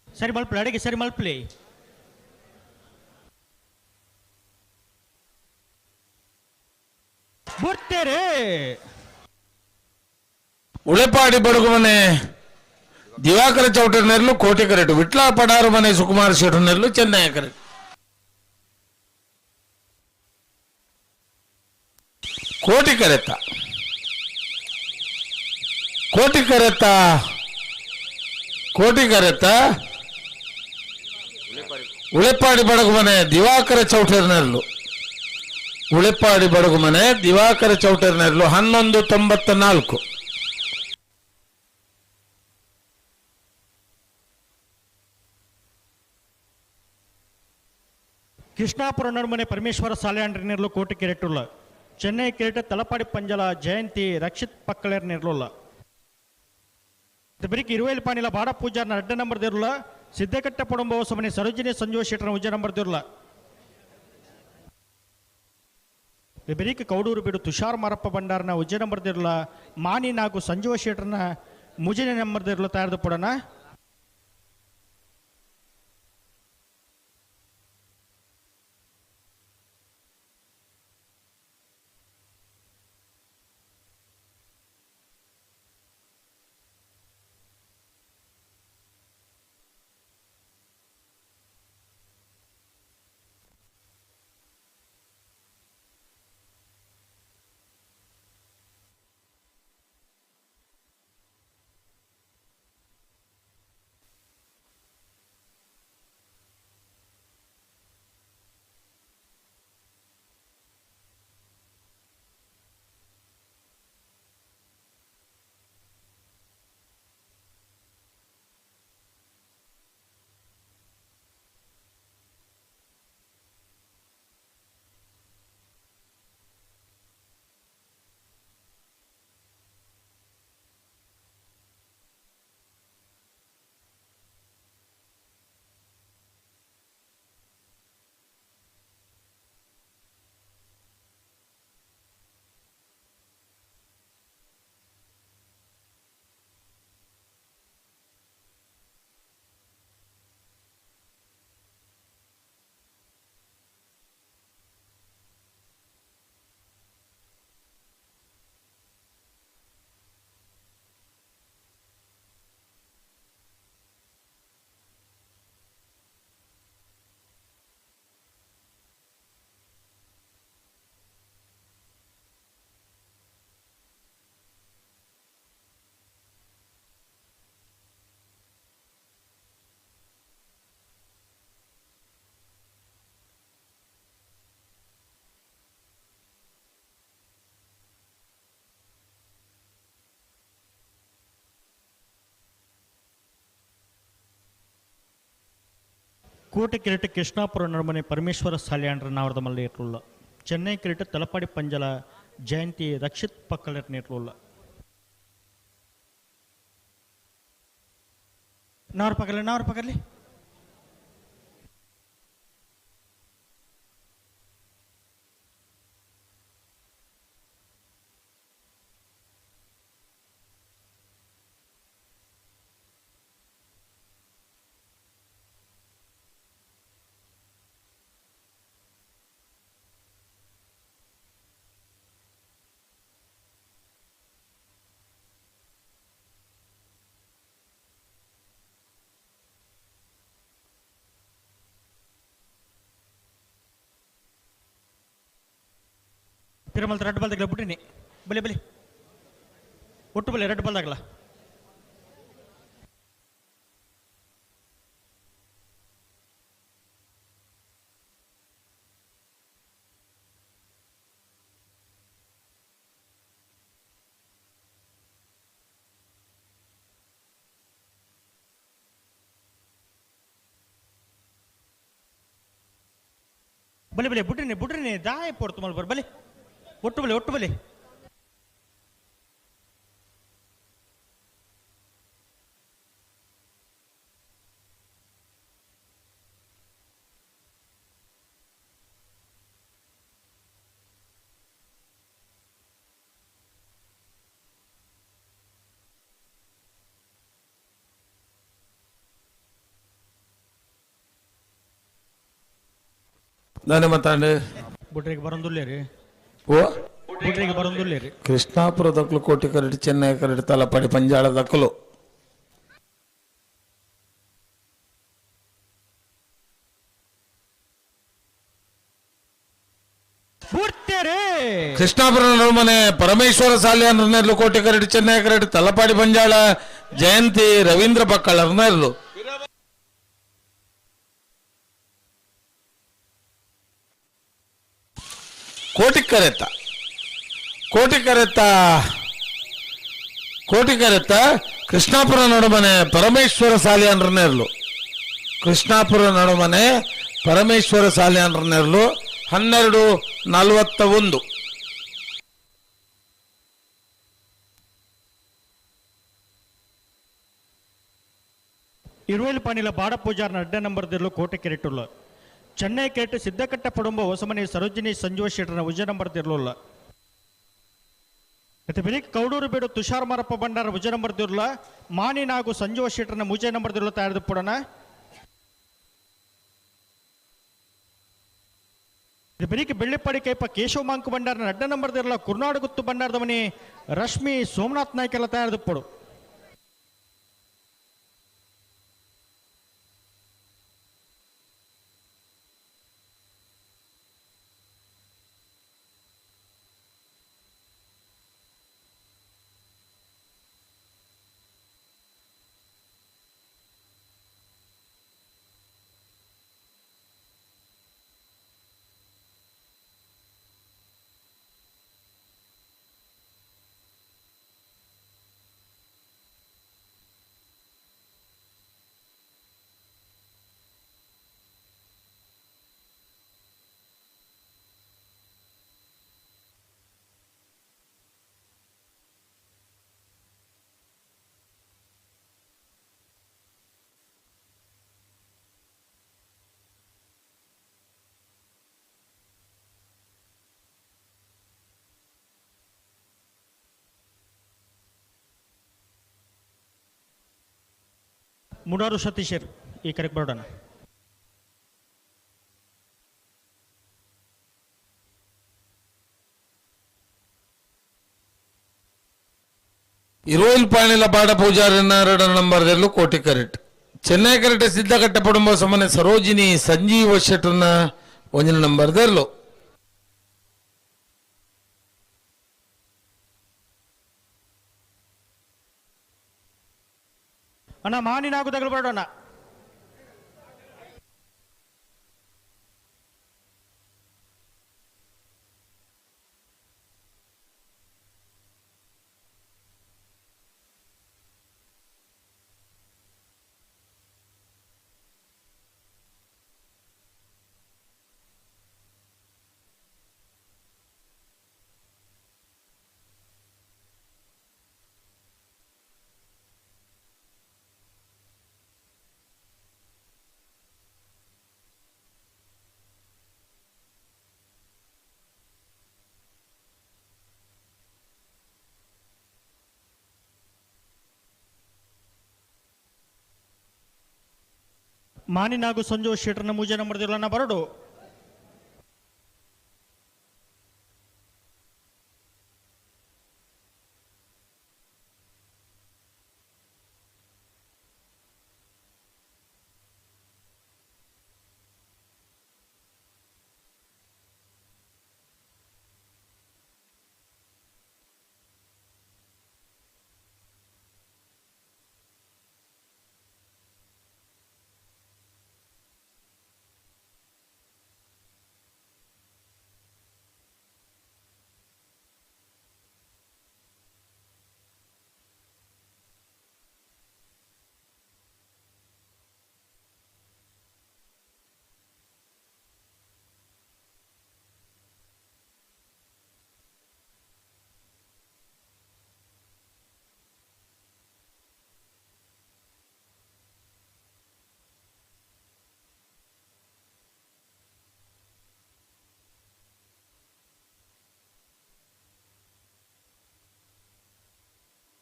ಸರಿ ಮಲ್ಪಲಿ ಅಡಿಗೆ ಸರಿ ಮಲ್ಪಲಿ ಬರ್ತಾರೆ. ಉಳೆಪಾಡಿ ಬಡಗುಮನೆ ದಿವಾಕರ ಚೌಟರ್ನೆರ್ಲು ಕೋಟೆ ಕರೆಟು ವಿಟ್ಲ ಪಡಾರು ಮನೆ ಸುಕುಮಾರ್ ಶೆಟ್ಟರ್ನೆರ್ಲು ಚೆನ್ನೈ ಕರೆಟು ಕೋಟಿ ಕರೆತ ಕೋಟಿ ಕರೆತ ಕೋಟಿ ಕರೆತ ಉಳೆಪಾಡಿ ಬಡಗುಮನೆ ದಿವಾಕರ ಚೌಟರ್ನೆರ್ಲು ಉಳೆಪಾಡಿ ಬಡಗುಮನೆ ದಿವಾಕರ ಚೌಟರ್ನೆರ್ಲು 11:94. ಕೃಷ್ಣಾಪುರ ನಡುಮನೆ ಪರಮೇಶ್ವರ ಸಾಲ್ಯಾಂಡ್ರಿನಿರ್ಲು ಕೋಟಿ ಕೆರೆಟುಲ್ಲ ಚೆನ್ನೈ ಕೆರೆಟ ತಲಪಾಡಿ ಪಂಜಲ ಜಯಂತಿ ರಕ್ಷಿತ್ ಪಕ್ಕಳೇರ್ ನಿರ್ಲುಲ್ಲ ಬೆರಿಕ್ ಇರುವೇಲ್ ಪಾನಿಲ ಬಾಡ ಪೂಜಾರ್ನ ಅಡ್ಡ ನಂಬರ್ ದಿರ್ಲ ಸಿದ್ದಕಟ್ಟ ಪೊಡಂಬ ಸಮನೆ ಸರೋಜಿನಿ ಸಂಜೀವ ಶೆಟ್ಟರ್ನ ಉಜ್ಜ ನಂಬರ್ ದಿರ್ಲ ಬೆರಿಕ್ ಕೌಡೂರು ಬೀಡು ತುಷಾರ್ ಮಾರಪ್ಪ ಭಂಡಾರನ ಉಜ್ಜ ನಂಬರ್ ದಿರ್ಲ ಮಾನಿ ನಾಗು ಸಂಜೀವ ಶೆಟ್ಟರ್ನ ಮುಜಿನ ನಂಬರ್ ದಿರ್ಲು ತಯಾರ್ದು ಪಡೋಣ. ಕೋಟೆ ಕಿರೀಟ ಕೃಷ್ಣಾಪುರ ನಡುಮನೆ ಪರಮೇಶ್ವರ ಸಾಲ್ಯಾಂಡ್ರ ನಾವರದ ಮಲ್ಲೆ ಇಟ್ಲುಲ್ಲ. ಚೆನ್ನೈ ಕಿರೀಟ ತಲಪಾಡಿ ಪಂಜಲ ಜಯಂತಿ ರಕ್ಷಿತ್ ಪಕ್ಕಲೆಟ್ನ ಇಟ್ಲುಲ್ಲ. ನಾವ್ರ ಪಕ್ಕಲೆ ನಾವ್ರ ಪಕ್ಕಲಿ ತಿರುಮಲ ರೆಡ್ ಬಾಲ್ದಾಗಲ ಬಿಟ್ಟಿನಿ ಬಲೆ ಬಲೆ ಒಟ್ಟು ಬಲೆ ರೆಡ್ ಬಾಲ್ದಾಗಲ ಬಲೆ ಬಲೆ ಬಿಟ್ಟಿನಿ ಬಿಟ್ಟಿನಿ ದಾಯ ಪೊಡ್ತು ಮಲ್ಬರ್ ಬಲೆ ಒಟ್ಟು ಬಲೆ ಒಟ್ಟು ಬಲೆ ದಾನೆ ಮತ್ತಾಂಡೆ ಬುಟ್ರಿಗೆ ಬರಂದುಲ್ಲೇರಿ ಓ ಬುಟ್ರಿಗೆ ಬರಂದುಲ್ಲೇರಿ ಕೃಷ್ಣಾಪುರ ದಕ್ಕಲು ಕೋಟಿ ಕರಡಿ ಚೆನ್ನೈ ಕರಡಿ ತಲಪಾಡಿ ಪಂಜಾಳ ದಕ್ಕಲು ಕೃಷ್ಣಾಪುರ ನಡುಮನೆ ಪರಮೇಶ್ವರ ಸಾಲಿಯನ್ರನ್ನೆರ್ಲು ಕೋಟಿ ಕರಡಿ ಚೆನ್ನೈ ಕರಡಿ ತಲಪಾಡಿ ಪಂಜಾಳ ಜಯಂತಿ ರವೀಂದ್ರ ಪಕ್ಕಳರ್ನೆರ್ಲು ಕೋಟಿಕರೆತ್ತ ಕೋಟಿಕರೆತ್ತ ಕೋಟಿಕರೆತ್ತ ಕೃಷ್ಣಾಪುರ ನಡುಮನೆ ಪರಮೇಶ್ವರ ಸಾಲಿಯನ್ರನ್ನೆರ್ಲು ಕೃಷ್ಣಾಪುರ ನಡುಮನೆ ಪರಮೇಶ್ವರ ಸಾಲಿಯನ್ರನ್ನೆರ್ಲು 12:41. ಇರುವೇಲು ಪಾಣಿಲ ಬಾಡ ಪೂಜಾರ್ನ ಅಡ್ಡ ನಂಬರ್ ದಿರ್ಲು ಕೋಟೆ ಕೆರೆಟುಲ್ಲ. ಚೆನ್ನೈ ಕೆರೆಟ್ ಸಿದ್ದಕಟ್ಟ ಪಡುಂಬ ಹೊಸಮನೆ ಸರೋಜಿನಿ ಸಂಜೀವ ಶೆಟ್ಟರ್ನ ಉಜ್ಜ ನಂಬರ್ ದಿರ್ಲುಲ್ಲ. ಮತ್ತೆ ಬೆಳಿಗ್ಗೆ ಕೌಡೂರು ಬೇಡು ತುಷಾರ್ ಮಾರಪ್ಪ ಭಂಡಾರ ಭುಜ ನಂಬರ್ ದಿರ್ಲ ಮಾನಿ ನಾಗು ಸಂಜೀವ ಶೆಟ್ಟರ್ನ ಮುಜೆ ನಂಬರ್ ದಿರ್ಲ ತಯಾರಿದು ಪಡೋಣ. ಬೆಳಿಗ್ಗೆ ಬೆಳ್ಳಿಪ್ಪಾಡಿ ಕೈಪ ಕೇಶವ ಮಾಂಕು ಭಂಡಾರನ ಅಡ್ಡ ನಂಬರ್ ದಿರ್ಲ ಕುರ್ನಾಡು ಗುತ್ತು ಭಂಡಾರದವನಿ ರಶ್ಮಿ ಸೋಮನಾಥ್ ನಾಯ್ಕೆಲ್ಲ ತಯಾರಿದು ಪಡು. ಮುಡಾರು ಸತೀಶರ್ ಈ ಕರೆಕ್ಟ್ ಬರೋಣ. ಇರೋಯಿಲ್ ಪಾಣಿಲ ಬಾಡ ಪೂಜಾರಿ ಎರಡು number Koti correct. Chennai correct Siddhakatte ಪಡುಂಬ ಸಮನೆ ಸರೋಜಿನಿ ಸಂಜೀವ ಶೆಟ್ಟರ್ನ ಒಂದಿನ ನಂಬರ್ ದೆರ್ಲು. ಅಣ್ಣ ಮಾನಿ ನಾಗು ತಗಲು ಬರೋಣ. ಮಾನಿ ನಾಗು ಸಂಜು ಶೆಟ್ಟರ್ನ ಮೂಜೆ ನಂಬರ್ ದಿರ್ಲನ್ನ ಬರಡು.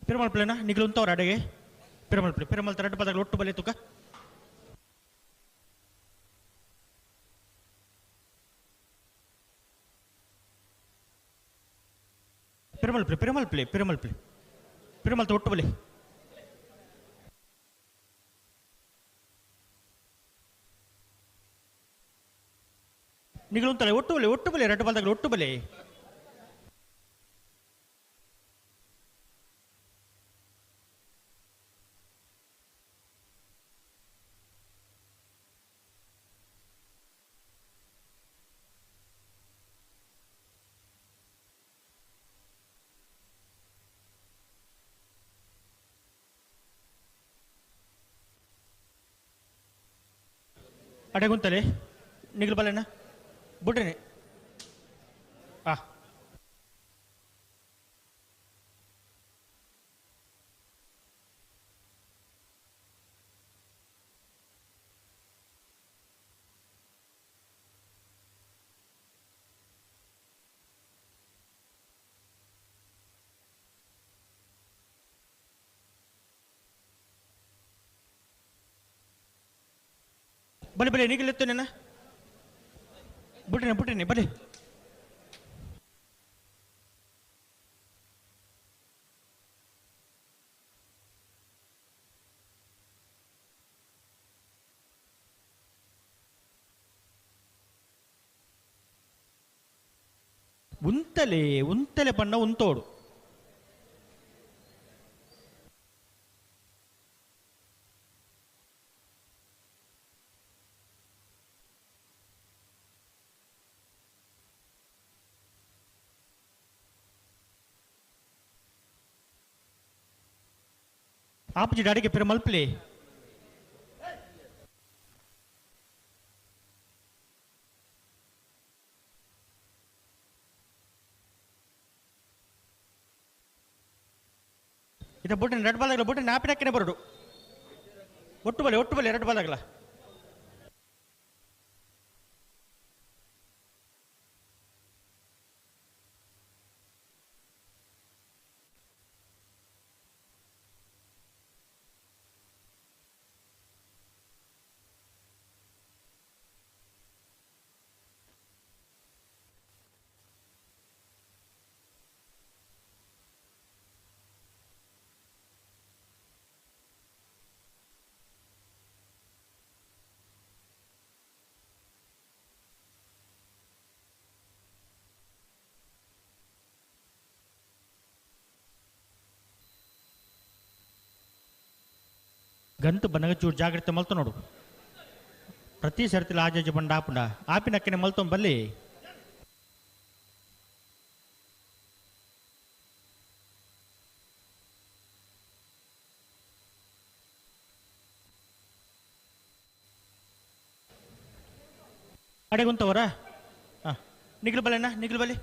ಪಿರಮಲ್ ಪ್ಲೇನಾ ನಿಗಲು ಅಂತವ್ರ ಅಡೆಗೆ ಪಿರಮಲ್ ಪ್ಲೇ ಪಿರಮಲ್ ತರಡು ಪದಗಳು ಒಟ್ಟು ಬಲೆ ತುಕ ಪಿರಮಲ್ ಪ್ಲೇ ಪಿರಮಲ್ ಪ್ಲೇ ಪಿರಮಲ್ ಪ್ಲೇ ಪಿರಮಲ್ ಒಟ್ಟು ಬಲೆ ನಿಗಲು ಅಂತಲ್ಲ ಒಟ್ಟು ಬಲೆ ಒಟ್ಟು ಬಲೆ ಎರಡು ಪದಗಳು ಒಟ್ಟು ಬಲೆ ಅಡೆಗುಂತಲೆ ನಿಗಲು ಬಲೆನ ಬುಡ್ರಿನಿ ಆ ಬಲೆ ಬಲೆ ನಿಗಲೆತ್ತು ನೆನ ಬುಟ್ಟಿನಿ ಬುಟ್ಟಿನಿ ಬಲೆ ಉಂತಲೆ ಉಂತಲೆ ಬಣ್ಣ ಉಂತೋಡು ಆಪುಜಿ ಡಾಡಿಗೆ ಪೆರ ಮಲ್ಪಲೆ ಇದು ಬುಟ್ಟಿನ ರೆಡ್ ಬಾಲ್ ಆಗಲ್ಲ ಬುಟ್ಟಿನ ಆಪಿನಕ್ಕನೆ ಬರೋಡು ಒಟ್ಟು ಬಲೆ ಒಟ್ಟು ಬಲೆ ರೆಡ್ ಬಾಲ್ ಆಗಲ್ಲ ಗಂತು ಬನ್ನಗ ಚೂರು ಜಾಗ್ರತೆ ಮಲ್ತು ನೋಡು ಪ್ರತಿ ಸರ್ತಿಲ ಆಜಾಜಿ ಬಂಡ ಆಪುಂಡ ಆಪಿನಕ್ಕನೆ ಮಲ್ತೊಂದು ಬಲ್ಲಿ ಅಡೆಗುಂತವರ ಹಾಂ ನಿಗ್ಲು ಬಲೆಣ್ಣ ನಿಗ್ಲು ಬಲಿ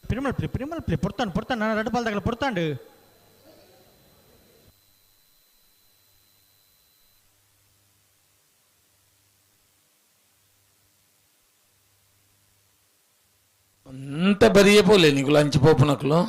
பிரிமல் பிளே பிரிமல் பிளே பொறுத்தான் பொறுத்தான் நான் ரெண்டு பால் தகல பொறுத்தாண்டு అంత బరియ పోలే నీకు లంచ్ పోపు నకులు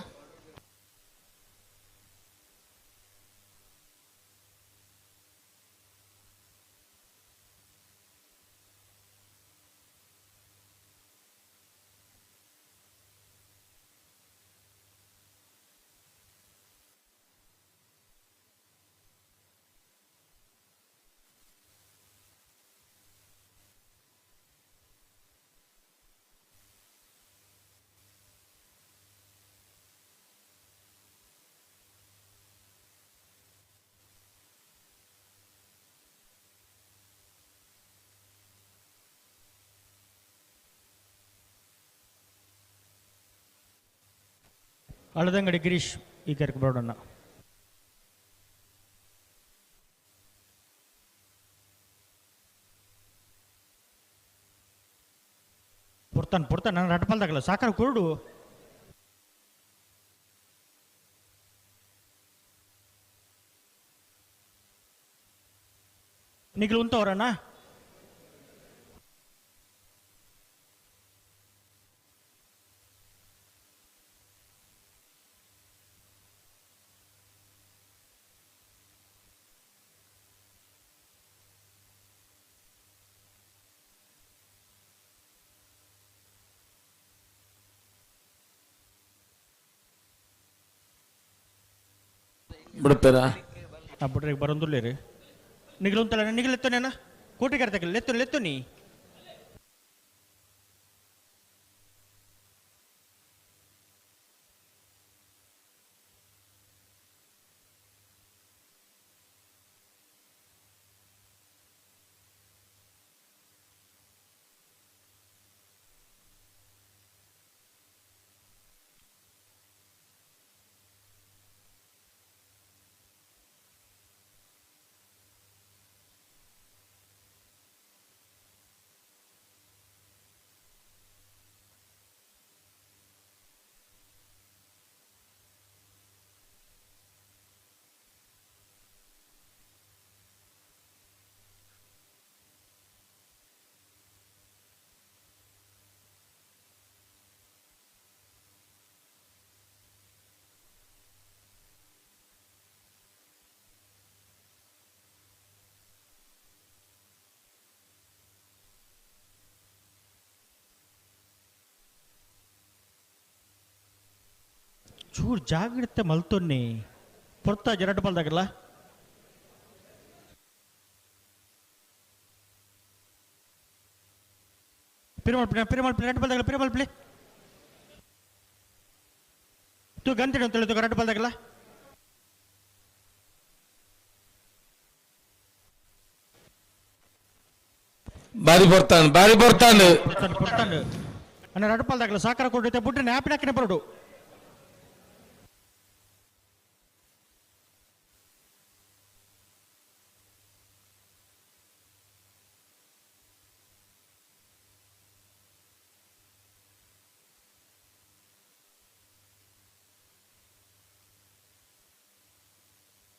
ಅಳದಂಗಡಿ ಗಿರೀಶ್ ಈ ಕರ್ಕ ಬರೋಣ ಪುರ್ತಾನ್ ಪುರ್ತಾನ್ ನಾನು ರಟ್ಪಾಲ್ದಾಗಲ್ಲ ಸಾಕಾರ ಕುರುಡು ನಿಗ್ಲು ಉಂತವ್ರಣ್ಣ ಬಿಡ್ತಾರಾ ಬಿಡ್ರಿ ಬರೋದಿಲ್ಲ ರೀ ನಿಗ್ಲು ಅಂತಲ್ಲ ನಿಗ್ಲೆತ್ತನೇನ ಕೋಟಿ ಕರ್ತಕಲ್ಲ ಲೆತ್ತು ಲೆತ್ತು ನೀ ಚೂರು ಜಾಗ್ರತೆ ಮಲ್ತೊನ್ನಿ ಪೊರ್ತ ಜರಡ್ ಬಲ್ದಾಗಲ್ಲ ಪಿರಮಲ್ಪಿ ಪಿರಮಲ್ಪಿ ರಡ್ಡು ಬಲ್ದಾಗಲ್ಲ ಪಿರಮಲ್ಪಿ ತೂ ಗಂತಿಡು ಅಂತ ಹೇಳಿ ರಡ್ಡು ಬಲ್ದಾಗಲ್ಲ ಬಾರಿ ಬರ್ತಾನೆ ಬಾರಿ ಬರ್ತಾನೆ ಪೊರ್ತಾಂಡು ಅಣ್ಣ ರಡ್ಡು ಬಲ್ದಾಗಲ್ಲ ಸಾಕಾರ ಕೊಡುತ್ತೆ ಬುಡ್ರೆ ನ್ಯಾಪಿನ ಬರೋಡು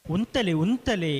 ಉಂತಲಿ ಉಂತಲಿ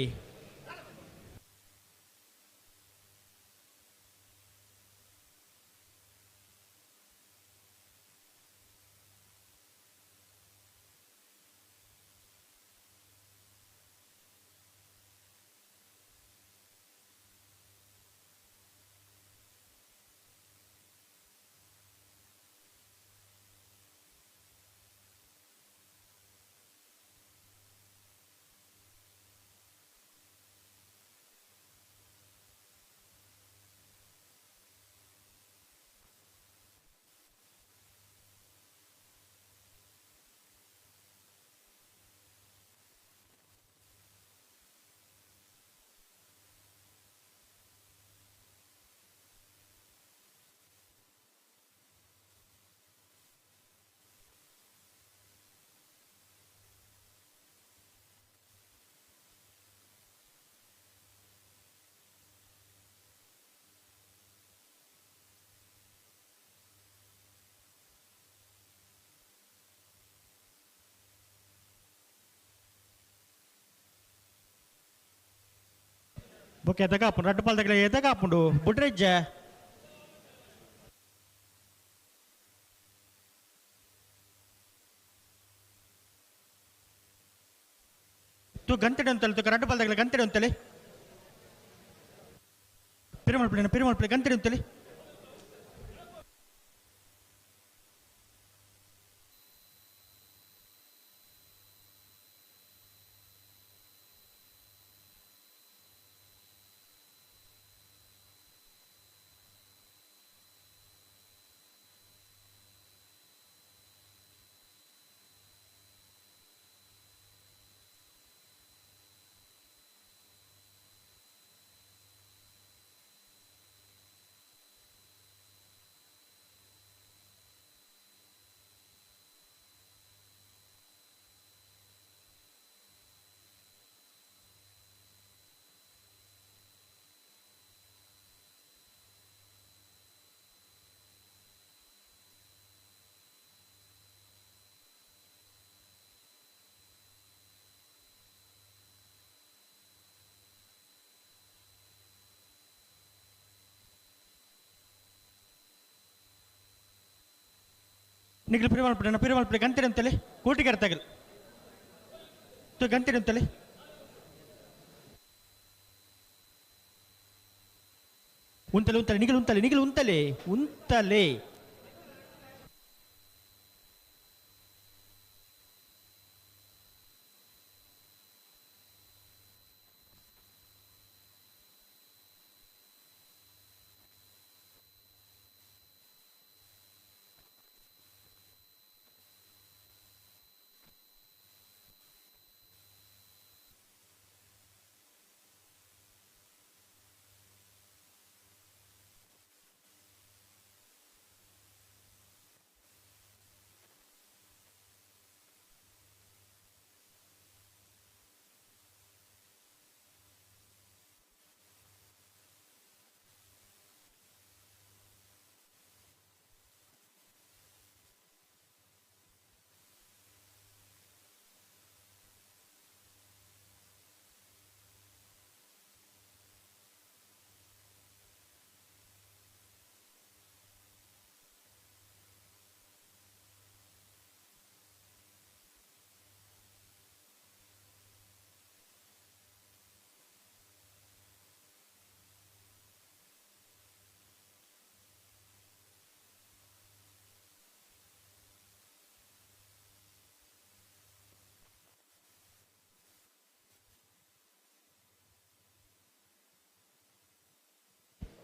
ಬೊಕ್ಕ ಎದಗಾಪುಂಡು ರಡ್ಡು ಪಾಲ್ దగ్గర ಎದಗಾಪುಂಡು ಬುಡ್ರೆಜ್ಜ ತೂ ಗಂಟೆಡೆ ಅಂತಲ್ಲ ತೂ ರಡ್ಡು ಪಾಲ್ దగ్గర ಗಂಟೆಡೆ ಅಂತಲೇ ಪಿರಮಲ್ಪಿ ಪಿರಮಲ್ಪಿ ಗಂಟೆಡೆ ಅಂತಲೇ ನಿಖಿಲ್ ಪಿರಮಲ್ಪಿ ಪಿರಮಲ್ಪಿ ಗಂಟೆಡೆ ಅಂತಲೇ ಕೋಟಿಗೆರೆ ತಗಲ್ ತೂ ಗಂಟೆಡೆ ಅಂತಲೇ ಉಂತಲೆ ಉಂತಲೆ ನಿಖಿಲ್ ಉಂತಲೆ ನಿಖಿಲ್ ಉಂತಲೆ ಉಂತಲೆ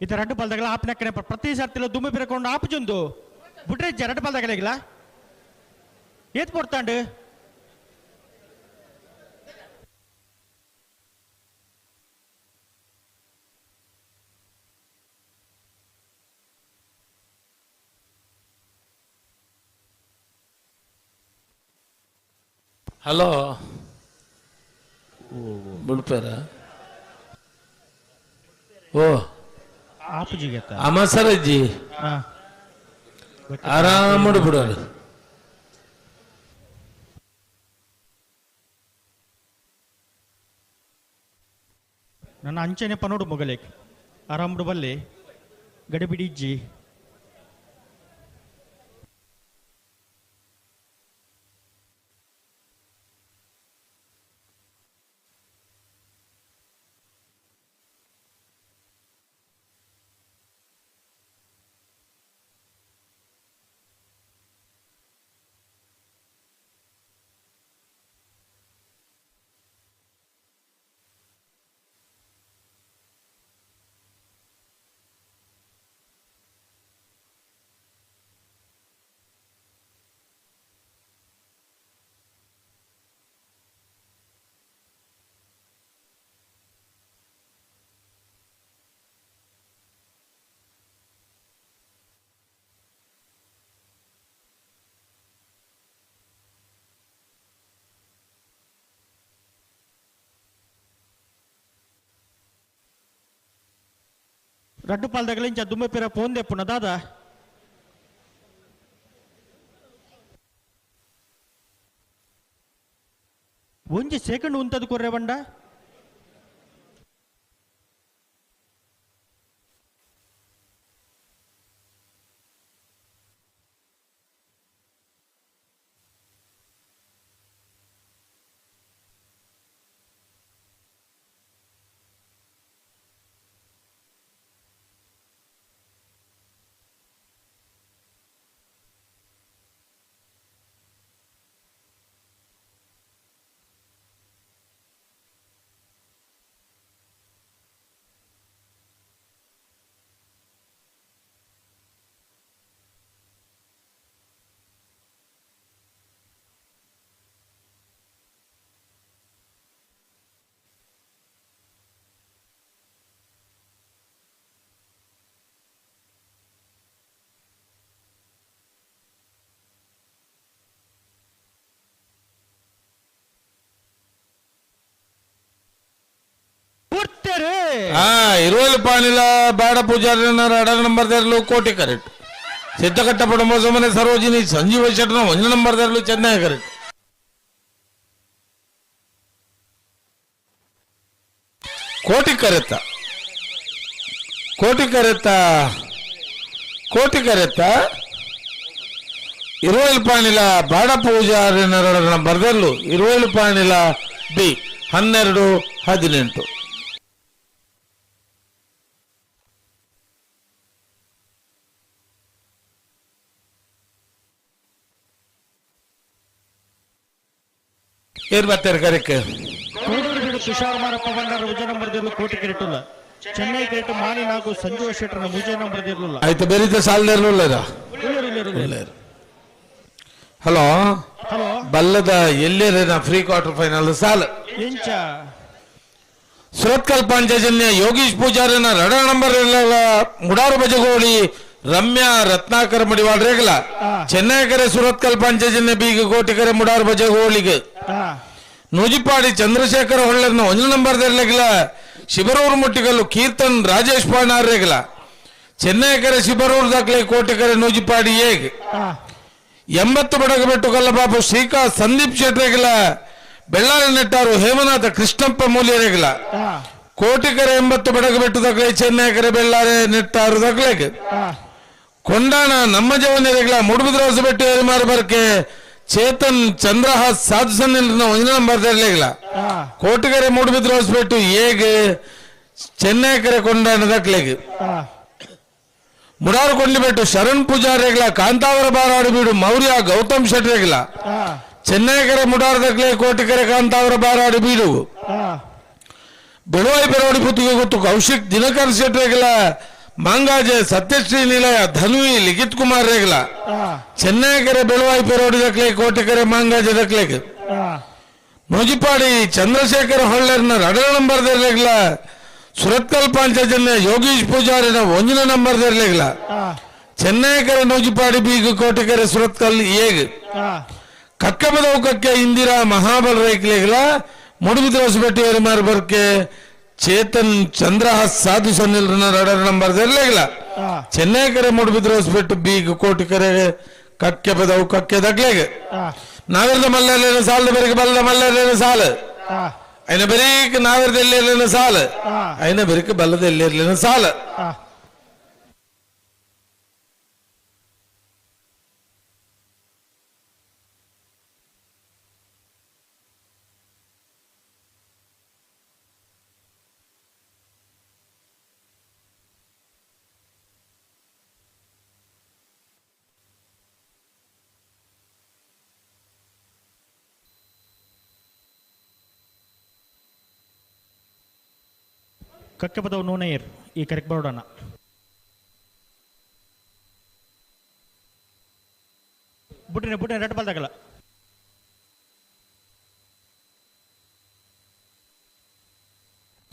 ಇತ್ತ ರಡ್ಡು ಪಾಲ್ದಾಗಲ ಆಪ್ನಕ್ಕನೆ ಪ್ರತಿ ಸರ್ತಿಲ ದುಮ್ಮು ಪಿರಕೊಂಡು ಆಪುಜುಂದು ಬುಟ್ರೆ ರಡ್ಡು ಪಾಲ್ದಾಗಲಿಲ್ಲ ಏತ್ ಪೊರ್ತಾಂಡು ಹಲೋ ಬುಡ್ಪೇರ ಓ ಆಪುಜಿಗೆ ಅಮಸರಜ್ಜಿ ಆರಾಮಡು ಬಿಡೋರು. ನನ್ನ ಅಂಚನೆ ಪನೋಡು ಮೊಗಲೇಕ್ ಆರಾಮಡು ಬಲ್ಲೆ ಗಡಿಬಿಡಿ ಇಜ್ಜಿ. ರಡ್ಡು ಪಾಲ್ದಾಗಲ ಇಂಚ ದುಮ್ಮೆ ಪಿರ ಪೋಂದೆ ಪುನ ದಾದ ಒಂಜಿ ಸೆಕೆಂಡ್ ಉಂತದು ಕೊರ್ರೆ ಬಂಡ. ಇರುವಲ್ಲಿ ಪಾಣಿಲ ಬಾಡ ಪೂಜಾರಿ ಅಡ ನಂಬರ್ ದಾರಲು ಕೋಟಿ ಕರೆಕ್ಟ್. ಸಿದ್ದಕಟ್ಟ ಪಡಂಬ ಸರೋಜಿನಿ ಸಂಜೀವ ಶೆಟ್ಟನ ಒಂದು ನಂಬರ್ ದಾರಲು ಚೆನ್ನೈ ಕರೆಕ್ಟ್. ಕೋಟಿ ಕರೆತ್ತ ಕೋಟಿ ಕರೆತ್ತ ಕೋಟಿ ಕರೆತ್ತ ಇರುವಲ್ಲಿ ಪಾಣಿಲ ಬಾಡ ಪೂಜಾರಿ ನಂಬರ್ ದಾರಲು ಇರುವಲ್ಲಿ ಪಾಣಿಲ ಬಿ 12 18. ಏನ್ ಬರ್ತಾರೆ ಕರೆಕ್ಟ್? ಕೋಡೂರು ತುಷಾರ್ ಮಾರಪ್ಪ ಬಂಡಾರ ಉಜ ನಂಬರ್ ದಿರ್ಲು ಕೋಟಿ ಕ್ರಿಕೆಟ್ ಚೆನ್ನೈ ಕ್ರಿಕೆಟ್ ಮಾನಿ ನಾಗು ಸಂಜೀವ ಶೆಟ್ಟರ್ನ ಮುಜ ನಂಬರ್ ದಿರ್ಲಿಲ್ಲ. ಆಯ್ತು ಬೇರೆ ಸಾಲದಿರ್ಲಿಲ್ಲ. ಹಲೋ ಹಲೋ ಬಲ್ಲದ ಎಲ್ಲಿರ free quarter final ಸಾಲ್ ಇಂಚ ಸುರತ್ಕಲ್ ಪಾಂಚಜನ್ಯ ಯೋಗೀಶ್ ಪೂಜಾರಿನ ರಡ ನಂಬರ್ ಮುಡಾರು ಬಜಗೋಳಿ ರಮ್ಯಾ ರತ್ನಾಕರ ಮಡಿವಾಳ ರೇಗಲ ಚೆನ್ನೈ ಕರೆ ಸುರತ್ಕಲ್ ಪಾಂಚಜನ್ಯ ಬೀಗ ಕೋಟಿಕರೆ ಮುಡಾರು ಬಜಗೋಳಿಗೆ ನೂಜಿಪಾಡಿ ಚಂದ್ರಶೇಖರ ಹೊಳ್ಳರ್ನ ಒಂದು ನಂಬರ್ ರೇಗಲ ಶಿಬರೂರು ಮುಟ್ಟಿಗಲ್ಲು ಕೀರ್ತನ್ ರಾಜೇಶ್ ಪಾಣಾರ್ ರೇಗಲ ಚೆನ್ನೈ ಕರೆ ಶಿಬರೂರು ದಾಖಲೆ ಕೋಟಿಕರೆ ನೂಜಿಪಾಡಿ ಏಗ್ 80 ಬಡಗಬೆಟ್ಟು ಕಲ್ಲಬಾಬು ಶ್ರೀಕಾಂತ್ ಸಂದೀಪ್ ಶೆಟ್ರೇಗಲ ಬೆಳ್ಳಾರಿ ನೆಟ್ಟಾರು ಹೇಮನಾಥ ಕೃಷ್ಣಪ್ಪ ಮೂಲ್ಯರೇಗಲ ಕೋಟಿಕರೆ 80 ಬಡಗಬೆಟ್ಟು ದಾಖಲೆ ಚೆನ್ನೈ ಕರೆ ಬೆಳ್ಳಾರಿ ನೆಟ್ಟಾರು ದಾಖಲೆಗೆ ಕೊಂಡಾಣ ನಮ್ಮ ಜವನರೇಗಲ ಮೂಡುಬಿದ್ರ ಹೊಸಬೆಟ್ಟು ಏರಿಮಾರು ಬರ್ಕೆ ಚೇತನ್ ಚಂದ್ರಹಾಸ್ ಸಾಧು ಸನ್ನಿಲ್ ಒಂದು ನಂಬರ್ ರೇಗಲ ಕೋಟಿಕರೆ ಮೂಡುಬಿದ್ರ ಹೊಸಬೆಟ್ಟು ಏಗ್ ಚೆನ್ನೈ ಕರೆ ಕೊಂಡಾಣ ದಾಖಲೆಗೆ ಮುಡಾರು ಕೊಂಡ್ಲಿಬೆಟ್ಟು ಶರಣ್ ಪೂಜಾರೇಗಲ ಕಾಂತಾವರ ಬಾರಾಡು ಬೀಡು ಮೌರ್ಯ ಗೌತಮ್ ಶೆಟ್ರೇಗಲ ಚೆನ್ನೈ ಕರೆ ಮುಡಾರ ದಾಖಲೆ ಕೋಟಿಕರೆ ಕಾಂತಾವರ ಬಾರಾಡು ಬೀಡು ಬೆಳುವಾಯಿ ಬೆರವಡಿ ಪುತ್ತಿಗೆ ಗೊತ್ತು ಕೌಶಿಕ್ ದಿನಕರ್ ಶೆಟ್ರೇಗಲ ಮಾಂಗಾಜೆ ಸತ್ಯಶ್ರೀ ನಿಲಯ ಧನ್ವಿ ಲಿಖಿತ್ ಕುಮಾರ್ ರೇಗ್ಲ ಚೆನ್ನೈಕೆರೆ ಬೆಳುವಾಯಿ ಪೆರೋಡಿ ದಕ್ಲೆ ಕೋಟಿಕೆರೆ ಮಾಂಗಾಜೆ ದಕ್ಲೆಗ್ ನೂಜಿಪಾಡಿ ಚಂದ್ರಶೇಖರ ಹೊಳ್ಳರ್ನ ರಡರ ನಂಬರ್ ದರ್ಲೆಗ್ಲ ಸುರತ್ಕಲ್ ಪಾಂಚಜನ್ಯ ಯೋಗೀಶ್ ಪೂಜಾರಿನ ಒಂಜಿನ ನಂಬರ್ ದರ್ಲೆಗ್ಲ ಚೆನ್ನೈಕೆರೆ ನೂಜಿಪಾಡಿ ಬೀಗ್ ಕೋಟಿಕೆರೆ ಸುರತ್ಕಲ್ ಏಗ್ ಕಕ್ಕಬದೌಕಕ್ಕೆ ಇಂದಿರಾ ಮಹಾಬಲ ರೈಕ್ಲೆಗ್ಲ ಮುಡುಬಿದ್ರ ಹೊಸಪೇಟೆ ಮಾರ್ಬರ್ಕೆ ಚೇತನ್ ಚಂದ್ರಹಾಸ್ ಸಾಧು ಸನ್ನಿಲ್ರನ ರಡರ್ ನಂಬರ್ ದರ್ಲೆಗ್ಲ ಚೆನ್ನೈಕೆರೆ ಮುಡುಬಿದ್ರ ಹೊಸಪೇಟೆ ಬೀಗ್ ಕೋಟಿಕೆರೆ ಕಕ್ಕೆ ಬದವು ಕಕ್ಕೆ ದಗ್ಲೆಗ್ ನಾವಿರದ ಮಲ್ಲೇನ ಸಾಲದ ಬೆರಗೆ ಬಲ್ಲ ಮಲ್ಲೇನ ಸಾಲು అయిన బెరీక్ నావిರದ ఎల్లేర్లేನ సాలు అయిన బెరికి బల్లದ ఎల్లేర్లేನ సాలు. ಕಕ್ಕೆಪದವು ನೂನೈರ್ ಈ ಕರೆಕ್ ಬರೋಡಣ. ಬುಟ್ಟಿನ ಬುಟ್ಟಿನ ರೆಡ್ ಬಾಲ್ ತಗಲ.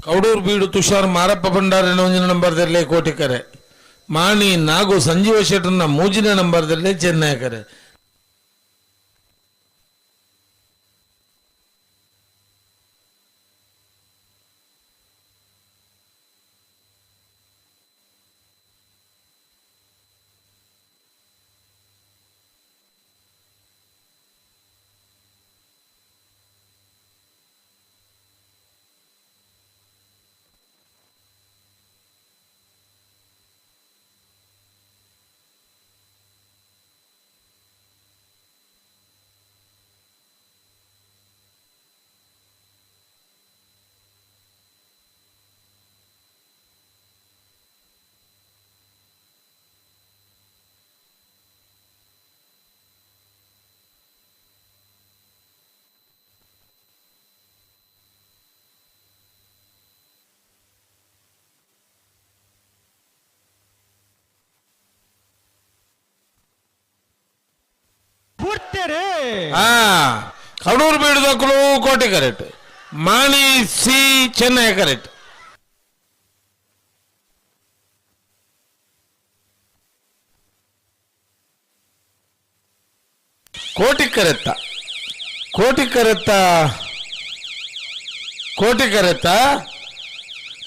ಕೌಡೂರು ಬೀಡು ತುಷಾರ್ ಮಾರಪ್ಪ ಭಂಡಾರಿನ ಒಂಜಿನ ನಂಬರ್ದಲ್ಲಿ ಕೋಟಿಕರೆ ಮಾಣಿ ನಾಗು ಸಂಜೀವ ಶೆಟ್ಟರ್ನ ಮೂಜಿನ ನಂಬರ್ದಲ್ಲಿ ಚೆನ್ನೈಕರೆ. ಕಡೂರು ಬೀಡುದಕ್ಕಲು ಕೋಟೆ ಕರೆಕ್ಟ್, ಮಾಣಿ ಸಿ ಚೆನ್ನೈ ಕರೆಕ್ಟ್. ಕೋಟಿ ಕರೆತ್ತ ಕೋಟಿ ಕರೆತ್ತ ಕೋಟಿ ಕರೆತ್ತ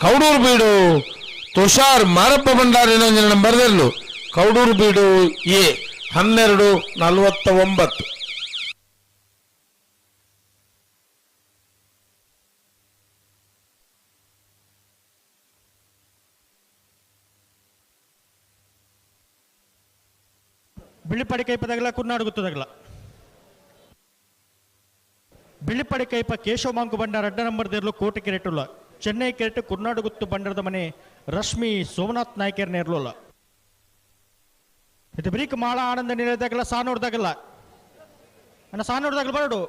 ಕೌಡೂರು ಬೀಡು ತುಷಾರ್ ಮಾರಪ್ಪ ಭಂಡಾರಿ ನಂಬರ್ದಲ್ಲೂ ಕೌಡೂರು ಬೀಡು ಎ 12:49. ಬಿಳಿಪಡಿ ಕೈಪದಾಗಲ ಕುರ್ನಾಡು ಗುತ್ತದಾಗಲ ಬಿಳಿಪಡಿ ಕೈಪ ಕೇಶವ ಮಾಂಕು ಬಂಡಾರ ಅಡ್ಡ ನಂಬರ್ ದೇರ್ಲು ಕೋಟೆ ಕೆರೆಟುಲ್ಲ ಚೆನ್ನೈ ಕೆರೆಟು ಕುರ್ನಾಡು ಗುತ್ತು ಬಂಡಾರದ ಮನೆ ರಶ್ಮಿ ಸೋಮನಾಥ್ ನಾಯ್ಕರ್ ನೇರ್ಲುಲ್ಲ. ಇದು ಬ್ರೀಕ್ ಮಾಳ ಆನಂದ ನಿಲಯದಾಗಲ್ಲ ಸಾನೂರ್ದಾಗಲ್ಲ ಅಣ್ಣ ಸಾನೂರ್ದಾಗಲ ಬರಡು.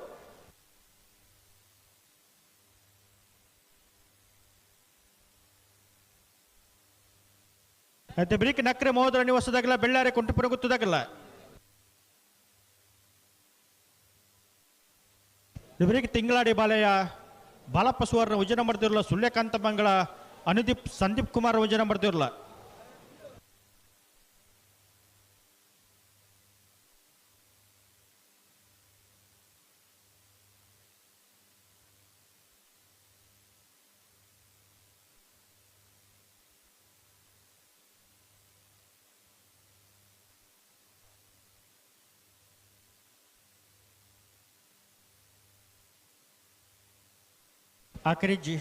అయితే ಬ್ರೀಕ್ ನಕ್ರೆ ಮಹೋದರ ನಿವಾಸದಾಗಲ್ಲ ಬೆಳ್ಳಾರೆ ಕುಂಟಪುರ ಗುತ್ತದಾಗಲ್ಲ ಬ್ರೀಕ್ ತಿಂಗಳಾಡಿ ಬಾಲೆಯ ಬಾಲಪ್ಪ ಸುವರ್ಣ ಉಜ್ಜನ ಮಾಡ್ತಿರಲ್ಲ ಸೂರ್ಯಕಾಂತ ಮಂಗಳ ಅನುದೀಪ್ ಸಂದೀಪ್ ಕುಮಾರ್ ಉಜ್ಜನ ಮಾಡ್ತಿರಲ್ಲ. ಆಕರಿಜಿ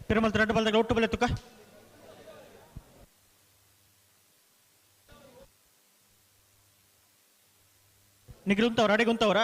ಪಿರಮಲ್ ರಡ್ಡು ಬಲ್ದಾಗ ಒಟ್ಟು ಬಲೆ ತುಕ ನಿಗಿರುಂತವ್ರ ಅಡಿಗುಂತವ್ರ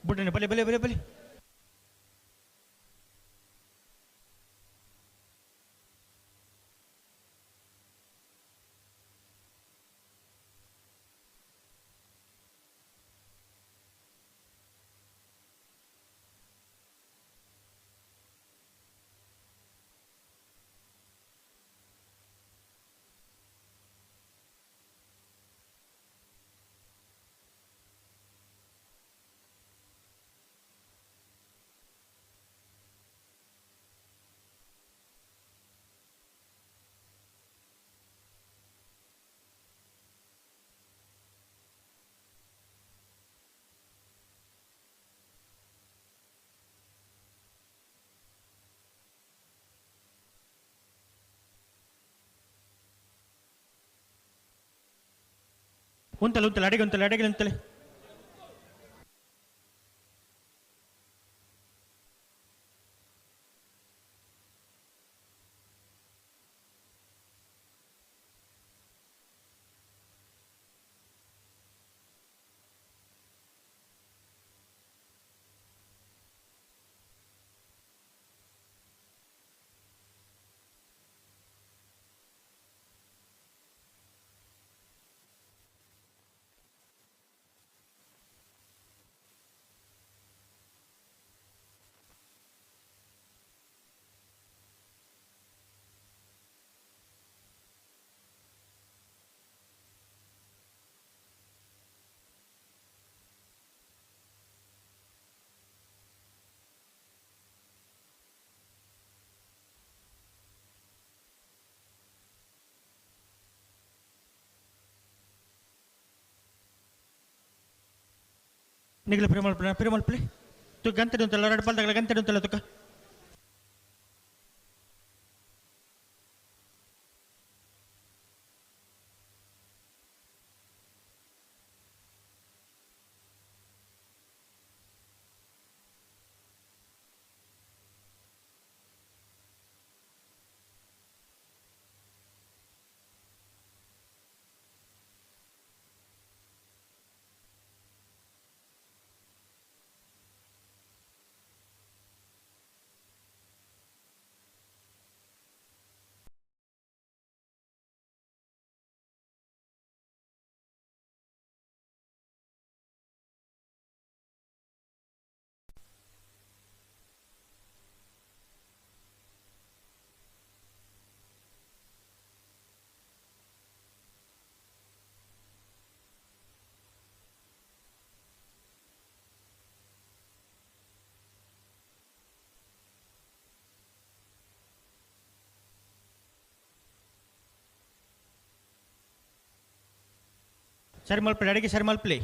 ಬುಡ್ಡನೆ ಬಲೆ ಬಲೆ ಬಲೆ ಬಲೆ ಉಂತಲೆ ಉಂತಲೆ ಅಡಿಗೆ ಉಂತಲೆ ಅಡಿಗೆ ಉಂತಲೆ ನಿಗಲ ಪ್ರೇಮಲ್ ಪ್ರೇಮಲ್ ಪ್ಲೇ ತು ಗಂಟೆ ಉಂತಲ್ಲ ಎರಡು ಪಾಲ್ದಾಗಲ ಗಂಟೆ ಉಂತಲ್ಲ ತುಕ ಸರಿ ಮಲ್ಪಲಿ ಅಡಿಗೆ ಸರಿ ಮಲ್ಪಲಿ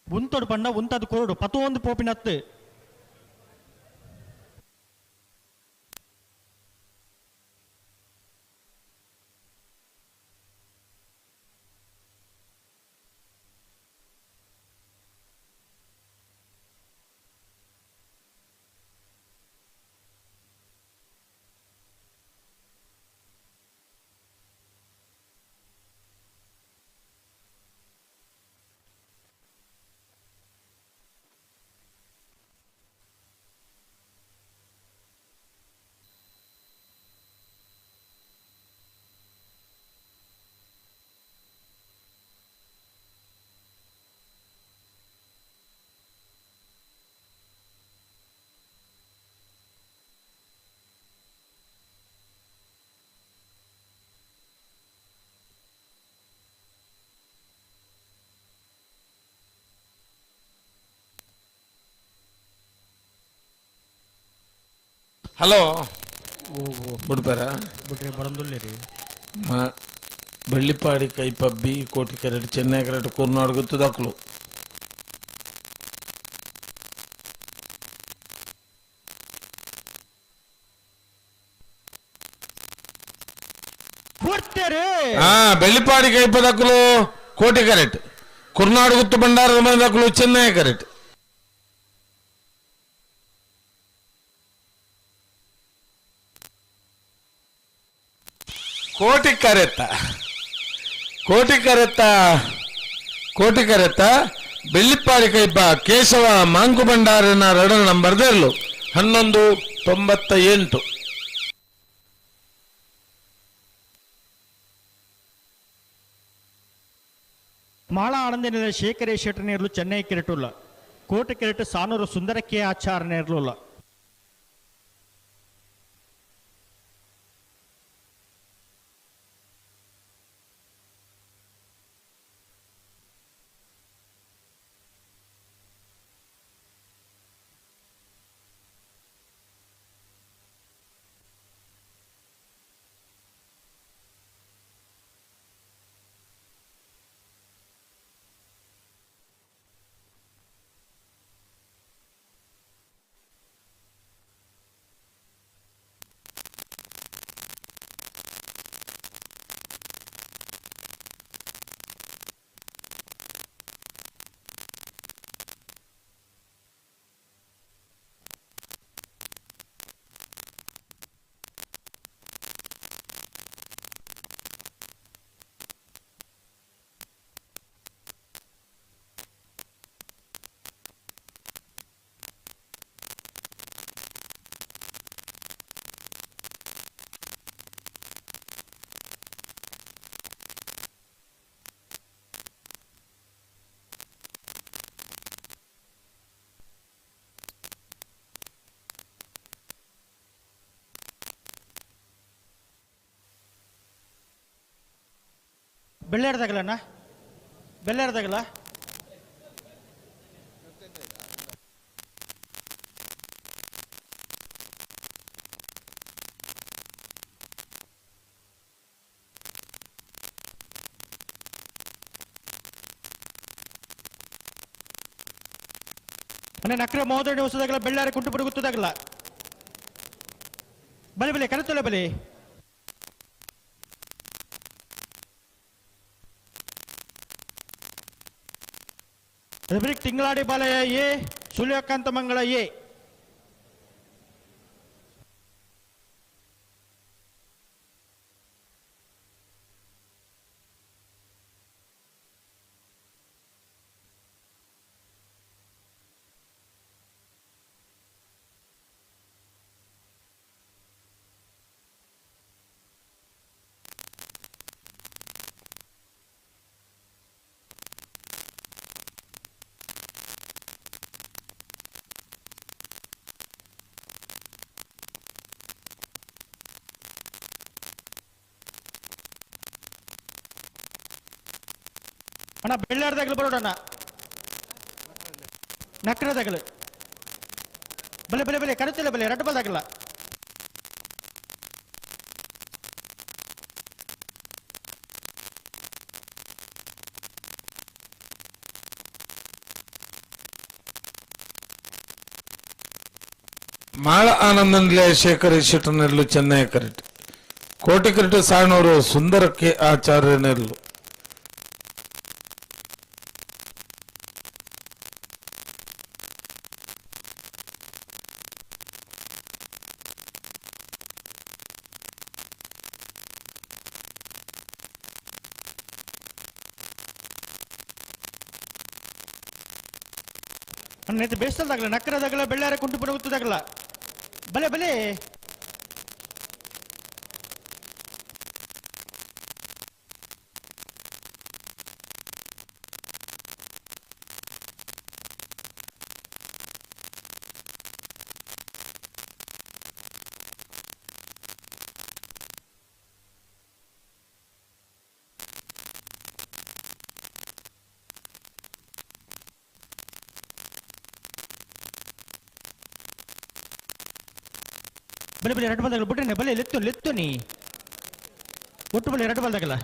ಉಂತೋಡು ಪಂಡ ಉಂತದು ಕೊರಡು ಪತೊಂದು ಪೋಪಿನತ್ತು ಹಲೋ ಬುಡ್ಪರ ಬಿಟ್ರೆ ಬರಂದುಲ್ಲೇರಿ. Bellippady Kaipa B Kotikarete Chennai Karete Kurnad Guttu ದಾಖಲು. ಬೆಳ್ಳಿಪಾಡಿ ಕೈಪ ದಾಖಲು ಕೋಟಿಕರೆಟ್ ಕುರ್ನಾಡು ಗುತ್ತು ಭಂಡಾರದ ಮನೆ ದಾಖಲು ಚೆನ್ನೈ ಕರೆಟ್. ಕೋಟಿ ಕರೆತ್ತ ಕೋಟಿ ಕರೆತ್ತ ಕೋಟಿ ಕರೆತ್ತ ಬೆಳ್ಳಿಪ್ಪಾಡಿ ಕೈಪ ಕೇಶವ ಮಾಂಕು ಭಂಡಾರನ ರಡನ ನಂಬರ್ ದೇರ್ಲು 1198. ಮಾಳ ಆನಂದನಿದ ಶೇಖರೇ ಶೆಟ್ಟನೇರ್ಲು ಚೆನ್ನೈ ಕಿರಟುಲ್ಲ ಕೋಟೆ ಕಿರಟು ಸಾನೂರು ಸುಂದರಕ್ಕೆ ಆಚಾರನೇರ್ಲುಲ್ಲ. ಬೆಳ್ಳೇರ್ದಾಗಲಣ್ಣ ಬೆಳ್ಳೇರ್ದಾಗಲ್ಲ. ಅಣ್ಣ ನಕ್ರೆ ಮಹೋದಯ ಹೊಸದಾಗಲ್ಲ ಬೆಳ್ಳಾರಿ ಕುಂಟು ಗೊತ್ತದಾಗಲ್ಲ. ಬಲಿ ಬಲಿ ಕರೆತೊಲೆ ಬಲಿ. ತಿಂಗಳಾಡಿ ಬಾಲಯ್ಯ ಎ ಸೂರ್ಯಕಾಂತ ಮಂಗಳ ಎ. ಅಣ್ಣ ಬೆಳ್ಳಾರ್ದಾಗಲು ಬರೋಣ ನಕ್ರದಾಗಲು ಬಲೆ ಬಲೆ ಬಲೆ ಕರೆತಿಲ್ಲ ಬಲೆ ರಡ್ಡು ಬಲ್ದಾಗಲ್ಲ. ಮಾಳ ಆನಂದನ್ಲೆ ಶೇಖರ್ ಶೆಟ್ಟನೆರ್ಲು ಚೆನ್ನೈ ಕರೆಟ್ ಕೋಟಿ ಕರೆಟ್ ಸಾಣೂರು ಸುಂದರಕ್ಕೆ ಆಚಾರ್ಯನೆರ್ಲು. ಅಣ್ಣ ಬೇಸಲ್ದಾಗಲ್ಲ ನಕ್ಕರದಾಗಲ್ಲ ಬೆಳ್ಳಾರೆ ಕುಂಟು ಪುಡ ಬಲೆ ಬಲೆ. ಬಲೆ ಬಲೆ ಎರಡು ಬಾಲ್ದಾಗಲ್ಲ ಬಿಟ್ರೆ ಬಲೆ ಲೆತ್ತು ಲೆತ್ತು ನೀ ಒಟ್ಟು ಬಲೆ ಎರಡು ಬಾಲ್ದಾಗಲ್ಲ.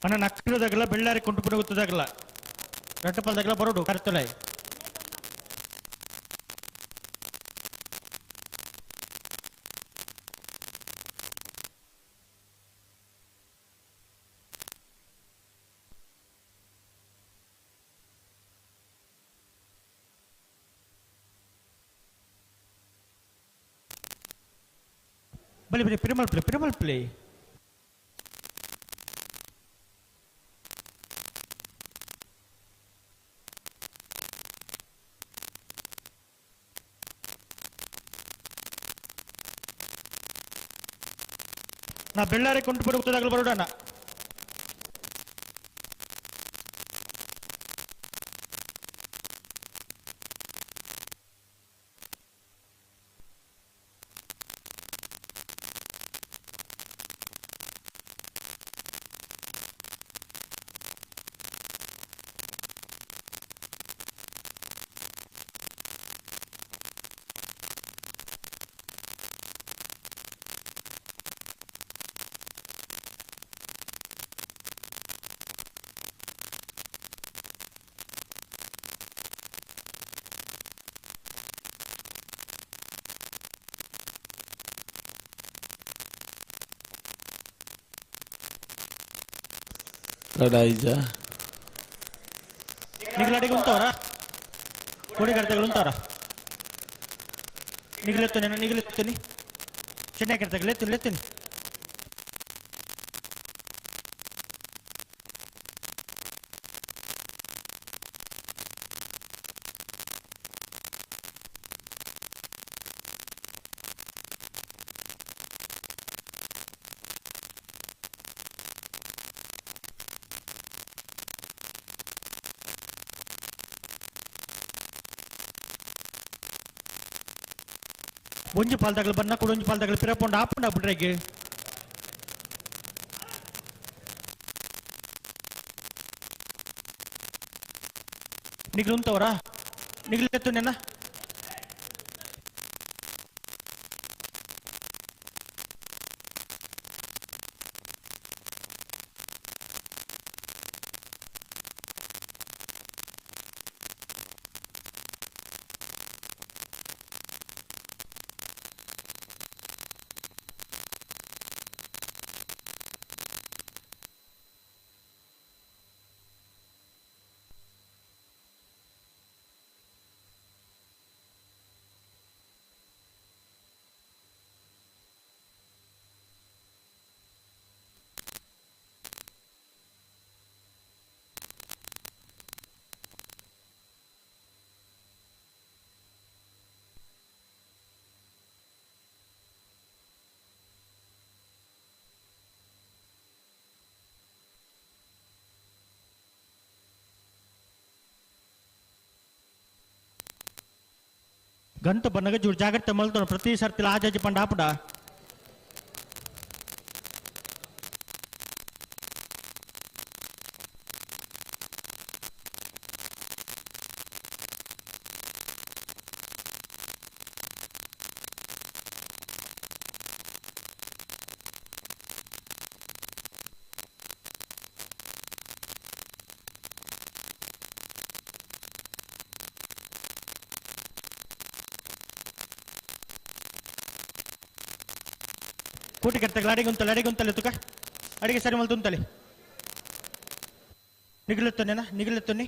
ಅಣ್ಣ ನಕ್ಕದಾಗಲ್ಲ ಬೆಳ್ಳಾರಿ ಕೊಂಟು ಗೊತ್ತದಾಗಲ್ಲ ರಟ್ಟಪಲ್ದಾಗಲ್ಲ ಬರೋಡು ಕರ್ತಲೆ. ಬಲಿ ಬಲಿ ಪಿರಮಲ್ ಪ್ಲೇ ಪಿರಮಲ್ ಪ್ಲೇ. ನಾ ಬೆಳ್ಳಾರಿ ಕೊಂಡು ಬರುವುದಾಗಲು ಬರೋಣ. ತಡ ಐಜಾ ನಿಗಲಾಡಿಗೆ ಉಂಟವರ ಕೋಡಿಗರ್ತಗಳು ಉಂಟವರ ನಿಗಲೆತ್ತನೆ ನಿಗಲೆತ್ತನಿ ಚೆನ್ನೈ ಕರ್ತಗಳು ಲೆತ್ತನಿ ಲೆತ್ತನಿ. ಒಂಜಿ ಪಾಲ್ದಾಗಲು ಬನ್ನ ಕೂಡ ಒಂಜಿ ಪಾಲ್ದಾಗಲು ಪಿರಪೊಂಡು ಆಪುಂಡ ಬಿಡ್ರೆಗೆ ನಿಗ್ಲು ಉಂತವರಾ ನಿಗ್ಲೆತ್ತು ನೆನ್ನ ಗಂಟು ಬನ್ನಗ ಜೂರು ಜಾಗ್ರತೆ ಮಲ್ತೋಣ ಪ್ರತಿ ಸರ್ತಿ ಆಜಾಜಿ ಪಂಡ ಆಪುಡ ಕೋಟಿ ಕರ್ತಗಳು ಅಡಿಗೆ ಉಂತಲೆ ಅಡಿಗೆ ಉಂತಲೆ ತುಕ ಅಡಿಗೆ ಸರಿ ಮಲ್ತು ಉಂತಲೆ ನಿಗಲೆತ್ತನೇನಾ ನಿಗಲೆತ್ತನಿ.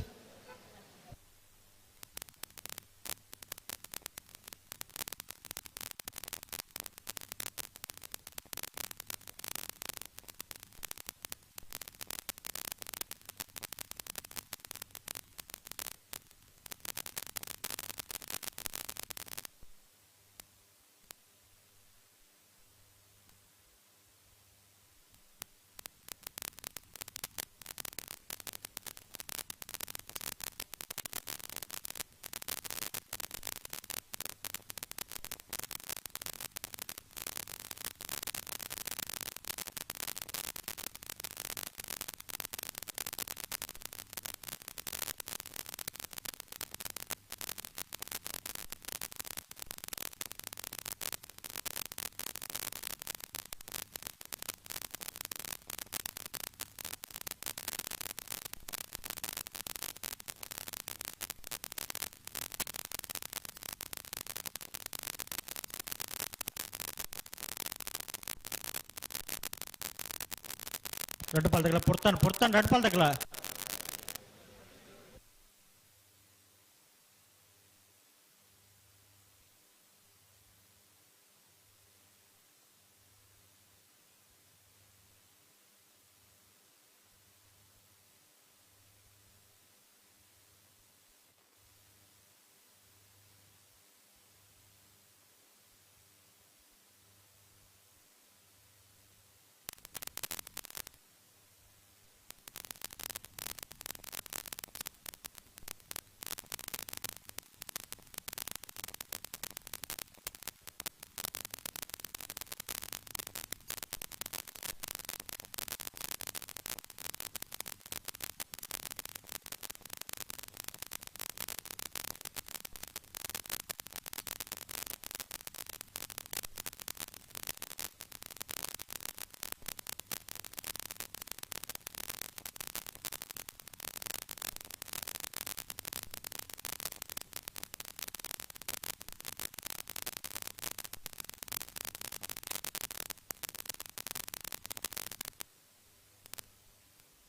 ರಡ್ಡು ಪಾಲ್ ಪೊರ್ತಾನ್ ಪೊರ್ತಾನ್ ರಡ್ಡು ಪಾಲ್ ತಗಲ.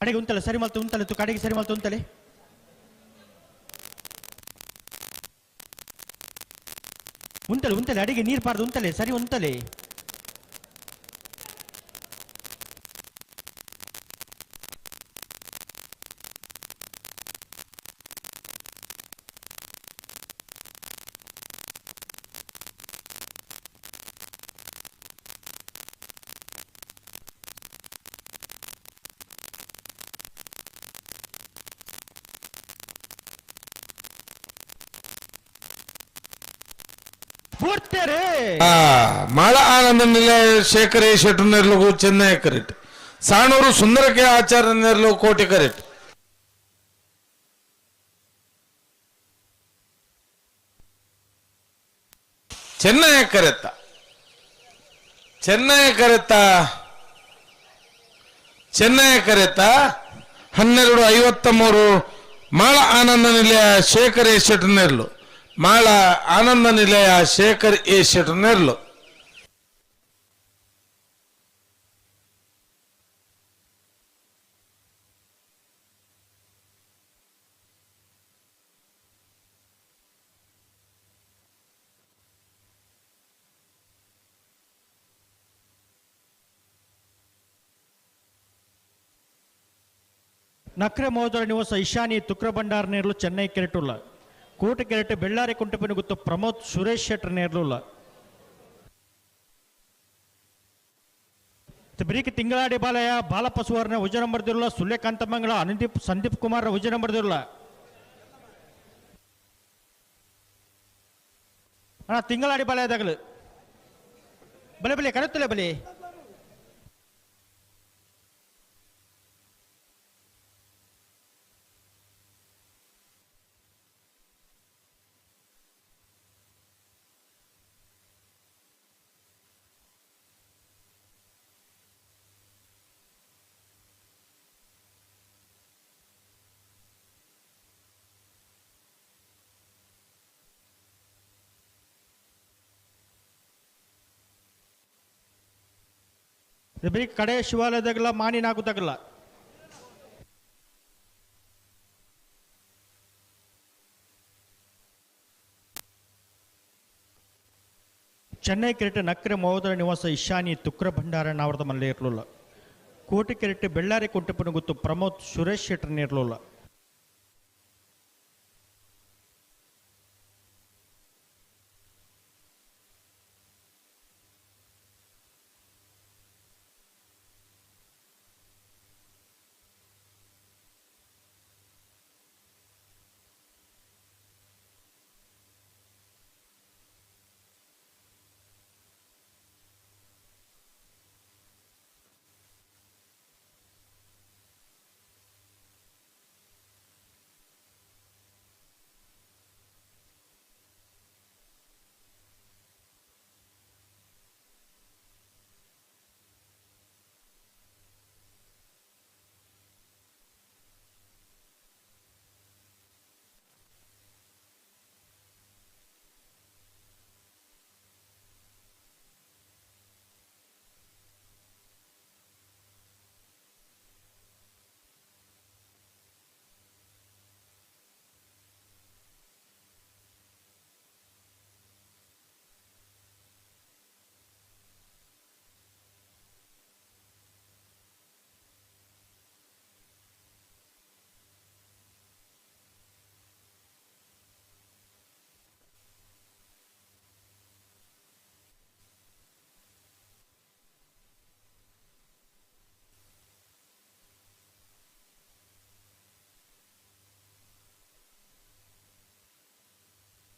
ಕಡೆಗೆ ಉಂತಲೆ ಸರಿ ಮಲ್ತು ಉಂತಲೆ ತು ಕಡೆಗೆ ಸರಿ ಮಲ್ತು ಉಂತಲೆ. ಉಂತಲೆ ಉಂತಲೆ ಅಡಿಗೆ ನೀರು ಪಾರ್ದು ಉಂತಲೆ ಸರಿ ಉಂತಲೆ. ಮಾಳ ಆನಂದ ನಿಲಯ ಶೇಖರ ಶೆಟ್ಟರ್ನೆರ್ಲುಗು ಚೆನ್ನೈ ಕರೆಕ್ಟ್. ಸಾಣೂರು ಸುಂದರಕ್ಕೆ ಆಚಾರ್ಯ ನೆರ್ಲು ಕೋಟೆ ಕರೆಕ್ಟ್. ಚೆನ್ನೈ ಕರೆತ್ತ ಚೆನ್ನೈ ಕರೆತ್ತ ಚೆನ್ನೈ ಕರೆತ್ತ 12:53 ಮಾಳ ಆನಂದ ನಿಲಯ ಶೇಖರ ಶೆಟ್ಟರ್ನೆರ್ಲು. ಮಾಳ ಆನಂದ ನಿಲಯ ಶೇಖರ್ ಎ ಶೆಟ್ಟರ್ನೆರ್ಲು. ನಕ್ರೆ ಮಹೋದರ ನಿವಾಸ ಇಶಾನಿ ತುಕ್ರ ಭಂಡಾರ ನೇರ್ಲು ಚೆನ್ನೈ ಕೆರೆಟುಲ್ಲ. ಕೋಟೆ ಕೆರೆಟೆ ಬೆಳ್ಳಾರಿ ಕುಂಟಪಿನ ಗುತ್ತು ಪ್ರಮೋದ್ ಸುರೇಶ್ ಶೆಟ್ಟರ್ ನೇರ್ಲುಲ್ಲ. ಬ್ರೀಕ್ ತಿಂಗಳಾಡಿ ಬಾಲಯ ಬಾಲಪ್ಪ ಸುವರ್ಣ ಉಜ ನಂಬರ್ ದಿರುಲ್ಲ. ಸುಲ್ಯಕಾಂತ ಮಂಗಳ ಅನುದೀಪ್ ಸಂದೀಪ್ ಕುಮಾರ್ ಉಜ ನಂಬರ್ ದಿರುಲ್ಲ. ಅಣ್ಣ ತಿಂಗಳಾಡಿ ಬಾಲಯದಾಗಲು ಬಲೆ ಬಲೆ ಕರೆತ್ತಲೆ ಬಲೆ. ಬರೀ ಕಡೆ ಶಿವಾಲಯದಾಗಲ್ಲ ಮಾನಿ ನಾಗುದಾಗಲ್ಲ. ಚೆನ್ನೈ ಕೆರೆಟೆ ನಕ್ರೆ ಮಹೋದರ ನಿವಾಸ ಇಶಾನಿ ತುಕ್ರ ಭಂಡಾರ ನಾವರದ ಮಲ್ಲೆ ಇರಲಿಲ್ಲ. ಕೋಟೆ ಕೆರೆಟೆ ಬೆಳ್ಳಾರಿ ಕುಂಟಪನ ಗುತ್ತು ಪ್ರಮೋದ್ ಸುರೇಶ್ ಶೆಟ್ಟರ್ ಇರಲಿಲ್ಲ.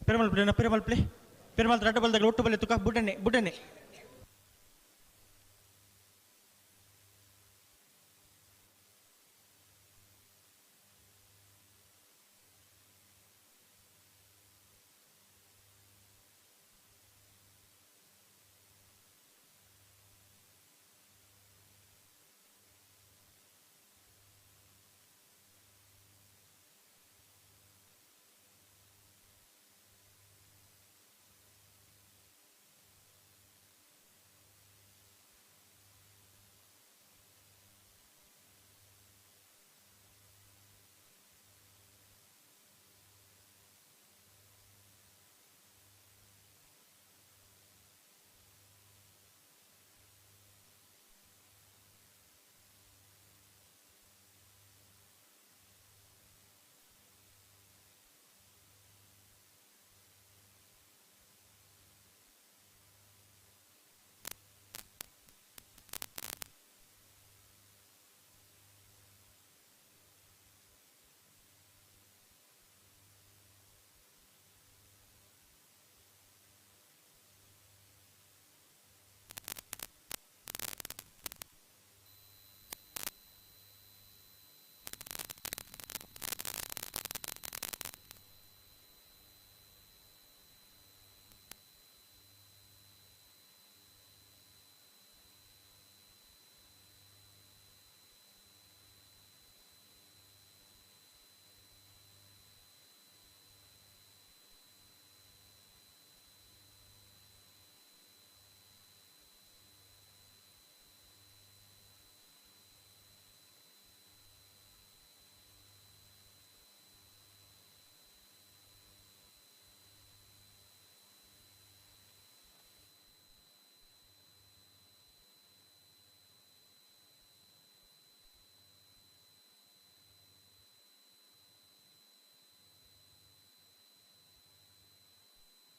ಪೆರುಮಲ್ ಪ್ಲೇ ಪೆರುಮಲ್ ಪ್ಲೇ ಪೆರುಮಲ್ ರಡ್ಡ ಬಲ್ದಾಗ ಒಟ್ಟು ಬಲ್ಲೆ ತುಕ ಬುಡನೆ ಬುಡನೆ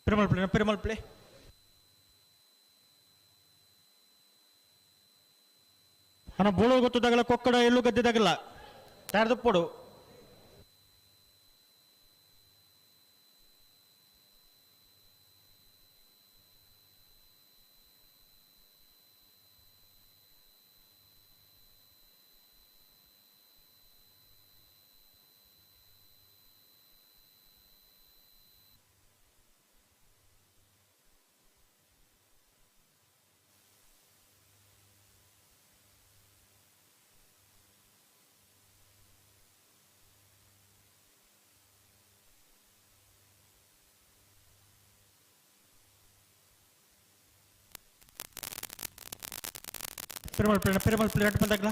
ಪೆರುಮಲ್ ಪ್ಲೇ ಪೆರುಮಲ್ ಪ್ಲೇ ಅಣ್ಣ ಬೋಳು ಗೊತ್ತದಾಗಲ್ಲ ಕೊಕ್ಕಡ ಎಲ್ಲೂ ಗದ್ದೆದಾಗಲ್ಲ ತಯಾರ್ದಪ್ಪೋಡು ಪೆರುಮಲ್ ಪ್ಲೇ ಪೆರುಮಲ್ ಪ್ಲೇ ರಡ್ಡ ಬಂದಾಗಲ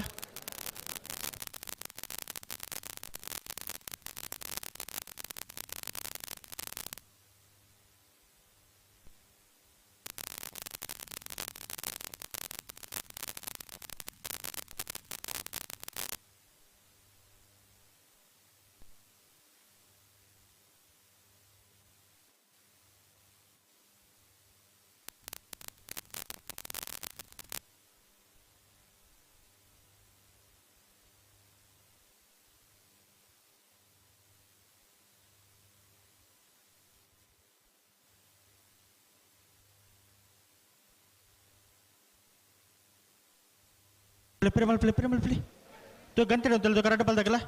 ಪ್ಲೇ ಪೆರುಮಲ್ ಪ್ಲೇ ಪೆರುಮಲ್ ಪ್ಲೇ ತು ಗಂಟೆ ಅಂತ ಕರೆಕ್ಟ್ ಬಲ್ದಾಗಲ್ಲ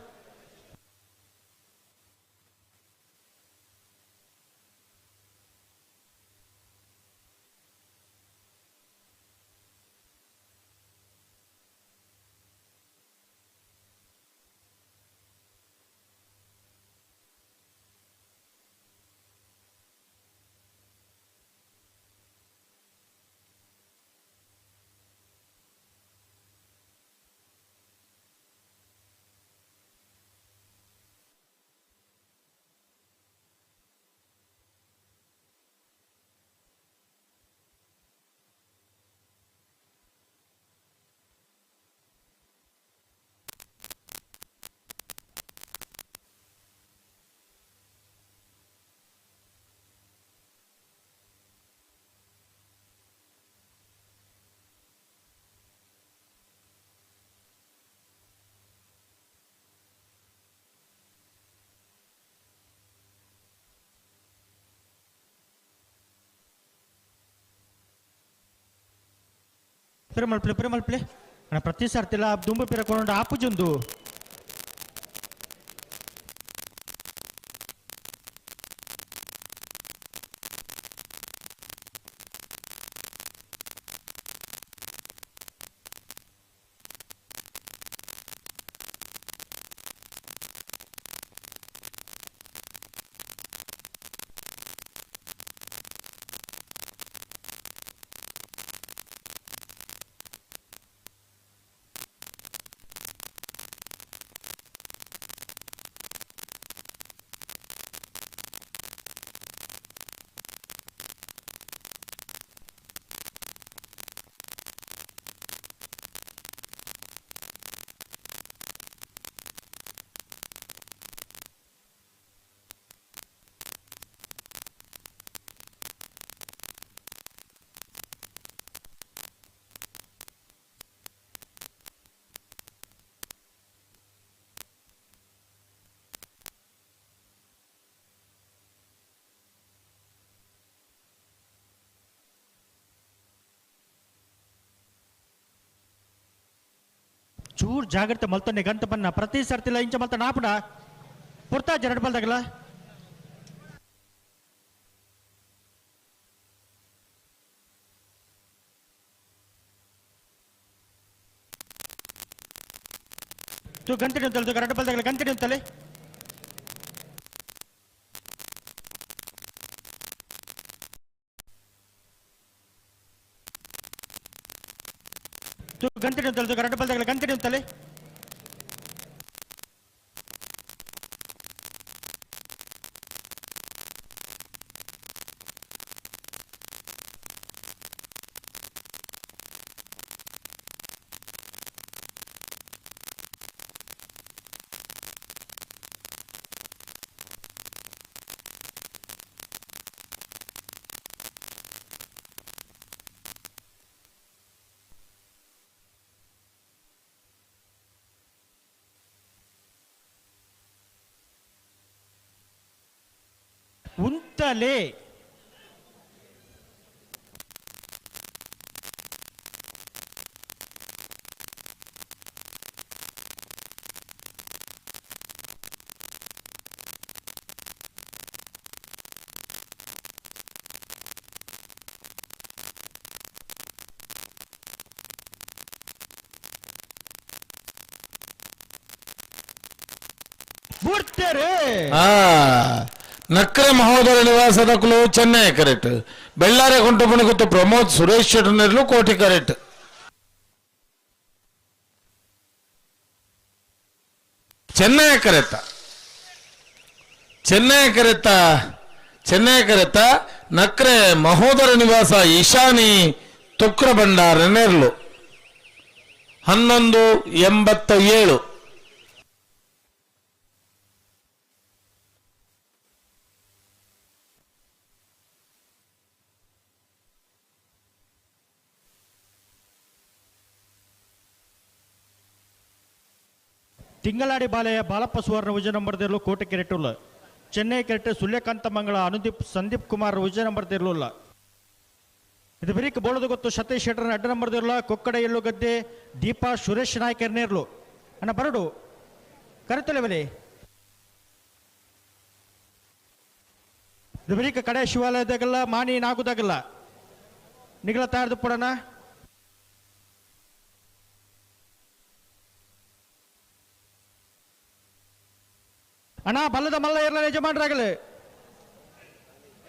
ಪಿರಮಲ್ಪ್ಲೆ ಪಿರಮಲ್ಪ್ಲೆ ಅಣ್ಣ ಪ್ರತಿ ಸರ್ತಿಲ ದುಂಬು ಪಿರ ಕೊಂಡು ಆಪುಜೊಂದು ಚೂರ್ ಜಾಗ್ರತೆ ಮಲ್ತೊನ್ನೆ ಗಂತ ಬನ್ನ ಪ್ರತಿ ಸರ್ತಿಲ ಇಂಚ ಮಲ್ತ ನಾಪುಡ ಪುರ್ತಾ ಜರಡ್ ಬಲ್ದಾಗಲ ತೂ ಗಂಟೆ ಅಂತಲ್ಲ ತೂ ರಡ್ಡು ಬಲ್ದಾಗಲ ಗಂಟೆ ಅಂತಲೆ ತೂ ಗಂಟೆ ಅಂತಲ್ಲ ತೂ ರಡ್ಡು ಬಲ್ದಾಗಲ ಗಂಟೆ ಅಂತಲೆ ಉಂತಲೆ ಬುಡ್ತಾರೆ ಆ ನಕ್ರೆ ಮಹೋದರ ನಿವಾಸದ ಕುಲು ಚೆನ್ನೈ ಕರೆಕ್ಟ್ ಬೆಳ್ಳಾರೆ ಗುಂಟುಪುಣಿಗುತ್ತು ಪ್ರಮೋದ್ ಸುರೇಶ್ ಶೆಟ್ಟರ್ನಲ್ಲೂ ಕೋಟಿ ಕರೆಕ್ಟ್ ಚೆನ್ನೈ ಕರೆತ್ತ ಚೆನ್ನೈ ಕರೆತ್ತ ಚೆನ್ನೈ ಕರೆತ್ತ ನಕ್ರೆ ಮಹೋದರ ನಿವಾಸ ಈಶಾನಿ ತುಕ್ರ ಭಂಡಾರ ನೇರ್ಲು 11.87. ತಿಂಗಳಾಡಿ ಬಾಲೆಯ ಬಾಲಪ್ಪ ಸುವರ್ಣ ವಿಜಯ ನಂಬರ್ ದೇರ್ಲು ಕೋಟೆ ಕೆರೆಟುಲ್ಲ ಚೆನ್ನೈ ಕೆರೆಟೆ ಸೂರ್ಯಕಾಂತ ಮಂಗಳ ಅನುದೀಪ್ ಸಂದೀಪ್ ಕುಮಾರ್ ವಿಜಯ ನಂಬರ್ ದೇರ್ಲುಲ್ಲ ಇದು ಬಿರಿಕ್ ಬೋಳದು ಗೊತ್ತು ಸತೀಶ್ ಶೆಟ್ಟರ್ ಅಡ್ಡ ನಂಬರ್ ದೇರ್ಲ ಕೊಕ್ಕಡ ಎಳ್ಳು ಗದ್ದೆ ದೀಪಾ ಸುರೇಶ್ ನಾಯ್ಕರ್ ನೇರ್ಲು ಅಣ್ಣ ಬರಡು ಕರೆತಲೆ ಬಲೆ ಇದು ಬಿರಿಕ್ ಕಡೆ ಶಿವಾಲಯದಾಗಲ್ಲ ಮಾಣಿ ನಾಗುದಾಗಲ್ಲ ನಿಗಲ ತಯಾರ್ದು ಪಡೋಣ ಅಣ್ಣ ಬಲ್ಲದ ಮಲ್ಲ ಇರಲ ಯಜಮಾನ್ರಾಗಲಿ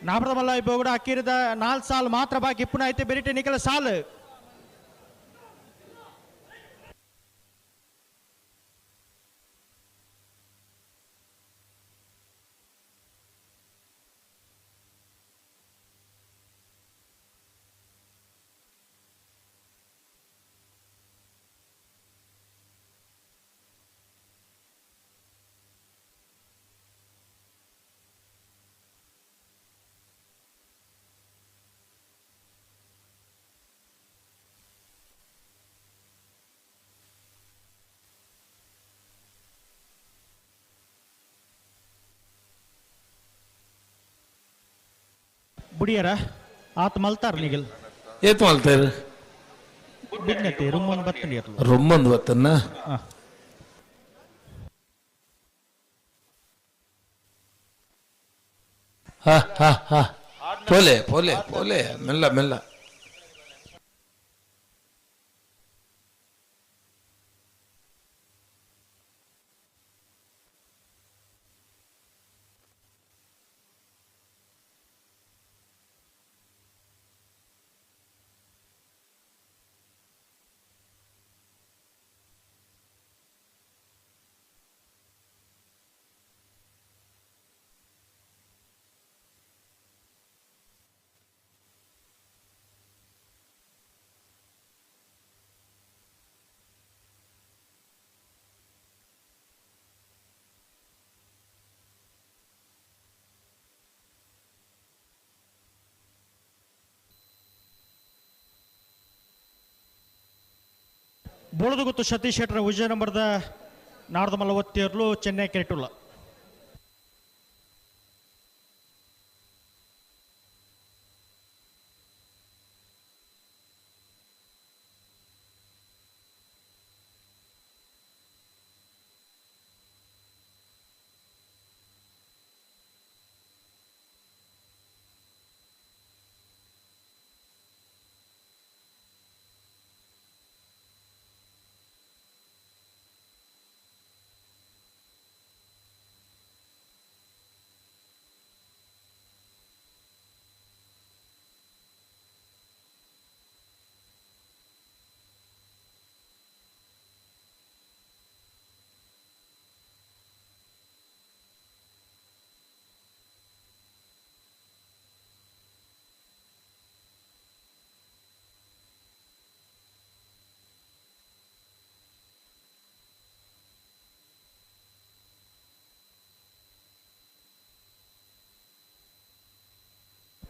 ನಾಬರದ ಮಲ್ಲ ಇಬ್ಬ ಕೂಡ ಅಕ್ಕಿರದ ನಾಲ್ ಸಾಲ್ ಮಾತ್ರ ಬಾಕಿ ಇಪ್ಪುನ ಐತೆ ಬೆರಿಟೆ ನಿಕಲ ಸಾಲು ಬುಡಿಯರ ಆತ ಮಲ್ತಾರ ನಿಗಲ್ ಏತ್ ಮಲ್ತಾರ ಬಿಡ್ನತ್ತೆ ರುಮ್ಮೊಂದು ಬತ್ತಂಡಿ ಇರ್ಲು. ರೊಮ್ಮೊಂದು ಬತ್ತನ್ನ. ಹಾ ಹಾ ಹಾ ಪೋಲೆ ಪೋಲೆ ಪೋಲೆ ಮೆಲ್ಲ ಮೆಲ್ಲ. ಬೋಳದಗುತ್ತು ಸತೀಶ್ ಶೆಟ್ಟರ ವಿಜಯ ನಂಬರ್ದ ನಾಡ್ದ ಮಲ್ಲ ಒತ್ತೇರ್ಲು ಚೆನ್ನೈ ಕೆರೆಟುಲ್ಲ.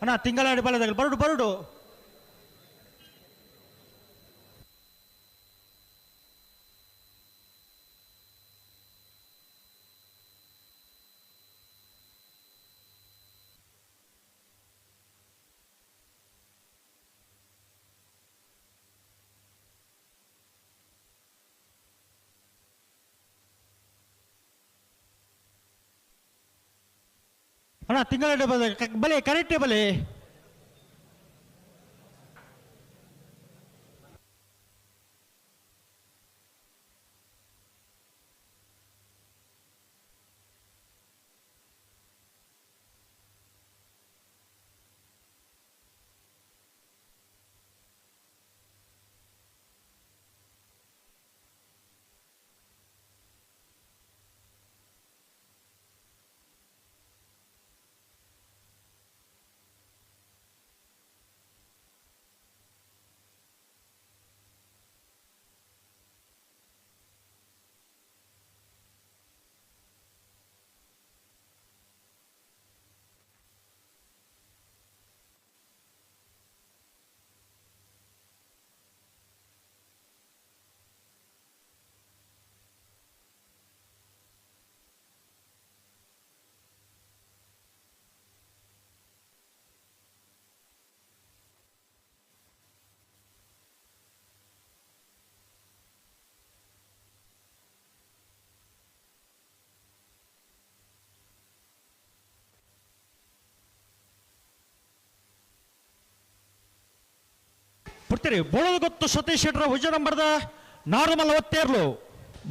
ಅಣ್ಣ ತಿಂಗಳಾಡಿ ಬಲದಾಗ ಬರಡು ಬರಡು. ಅಣ್ಣ ತಿಂಗಳಾಡಿ ಬಲದಾಗ ಬಲೆ ಕರೆಕ್ಟೇ ಬಲೆ. ಪುಡ್ತೀರಿ ಬೋಳದ ಗೊತ್ತು ಸತೀಶ್ ಶೆಟ್ಟರ ಭುಜ ನಂಬರ್ದ ನಾರ್ಮಲ್ ಒತ್ತೇರ್ಲು.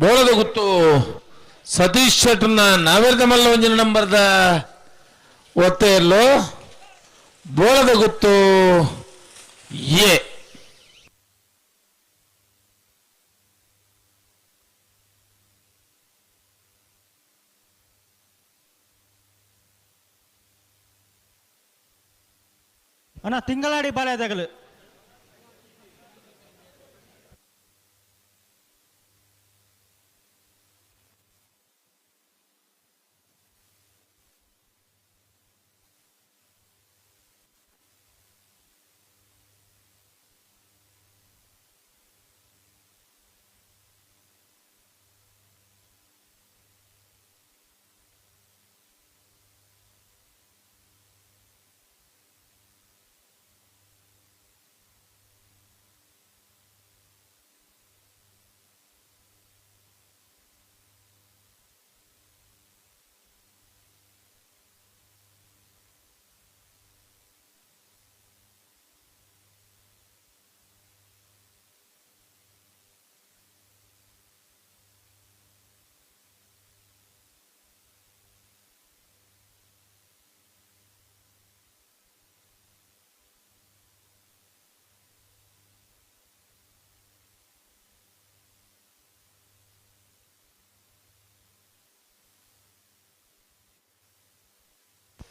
ಬೋಳದ ಗೊತ್ತು ಸತೀಶ್ ಶೆಟ್ಟರ್ನ ನಾವೇರ್ದ ಮಲ್ಲ ಒಂಜಿನ ನಂಬರ್ದ ಒತ್ತೇರ್ಲು. ಬೋಳದ ಗೊತ್ತು ಎ. ಅಣ್ಣ ತಿಂಗಳಾಡಿ ಬಾಲ್ಯದಾಗಲು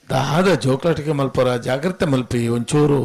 ದಾದ ಜೋಕ್ಲಾಟಿಕೆ ಮಲ್ಪರ ಜಾಗ್ರತೆ ಮಲ್ಪಿ ಒಂಚೂರು.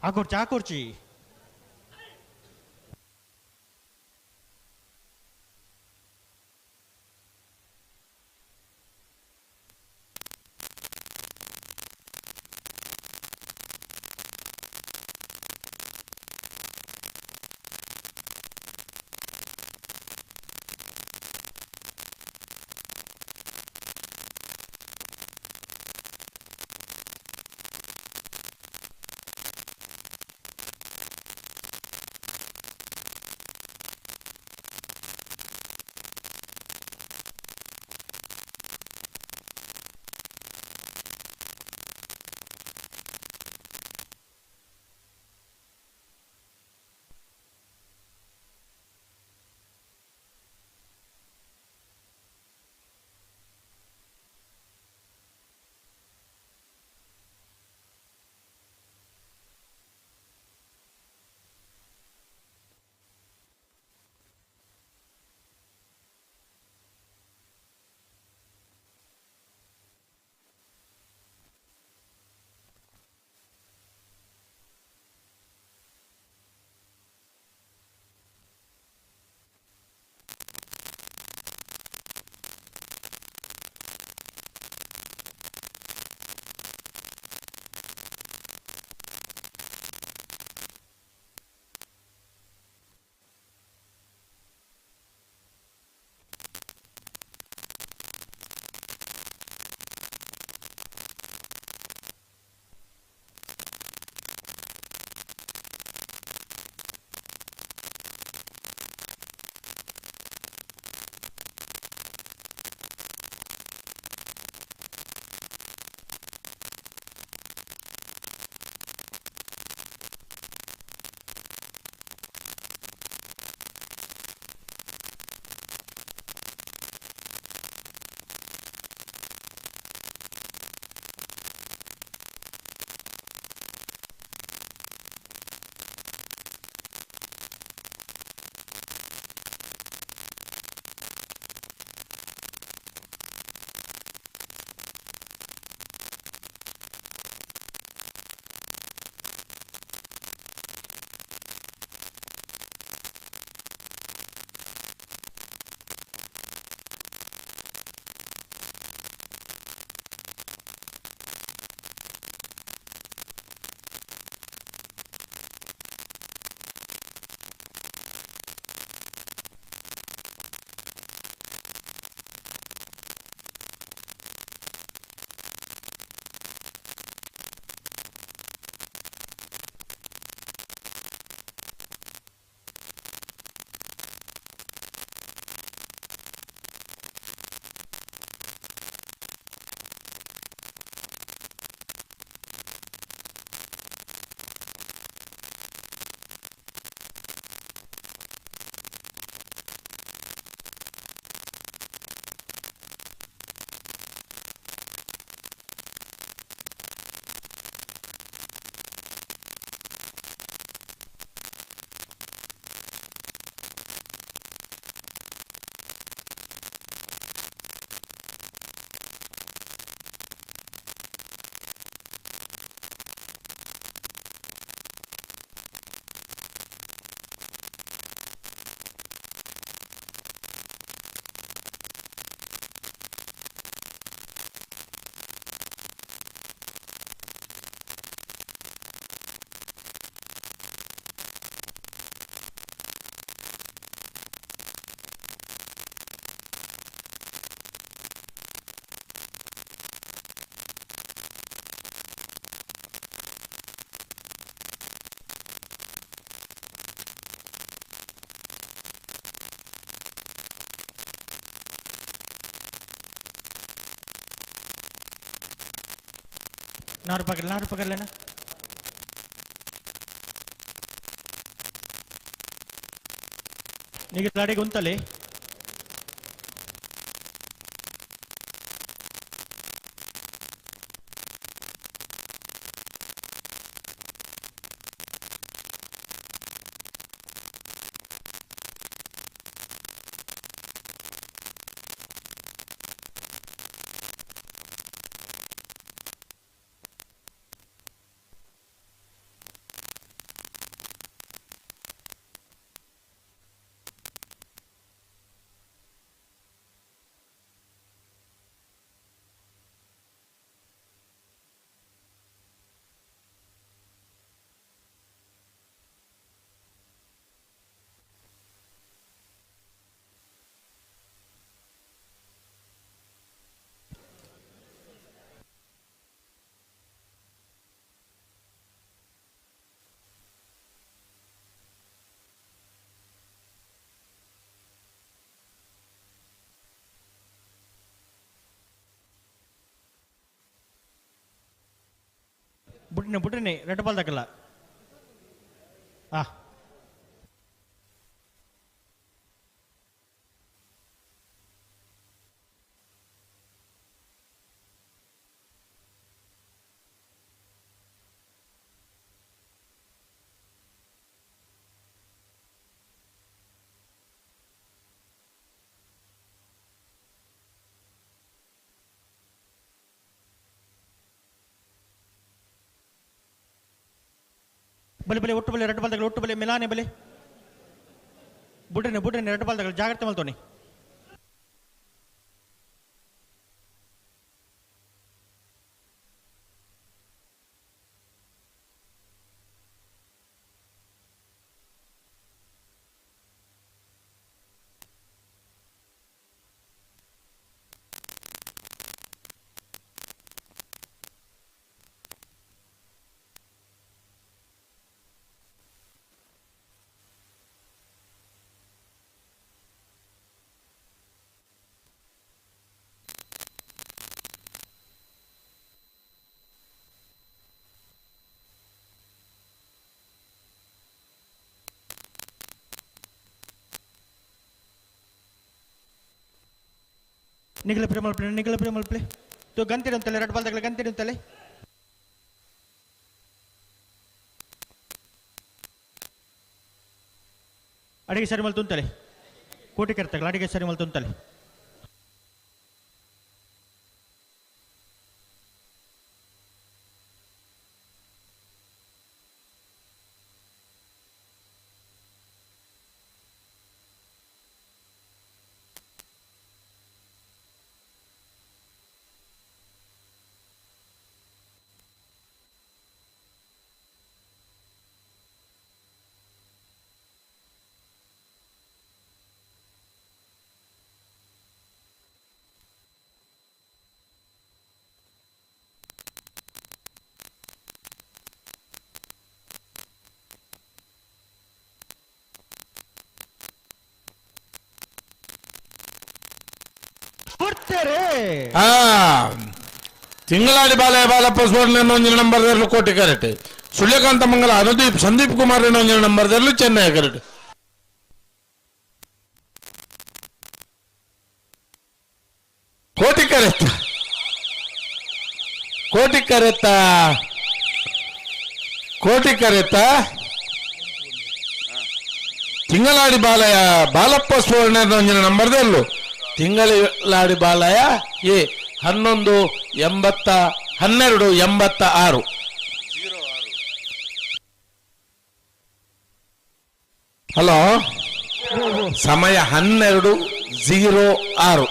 ಆಕೊರ್ಚಿ ಆಕೊರ್ಚಿ नार पकड़ लेना। निकलाड़े गुंतले ಬುಡ್ನೆ ಬುಡ್ನೆ ರೆಡ್ ಬಾಲ್ ದಕಲ್ಲ ಆ ಬಲೆ ಬಲೆ ಒಟ್ಟು ಬಲೆ ರೆಡ್ ಬಾಲ್ ತಗಲು ಒಟ್ಟು ಬಲೆ ಮಿಲಾನೆ ಬಲೆ ಬುಡ್ರನೆ ಬುಡ್ರನೆ ರೆಡ್ ಬಾಲ್ ತಗಲು ಜಾಗ್ರತೆ ಮಲ್ತೋನಿ ನಿಗಲ ಪ್ರೇಮ ಮಲ್ಪಲೆ ನಿಗಲ ಪ್ರೇಮ ಮಲ್ಪಲೆ ತೋ ಗಂತಿಡು ಅಂತಲೆ ರೆಡ್ ಬಾಲ್ ತಗಲೆ ಗಂತಿಡು ಅಂತಲೆ ಅಡಿಗೆ ಸರಿ ಮಲ್ ತುಂತಲೆ ಕೋಟಿ ಕರ್ತಗಲ ಅಡಿಗೆ ಸರಿ ಮಲ್ ತುಂತಲೆ ತಿಂಗಳಾಡಿ ಬಾಲಯ್ಯ ಬಾಲಪ್ಪ ಸುವರ್ಣ ಒಂಜಿನ ನಂಬರ್ ದೇರ್ಲು ಕೋಟಿ ಕರೆಕ್ಟ್ ಸುಳ್ಯಕಾಂತ ಮಂಗಲ ಅನುದೀಪ್ ಸಂದೀಪ್ ಕುಮಾರ್ ಒಂಜಿನ ನಂಬರ್ ದೇರ್ಲು ಚೆನ್ನೈ ಕರೆಕ್ಟ್ ಕೋಟಿ ಕರೆಕ್ಟ್ ಕೋಟಿ ಕರೆತ್ತ ಕೋಟಿ ಕರೆತ್ತ ತಿಂಗಳಾಡಿ ಬಾಲಯ್ಯ ಬಾಲಪ್ಪ ಸುವರ್ಣ ಒಂಜಿನ ನಂಬರ್ ದೇರ್ಲು ತಿಂಗಳಾಡಿ ಬಾಲಯ್ಯ ಎ 11 80 12 86. ಹಲೋ, ಸಮಯ 12:06.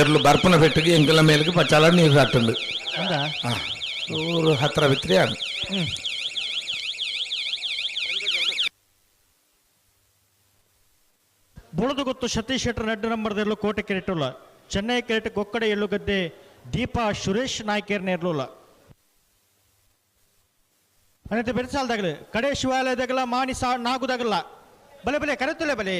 ಎರ್ಲು ಬರ್ಪನ ಬೆಟ್ಟಿಗೆ ಎಂಕಲ ಮೇಲಕ್ಕೆ ಪಚಾಲ ನೀರು ಹಾಟುಂಡು ಊರು ಹತ್ರ ಬಿತ್ರಿ ಬುಳದು ಗೊತ್ತು ಸತೀಶ್ ಶೆಟ್ಟರ್ ನಡ್ಡು ನಂಬರ್ದಲ್ಲೂ ಕೋಟೆ ಕೆರೆಟುಲ್ಲ ಚೆನ್ನೈ ಕೆರೆಟ್ ಕೊಕ್ಕಡೆ ಎಳ್ಳುಗದ್ದೆ ದೀಪಾ ಸುರೇಶ್ ನಾಯ್ಕೇರ್ ನೇರ್ಲುಲ್ಲ ಅನಂತ ಬೆರ್ಸಾಲ್ದಾಗಲು ಕಡೆ ಶಿವಾಲಯದಾಗಲ ಮಾಣಿ ಸಾ ನಾಗುದಾಗಲ್ಲ ಬಲೆ ಬಲೆ ಕರೆತುಲೆ ಬಲೆ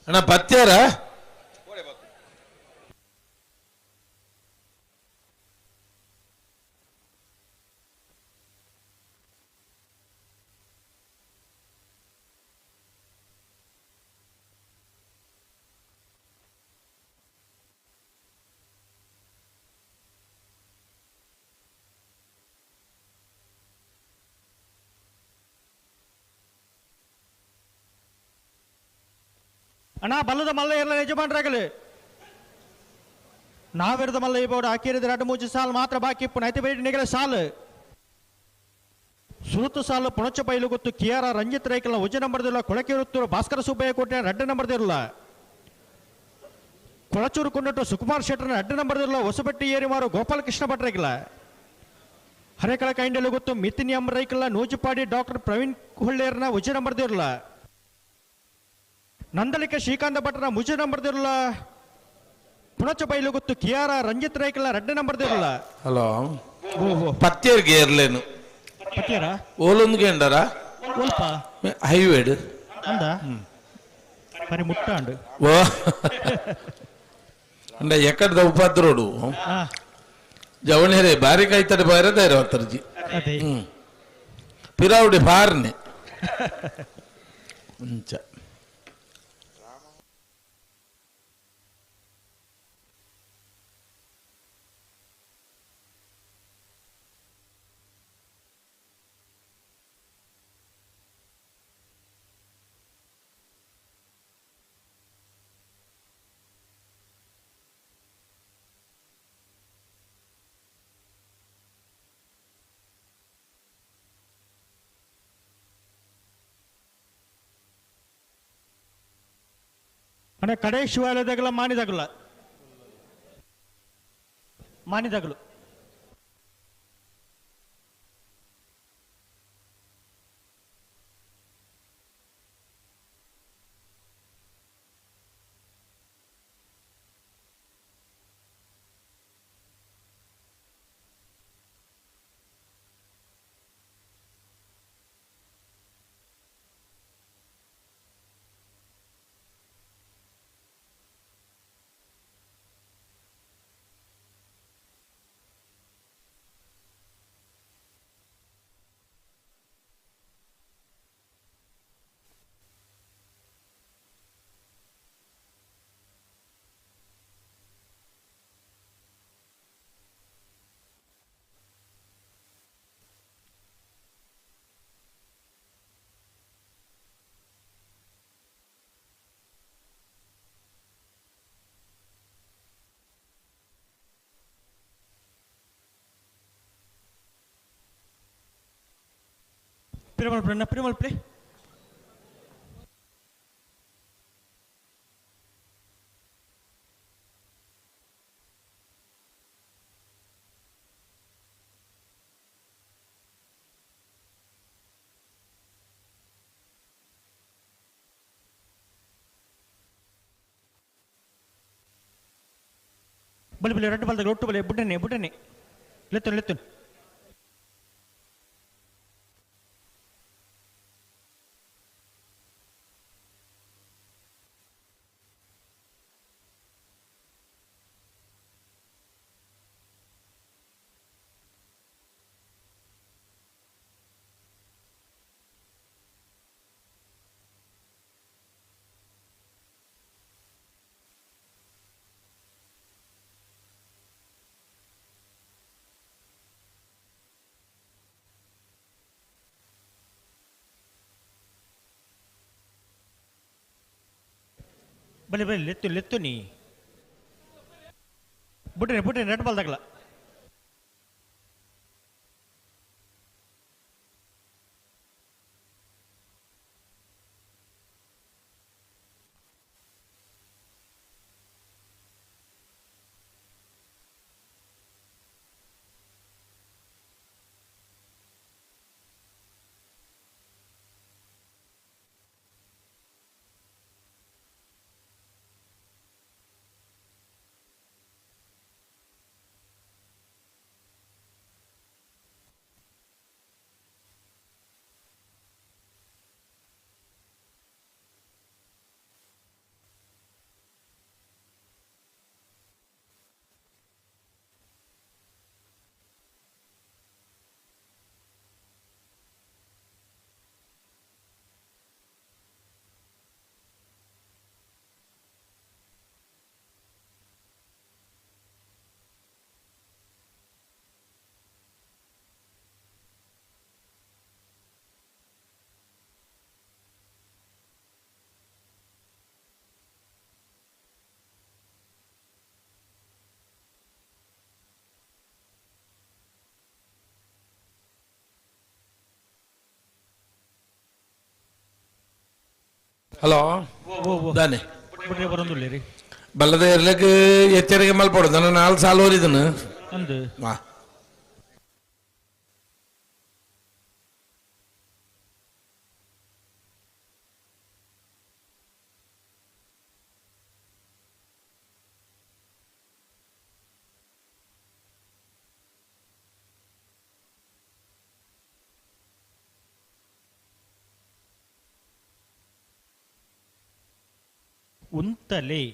ಅಣ್ಣ ಪತ್ಯಾರ ಅಣ್ಣ ಬಲ್ಲದ ಮಲ್ಲ ಇರಲ್ಲ ಯಜಮಾನ್ರಾಗಲಿ ನಾವಿರದ ಮಲ್ಲ ಈ ಬೋರ್ಡ್ ಹಾಕಿರಿದ ಎರಡು ಮೂಜು ಸಾಲು ಮಾತ್ರ ಬಾಕಿ ಇಪ್ಪು ನೈತಿ ಬೇಡಿ ನಿಗಲ ಸಾಲು ಸುರುತು ಸಾಲು ಪುಣಚ ಬೈಲು ಗೊತ್ತು ಕಿಯಾರ ರಂಜಿತ್ ರೈಕಲ್ನ ಉಜ್ಜ ನಂಬರ್ದಿಲ್ಲ ಕೊಳಕಿರುತ್ತೂರು ಭಾಸ್ಕರ ಸುಬ್ಬಯ್ಯ ಕೋಟೆ ರಡ್ಡು ನಂಬರ್ದಿರಲ್ಲ ಕೊಳಚೂರು ಕೊಂಡಟ್ಟು ಸುಕುಮಾರ್ ಶೆಟ್ಟರ್ನ ಅಡ್ಡು ನಂಬರ್ದಿರಲ್ಲ ಹೊಸಬೆಟ್ಟಿ ಏರಿಮಾರು ಗೋಪಾಲಕೃಷ್ಣ ಭಟ್ ರೈಕಲ ಹರೇಕಳ ಕೈಂಡಲು ಗೊತ್ತು ಮಿತಿನ್ ಎಂ ರೈಕಲ್ನ ನೂಜುಪಾಡಿ ಡಾಕ್ಟರ್ ಪ್ರವೀಣ್ ಹೊಳ್ಳೇರ್ನ ಉಜ್ಜ ನಂಬರ್ದಿರಲ್ಲ ನಂದಲಿಕ ಶ್ರೀಕಾಂತ ಭಟ್ರ ಮುಜು ನಂಬರ್ದಿರಲ್ಲ ಪುಣಚ ಬೈಲು ಗೊತ್ತು ಕಿಯಾರ ರಂಜಿತ್ ರೈಕಲ್ನ ರಡ್ಡು ನಂಬರ್ದಿರಲ್ಲ. ಹಲೋ, ಪತ್ಯರ್ಗೆ ಏರ್ಲೇನು ಪತ್ಯರ ಓಲೊಂದು ಗೇಂಡರ ಒಲ್ಪ ಹೈವೇಡ್ ಅಂದ ಪರಿ ಮುಟ್ಟಾಂಡು ಓ ಅಂಡ ಎಕ್ಕಡ್ದ ಉಪದ್ರೋಡು ಜವಣೇರೆ ಬಾರಿ ಕಾಯ್ತಾರೆ ಬಾರೆ ಧೈರ್ಯ ಅತ್ತರ್ಜಿ ಅದೇ ಪಿರಾವುಡಿ ಬಾರ್ನೆ ಅಂಚ ಅಣ್ಣ ಕಡೆ ಶಿವಾಲಯದಾಗಲ ಮಾನಿದಾಗಲ ಮಾನಿದಾಗಲು ಪಿರಮಲ್ ಪಿರಮಲ್ ಪ್ಲೇ ಬಲಿ ಬಲಿ ರೆಡ್ ಬಾಲ್ದಾಗ ಒಟ್ಟು ಬಲಿ ಬುಡ್ಡನೆ ಬುಡ್ಡನೆ ಲೆತ್ತುನ್ ಲೆತ್ತುನ್ ಬಲಿ ಬಲಿ ಲೆತ್ತು ಲೆತ್ತು ನೀ ಬುಡ್ಡನೆ ಬುಡ್ಡನೆ ರೆಡ್ ಬಾಲ್ದಾಗಲ ಹಲೋ ದಾನೆ ಬುಡ್ರೆ ಬರೋದಿಲ್ಲ ರೀ ಬಲ್ಲದ ಇರ್ಲಿಕ್ಕೆ ಎಚ್ಚರಿಕೆ ಮಲ್ಪಡು ನಾನು ನಾಲ್ಕು ಸಾಲ ಓದಿದನು ಅಂದು ಹಾ. ಉಂತಲೆ.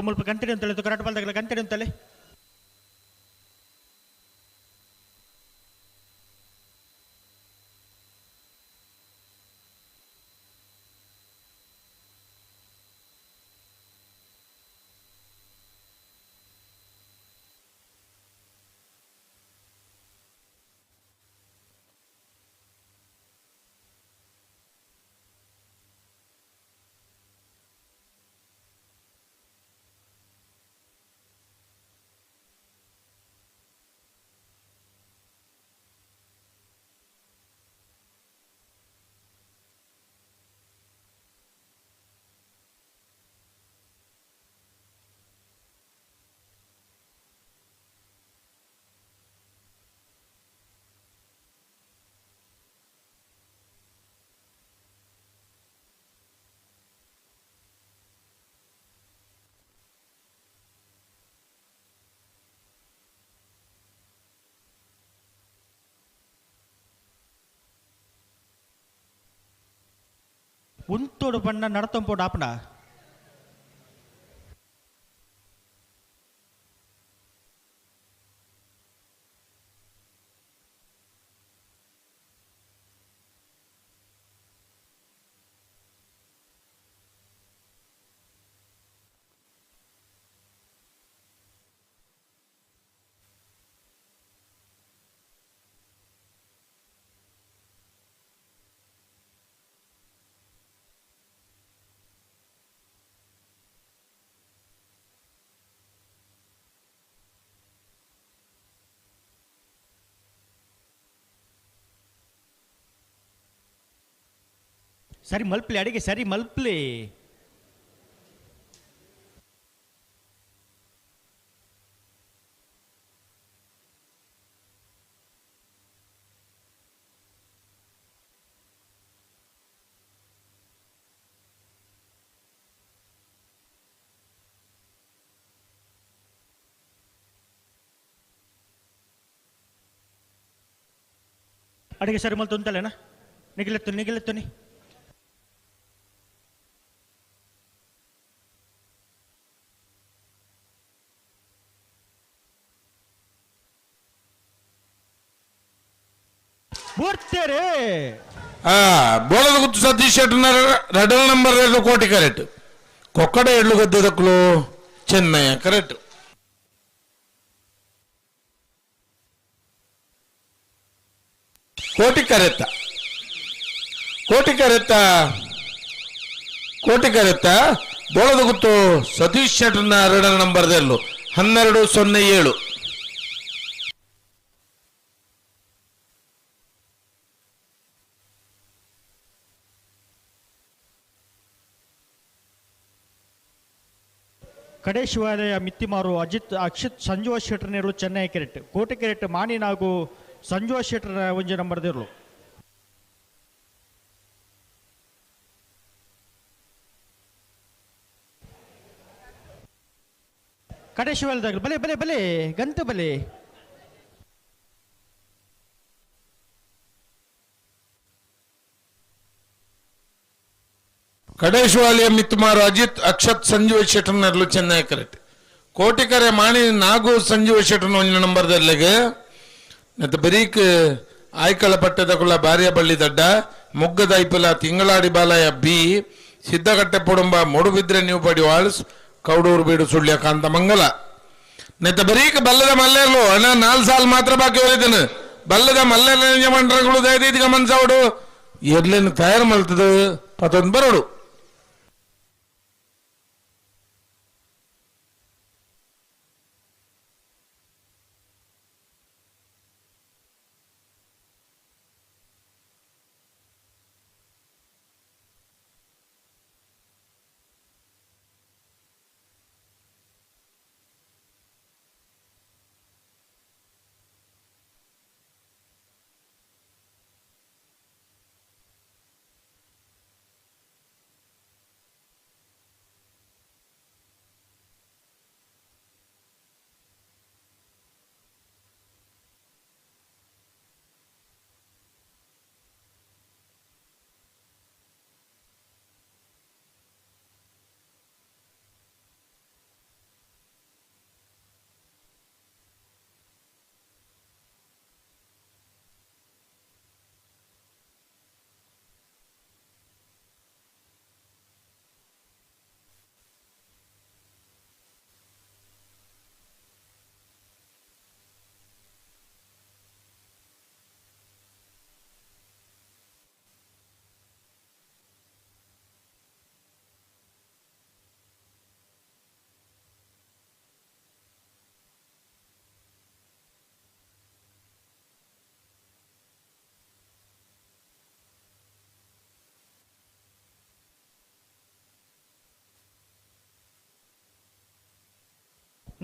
ಮುಲ್ಪ ಗಂಟೆ ಅಂತಲೆ ಕರಾಟ ಬಾಲ್ದಾಗಲ ಗಂಟೆ ಅಂತಲೆ. ಉಂತೋಡು ಬಣ್ಣ ನಡತೊಂಪೋಡು ಆಪಣ. ಸರಿ ಮಲ್ಪ್ಲಿ ಅಡಿಗೆ ಸರಿ ಮಲ್ಪ್ಲಿ. ಅಡಿಗೆ ಸರಿ ಮಲ್ತು ಅಂತಲೇನಾ? ನಿಗಿಲೆತ್ತು ನಿಗಿಲೆತ್ತು ನೀ. ಬೋಳದ ಗುತ್ತು ಸತೀಶ್ ಶೆಟ್ಟರ್ ರಡಲ್ ನಂಬರ್ 2 ಕೋಟಿ ಕರೆಕ್ಟ್. ಕೊಕ್ಕಡ ಎಳ್ಳು ಗದ್ದೆದಕ್ಕಲು ಚೆನ್ನಯ್ಯ ಕರೆಕ್ಟ್. ಕೋಟಿ ಕರೆತ್ತ ಕೋಟಿ ಕರೆತ್ತ ಕೋಟಿ ಕರೆತ್ತ ಬೋಳದ ಗುತ್ತು ಸತೀಶ್ ಶೆಟ್ಟರ್ನ ಎರಡನೇ ನಂಬರ್ 1207. ಕಡೆ ಶಿವಾಲಯ ಮಿತ್ತಿಮಾರು ಅಜಿತ್ ಅಕ್ಷಿತ್ ಸಂಜುವ ಶೆಟ್ಟರ್ನಿರಲು ಚೆನ್ನೈ ಕೆರೆಟ್ ಕೋಟೆ ಕೆರೆಟ್ ಮಾಣಿ ನಾಗು ಸಂಜುವ ಶೆಟ್ಟರ್ ಒಂಜಿ ನಂಬರ್ದಿರಲು. ಕಡೆ ಶಿವಾಲಯದಾಗ ಬಲೆ ಬಲೆ ಬಲೆ ಗಂತ ಬಲೆ. ಕಡೇಶ್ವಾಲಿಯ ಮಿತ್ತುಮಾರು ಅಜಿತ್ ಅಕ್ಷತ್ ಸಂಜೀವ ಶೆಟ್ಟರ್ನರ್ಲು ಚೆನ್ನೈ ಕರೆಕ್ಟ್. ಕೋಟಿಕರೆ ಮಾಣಿ ನಾಗು ಸಂಜೀವ ಶೆಟ್ಟರ್ನ ಒಂಜಿ ನಂಬರ್ದಲ್ಲಿಗೆ ಮತ್ತು ಬರೀಕ್ ಆಯ್ಕಳ ಪಟ್ಟದಕುಲ ಬಾರ್ಯಬಳ್ಳಿ ದಡ್ಡ ಮುಗ್ಗದೈಪುಲ ತಿಂಗಳಾಡಿ ಬಾಲಯ ಬಿ ಸಿದ್ದಕಟ್ಟೆ ಪುಡುಂಬ ಮೂಡುಬಿದ್ರೆ ನ್ಯೂ ಪಡಿವಾಳ್ಸ್ ಕೌಡೂರು ಬೀಡು ಸುಳ್ಯ ಕಾಂತಮಂಗಲ. ನೆತ್ತ ಬರೀಕ ಬಲ್ಲದ ಮಲ್ಲೇರ್ಲು ಅಣ್ಣ 4 ಸಾಲ್ ಮಾತ್ರ ಬಾಕಿ ಹೊಲಿದನು ಬಲ್ಲದ ಮಲ್ಲೇರ್ಲ ಮಂಡ್ರಗಳು ದಯದೀದಿಗ ಮನ್ಸವಡು ಎರ್ಲೇನು ತಯಾರು ಮಲ್ತದ ಪತೊಂದು ಬರೋಡು.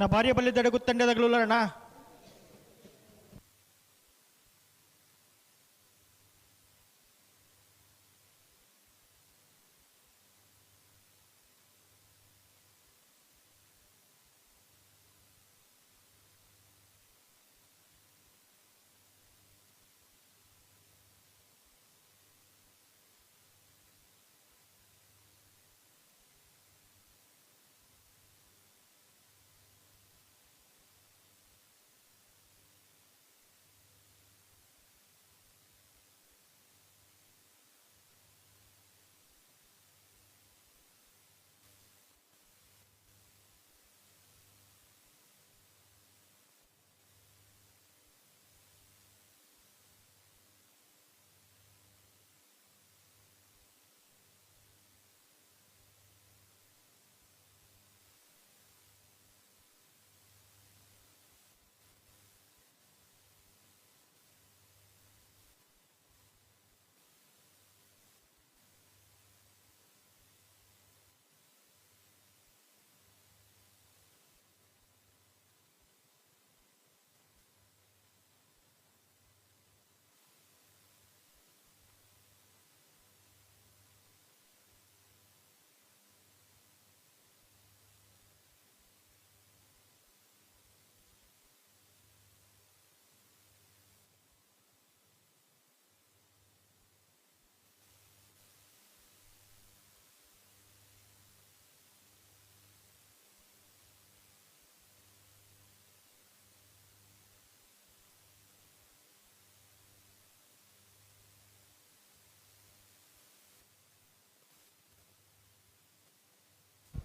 ನಾ ಭಾರ್ಯ ಬಲ್ಲಿ ದಡಗುತ್ತಂಡೆದಾಗಲೂ ಅಣ್ಣ.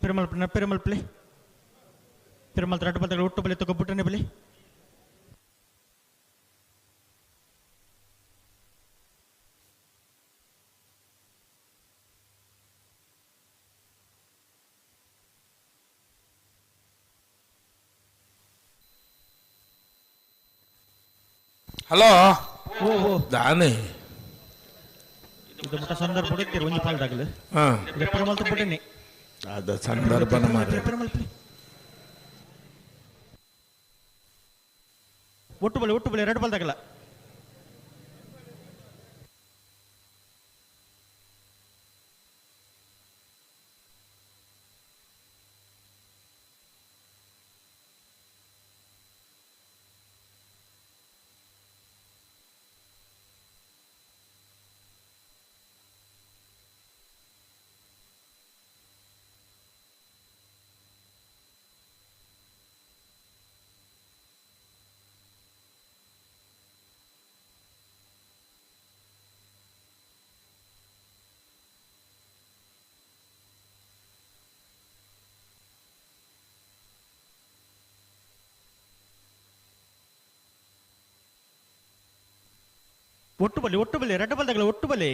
ಪೆರುಮಲ್ ಪೆರುಮಲ್ ಪ್ಲೇ ಪೆರುಮಲ್ ತ್ರಾಟ ಪತ್ರ ಒಟ್ಟು ಬಲಿ ತಗೊಬಿಟ್ಟನೆ ಬಲಿ. ಹಲೋ ದಾನೆ ಇದು ಮುಟ್ಟ ಸಂದರ್ಭ ಒಂಜಿ ಪಾಲ್ದಾಗಲು ಪೆರುಮಲ್ ತಗೊಬಿಟ್ಟನೆ ಅದ ಸಂದರ್ಭನ ಮಾರ್ರೆ. ಒಟ್ಟು ಬಲಿ ಒಟ್ಟು ಬಲಿ ಎರಡು ಬಾಲ್ದಾಗಲ್ಲ. ಒಟ್ಟು ಬಲಿ ಒಟ್ಟು ಬಲಿ ರಡ್ಡ ಬಲ್ದಗಲ ಒಟ್ಟು ಬಲಿ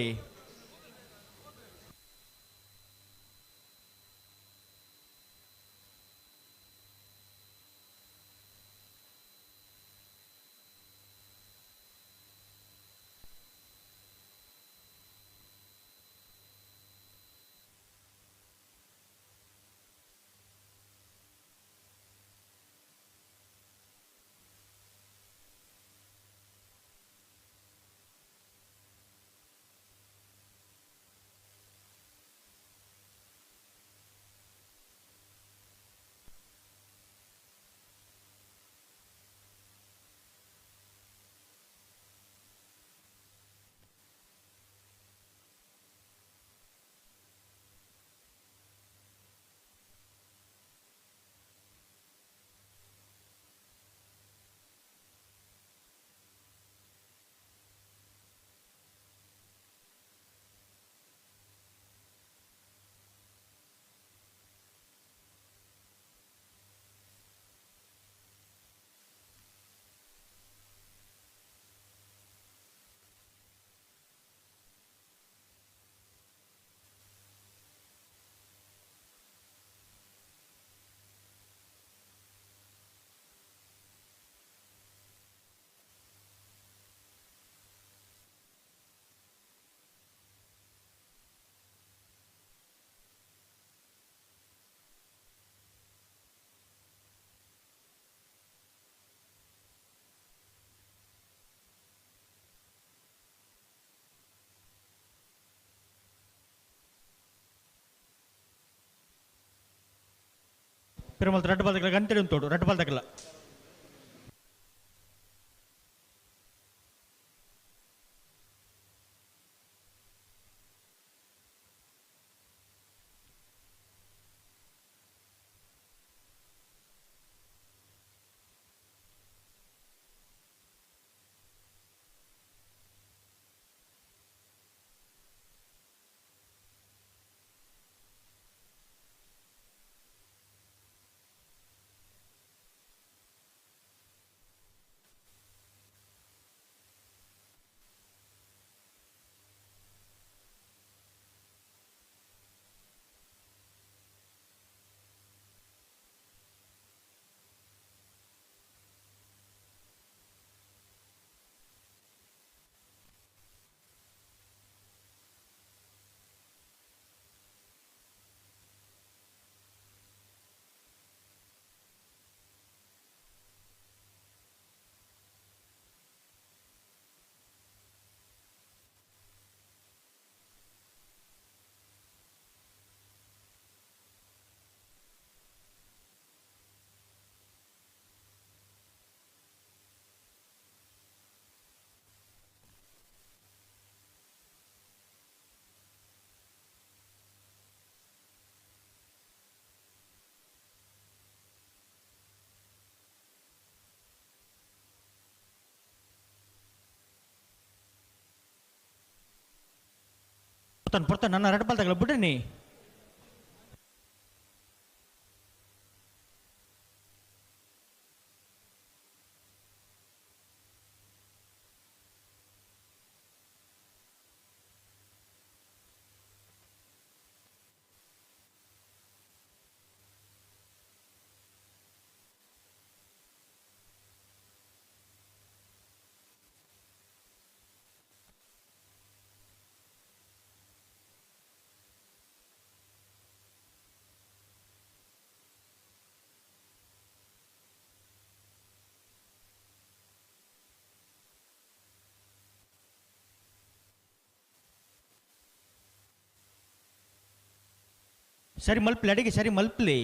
ಪೆರುಮಲ್ ರಡ್ಡು ಬಾಲ್ದಗಲ ಗಂಟೆ ಉಂಟು ರಡ್ಡು ಬಾಲ್ದಗಲ ಪೊರ್ತನ್ ಪೊರ್ತನ್ ನನ್ನ ರಡ್ಡು ಬಾಲ್ದಗಲ ಬಿಡ್ರಿ ಸರಿ ಮಲ್ಪ್ಲಿ ಅಡಿಗೆ ಸರಿ ಮಲ್ಪ್ಲಿ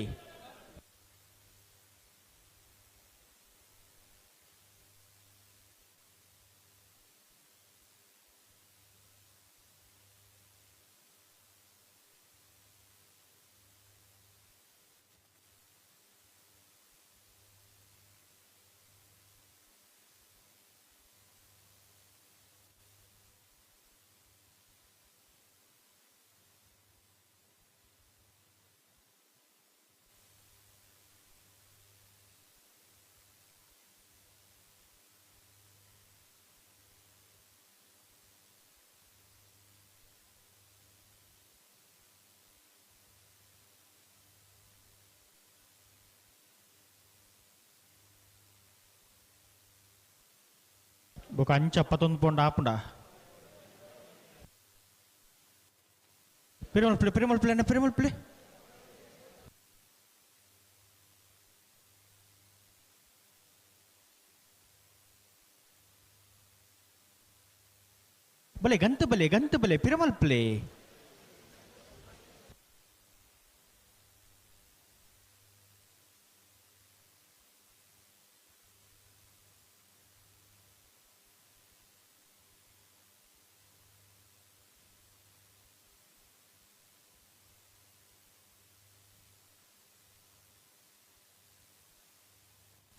ಬೊಕ ಅಂಚ ಪತ್ತೊಂದು ಪೋಂಡ ಆಪುಂಡ ಪಿರಿಮಲ್ ಪ್ಲೇ ಪಿರಿಮಲ್ ಪ್ಲೇ ಪಿರಿಮಲ್ ಪ್ಲೇ ಬಲೆ ಗಂತ ಬಲೆ ಗಂತ ಬಲೆ ಪಿರಮಲ್ ಪ್ಲೇ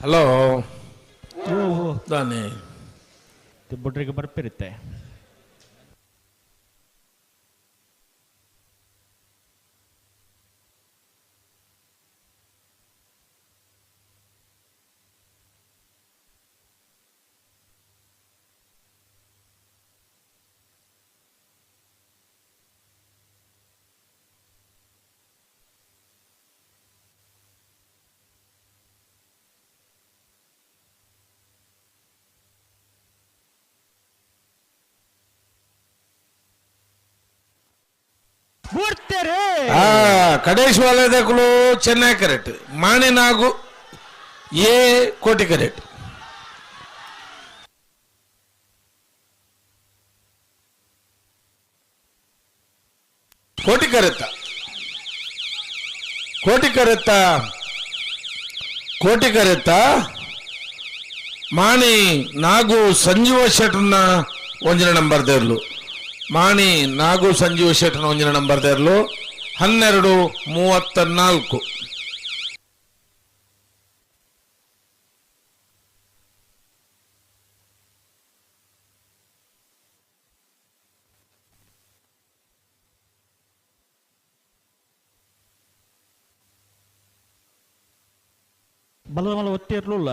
ಹಲೋ ದಾನೆ ಬುಡ್ರಿಗೆ ಬರ್ಪಿರುತ್ತೆ. ಕಡೇಶ್ ವಾಲಯದಕುಲು ಚೆನ್ನೈ ಕರೆಕ್ಟ್, ಮಾಣಿನಾಗು ಎ ಕೋಟಿ ಕರೆಕ್ಟ್. ಕೋಟಿ ಕರೆತ್ತ ಕೋಟಿ ಕರೆತ್ತ ಕೋಟಿ ಕರೆತ್ತ ಮಾಣಿ ನಾಗು ಸಂಜೀವ ಶೆಟ್ಟರ್ನ ಒಂಜಿನ ನಂಬರ್ ದೇರ್ಲು. ಮಾಣಿ ನಾಗು ಸಂಜೀವ ಶೆಟ್ಟರ್ನ ಒಂಜಿನ ನಂಬರ್ ದೇರ್ಲು 12:34. ಬಲದ ಮಲ ಒತ್ತಿ ಇರ್ಲಿಲ್ಲ.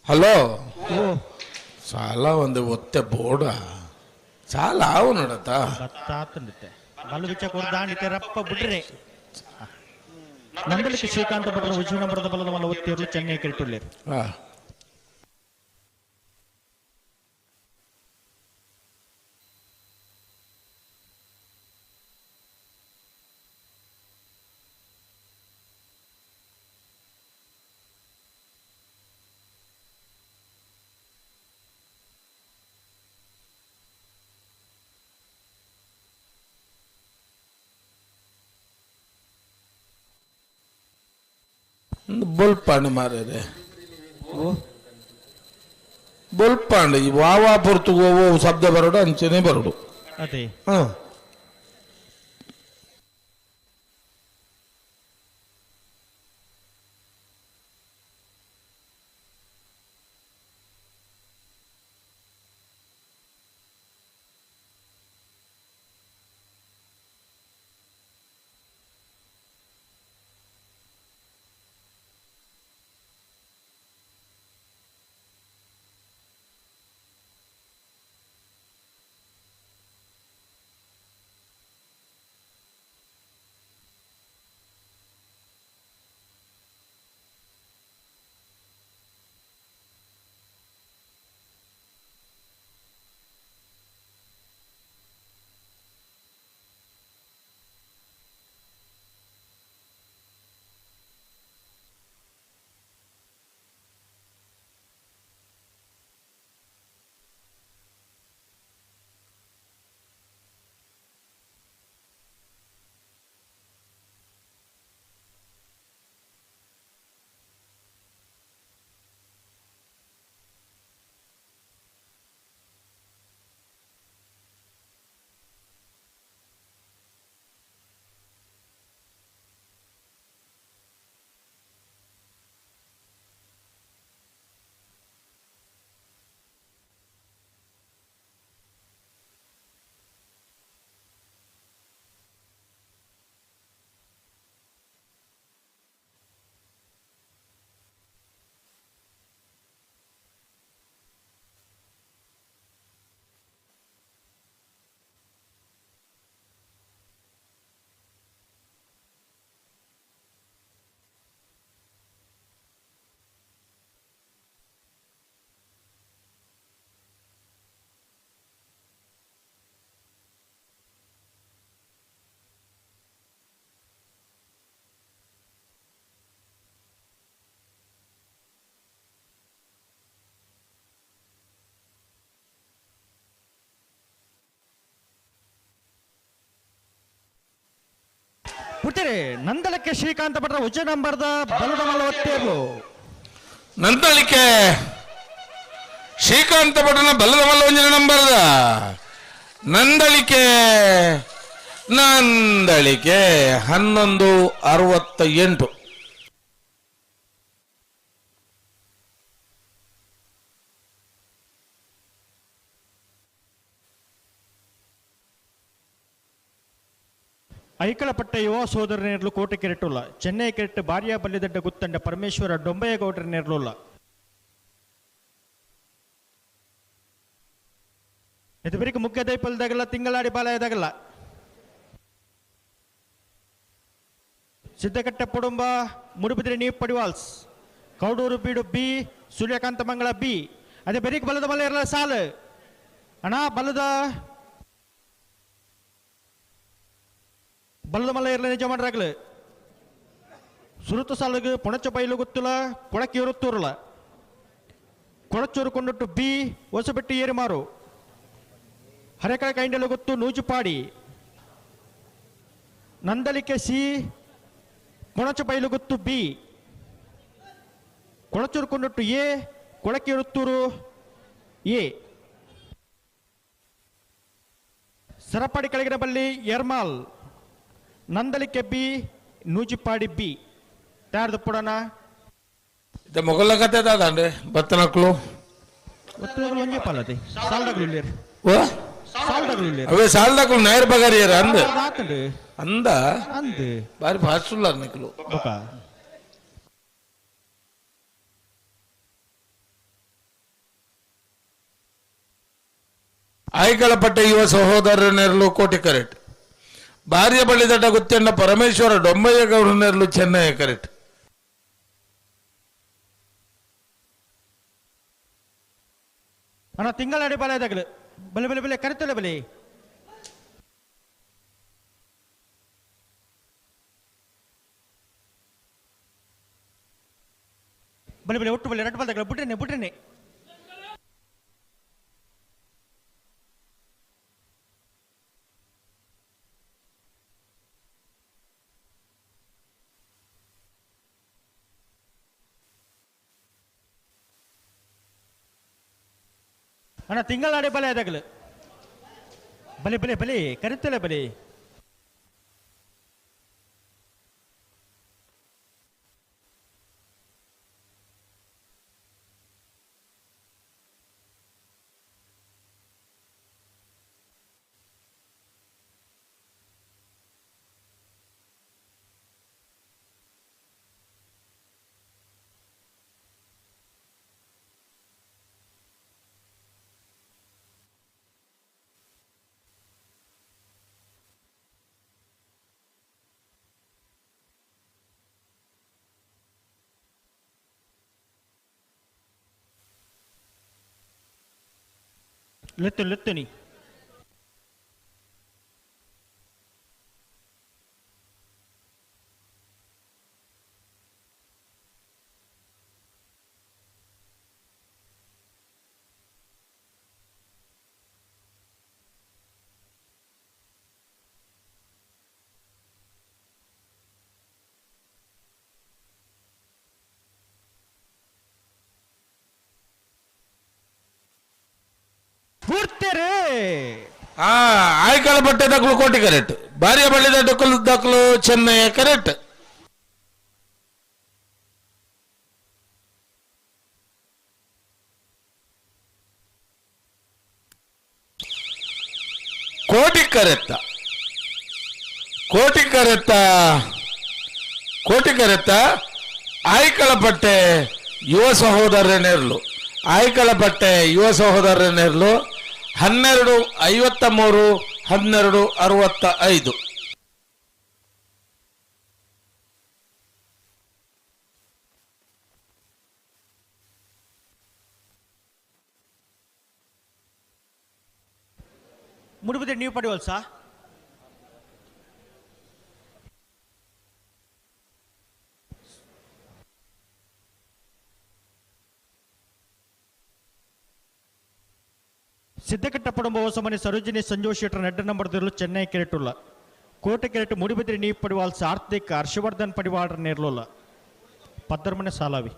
ಹಲೋ, ಸಾಲ ಒಂದು ಒತ್ತೆ ಬೋಡ ಸಾಲ ಆವು ನೋಡತ್ತ ಬಿಡ್ರಿ. ನಂದಲಿಕ್ಕೆ ಶ್ರೀಕಾಂತ ಭಟ್ರ ವಿಜಯನಗರದ ಬಲದ ಮಲ ಒತ್ತಿರಲು ಚೆನ್ನೈ ಕ್ರಿಕೆಟ್. ಬೊಲ್ಪಾಂಡು ಮಾರ್ರೆ, ಬೊಲ್ಪಾಂಡು ಈ ವಾವಾ ಪೊರ್ತು ಓ ಶಬ್ದ ಬರೋಡು ಅಂಚನೆ ಬರೋಡು. ಅದೇ ಪುಟ್ಟಿರೆ ನಂದಲಕ್ಕೆ ಶ್ರೀಕಾಂತ ಭಟ್ರ ಉಜ್ಜ ನಂಬರ್ದ ಬಲದ ಮಲ್ಲ ಒತ್ತೇರ್ಲು. ನಂದಳಿಕೆ ಶ್ರೀಕಾಂತ ಭಟ್ರನ ಬಲದ ಮಲ್ಲ ಒಂಜಿನ ನಂಬರ್ದ ನಂದಳಿಕೆ ನಂದಳಿಕೆ 11:68. ಐಕಳಪಟ್ಟ ಯುವ ಸೋದರ ನೇರ್ಲು ಕೋಟೆ ಕೆರೆಟುಲ್ಲ. ಚೆನ್ನೈ ಕೆರೆಟ್ ಬಾರಿಯ ಬಲ್ಲಿದಡ್ಡ ಗುತ್ತಂಡ ಪರಮೇಶ್ವರ ಡೊಂಬಯ್ಯಗೌಡರ ನೇರ್ಲುಲ್ಲ. ಇದು ಬೆರಿಕೆ ಮುಖ್ಯ ದೈಪಲ್ದಾಗಲ್ಲ ತಿಂಗಳಾಡಿ ಬಾಲಯದಾಗಲ್ಲ. ಸಿದ್ದಕಟ್ಟೆ ಪುಡುಂಬ ಮುಡುಬಿದ್ರೆ ನೀವು ಪಡಿವಾಲ್ಸ್ ಕೌಡೂರು ಬೀಡು ಬಿ ಸೂರ್ಯಕಾಂತ ಮಂಗಳ ಬಿ. ಅದೇ ಬೆರಿಕೆ ಬಲದ ಬಲ ಇರಲ್ಲ ಸಾಲು ಅಣ್ಣ ಬಲದ ಬಲದ ಮಲ್ಲ ಇರಲಿ ನಿಜ ಮಾಡ್ರಾಗ್ಲು. ಸುರುತ ಸಾಲುಗು ಪೊಣಚ ಬೈಲು ಗೊತ್ತುಲ ಕೊಳಕ್ಕೆ ಇರುತ್ತೂರಲ ಕೊಳಚೂರು ಕೊಂಡೊಟ್ಟು ಬಿ ಹೊಸಬೆಟ್ಟು ಏರಿಮಾರು ಹರೆಕಳ ಕೈಂಡಲು ಗೊತ್ತು ನೂಜುಪಾಡಿ ನಂದಲಿಕೆ ಸಿ ಪೊಣಚ ಬೈಲು ಗೊತ್ತು ಬಿ ಕೊಳಚೂರು ಕೊಂಡೊಟ್ಟು ಎ ಕೊಳಕ್ಕೆ ಇರುತ್ತೂರು ಎ. ಸರಪಾಡಿ ಕೆಳಗಿನ ಬಲ್ಲಿ ಎರ್ಮಾಲ್ ನಂದಲಿಕೆ ಬಿ ನೂಜಿಪಾಡಿ ಬಿ ತಯಾರ್ದು ಪುಡನ. ಮೊಗಲ ಕತೆ ದಾದಂಡೆ ಬತ್ತನಕ್ಲು ಒಂಜೆ ಪಾಲತಿ ಸಾಲ್ದಾಗ್ಲು ಇಲ್ಲೇರು ಸಾಲ್ದಾಗ್ಲು ಇಲ್ಲೇರು ಅವೇ ಸಾಲ್ದಾಗ್ಲು ನಾಯರ್ ಬಗಾರಿಯರ ಅಂದ ಅಂದ ಅಂದ ಬಾರಿ ಫಾಸ್ಟ್ ಉಲ್ಲಾರ ನಿಕ್ಲು. ಬೊಕ ಆಯ್ಕಳಪಟ್ಟ ಯುವ ಸಹೋದರನೆರಲು ಕೋಟಿ ಕರೆಕ್ಟ್. ಭಾರ್ಯ ಬಳಿದಡ್ಡ ಗುತ್ತೆಂಡ ಪರಮೇಶ್ವರ ಡೊಂಬಯ್ಯಗೌಡನೆರಲು ಚೆನ್ನೈ ಕರೆಕ್ಟ್. ಅಣ್ಣ ತಿಂಗಳಾಡಿ ಬಾಲಯದಾಗಲು ಬಲೆ ಬಲೆ ಬಲೆ ಕರಿತಲೆ ಬಲೆ. ಬಲೆ ಬಲೆ ಒಟ್ಟು ಬಲೆ ರಟ್ ಬಲ್ದಾಗಲು ಬಿಟ್ರೇನೆ ಬಿಟ್ರೇನೆ. ಅಣ್ಣ ತಿಂಗಳಾಡಿ ಬಲೆ ಅದಾಗಲು ಬಲೆ ಬಲೆ ಬಲೆ ಕರಿತಲೆ ಬಲೆ. ಲೆತ್ತು ಲೆತ್ತು ನೀ ಆಯ್ಕಳ ಬಟ್ಟೆ ದಾಖಲು ಕೋಟಿ ಕರೆಕ್ಟ್. ಭಾರ್ಯ ಬಳ್ಳಿದ ಡೊಕ್ಕಲು ದಾಖಲು ಚೆನ್ನೈ ಕರೆಕ್ಟ್. ಕೋಟಿ ಕರೆತ್ತ ಕೋಟಿ ಕರೆತ್ತ ಕೋಟಿ ಕರೆತ್ತ ಆಯ್ಕಳ ಬಟ್ಟೆ ಯುವ ಸಹೋದರ ನೇರ್ಲು ಆಯ್ಕಳ ಬಟ್ಟೆ ಯುವ ಸಹೋದರ ನೇರ್ಲು 12:53 12:65. ಮುಡುಬಿದ್ರೆ ನೀವು ಪಡೆಯುವಲ್ಸಾ? ಸಿದ್ದಕಟ್ಟ ಪಡಂಬ ಹೊಸಮನೆ ಸರೋಜಿನಿ ಸಂಜೋಷ್ ಶೆಟ್ಟರ್ ನೆಡ್ಡ ನಂಬರ್ ದಿರಲು ಚೆನ್ನೈ ಕೆರೆಟುಲ್ಲ. ಕೋಟೆಕೆರೆಟ್ ಮುಡಿಬಿದ್ರಿ ನೀ ಪಡಿವಾಲ್ ಸಾರ್ಥಿಕ್ ಹರ್ಷವರ್ಧನ್ ಪಡಿವಾಳ್ರ ನೇರ್ಲೋಲ್ಲ ಪದ್ದರ್ಮನೆ ಸಾಲಾವಿ.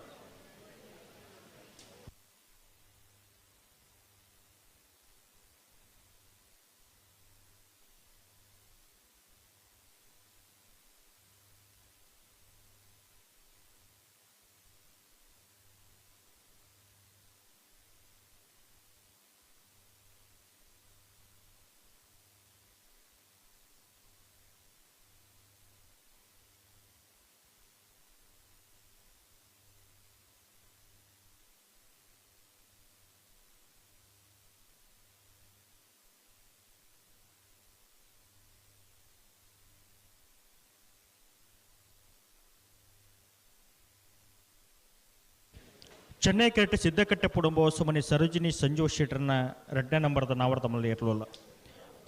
ಚೆನ್ನೈ ಕೆರೆಟ್ ಸಿದ್ದಕಟ್ಟೆ ಪುಡುಂಬ ಸುಮನಿ ಸರೋಜಿನಿ ಸಂಜು ಶೆಟ್ಟರ್ನ ಎರಡನೇ ನಂಬರ್ದ ನಾವರ್ದ ಇರಲಿಲ್ಲ.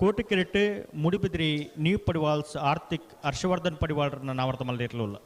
ಕೋಟಿಕೆರೆಟ್ ಮುಡಿಬಿದ್ರಿ ನ್ಯೂ ಪಡಿವಾಲ್ಸ್ ಆರ್ಥಿಕ್ ಹರ್ಷವರ್ಧನ್ ಪಡಿವಾಳ್ರನ್ನ ನಾವರ್ದ ಇರಲಿಲ್ಲ.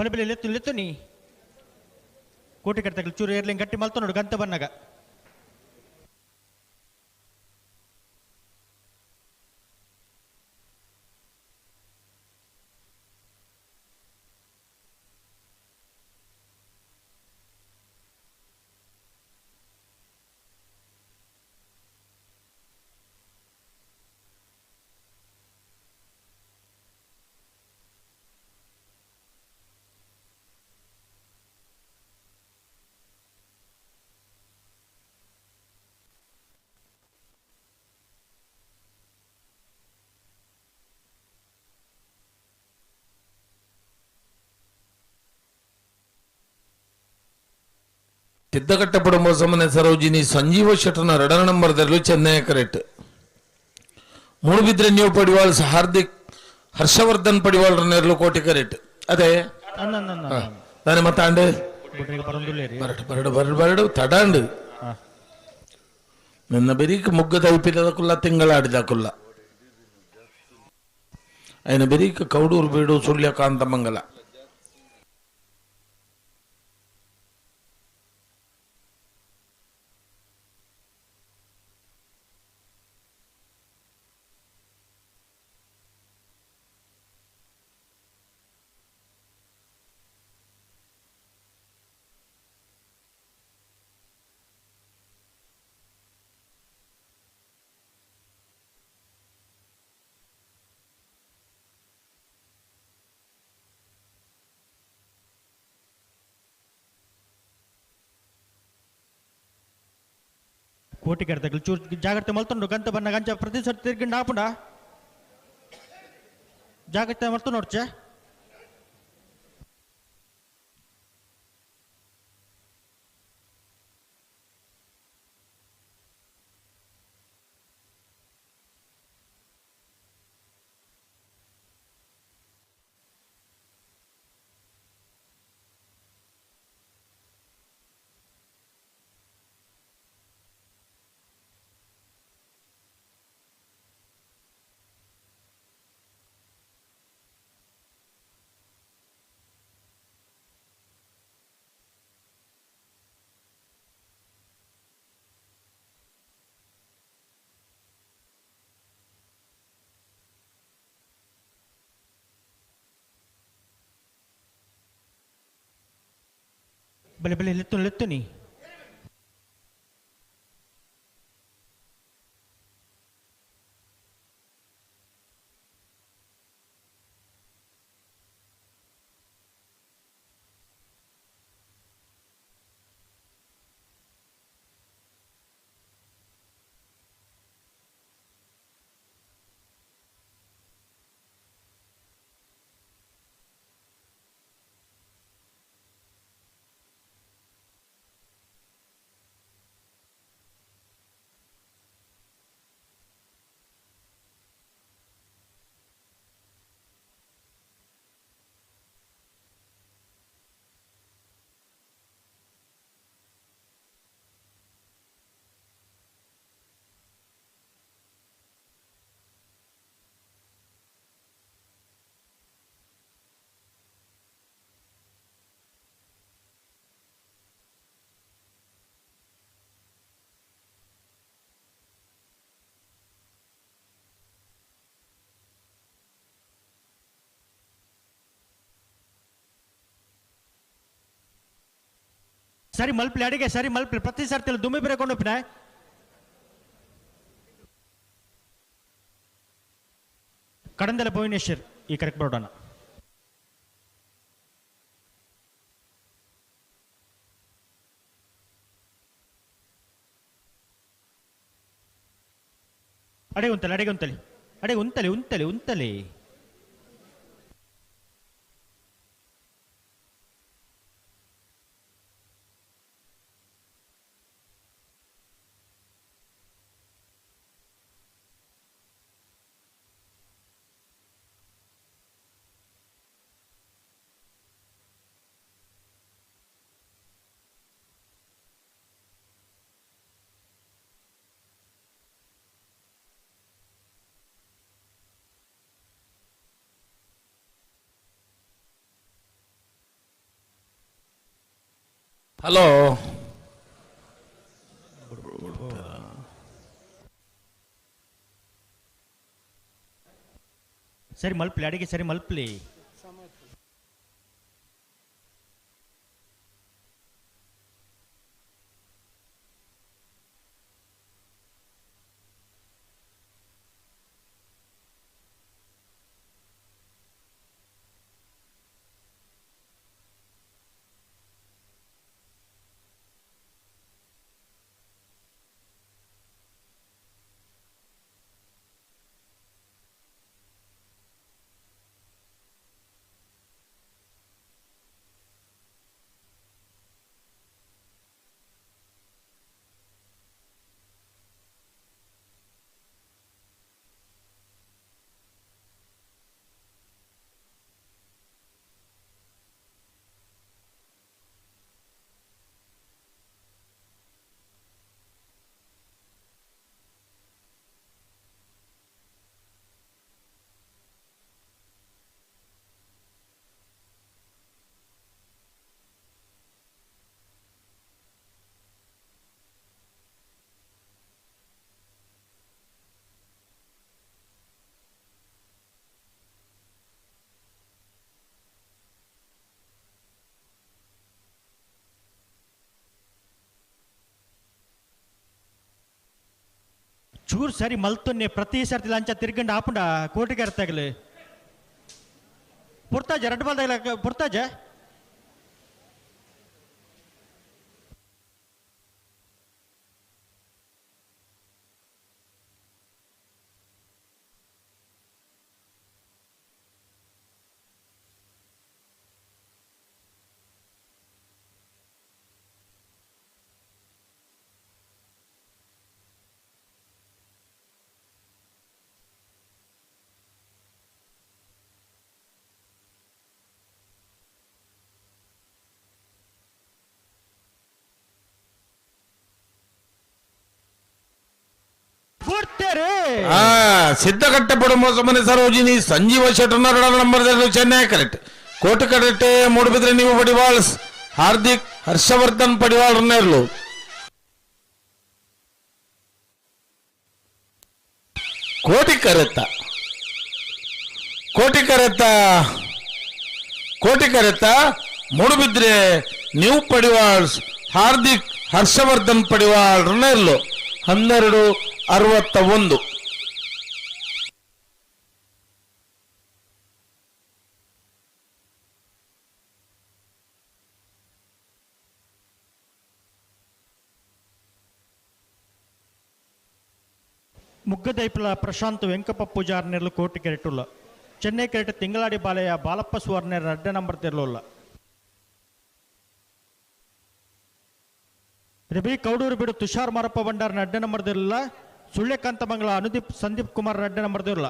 ಬಲೆ ಬಲೆ ಲೆತ್ತು ಲೆತ್ತು ನೀ ಕೋಟಿ ಕಟ್ಟತಕ್ಕಲು ಚೂರು ಏರ್ಲಿಂಗ್ ಗಟ್ಟಿ ಮಲ್ತು ನೋಡು ಗಂತ ಬನ್ನಗ ಸಿದ್ಧಕಟ್ಟಪಡುಂಬ ಸಮನೆ ಸರೋಜಿನಿ ಸಂಜೀವ ಶೆಟ್ಟನ ಎರಡನೇ ನಂಬರ್ ದರಲು ಚೆನ್ನೈ ಕರೆಕ್ಟ್. ಮೂಡುಬಿದ್ರೆ ನೀವು ಪಡಿವಾಳ್ ಹಾರ್ದಿಕ್ ಹರ್ಷವರ್ಧನ್ ಪಡಿವಾಳ್ ನೆರಳು ಕೋಟಿ ಕರೆಕ್ಟ್. ಅದೇ దాని మత్త అండి ಬರಡು ಬರಡು ಬರಡು ಬರಡು ತಡಾಂಡು ನಿನ್ನ ಬೆರೀಕ್ ಮುಗ್ಗದ ಐಪಿದ ತಿಂಗಳಾಡಿದ ಕುಲ್ಲ ఆయన ಬೆರೀಕ್ ಕೌಡೂರು ಬೀಡು ಸುಳ್ಯಕಾಂತ ಮಂಗಲ. ಕೋಟಿ ಕಟ್ಟತಕ್ಕಲು ಚೂರು ಜಾಗ್ರತೆ ಮಲ್ತುಂಡು ಗಂತ ಬನ್ನ ಗಂಚ ಪ್ರತಿ ಸರ್ತಿ ತಿರ್ಗಿಂಡು ಆಪುಂಡ ಜಾಗ್ರತೆ ಮಲ್ತು ನೋಡ್ಚೆ. ಬಲೆ ಬಲೆ ಲೆತ್ತು ಲೆತ್ತು ನೀ ಸರಿ ಮಲ್ಪಲಿ ಅಡಿಗೆ ಸರಿ ಮಲ್ಪಲಿ ಪ್ರತಿ ಸರ್ತಿ ದುಮ್ಮಿ ಬೇರೆ ಪಿನ ಕಡಂದಲ ಭುವನೇಶ್ವರ್ ಈ ಕರೆಕ್ಟ್ ಬರೋಣ. ಅಡೆ ಉಂತಲಿ ಅಡೆಗೆ ಉಂತಲಿ ಅಡೆ ಉಂತಲಿ ಉಂತಲಿ ಉಂತಲಿ ಹಲೋ ಸರಿ ಮಲ್ಪ್ಲಿ, ಅಡಿಗೆ ಸರಿ ಮಲ್ಪ್ಲಿ. ಚೂರು ಸರಿ ಮಲ್ತೊನ್ನೆ ಪ್ರತಿ ಸರ್ತಿ ಲಂಚ ತಿರ್ಗಂಡು ಆಪುಂಡ ಕೋಟಿಗಾರ ತಗಲು ಪುರ್ತಾಜ ರಡ್ಡು ಬಾಲ್ ತಗಲ ಪುರ್ತಾಜ. ಸಿದ್ಧಕಟ್ಟೆ ಪಡುಮೋಸಮನೆ ಸರೋಜಿನಿ ಸಂಜೀವ ಶೆಟ್ಟರ್ನ ನಂಬರ್ ಚೆನ್ನೈ ಕರೆಕ್ಟ್ ಕೋಟೆ ಕರೆಕ್ಟ್ ಮೂಡುಬಿದ್ರೆ ನೀವು ಪಡಿವಾಳ್ಸ್ ಹಾರ್ದಿಕ್ ಹರ್ಷವರ್ಧನ್ ಪಡಿವಾಳ್ ನೇರ್ಲು. ಕೋಟಿ ಕರೆತ್ತ ಕೋಟಿ ಕರೆತ್ತ ಕೋಟಿ ಕರೆತ್ತ ಮೂಡುಬಿದ್ರೆ ನೀವು ಪಡಿವಾಳ್ಸ್ ಹಾರ್ದಿಕ್ ಹರ್ಷವರ್ಧನ್ ಪಡಿವಾಳ್ ನೇರ್ಲು 12:61. ಮುಗ್ಗದೈಪಲ ಪ್ರಶಾಂತ್ ವೆಂಕಪ್ಪ ಪೂಜಾರ್ ನೆರ್ಲು ಕೋಟಿ ಕೆರೆಟುಲ್ಲ. ಚೆನ್ನೈ ಕೆರೆಟ್ ತಿಂಗಳಾಡಿ ಬಾಲೆಯ ಬಾಲಪ್ಪ ಸುವರ್ಣರ ಅಡ್ಡ ನಂಬರ್ ತೆರಲುಲ್ಲ. ರಬಿ ಕೌಡೂರು ಬಿಡು ತುಷಾರ್ ಮಾರಪ್ಪ ಭಂಡಾರನ ಅಡ್ಡ ನಂಬರ್ ದಿರಲಿಲ್ಲ. ಸುಳ್ಯಕಾಂತ ಮಂಗಳ ಅನುದೀಪ್ ಸಂದೀಪ್ ಕುಮಾರ್ ಅಡ್ಡ ನಂಬರ್ ದಿರಲಿಲ್ಲ.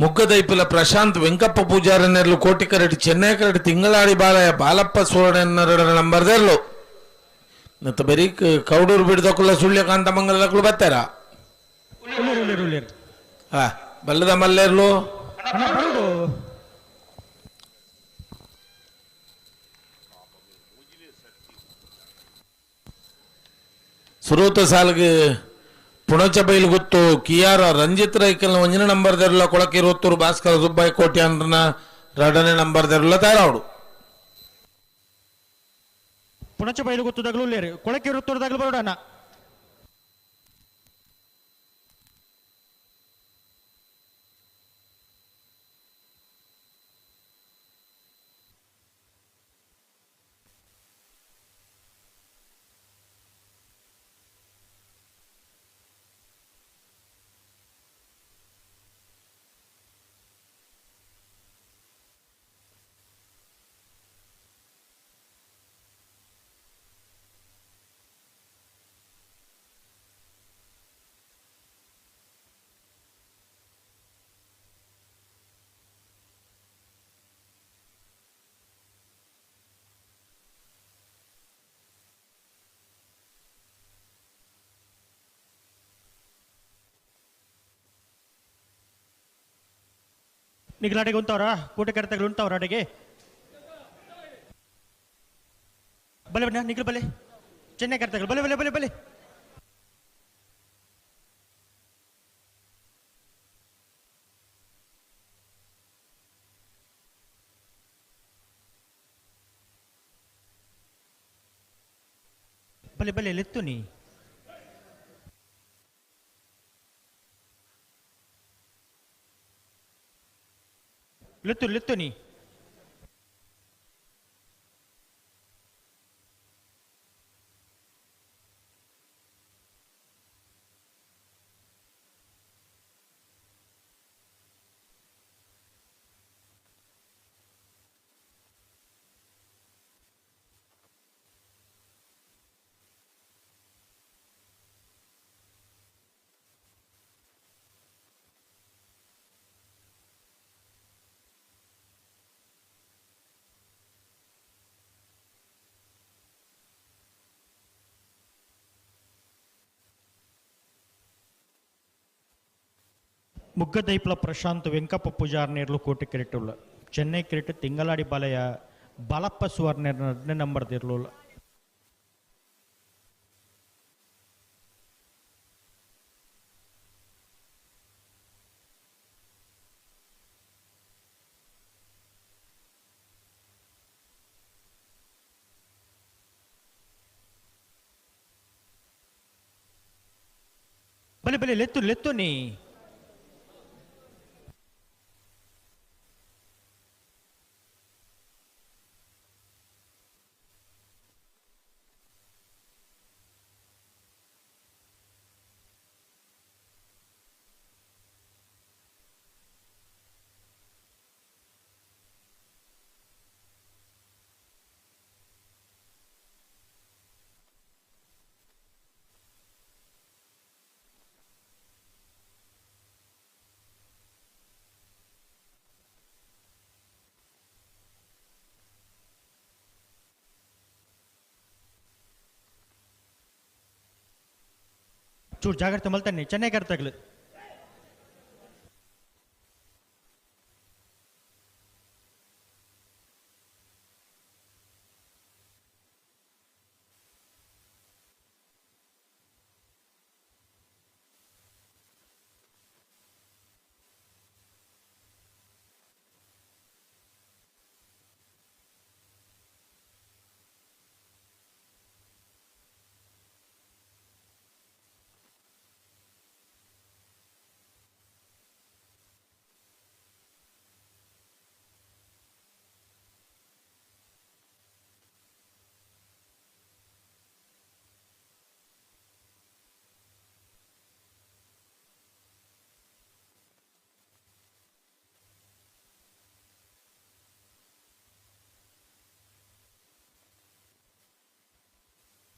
ಮುಗ್ಗದೈಪಿಲ ಪ್ರಶಾಂತ್ ವೆಂಕಪ್ಪ ಪೂಜಾರನೆರ್ಲು ಕೋಟಿ ಕರಡಿ ಚೆನ್ನೈ ಕರಡಿ ತಿಂಗಳಾಡಿ ಬಾಲಯ ಬಾಲಪ್ಪ ಸುವರ್ಣೆನ್ನರ ನಂಬರ್ದೆರ್ಲು ನತ್ತ ಬರೀ ಕೌಡೂರು ಬಿಡ್ದಕ್ಕುಲ್ಲ ಸುಳ್ಯಕಾಂತ ಮಂಗಲದಕ್ಕಲು ಬರ್ತಾರ ಬಲ್ಲದ ಮಲ್ಲೇರ್ಲು ಸುರೂತ ಸಾಲ್ಗೆ ಪುಣಚ ಬೈಲ್ ಗೊತ್ತು ಕಿಯಾರ ರಂಜಿತ್ ರೈಕಲ್ನ ಒಂಜನೇ ನಂಬರ್ ದೆರ್ಲ ಕೊಳಕಿರುತ್ತೂರು ಭಾಸ್ಕರ ಸುಬ್ಬಾಯಿ ಕೋಟಿ ಅಂದ್ರನ ಎರಡನೇ ನಂಬರ್ ದೆರ್ಲ ತಯಾರಾವಡು. ಪುಣಚ ಬೈಲು ಗೊತ್ತದಾಗಲೂ ಲೇರು ಕೊಳಕಿರುತ್ತೂರದಾಗಲೂ ಬರೋಣ. ನಿಗ್ಲಾಡೆಗೆ ಉಂತವ್ರ ಕೋಟೆಕರ್ತಗಳು ಉಂಟವ್ರ ಅಡೆಗೆ ಬಲೆ ಬಣ್ಣ ನಿಗ್ಲು ಬಲೆ ಚೆನ್ನೈ ಕರ್ತಗಳು ಬಲೆ ಬಲೆ ಬಲೆ ಬಲೆ ಬಲೆ ಬಲೆ ಲೆತ್ತು ನೀ ಲೆತ್ತು ಲೆತ್ತು ನೀ ಮುಗ್ಗದೈಪ್ಲ ಪ್ರಶಾಂತ್ ವೆಂಕಪ್ಪ ಪೂಜಾರ್ ನೇರ್ಲು ಕೋಟೆ ಕ್ರಿಕೆಟ್ ಚೆನ್ನೈ ಕ್ರಿಕೆಟ್ ತಿಂಗಳಾಡಿ ಬಾಲೆಯ ಬಾಲಪ್ಪ ಸುವರ್ಣ 2ನೇ ನಂಬರ್ ದಿರ್ಲುಲ್ಲ. ಬಲೆ ಬಲೆ ಲೆತ್ತು ಲೆತ್ತು ನೀ ಚೂರು ಜಾಗ್ರತೆ ಮಲ್ತಾನೆ ಚೆನ್ನೈ ಕರ್ತಗ್ಲು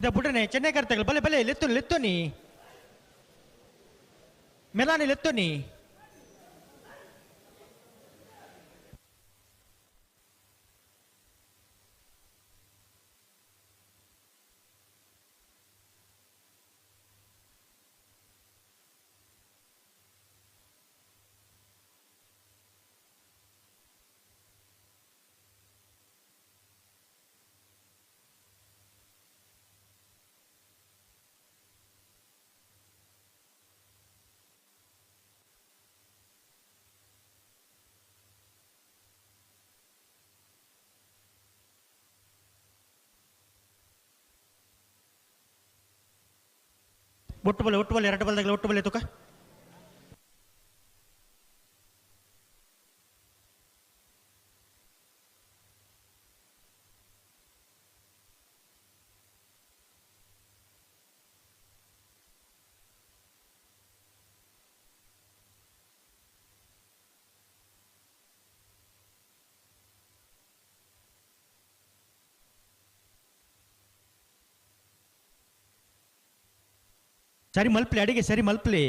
ಬುಡನೆ ಚೆನ್ನೈ ಕರ್ತಗಳು ಬಲೆ ಬಲೆ ಲೆತ್ತು ಲೆತ್ತು ನೀ ಮೆಲಾನಿ ಲೆತ್ತು ನೀ ಒಟ್ಟು ಬಲೆ ಒಟ್ಟು ಬಲೆ ಎರಡು ಬಲ್ದಾಗಲಿ ಒಟ್ಟು ಬಲೆ ತುಕ ಸರಿ ಮಲ್ಪ್ಲಿ ಅಡಿಗೆ ಸರಿ ಮಲ್ಪ್ಲಿ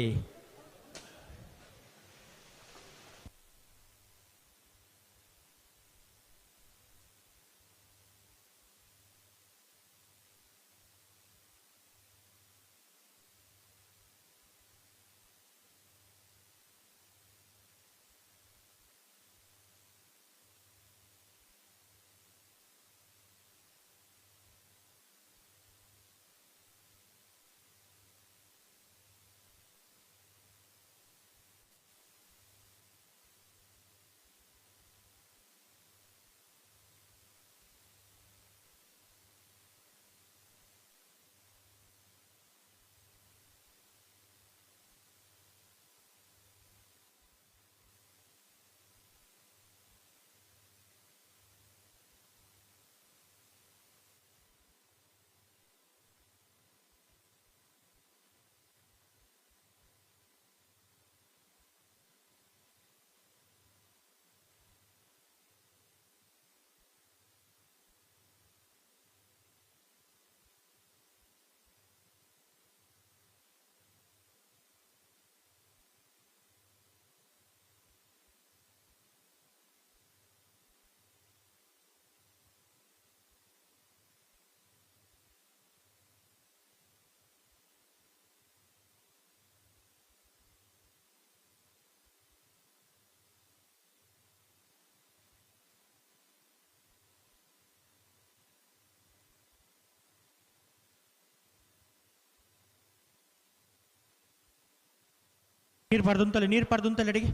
ನೀರು ಪಾಡ್ದು ನೀರು ಪಾಡ್ದು ಅಡಿಗೆ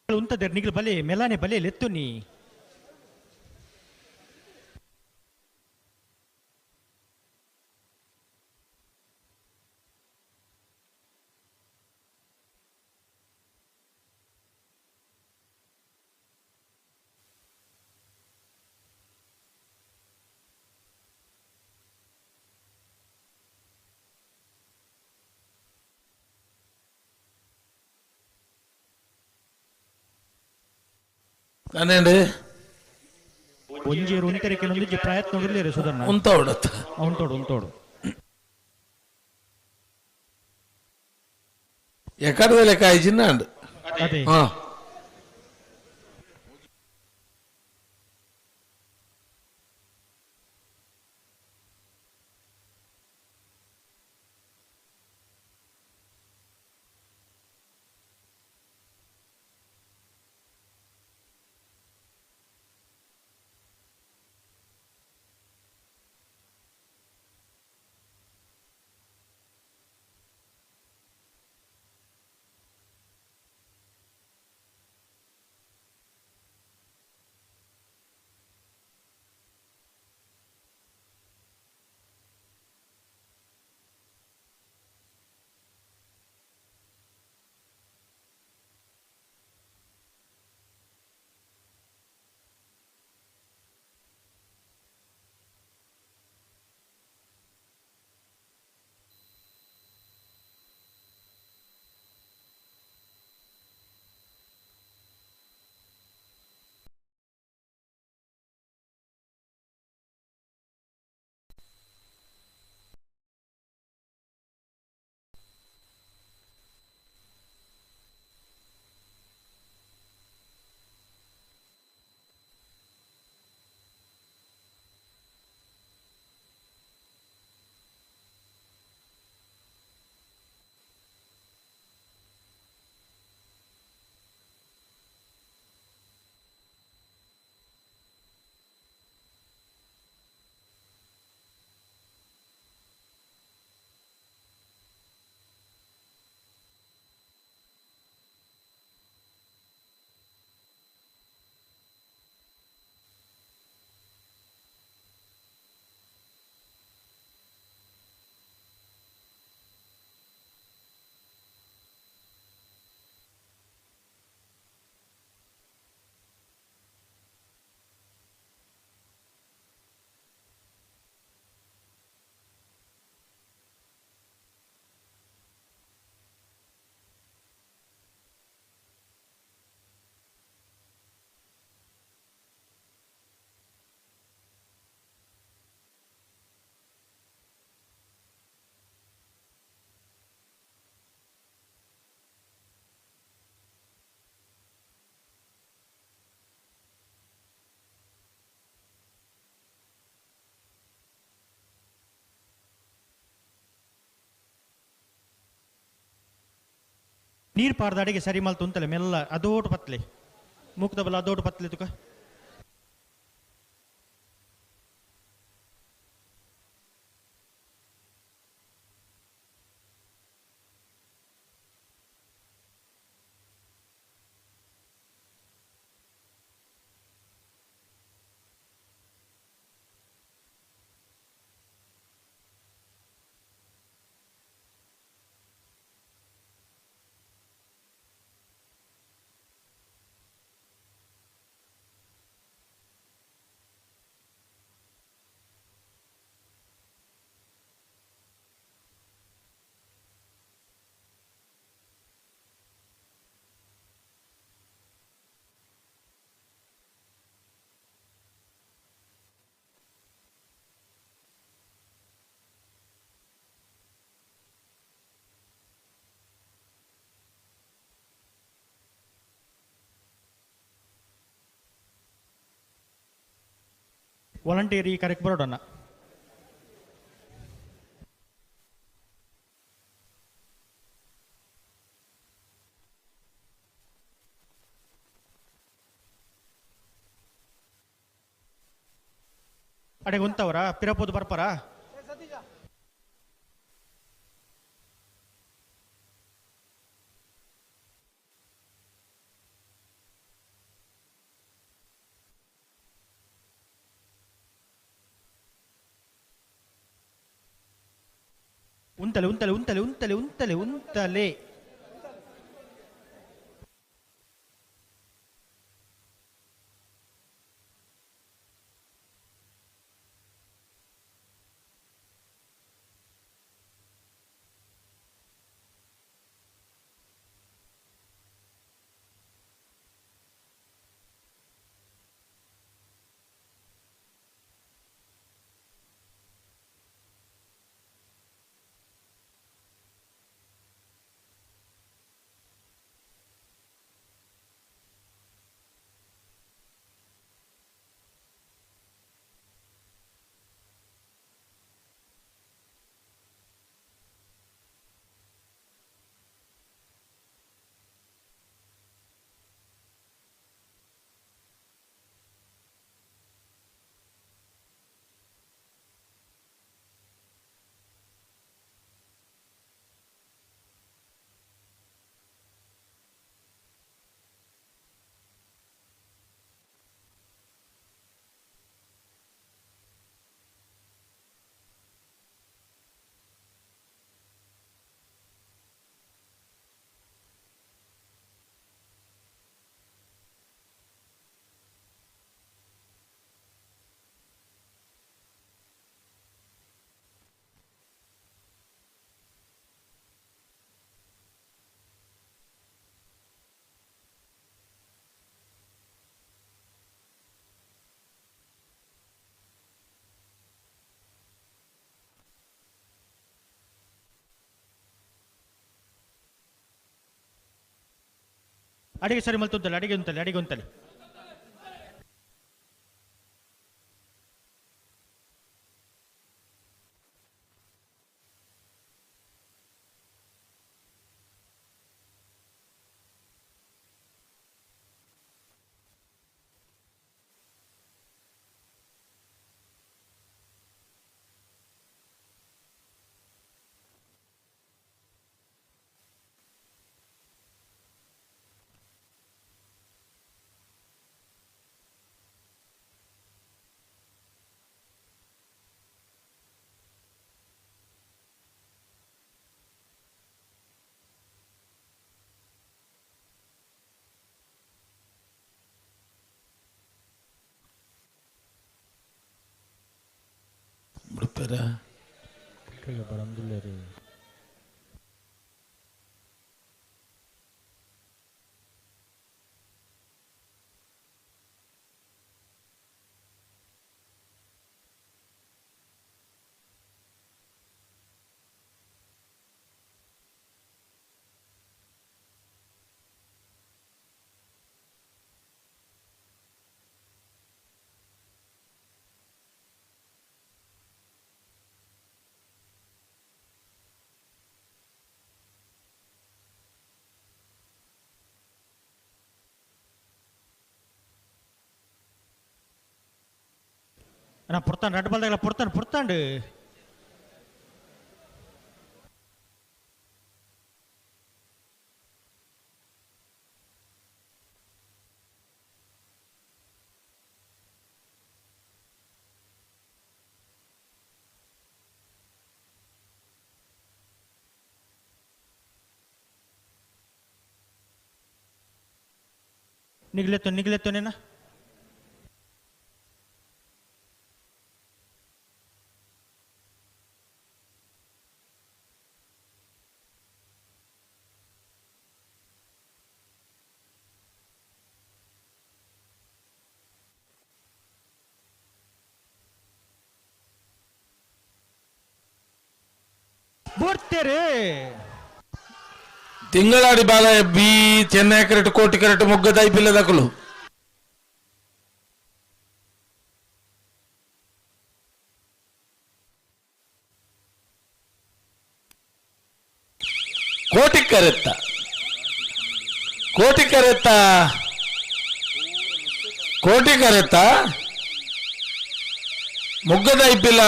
ಉಂತದೇರ್ ನಿಗ್ಲು ಬಲೆ ಮೆಲಾನೆ ಬಲೆ ಲೆತ್ತು ನೀ ಅನೇಂడి ಒಂಜೇರು ಉಂತೆರೆ ಪ್ರಯತ್ನ ಉರ್ಲೇರು ಸುಧರ್ಣ ಉಂತೋಡು ಉಂತೋಡು ಉಂತೋಡು ಎಕಡದ ಲೆಕ್ಕ ಆಯ್ಚಿನ್ನ ಅಂಡ್ ಅದೇ ಹಾ ನೀರು ಪಾರ್ದ ಅಡಿಗೆ ಸರಿ ಮಲ್ತು ಉಂತಲೆ ಮೆಲ್ಲ ಅದೋಟು ಪತ್ಲೆ ಮೂಕ್ದ ಬಲ ಅದೋಟು ಪತ್ಲೆ ತುಕ ವಾಲಂಟಿಯರ್ ಈ ಕಾರ್ಯಕ್ಕೆ ಬರೋಡಣ್ಣ. ಅಡೆಗೆ ಉಂತವರ ಪಿರಪೋದು ಬರ್ಪಾರ. ಉಂತಲೆ ಉಂತಲೆ ಉಂತಲೆ ಉಂತಲೆ ಉಂತಲೆ ಉಂತಲೆ ಅಡಿಗೆ ಸರಿ ಮಲ್ತುಂತಲೆ ಅಡಿಗೆ ಉಂತಲೆ ಅಡಿಗೆ ಉಂತಲೆ ಬಿಡ್ತಾರ ಬರಂದಿಲ್ಲ ರೀ. ನಾ ಪುರ್ತಾನ್ ರೆಡ್ ಬಾಲ್ದಾಗಲ್ಲ ಪುರ್ತಾನ್ ಪುರ್ತಾಂಡು ನಿಗ್ಲೆತ್ತು ನಿಗ್ಲೆತ್ತು ನೇನ ಬರ್ತೀರಿ ತಿಂಗಳಾಡಿ ಬಾಲ ಬಿ ಚೆನ್ನೈ ಕರೆಟ್ ಕೋಟಿ ಕರೆಟ್ ಮೊಗ್ಗದ ಐಪಿಲ್ಲ ದಾಖಲು ಕೋಟಿ ಕರೆತ್ತ ಕೋಟಿ ಕರೆತ್ತ ಕೋಟಿ ಕರೆತ್ತ ಮೊಗ್ಗದ ಐಪಿಲ್ಲ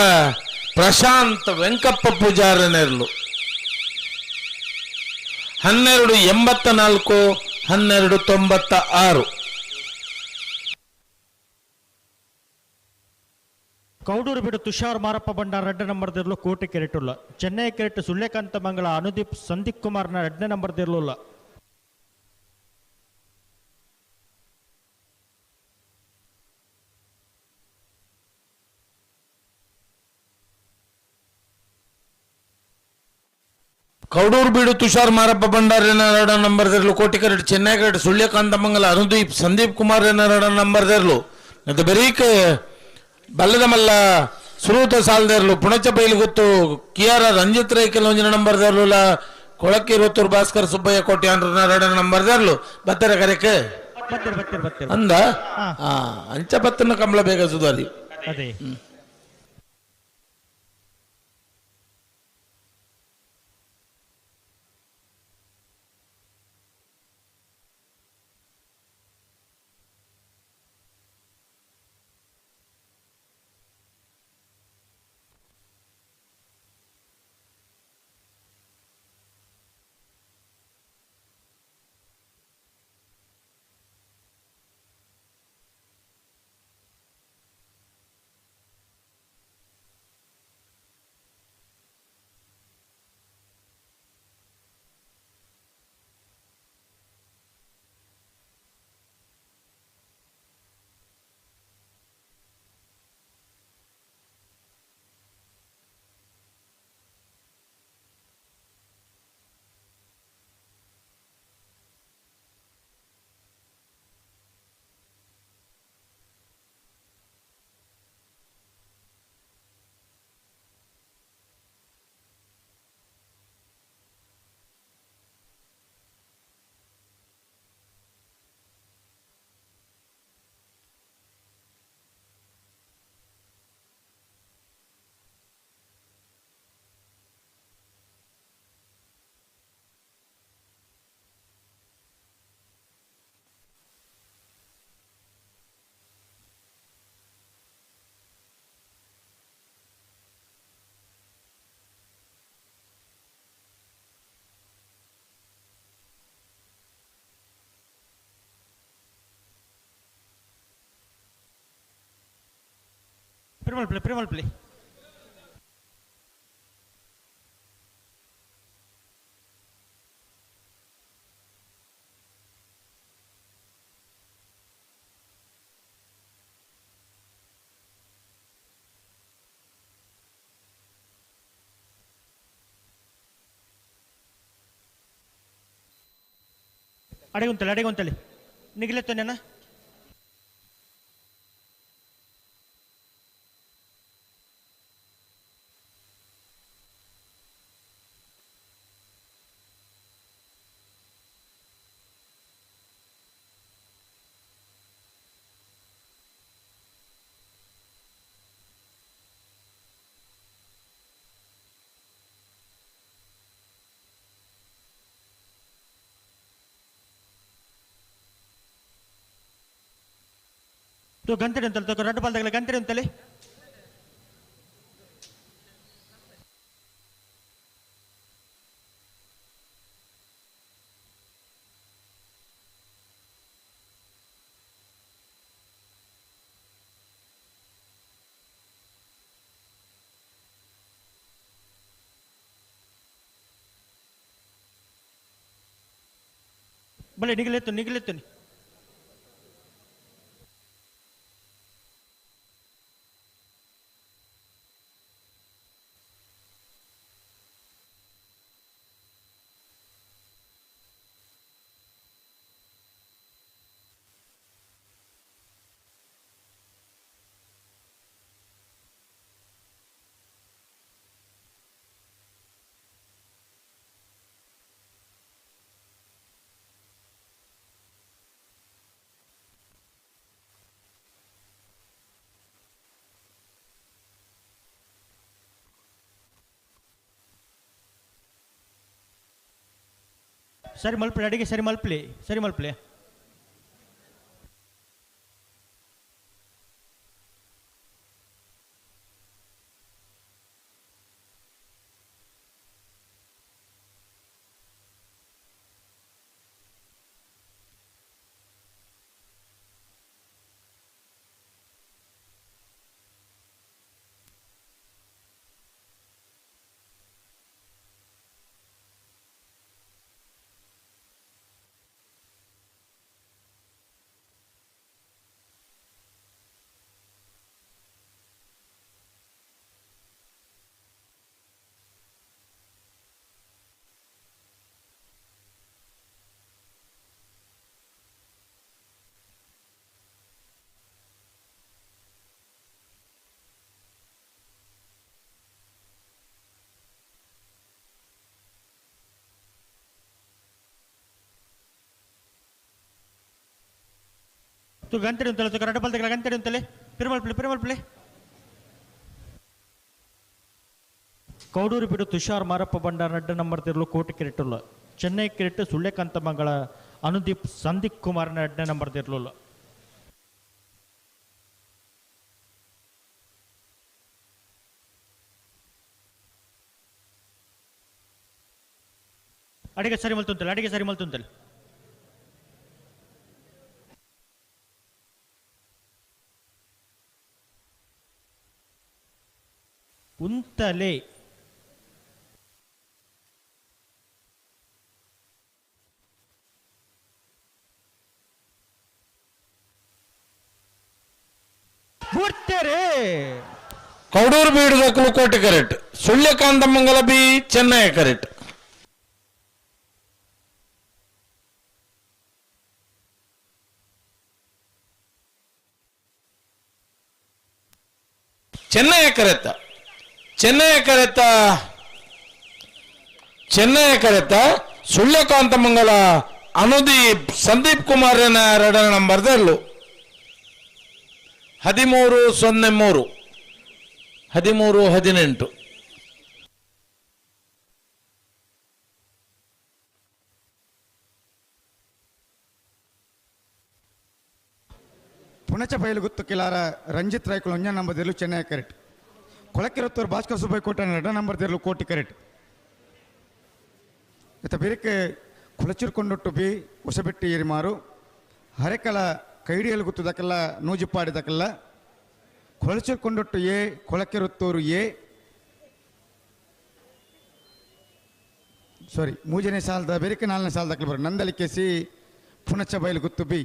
ಪ್ರಶಾಂತ್ ವೆಂಕಪ್ಪ ಪೂಜಾರನೆರ್ಲು 12.84 12.96. ಕೌಡೂರು ಬಿಡು ತುಷಾರ್ ಮಾರಪ್ಪ ಭಂಡಾರ್ 2 ನಂಬರ್ ದಿರ್ಲು ಕೋಟೆ ಕೆರೆಟುಲ್ಲ. ಚೆನ್ನೈ ಕೆರೆಟ್ ಸುಳ್ಯಕಾಂತ ಮಂಗಳ ಅನುದೀಪ್ ಸಂದೀಪ್ ಕುಮಾರ್ನ 2ನೇ ನಂಬರ್ ದಿರ್ಲುಲ್ಲ. ಕೌಡೂರು ಬೀಡು ತುಷಾರ್ ಮಾರಪ್ಪ ಭಂಡಾರಿನ 2 ನಂಬರ್ ದಿರ್ಲು ಕೋಟಿ ಕರೆಟ್ ಚೆನ್ನೈ ಕೆರೆಟ್ ಸುಳ್ಯಕಾಂತ ಮಂಗಲ ಅನುದೀಪ್ ಸಂದೀಪ್ ಕುಮಾರ್ 2 ನಂಬರ್ ದಿರ್ಲು. ಮತ್ತು ಬರೀಕ್ ಬಲ್ಲದ ಮಲ್ಲ ಸುರೂತ ಸಾಲದೇರ್ಲು ಪುಣಚ ಬೈಲು ಗೊತ್ತು ಕಿಯಾರ ರಂಜಿತ್ ರೈ ಕೆಲವೊಂದಿನ ನಂಬರ್ ದೇರ್ಲು ಕೊಳಕ್ಕೆ ಇರುವತ್ತೂರು ಭಾಸ್ಕರ್ ಸುಬ್ಬಯ್ಯ ಕೋಟಿ ಅಂದ್ರ 2 ನಂಬರ್ ದೇರ್ಲು. ಬತ್ತರ ಕರೆಕ್ ಅಂದ ಅಂಚ ಬತ್ತನ ಕಂಬಳ ಬೇಗ ಸುಧಾರಿ. ಅದೇ ಪ್ರಿಮಲ್ ಪ್ಲೇ ಅಡೆಗುಂತಲೆ ಅಡೆಗುಂತಲೆ ನಿಗಿಲೆತ್ತನೇನ ಗಂಟೆ ಅಂತಲ್ಲ ರಡ್ಡು ಬಾಲ್ದಾಗಲ ಗಂಟೆ ಅಂತಲೇ ಬಲೆ ನಿಗಲೆತ್ತು ನಿಗಲೆತ್ತು ಸರಿ ಮಲ್ಪಲೆ ಅಡಿಗೆ ಸರಿ ಮಲ್ಪಲೆ ಸರಿ ಮಲ್ಪಲೆ ತು ಗಂಟೆ ಉಂತಲೆ ತು ರಡ್ಡ ಬಲ್ದಗಳ ಗಂಟೆ ಉಂತಲೆ ಪಿರಮಲ್ಪಲೆ ಪಿರಮಲ್ಪಲೆ. ಕೌಡೂರು ಬಿಡು ತುಷಾರ್ ಮಾರಪ್ಪ ಬಂಡಾರ ನಡ್ಡ ನಂಬರ್ ತಿರುಳು ಕೋಟೆ ಕೆರೆಟುಲ್ಲ. ಚೆನ್ನೈ ಕೆರೆಟ್ ಸುಳ್ಯಕಾಂತ ಮಂಗಳ ಅನುದೀಪ್ ಸಂದೀಪ್ ಕುಮಾರ್ ನಡ್ಡ ನಂಬರ್ ತಿರುಳುಲ್ಲ. ಅಡಿಗೆ ಸರಿ ಮಲ್ತುಂತಲೆ ಅಡಿಗೆ ಸರಿ ಮಲ್ತುಂತಲೆ. ಉಂತಲೆ ಕೌಡೂರು ಬೀಡು ಕೋಟೆ correct, Sulyakanthamangala B Chennai correct. Chennai ಕರೆತ್ತ Chennai ಕರೆತ್ತ Chennai ಕರೆತ್ತ ಸುಳ್ಯಕಾಂತಮಂಗಲ Anudeep Sandeep ಕುಮಾರನ ಎರಡನೇ number ದರ್ಲು 13-03 13-18. Punacha ಬಯಲುಗುತ್ತು ಕಿಲಾರ Ranjith ರಾಯ್ಕುಲ್ ಒಂಜ number ದಿರ್ಲು Chennai correct. ಕೊಳಕಿರತ್ತೂರು Bhaskar Subbaiah ಕೋಟೆ ಎರಡ ನಂಬರ್ ದಿರ್ಲು ಕೋಟಿ ಕರೆಕ್ಟ್. ಇತ್ತ ಬೇರೆಕ್ಕೆ ಕುಲಚಿರ್ಕೊಂಡೊಟ್ಟು ಬಿ ಹೊಸಬೆಟ್ಟಿ ಏರಿಮಾರು ಹರೆಕಲ ಕೈಡಿಯಲ್ಲಿ ಗುತ್ತದಕ್ಕೆಲ್ಲ ನೂಜಿಪ್ಪಾಡಿದಕ್ಕೆಲ್ಲ ಕೊಳಚಿರ್ಕೊಂಡೊಟ್ಟು ಎ ಕೊಳಕಿರುತ್ತೂರು ಎ ಸಾರಿ ಮೂಜನೇ ಸಾಲದ ಬೇರೆಕ್ಕೆ ನಾಲ್ಕನೇ ಸಾಲದಕ್ಕೆ ಬರೋ ನಂದಲಿಕೆ ಸಿ ಪುಣಚ ಬಯಲು ಗುತ್ತು ಬಿ.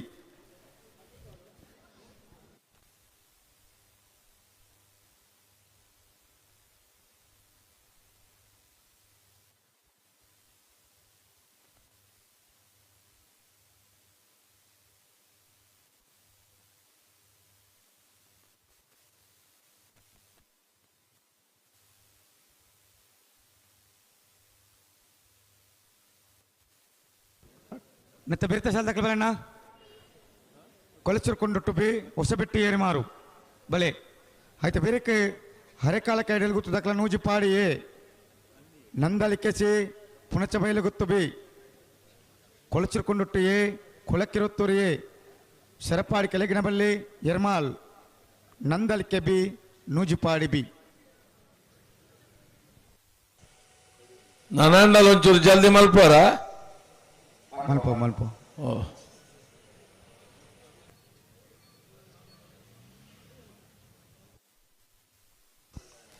ಮತ್ತೆ ಬೆರಿತ ಸಾಲದಕ್ಕೆ ಬರಣ್ಣ ಕೊಲಚುರ್ಕೊಂಡೊಟ್ಟು ಬಿ ಹೊಸಬೆಟ್ಟಿ ಏರಿಮಾರು ಬಲೆ ಆಯ್ತು ಬೇರೆಕ್ಕೆ ಹರೆಕಾಲ ಕೈಡಲ್ಲಿ ಗುತ್ತು ದಕ್ಕಲ ನೂಜಿಪಾಡಿ ಎ ನಂದಲಿಕೆ ಸಿ ಪುಣಚ ಬಯಲು ಗುತ್ತು ಬಿ ಕೊಳಚಿರ್ಕೊಂಡೊಟ್ಟು ಎ ಕೊಳಕಿರೊತ್ತೂರು ಎ ಶರಪಾಡಿ ಕೆಳಗಿನಬಲ್ಲಿ ಎರ್ಮಾಲ್ ನಂದಲಿಕೆ ಬಿ ನೂಜಿಪಾಡಿ ಬಿ. ನಾನಾಂಡಲ್ ಒಂಚೂರು ಜಲ್ದಿ ಮಲ್ಪೋರ ಮಲ್ಪ ಮಲ್ಪ. ಓ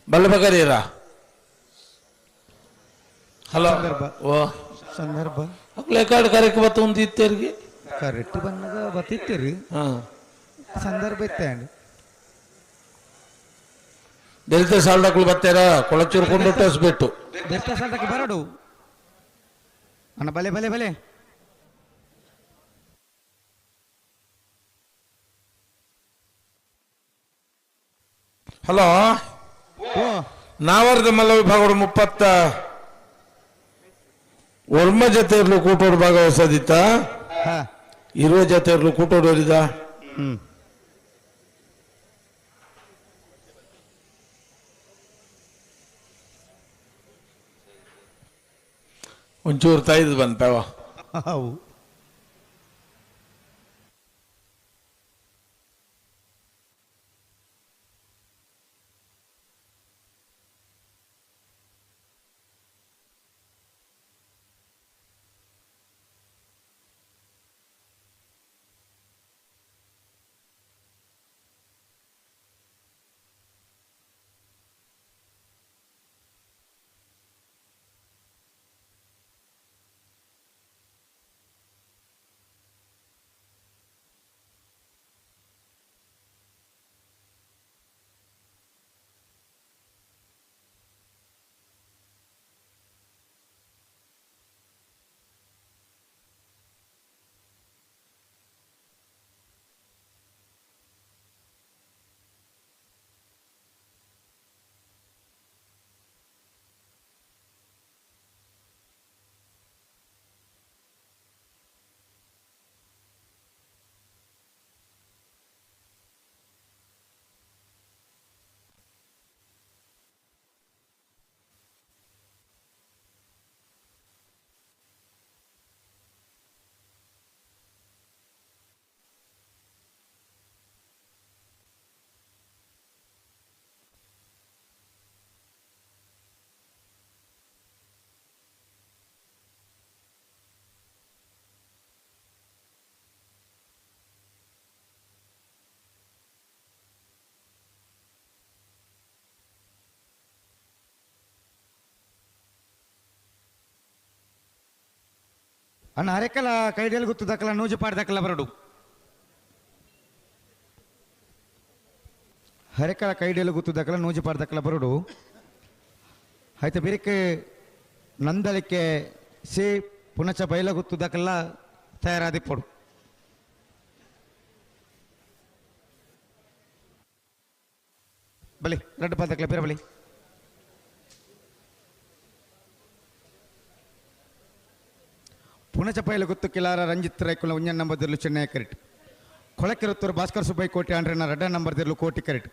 ಬಲ್ಲಬಕರೀರ ಹಲೋ ಓ ಸಂದರ್ಭ ಲೇಕಾಡ್ ಕರೆಕ್ ಬತ್ತ ಒಂದು ಇತ್ತೇರಿಗೆ ಕರೆಕ್ಟ್ ಬಂದಾಗ ಬತ್ತಿತ್ತೀರಿ ಸಂದರ್ಭ ಇತ್ತೆ ದಲಿತ ಸಾಲದಕ್ಕಳು ಬರ್ತಾರ ಕೊಳಚೂರು ಕೊಂಡು ಬಿಟ್ಟು ದಲಿತ ಸಾಲದಕ್ಕೆ ಬರಡು ಅಣ್ಣ ಬಲೆ ಬಲೆ ಬಲೆ. ಹಲೋ ನಾವರ್ದ ಮಲ್ಲ ವಿಭಾಗಡು 30 ಜೊತೆ ಇರ್ಲು ಕೂಟೋಡು ಭಾಗವಹಿಸೋದಿತ್ತ 20 ಜೊತೆ ಇರ್ಲು ಕೂಟೋಡು ಇರಿದ. ಒಂಚೂರು ತಾಯ್ದು ಬಂತವ. ಹೌದು. ಅಣ್ಣ ಅರೆಕಲ ಕೈಡಿಯಲ್ಲಿ ಗೊತ್ತು ದಕ್ಕಲ ನೂಜು ಪಾಡ್ದಕ್ಕಲ್ಲ ಬರಡು. ಹರೆಕಲ ಕೈಡಿಯಲ್ಲಿ ಗೊತ್ತು ದಕ್ಕಲ ನೂಜು ಪಾಡ್ದಕ್ಕಲ್ಲ ಬರಡು. ಆಯ್ತು ಬಿರಿಕೆ ನಂದಲಿಕೆ ಸಿ ಪುನಚ ಬೈಲ ಗೊತ್ತು ದಕ್ಕಲ್ಲ ತಯಾರಾದಿಪ್ಪಡು. ಬಲಿ ರೆಡ್ ಪಾದಕ್ಕಲ ಬೇರೆ ಬಲಿ. ಪುಣಚ ಪೈಲ ಗೊತ್ತು ಕಿಲಾರ ರಂಜಿತ್ ರೈಕುಲ ಒಂಜನ್ ನಂಬರ್ ದಿರ್ಲು ಚೆನ್ನೈ ಕರೆಟ್. ಕೊಳಕಿರುತ್ತೂರು ಭಾಸ್ಕರ್ ಸುಬ್ಬೈ ಕೋಟಿ ಆಂಡ್ರೆನ ರಡ್ಡ ನಂಬರ್ ದಿರ್ಲು ಕೋಟಿ ಕರೆಟ್.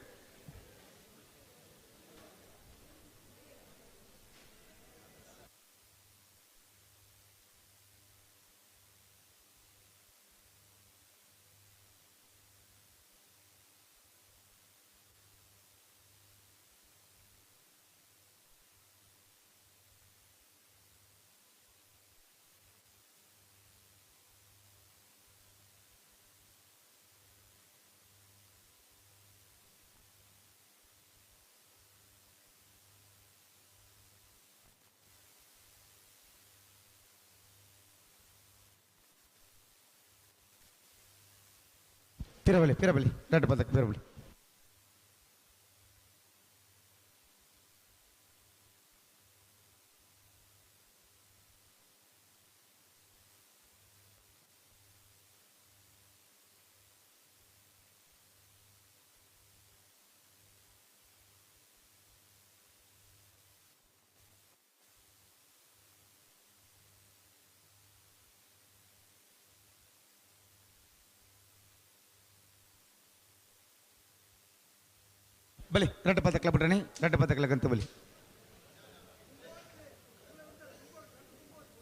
ಪಿರಬಲಿ ಪಿರಬಲಿ ರಡ್ಡು ಪದಕ್ಕೆ ಪಿರಬಲಿ. ಬಲಿ ರಡ್ಡು ಪದಕ್ಲ ಬಿಡ್ರಣಿ ರಡ್ಡು ಪದಕ್ಲಗಂತ ಬಲಿ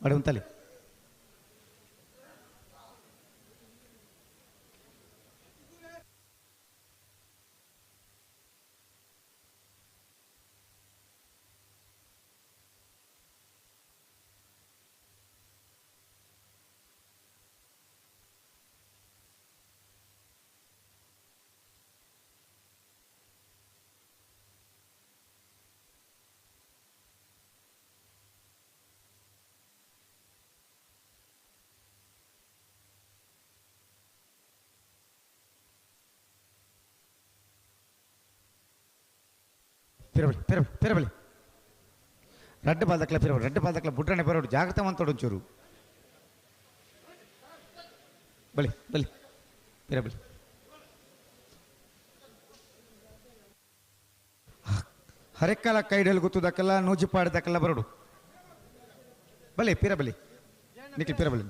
ಅಡುವಂತಲಿ. ಪಿರಬಲಿ ಪಿರಬಲಿ ಪಿರಬಲಿ ರಡ್ಡು ಪಾದಕ್ಲ ಪಿರಬಲಿ ರಡ್ಡು ಪಾದಕ್ಲ ಬುಡ್ರನೆ ಬರೋಡು ಜಾಗ್ರತೆ ಮಂತೋಡು ಒಂಚೂರು. ಬಲಿ ಬಲಿ ಪಿರಬಲಿ. ಹರೆಕ್ಕಲ ಕೈಡಲ್ಲಿ ಗೊತ್ತದಕ್ಕಲ್ಲ ನೂಜು ಪಾಡ್ದಕ್ಕಲ್ಲ ಬರೋಡು. ಬಲಿ ಪಿರಬಲಿ ನಿಖಿಲ್ ಪಿರಬಲಿ.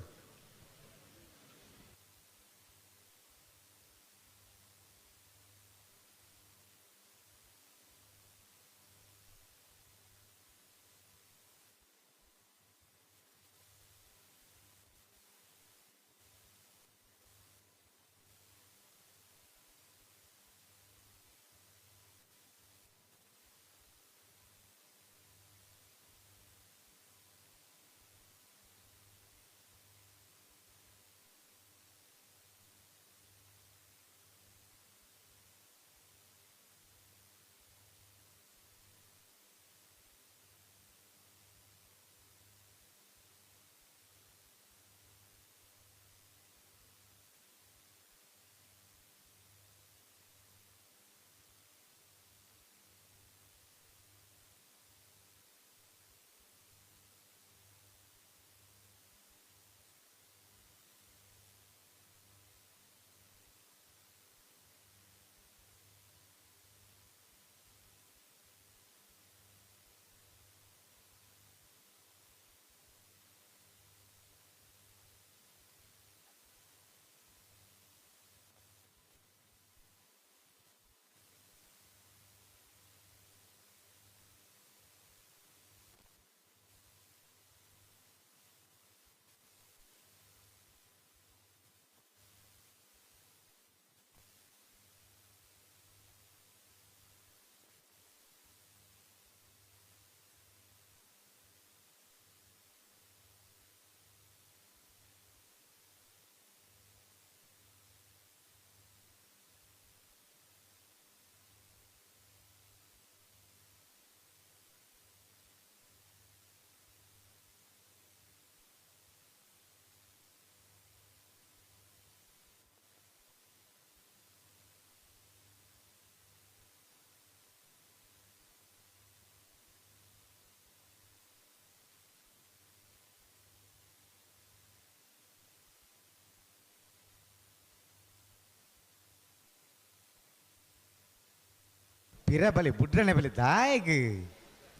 ಪಿರ ಬಲಿ ಬುಡ್ರನೆ ಬಲಿ ದಾಯಗ್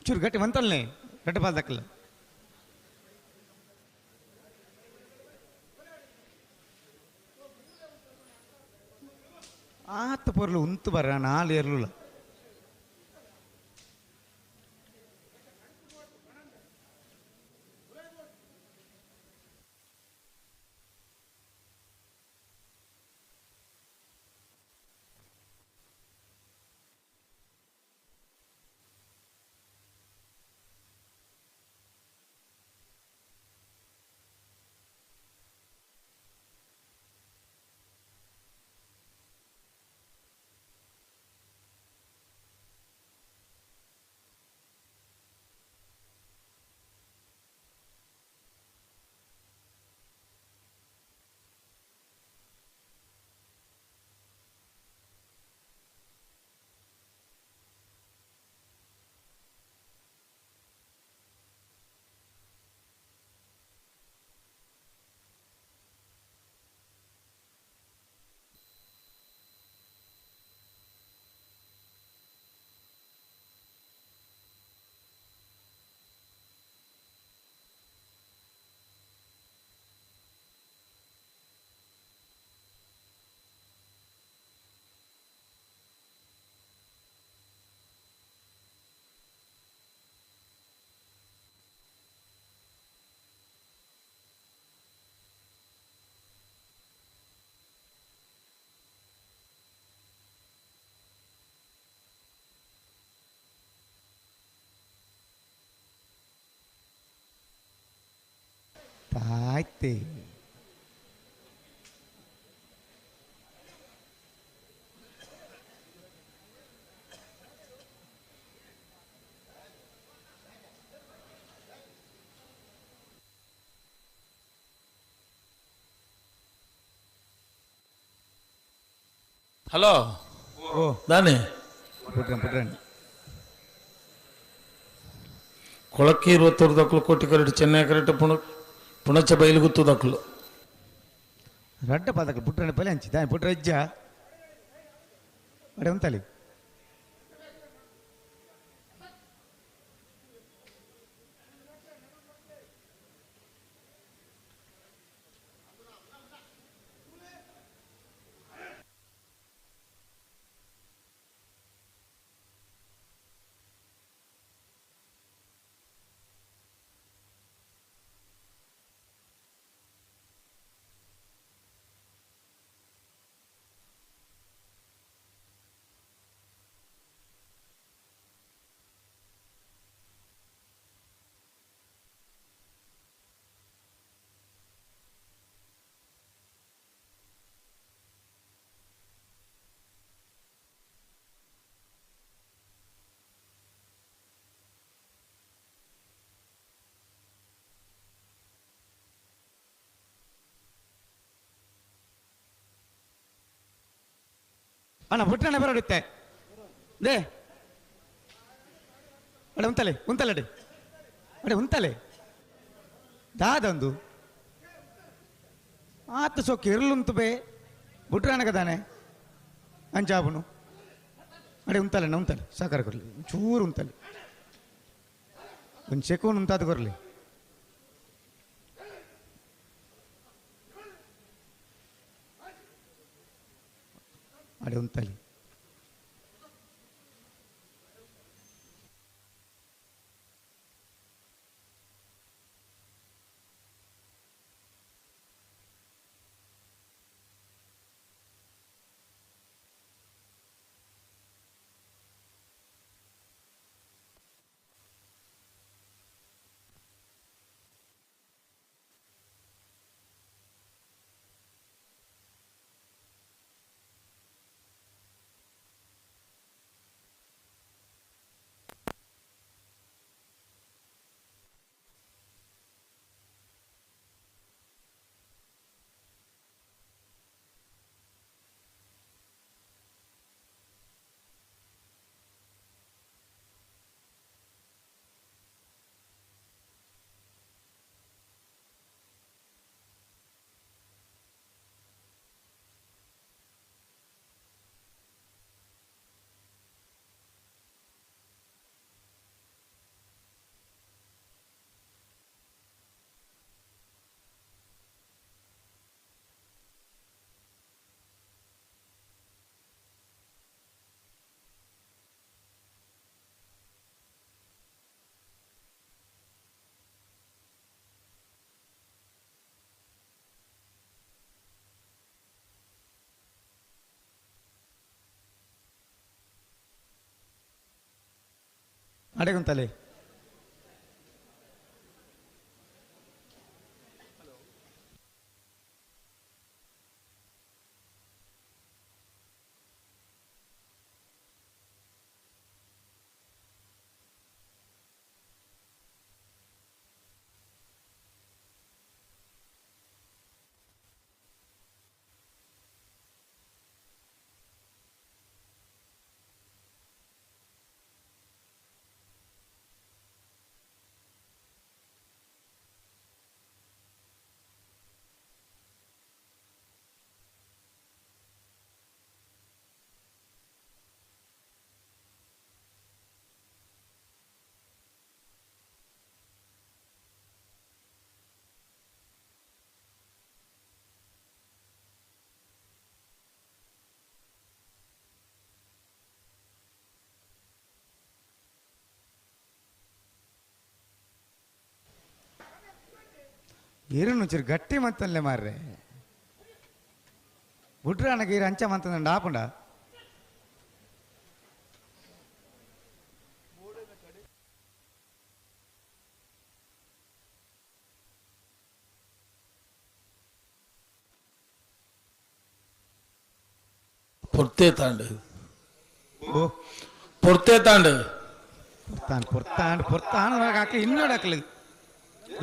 ಚೂರು ಗಟ್ಟಿ ಮಂತಲ್ನೆ ಗಟ್ಟಿ ಬಾಲ್ ದಕ್ಕಲ್ಲ ಆತ ಪೊರ್ಲು ಉಂತು ಬರ ನಾಲ್ ಏರ್ಲುಲ್ಲ ತಾಯ್ತೆ ಹಲೋ ಓ ದಾನೆ ಪುಟ್ರನ್ ಪುಟ್ರನ್ ಕೊಳಕ್ಕೀರು ದಕ್ಕಲು ಕೋಟಿ ಕರೆಟ್ ಚೆನ್ನೈ ಕರೆಟ್ ಪುಣ ಪುಣಚ ಬಯಲುಗುತ್ತು ದಕ್ಕಲು ರಡ್ಡ ಪಾದಕಲು ಪುಟ್ರನ ಪಲೆ ಅಂಚಿ ದಾನೆ ಪುಟ್ರ ಇಜ್ಜ ಅಡೆ ಉಂತಲಿ ಅಣ್ಣ ಪುಟ್ಟಣ್ಣ ಬರೋಡುತ್ತೆ they ಅಡೆ ಉಂತಲೆ ಉಂತಲೆ ಅಡೆ ಅಡೆ ಉಂತಲೆ ದಾದೊಂದು ಆತ ಸೊಕ್ಕೆ ಇರ್ಲುಂತು ಬೇ ಬುಟ್ರಾಣಗ ತಾನೆ ಅಂಚಾಬುನು ಅಡೆ ಉಂತಲೆ ಅಣ್ಣ ಉಂತಲೆ ಸಾಕಾರ ಕೊರ್ಲಿ ಚೂರು ಉಂತಲೆ ಒಂದು ಸೆಕೂನ್ ಉಂತಾದ ಕೊರ್ಲಿ ಅಡೆ ಉಂತಲೆ ಅಡೆಗುಂತಲೆ ಇರುನು ಚೂರು ಗಟ್ಟಿ ಮಂತಲ್ಲೇ ಮಾರ್ರೆ ಬುಡ್ರಾನಗ ಇರು ಅಂಚ ಮಂತಂದು ಆಪುಂಡ ಪೊರ್ತೆ ತಾಂಡು ಪೊರ್ತೆ ತಾಂಡು ಪೊರ್ತಾಂಡ್ ಪೊರ್ತಾಂಡ್ ಪೊರ್ತಾಂಡ್ ಹಾಕಿ ಇನ್ನೋಡು ಹಾಕ್ಲಿ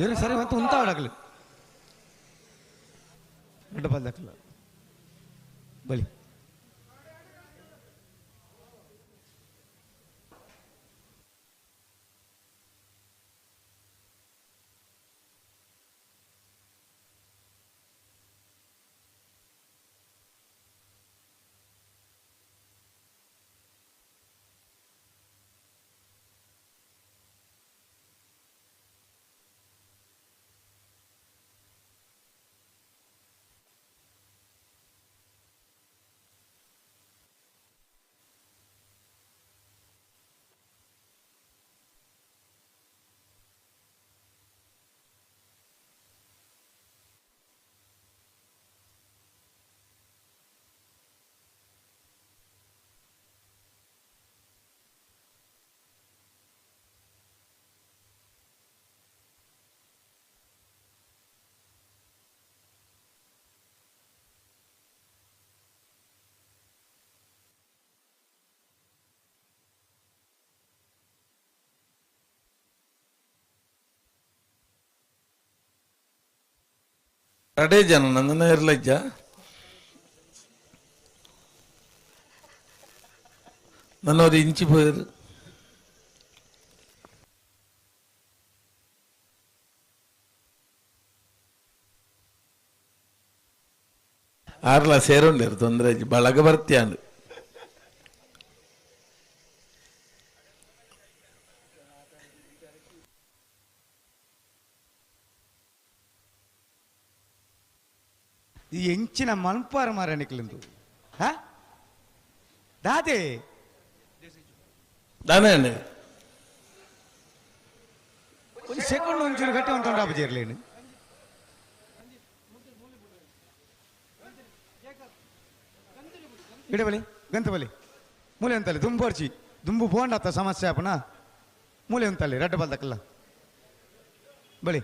ಇರು ಸರಿ ಬಂತು ಉಂತಾವಡು ಹಾಕ್ಲಿ ದೊಡ್ಡ ಹಾಕಲ್ಲ ಬಲಿ ರಡೇ ಜನ ನಂದನ ಇರ್ಲಜ್ಜ ನನ್ನವರು ಇಂಚಿ ಪೋಯರು ಆರ್ಲ ಸೇರೊಂಡಿರು ತೊಂದರೆ ಬಳಗ ಬರ್ತಿಯಾನು ಈ ಎಂಚಿನ ಮನ್ಪಾರ ಮಾರ ನಿಕ್ಲಿಂದು ಹಾ ದಾದೆ ದಾನೆ ಒಂದು ಸೆಕೆಂಡ್ ಒಂಚೂರು ಗಟ್ಟಿ ಒಂದು ತೊಂಡ ಇರಲೇನು ಇಡಬಲಿ ಗಂತಬಲಿ ಮೂಲೆ ಅಂತಲ್ಲಿ ದುಂಬು ಅರ್ಚಿ ದುಂಬು ಬೋಂಡಾತ ಸಮಸ್ಯೆ ಆಪನ ಮೂಲೆ ಅಂತಲ್ಲಿ ರಡ್ಡ ಬಲ್ದಕ್ಕಲ್ಲ ಬಳಿ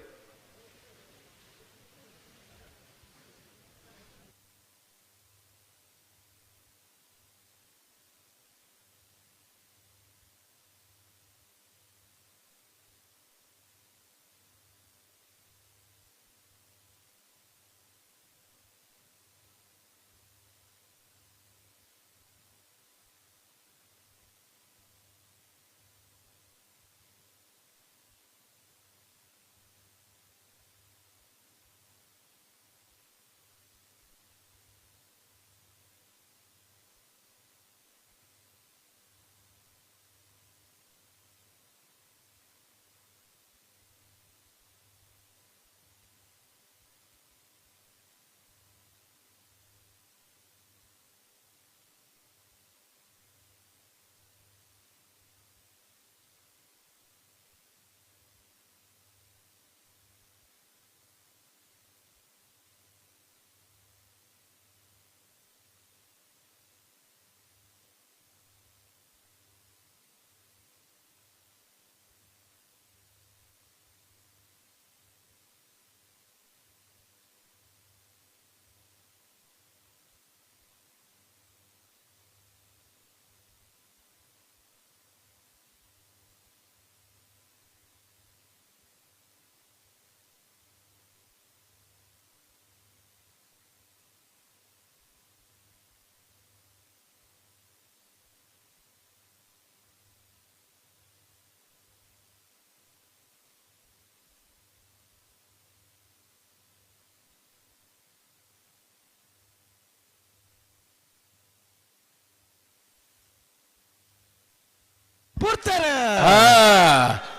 ಪೂರ್ತಾರೆ.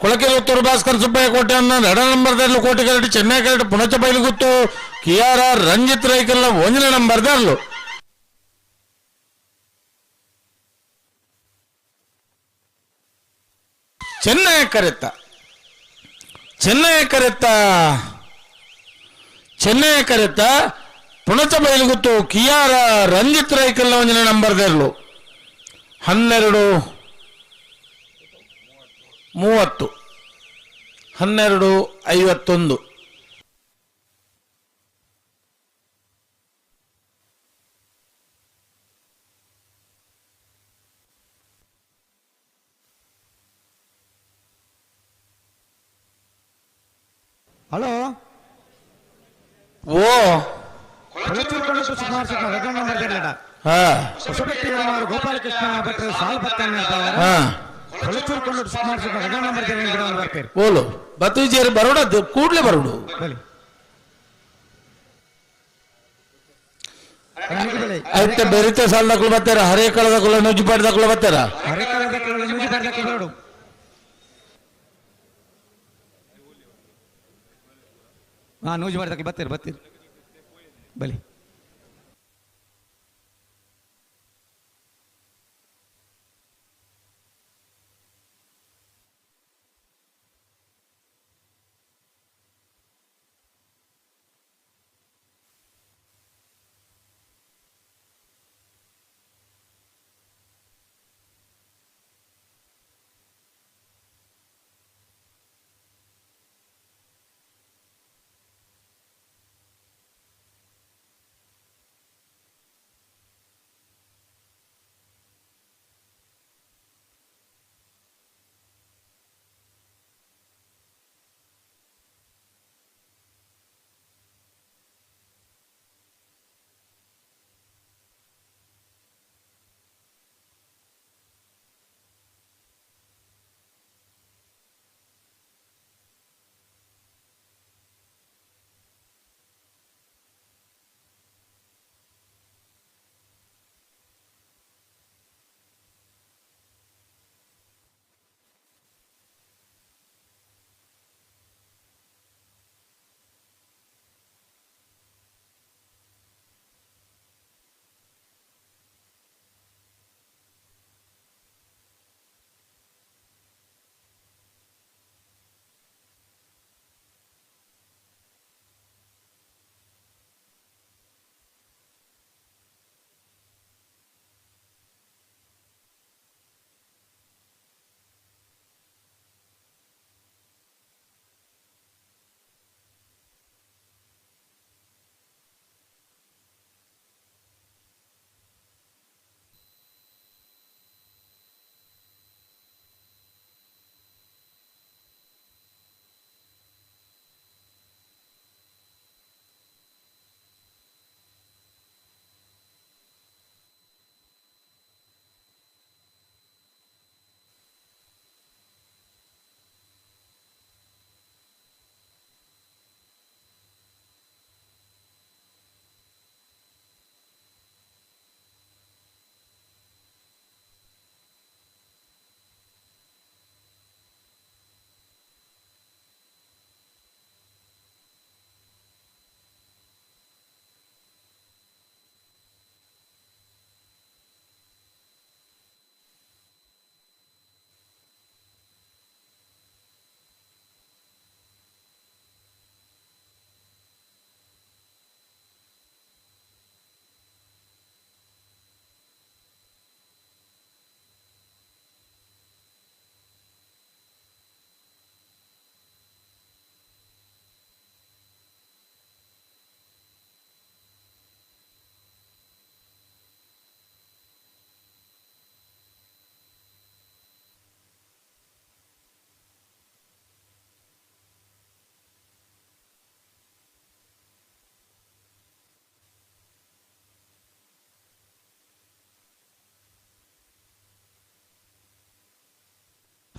ಕೊಳಕೆ ಭಾಸ್ಕರ್ ಸುಬ್ಬಯ್ಯ ಕೋಟೆ ಅನ್ನ ಎಡ ನಂಬರ್ದಲ್ಲಿ ಕೋಟೆ ಕರಡಿ ಚೆನ್ನೈ ಕರಡಿ ಪುಣಚ ಬೈಲುಗುತ್ತು ಕಿಯಾರ ರಂಜಿತ್ ರೈಕಲ್ನ ಒಂದನೇ ನಂಬರ್ದಲ್ಲೂ. ಚೆನ್ನೈ ಕರೆತ್ತ ಚೆನ್ನೈ ಕರೆತ್ತ ಚೆನ್ನೈ ಕರೆತ್ತ ಪುಣಚ ಬೈಲುಗುತ್ತು ಕಿಯಾರ ರಂಜಿತ್ ರೈಕಲ್ನ ಒಂದನೇ ನಂಬರ್ದಲ್ಲೂ. 12:30 12:51. ಹಲೋ ಓ ಗೋಪಾಲಕೃಷ್ಣ ಭಟ್ರು ಸಾಲ್ ಬತ್ತಾನೆ. ಓಲು ಬತ್ತುಜೇರಿ ಬರೋಡ ಕೂಡ್ಲೆ ಬರೋಡು. ಐತೆ ಬೆರಿತೆ ಸಾಲದಕ್ಕಲು ಬರ್ತಾರ ಹರೇ ಕಳದಕ್ಕಲು ನುಜ್ಜುಪಾಡ್ದಕ್ಕಲು ಬರ್ತಾರ. ಹಾ ನೂಜು ಮಾಡ್ದಕ್ಕೆ ಬರ್ತೀರಿ ಬರ್ತೀರಿ ಬಲಿ.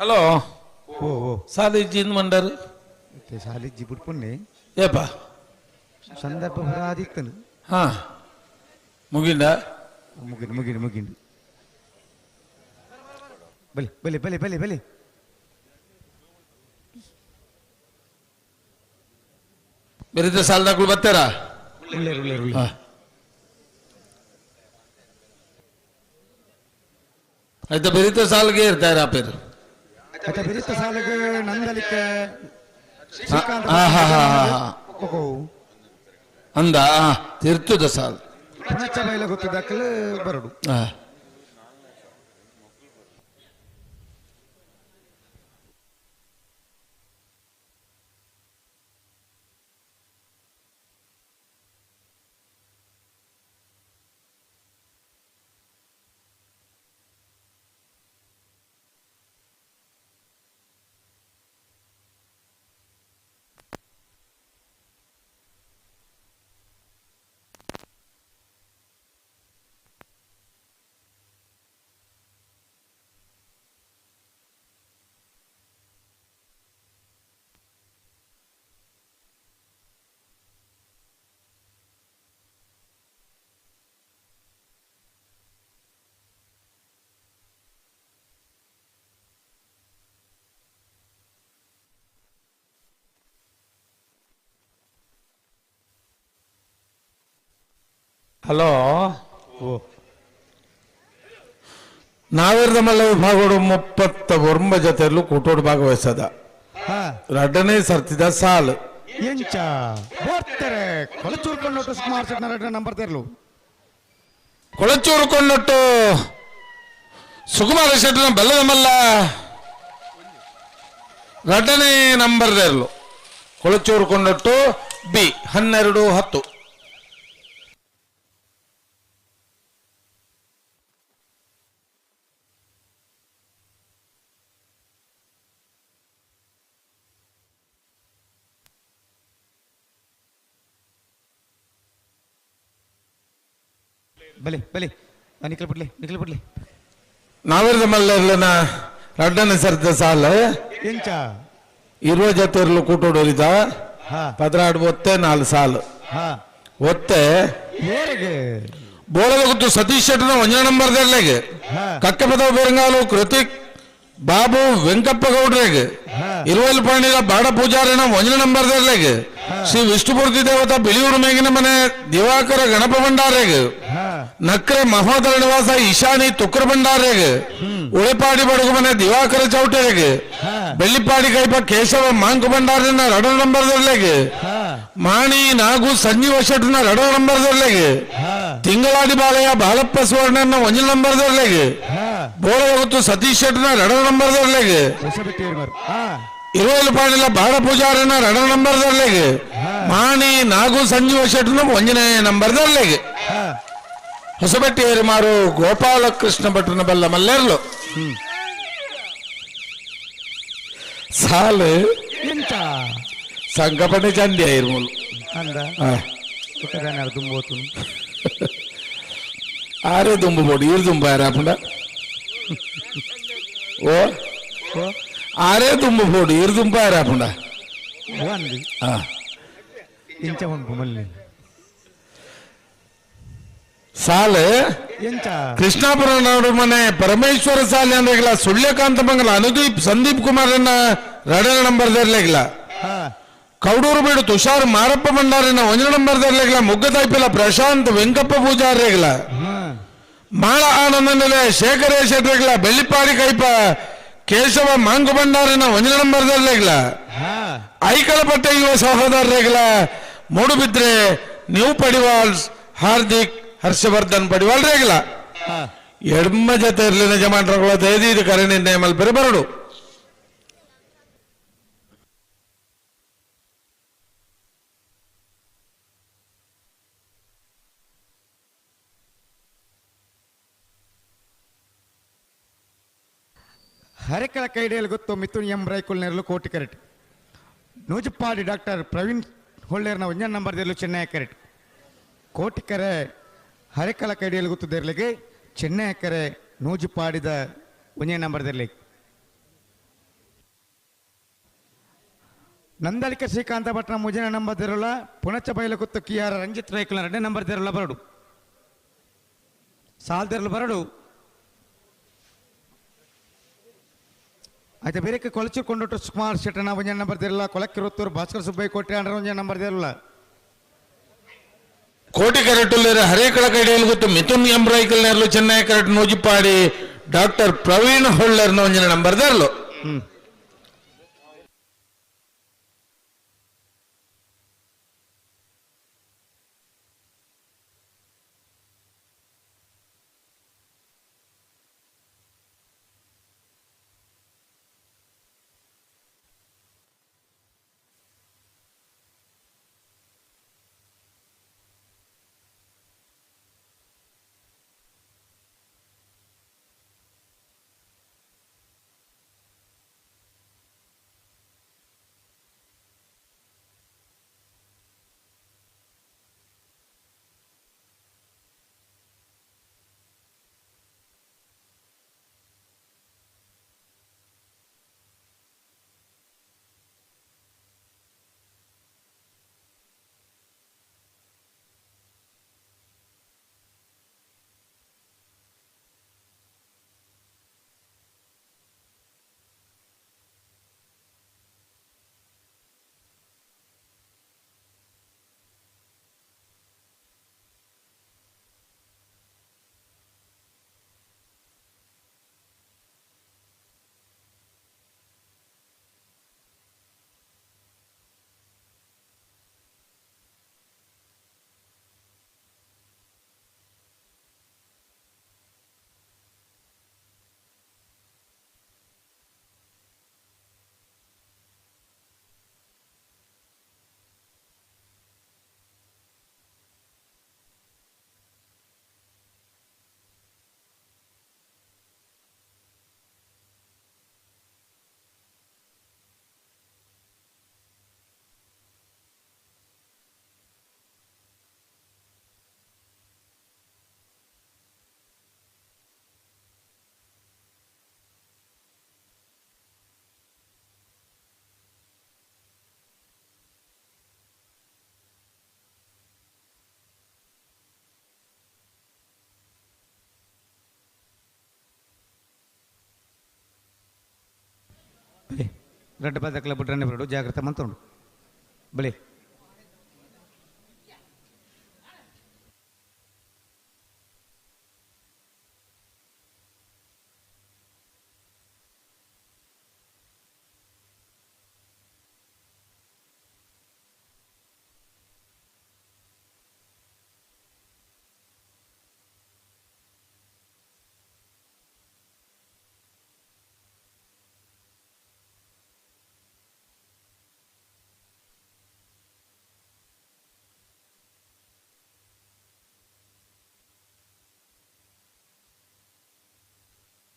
ಹಲೋ ಓ ಓ ಸಾಲಿಜ್ಜಿ ಮಂಡರ್ ಸಾಲಿಜ್ಜಿ ಬುಡ್ಪುನ್ನಿ ಏಪ ಸಂದರ್ಭ ಆದಿತ್ತನು. ಹಾ ಮುಗಿಂದ ಮುಗಿಂಡು ಮುಗಿಂಡು ಮುಗಿಂಡು. ಬಲಿ ಬಲಿ ಬಲಿ ಬಲಿ ಬಲಿ ಬೆರಿತ ಸಾಲದಾಕುಲು ಬರ್ತಾರಾ? ಉಳ್ಳೇರು ಉಳ್ಳೇರು ಉಳ್ಳೇರು. ಆಯ್ತಾ ಬೆರಿತ ಸಾಲ್ಗೆ ಇರ್ತಾರೆ ಆ ಪೇರು. ಆಯ್ತಾ ಬೆರಿತ ಸಾಲಿಗೆ ನಂದಲಿಕ್ಕೆ ಶ್ರೀಕಾಂತ ಹಾ ಹಾ ಹಾ ಹಾ ಅಂದ ತಿರ್ತದ ಸಾಲ್ ಪುಣಚ ಬೈಲ ಗೊತ್ತಿದ್ದಕ್ಕಲು ಬರಡು. ಹಲೋ ನಾವಿರ್ದ ಮಲ್ಲ ವಿಭಾಗಡು 39 ಜೊತೆಯಲ್ಲೂ ಕೂಟೋಡು ಭಾಗವಹಿಸದ ರಡ್ಡನೇ ಸರ್ತಿದ ಸಾಲು ಎಂಚ ಬೋರ್ತಾರೆ ಕೊಳಚೂರು ಕೊಂಡೊಟ್ಟು ಸುಮಾರು ಸೆಟ್ನ ನಂಬರ್ ತೆರಲು ಕೊಳಚೂರು ಕೊಂಡೊಟ್ಟು ಸುಕುಮಾರ ಶೆಟ್ಟನ ಬೆಲ್ಲದ ಮಲ್ಲ ರಡ್ಡನೇ ನಂಬರ್ ತೆರಲು ಕೊಳಚೂರು ಕೊಂಡೊಟ್ಟು ಬಿ 12 10. ಬಲಿ ಬಲಿ ನಿಖಲ್ ಬಿಡ್ಲಿ ನಿಖಲ್ ಬಿಡ್ಲಿ ನಾವಿರ್ದ ಮಲ್ಲ ರಡ್ಡನೇ ಸರ್ತಿದ ಸಾಲ ಎಂಚ ಇರುವ ಜೊತೆರ್ಲು ಕೂಟೋಡೋರಿದ 16 ಒತ್ತೆ 4 ಸಾಲು ಒತ್ತೆ ಬೋಳದ ಗುತ್ತು ಸತೀಶ್ ಶೆಟ್ಟನ 1 ನಂಬರ್ ದರ್ಲೆಗೆ ಕಕ್ಕಪದ ಬೇರಂಗಾಲು ಕೃತಿಕ್ ಬಾಬು ವೆಂಕಪ್ಪ ಗೌಡ್ರಿಗೆ ಇರುವಲ್ ಪಾಣಿದ ಬಾಡ ಪೂಜಾರಿನ 1 ನಂಬರ್ ದರ್ಲೆಗೆ ಶ್ರೀ ವಿಷ್ಣುಮೂರ್ತಿ ದೇವತಾ ಬಿಳಿಯೂರು ಮೇಗಿನ ಮನೆ ದಿವಾಕರ ಗಣಪ ಭಂಡಾರೆಗೆ ನಕ್ರೆ ಮಹೋದರ ನಿವಾಸ ಈಶಾನಿ ತುಕ್ರ ಭಂಡಾರೆಗೆ ಉಳೆಪಾಡಿ ಬಡಗು ಮನೆ ದಿವಾಕರ ಚೌಟರಿಗೆ ಬೆಳ್ಳಿಪಾಡಿ ಕೈಪ ಕೇಶವ ಮಾಂಕು ಭಂಡಾರಿನ 2 ನಂಬರ್ ದರ್ಲೆಗೆ ಮಾಣಿ ನಾಗು ಸಂಜೀವ ಶೆಟ್ಟನ 2 ನಂಬರ್ ದರ್ಲೆಗೆ ತಿಂಗಳಾಡಿ ಬಾಳೆಯ ಬಾಲಪ್ಪ ಸುವರ್ಣನ 1 ನಂಬರ್ ದರ್ಲೆಗೆ ಬೋಳಗುತ್ತು ಸತೀಶ್ ಶೆಟ್ಟನ 2 ನಂಬರ್ ದರ್ಲೆಗೆ ಇರುವಲು ಪಾಣಿಲ ಬಾಡ ಪೂಜಾರನ 2 ನಂಬರ್ ದರ್ಲೆಗೆ ಮಾಣಿ ನಾಗು ಸಂಜೀವ ಶೆಟ್ಟನ 1 ನಂಬರ್ ದರ್ಲೆಗೆ ಹೊಸಬೆಟ್ಟಿಯರು ಮಾರು ಗೋಪಾಲಕೃಷ್ಣ ಭಟ್ರನ ಬಲ್ಲ ಮಲ್ಲೇರ್ಲು ಸಾಲು ಸಂಕಪಣೆ ಚಂಡಿ ಇರ್ಮೂಲು ಆರೇ ದುಂಬು ಬೋಡು ಈರು ದುಂಬ ಯಾರಪ್ಪಂಡ ಓ ಆರೇ ದುಂಬು ಬೋಡು ಈರು ದುಂಬ ಯಾರಪ್ಪಂಡ ಇಂಚ ಉಂಟು ಮಲ್ಲಿ ಸಾಲೆ ಕೃಷ್ಣಾಪುರ ನಾಡು ಮನೆ ಪರಮೇಶ್ವರ ಸಾಲೆ ಅಂದ್ರೆ ಸುಳ್ಯಕಾಂತ ಮಂಗಲ ಅನುದೀಪ್ ಸಂದೀಪ್ ಕುಮಾರ್ 2 ನಂಬರ್ ದರ್ಲೆಗಿಲ್ಲ ಕೌಡೂರು ಬೀಡು ತುಷಾರ್ ಮಾರಪ್ಪ ಭಂಡಾರಿನ 1 ನಂಬರ್ ದರ್ಲೆಗಿಲ್ಲ ಮುಗ್ಗತಾಯ್ಪಿಲ್ಲ ಪ್ರಶಾಂತ್ ವೆಂಕಪ್ಪ ಪೂಜಾರ್ರೆಗಿಲ್ಲ ಮಾಳ ಆನಂದ ನೆಲೆ ಶೇಖರೇಶ್ ಶೆಟ್ಟರೆಗಿಲ್ಲ ಬೆಳ್ಳಿಪಾಡಿ ಕೈಪ ಕೇಶವ ಮಾಂಗು ಭಂಡಾರಿನ 1 ನಂಬರ್ ದರ್ಲೆಗಿಲ್ಲ ಐಕಳಪಟ್ಟೆ ಯುವ ಸಹೋದರರೆಗಿಲ್ಲ ಮೂಡುಬಿದ್ರೆ ನ್ಯೂ ಪಡಿವಾಲ್ಸ್ ಹಾರ್ದಿಕ್ ಹರ್ಷವರ್ಧನ್ ಪಡಿವಾಲ್ ರೇಗಿಲ್ಲ ಎಡ್ಮ ಜೊತೆ ಇರಲಿನ ಜಮಾನ್ರಗಳ ದಯದೀದು ಕರೆ ನಿರ್ಣಯ ಮಲ್ಪೆರೆ ಬರಡು. ಹರೆಕಳ ಕೈಡಿಯಲ್ಲಿ ಗೊತ್ತು ಮಿಥುನ್ ಎಂ ರೈಕುಲ್ ನೆರಳು ಕೋಟಿ ಕರೆಟ್ ನೂಜುಪ್ಪಾಡಿ ಡಾಕ್ಟರ್ ಪ್ರವೀಣ್ ಹೊಳ್ಳೇರ್ನ 1 ನಂಬರ್ ದೇರ್ಲು ಚೆನ್ನೈ ಕರೆಟ್ ಕೋಟಿಕರೆ ಹರೆಕಳ ಕೈಡಿಯಲ್ಲಿ ಗೊತ್ತು ದೇರ್ಲಿಗೆ ಚೆನ್ನೈ ಕರೆ ನೂಜುಪಾಡಿದ 1 ನಂಬರ್ ದೇರ್ಲಿಗೆ ನಂದಳಿಕ ಶ್ರೀಕಾಂತ ಭಟ್ನ 3 ನಂಬರ್ ದೇರುಲ ಪುಣಚ ಬೈಲ ಗೊತ್ತು ಕೆ ಆರ್ ರಂಜಿತ್ ರೈಕುಲ್ನ 2 ನಂಬರ್ ದೇರುಲ ಬರಡು ಸಾಲ್ ದೇರ್ಲು ಬರಡು. ಆಯ್ತು ಬೇರೆ ಕೊಳಚೂರು ಕೊಂಡೊಟ್ಟು ಸುಕುಮಾರ್ ಶೆಟ್ಟನ ಒಂಜಿ ನಂಬರ್ ದಿರಲ್ಲ ಕೊಳಕ್ಕಿರುತ್ತೂರು ಭಾಸ್ಕರ್ ಸುಬ್ಬಯ್ಯ ಕೋಟೆ ಅಂಡ್ರ ಒಂಜಿ ನಂಬರ್ ದಿರಲ್ಲ. ಕೋಟಿ ಕರೆಟುಲ್ಲೇರು ಹರೇಕಳ ಕೈಡಿಯಲ್ಲಿ ಗೊತ್ತು ಮಿಥುನ್ ಎಂಬ್ರಾಯ್ಕಲ್ ನೇರ್ಲು ಚೆನ್ನೈ ಕರೆಟ್ ನೂಜಿಪಾಡಿ ಡಾಕ್ಟರ್ ಪ್ರವೀಣ್ ಹೊಳ್ಳರ್ನ ಒಂಜಿನ ನಂಬರ್ ದೇರ್ಲು. ರಡ್ಡ ಪದಕ್ಲ ಬಿಟ್ರನೆ ಬರಡು ಜಾಗ್ರತೆ ಮಂತುಂಡು ಬಲಿ.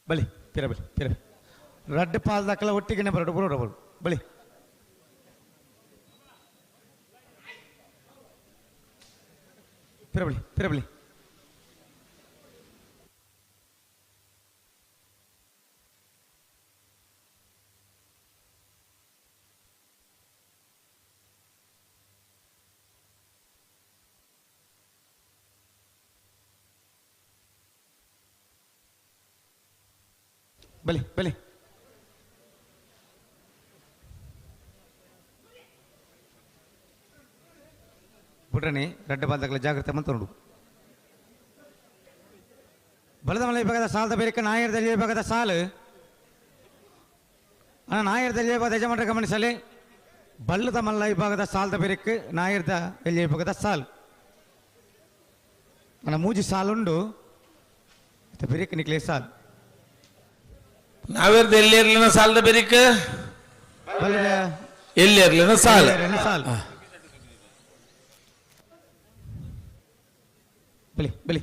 ಬಲಿ ಪಿರ ಬಲಿ ಪಿರ ರಡ್ಡು ಪಾಲ್ ದಾಖಲ ಒಟ್ಟಿಗೆ ಬರಡು ಬರೋಡು ಬರು ಬಲಿ. ಪಿರ ಬಲಿ ಪಿರ ಬಲಿ. ಬಲಿ ಬಲಿ ಬಿಡ್ರಣಿ ರಡ್ಡ ಬಾಲ್ದಾಗಲ ಜಾಗ್ರತೆ ಮಂತುಂಡು. ಬಲದ ಮಲೆ ವಿಭಾಗದ ಸಾಲದ ಬೇರೆ ನಾಯರ್ದಲ್ಲಿ ವಿಭಾಗದ ಸಾಲು ಅಣ್ಣ ನಾಯರ್ದಲ್ಲಿ ವಿಭಾಗದ ಯಜಮಾನರ ಗಮನಿಸಲಿ. ಬಲ್ಲದ ಮಲ್ಲ ವಿಭಾಗದ ಸಾಲದ ಬೇರೆಕ್ ನಾಯರ್ದ ಎಲ್ಲಿ ವಿಭಾಗದ ಸಾಲು ಅಣ್ಣ ಮೂಜಿ ಸಾಲುಂಡು ಬೇರೆಕ್ ನಿಕ್ಲೆ ಸಾಲು. ನಾವೇರ್ದ ಎಲ್ಲಿ ಇರ್ಲಿನ ಸಾಲದ ಬೆರಿಕ ಎಲ್ಲಿ ಇರ್ಲಿನ ಸಾಲ ಸಾಲ ಬಲಿ ಬಲಿ.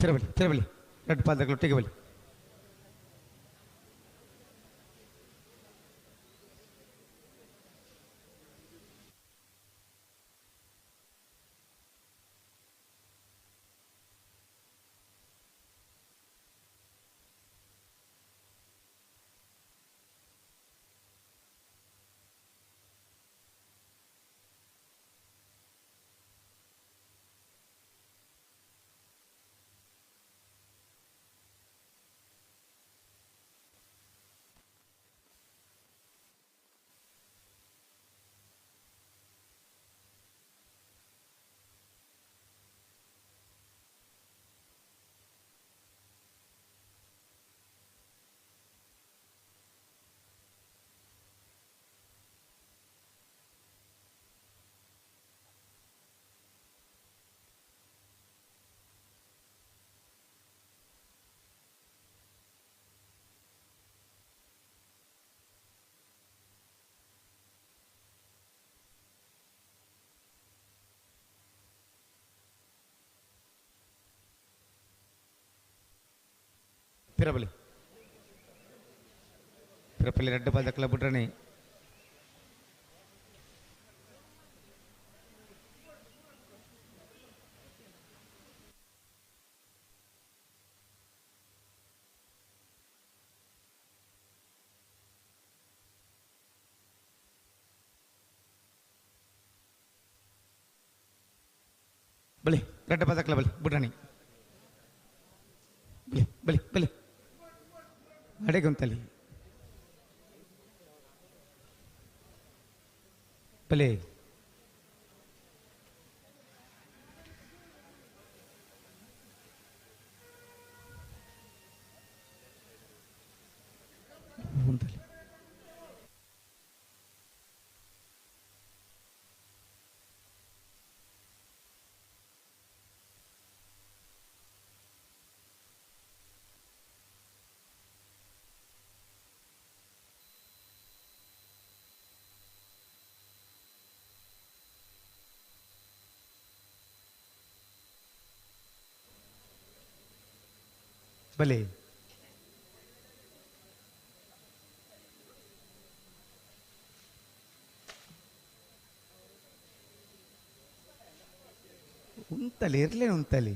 ತಿರಬಲಿ ತಿರಬಲಿ ಎರಡು ಪಾದಗಳು ಒಟ್ಟಿಗೆ ಬಲಿ. ಪಿರಬಲಿ ಪಿರಪಲ್ಲಿ ರೆಡ್ಡ ಬಾಲ್ ದಕ್ಕಲ ಬುಡ್ರಣಿ ಬಲಿ ರೆಡ್ಡ ಬಾಲ್ ದಕ್ಕಲ ಬಲಿ ಬುಡ್ರಣಿ ಬಲಿ ಬಲಿ ಬಲಿ ಅಡೆಗುಂತಲಿ ಬಲಿ ಉಂತಲಿ ಬಲಿ ಉಂತಲಿ ಇರ್ಲಿ ಉಂತಲಿ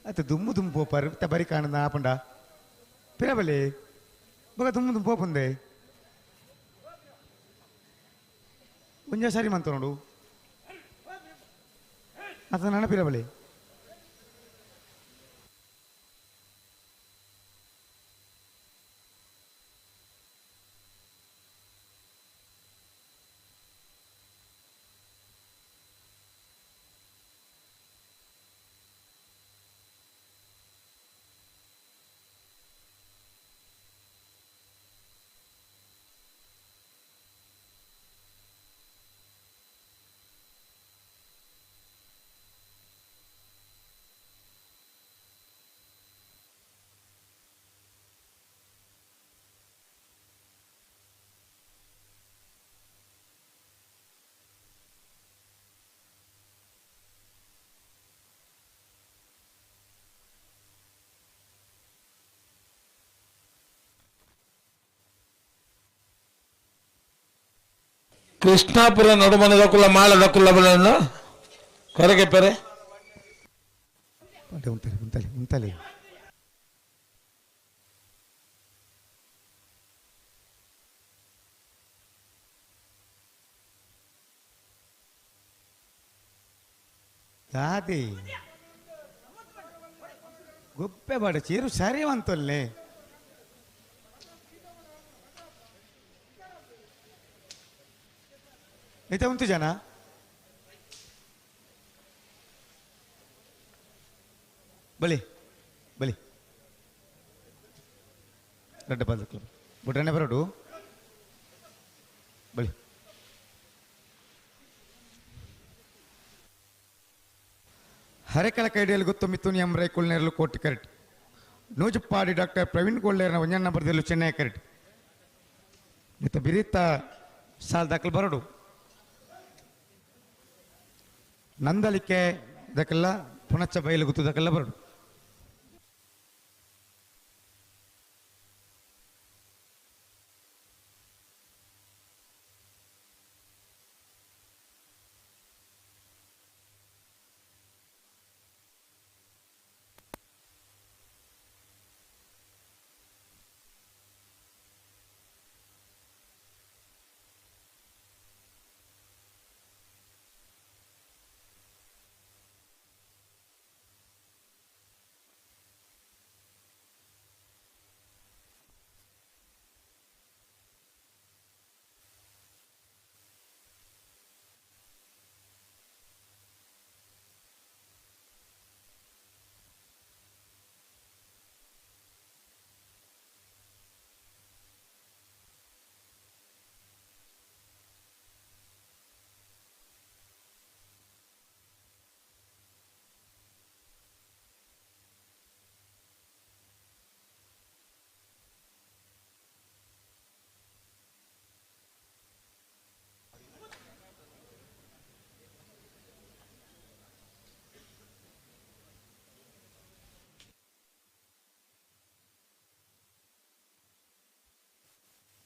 ಆತ ದುಮ್ಮು ದುಮ್ಮು ಪೋಪಾರು ಬರಿ ಕಾಣದ ಆಪಂಡ ಪಿರಬಲಿ ಬಗ ದುಮ್ಮು ದುಮ್ಮು ಪೋಪುಂದೆ ಒಂಜ ಸರಿ ಮಂತ ನೋಡು ಆತ ನನ್ನ ಪಿರಬಲಿ ಕೃಷ್ಣಾಪುರ ನಡುಮನದಕುಲ ಮಾಳದಕುಲ ಬಲನ್ನು ಕರಗೆ ಪೆರೆ ಉಂತಲಿ ಉಂತಲಿ ಉಂತಲಿ ದಾದಿ ಗುಪ್ಪೆ ಬಾಡ ಚೀರು ಸರಿ ಅಂತೊಲ್ಲೆ ಇತ ಉಂಟು ಜನ ಬಲಿ ಬಲಿ ದೊಡ್ಡ ಬಾಲ್ ಬುಡ್ರನೆ ಬರೋಡು ಬಲಿ ಹರೆಕಲ ಕೈಡಿಯಲ್ಲಿ ಗೊತ್ತು ಮಿಥುನ್ ಎಂ ರೈ ಕುಲ್ನೇರ್ಲು ಕೋಟಿ ಕರೆಟ್ ನೂಜಪ್ಪಾಡಿ ಡಾಕ್ಟರ್ ಪ್ರವೀಣ್ ಗೋಲ್ಡೇರ್ನ ಒಂಜನ್ನ ಬರೆದಿಲ್ಲು ಚೆನ್ನೈ ಕರೆಟ್ ಮತ್ತು ಬಿರಿತ ಸಾಲ್ ದಾಖಲು ಬರೋಡು ನಂದಲಿಕೆ ದಕ್ಕೆಲ್ಲ ಪುಣಚ್ಚ ಬಯಲು ಗುತ್ತು ದಕ್ಕೆಲ್ಲ ಬರೋಡು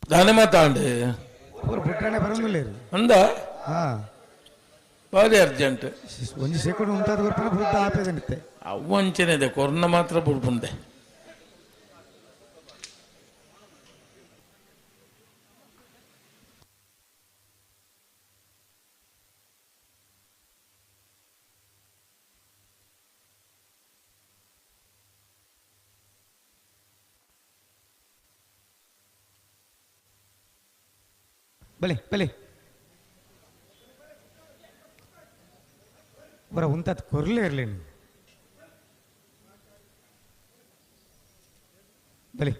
ದಾನೆ ಮಾತಾಂಡು ಬುಟ್ರಾಣೆ ಬರಂಗಿಲ್ಲ ಅಂದ ಹಾ ಬಾರಿ ಅರ್ಜೆಂಟ್ ಒಂಜಿ ಸೆಕೆಂಡ್ ಉಂಟಾದ ಗೊರ್ಪನ ಬುದ್ಧ ಆಪೇದನಿತ್ತೆ ಅವು ಅಂಚನೆ ಇದೆ ಕೊರ್ನ ಮಾತ್ರ ಬುಡ್ಪುಂಡೆ ಬಲೆ ಬಲೆ ಬರ ಉಂತಾತ್ ಕೊರ್ಲೆ ಇರಲಿ ಬಲೆ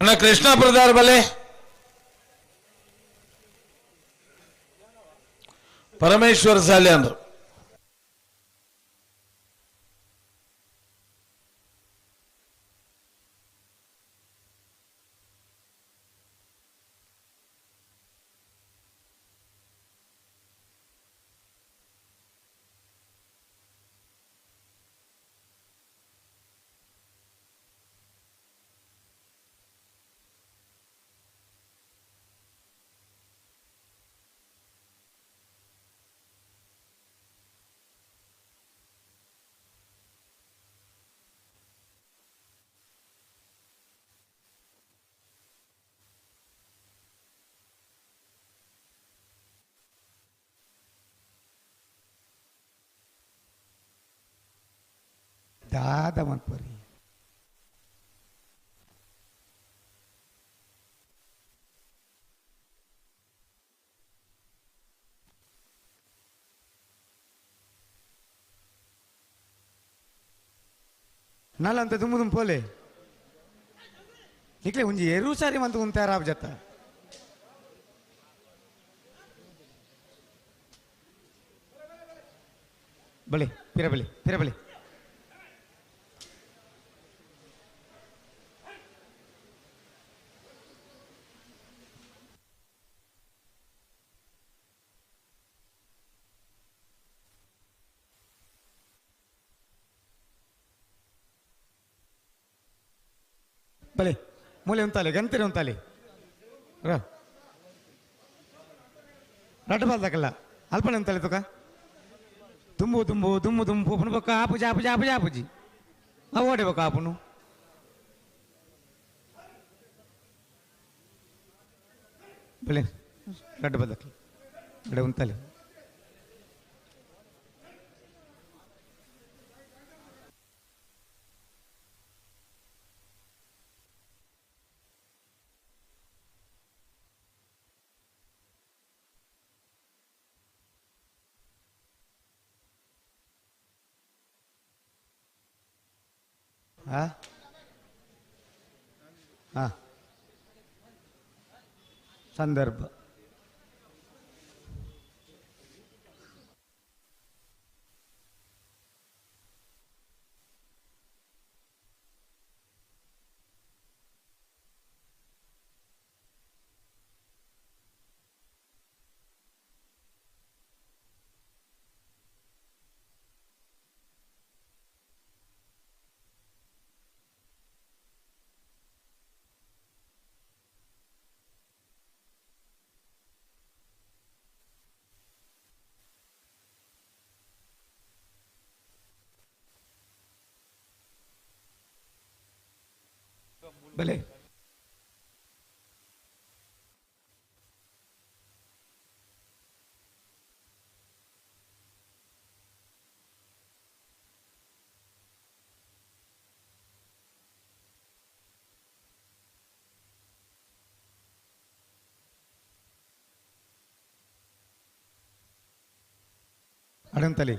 ಅಣ್ಣ ಕೃಷ್ಣಾಪುರದಾರ ಬಲೆ ಪರಮೇಶ್ವರ ಸಾಲ್ಯಾನ್ರು ದಾದ ಮನ್ಪರಿ ನಲ್ಲಂತ ದುಮ್ಮು ದುಮ್ ಪೋಲೆ ನಿಕ್ಲೆ ಒಂಜಿ ಎರು ಸಾರಿ ಮಂತ ಉಂತಾರ ಜತ್ತ ಬಲೆ ಪಿರ ಬಲೆ ಪಿರ ಬಲೆ ಬಲೆ ಮೂಲೆ ಉಂತಾಲೆ ಗಂತಿರ ಉಂತಾಲೆ ರ ರಡ್ಡು ಬಾಲ್ದಾಕಲ್ಲ ಅಲ್ಪನೆ ಉಂತಾಲೆ ತುಕ ದುಂಬು ದುಂಬು ದುಮ್ಮು ದುಂಬು ಪುನ ಬೊಕ್ಕ ಆಪುಜಿ ಆಪುಜಿ ಆಪುಜಿ ಆಪುಜಿ ಅವು ಓಡೆ ಬೊಕ್ಕ ಆಪುನು ಬಲೆ ರಡ್ಡು ಬಾಲ್ದಾಕಲ್ಲ ಅಡೆ ಉಂತಾಲೆ ಆ ಆ ಸಂದರ್ಭ ಬಲೆ ಅಡಂತಲಿ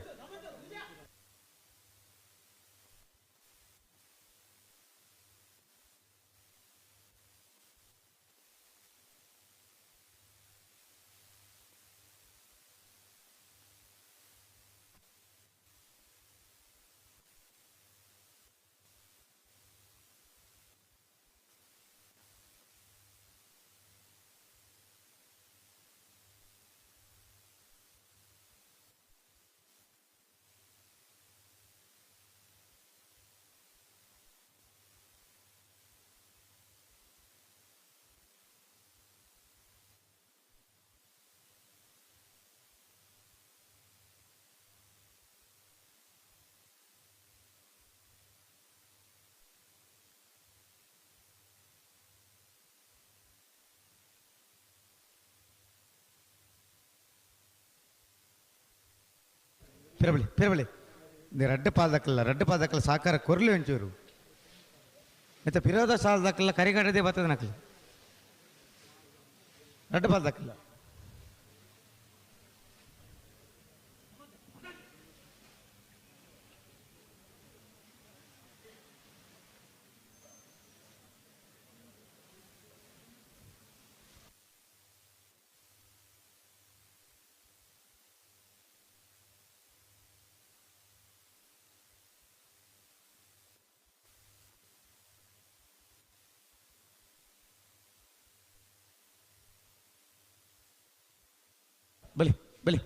ಪಿರಬಳಿ ಪಿರಬಳಿ ರಡ್ಡು ಪಾದಕ್ಕಲ್ಲ ರಡ್ಡು ಪಾದಕ್ಕಲ್ಲ ಸಾಕಾರ ಕೊರ್ಲಿ ಒಂಚೂರು ಮತ್ತೆ ಪಿರೋದ ಸಾಲದಕ್ಕಲ್ಲ ಕರಿಗಡದೆ ಬರ್ತದೆ ನಕಲಿ ರಡ್ಡು ಪಾದಕ್ಕಲ್ಲ ಬಲಿ ಬಲಿ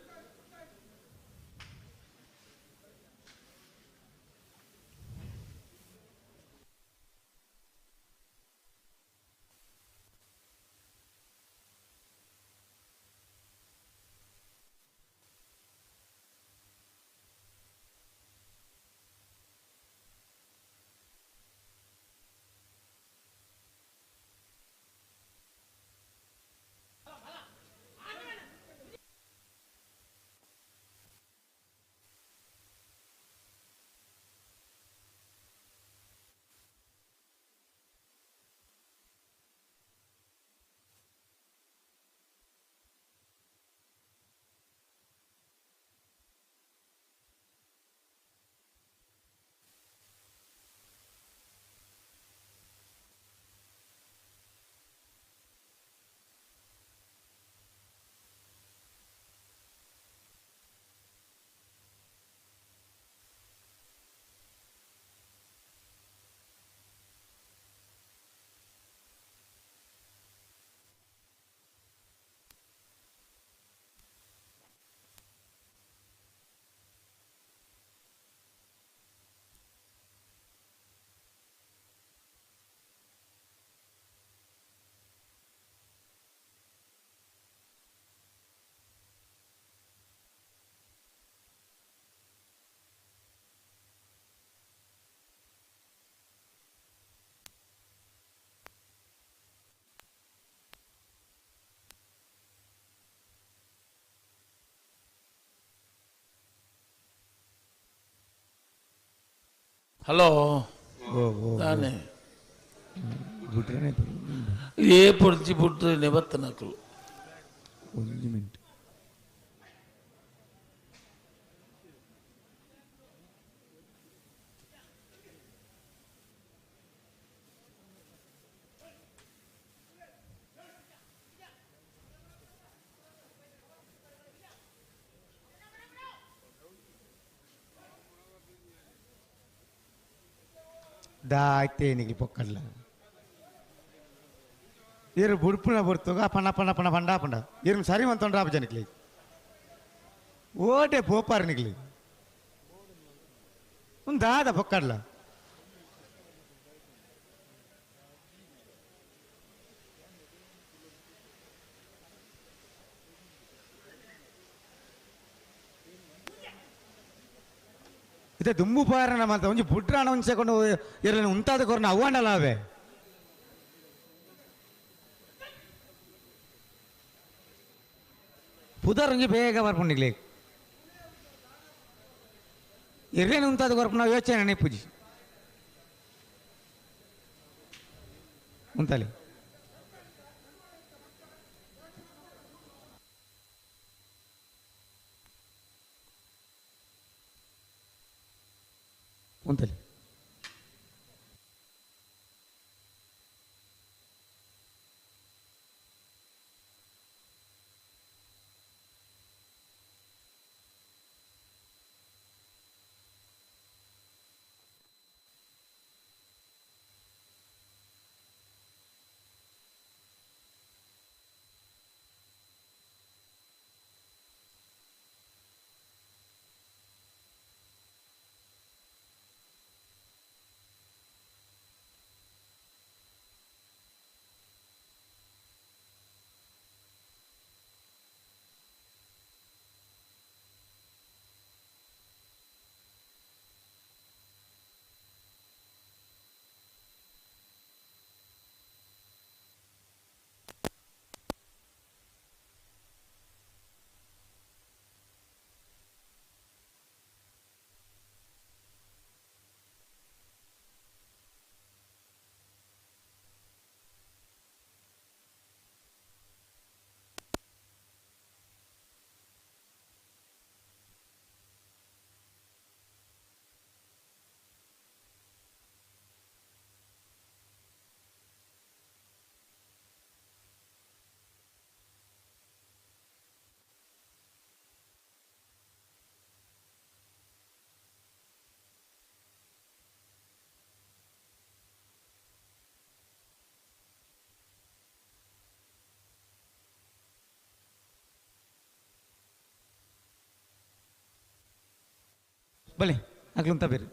ಹಲೋ ನಾನೇ ಏ ಪೊರ್ಚಿ ಪುಟ್ಟು ನಿಬತ್ತನಕಲು ಒಂದು ಮಿನಿಟ್ ದಾಯ್ತೇನಿಗೆ ಪೊಕ್ಕಡ್ಲ ಇರು ಬುಡ್ಪುನ ಬುಡ್ತುಗ ಪಣ್ಣ ಪಣ್ಣ ಪಣ್ಣ ಪಂಡ ಪಂಡ ಇರು ಸರಿ ಮಂತೊಂಡ್ರ ಜನಕ್ಲಿ ಓಟೆ ಪೋಪಾರ್ ನಿಗ್ಲಿ ಒಂದು ದಾದ ಪೊಕ್ಕಡ್ಲ ಇತ್ತೆ ದುಂಬು ಪಾರನ ಮಾತ ಒಂಜಿ ಬುಡ್ರಾಣ ಒಂಜಿ ಸೆಕೊಂಡು ಇರಲಿ ಉಂತಾದ ಕೊರ್ನ ಅವ್ವಾಂಡಲ ಅವೇ ಪುದರ್ ಒಂಜಿ ಬೇಗ ಬರ್ಪುಂಡಿಗ್ಲಿ ಇರ್ಲೇನು ಉಂತಾದ ಕೊರ್ಪುನ ಯೋಚನೆ ನೆಪ್ಪುಜಿ ಉಂತಾಲಿ ಉಂತಲಿ ಬಲೆ ಅಕ್ಲುಂತ ಬೇರೆ.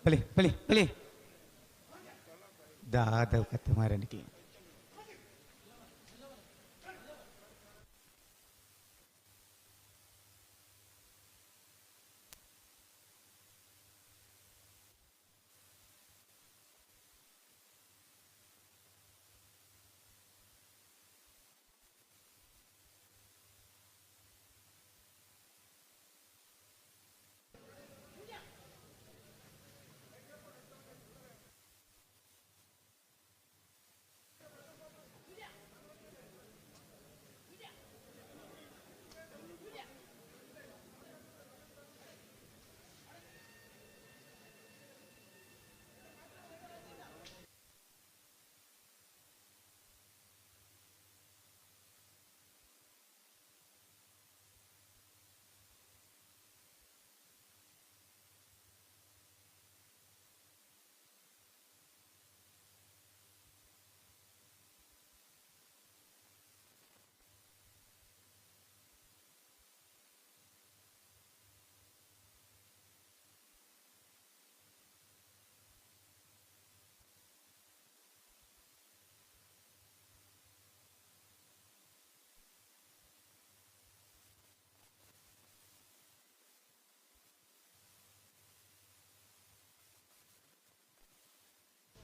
ಬಲಿ ಬಲಿ ಬಲಿ ದಾದ ಕತ್ತೆ ಮಾರನಿಗೆ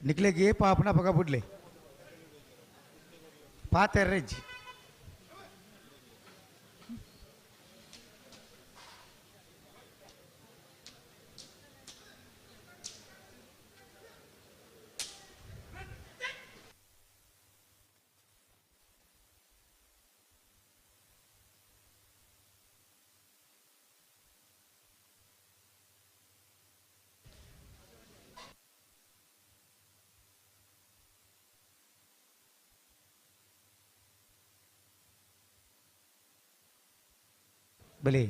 निकले पापना पका बुडले पातेरेज ಬಲಿ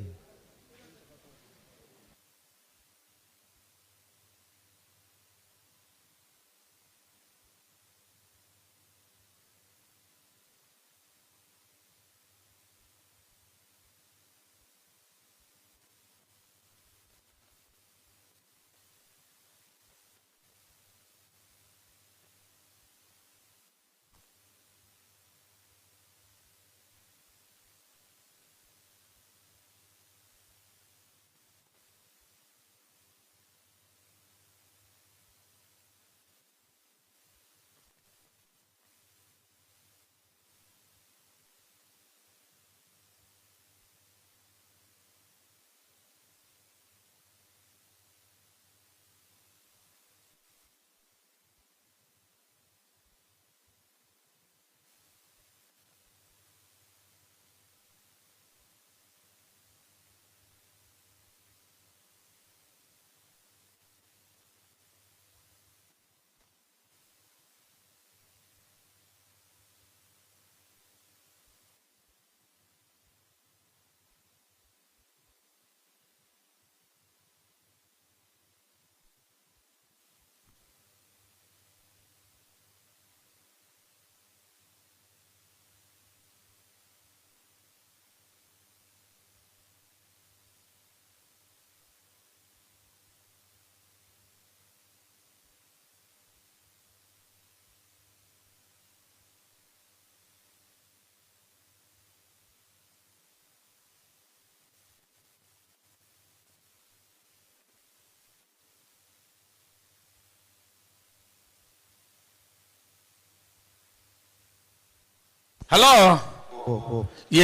ಹಲೋ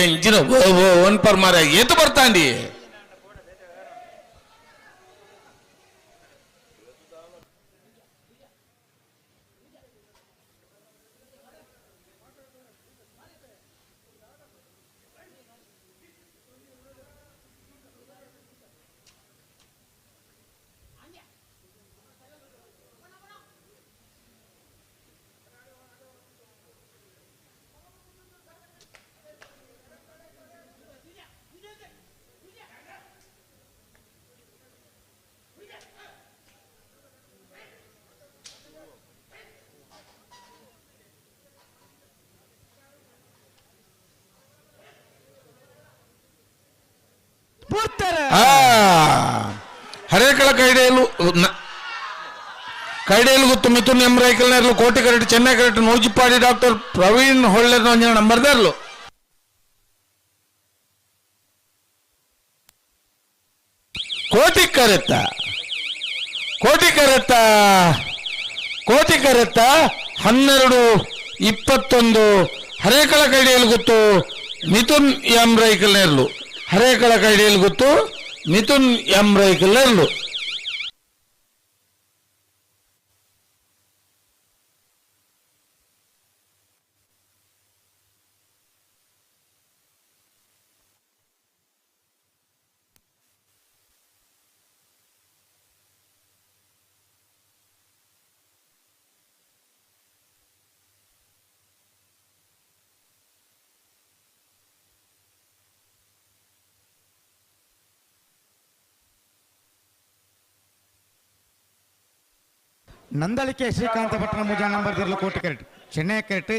ಎಂಜಿನ ಒನ್ ಪರ್ ಮಾರ ಏತು ಬರ್ತಾಂಡಿ ಹರೇಕಳ ಕೈಡೇಲು ಕೈಡೇಲು ಗೊತ್ತು ಮಿಥುನ್ ಎಂ ರೈಕಲ್ನೇರ್ಲು ಕೋಟಿ ಕರೆಟ್ ಚೆನ್ನೈ ಕರೆಟ್ ನೂಜಿಪ್ಪಾಡಿ ಡಾಕ್ಟರ್ ಪ್ರವೀಣ್ ಹೊಳ್ಳೆರ್ ನಂಬರ್ ದೇರ್ಲು ಕೋಟಿ ಕರೆತ್ತ ಕೋಟಿ ಕರೆತ್ತ ಕೋಟಿ ಕರೆತ್ತ 12:21 ಹರೇಕಳ ಕೈಡೇಲು ಗೊತ್ತು ಮಿಥುನ್ ಎಂ ರೈಕಲ್ನೇರ್ಲು ಹರೇಕಳ ಕೈಡೇಲು ಗೊತ್ತು ಮಿಥುನ್ ಎಂ ರೈಕಲ್ನೇರ್ಲು ನಂದಳಿಕೆ ಶ್ರೀಕಾಂತ ಭಟ್ನ ಮುಜಾ ನಂಬರ್ ದಿರ್ಲು ಕೋಟಿ ಕರೆಟ್ ಚೆನ್ನೈ ಕರೆಟ್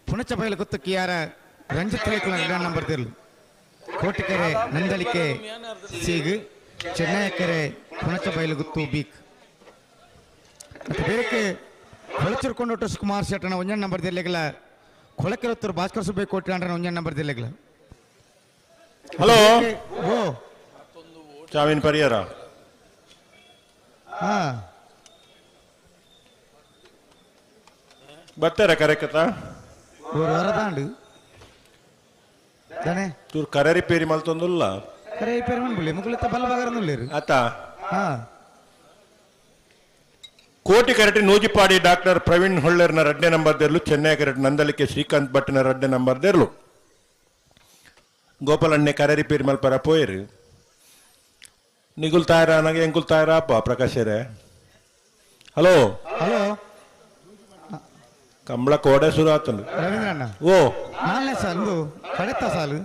ಪುಣಚ ಬಯಲು ಗುತ್ತು ಕಿಯಾರ ರಂಜಿತ್ ರೈಕುಲ ನಂಬರ್ ದಿರ್ಲು ಕೋಟಿಕೆರೆ ನಂದಳಿಕೆ ಸೀಗು ಚೆನ್ನೈ ಕೆರೆ ಪುಣಚ ಬಯಲು ಗುತ್ತು ಬೀಕ್ ಮತ್ತು ಬೇರೆ ಕೊಳಚೂರು ಸುಕುಮಾರ್ ಶೆಟ್ಟನ ಒಂಜನ್ ನಂಬರ್ ದಿರ್ಲೆಗಲ ಕೊಳಕೆರತ್ತೂರು ಭಾಸ್ಕರ್ ಸುಬ್ಬಯ್ಯ ಕೋಟಿ ಅಂಡ್ರನ ಒಂಜನ್ ನಂಬರ್ ದಿರ್ಲೆಗಲ. ಹಲೋ ಓ ಚಾವಿನ್ ಪರಿಯರ ಹಾ ಬರ್ತಾರ ಕರೆಕತ ವರದಾಂಡು ದನೆ ತೂರ್ ಕರೆ ರಿಪೇರಿ ಮಲ್ತೊಂದುಲ್ಲ ಕರೆ ರಿಪೇರಿ ಮನ್ಬುಳ್ಳಿ ಮುಗುಲಿತ ಬಲ್ಲ ಬಗರನುಲ್ಲೇರು ಆತ ಹಾ ಕೋಟಿ ಕರೆಟಿ ನೂಜಿಪಾಡಿ ಡಾಕ್ಟರ್ ಪ್ರವೀಣ್ ಹೊಳ್ಳೇರ್ನ ರಡ್ಡೆ ನಂಬರ್ ದೇರ್ಲು ಚೆನ್ನೈ ಕರೆಟ್ ನಂದಲಿಕೆ ಶ್ರೀಕಾಂತ್ ಭಟ್ನ ರಡ್ಡೆ ನಂಬರ್ ದೇರ್ಲು ಗೋಪಾಲಣ್ಣೆ ಕರೆ ರಿಪೇರಿ ಮಲ್ಪರ ಪೋಯರು ನಿಗುಲ್ ತಾಯರ ನನಗೆ ಎಂಕುಲ್ ತಾಯರ ಅಪ್ಪ ಪ್ರಕಾಶರೇ. ಹಲೋ ಹಲೋ ಕಂಬಳ ಕೋಡೆ ಶುರು ಆತನು ರವೀಂದ್ರಣ್ಣ. ಓ ನಾಲ್ನೇ ಸಾಲು ಕಡೆತ ಸಾಲು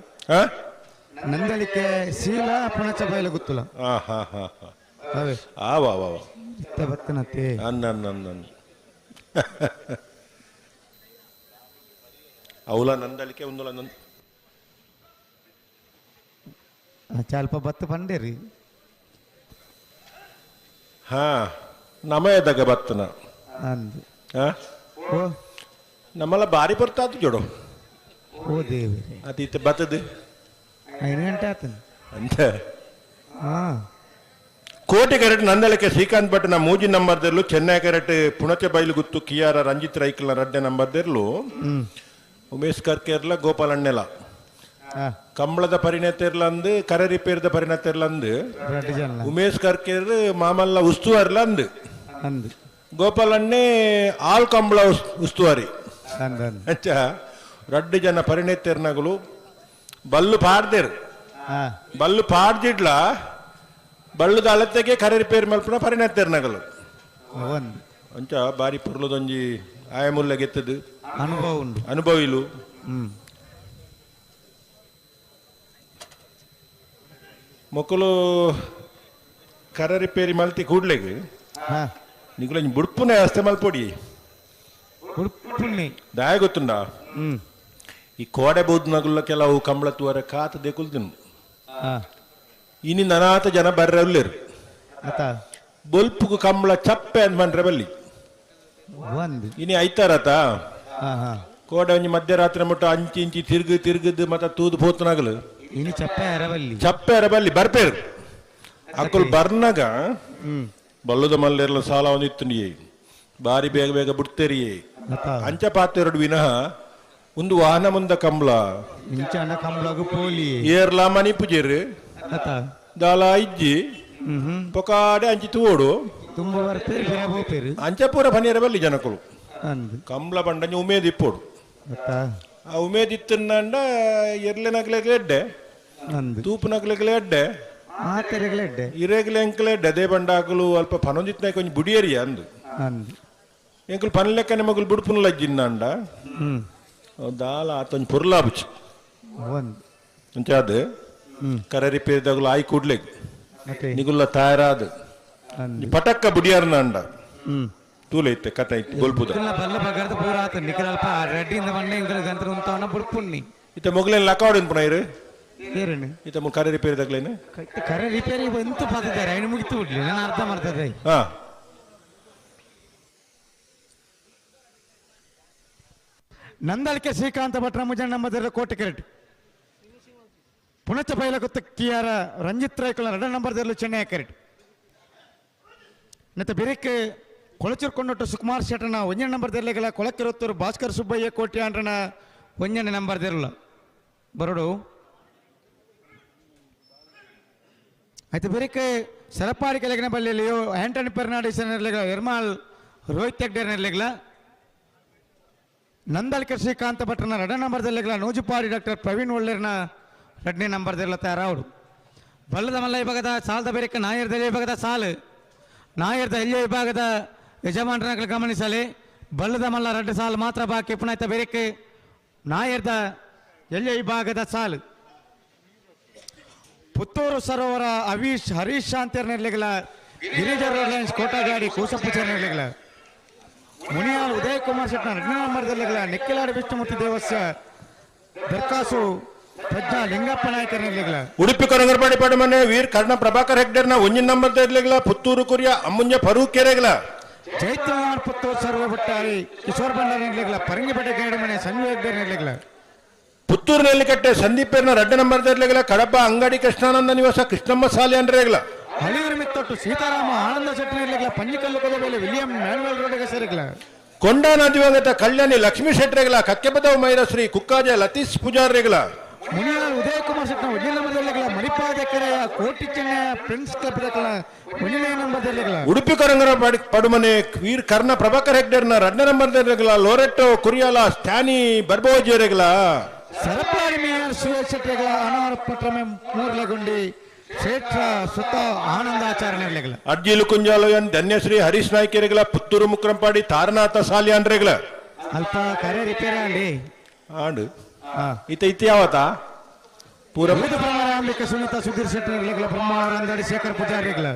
ನಂದಳಿಕೆ ಶೀಲ ಪುಣಚ ಬಯಲು ಗೊತ್ತಿಲ್ಲ. ಹಾ ಹಾ ಹಾ ಹಾ ಅವೇ ಆ ವಾ ವಾ ವಾ ಇತ್ತ ಬತ್ತನತ್ತೆ ಅನ್ನ ಅನ್ನ ಅನ್ನ ಅವಲ ನಂದಳಿಕೆ ಒಂದುಲ ನಂದ ಸ್ವಲ್ಪ ಬತ್ತು ಬಂಡೇರಿ. ಹಾ ನಮಯದಾಗ ಬತ್ತನ ಅಂದು ಹಾ ಓ ನಮ್ಮಲ್ಲ ಬಾರಿ ಬರ್ತಾತು ಜೋಡು. ಓ ದೇವರೇ ಅತೀತ ಬತ್ತದು 5 ಗಂಟೆ ಆತನ ಅಂತ ಹಾ ಕೋಟಿ ಕರೆಟ್ ನಂದಳಿಕೆ ಶ್ರೀಕಾಂತ್ ಭಟ್ನ ಮೂಜಿ ನಂಬರ್ ದೇರ್ಲು ಚೆನ್ನೈ ಕರೆಟ್ ಪುಣಚ ಬೈಲು ಗುತ್ತು ಕಿಯಾರ ರಂಜಿತ್ ರೈಕಲ್ನ ರಡ್ಡೆ ನಂಬರ್ ದೇರ್ಲು ಉಮೇಶ್ ಕರ್ಕೇರ್ಲ ಗೋಪಾಲಣ್ಣೆಲ ಕಂಬಳದ ಪರಿಣತಿರ್ಲ ಅಂದು ಕರೆ ರಿಪೇರ್ದ ಪರಿಣತಿರ್ಲ ಅಂದು ಉಮೇಶ್ ಕರ್ಕೇರ್ ಮಾಮಲ್ಲ ಉಸ್ತುವಾರ್ಲ ಅಂದು ಅಂದು ಗೋಪಾಲಣ್ಣೆ ಆಲ್ ಕಂಬಳ ಉಸ್ತುವಾರಿ. ಅಚ್ಚ ರಡ್ಡು ಜನ ಪರಿಣತಿರ್ನಗಳು ಬಲ್ಲು ಪಾಡ್ದೇರು ಬಲ್ಲು ಪಾಡ್ದಿಡ್ಲ ಬಳ್ಳುದ ಅಳತೆಗೆ ಕರೆ ರಿಪೇರಿ ಮಲ್ಪುನ ಪರಿಣತಿರ್ನಗಳು ಅಂಚ ಬಾರಿ ಪುರ್ಲದೊಂಜಿ ಆಯಮುಲ್ಲ ಗೆತ್ತದು ಅನುಭವ ಉಂಡು ಅನುಭವ ಇಲು. ಮೊಕ್ಕಲು ಕರ ರಿಪೇರಿ ಮಲ್ತಿ ಕೂಡ್ಲೆಗ್ ನಿಗುಲ ಬುಡ್ಪುನೆ ಅಷ್ಟೇ ಮಲ್ಪೊಡಿ ಬುಡ್ಪುನೆ ದಾಯ ಗೊತ್ತುಂಡ ಈ ಕೋಡೆ ಬೌದ್ನಗುಲ್ಲ ಕೆಲವು ಕಂಬಳ ತೂವರ ಕಾತ ದೇಕುಲ್ತಿನು ಇನಿ ನನಾತ ಜನ ಬರ್ರೆ ಉಲ್ಲೇರು ಬೊಲ್ಪುಗು ಕಂಬಳ ಚಪ್ಪೆ ಅಂತ ಬಂದ್ರೆ ಬಲ್ಲಿ ಇನಿ ಐತಾರತ ಕೋಡೆ ಒಂಜಿ ಮಧ್ಯರಾತ್ರಿ ಮುಟ್ಟ ಅಂಚಿ ಇಂಚಿ ತಿರುಗು ತಿರುಗದು ಮತ್ತ ತೂದು ಪೋತನಾಗಲು ಇನಿ ಚಪ್ಪೆ ಅರಬಲ್ಲಿ ಚಪ್ಪೆ ಅರಬಲ್ಲಿ ಬರ್ಪೇರು ಅಕ್ಕಲು ಬರ್ನಾಗ ಬಲ್ಲದ ಮಲ್ಲೇರ್ಲ ಸಾಲ ಒಂದಿತ್ತು ಬಾರಿ ಬೇಗ ಬೇಗ ಬಿಡ್ತೇರಿ ಅಂಚ ಪಾತೆರಡು ವಿನಃ ಒಂದು ವಾಹನ ಮುಂದ ಕಂಬಳ ಇಂಚಾಂಡ ಕಂಬಳಗು ಪೋಲಿ ಏರ್ಲಾ ಮನಿ ಪೂಜೆರು ದಾಲ ಇಜ್ಜಿ ಪೊಕಾಡೆ ಅಂಚಿ ತೂಡು ತುಂಬ ಬರ್ಪೇರು ಪಿರ ಪೋಪೇರು ಅಂಚ ಪೂರ ಪನಿಯರ ಬಲ್ಲಿ ಜನಕುಲು ಕಂಬಳ ಬಂಡಂಜಿ ಉಮೇದ್ ಇಪ್ಪೋಡು ಆ ಉಮೇದ್ ಇತ್ತಂಡ ಎರ್ಲೆನಕ್ಲೆಗ್ಲೆ ಎಡ್ಡೆ ತೂಪುನಕ್ಲೆಗ್ಲೆ ಎಡ್ಡೆ ಮಾತೆರೆಗ್ಲೆ ಎಡ್ಡೆ ಇರೆಗ್ಲೆ ಎಂಕ್ಲೆ ಎಡ್ಡೆ ಅದೇ ಬಂಡಾಕಲು ಅಲ್ಪ ಪನೊಂದಿತ್ನ ಕೊಂಚ ಬುಡಿಯರಿಯ ಅಂದು ಎಂಕುಲು ಪನ್ ಲೆಕ್ಕನೆ ಮಗುಲು ಬುಡ್ಪುನ ಲಜ್ಜಿಂದಾಂಡ ದಾಲ ಆತೊಂಜಿ ಪೊರ್ಲಾಬುಚಿ ಅಂಚಾದ್ ಕರೆ ರಿಪೇರಿದಾಗಲು ಆಯ್ ಕೂಡ್ಲೆ ನಿಗುಲ್ಲ ತಯಾರಾದ ಪಟಕ್ಕ ಬುಡಿಯಾರ್ನಾಂಡ ತೂಲೆ ಇತ್ತೆ ಕತೆ ಇತ್ತು ಗೊಲ್ಪುದ ಬಲ್ಲ ಬಗರ್ದ ಪೂರ ಆತ ನಿಖಲ್ ಅಲ್ಪ ರೆಡ್ಡಿಯಿಂದ ಬಂಡೆ ಇಂಕಲ್ ಗಂತ್ರ ಉಂತವನ ಬುಡ್ಪುಣ್ಣಿ ಇತ್ತೆ ಮೊಗಲೇನ್ ಲಕಾವಡ್ ಉನ್ಪುನ ಇರು ಏರೇನು ಇತ್ತೆ ಕರೆ ರಿಪೇರಿ ತಗ್ಲೇನು ಕರೆ ರಿಪೇರಿ ಎಂತ ಪಾತಿದ್ದಾರೆ ಐನು ಮುಗಿತು ಬಿಡ್ಲಿ ನಾನು ಅರ್ಥ ಮಾಡ್ತದೆ. ಹಾ ನಂದಳಿಕೆ ಶ್ರೀಕಾಂತ ಭಟ್ರ ಮುಜಣ್ಣ ಮದರ ಕೋಟೆ ಕೆರೆಟ್ ಪುಣಚ ಬೈಲಗುತ್ತ ಕಿಯಾರ ರಂಜಿತ್ ರೈಕುಲ ಎರಡ ನಂಬರ್ ದರ್ಲು ಚೆನ್ನೈ ಕೆರೆಟ್ ನತ್ತ ಬಿರಿಕ್ ಕೊಳಚೂರು ಕೊಂಡೊಟ್ಟು ಸುಕುಮಾರ್ ಶೆಟ್ಟನ ಒಂಜನೇ ನಂಬರ್ ದರ್ಲೆಗಳ ಕೊಳಕಿರುತ್ತೂರು ಭಾಸ್ಕರ್ ಸುಬ್ಬಯ್ಯ ಕೋಟಿ ಅಂಡ್ರನ ಒಂಜನೇ ನಂಬರ್ ದೆರ್ಲ ಬರೋಡು. ಆಯ್ತು ಬಿರಿಕ್ ಸರಪಾಡಿ ಕೆಳಗಿನ ಬಳ್ಳಿಯಲ್ಲಿಯೋ ಆಂಟನಿ ಫೆರ್ನಾಂಡಿಸ್ ನೆರ್ಲೆಗಳ ಎರ್ಮಾಲ್ ರೋಹಿತ್ ಹೆಗ್ಡೆ ನೆರ್ಲೆಗಳ ನಂದಳಿಕೆ ಶ್ರೀಕಾಂತ ಭಟ್ರನ ಎರಡನೇ ನಂಬರ್ ದರ್ಲೆಗಳ ನೂಜುಪಾಡಿ ಡಾಕ್ಟರ್ ಪ್ರವೀಣ್ ಒಳ್ಳೇರ್ನ ಎರಡನೇ ನಂಬರ್ ದೆರ್ಲ ತಯಾರಾವರು. ಬಲ್ಲದ ಮಲ್ಲ ವಿಭಾಗದ ಸಾಲದ ಬೇರೆಕ ನಾಯರ್ದ ವಿಭಾಗದ ಸಾಲು ನಾಯರ್ದ ಎಲ್ಲಿ ವಿಭಾಗದ ಯಜಮಾನರನ್ನ ಗಮನಿಸಲಿ. ಬಲ್ಲದ ಮಲ್ಲ ಎರಡು ಸಾಲು ಮಾತ್ರ ಬಾಕಿ ಪುನಃ ಬೇರೆಕ್ಕೆ ನಾಯರ್ದ ಎಲ್ಲಿ ವಿಭಾಗದ ಸಾಲು. ಪುತ್ತೂರು ಸರೋವರ ಅವೀಶ್ ಹರೀಶ್ ಶಾಂತಿಯರ್ ನೆರ್ಲೆಗಳ ಗಿರಿಜಾ ರೋಡ್ಲೈನ್ಸ್ ಕೋಟಗಾಡಿ ಕೂಸಪ್ಪುಚರ್ ನೆರ್ಲೆಗಳ ಮುನಿಯಾಲ್ ಉದಯ್ ಕುಮಾರ್ ಶೆಟ್ನ ಎರಡನೇ ನಂಬರ್ ದರ್ಲೆಗಳ ನಿಕ್ಕಿಲಾಡಿ ವಿಷ್ಣುಮೂರ್ತಿ ದೇವಸ್ಯ ದರ್ಕಾಸು ಪ್ರಜ್ಞಾ ಲಿಂಗಪ್ಪ ನಾಯಕರ ನೆರ್ಲೆಗಳ ಉಡುಪಿ ಕೊರಂಗರಪಾಡಿ ಪಡಮನೆ ವೀರ್ ಕರ್ಣ ಪ್ರಭಾಕರ್ ಹೆಗ್ಡೆರ್ನ ಒಂಜಿನ ನಂಬರ್ ದರ್ಲೆಗಳ ಪುತ್ತೂರು ಕುರಿಯ ಅಮ್ಮುಂಜ ಫರೂಕ್ ಕೆರೆಗಳ ಚೈತ್ರ ಪುತ್ತೂರು ಸರ್ವ ಭಟ್ಟಾರಿ ಕಿಶೋರ್ ಭಂಡಾರಿ ನೆರ್ಲೆಗಳ ಪರಂಗಿಪೇಟೆ ಗೇಡು ಮನೆ ಸಂಜಯ್ ಹೆಗ್ಡೆ ನೆರ್ಲೆಗಳ ಪುತ್ತೂರು ನೆಲ್ಲಿಕಟ್ಟೆ ಸಂದೀಪ್ ಎರ್ನ ಎರಡನೇ ನಂಬರ್ ದರ್ಲೆಗಳ ಕಡಬ ಅಂಗಡಿ ಕೃಷ್ಣಾನಂದ ನಿವಾಸ ಕೃಷ್ಣಮ್ಮ ಸಾಲಿ ಅಂಡ್ರೇಗಳ ಹಳಿಯೂರು ಮಿತ್ತೊಟ್ಟು ಸೀತಾರಾಮ ಆನಂದ ಶೆಟ್ಟಿ ನೆರ್ಲೆಗಳ ಪಂಜಿಕಲ್ಲು ಕೊದಬೇಲೆ ವಿಲಿಯಂ ಮ್ಯಾನುವೆಲ್ ರೋಡ್ಗೆ ಸೇರಿಗಳ ಕೊಂಡಾನ ದಿವಂಗತ ಕಲ್ಯಾಣಿ ಲಕ್ಷ್ಮೀ ಶೆಟ್ರೆಗಳ ಕಕ್ಕೆಬದವ್ ಮೈರಶ್ರೀ ಕುಕ್ಕಾಜ ಲತೀಶ್ ಪೂಜಾರ್ರೆಗಳ ಮುನಿಯಾಲ್ ಉದಯ್ ಕುಮಾರ್ ಶೆಟ್ನ ಒಂಜನೇ ನಂಬರ್ ದರ್ಲೆಗಳ ಮಣಿಪಾದ ಕೆರೆಯ ಕೋಟಿ ಚೆನ್ನಯ ಫ್ರೆಂಡ್ಸ್ ಕ್ಲಬ್ ದಕ್ಕಲ ಒಂಜನೇ ನಂಬರ್ ದರ್ಲೆಗಳ ಉಡುಪಿ ಕೊರಂಗರ ಪಡುಮನೆ ವೀರ್ ಕರ್ಣ ಪ್ರಭಾಕರ್ ಹೆಗ್ಡೆರ್ನ ಎರಡನೇ ನಂಬರ್ ದರ್ಲೆಗಳ ಲೋರೆಟ್ಟೋ ಕುರಿಯಾಲ ಸ್ಟ್ಯಾನಿ ಬರ್ಬೋಜೇರೆಗಳ ಸರಪಾಡಿ ಮೇಯರ್ ಸುರೇಶ್ ಶೆಟ್ಟಿಗಳ ಅನಾವರ ಪಟ್ರಮೆ ಮೂರ್ಲಗುಂಡಿ ಕ್ಷೇತ್ರ ಸುತ್ತ ಆನಂದಾಚಾರ್ಯ ನೆರ್ಲೆಗಳ ಅಡ್ಜಿಲು ಕುಂಜಾಲಯನ್ ಧನ್ಯಶ್ರೀ ಹರೀಶ್ ನಾಯ್ಕೆರೆಗಳ ಪುತ್ತೂರು ಮುಕ್ರಂಪಾಡಿ ತಾರನಾಥ ಸಾಲಿಯಾನ್ರೆಗಳ ಅಲ್ಪ ಕರೆ ರಿಪೇರಿ ಆಂಡಿ ಆಂಡು ಇತ ಇತ್ತ ಯಾವತ್ತ ಪೂರ ಪ್ರಾರಂಭಿಕ ಸುನೀತಾ ಸುಧೀರ್ ಶೆಟ್ಟಿ ನೆರ್ಲೆಗಳ ಬ್ರಹ್ಮಾವರಂದಡಿ ಶೇಖರ್ ಪೂಜಾರಿಗಳ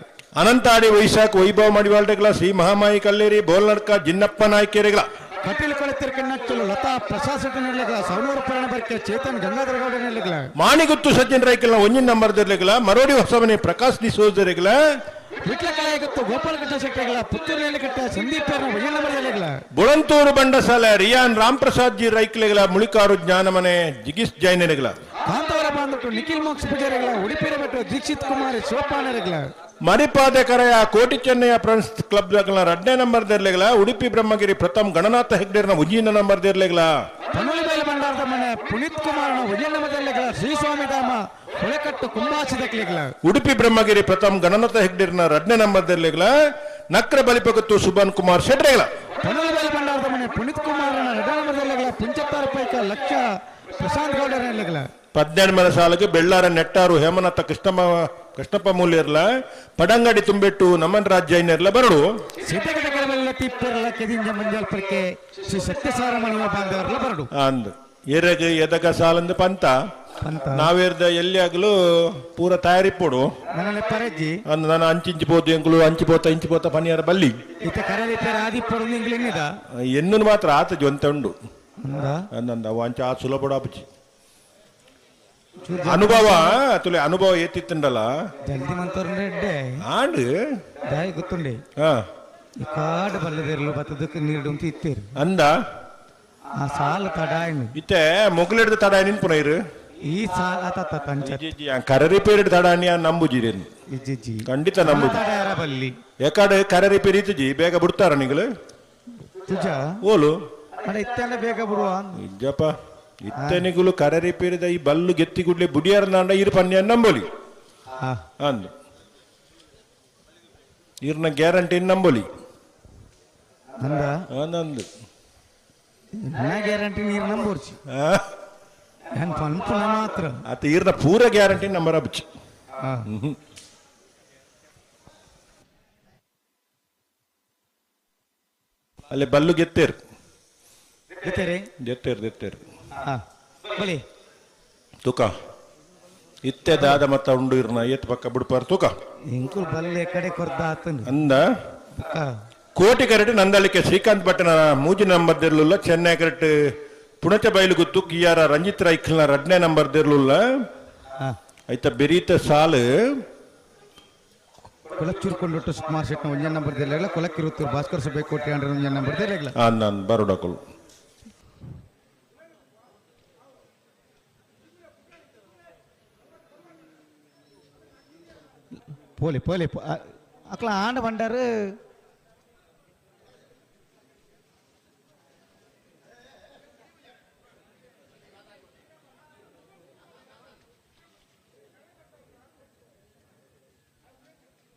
ಅನಂತಾಡಿ ವೈಶಾಖ್ ವೈಭವ ಮಡಿವಾಳ್ರೆಗಳ ಶ್ರೀ ಮಹಾಮಾಯಿ ಕಲ್ಲೇರಿ ಬೋಲ್ನಡ್ಕ ಜಿನ್ನಪ್ಪ ನಾಯ್ಕೆರೆಗಳ ಕಟೀಲ್ ಕೊಳತಿರ್ಕ ನಚ್ಚಲು ಲತಾ ಪ್ರಸಾದ್ ಶೆಟ್ಟಿ ನೆರ್ಲೆಗಳ ಸವಣೂರು ಪರಣ ಬರ್ಕೆ ಚೇತನ್ ಗಂಗಾಧರ ಗೌಡ ನೆರ್ಲೆಗಳ ಮಾಣಿಗುತ್ತು ಸಜ್ಜನ್ ರೈಕಲ್ನ ಒಂಜಿನ ನಂಬರ್ ದರ್ಲೆಗಳ ಮರೋಡಿ ಹೊಸಮನೆ ಪ್ರಕಾಶ್ ಡಿಸೋಜರೆಗಳ ವಿಟ್ಲ ಕಲಾಯಗತ್ತು ಗೋಪಾಲಕೃಷ್ಣ ಶೆಟ್ಟಿಗಳ ಪುತ್ತೂರು ನೆಲೆಕಟ್ಟೆ ಸಂದೀಪ್ ಒಂಜನೇ ನಂಬರ್ ದರ್ಲೆಗಳ ಬುಳಂತೂರು ಬಂಡಸಾಲೆ ರಿಯಾನ್ ರಾಮ್ ಪ್ರಸಾದ್ ಜಿ ರೈಕ್ಲೆಗಳ ಮುಳಿಕಾರು ಜ್ಞಾನಮನೆ ಜಿಗಿಸ್ ಜೈನರೆಗಳ ಕಾಂತಾವರ ಬಾಂಧಟ್ಟು ನಿಖಿಲ್ ಮೋಕ್ಷ ಪೂಜಾರಿಗಳ ಉಡುಪಿರ ಬೆಟ್ಟು ದೀಕ್ಷಿತ್ ಕುಮಾರ್ ಶಿವಪಾನರೆಗಳ ಮರಿಪಾದ ಕರೆಯ ಕೋಟಿ ಚೆನ್ನಯ್ಯ ಫ್ರೆಂಡ್ಸ್ ಕ್ಲಬ್ ಎರಡನೇ ನಂಬರ್ ದರ್ಲೆಗಳ ಉಡುಪಿ ಬ್ರಹ್ಮಗಿರಿ ಪ್ರಥಮ್ ಗಣನಾಥ ಹೆಗ್ಡೆರ್ನ ಉಜ್ಜಿನ ನಂಬರ್ ದರ್ಲೆಗಳ ಪನೋಲಿಬೈಲು ಭಂಡಾರದ ಮನೆ ಪುನೀತ್ ಕುಮಾರ್ನ ಉಜ್ಜಿನ ನಂಬರ್ ದರ್ಲೆಗಳ ಶ್ರೀಸ್ವಾಮಿ ಧಾಮ ಹೊಳೆಕಟ್ಟು ಕುಂಬಾಸಿ ದಕ್ಲೆಗಳ ಉಡುಪಿ ಬ್ರಹ್ಮಗಿರಿ ಪ್ರಥಮ್ ಗಣನಾಥ ಹೆಗ್ಡೆರ್ನ ಎರಡನೇ ನಂಬರ್ ದರ್ಲೆಗಳ ನಕ್ರ ಬಲಿಪಗತ್ತು ಸುಬಾನ್ ಕುಮಾರ್ ಶೆಟ್ರೆಗಳ ಪನೋಲಿಬೈಲು ಭಂಡಾರದ ಮನೆ ಪುನೀತ್ ಕುಮಾರ್ನ ಎರಡನೇ ನಂಬರ್ ದರ್ಲೆಗಳ ಪುಂಚತ್ತಾರ ಪೈಕ ಲಕ್ಷ ಪ್ರಶಾಂತ್ ಗೌಡರ ನೆರ್ಲೆಗಳ 18 ಮನೆ ಸಾಲಕ್ಕೆ ಬೆಳ್ಳಾರ ನೆಟ್ಟಾರು ಹೇಮನಾಥ ಕೃಷ್ಣಪ್ಪ ಮೂಲ್ಯರ್ಲ ಪಡಂಗಡಿ ತುಂಬೆಟ್ಟು ನಮನ್ ರಾಜ್ ಜೈನರ್ಲ ಬರಡು ಸಿದ್ಧಗಡ ಕೆಲವೆಲ್ಲ ತಿಪ್ಪೆರಲ ಕೆದಿಂಜ ಮಂಜಲ್ಪಕ್ಕೆ ಶ್ರೀ ಸತ್ಯಸಾರ ಮಣಿಯ ಬಾಂಧವರಲ್ಲ ಬರಡು ಅಂದ್ ಎರೆಗ್ ಎದಗ ಸಾಲಂದು ಪಂತ ನಾವೇರ್ದ ಎಲ್ಲಿ ಆಗಲು ಪೂರ ತಯಾರಿ ಪೋಡು ನನ್ನ ಪರಜ್ಜಿ ಅಂದ್ ನಾನು ಅಂಚಿಂಚಿ ಪೋದು ಎಂಕುಲು ಅಂಚಿ ಪೋತ ಇಂಚಿ ಪೋತ ಪನಿಯಾರ ಬಲ್ಲಿ ಇತ್ತ ಕರಲಿ ಪೇರ ಆದಿ ಪೊಡು ಇಂಗ್ಲಿನ್ನಿದ ಎನ್ನು ಮಾತ್ರ ಆತ ಜೊಂತ ಉಂಡು ಅಂದಂದ ಅವು ಅಂಚ ಆ ಸುಲಭ ಆಪುಜಿ ಅನುಭವ ತುಲೆ ಅನುಭವ ಏತಿತ್ತಂಡಲ್ಲ ಜಲ್ದಿ ಮಂತವ್ರ ಎಡ್ಡೆ ಆಂಡ್ ದಾಯಿ ಗೊತ್ತುಂಡೆ ಈ ಕಾಡು ಬಲ್ಲದಿರಲು ಬತ್ತದಕ್ಕೆ ನೀರು ಉಂಟು ಇತ್ತೀರು ಅಂದ ಆ ಸಾಲ ತಡ ಇತ್ತೆ ಮೊಗಲಿಡ್ದ ತಡ ನಿನ್ಪುನ ಇರು ಈ ಸಾಲ ಆತ ತಂಚ ಕರೆ ರಿಪೇರಿ ತಡ ನಂಬುಜಿ ಖಂಡಿತ ನಂಬುಜಿ ಬಲ್ಲಿ ಯಾಕಡೆ ಕರೆ ರಿಪೇರಿ ಇತ್ತುಜಿ ಬೇಗ ಬಿಡ್ತಾರ ನಿಗಳು ತುಜ ಓಲು ಅಡ ಇತ್ತಂಡ ಬೇಗ ಬಿಡುವ. ಇಜ್ಜಪ್ಪ ಇತ್ತನಿಗುಲು ಕರರಿ ಪೀರಿದ ಈ ಬಲ್ಲು ಗೆತ್ತಿ ಗುಡ್ಲೆ ಬುಡಿಯಾರ ಇರು ಪನ್ಯ ನಂಬೋಲಿ ಅಂದು ಇರ್ನ ಗ್ಯಾರಂಟಿ ನಂಬೋಲಿ. ಅಂದ ನಂದು ಗ್ಯಾರಂಟಿ ನೀರು ನಂಬೋರ್ಚಿ ಪನ್ಪುನ ಮಾತ್ರ. ಆತ ಇರ್ನ ಪೂರ ಗ್ಯಾರಂಟಿ ನಂಬರ್ ಅಬ್ಚಿ. ಅಲ್ಲಿ ಬಲ್ಲು ಗೆತ್ತೇರು ಗೆತ್ತೇರು ಗೆತ್ತೇರು ಬಲಿ ತೂಕ ಇತ್ತೆ ದಾದ ಮತ್ತ ಉಂಡು ಇರ್ನ ಏತ್ ಪಕ್ಕ ಬಿಡ್ಪಾರ ತೂಕ ಇಂಕುಲ್ ಬಲ್ಲೆ ಕಡೆ ಕೊರ್ದ ಆತನು ಅಂದ. ಕೋಟಿ ಕರೆಟ್ ನಂದಳಿಕೆ ಶ್ರೀಕಾಂತ್ ಭಟ್ಟನ ಮೂಜಿ ನಂಬರ್ ದಿರ್ಲುಲ್ಲ. ಚೆನ್ನೈ ಕರೆಟ್ ಪುಣಚ ಬೈಲುಗುತ್ತು ಕಿಯಾರ ರಂಜಿತ್ ರೈಖಲ್ನ ರಡ್ನೇ ನಂಬರ್ ದಿರ್ಲುಲ್ಲ. ಐತ ಬೆರೀತ ಸಾಲು ಕೊಲಚ್ಚೂರು ಕೊಂಡೊಟ್ಟು ಸುಕುಮಾರ್ ಶೆಟ್ನ ಒಂಜೇ ನಂಬರ್ ದಿರ್ಲಿಲ್ಲ. ಕೊಲಕ್ಕಿರುತ್ತೂರು ಭಾಸ್ಕರ್ ಸುಬ್ಬೆ ಕೋಟಿ ಅಂಡ್ರ ಒಂಜೇ ನಂಬರ್ ದಿರ್ಲಿಲ್ಲ. ನಾನು ಬರೋಡಕಲು ಪೋಲಿ ಪೋಲಿ ಅಕ್ಲ ಆಂಡ ಬಂಡಾರು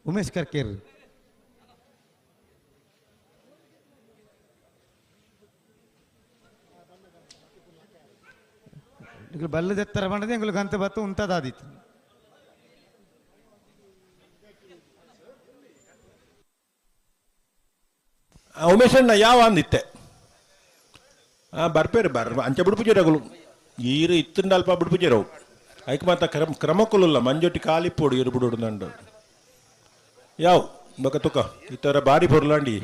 ಉಮೇಶ್ ಕರ್ಕೇರ್ ಬಲ್ಲದೆತ್ತರ ಬಂಡದೆ ಎಂಗುಲು ಗಂತ ಬತ್ತು ಉಂತದಾದಿತ್ತು. ಉಮೇಶಣ್ಣ ಯಾವ ಅಂದಿತ್ತೆ ಬರ್ಪೇರು ಬರ್ ಅಂಚೆ ಬಿಡ್ಪುಜೇರಗುಲು ಈರು ಇತ್ತಂಡ ಅಲ್ಪ ಬಿಡ್ಪುಜೇರವು ಐಕ್ ಮಾತ ಕ್ರಮ ಕ್ರಮಕ್ಕುಲ್ಲ ಮಂಜೊಟ್ಟಿ ಕಾಲಿಪ್ಪೋಡು ಇರು ಬಿಡೋಡು ನಂಡು ಯಾವ ಬೊಕ ತುಕ ಈ ಥರ ಬಾರಿ ಪೊರ್ಲಾಂಡಿ.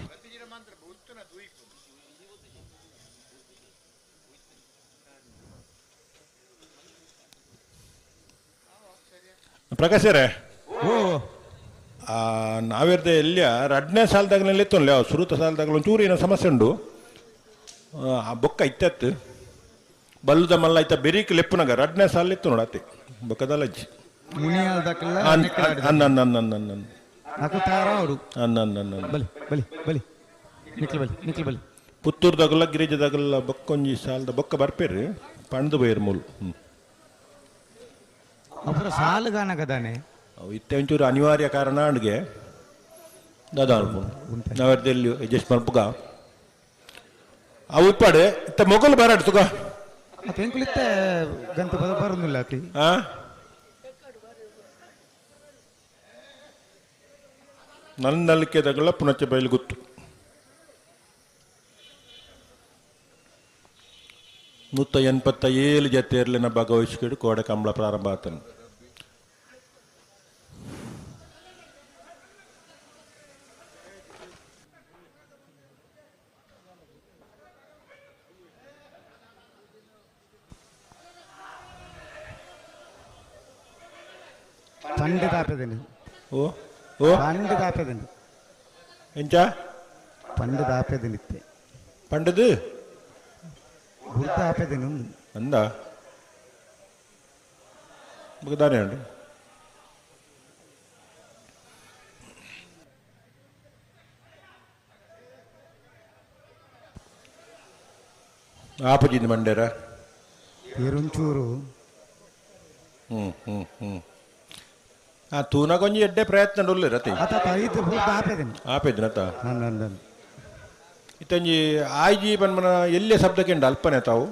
ಪ್ರಕಾಶರೇ ನಾವಿರ್ದೆ ಎಲ್ಲಿಯ ರಡ್ನೇ ಸಾಲದಾಗಲೆಲ್ಲ ಇತ್ತು ಯಾವ ಸುರುತ ಸಾಲದಾಗಲ ಒಂಚೂರು ಏನೋ ಸಮಸ್ಯೆ ಉಂಡು. ಆ ಬೊಕ್ಕ ಇತ್ತತ್ತು ಬಲ್ಲುದ ಮಲ್ಲ ಐತ ಬೆರೀಕ್ ಲೆಪ್ಪುನಗ ರಡ್ನೇ ಸಾಲ ಇತ್ತು ನೋಡ ಅತ್ತೆ ಬೊಕ್ಕದಲ್ಲಜ್ಜಿ ಅನ್ನ ಅನ್ನ ಅನ್ನ ಅನ್ನ ಅನ್ನ ಅನ್ನ ಬಲಿ ಬಲಿ ಬಲಿ ನಿಕ್ಲು ಬಲಿ ನಿಕ್ಲು ಬಲಿ. ಪುತ್ತೂರ್ದಾಗಲ್ಲ ಗಿರಿಜದಾಗಲ್ಲ ಬೊಕ್ಕೊಂಜಿ ಸಾಲದ ಬೊಕ್ಕ ಬರ್ಪೇರು ಪಂಡ್ದು ಬೈರ್ ಮೂಲು. ಅಪುರ ಸಾಲುಗಾನಗದಾನೆ ಇತ್ತೆ ಒಂಚೂರು ಅನಿವಾರ್ಯ ಕಾರಣ ಅಡುಗೆ ದಾದಾ ನಾವೆಲ್ಲಿ ಅಡ್ಜಸ್ಟ್ ಮಲ್ಪುಗ ಅವು ಇಪ್ಪಾಡು ಇತ್ತ ಮೊಗಲು ಬರಾಡು ತುಗ ಎಂಕುಲಿತ್ತ ಗಂತ ಬರೋದಿಲ್ಲ ಅತಿ. ನನ್ನ ದಗಳ ಪುಣಚ ಬಯಲು ಗೊತ್ತು 187 ಜತೆಯರ್ಲಿನ ಭಾಗವಹಿಸಿಕೊಂಡು ಕೋಡೆ ಕಂಬಳ ಪ್ರಾರಂಭ ಆತನು. ಪಂಡು ದಾಪೆದನು. ಓ ಓ ಪಂಡು ದಾಪೆದನು. ಎಂಚ ಪಂಡು ದಾಪೆದನಿತ್ತೆ ಪಂಡದು ಗುರ್ತ ಆಪೆದನು ಅಂದ ಬಗದಾನೆ ಉಂಡು. ಆಪಜಿಂದ ಮಂಡ್ಯರ ಎರುಂಚೂರು. ಹ್ಞೂ ಹ್ಞೂ ಹ್ಞೂ ಆ ತೂನಗೊಂಜಿ ಎಡ್ಡೆ ಪ್ರಯತ್ನ ಉಲ್ಲೆ ರತಿ ಆಪೆದಿನ ಅತ್ತ ಇತ್ತಂಜಿ ಆಯ್ಜಿ ಪನ್ಮನ ಎಲ್ಲೇ ಶಬ್ದಕ್ಕೆಂಡ ಅಲ್ಪನೆ ತಾವು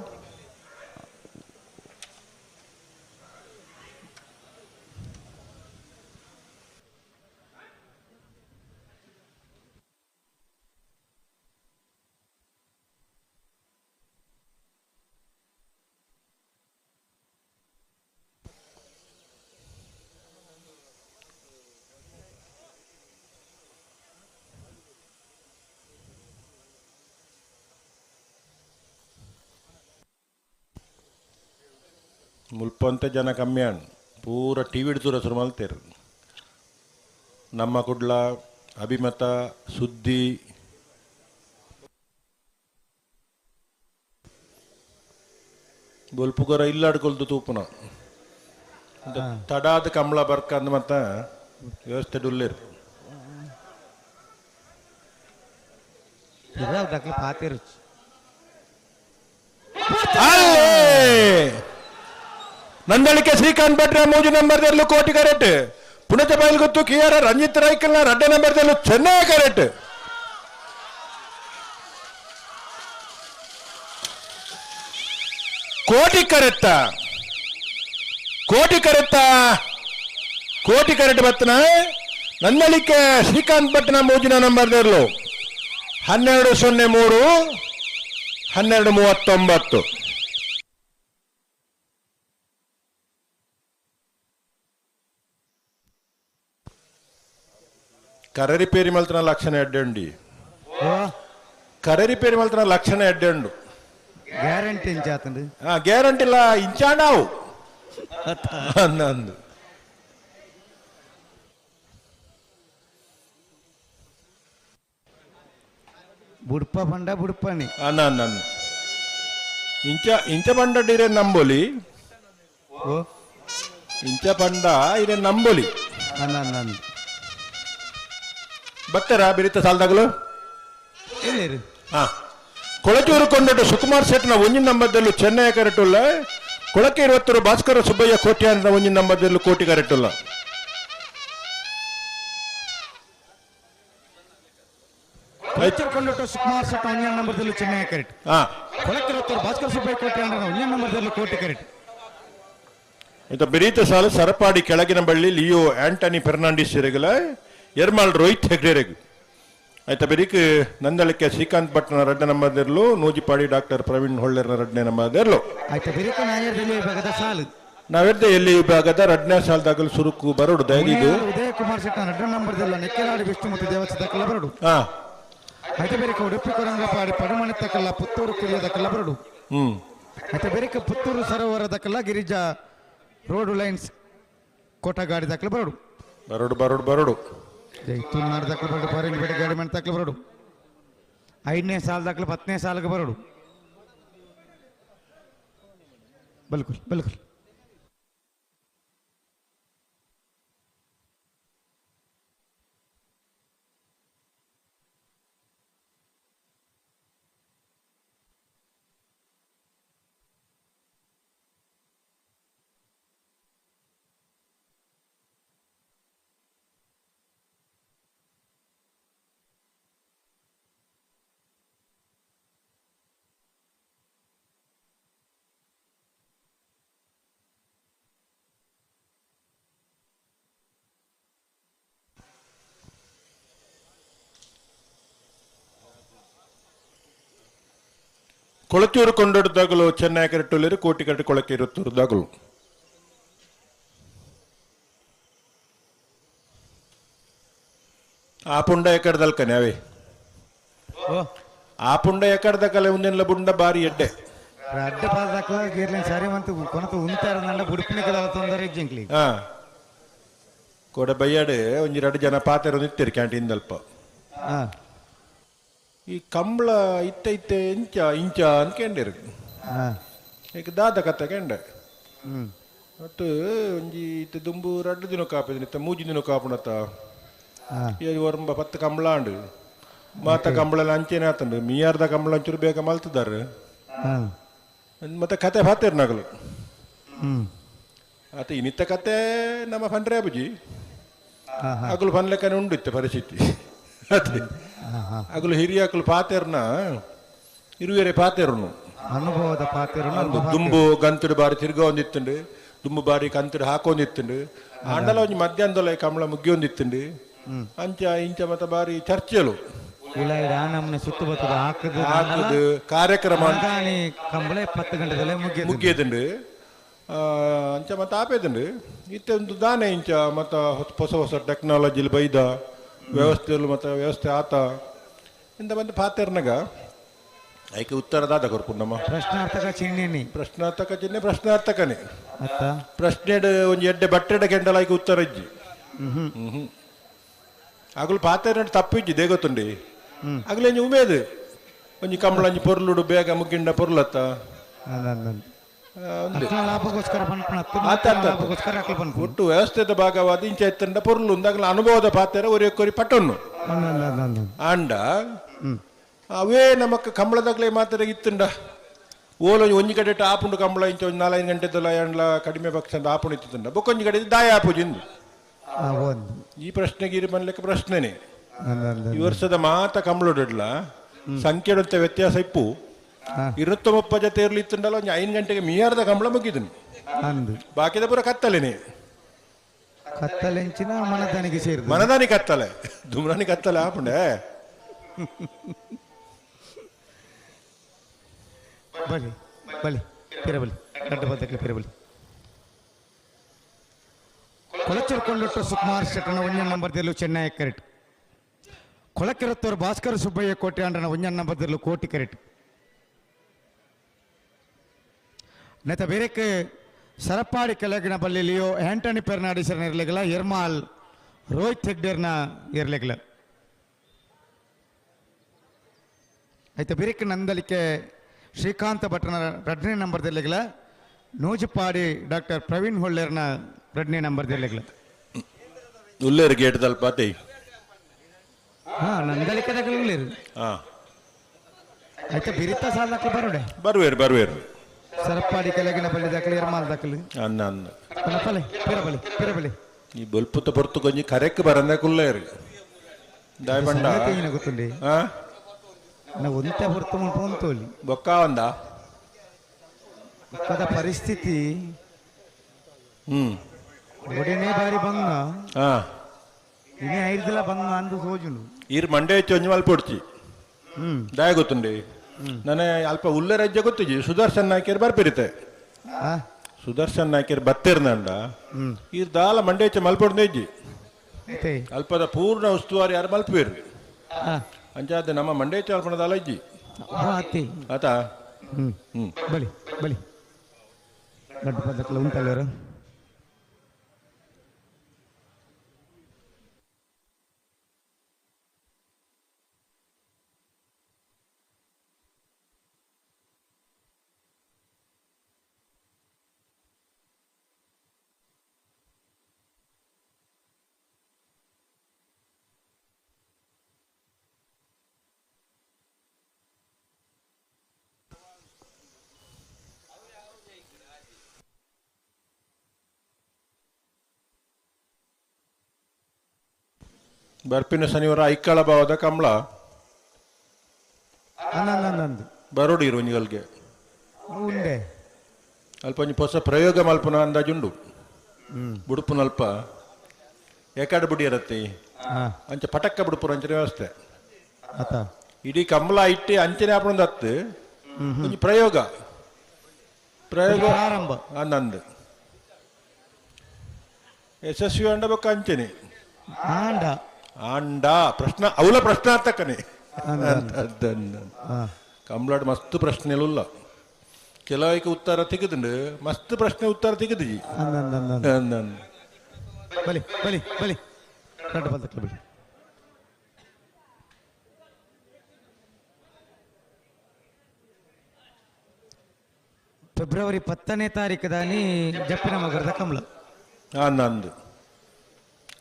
ಮುಲ್ಪಂತ ಜನ ಕಮ್ಮಿ ಅಣ್ಣ ಪೂರ ಟಿ ವಿ ತೂರ ಶುರು ಮಲ್ತೇರು. ನಮ್ಮ ಕುಡ್ಲ ಅಭಿಮತ ಸುದ್ದಿ ಬೊಲ್ಪುಗರ ಇಲ್ಲಾಡ್ಕೊಲ್ದು ತೂಪುನ ತಡಾದ ಕಮಲ ಬರ್ಕಂದ್ ಮತ್ತ ವ್ಯವಸ್ಥೆ ಡುಲ್ಲೇರು ಅಲ್ಲೇ ನಂದಳಿಕೆ ಶ್ರೀಕಾಂತ್ ಭಟ್ರ ಮೂಜು ನಂಬರ್ದಲ್ಲೂ ಕೋಟಿ ಕರೆಕ್ಟ್. ಪುಣಚ ಬಯಲು ಗೊತ್ತು ಕೆ ಆರ್ ರಂಜಿತ್ ರಾಯ್ಕಲ್ನ ರಡ್ಡ ನಂಬರ್ದಲ್ಲೂ ಚೆನ್ನೈ ಕರೆಕ್ಟ್. ಕೋಟಿ ಕರೆತ್ತ ಕೋಟಿ ಕರೆತ್ತ ಕೋಟಿ ಕರೆಕ್ಟ್ ಬತ್ತನ ನಂದಳಿಕೆ ಶ್ರೀಕಾಂತ್ ಭಟ್ನ ಮೂಜಿನ ನಂಬರ್ದಲ್ಲೂ 12:03 12:39. ಕರರಿ ಪೇರಿ ಮಲ್ತನ ಲಕ್ಷಣ ಎಡ್ಡೆಂಡಿ, ಕರರಿ ಪೇರಿ ಮಲ್ತನ ಲಕ್ಷಣ ಎಡ್ಡೆಂಡು. ಗ್ಯಾರಂಟಿ ಇಂಚಾತಂಡು ಗ್ಯಾರಂಟಿ ಇಲ್ಲ ಇಂಚಾಣಾವು ಅಂದು. ಬುಡ್ಪ ಬಂಡ ಬುಡ್ಪನಿ ಅನ್ನ ಅನ್ನ ಇಂಚ ಇಂಚ ಬಂಡ ಇರೆ ನಂಬೋಲಿ, ಇಂಚ ಬಂಡ ಇರೆ ನಂಬೋಲಿ. ಅನ್ನ ಅನ್ನ ಬತ್ತರ ಬಿರಿತ ಸಾಲದಾಗಲು ಹಾ. ಕೊಳಚೂರು ಕೊಂಡೊಟ್ಟು ಸುಕುಮಾರ್ ಶೆಟ್ನ ಒಂಜಿನ ನಂಬರ್ದಲ್ಲೂ ಚೆನ್ನೈ ಕರೆಟುಲ್ಲ. ಕೊಳಕೆ ಇರುವತ್ತರು ಭಾಸ್ಕರ ಸುಬ್ಬಯ್ಯ ಕೋಟ್ಯಾನ ಒಂಜಿನ ನಂಬರ್ದಲ್ಲೂ ಕೋಟಿ ಕರೆಟುಲ್ಲ. ಕೊಂಡೊಟ್ಟು ಸುಕುಮಾರ್ ಶೆಟ್ನ ಒಂಜಿನ ನಂಬರ್ದಲ್ಲೂ ಚೆನ್ನೈ ಕರೆಟ್. ಕೊಳಕೆ ಇರುವತ್ತರು ಭಾಸ್ಕರ ಸುಬ್ಬಯ್ಯ ಕೋಟ್ಯಾನ ಒಂಜಿನ ನಂಬರ್ದಲ್ಲೂ ಕೋಟಿ ಕರೆಟ್. ಇತ ಬಿರೀತ ಸಾಲು ಸರಪಾಡಿ ಕೆಳಗಿನ ಬಳ್ಳಿ ಲಿಯೋ ಆಂಟನಿ ಫೆರ್ನಾಂಡಿಸ್ ಇರಗಲ ಎರ್ಮಾಲ್ ರೋಹಿತ್ ಹೆಗ್ಡೆರೆಗು. ಆಯ್ತಾ ಬೆರಿಕ್ ನಂದಳಿಕೆ ಶ್ರೀಕಾಂತ್ ಭಟ್ನ ರಡ್ಡ ನಂಬರ್ದಿರ್ಲು, ನೂಜಿಪಾಡಿ ಡಾಕ್ಟರ್ ಪ್ರವೀಣ್ ಹೊಳ್ಳೆರ್ನ ರಡ್ಡನೇ ನಂಬರ್ದಿರ್ಲು. ಆಯ್ತಾ ಬೆರಿಕ ನಾಯರ್ದಲ್ಲಿ ವಿಭಾಗದ ಸಾಲು ನಾವೆದ್ದೆ ಎಲ್ಲಿ ವಿಭಾಗದ ರಡ್ಡನೇ ಸಾಲದಾಗಲು ಸುರುಕು ಬರೋಡು ದಯದಿದು ಉದಯ ಕುಮಾರ್ ಶೆಟ್ಟ ರಡ್ಡ ನಂಬರ್ದಿಲ್ಲ ನೆಕ್ಕೆಲಾಡಿ ವಿಷ್ಣುಮೂರ್ತಿ ದೇವಸ್ಥಾನ ಬರೋಡು. ಆಯ್ತಾ ಬೆರಿಕ ಉಡುಪಿ ಕೊರಂಗಪಾಡಿ ಪಡುಮಣಿ ತಕ್ಕಲ್ಲ ಪುತ್ತೂರು ಕುರಿಯದಕ್ಕಲ್ಲ ಬರೋಡು. ಆಯ್ತಾ ಬೆರಿಕ ಪುತ್ತೂರು ಸರೋವರದಕ್ಕಲ್ಲ ಗಿರಿಜಾ ರೋಡ್ ಲೈನ್ಸ್ ಕೋಟಗಾಡಿ ದಾಖಲೆ ಬರೋಡು. ಬರೋಡು ಬರೋಡು ಬರೋಡು. ಜೈ ತುಳುನಾಡು ದಾಖಲೆ ಬರೋಡು, ಫಾರಿನ್ ಬೇಟೆ ಗಾಡಿ ಮೇಲೆ ದಾಖಲೆ ಬರೋಡು. 5ನೇ ಸಾಲ ದಾಖಲೆ 10ನೇ ಸಾಲಿಗೆ ಬರೋಡು. ಬಿಲ್ಕುಲ್ ಬಿಲ್ಕುಲ್. ಕೊಳಚೂರು ಕೊಂಡೊಡ್ದಾಗಲು ಚೆನ್ನೈ ಕರೆಟುಲ್ಲಿರು ಕೋಟಿ ಕರೆಟು ಕೊಳಕೆ ಇರುತ್ತೂರುದಾಗಲು. ಆ ಪುಂಡ ಎಕ್ಕಡ್ದಲ್ಕನೆ ಅವೇ ಆ ಪುಂಡ ಎಕ್ಕಡ್ದಕಲೆ ಮುಂದಿನ ಬುಂಡ ಬಾರಿ ಎಡ್ಡೆ ಅಡ್ಡ ಪಾದಕಲ ಗೀರ್ಲಿನ್ ಸಾರಿ ಮಂತು ಕೊನತು ಉಂತಾರ ನಂಡ ಬುಡುಪಿನ ಕದಲ ತೊಂದರೆ ಇಜ್ಜಿಂಕ್ಲಿ. ಹಾ ಕೋಡ ಬಯ್ಯಾಡೆ ಒಂಜಿ ಎರಡು ಜನ ಪಾತೆರ ನಿತ್ತೀರಿ ಕ್ಯಾಂಟೀನ್ ದಲ್ಪ. ಈ ಕಂಬಳ ಇತ್ತೆ ಇತ್ತೆ ಇಂಚ ಇಂಚ ಅನ್ಕೊಂಡಿರು ಈಗ ದಾದ ಕತ್ತೆ ಕೆಂಡೆ ಮತ್ತು ಒಂಜಿ ಇತ್ತೆ ದುಂಬು 2 ದಿನ ಕಾಪಿದ್ದೀನಿ ಇತ್ತೆ 3 ದಿನ ಕಾಪುಣತ್ತ ಒರಂಬ 10 ಕಂಬಳ ಅಂಡು ಮಾತ ಕಂಬಳ ಅಂಚೆನೆ ಆತಂಡು ಮೀಯಾರ್ದ ಕಂಬಳ ಅಂಚೂರು ಬೇಗ ಮಲ್ತಿದ್ದಾರೆ ಮತ್ತೆ ಕತೆ ಪಾತೇರು ನಗಲು ಆತ ಇನ್ನಿತ್ತ ಕತೆ ನಮ್ಮ ಫಂಡ್ರೆ ಬುಜಿ ಅಗಲು ಫನ್ಲೆಕ್ಕನೆ ಉಂಡು ಇತ್ತೆ ಪರಿಸ್ಥಿತಿ. ಅದೇ ಅಗಲು ಹಿರಿಯಾಕಲು ಪಾತೇರ್ನ ಇರುವೆರೆ ಪಾತೇರುನು ಅನುಭವದ ಪಾತೇರುನು ದುಂಬು ಗಂತುಡು ಬಾರಿ ತಿರ್ಗೊಂದಿತ್ತುಂಡು ದುಂಬು ಬಾರಿ ಕಂತುಡು ಹಾಕೊಂದಿತ್ತುಂಡು ಆಂಡಲ ಒಂಜಿ ಮಧ್ಯಾಹ್ನದೊಲ ಕಮಲ ಮುಗ್ಗಿಯೊಂದಿತ್ತುಂಡು ಅಂಚ ಇಂಚ ಮತ್ತೆ ಬಾರಿ ಚರ್ಚೆಲು ಹಾಕುದು ಕಾರ್ಯಕ್ರಮ ಕಂಬಳ 10 ಗಂಟೆದಲ್ಲೇ ಮುಗಿಯದುಂಡು ಅಂಚ ಮತ್ತೆ ಆಪೇದುಂಡು ಇತ್ತೆ ಒಂದು ದಾನೆ ಇಂಚ ಮತ್ತೆ ಹೊಸ ಹೊಸ ಟೆಕ್ನಾಲಜಿಲಿ ಬೈದ ವ್ಯವಸ್ಥೆಯಲ್ಲಿ ಮತ್ತೆ ವ್ಯವಸ್ಥೆ ಆತ ಇಂದ ಬಂದು ಪಾತೇರ್ನಾಗ ಐಕೆ ಉತ್ತರದಾದ ಕೊರ್ಪುಂಡಮ್ಮ ಪ್ರಶ್ನಾರ್ಥಕ ಚಿಹ್ನೆ ಪ್ರಶ್ನಾರ್ಥಕ ಚಿಹ್ನೆ ಪ್ರಶ್ನಾರ್ಥಕನೇ ಪ್ರಶ್ನೆಡ್ ಒಂಜಿ ಎಡ್ಡೆ ಬಟ್ಟೆಡ ಕೆಂಡಲ ಐಕೆ ಉತ್ತರ ಇಜ್ಜಿ. ಅಗಲು ಪಾತೇರ್ನಡ್ ತಪ್ಪು ಇಜ್ಜಿ ದೇಗೊತ್ತುಂಡಿ ಅಗಲೆಂಜಿ ಉಮೇದು ಒಂಜಿ ಕಂಬಳಂಜಿ ಪೊರ್ಲುಡು ಬೇಗ ಮುಗ್ಗಿಂಡ ಪೊರ್ಲತ್ತ ಒಟ್ಟು ವ್ಯವಸ್ಥೆದ ಭಾಗವಾದ ಇಂಚ ಎತ್ತಂಡ ಪೊರ್ಲು ಆಗಲ ಅನುಭವದ ಪಾತ್ರ ಒರಿ ಕೊರಿ ಪಟ್ಟೊನ್ನು ಆಂಡ ಅವೇ ನಮಕ್ ಕಂಬಳದಾಗ್ಲೇ ಮಾತ್ರ ಇತ್ತುಂಡ ಓಲ ಒಂಜಿ ಕಡೆ ಆಪುಂಡು ಕಂಬಳ ಇಂಚ ಒಂಜಿ 4-5 ಗಂಟೆದಲ್ಲ ಎಂಡ್ಲ ಕಡಿಮೆ ಪಕ್ಷ ಅಂತ ಆಪುಂಡು ಇತ್ತಿತ್ತಂಡ ಬೊಕ್ಕೊಂಜಿ ಕಡೆ ದಾಯ ಆಪುಜಿಂದು. ಈ ಪ್ರಶ್ನೆಗೆ ಇರು ಬನ್ಲಿಕ್ಕೆ ಪ್ರಶ್ನೆನೇ. ಈ ವರ್ಷದ ಮಾತ ಕಂಬಳೊಡ್ಲ ಸಂಖ್ಯೆಡಂತ ವ್ಯತ್ಯಾಸ ಇಪ್ಪು 230 ಜೊತೆ ಇರ್ಲಿ ಇತ್ತಂಡಲ್ಲ ಒಂಜಿ 5 ಗಂಟೆಗೆ ಮೀಯಾರದ ಕಂಬಳ ಮುಗಿದನು. ಬಾಕಿದ ಪೂರ ಕತ್ತಲೆನೆ. ಕತ್ತಲೆಂಚಿನ ಮನದಾನಿಗೆ ಸೇರಿದ ಮನದಾನಿ ಕತ್ತಲೆ ದುಮ್ರಾನಿ ಕತ್ತಲೆ ಆಪುಂಡೆ. ಬಲಿ ಬಲಿ ಪಿರಬಲಿ ಗಡ್ಡ ಬದ್ದಕ್ಕೆ ಪಿರಬಲಿ. ಕೊಳಚೂರು ಸುಕುಮಾರ್ ಶೆಟ್ಟನ ಒಂಜನ್ ನಂಬರ್ ದಿಲ್ಲು ಚೆನ್ನೈ ಕರೆಟ್. ಕೊಳಕಿರತ್ತವರು ಭಾಸ್ಕರ ಸುಬ್ಬಯ್ಯ ಕೋಟೆ ಅಂಡ್ರನ ಒಂಜನ್ ನಂಬರ್ ದಿಲ್ಲು ಕೋಟಿ ಕರೆಟ್. ನೆತ ಬೇರೆಕ್ಕೆ ಸರಪಾಡಿ ಕೆಳಗಿನ ಬಲ್ಲಿ ಲಿಯೋ ಆಂಟನಿ ಪೆರ್ನಾಡಿಸರ್ನ ಇರಲಿಲ್ಲ, ಎರ್ಮಾಲ್ ರೋಹಿತ್ ಹೆಗ್ಡೇರ್ನ ಇರಲಿಲ್ಲ. ಆಯ್ತು ಬೇರೆಕ್ಕೆ ನಂದಲಿಕೆ ಶ್ರೀಕಾಂತ ಭಟ್ರನ 2ನೇ ನಂಬರ್ ದಿಲ್ಲಿಗಲ, ನೂಜುಪಾಡಿ ಡಾಕ್ಟರ್ ಪ್ರವೀಣ್ ಹೊಳ್ಳೇರ್ನ 2ನೇ ನಂಬರ್ ದಿಲ್ಲಿಗಲ. ಉಲ್ಲೇರು ಗೇಟ್ ತಲ್ಪಾತಿ. ಹಾ ನಂದಲಿಕೆದಾಗ ಉಲ್ಲೇರು. ಹಾ ಆಯ್ತಾ ಬಿರಿತ ಸಾಲಕ್ಕೆ ಬರೋಡೆ ಬರುವೇರು ಬರುವೇರು. ಸರಪಾಡಿ ಕೆಳಗಿನ ಬಲ್ಲಿ ದಾಖಲೆ ಎರ್ಮಾಲ್ ದಾಖಲೆ ಅನ್ನ ಅನ್ನ ಪಲೆ ಪಿರಬಲಿ ಪಿರಬಲಿ. ಈ ಬೊಲ್ಪುತ ಪೊರ್ತು ಕೊಂಜಿ ಕರೆಕ್ ಬರಂದೆ ಕುಲ್ಲೇರು ದಾಯ ಬಂಡ ಗೊತ್ತುಂಡಿ. ಹಾ ನಾವು ಒಂತೆ ಹೊರತು ಪೊಂತೋಲಿ ಬೊಕ್ಕ ಒಂದ ಬೊಕ್ಕದ ಪರಿಸ್ಥಿತಿ ಒಡನೆ ಬಾರಿ ಬಂಗ ಇನೇ ಐರ್ದಲ ಬಂಗ ಅಂದು ಸೋಜುಂಡು. ಈರ್ ಮಂಡೆ ಹೆಚ್ಚು ಒಂಜಿ ಮಲ್ಪೊಡ್ಚಿ ದಾಯ ಗೊತ್ತುಂಡಿ. ನಾನೇ ಅಲ್ಪ ಉಲ್ಲೆ ರಜ್ಜೆ ಗೊತ್ತಿಜಿ ಸುದರ್ಶನ್ ನಾಯ್ಕರ್ ಬರ್ಪಿರುತ್ತೆ. ಸುದರ್ಶನ್ ನಾಯ್ಕರ್ ಬತ್ತಿರ್ನಂಡ ಈರ್ ದಾಲ ಮಂಡೆ ಹೆಚ್ಚು ಮಲ್ಪೊಡ್ದೆ ಇಜ್ಜಿ. ಅಲ್ಪದ ಪೂರ್ಣ ಉಸ್ತುವಾರಿ ಯಾರು ಮಲ್ಪೇರು ಅಂಚಾದ ನಮ್ಮ ಮಂಡೆ ಚಾಲ್ಪಣದ ಇಜ್ಜಿ ಆತ. ಬಲಿ ಬಲಿ ಗಡ್ಡ ಪದಕ್ಕಲ್ಲ ಉಂಟಲ್ಲರು. ಬರ್ಪಿನ ಶನಿವಾರ ಐಕ್ಕಳ ಭಾವದ ಕಮಲ ಬರೋಡಿ ಒಂಜಿಗಲ್ಗೆ ಉಂಡೆ ಅಲ್ಪ ಒಂಜಿ ಹೊಸ ಪ್ರಯೋಗ ಮಲ್ಪನ ಅಂದಾಜುಂಡು. ಬುಡುಪುನಲ್ಪ ಏಕಾಡು ಬುಡಿ ಇರತ್ತೆ ಅಂಚೆ ಪಟಕ್ಕ ಬುಡುಪುರ ಅಂಚನೆ ವ್ಯವಸ್ಥೆ. ಇಡೀ ಕಮಲ ಇಟ್ಟಿ ಅಂಚನೆ ಹಾಪುನೊಂದು ಹತ್ತು ಒಂಜಿ ಪ್ರಯೋಗ ಪ್ರಯೋಗ ಆರಂಭ ನಂದು ಯಶಸ್ವಿ ಅಂಡಬೇಕು ಅಂಚನೆ ಆಂಡ ಆಂಡ ಪ್ರಶ್ನ ಅವಲ ಪ್ರಶ್ನಾರ್ಥಕನೇ. ಕಂಬ್ಲಾಡ್ ಮಸ್ತ್ ಪ್ರಶ್ನೆಲುಲ್ಲ ಕೆಲವೈಕ ಉತ್ತರ ತೆಗೆದುಂಡು ಮಸ್ತ್ ಪ್ರಶ್ನೆ ಉತ್ತರ ತೆಗೆದಿಜಿ. ಬಲಿ ಬಲಿ ಬಲಿ ಬಲಿ ಫೆಬ್ರವರಿ 10ನೇ ತಾರೀಕು ದಾನಿ ಜಪ್ಪಿನ ಮಗರದ ಕಮಲ ನಂದು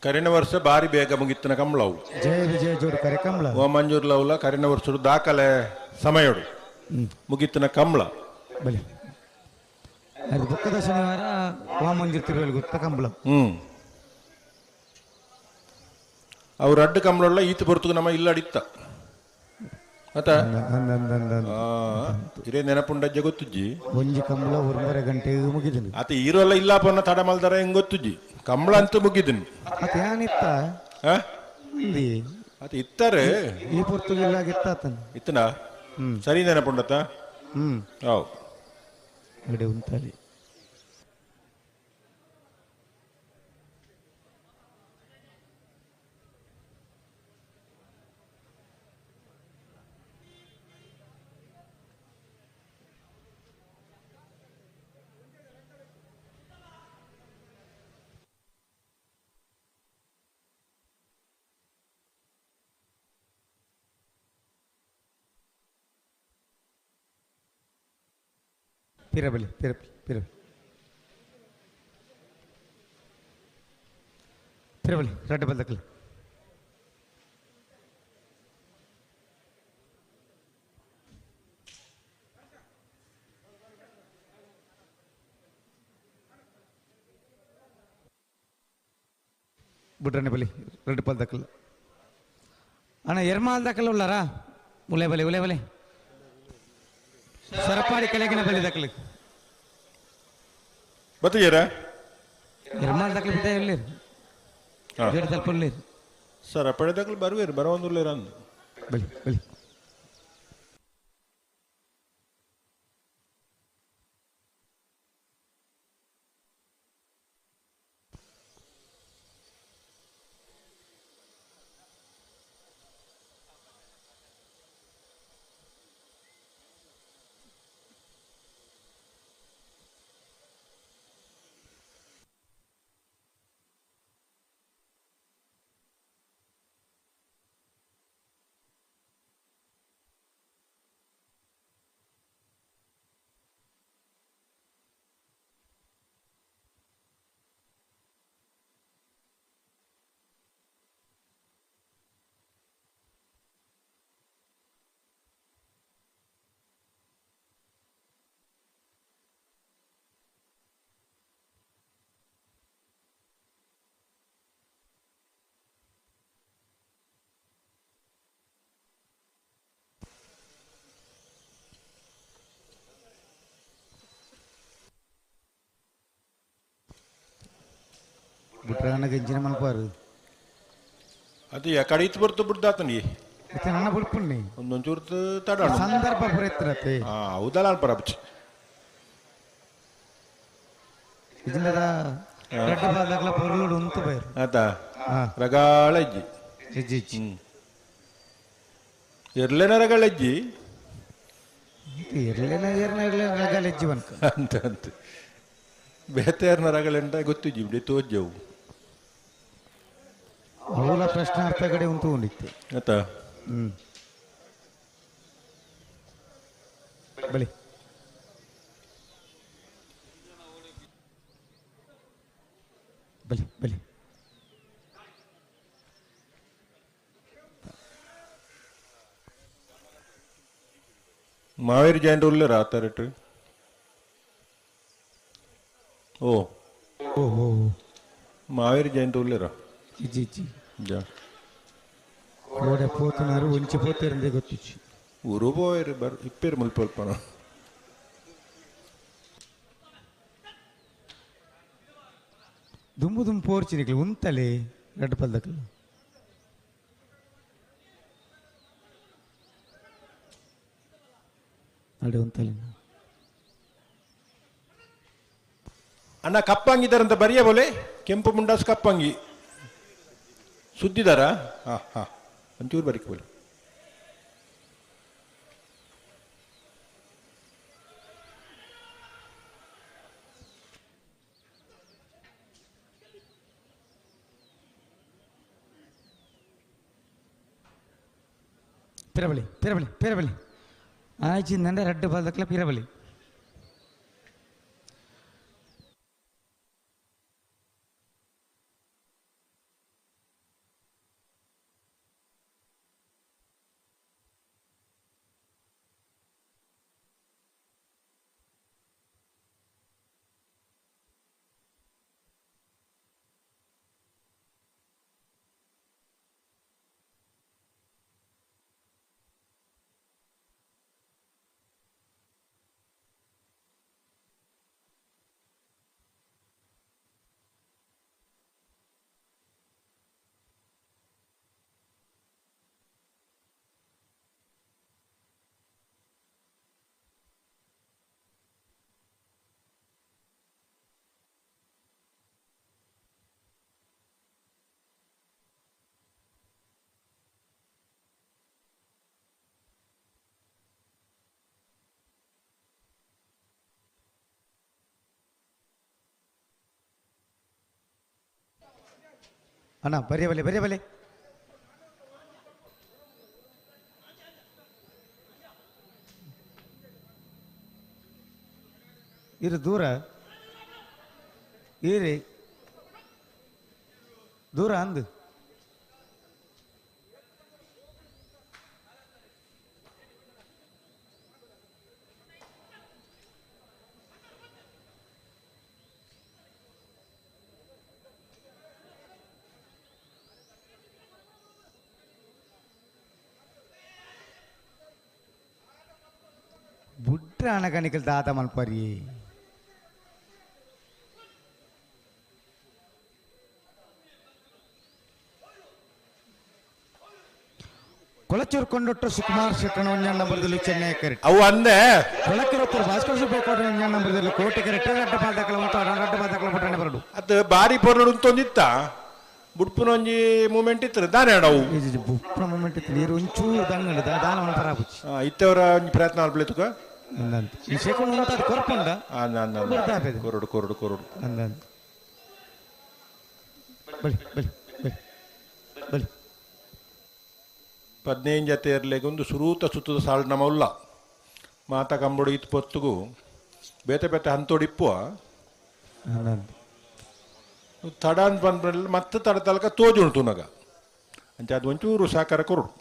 ಕರಿನ ವರ್ಷ ಬಾರಿ ಬೇಗ ಮುಗಿತ್ತಿನ ಕಮಲವು ಜಯ ವಿಜಯ ಜೋಡು ಕರೆ ಕಮಲ ಓ ಮಂಜೂರ್ ಲವ್ಲ ಕರಿನ ವರ್ಷ ದಾಖಲೆ ಸಮಯಡು ಮುಗಿತ್ತಿನ ಕಮಲ ಬಲಿ ಅದು ಬೊಕ್ಕದ ಶನಿವಾರ ವಾಮಂಜೂರ್ ತಿರುವಲ್ಲಿ ಗೊತ್ತ ಕಂಬಳ. ಅವ್ರ ಅಡ್ಡ ಕಂಬಳಲ್ಲ ಈತ ಬರ್ತಗ ನಮ್ಮ ಇಲ್ಲ ಅಡಿತ್ತ ಆತ ಇರೇ ನೆನಪುಂಡಜ್ಜೆ ಗೊತ್ತುಜ್ಜಿ ಒಂಜಿ ಕಂಬಳ 1.5 ಗಂಟೆ ಮುಗಿದಿನಿ. ಆತ ಈರೋಲ್ಲ ಇಲ್ಲ ಪನ್ನ ತಡ ಮಲ್ದಾರ ಹೆಂಗ್ ಗೊತ್ತುಜ್ಜಿ ಕಂಬಳ ಅಂತೂ ಮುಗಿದಿನಿ. ಆತ ಏನಿತ್ತ ಆತ ಇತ್ತಾರೆ ಈ ಪೊರ್ತುಗಿಲ್ಲ ಇತ್ತ ಇತ್ತನ ಸರಿ ನೆನಪುಂಡತ್ತ. ಹೌದು ಗಡೆ ಉಂಟಲ್ಲಿ ಪಿರಬಲಿ ಪಿರಬಲಿ ಪಿರಬಲಿ ಪಿರಬಲಿ ರಡ್ಡ ಬಲ್ದಕ್ಕಲ್ ಬುಡ್ರನೆ ಬಲಿ ರೆಡ್ ಪಾಲ್ ದಕ್ಕಲ್ಲ ಅಣ್ಣ ಎರ್ಮಾಲ್ ದಕ್ಕಲ್ಲ ಉಳ್ಳಾರಾ ಉಲೆ ಬಲಿ ಉಲೆ ಬಲಿ ಸರಪಾಡಿ ಕೆಳಗಿನ ಬಲಿ ದಕ್ಕಲು ಬತ್ತಿಯರ ಎರ್ಮಾಲ್ ದಕ್ಕಲು ಬಿದ್ದ ಎಲ್ಲಿ ತಲ್ಪ ಉಳ್ಳೇರು ಸರ್ ಪಡೆದಕ್ಕಲು ಬರುವೇರು ಬರವೊಂದುಲ್ಲೇರು ಅಂದು ಬಲಿ ಬಲಿ ಬುಟ್ರಾನ ಗಂಜಿನ ಮಲ್ಪಾರು ಅದು ಕಡೆ ಇತ್ತು ಬರ್ತು ಬಿಡ್ದಾತನಿ ಇತ್ತೆ ನನ್ನ ಬುಡ್ಪುಣ್ಣಿ ಒಂದೊಂಚೂರು ತಡ ಸಂದರ್ಭ ಪುರೈತ್ರತೆ ಹಾ ಹೌದಲ್ಲ ಅನ್ಪರ ಇಜಿಂದದ ರೆಡ್ ಬಾಲ್ದಾಗಲ ಪೊರ್ಲುಡು ಉಂತು ಬೈರು ಆತ ರಗಾಳ ಇಜ್ಜಿ ಇಜ್ಜಿ ಇಜ್ಜಿ ಎರ್ಲೆನ ರಗಳ ಇಜ್ಜಿ ಎರ್ಲೆನ ಎರ್ನ ಎರ್ಲೆನ ರಗಾಲ ಇಜ್ಜಿ ವನ್ಕ ಅಂತ ಅಂತ ಬೇತೆಯರ್ನ ರಗಳೆಂಟ ಗೊತ್ತಿಜ್ಜಿ ಬಿಡಿ ತೋಜ್ಜವು ಅವಲ ಪ್ರಶ್ನಾರ್ಥ ಕಡೆ ಉಂಟು ಉಂಡಿತ್ತು ಆತ ಹ್ಮ್ ಬಲಿ ಬಲಿ ಬಲಿ ಮಾವೇರಿ ಜಾಯಿಂಟ್ ಉಳ್ಳೇರ ಆತ ರೇಟ್ ಓ ಓ ಓ ಮಾವೇರಿ ಜಾಯಿಂಟ್ ಉಳ್ಳೇರ ಇಜ್ಜಿ ಇಜ್ಜಿ ಜಾ ಓಡೆ ಪೋತುನಾರು ಒಂಚಿ ಪೋತಿರಂದೆ ಗೊತ್ತಿಚ್ಚಿ ಊರು ಪೋಯರು ಬರ್ ಇಪ್ಪೇರು ಮುಲ್ಪ ಅಲ್ಪನ ದುಂಬು ದುಂಬು ಪೋರ್ಚಿನಿಕ್ಲು ಉಂತಲೆ ರೆಡ್ ಪಲ್ದಕ್ಲು ನಡೆ ಉಂತಲೆ ಅಣ್ಣ ಕಪ್ಪಂಗಿದಾರಂತ ಬರಿಯ ಬೋಲೆ ಕೆಂಪು ಮುಂಡಾಸ್ ಕಪ್ಪಂಗಿ ಸುದ್ದಿದಾರ ಹಾ ಹಾ ಒಂಚೂರು ಬರಿಕ ಬೋಲೆ ಪಿರಬಲಿ ಪಿರಬಲಿ ಪಿರಬಲಿ ಆಯ್ಚಿಂದಂಡ ರೆಡ್ ಪಲ್ದಕ್ಲ ಪಿರಬಲಿ ಅಣ್ಣ ಬರಿಯ ಬಲೆ ಬರಿಯ ಬಲೆ ಇರು ದೂರ ಇರಿ ದೂರ ಅಂದು ಬುಟ್ರೆ ಆನಗ ನಿಕಲ್ ದಾದ ಮಲ್ಪರಿ. ಕೊಳಚೂರು ಕೊಂಡೊಟ್ಟು ಸುಕುಮಾರ್ ಶೆಟ್ಟಣ ಒಂಜಾಣ ನಂಬರ್ದಲ್ಲಿ ಚೆನ್ನೈ ಕರೆಕ್ಟ್. ಅವು ಅಂದೆ ಕೊಳಕಿರೊತ್ತರು ಭಾಸ್ಕರ್ ಸುಬ್ಬೇಕೋಟೆ ಒಂಜಾಣ ನಂಬರ್ದಲ್ಲಿ ಕೋಟೆ ಕರೆಕ್ಟ್. ರಡ್ಡ ಪಾದಕಲ ಉಂಟು, ರಡ್ಡ ಪಾದಕಲ ಪಟ್ಟಣ ಬರಡು. ಅದು ಬಾರಿ ಪೊರ್ಲು ಉಂತೊಂದಿತ್ತ ಬುಡ್ಪುನ ಒಂಜಿ ಮೂಮೆಂಟ್ ಇತ್ತು ದಾನೆ ಅವು. ಬುಡ್ಪುನ ಮೂಮೆಂಟ್ ಇತ್ತು ನೀರು ಒಂಚೂರು ದಂಗಂಡು ದಾನ ಪರಾಪುಚಿ. ಇತ್ತವರ ಒಂಜಿ ಪ್ರಯತ್ನ ಅಲ್ಪ್ಲೇತುಕ ಅಂದಂತ ಈ ಸೆಕೆಂಡ್ ಉಂಟು ಅದು ಕೊರ್ಪುಂಡ. ಕೊರಡು ಕೊರಡು ಕೊರಡು ಅಂದಂತ ಬಲಿ ಬಲಿ ಬಲಿ ಬಲಿ. 15 ಜತೆ ಇರಲಿಕ್ಕೆ ಒಂದು ಸುರೂತ ಸುತ್ತದ ಸಾಲು ನಮ್ಮ ಉಲ್ಲ ಮಾತ ಕಂಬಡು ಇತ್ತು ಪೊತ್ತುಗು ಬೇತೆ ಬೇತೆ ಹಂತೋಡಿಪ್ಪುವ ತಡ ಅಂತ ಬಂದ್ಮೇಲೆ ಮತ್ತೆ ತಡ ತಲಕ ತೋಜು ಉಂಟು ನಗ ಅಂಚ ಅದು ಒಂಚೂರು ಸಹಕಾರ ಕೊರಡು.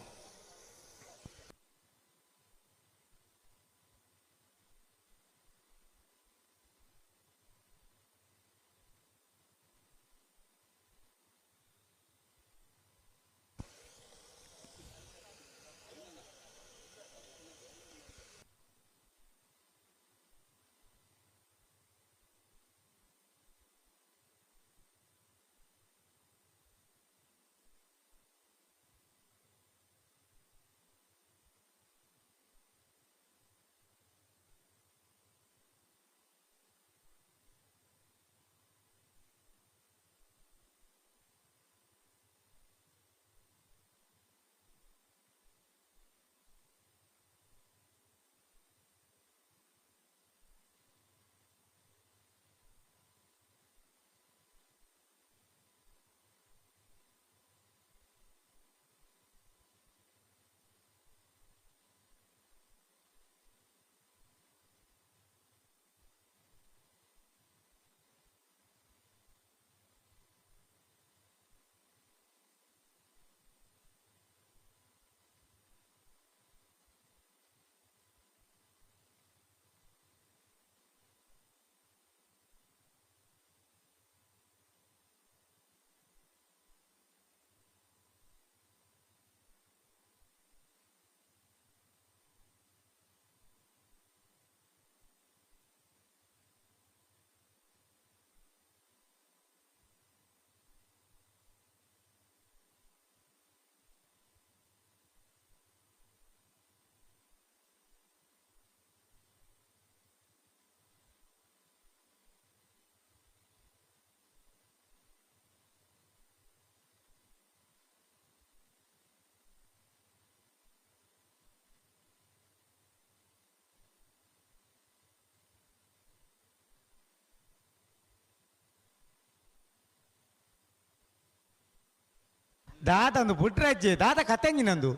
ದಾದ ಒಂದು ಬುಟ್ರಾಜ್ಜಿ ದಾದ ಕತೆಂಜಿ ನಂದು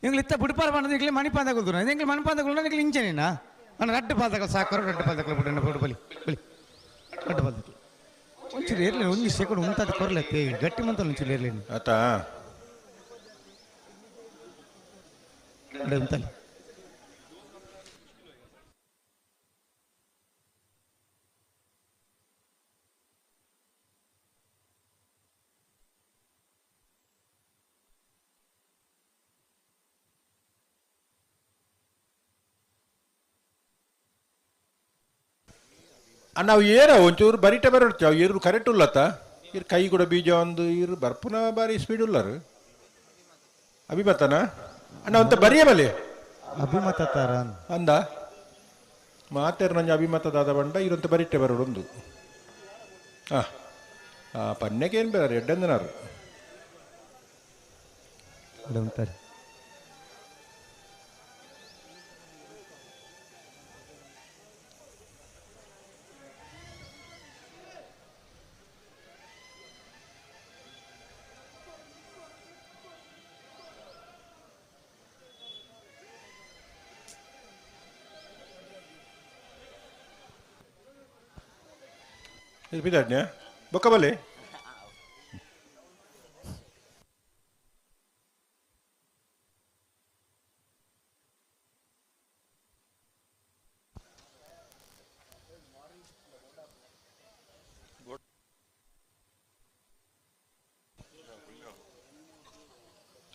ಎಂಗ್ಲು ಇತ್ತ ಬುಡ್ಪಾರ ಬಂದ ಎಂಗ್ಲು ಮಣಿಪಾಂದ ಕೊಲ್ದು ಎಂಗ್ಲು ಮಣಿಪಾಂದ ಕೊಲ್ದು ಎಂಗ್ಲು ಇಂಚನೇನಾ ಅಣ್ಣ ರಡ್ಡು ಪಾದಕಲು ಸಾಕು ರಡ್ಡು ಪಾದಕಲು ಬಿಟ್ಟು ಬಿಡು ಬಲಿ ಬಲಿ ರಡ್ಡು ಪಾದಕಲು ಒಂಚೂರು ಇರಲಿ ಒಂದು ಸೆಕೆಂಡ್ ಉಂಟಾದ ಕೊರ್ಲತ್ತೆ ಗಟ್ಟಿ ಮಂತಲ್ಲ ಒಂಚೂರು ಇರಲಿ ಆತಾ ಉಂತಲ್ಲಿ ನಾವು ಏರ ಒಂಚೂರು ಬರಿಟ ಬರೋಡ್ತೀವಿ ಅವು ಏರು ಕರೆಕ್ಟ್ ಉಲ್ಲತ್ತ ಇರ್ ಕೈ ಕೂಡ ಬೀಜ ಒಂದು ಇರು ಬರ್ಪುನ ಬಾರಿ ಸ್ಪೀಡ್ ಉಲ್ಲರು ಅಭಿಮತನ ಅಣ್ಣ ಅಂತ ಬರಿಯ ಬಲೆ ಅಭಿಮತ ತಾರ ಅಂದ ಮಾತೇರು ನಂಜ ಅಭಿಮತ ದಾದ ಬಂಡ ಇರಂತ ಬರಿಟೆ ಬರೋಡು ಒಂದು ಹಾಂ ಹಾಂ ಪನ್ನೆಗೆ ಏನು ಬೇರೆ ಎಡ್ಡಂದನಾರು ಅಂತಾರೆ ಇದು ಬಿದ್ದಾಡ್ನ್ಯಾ ಬೊಕ್ಕ ಬಲೆ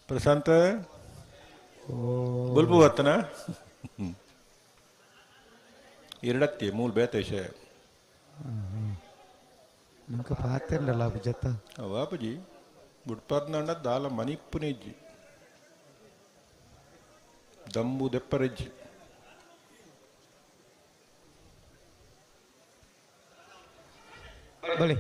ಪ್ರಶಾಂತ್ ಬುಲ್ಬು ಬತ್ತನ. ಎರಡತ್ತಿ ಮೂಲ ಬೇತೆ ವಿಷಯ. ನಂಗೆ ಪಾತಿರಲ್ಲ ಅಭಿಜತ್ತ. ಅವಾಪಜಿ ಬುಡ್ಪರ್ನಂಡ ದಾಲ ಮನಿಪ್ಪುನೆಜ್ಜಿ ದಂಬು ದೆಪ್ಪರೆಜ್ಜಿ. ಬಳಿ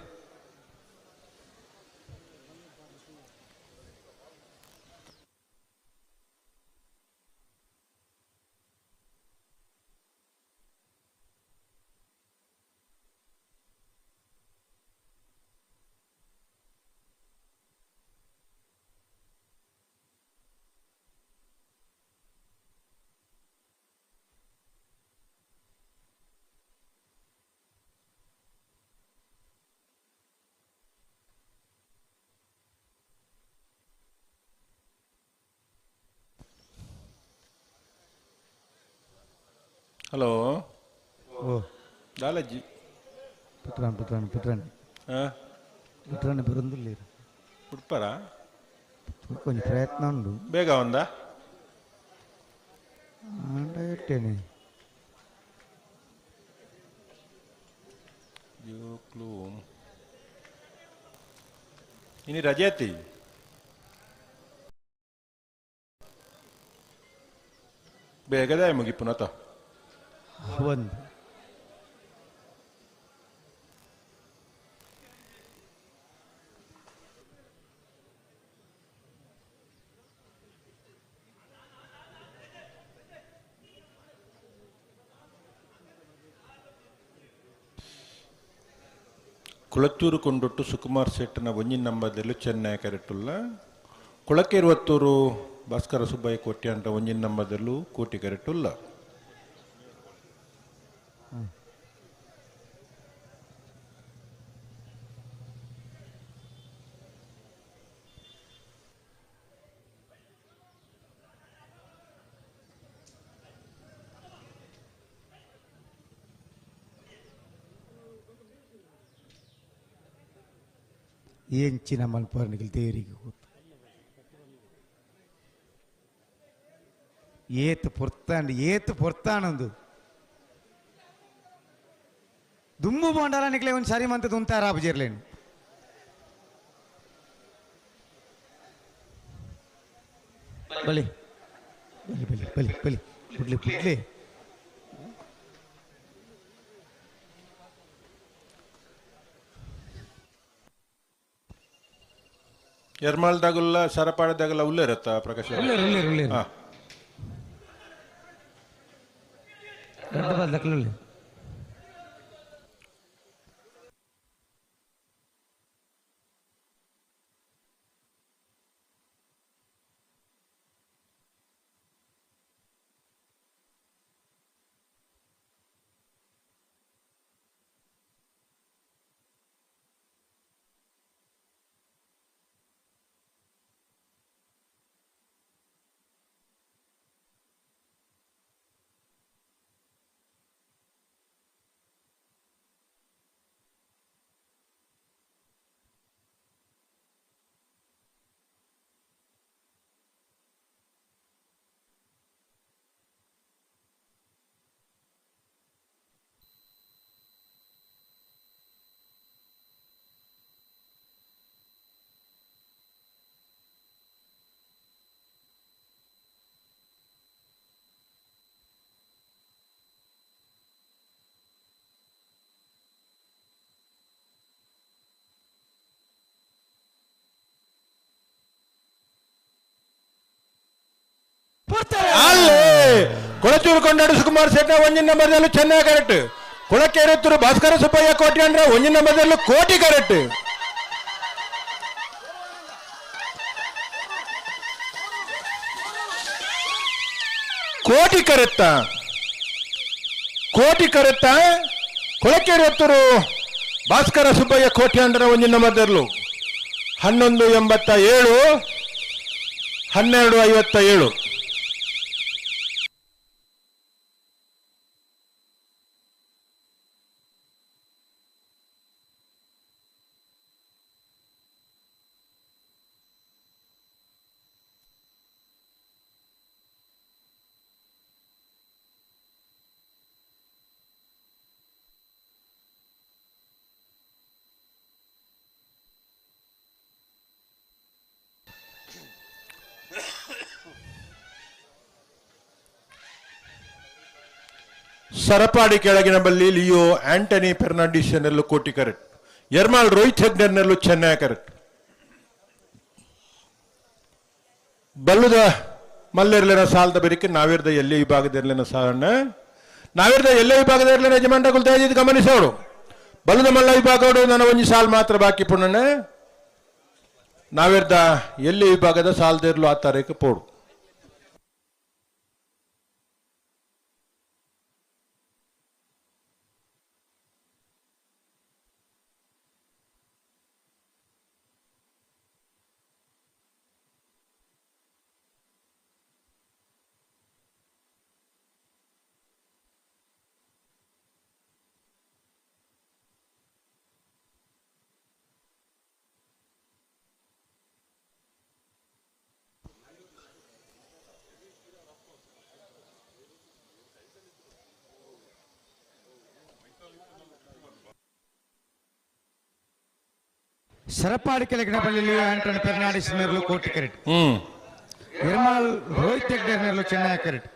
ಹಲೋ. ಓ. ದಾಲಜ್ಜಿ. ಪುಟ್ರಾನ್ ಪುಟ್ರಾನ್ ಪುಟ್ರಾನ್. ಹಾಂ. ಪುಟ್ರಾನ್ ಬರಂದಿಲ್ಲ. ಉಡ್ಪರ? ಕೊಂಚ ಪ್ರಯತ್ನ ಉಂಡು. ಬೇಗ ಒಂದ? ಆಂಡ ಇಟ್ಟೇನೆ. ಜೋಕ್ಲು. ಇನಿ ರಜೆ ಅತಿ. ಬೇಗದ ಮುಗಿಪುನತ. ಒಂದು ಕುಳತ್ತೂರು ಕೊಂಡೊಟ್ಟು ಸುಕುಮಾರ್ ಶೆಟ್ಟನ ಒಂಜಿನ ನಂಬರ್ದಲ್ಲೂ ಚೆನ್ನೈ ಕರೆಟುಲ್ಲ. ಕೊಳಕೇರುವತ್ತೂರು ಭಾಸ್ಕರ ಸುಬ್ಬಯ್ಯ ಕೋಟಿ ಅಂತ ಒಂಜಿನ ನಂಬರ್ದಲ್ಲೂ ಕೋಟಿ ಕರೆಟುಲ್ಲ. ಎಂಚಿನ ಮಲ್ಪರ್ನಿಗೆ ದೇವರಿಗೆ ಗೊತ್ತು. ಏತು ಪೊರ್ತಾಂಡ್ ಏತು ಪೊರ್ತಾನಂದು ದುಂಬು ಬೋಂಡಾಲ ನಿಕ್ಲೆ ಒಂದು ಸರಿ ಮಂತ ದುಂತಾರ ಆಪಜಿರ್ಲೇನು. ಬಲಿ ಬಲಿ ಬಲಿ ಬಲಿ ಬಲಿ ಬುಡ್ಲಿ ಬುಡ್ಲಿ. ಎರ್ಮಾಲ್ದಾಗುಲ್ಲ ಸರಪಾಡದಾಗಲ್ಲ ಉಲ್ಲೇರತ್ತ ಪ್ರಕಾಶ್? ಉಲ್ಲೇರು, ಉಲ್ಲೇರು, ಉಲ್ಲೇರು. ಹಾ. ರಡ್ಡ ಬಾಲ್ದಕ್ಲು ಉಲ್ಲೇರು. ಅಲ್ಲೇ ಕೊಳಚೂರು ಕೊಂಡಾಡು ಸುಕುಮಾರ್ ಶೆಟ್ಟ ಒಂಜಿನ ನಂಬರ್ದಲ್ಲೂ ಚೆನ್ನೈ ಕರೆಕ್ಟ್. ಕೊಳಕೇರುತ್ತೂರು ಭಾಸ್ಕರ ಸುಬ್ಬಯ್ಯ ಕೋಟಿ ಅಂದ್ರೆ ಒಂಜಿನ ನಂಬರ್ದಲ್ಲೂ ಕೋಟಿ ಕರೆಕ್ಟ್. ಕೋಟಿ ಕರೆತ್ತ ಕೋಟಿ ಕರೆತ್ತ ಕೊಳಕೇರುತ್ತೂರು ಭಾಸ್ಕರ ಸುಬ್ಬಯ್ಯ ಕೋಟಿ ಅಂದ್ರೆ ಒಂಜಿನ ನಂಬರ್ದಲ್ಲೂ 11.87 12.57. ಸರಪಾಡಿ ಕೆಳಗಿನ ಬಲ್ಲಿ ಲಿಯೋ ಆಂಟನಿ ಫೆರ್ನಾಂಡಿಸ್ ನೆಲ್ಲು ಕೋಟಿ ಕರೆಕ್ಟ್. ಎರ್ಮಾಲ್ ರೋಹಿತ್ ಹೆಗ್ಡೆರ್ ನೆಲ್ಲು ಚೆನ್ನೈ ಕರೆಕ್ಟ್. ಬಲ್ಲುದ ಮಲ್ಲೆರ್ಲೆನ ಸಾಲದ ಬೆರಿಕೆ ನಾವಿರ್ದ ಎಲ್ಲೇ ವಿಭಾಗದ ಸಾಲನ್ನ ನಾವಿರ್ದ ಎಲ್ಲೇ ವಿಭಾಗದ ಇರ್ಲಿನ ಯಜಮಾನ್ರಗಳು ದಯವಿಟ್ಟು ಗಮನಿಸೋಡು. ಬಲ್ಲದ ಮಲ್ಲ ವಿಭಾಗಡು ನನ್ನ ಒಂಜಿ ಸಾಲ್ ಮಾತ್ರ ಬಾಕಿ ಪುಣ್ಣನೆ. ನಾವಿರ್ದ ಎಲ್ಲೇ ವಿಭಾಗದ ಸಾಲದಿರ್ಲು ಆ ತಾರೀಕು ಪೋಡು. ಸರಪಾಡಿ ಕೆಳಗಿನ ಬಳ್ಳಿಯಲ್ಲಿ ಆಂಟೋನಿ ಫೆರ್ನಾಂಡಿಸ್ ನೆರಳು ಕೋಟಿ ಕರೆಟ್. ನಿರ್ಮಲ್ ರೋಹಿತ್ ಹೆಗ್ಡೆ ನೆರಳು ಚೆನ್ನೈ ಕರೆಟ್.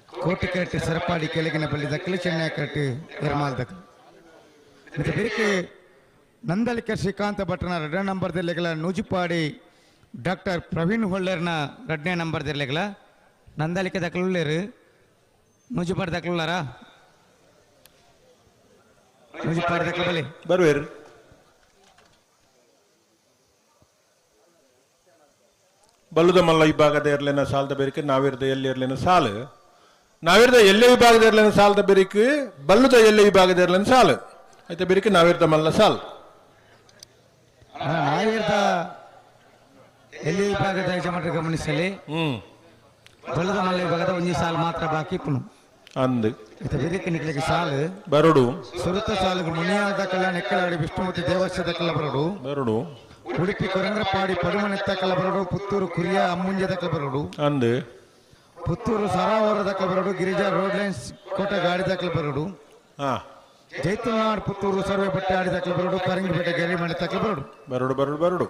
ಕೋಟಿ ಕರೆಟ್ ಸರಪಾಡಿ ಕೆಳಗಿನ ಬಳ್ಳಿ ದಕ್ಕಲು ಚೆನ್ನೈ ಕರೆಟ್ ನಿರ್ಮಲ್ ದಕ್ಕಲು. ಮತ್ತೆ ಬಿರುಕು ನಂದಳಿಕ ಶ್ರೀಕಾಂತ ಭಟ್ರನ ಎರಡನೇ ನಂಬರ್ ಜಿಲ್ಲೆಗಳ ನೂಜಿಪಾಡಿ ಡಾಕ್ಟರ್ ಪ್ರವೀಣ್ ಹೊಳ್ಳರ್ನ ಎರಡನೇ ನಂಬರ್ ಜಿಲ್ಲೆಗಳ ನಂದಳಿಕ ದಕ್ಕಲುಳ್ಳೇರು ನೂಜಿಪಾಡಿ ದಕ್ಕಲುಳ್ಳಾರಾ ನೂಜಿಪಾಡಿ ದಕ್ಕಲು ಬಲಿ ಬರುವೇರು. ಬಲ್ಲುದ ಮಲ್ಲ ವಿಭಾಗದ ಇರ್ಲೇನ ಸಾಲದ ಬೇರಿಕೆ ನಾವಿರ್ದ ಎಲ್ಲಿ ಇರ್ಲೇನ ಸಾಲು ನಾವಿರ್ದ ಎಲ್ಲೇ ವಿಭಾಗದ ಇರ್ಲೇನ ಸಾಲದ ಬೇರಿಕೆ ಬಲ್ಲುದ ಎಲ್ಲೇ ವಿಭಾಗದ ಇರ್ಲೇನ ಸಾಲು ಆಯ್ತಾ ಬೇರಿಕೆ ನಾವಿರ್ದ ಮಲ್ಲ ಸಾಲು ನಾವಿರ್ದ ಎಲ್ಲಿ ವಿಭಾಗದ ಯಜಮಾನರು ಗಮನಿಸಲಿ. ಬಲ್ಲದ ಮಲ್ಲ ವಿಭಾಗದ ಒಂಜಿ ಸಾಲು ಮಾತ್ರ ಬಾಕಿ ಪುನು ಅಂದು ಬೇರಿಕೆ ನಿಕ್ಲಿಕ್ಕೆ ಸಾಲು ಬರಡು ಸುರುತ ಸಾಲುಗಳು ಮುನಿಯಾದ ಕಲ್ಲ ನೆಕ್ಕಲಾಡಿ ವಿಷ್ಣುಮೂರ್ತಿ ದೇವಸ್ಥಾನದ ಕಲ್ಲ ಬರಡು ಬರಡು ಉಡುಪಿ ಕೊರಂಗ್ರಪಾಡಿ ಪಡುಮನೆತ್ತ ಕಲಬರಡು ಪುತ್ತೂರು ಕುರಿಯ ಅಮ್ಮುಂಜದ ಕಲಬರಡು ಅಂದು ಪುತ್ತೂರು ಸರಾವರದ ಕಲಬರಡು ಗಿರಿಜಾ ರೋಡ್ ಲೈನ್ಸ್ ಕೋಟ ಗಾಡಿದ ಕಲಬರಡು ಜೈತುಲ್ನಾಡ್ ಪುತ್ತೂರು ಸರ್ವೆ ಬಟ್ಟೆ ಆಡಿದ ಕಲಬರಡು ಪರಂಗಿಪೇಟೆ ಗರಿಮಣಿ ಕಲಬರಡು ಬರಡು ಬರಡು ಬರಡು.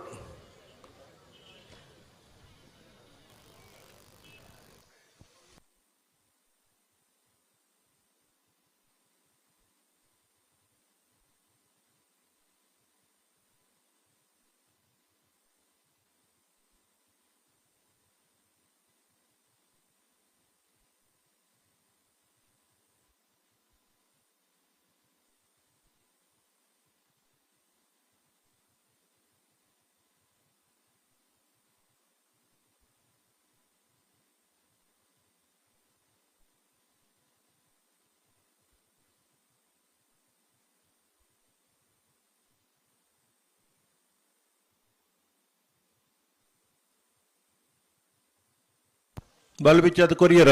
ಬಲ್ ಬಿಚ್ಚಾದ ಕೊರಿಯರ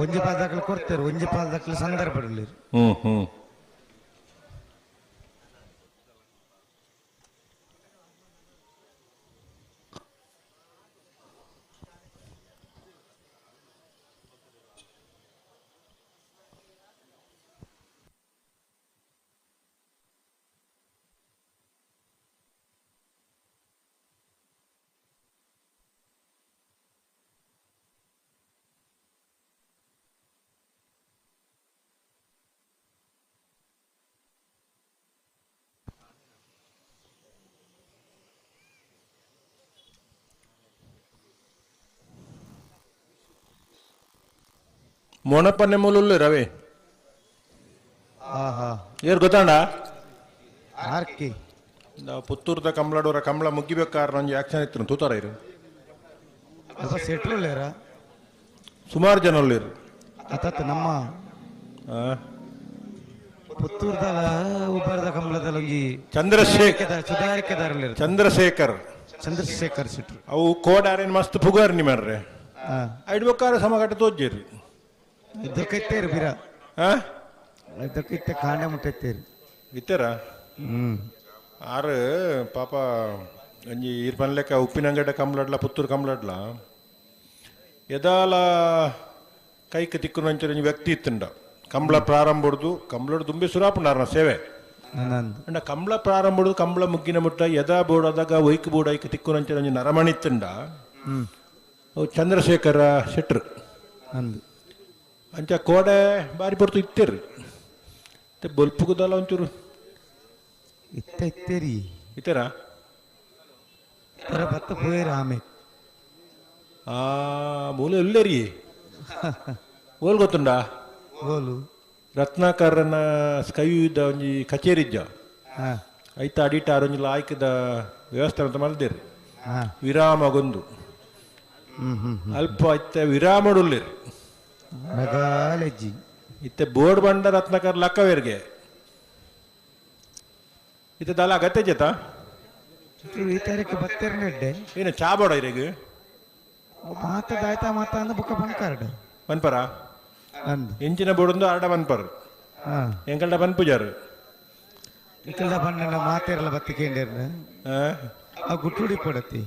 ಒಂಜಿ ಪಾಲ್ ದಾಖಲೆ ಕೊಡ್ತಾರೆ ಒಂಜಿ ಪಾಲ್ ದಾಖಲೆ ಸಂದರ್ಭ ಹ್ಮ್ ಹ್ಮ್. ಮೊಣಪನ್ನೆ ಮೂಲುಲ್ಲು ರವಿ ಏರ್ ಗೊತ್ತಾಂಡ ಆರ್ಕಿ ಪುತ್ತೂರ್ದ ಕಮಲಡೋರ ಕಮಲ ಮುಗ್ಗಿಬೇಕಾದ್ರೆ ಒಂಜಿ ಆಕ್ಷನ್ ಇತ್ತು ತೂತಾರ ಇರು ಸೆಟ್ಲ್ ಸುಮಾರು ಜನ ಉಳ್ಳೇರು ಅತತ್ ನಮ್ಮ ಪುತ್ತೂರ್ದಲ ಉಬ್ಬರದ ಕಮಲದಲ್ಲ ಒಂಜಿ ಚಂದ್ರಶೇಖರ್ ಸುಧಾರಿಕೆದಾರರು ಚಂದ್ರಶೇಖರ್ ಚಂದ್ರಶೇಖರ್ ಸೆಟ್ರು ಅವು ಕೋಡಾರೇನು ಮಸ್ತ್ ಪುಗಾರ್ ಮಾರ್ರೆ ಐಡ್ಬೇಕಾರೆ ಸಮಗಟ್ಟ ತೋಜ್ಜಿರಿ ಇದಕ್ಕೈತೇರಿ ಬೀರ ಇದಕ್ಕೈತೆ ಕಾಂಡ ಮುಟ್ಟೈತೇರಿ ಇತ್ತರ ಆರು ಪಾಪ ಒಂಜಿ ಈರ್ ಪನ್ಲೆಕ್ಕ ಉಪ್ಪಿನಂಗಡ ಕಮ್ಲಡ್ಲ ಪುತ್ತೂರು ಕಮ್ಲಡ್ಲ ಎದಾಲ ಕೈಕ್ ತಿಕ್ಕುನಂಚ ಒಂಜಿ ವ್ಯಕ್ತಿ ಇತ್ತುಂಡ ಕಂಬಳ ಪ್ರಾರಂಭ ಹೊಡ್ದು ಕಂಬಳಡ್ ದುಂಬೆ ಸುರಾಪುಂಡಾರನ ಸೇವೆ ಅಂಡ ಕಂಬಳ ಪ್ರಾರಂಭ ಹೊಡ್ದು ಕಂಬಳ ಮುಗ್ಗಿನ ಮುಟ್ಟ ಎದಾ ಬೋಡಾದಾಗ ಒಯ್ಕ್ ಬೋಡ ಐಕ್ ತಿಕ್ಕುನಂಚ ಒಂಜಿ ನರಮಣಿ ಇತ್ತುಂಡ ಅವು ಚಂದ್ರಶೇಖರ ಶೆಟ್ರು ಅಂದು ಅಂಚ ಕೋಡೆ ಬಾರಿ ಪೊರ್ತು ಇತ್ತೇರು ಬೊಲ್ಪುಗುದಲ್ಲ ಒಂಚೂರು ಇತ್ತ ಇತ್ತೇರಿ ಇತ್ತೇರಾ ಹೊರ ಬತ್ತ ಪೋಯೇರು ಆಮೆ ಆ ಮೂಲ ಎಲ್ಲೇರಿ ಓಲ್ ಗೊತ್ತುಂಡಾ ಓಲು ರತ್ನಾಕರನ ಸ್ಕೈ ಇದ್ದ ಒಂಜಿ ಕಚೇರಿ ಇಜ್ಜ ಐತ ಅಡಿಟ ಒಂಜಿ ಲಾಯ್ಕದ ವ್ಯವಸ್ಥೆ ಅಂತ ಮಲ್ದೇರಿ ವಿರಾಮಗೊಂದು ಅಲ್ಪ ಇತ್ತ ವಿರಾಮಡುಲ್ಲೇರಿ ರಗಾಲೆಜ್ಜಿ ಇತ್ತೆ ಬೋರ್ಡ್ ಬಂಡ ರತ್ನಾಕರ್ ಲಕ್ಕವೇರ್ಗೆ ಇತ್ತೆ ದಾಲ ಅಗತ್ಯ ಜೇತ ಈ ತಾರೀಕು ಬತ್ತೆರ್ನೆಡ್ಡೆ ಏನು ಚಾ ಬೋಡ ಇರೆಗ್ ಮಾತದಾಯ್ತಾ ಮಾತ ಅಂದ ಬುಕ್ಕ ಬಂಕಾರ್ಡ್ ಮನ್ಪರ ಎಂಚಿನ ಬೋರ್ಡ್ ಆರ್ಡ ಮನ್ಪರ್ ಎಂಕಲ್ಡ ಬನ್ಪುಜಾರು ಇಕಲ್ಡ ಬಣ್ಣ ಮಾತೇರಲ್ಲ ಬತ್ತಿಕೇಂಡಿರ್ನ ಆ ಗುಟ್ಟುಡಿ ಪಡತಿ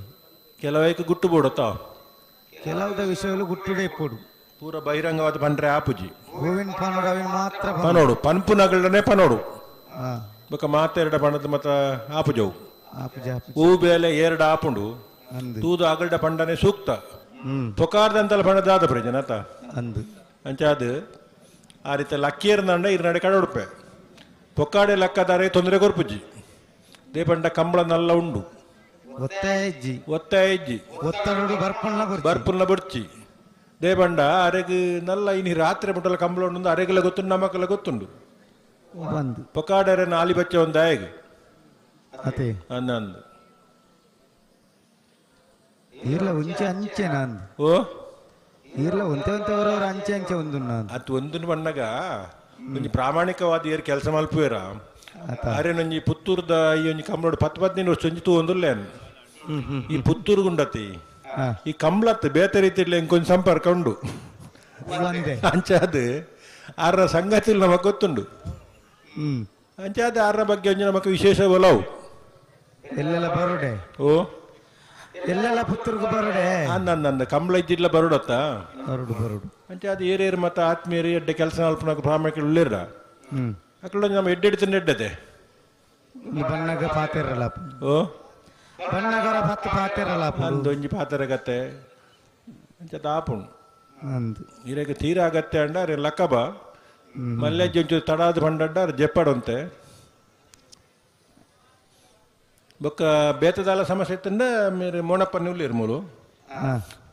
ಕೆಲವೈಕ್ ಗುಟ್ಟು ಬೋಡತ್ತ ಕೆಲವುದ ವಿಷಯಗಳು ಗುಟ್ಟುಡೆ ಪೋಡು ಪೂರ ಬಹಿರಂಗವಾದ ಪಂಡ್ರೆ ಆಪುಜಿ ಹೂವಿನ ಪನೋಡು ಅವಿನ ಮಾತ್ರ ಪನೋಡು ಪನ್ಪುನಗಳನ್ನೇ ಪನೋಡು ಬೊಕ ಮಾತೆರಡ ಬಣ್ಣದ ಮತ ಆಪುಜವು ಹೂ ಬೇಲೆ ಎರಡು ಆಪುಂಡು ತೂದು ಅಗಲ್ಡ ಪಂಡನೆ ಸೂಕ್ತ ಪೊಕಾರ್ದಂತಲ ಪಂಡದಾದ ಪ್ರಯೋಜನ ಆತ ಅಂದು ಅಂಚ ಅದು ಆ ರೀತಿ ಲಕ್ಕೇರ್ ನಂಡ ಇರ್ನಡೆ ಕಡೋಡುಪೆ ಪೊಕ್ಕಾಡೆ ಲಕ್ಕದಾರೆ ತೊಂದರೆ ಕೊರ್ಪುಜಿ they ಪಂಡ ಕಂಬಳ ನಲ್ಲ ಉಂಡು ಒತ್ತಾಯ ಇಜ್ಜಿ ಒತ್ತಾಯ ಇಜ್ಜಿ ಒತ್ತಡು ಬರ್ಪುಣ್ಲ ಬರ್ಪುಣ್ಲ ಬುಡ್ಚಿ they ಬಂಡ ಅರೆಗ್ ನಲ್ಲ ಇನಿ ರಾತ್ರಿ ಮುಟ್ಟಲ ಕಂಬಳ ಉಂಡು ಅರೆಗೆಲ್ಲ ಗೊತ್ತುಂಡು ನಮಕೆಲ್ಲ ಗೊತ್ತುಂಡು ಬಂದು ಪೊಕ್ಕಾಡರೆ ನಾಲಿ ಬಚ್ಚ ಒಂದು ಆಯಗ್ ಅದೇ ಅಂದಂದು ಈರ್ಲ ಒಂಚೆ ಅಂಚೆ ನಾನು ಓ ಈರ್ಲ ಒಂತೆ ಒಂತೆ ಅವರವರ ಅಂಚೆ ಅಂಚೆ ಒಂದು ನಾನು ಅದು ಒಂದು ಬಣ್ಣಗ ಒಂಜಿ ಪ್ರಾಮಾಣಿಕವಾದ ಏರ್ ಕೆಲಸ ಮಲ್ಪುವೇರ ಅರೆ ಒಂಜಿ ಪುತ್ತೂರ್ದ ಈ ಒಂಜಿ ಕಂಬಳೋಡು ಪತ್ತು ಪದಿನೈದು ವರ್ಷ ಒಂಜಿ ತೂ ಒಂದುಲ್ಲೇನು ಈ ಪುತ್ತೂರು ಗುಂಡತಿ ಈ ಕಂಬ್ಳತ್ ಬೇತೆ ರೀತಿಯಲ್ಲಿ ಇಂಕೊಂಚ ಸಂಪರ್ಕ ಉಂಡು ಅಂಚಾದ ಆರ ಸಂಗತಿ ನಮಗ್ ಗೊತ್ತುಂಡು ಅಂಚಾದ ಆರ ಬಗ್ಗೆ ಒಂಜಿ ನಮಕ್ ವಿಶೇಷ ಒಲವು ಎಲ್ಲೆಲ್ಲ ಬರೋಡೆ ಓ ಎಲ್ಲೆಲ್ಲ ಪುತ್ತೂರ್ಗು ಬರೋಡೆ ಅಂದ ಕಂಬಳ ಇದ್ದಿಲ್ಲ ಬರೋಡತ್ತ ಬರೋಡು ಬರೋಡು ಅಂಚಾದ ಏರೇರು ಮತ್ತೆ ಆತ್ಮೀಯರು ಎಡ್ಡೆ ಕೆಲಸ ಅಲ್ಪನಾಗ ಪ್ರಾಮಾಣಿಕ ಉಳ್ಳಿರ ಅಕ್ಕಳ ನಮ್ಮ ಎಡ್ಡೆ ತಿಂಡ ಎಡ್ಡದೆ ಬಣ್ಣಗ ಪಾತಿರಲ್ಲ ಓ ಬಣ್ಣಗರ ಪತ್ತು ಪಾತಿರಲ್ಲ ಅಂದೊಂಜಿ ಪಾತೆರ ಕತೆ ಅಂಚ ಆಪುಂಡು ಅಂದು ಇರೆಗ್ ತೀರಾ ಅಗತ್ಯ ಅಂಡ ಅರೆ ಲಕ್ಕಬ ಮಲ್ಲೆಜ್ಜಿ ಒಂಚೂರು ತಡಾದ ಬಂಡಡ್ಡ ಅರೆ ಜೆಪ್ಪಡಂತೆ ಬೊಕ್ಕ ಬೇತದಾಲ ಸಮಸ್ಯೆ ಇತ್ತಂಡ ಮೇರೆ ಮೋಣಪ್ಪಣ್ಣೆ ಉಳ್ಳೇರು ಮೂಲು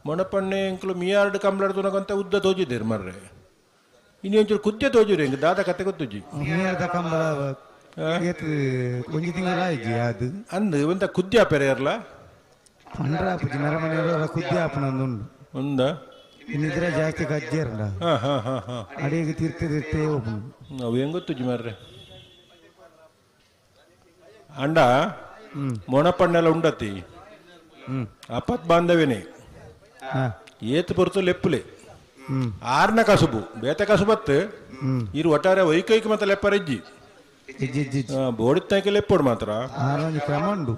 ಮೊಣಪ್ಪಣ್ಣೆ ಇಂಕ್ಲು ಮಿಯಾರ್ಡ್ ಕಂಬ್ಳಡ್ ತುನಗಂತ ಉದ್ದ ತೋಜಿದ್ದೇರು ಮರ್ರೆ ಇನ್ನು ಒಂಚೂರು ಕುದ್ದೆ ತೋಜಿರು ಹಿಂಗೆ ದಾದ ಕತೆ ಗೊತ್ತುಜಿ ಮಿಯಾರ್ದ ಕಂಬಳ ಒಂಜಿ ತಿಂಗಳ ಆಯ್ಜಿ ಅದು ಅಂದು ಒಂತ ಕುದ್ದೆ ಆಪೆರೆ ಇರ್ಲ ಪಂಡ್ರ ಆಪುಜಿ ನರಮನೆ ಕುದ್ದೆ ಆಪುನಂದು ಉಂಡು ಉಂದ ಇನ್ನಿದ್ರೆ ಜಾಸ್ತಿ ಕಜ್ಜೇರ್ಲ ಅಡಿಗೆ ತಿರ್ತಿ ತಿರ್ತೆ ಹೋಪುಂಡು ಅವು ಹೆಂಗ್ ಗೊತ್ತುಜಿ ಮಾರ್ರೆ ಅಂಡ ಮೊಣಪಣ್ಣೆಲ್ಲ ಉಂಡತಿ ಅಪತ್ ಬಾಂಧವ್ಯನೇ ಏತ್ ಪೊರ್ತು ಲೆಪ್ಪುಲೆ ಆರ್ನ ಕಸುಬು ಬೇತೆ ಕಸುಬತ್ತು ಇರು ಒಟ್ಟಾರೆ ವೈಕೈಕ ಮತ್ತೆ ಲೆಪ್ಪರಿಜ್ಜಿ ಬೋಡಿತ್ತೈಕೆ ಲೆಪ್ಪೋಡು ಮಾತ್ರ ಕ್ರಮ ಉಂಡು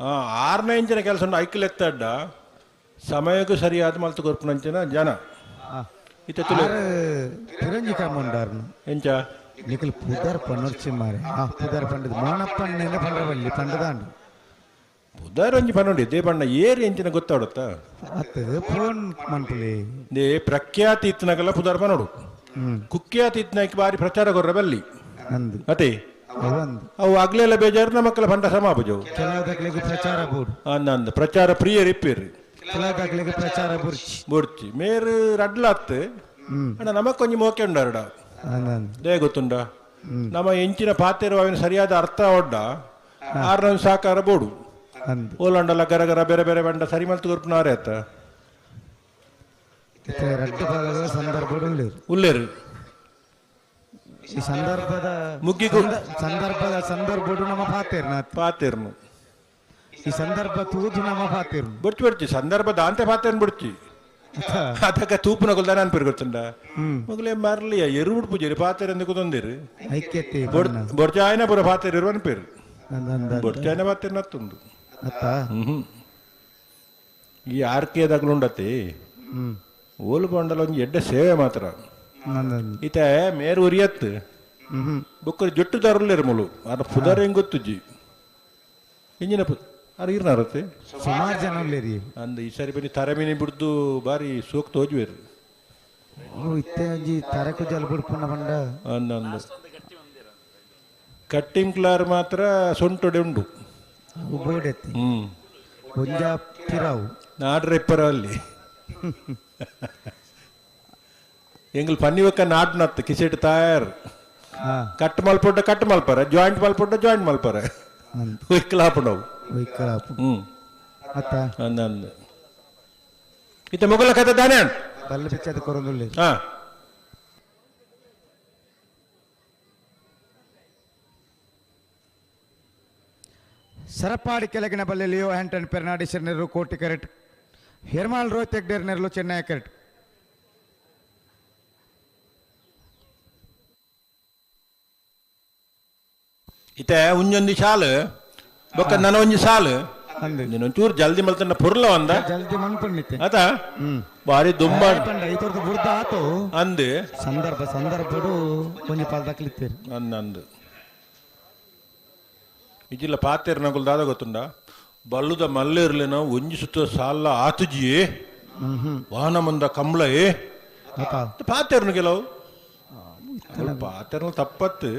ಆರನೇ ಇಂಚಿನ ಕೆಲಸ ಉಂಡು ಐಕ್ ಲೆತ್ತಡ್ಡ ಸಮಯಕ್ಕೂ ಸರಿಯಾದ ಮಲ್ತು ಕೊರ್ಪುನಂಚಿನ ಜನ ಇತ್ತೆ ತುಲೆ ಪಿರಂಜಿ ಕ್ರಮ ಉಂಡಾರ್ನು ಎಂಚ ನಿಖಲ್ ಪುದರ್ ಪನ್ನೊರ್ಚಿ ಮಾರೆ ಆ ಪುದರ್ ಪಂಡದ ಮೋಣಪ್ಪಣ್ಣೆ ಪಂಡ್ರವಲ್ಲಿ ಪಂಡದಾಂಡು ಪುದರ್ ಒಂಜಿ ಪನ್ನೊಂಡಿ they ಬಣ್ಣ ಏರಿ ಎಂಚಿನ ಗೊತ್ತಾಡುತ್ತಾ ಅತ್ತು ಫೋನ್ ಮನ್ಪುಲಿ they ಪ್ರಖ್ಯಾತಿ ಇತ್ತನಗಲ್ಲ ಪುದರ್ ಪನೋಡು ಕುಖ್ಯಾತಿ ಇತ್ತನಕ್ಕೆ ಬಾರಿ ಪ್ರಚಾರ ಕೊರ್ರ ಬಲ್ಲಿ ಅಂದು ಅತೆ ಅವು ಆಗ್ಲೆಲ್ಲ ಬೇಜಾರು ನಮ್ಮ ಮಕ್ಕಳ ಪಂಡ ಸಮಾಪಜವು ಕೆಲವುದಕ್ಲಿಗೆ ಪ್ರಚಾರ ಬೋಡು ಅಂದ ಪ್ರಚಾರ ಪ್ರಿಯರ್ ಇಪ್ಪೇರು ಕೆಲವುದಕ್ಲಿಗೆ ಪ್ರಚಾರ ಬುರ್ಚಿ ಬುರ್ಚಿ ಮೇರು ರಡ್ಲಾತ್ ಅಣ್ಣ ನಮಕ್ ಕೊಂಚ ಮೋಕೆ ಉಂಡಾರಡ they ಗೊತ್ತುಂಡ ನಮ್ಮ ಎಂಚಿನ ಪಾತೆರು ಅವಿನ ಸರಿಯಾದ ಅರ್ಥ ಒಡ್ಡ ಆರ್ನ ಸಾಕಾರ ಬೋಡು ಓಲಂಡಲ ಗರ ಗರ ಬೇರೆ ಬೇರೆ ಬಂಡ ಸರಿ ಮಲ್ತು ಕೊರ್ಪುನಾರೆ ಆತ ರಡ್ಡು ಭಾಗದ ಸಂದರ್ಭ ಉಲ್ಲೇರು ಈ ಸಂದರ್ಭದ ಮುಗ್ಗಿಗೂ ಸಂದರ್ಭದ ಸಂದರ್ಭಡು ನಮ್ಮ ಪಾತೇರ್ನ ಪಾತೇರ್ನು ಈ ಸಂದರ್ಭ ತೂದು ನಮ್ಮ ಪಾತೇರ್ನು ಬುಡ್ಚಿ ಬುಡ್ಚಿ ಸಂದರ್ಭ ದಾಂತೆ ಪಾತೇರ್ನು ಬುಡ್ಚಿ ಅದಕ್ಕ ತೂಪುನ ಕೊಲ್ದಾನ ಅನ್ಪಿರ್ ಗೊತ್ತುಂಡ ಮಗಲೇ ಮರ್ಲಿಯ ಎರು ಉಡ್ಪುಜೇರಿ ಪಾತೇರ್ ಎಂದು ಕುದೊಂದಿರು ಐಕ್ಯತೆ ಬೊಡ್ಚಾಯನ ಪುರ ಪಾತೇರ್ ಇರುವ ಅನ್ಪಿರು ಬೊಡ್ಚಾಯನ ಪಾತೇರ್ ನತ್ತುಂಡು ಈ ಆರ್ ಕೆ ಉಂಡತಿ ಓಲು ಬಂಡಲ ಒಂಜಿ ಎಡ್ಡೆ ಸೇವೆ ಮಾತ್ರ ಇತ್ತೆ ಮೇರು ಉರಿಯತ್ತು ಬೊಕ್ಕರು ಜೊಟ್ಟು ದಾರುಲ್ಲೇರು ಮುಲು ಅರ ಪುದರ್ ಹೆಂಗ್ ಗೊತ್ತುಜ್ಜಿ ಇಂಜಿನ ಅರ ಇರ್ನಾರತ್ತೆ ಸುಮಾರು ಜನ ಉಲ್ಲೇರಿ ಅಂದ್ ಈ ಸರಿ ಬನ್ನಿ ತರಮಿನಿ ಬಿಡ್ದು ಬಾರಿ ಸೋಕ್ ತೋಜುವೇರು ಇತ್ತೆ ಒಂಜಿ ತರಕು ಜಲ್ ಬುಡ್ಪುನ ಪಂಡ ಅಂದಂದು ಕಟ್ಟಿಂಗ್ ಕ್ಲಾರ್ ಮಾತ್ರ ಸೊಂಟೊಡೆ ಉಂಡು ಬೋಡೆತ್ತಿ ಹ್ಮ್ ಒಂಜ ಪಿರಾವು ನಾಡ್ರೆ ಇಪ್ಪರ ಅಲ್ಲಿ ಎಂಗಲ್ ಪನ್ನಿವಕ್ಕ ನಾಡ್ನತ್ತು ಕಿಸೆಟ್ ತಯಾರ್ ಕಟ್ ಮಲ್ಪೊಡ್ಡ ಕಟ್ ಮಲ್ಪರ ಜಾಯಿಂಟ್ ಮಲ್ಪೊಡ್ಡ ಜಾಯಿಂಟ್ ಮಲ್ಪರ ಒಯ್ಕಲಾಪುಂಡವು ಒಯ್ಕಲಾಪು ಹ್ಮ್ ಅತ್ತ ಅಂದಂದು ಇತ್ತ ಮೊಗಲ ಕತೆ ದಾನೆ ಬಲ್ಲ ಬಿಚ್ಚದ ಕೊರೊಂದುಲ್ಲೆ ಹಾ ಸರಪಾಡಿ ಕೆಳಗಿನ ಬಲ್ಲೆ ಲಿಯೋ ಆಂಟನ್ ಪೆರ್ನಾಡಿಸರ್ ನೆರಳು ಕೋಟಿ ಕರೆಟ್ ಹೆರ್ಮಾಲ್ ರೋಹಿತ್ ಹೆಗ್ಡೇರ್ ನೆರಳು ಚೆನ್ನೈ ಕರೆಟ್ ಇತ್ತೆ ಒಂಜೊಂದು ಶಾಲು ಬೊಕ್ಕ ನನ ಒಂಜಿ ಸಾಲು ನೀನೊಂಚೂರು ಜಲ್ದಿ ಮಲ್ತನ ಪುರ್ಲ ಒಂದ ಜಲ್ದಿ ಮನ್ಪುಂಡಿತ್ತೆ ಆತ ಬಾರಿ ದುಂಬ ಪಂಡ ಐತೊರ್ದು ಬುರ್ದ ಆತು ಅಂದು ಸಂದರ್ಭ ಸಂದರ್ಭಡು ಒಂಜಿ ಪಾಲ್ ದಕ್ಲಿತ್ತೇರು ಅಂದು ಅಂದು ಇಜಿಲ್ಲ ಪಾತೇರ್ ನಗುಲ್ ದಾದ ಗೊತ್ತುಂಡ ಬಲ್ಲುದ ಮಲ್ಲೇರ್ಲೇನ ಒಂಜಿ ಸುತ್ತ ಸಾಲ ಆತುಜಿ ವಾಹನ ಮಂದ ಕಂಬ್ಳ ಏ ಪಾತೇರ್ನು ಕೆಲವು ಪಾತೇರ್ನ ತಪ್ಪತ್ತು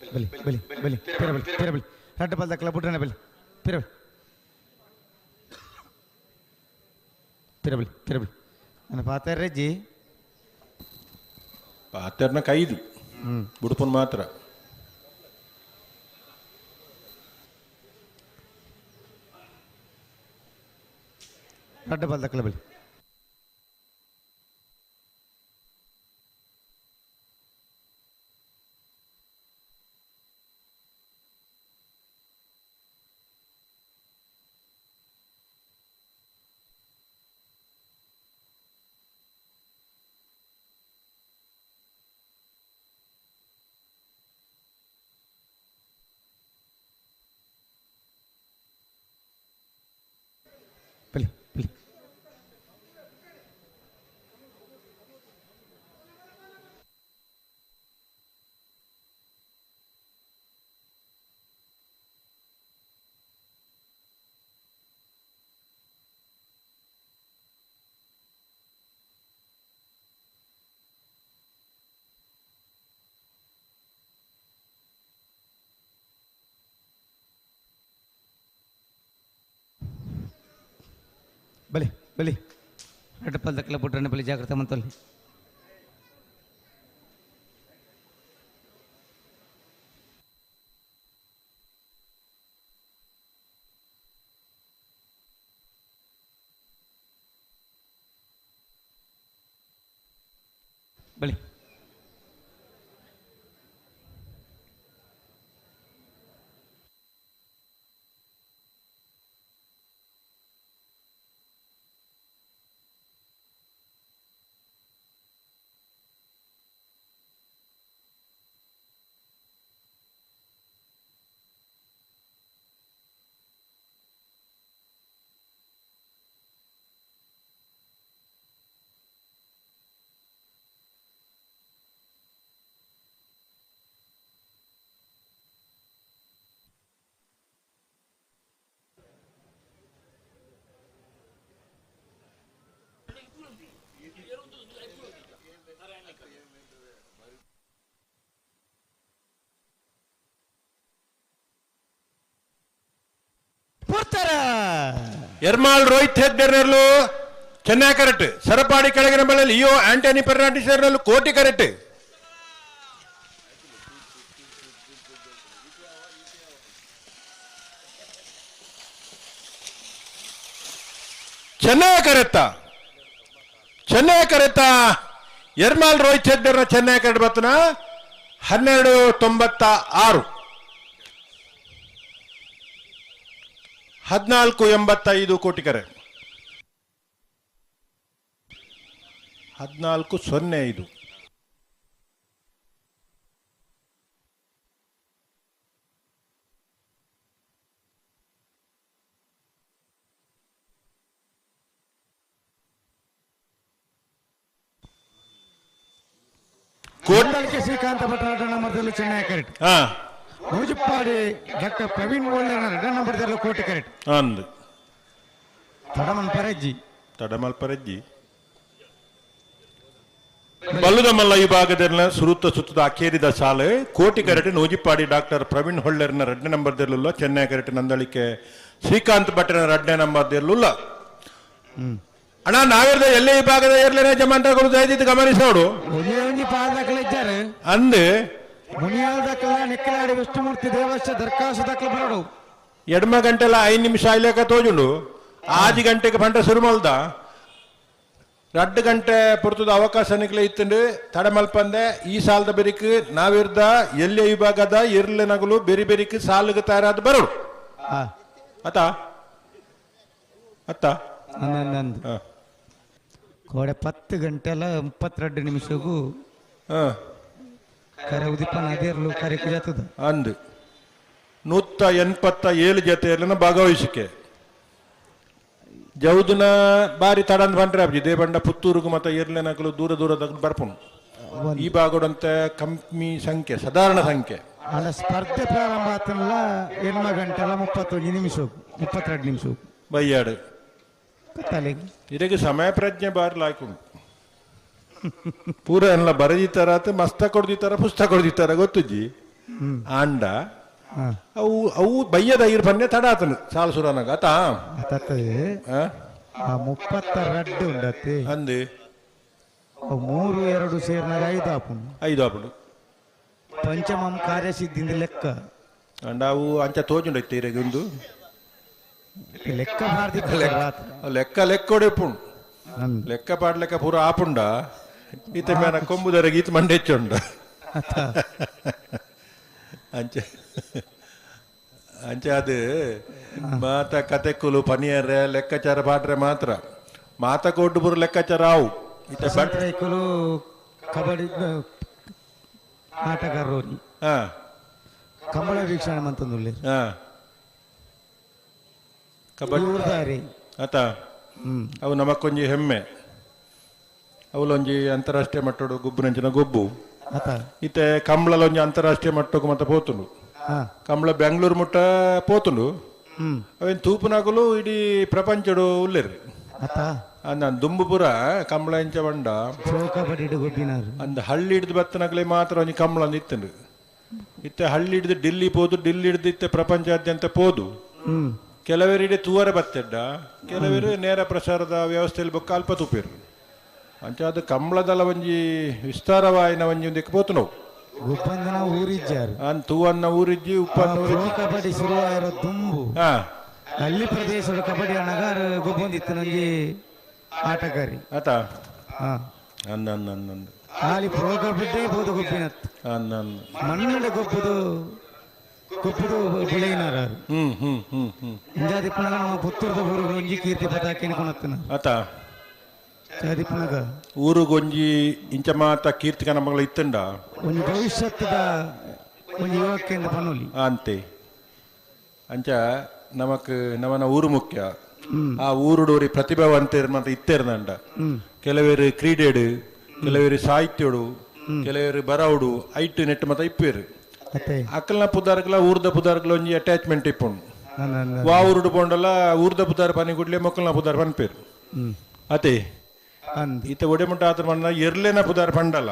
ಬಲಿ ಬಲಿ ಬಲಿ ಪಿರ ಬಲಿ ಪಿರ ಬಲಿ ರಡ್ಡ ಬಲ್ ದಕ್ಲ ಬುಡ್ರನೆ ಬಲಿ ಪಿರ ಬಲಿ ಪಿರ ಬಲಿ ಪಿರ ಬಲಿ ನನ್ನ ಪಾತೇರ್ ರೆಜ್ಜಿ ಪಾತೇರ್ನ ಕೈದು ಬುಡುಪನ್ ಮಾತ್ರ ರಡ್ಡ ಬಲ್ ದಕ್ಲ ಬಲಿ ಬಲಿ ಬಲಿ ಬಲಿ ಬಲಿ ರಡ್ಡ ಪಲ್ ದಕ್ಲ ಬುಡ್ರನೆ ಬಲಿ ಜಾಗ್ರತೆ ಮಂತಲ್ಲಿ ಬಲಿ ಎರ್ಮಾಳ್ ರೋಹಿತ್ ಹೆಗ್ಡೆರ್ನಲ್ಲೂ ಚೆನ್ನೈ ಕರೆಕ್ಟ್ ಸರಪಾಡಿ ಕೆಳಗಿನ ಬಳ್ಳಿ ಲಿಯೋ ಆಂಟನಿ ಫೆರ್ನಾಂಡಿಸ್ ಕೋಟಿ ಕರೆಕ್ಟ್ ಚೆನ್ನೈ ಕರೆತ್ತ ಚೆನ್ನೈ ಕರೆತ್ತ ಎರ್ಮಾಲ್ ರೋಹಿತ್ ಹೆಗ್ಡೆರ್ನ ಚೆನ್ನೈ ಕರೆಕ್ಟ್ ಬರ್ತನ 12.96 14.85 ಕೋಟಿ ಕರೆ 14.05 ಶ್ರೀಕಾಂತ ಭಟ್ಟ ನಂಬರ್ದಲ್ಲಿ ಚೆನ್ನೈ ಕರೆಕ್ಟ್. ನೂಜುಪ್ಪಾಡಿ ಡಾಕ್ಟರ್ ಪ್ರವೀಣ್ ಗೋಲ್ಡರ್ ಎರಡನೇ ನಂಬರ್ದಲ್ಲಿ ಕೋಟಿ ಕರೆಕ್ಟ್. ಅಂದು ತಡಮಲ್ಪರಜ್ಜಿ ತಡಮಲ್ಪರಜ್ಜಿ ಬಲ್ಲುದಮಲ್ಲ ಈ ಭಾಗದಲ್ಲಿ ಸುರುತ್ತ ಸುತ್ತದ ಅಕೇರಿದ ಸಾಲೆ ಕೋಟಿ ಕರಟೆ ನೂಜಿಪ್ಪಾಡಿ ಡಾಕ್ಟರ್ ಪ್ರವೀಣ್ ಹೊಳ್ಳೆರ್ನ 2 ನಂಬರ್ ದೇರ್ಲುಲ್ಲ ಚೆನ್ನೈ ಕರಟೆ ನಂದಳಿಕೆ ಶ್ರೀಕಾಂತ್ ಭಟ್ಟನ 2 ನಂಬರ್ ದೇರ್ಲುಲ್ಲ. ಅಣ್ಣ ನಾವಿರ್ದ ಎಲ್ಲೇ ಈ ಭಾಗದ ಎರ್ಲೇನೆ ಜಮಾಂತಗಳು ದಯದಿತ್ತು ಗಮನಿಸೋಡು ಅಂದು ಮುನಿಯಾಲ್ದಕ್ಕಲ್ಲ ವಿಷ್ಣುಮೂರ್ತಿ ದೇವಸ್ಥ ದರ್ಕಾಸು ದಕ್ಕಲ ಬರೋಡು ಎಡ್ಮ ಗಂಟೆಲ್ಲ 5 ನಿಮಿಷ ಆಯ್ಲೇಕ ತೋಜುಂಡು 6 ಗಂಟೆಗೆ ಪಂಟ ಸುರುಮಲ್ದ 2 ಗಂಟೆ ಪುರ್ತದ ಅವಕಾಶ ನಿಕ್ಲೆ ಇತ್ತಂಡು ತಡಮಲ್ಪಂದೆ ಈ ಸಾಲದ ಬೆರಿಕ್ ನಾವಿರ್ದ ಎಲ್ಲೇ ವಿಭಾಗದ ಇರ್ಲೆ ನಗಲು ಬೆರಿ ಬೆರಿಕ್ ಸಾಲಿಗೆ ತಯಾರಾದ ಬರೋಡು ಅತ್ತ ಅತ್ತ ಕೋಡೆ 10 ಗಂಟೆಲ್ಲ 32 ನಿಮಿಷಗೂ ಕರೆ ಉದಿಪನ ಅದೇರ್ಲು ಕರೆ ಕುಜಾತದ ಅಂದು 187 ಜೊತೆಯಲ್ಲಿನ ಭಾಗವಹಿಸಿಕೆ ಜೌದುನ ಬಾರಿ ತಡಂದ್ ಬಂಡ್ರೆ ಅಬ್ಜಿ ದೇಬಂಡ ಪುತ್ತೂರುಗು ಮತ್ತು ಎರ್ಲೆನಕಲು ದೂರ ದೂರದ ಬರ್ಪುನು ಈ ಭಾಗದಂತೆ ಕಮ್ಮಿ ಸಂಖ್ಯೆ ಸಾಧಾರಣ ಸಂಖ್ಯೆ ಅಲ್ಲ ಸ್ಪರ್ಧೆ ಪ್ರಾರಂಭ ಆತನಲ್ಲ 8 ಗಂಟೆಲ್ಲ 31 ನಿಮಿಷ 32 ನಿಮಿಷ ಬಯ್ಯಾಡು ಇದಕ್ಕೆ ಸಮಯ ಪ್ರಜ್ಞೆ ಬಾರಿ ಲಾಯ್ಕುಂಟು ಪೂರ ಎಲ್ಲ ಬರೆದಿತ್ತಾರ ಮಸ್ತ ಕೊಡ್ದಿತ್ತಾರ ಪುಸ್ತಕ ಕೊಡ್ದಿತ್ತಾರ ಗೊತ್ತುಜ್ಜಿ ಆಂಡ ಅವು ಅವು ಬಯ್ಯದ ಐರು ಪನ್ನೆ ತಡ ಆತನು ಸಾಲ ಸುರನಾಗ ಆತ ಆ 32 ಉಂಡತ್ತೆ ಅಂದು 3 2 ಸೇರ್ನಾಗ 5 ಆಪುಂಡು 5 ಆಪುಂಡು ಪಂಚಮಂ ಕಾರ್ಯಸಿದ್ಧಿಂದ ಲೆಕ್ಕ ಅಂಡ ಅವು ಅಂಚ ತೋಜುಂಡೈತೆ ಇರೆಗೊಂದು ಲೆಕ್ಕ ಲೆಕ್ಕ ಲೆಕ್ಕೊಡೆಪುಂಡು ಲೆಕ್ಕ ಪಾಡ್ಲೆಕ್ಕ ಪೂರ ಆಪುಂಡ ಈತ ಮೇನ ಕೊಂಬುದರೆಗೆ ಈತ ಮಂಡೆಚ್ಚುಂಡ ಅಂಚೆ ಅಂಚೆ ಅದು ಮಾತ ಕತೆಕುಲು ಪನಿಯರೆ ಲೆಕ್ಕಾಚಾರ ಪಾಡ್ರೆ ಮಾತ್ರ ಮಾತ ಕೊಟ್ಟು ಪೂರ ಲೆಕ್ಕಾಚಾರ ಆವು ಈತ ಬಟ್ರೈಕುಲು ಕಬಡ್ಡಿ ಆಟಗಾರರು ಕಂಬಳ ವೀಕ್ಷಣೆ ಮಂತಂದುಳ್ಳಿ ಕಬಡ್ಡಿ ಆತ ಅವು ನಮಕ್ಕೊಂಜಿ ಹೆಮ್ಮೆ ಅವಲೊಂಜಿ ಅಂತಾರಾಷ್ಟ್ರೀಯ ಮಟ್ಟಡು ಗುಬ್ಬುನಂಚಿನ ಗೊಬ್ಬು ಇತ್ತೆ ಕಂಬಳಲೊಂಜಿ ಅಂತಾರಾಷ್ಟ್ರೀಯ ಮಟ್ಟಕ್ಕೂ ಮತ್ತೆ ಪೋತುಂಡು ಕಂಬಳ ಬೆಂಗಳೂರು ಮುಟ್ಟ ಪೋತುಂಡು ಅವೇನು ತೂಪುನಾಗಲು ಇಡೀ ಪ್ರಪಂಚಡು ಉಲ್ಲೇರಿ ಅಂದ ದುಂಬುಪುರ ಕಂಬಳ ಇಂಚ ಬಂಡ ಅಂದ ಹಳ್ಳಿ ಹಿಡ್ದು ಬತ್ತನಾಗಲೇ ಮಾತ್ರ ಒಂಜಿ ಕಂಬಳ ಅಂದ್ ಇತ್ತುಂಡು ಇತ್ತೆ ಹಳ್ಳಿ ಹಿಡ್ದು ಡಿಲ್ಲಿ ಪೋದು ಡಿಲ್ಲಿ ಹಿಡ್ದು ಇತ್ತೆ ಪ್ರಪಂಚಾದ್ಯಂತ ಪೋದು ಕೆಲವರು ಇಡೀ ತೂವರೆ ಬತ್ತೆಡ್ಡ ಕೆಲವರು ನೇರ ಪ್ರಸಾರದ ವ್ಯವಸ್ಥೆಯಲ್ಲಿ ಬೊಕ್ಕ ಅಲ್ಪ ತೂಪೇರು ಅಂಚ ಅದು ಕಂಬಳದಲ್ಲ ಒಂಜಿ ವಿಸ್ತಾರವಾಯಿನ ಒಂಜಿ ಒಂದಿಕ್ಕೆ ಪೋತು ನಾವು ಉಪ್ಪಂದನ ಊರಿಜ್ಜಾರು ಅನ್ ತೂವನ್ನ ಊರಿಜ್ಜಿ ಉಪ್ಪನ್ನ ಪ್ರೊ ಕಬಡ್ಡಿ ಶುರುವಾಗಿರೋ ದುಂಬು ಅಲ್ಲಿ ಪ್ರದೇಶದ ಕಬಡ್ಡಿ ಅಣಗಾರ ಗೊಬ್ಬೊಂದಿತ್ತು ನಂಜಿ ಆಟಗಾರಿ ಆತ ಅಂದ ಅಂದ ಅಂದ ಅಲ್ಲಿ ಪ್ರೊ ಕಬಡ್ಡಿ ಬೋದು ಗೊಬ್ಬಿನತ್ತು ಅಂದ ಮಣ್ಣಡ ಗೊಬ್ಬದು ಗೊಬ್ಬದು ಬೆಳೆಯಿನಾರ ಹ್ಮ್ ಹ್ಮ್ ಹ್ಮ್ ಹ್ಮ್ ಇಂಜಾದಿಪ್ಪನಾಗ ನಮ್ಮ ಪುತ್ತೂರದ ಊರುಗಳು ಒಂಜಿ ಕೀರ್ತಿ ಪತಾಕಿನ ಕೊಣತ್ತನ ಆತ ಚಾದಿಪ್ಪನಾಗ ಊರುಗೊಂಜಿ ಇಂಚ ಮಾತ ಕೀರ್ತಿಕ ನಮ್ಮಗಳ ಇತ್ತಂಡ ಒಂದು ಭವಿಷ್ಯದ ಒಂದು ಯುವಕಿಂದ ಪನೋಲಿ ಅಂತೆ ಅಂಚ ನಮಕ್ ನಮನ ಊರು ಮುಖ್ಯ ಆ ಊರುಡೋರಿ ಪ್ರತಿಭಾವಂತೇರ್ ಮತ್ತೆ ಇತ್ತೇರ್ನಂಡ ಕೆಲವರು ಕ್ರೀಡೆಡು ಕೆಲವರು ಸಾಹಿತ್ಯಡು ಕೆಲವರು ಬರವುಡು ಐಟ್ ನೆಟ್ ಮತ್ತೆ ಇಪ್ಪೇರು ಅಕ್ಕಲ್ನ ಪುದಾರ್ಗಳ ಊರ್ದ ಪುದಾರ್ಗಳ ಒಂಜಿ ಅಟ್ಯಾಚ್ಮೆಂಟ್ ಇಪ್ಪುಂಡು ವಾ ಊರುಡು ಪೋಂಡಲ್ಲ ಊರ್ದ ಪುದಾರ್ ಪನಿ ಗುಡ್ಲೆ ಮೊಕ್ಕಲ್ನ ಪುದಾರ್ ಪನ್ಪೇರು ಅತೆ ಈತ ಒಡೆ ಮುಟ್ಟ ಆತರ ಮಣ್ಣ ಎರ್ಲೆನ ಪುದಾರ್ ಪಂಡಲ್ಲ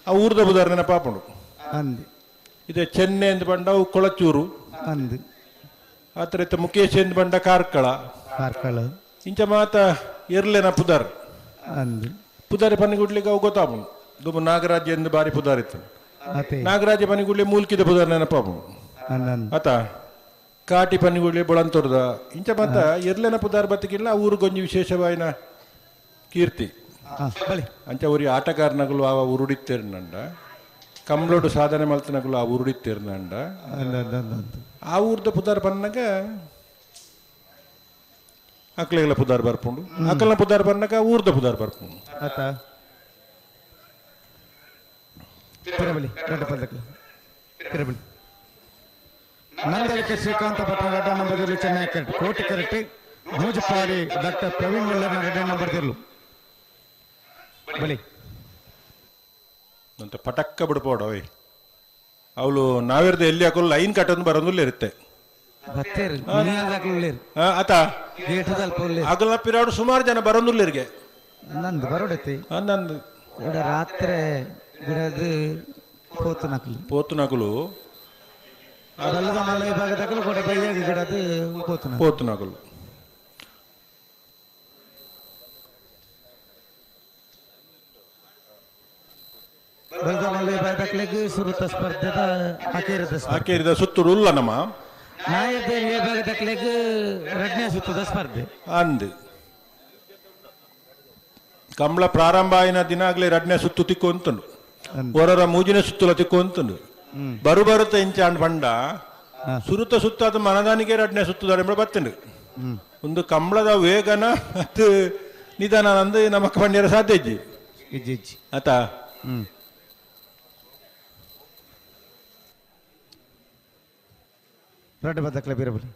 ಆ ಊರ್ದ ಪುದಾರ್ ನೆನಪಾಪುಂಡು ಇದೆ ಚೆನ್ನೆ ಎಂದು ಬಂಡ ಅವು ಕೊಳಚೂರು ಆತರ ಇತ್ತ ಮುಖೇಶ್ ಎಂದು ಬಂಡ ಕಾರ್ಕಳ ಕಾರ್ಕಳ ಇಂಚ ಮಾತ ಎರ್ಲೆನ ಪುದಾರ್ ಪುದಾರಿ ಪನ್ನಿಗುಡ್ಲಿಕ್ಕೆ ಅವು ಗೊತ್ತಾಪುಂಡು ದುಂಬು ನಾಗರಾಜ್ ಎಂದು ಬಾರಿ ಪುದಾರ್ ಇತ್ತು ನಾಗರಾಜ ಪನಿಗುಡ್ಲಿ ಮೂಲ್ಕಿದ ಪುದಾರ್ ನೆನಪಾಪುಂಡು ಆತ ಕಾಟಿ ಪನ್ನಿಗುಡ್ಲಿ ಬೊಳಂತೋರ್ದ ಇಂಚ ಮಾತ ಎರ್ಲೆನ ಪುದಾರ್ ಬತ್ತಿಕಿಲ್ಲ ಊರುಗೊಂಜಿ ವಿಶೇಷವಾಯಿನ ಕೀರ್ತಿ ಅಂಚ ಊರಿ ಆಟಗಾರನಗಳು ಆ ಉರುಡಿತ್ತೇರ್ನಂಡ ಕಂಬ್ಳೋಡು ಸಾಧನೆ ಮಲ್ತನಗಳು ಆ ಉರುಡಿತ್ತೇರ್ನಂಡ ಆ ಊರ್ದ ಪುದಾರ್ ಬನ್ನಾಗ ಅಕ್ಲೆಗಳ ಪುದಾರ್ ಬರ್ಪುಂಡು ಅಕ್ಕಲ್ನ ಪುದಾರ್ ಬನ್ನಾಗ ಊರ್ದ ಪುದಾರ್ ಬರ್ಪುಂಡು ಆತ ನಂದಳಿಕೆ ಶ್ರೀಕಾಂತ ಭಟ್ರ red number Chennai correct Koti correct ಮೂಜಪಾಡಿ doctor Praveen ವಲ್ಲರ್ನ red number ತಿರ್ಲು ಬಲಿ ಅಂತ ಪಟಕ್ಕ ಬಿಡ್ಬೋಡ ಓಯ್ ಅವಳು ನಾವಿರ್ದ ಎಲ್ಲಿ ಹಾಕೋಲು ಲೈನ್ ಕಟ್ಟೋದು ಬರೋದಿಲ್ಲ ಇರುತ್ತೆ ಬತ್ತೇರು ಮುನಿಯಾಲ್ದಾಕ್ಲು ಉಳ್ಳೇರು. ಆತ ಗೇಟ್ ದಲ್ಪ ಉಳ್ಳೇರು. ಅಗಲ ಪಿರಾಡು ಸುಮಾರು ಜನ ಬರೋದುಲ್ಲೇರಿಗೆ. ನಂದು ಬರೋಡೈತಿ. ನಂದು ಇಡ ರಾತ್ರಿ ಗಿಡದ ಪೋತುನಕಲು. ಪೋತುನಕಲು. ಬಲ್ಲದ ಮಲೆ ಭಾಗದಕಲು ಕೊಡೆ ಬೈಯಾಗಿ ಗಿಡದ ಪೋತುನಕಲು. ಪೋತುನಕಲು. ಬಲ್ಲದ ಮಲೆ ಭಾಗದಕಲಿಗೆ ಸುರುತ ಸ್ಪರ್ಧೆದ ಅಕೇರಿದ ಸ್ಪರ್ಧೆ. ಅಕೇರಿದ ಸುತ್ತೂರು ಉಲ್ಲ ನಮ್ಮ. ನಾಯದ ಭಾಗದಕಲಿಗೆ ರಡ್ನೇ ಸುತ್ತದ ಸ್ಪರ್ಧೆ. ಅಂದು ಕಂಬಳ ಪ್ರಾರಂಭ ಆಯಿನ ದಿನ ಆಗ್ಲಿ ರಡ್ನೇ ಸುತ್ತು ತಿಕ್ಕು ಅಂತಂಡು, ಹೊರರ ಮೂಜಿನ ಸುತ್ತುಲ ತಿಕ್ಕು ಅಂತಂಡು. ಬರು ಬರುತ್ತ ಇಂಚಾಂಡ್ ಬಂಡ ಸುರುತ ಸುತ್ತಾದ ಮನದಾನಿಗೆ ರಡ್ನೇ ಸುತ್ತುದಾರೆ ಬತ್ತಂಡು. ಒಂದು ಕಂಬಳದ ವೇಗನ ಅದು ನಿಧಾನ ಅಂದು ನಮಕ್ ಬಂಡಿಯರ ಸಾಧ್ಯ ಇಜ್ಜಿ ಇಜ್ಜಿ ಆತ. ರಡ್ಡ ಬದಕ್ಲ ಬೀರಬಲಿ.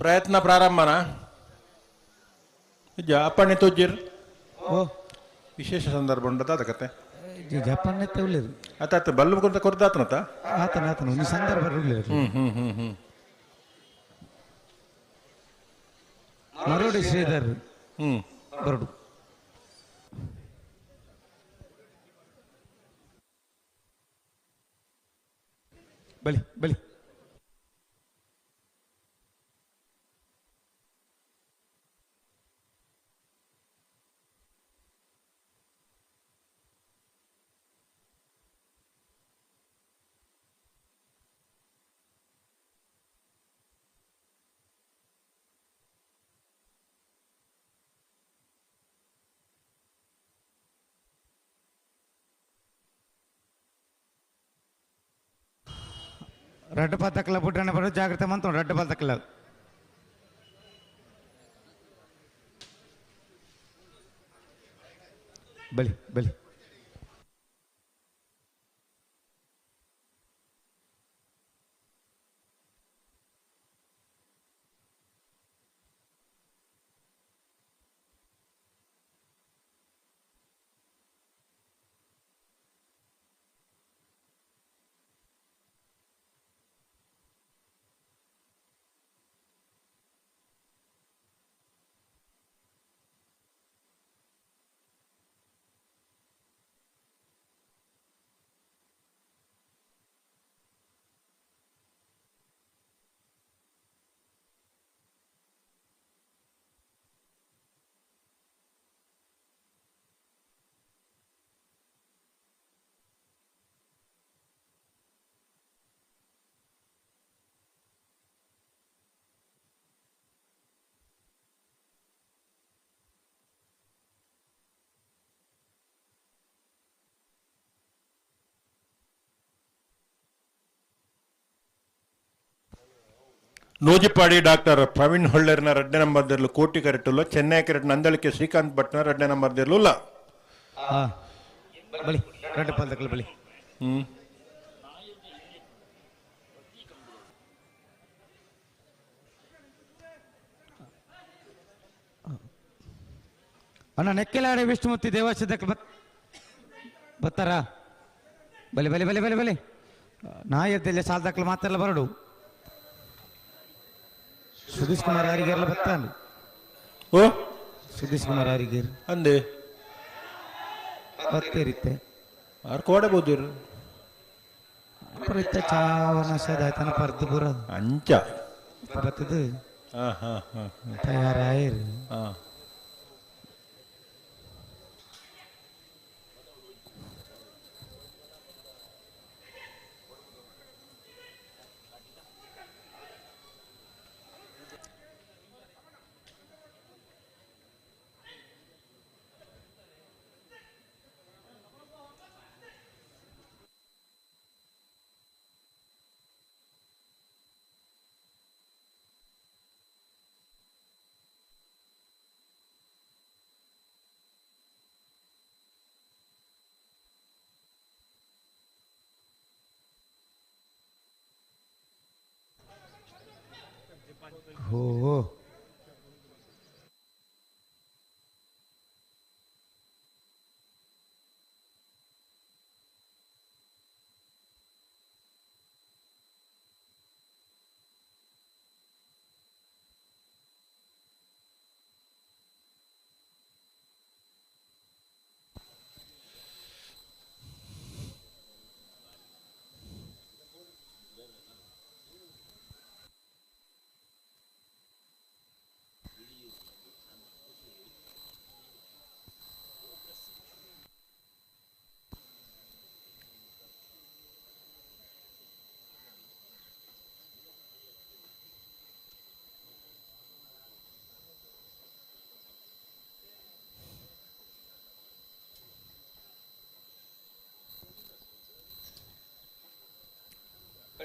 ಪ್ರಯತ್ನ ಪ್ರಾರಂಭನ ಅಪ್ಪಣ್ಣೆ ತೋಜಿರ್ ಓ ವಿಶೇಷ ಸಂದರ್ಭ ಉಂಟದ ಕತೆ ಜಪಾನ್ ಉಳ್ಳೇರು. ಆತ ಆತ ಬಲ್ಲು ಕೊರ್ದ ಕೊರ್ದಾತನತ ಆತನ ಆತನ ಒಂದು ಸಂದರ್ಭ ಉಳ್ಳೇರು. ಹ್ಮ್ ಹ್ಮ್ ಹ್ಮ್ ಹ್ಮ್ ಮರೋಡಿ ಶ್ರೀಧರ್ ಹ್ಮ್ ಬರಡು. ಬಲಿ ಬಲಿ ರಡ್ಡ ಪತ್ತಕ್ಕಲ್ಲ ಬುಡ್ಡಣ್ಣ ಬರೋ ಜಾಗ್ರತೆ ಮಂತು ರಡ್ಡ ಪತ್ತಕ್ಕಲ್ಲ. ಬಲಿ ಬಲಿ ನೂಜಿಪಾಡಿ ಡಾಕ್ಟರ್ ಪ್ರವೀಣ್ ಹೊಳ್ಳೇರ್ನ ರಡ್ಡೆ ನಂಬರ್ ದಿರ್ಲು ಕೋಟಿ ಕರೆಟುಲ್ಲ. ಚೆನ್ನೈ ಕರೆಟ್ ನಂದಳಿಕೆ ಶ್ರೀಕಾಂತ್ ಭಟ್ನ ರಡ್ಡೆ ನಂಬರ್ ದಿರ್ಲುಲ್ಲ. ಬಲಿ ರಡ್ಡೆ ಪಲ್ದಕ್ಕಲ್ಲ ಬಲಿ. ಹ್ಮ್ ಅಣ್ಣ ನೆಕ್ಕೆಲಾಡೆ ವಿಷ್ಣುಮೂರ್ತಿ ದೇವಸ್ಥಾನಕ್ಕೆ ಬತ್ತಾರ? ಬಲಿ ಬಲಿ ಬಲಿ ಬಲಿ ಬಲಿ ನಾಯದ್ದಲ್ಲಿ ಸಾಲದಕ್ಕಲು ಮಾತೆಲ್ಲ ಬರಡು. ಸುಧೀಶ್ ಕುಮಾರ್ ಹರಿಗೇರ್ಲ ಬತ್ತಾನು. ಓ ಸುಧೀಶ್ ಕುಮಾರ್ ಹರಿಗೇರ್ ಅಂದೆ ಬತ್ತೇರಿತ್ತೆ ಆರ್ ಕೋಡೆ ಬೋದಿರು ಅಪರಿತ ಚಾವನ ಸದಾಯ್ತನ ಪರ್ದು ಪೂರ ಅಂಚ ಬತ್ತದು ಹಾ ಹಾ ಹಾ ತಯಾರಾಯಿರು. ಹಾ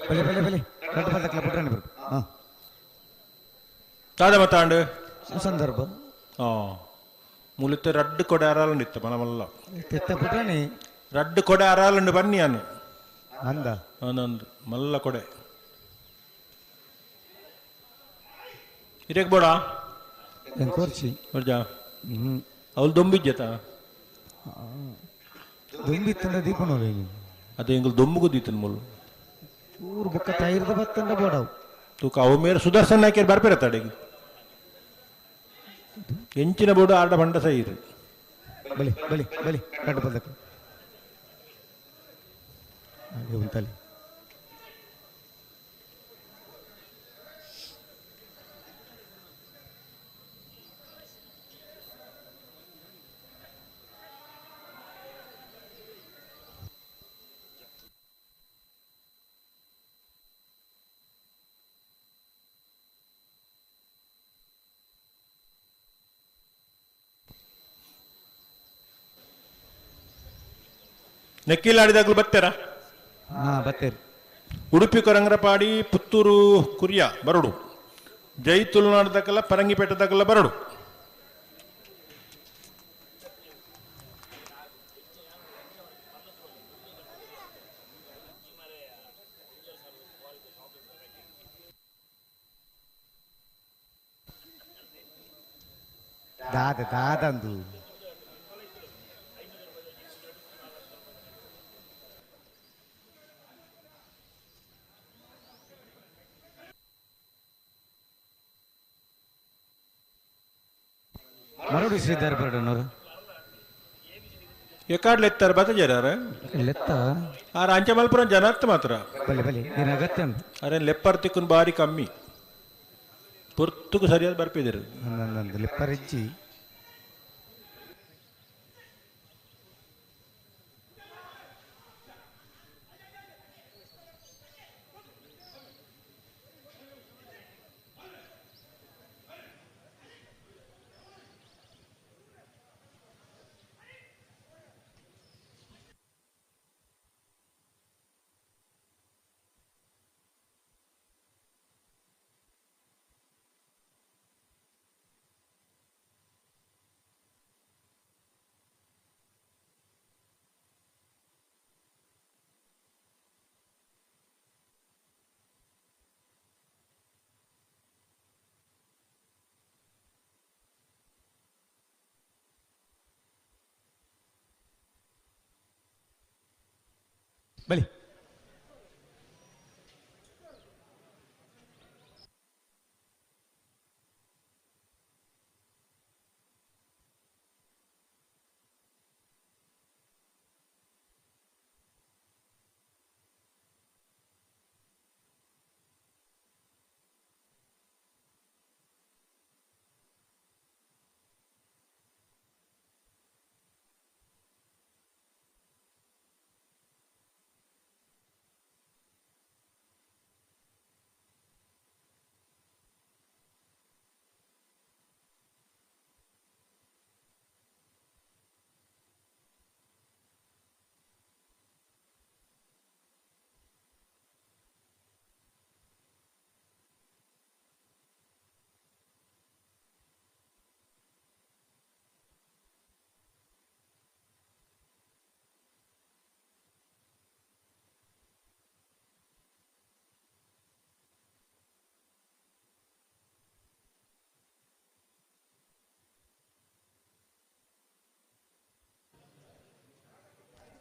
ಬಲೆ ಬಲೆ ಬಲೆ ರಡ್ಡು ಪದಕ್ಲ ಪುಟ್ರಾಣಿ ಬರ್ಪು. ಹಾಂ ದಾದ ಮತ್ತಾಂಡು ಸಂದರ್ಭ ಮುಲಿತ ರಡ್ಡು ಕೊಡೆ ಅರಾಲುಂಡು ಇತ್ತ ಮನಮಲ್ಲ ತೆತ್ತ ಪುಟ್ರಾಣಿ ರಡ್ಡು ಕೊಡೆ ಅರಾಲುಂಡು ಬನ್ನಿ ಅನು ಅಂದ ಅಂದೊಂದು ಮಲ್ಲ ಕೊಡೆ ಇರೇಕ್ ಬೋಡ ಕೋರ್ಚಿ ಬರ್ಜಾ ಅವಳು ದೊಂಬಿಜ್ಜತ ದೊಂಬಿತ್ತಂಡ ದೀಪನೋಲೆ ಅದೇ ಎಂಗುಲು ದೊಂಬುಗು ದೀತನ್ ಮುಲು ಚೂರು ಬೊಕ್ಕ ತೈರ್ದ ಬತ್ತಂಡ ಬೋಡವು ತೂಕ ಅವು ಮೇರೆ ಸುದರ್ಶನ್ ನಾಯ್ಕರ್ ಬರ್ಪೇರ ತಡೆಗೆ ಎಂಚಿನ ಬೋಡು ಆರ್ಡ ಬಂಡ ಸೈರು ಬಲಿ ಬಲಿ ಬಲಿ ರಡ್ಡು ಪದಕ್ಕೆ ಹಾಗೆ ಉಂಟಲ್ಲಿ ನೆಕ್ಕಿಲಾಡಿದಾಗಲೂ ಬತ್ತೇರಾ? ಹಾ ಬತ್ತೇರಿ. ಉಡುಪಿ ಕೊರಂಗ್ರಪಾಡಿ ಪುತ್ತೂರು ಕುರಿಯ ಬರಡು, ಜೈ ತುಳುನಾಡದಕ್ಕೆಲ್ಲ ಪರಂಗಿಪೇಟೆದಾಗಲ್ಲ ಬರಡು. ದಾದ ದಾದಂದು ಮರಡು ಶ್ರೀಧರ್ ಬರಡನವರು ಎಕಾಡ್ಲೆ ಎತ್ತಾರೆ ಬತ್ತ ಜರಾರ ಲೆತ್ತ ಆರ ಅಂಚೆ ಮಲ್ಪುರ ಜನತ್ ಮಾತ್ರ ಬಲೆ ಬಲೆ ಏನು ಅಗತ್ಯ ಉಂಟು. ಅರೆ ಲೆಪ್ಪರ್ ತಿಕ್ಕುನ್ ಬಾರಿ ಕಮ್ಮಿ ಪೊರ್ತುಗು ಸರಿಯಾದ ಬರ್ಪಿದಿರು ನಂದು ಲೆಪ್ಪರಿಜ್ಜಿ ಬಲಿ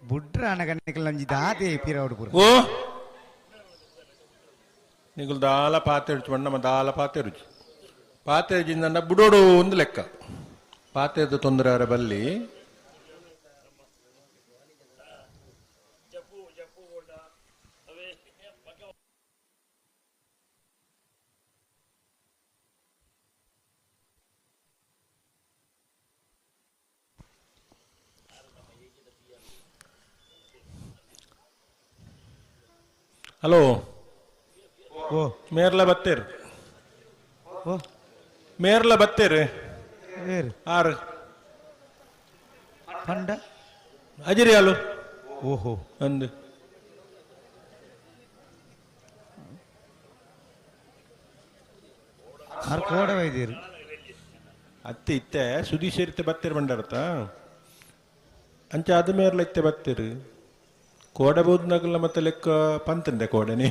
ಬುಡ್ರ ಅನಗನಿಕಲ್ ನಂಜಿ ದಾದೆ ಪಿರವಡು ಪೂರ ಓ ನಿಗುಲು ದಾಲ ಪಾತೆರುಚು ಬಣ್ಣ ದಾಲ ಪಾತೆರುಚು ಪಾತೆರುಜಿಂದ ಬುಡೋಡು ಒಂದು ಲೆಕ್ಕ ಪಾತೆದ ತೊಂದರೆ ಅವರ ಬಲ್ಲಿ ಹಲೋ ಓ ಮೇರ್ಲ ಬತ್ತೇರು ಓ ಮೇರ್ಲ ಬತ್ತೇರು ಏರು ಆರು ಪಂಡ ಅಜಿರಿ ಅಲು ಓಹೋ ಒಂದು ಆರ್ ಕೋಡೆ ವೈದ್ಯರು ಅತ್ತೆ ಇತ್ತೆ ಸುದೀಶ್ ಇತ್ತೆ ಬತ್ತೆರ್ ಬಂಡಾರತ ಅಂಚೆ ಅದ ಮೇರ್ಲ ಇತ್ತೆ ಬತ್ತೆರ್ ಕೋಡೆ ಬೋದ್ನಗಲ ಮತ್ತೆ ಲೆಕ್ಕ ಪಂತಂದೆ ಕೋಡೆನೆ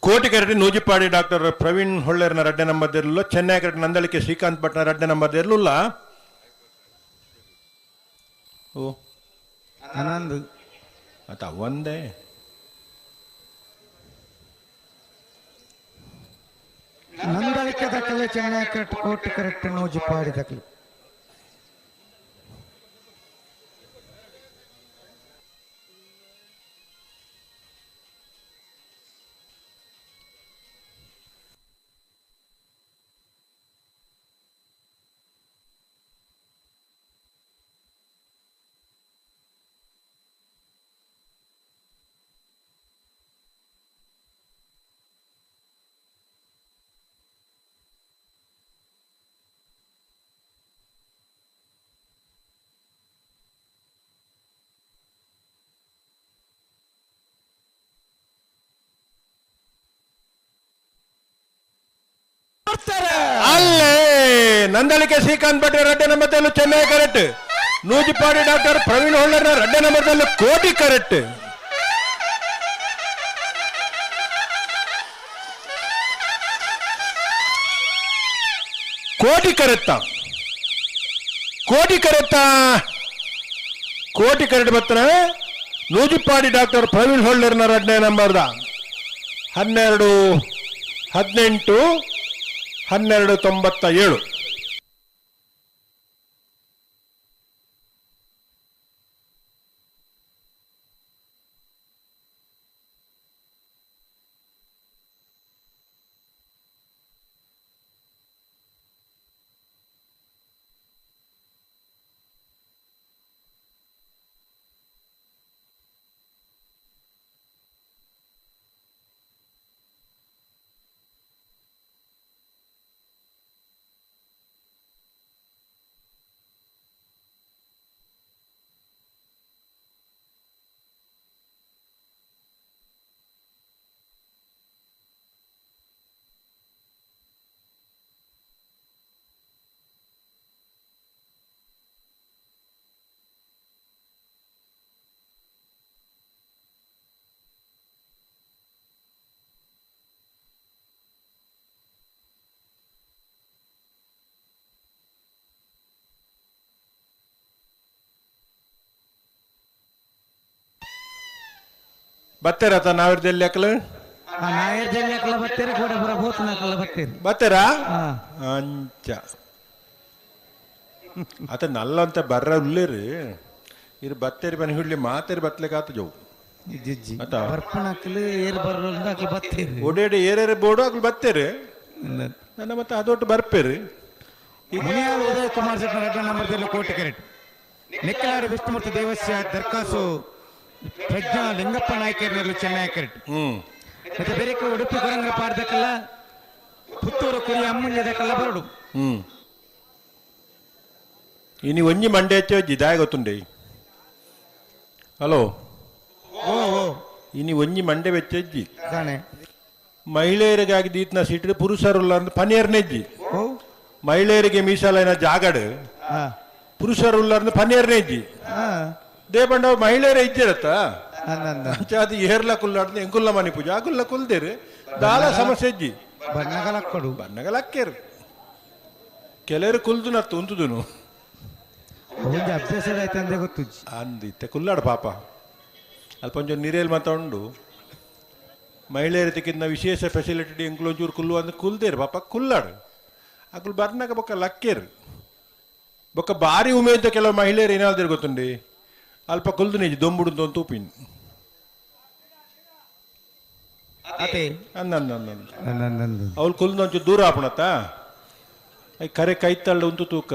ಕೋಟಿಕರಡಿ ನೂಜಿಪಾಡಿ ಡಾಕ್ಟರ್ ಪ್ರವೀಣ್ ಹೊಳ್ಳೇರ್ನ ರಡ್ಡೆ ನಂಬರ್ ಇರಲಿಲ್ಲ. ಚೆನ್ನೈ ಕರಡಿ ನಂದಳಿಕೆ ಶ್ರೀಕಾಂತ್ ಭಟ್ನ ರಡ್ಡೆ ನಂಬರ್ ಇರಲಿಲ್ಲ. ಓ ಆನಂದ್ ಆತ ಒಂದೇ ನಂದಳಿಕೆ ದಾಖಲೆ ಚೆನ್ನೈ ಕರೆಕ್ಟ್ ಕೋಟಿ ಕರೆಕ್ಟ್ ನೂಜಿಪಾಡಿ ದಾಖಲೆ. ಅಲ್ಲೇ ನಂದಳಿಕೆ ಶ್ರೀಕಾಂತ್ ಭಟ್ ರಡ್ಡೆ ನಂಬರ್ದಲ್ಲೂ ಚೆನ್ನೈ ಕರೆಕ್ಟ್. ನೂಜಿಪಾಡಿ ಡಾಕ್ಟರ್ ಪ್ರವೀಣ್ ಹೊಳ್ಳರ್ನ ರಡ್ಡೆ ನಂಬರ್ದಲ್ಲೂ ಕೋಟಿ ಕರೆಕ್ಟ್. ಕೋಟಿ ಕರೆಕ್ತ ಕೋಟಿ ಕರೆಕ್ತ ಕೋಟಿ ಕರೆಕ್ಟ್ ಬರ್ತಾನೆ ನೂಜಿಪಾಡಿ ಡಾಕ್ಟರ್ ಪ್ರವೀಣ್ ಹೊಳ್ಳರ್ನ ರಡ್ಡೆ ನಂಬರ್ದ 12 18 12 97. ಬತ್ತೆರತ ನಾವಿರ್ದಲ್ಲಿ ಯಾಕಲ ನಾಯರ್ದಲ್ಲಿ ಯಾಕಲ ಬತ್ತೀರಿ ಕೂಡ ಬರ ಭೂತನಕಲ ಬತ್ತೀರಿ ಬತ್ತೆರಾ ಅಂಚ ಆತ ನಲ್ಲಂತ ಬರ್ರ ಉಲ್ಲೇರಿ ಇರು ಬತ್ತೇರಿ ಬನ್ನಿ ಹುಡ್ಲಿ ಮಾತೇರಿ ಬತ್ಲೆಕಾತ ಜೋವು ಜಿಜ್ಜಿ ಬರ್ಪಣಕ್ಲು ಏರ್ ಬರ್ರೋಲ್ದ ಅಕ್ಲು ಬತ್ತೀರಿ ಒಡೇಡಿ ಏರೇರೆ ಬೋಡು ಅಕ್ಲು ಬತ್ತೇರಿ ನನ್ನ ಮತ್ತೆ ಅದೊಟ್ಟು ಬರ್ಪೇರಿ. ಮುನಿಯಾಲ್ ಉದಯ್ ಕುಮಾರ್ ಶೆಟ್ಟಿ ರಡ್ಡ ನಂಬರ್ದಲ್ಲಿ ಕೋಟಿ ಕರೆಕ್ಟ್. ನೆಕ್ಕಲಾಡಿ ವಿಷ್ಣುಮೂರ್ತಿ ದೇವಸ್ಯ ದರ್ಕಾಸು ಪ್ರಜ್ಞಾ ಲಿಂಗಪ್ಪ ನಾಯ್ಕರ್ನಲ್ಲೂ ಚೆನ್ನೈ ಕರೆಕ್ಟ್. ಮತ್ತೆ ಬೇರೆ ಉಡುಪಿ ಕೊರಂಗ್ರ ಪಾಡ್ದಕ್ಕಲ್ಲ ಪುತ್ತೂರು ಕುರಿ ಅಮ್ಮಂಜದಕ್ಕಲ್ಲ ಬರಡು. ಇನಿ ಒಂಜಿ ಮಂಡೆ ಜಿದಾಯ ಗೊತ್ತುಂಡೆ. ಹಲೋ ಇನಿ ಒಂಜಿ ಮಂಡೆ ಬೆಚ್ಚಜ್ಜಿ ಮಹಿಳೆಯರಿಗಾಗಿ ದೀತ್ನ ಸೀಟ್ ಪುರುಷರುಲ್ಲ ಅಂತ ಪನಿಯರ್ನೆಜ್ಜಿ. ಮಹಿಳೆಯರಿಗೆ ಮೀಸಲಾಯಿನ ಜಾಗಡು ಪುರುಷರುಲ್ಲ ಅಂತ ಪನಿಯರ್ನೆಜ್ಜಿ. ದೇಪಂಡ ಮಹಿಳೆಯರ ಇಜ್ಜಿರತ್ತ ಅದು ಏರ್ಲ ಕುಲ್ಲಾಡ್ದು ಎಂಕುಲ್ಲ ಮನಿ ಪೂಜೆ ಆಗುಲ್ಲ ಕುಲ್ದೇರು ದಾಲ ಸಮಸ್ಯೆ ಇಜ್ಜಿ. ಬಣ್ಣಗಲಕ್ಕಡು ಬಣ್ಣಗಲಕ್ಕೇರು ಕೆಲವರು ಕುಲ್ದು ನತ್ತು ಉಂತುದುನು ಅಭ್ಯಾಸ ಆಯ್ತಂದೆ ಗೊತ್ತು ಅಂದಿತ್ತೆ ಕುಲ್ಲಾಡು ಪಾಪ ಅಲ್ಪ ಒಂಚೂರು ನೀರೇಲ್ ಮಾತ ಉಂಡು. ಮಹಿಳೆಯರ ತಿಕ್ಕಿನ ವಿಶೇಷ ಫೆಸಿಲಿಟಿ ಎಂಕುಲು ಒಂಚೂರು ಕುಲ್ಲು ಅಂದ್ರೆ ಕುಲ್ದೇರು ಪಾಪ ಕುಲ್ಲಾಡು. ಅಕುಲು ಬರ್ನಾಗ ಬೊಕ್ಕ ಲಕ್ಕೇರು ಬೊಕ್ಕ ಬಾರಿ ಉಮೇದ ಕೆಲವು ಮಹಿಳೆಯರು ಏನಾದ್ರು ಗೊತ್ತುಂಡಿ ಅಲ್ಪ ಕುಲ್ದು ನಿಜ ದೊಂಬುಡು ಅಂತ ತೂಪಿನ್ ಅವಳು ಕುಲ್ದು ಒಂಚೂರು ದೂರ ಆಪಣತ್ತ ಕರೆ ಕೈತಳ್ಳು ಉಂತು ತೂಕ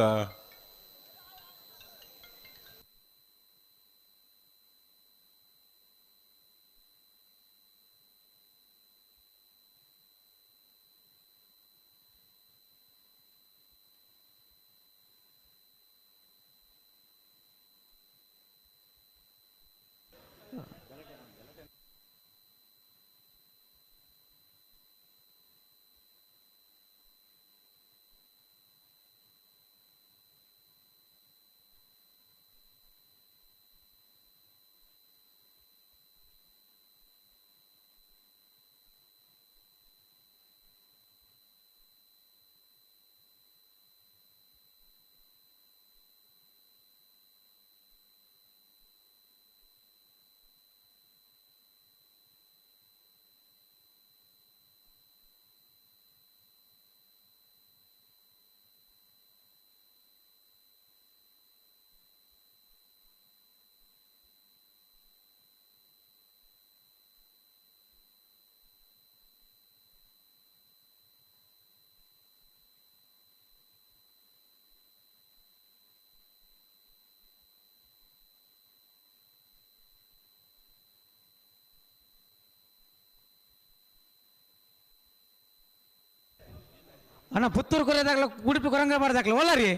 ಅಣ್ಣ ಪುತ್ತೂರು ಕೊರೆದಾಗ್ಲ ಉಡುಪಿ ಕೊರಂಗ ಮಾಡ್ದಾಗ್ಲ ಒಲ್ಲ ರೀ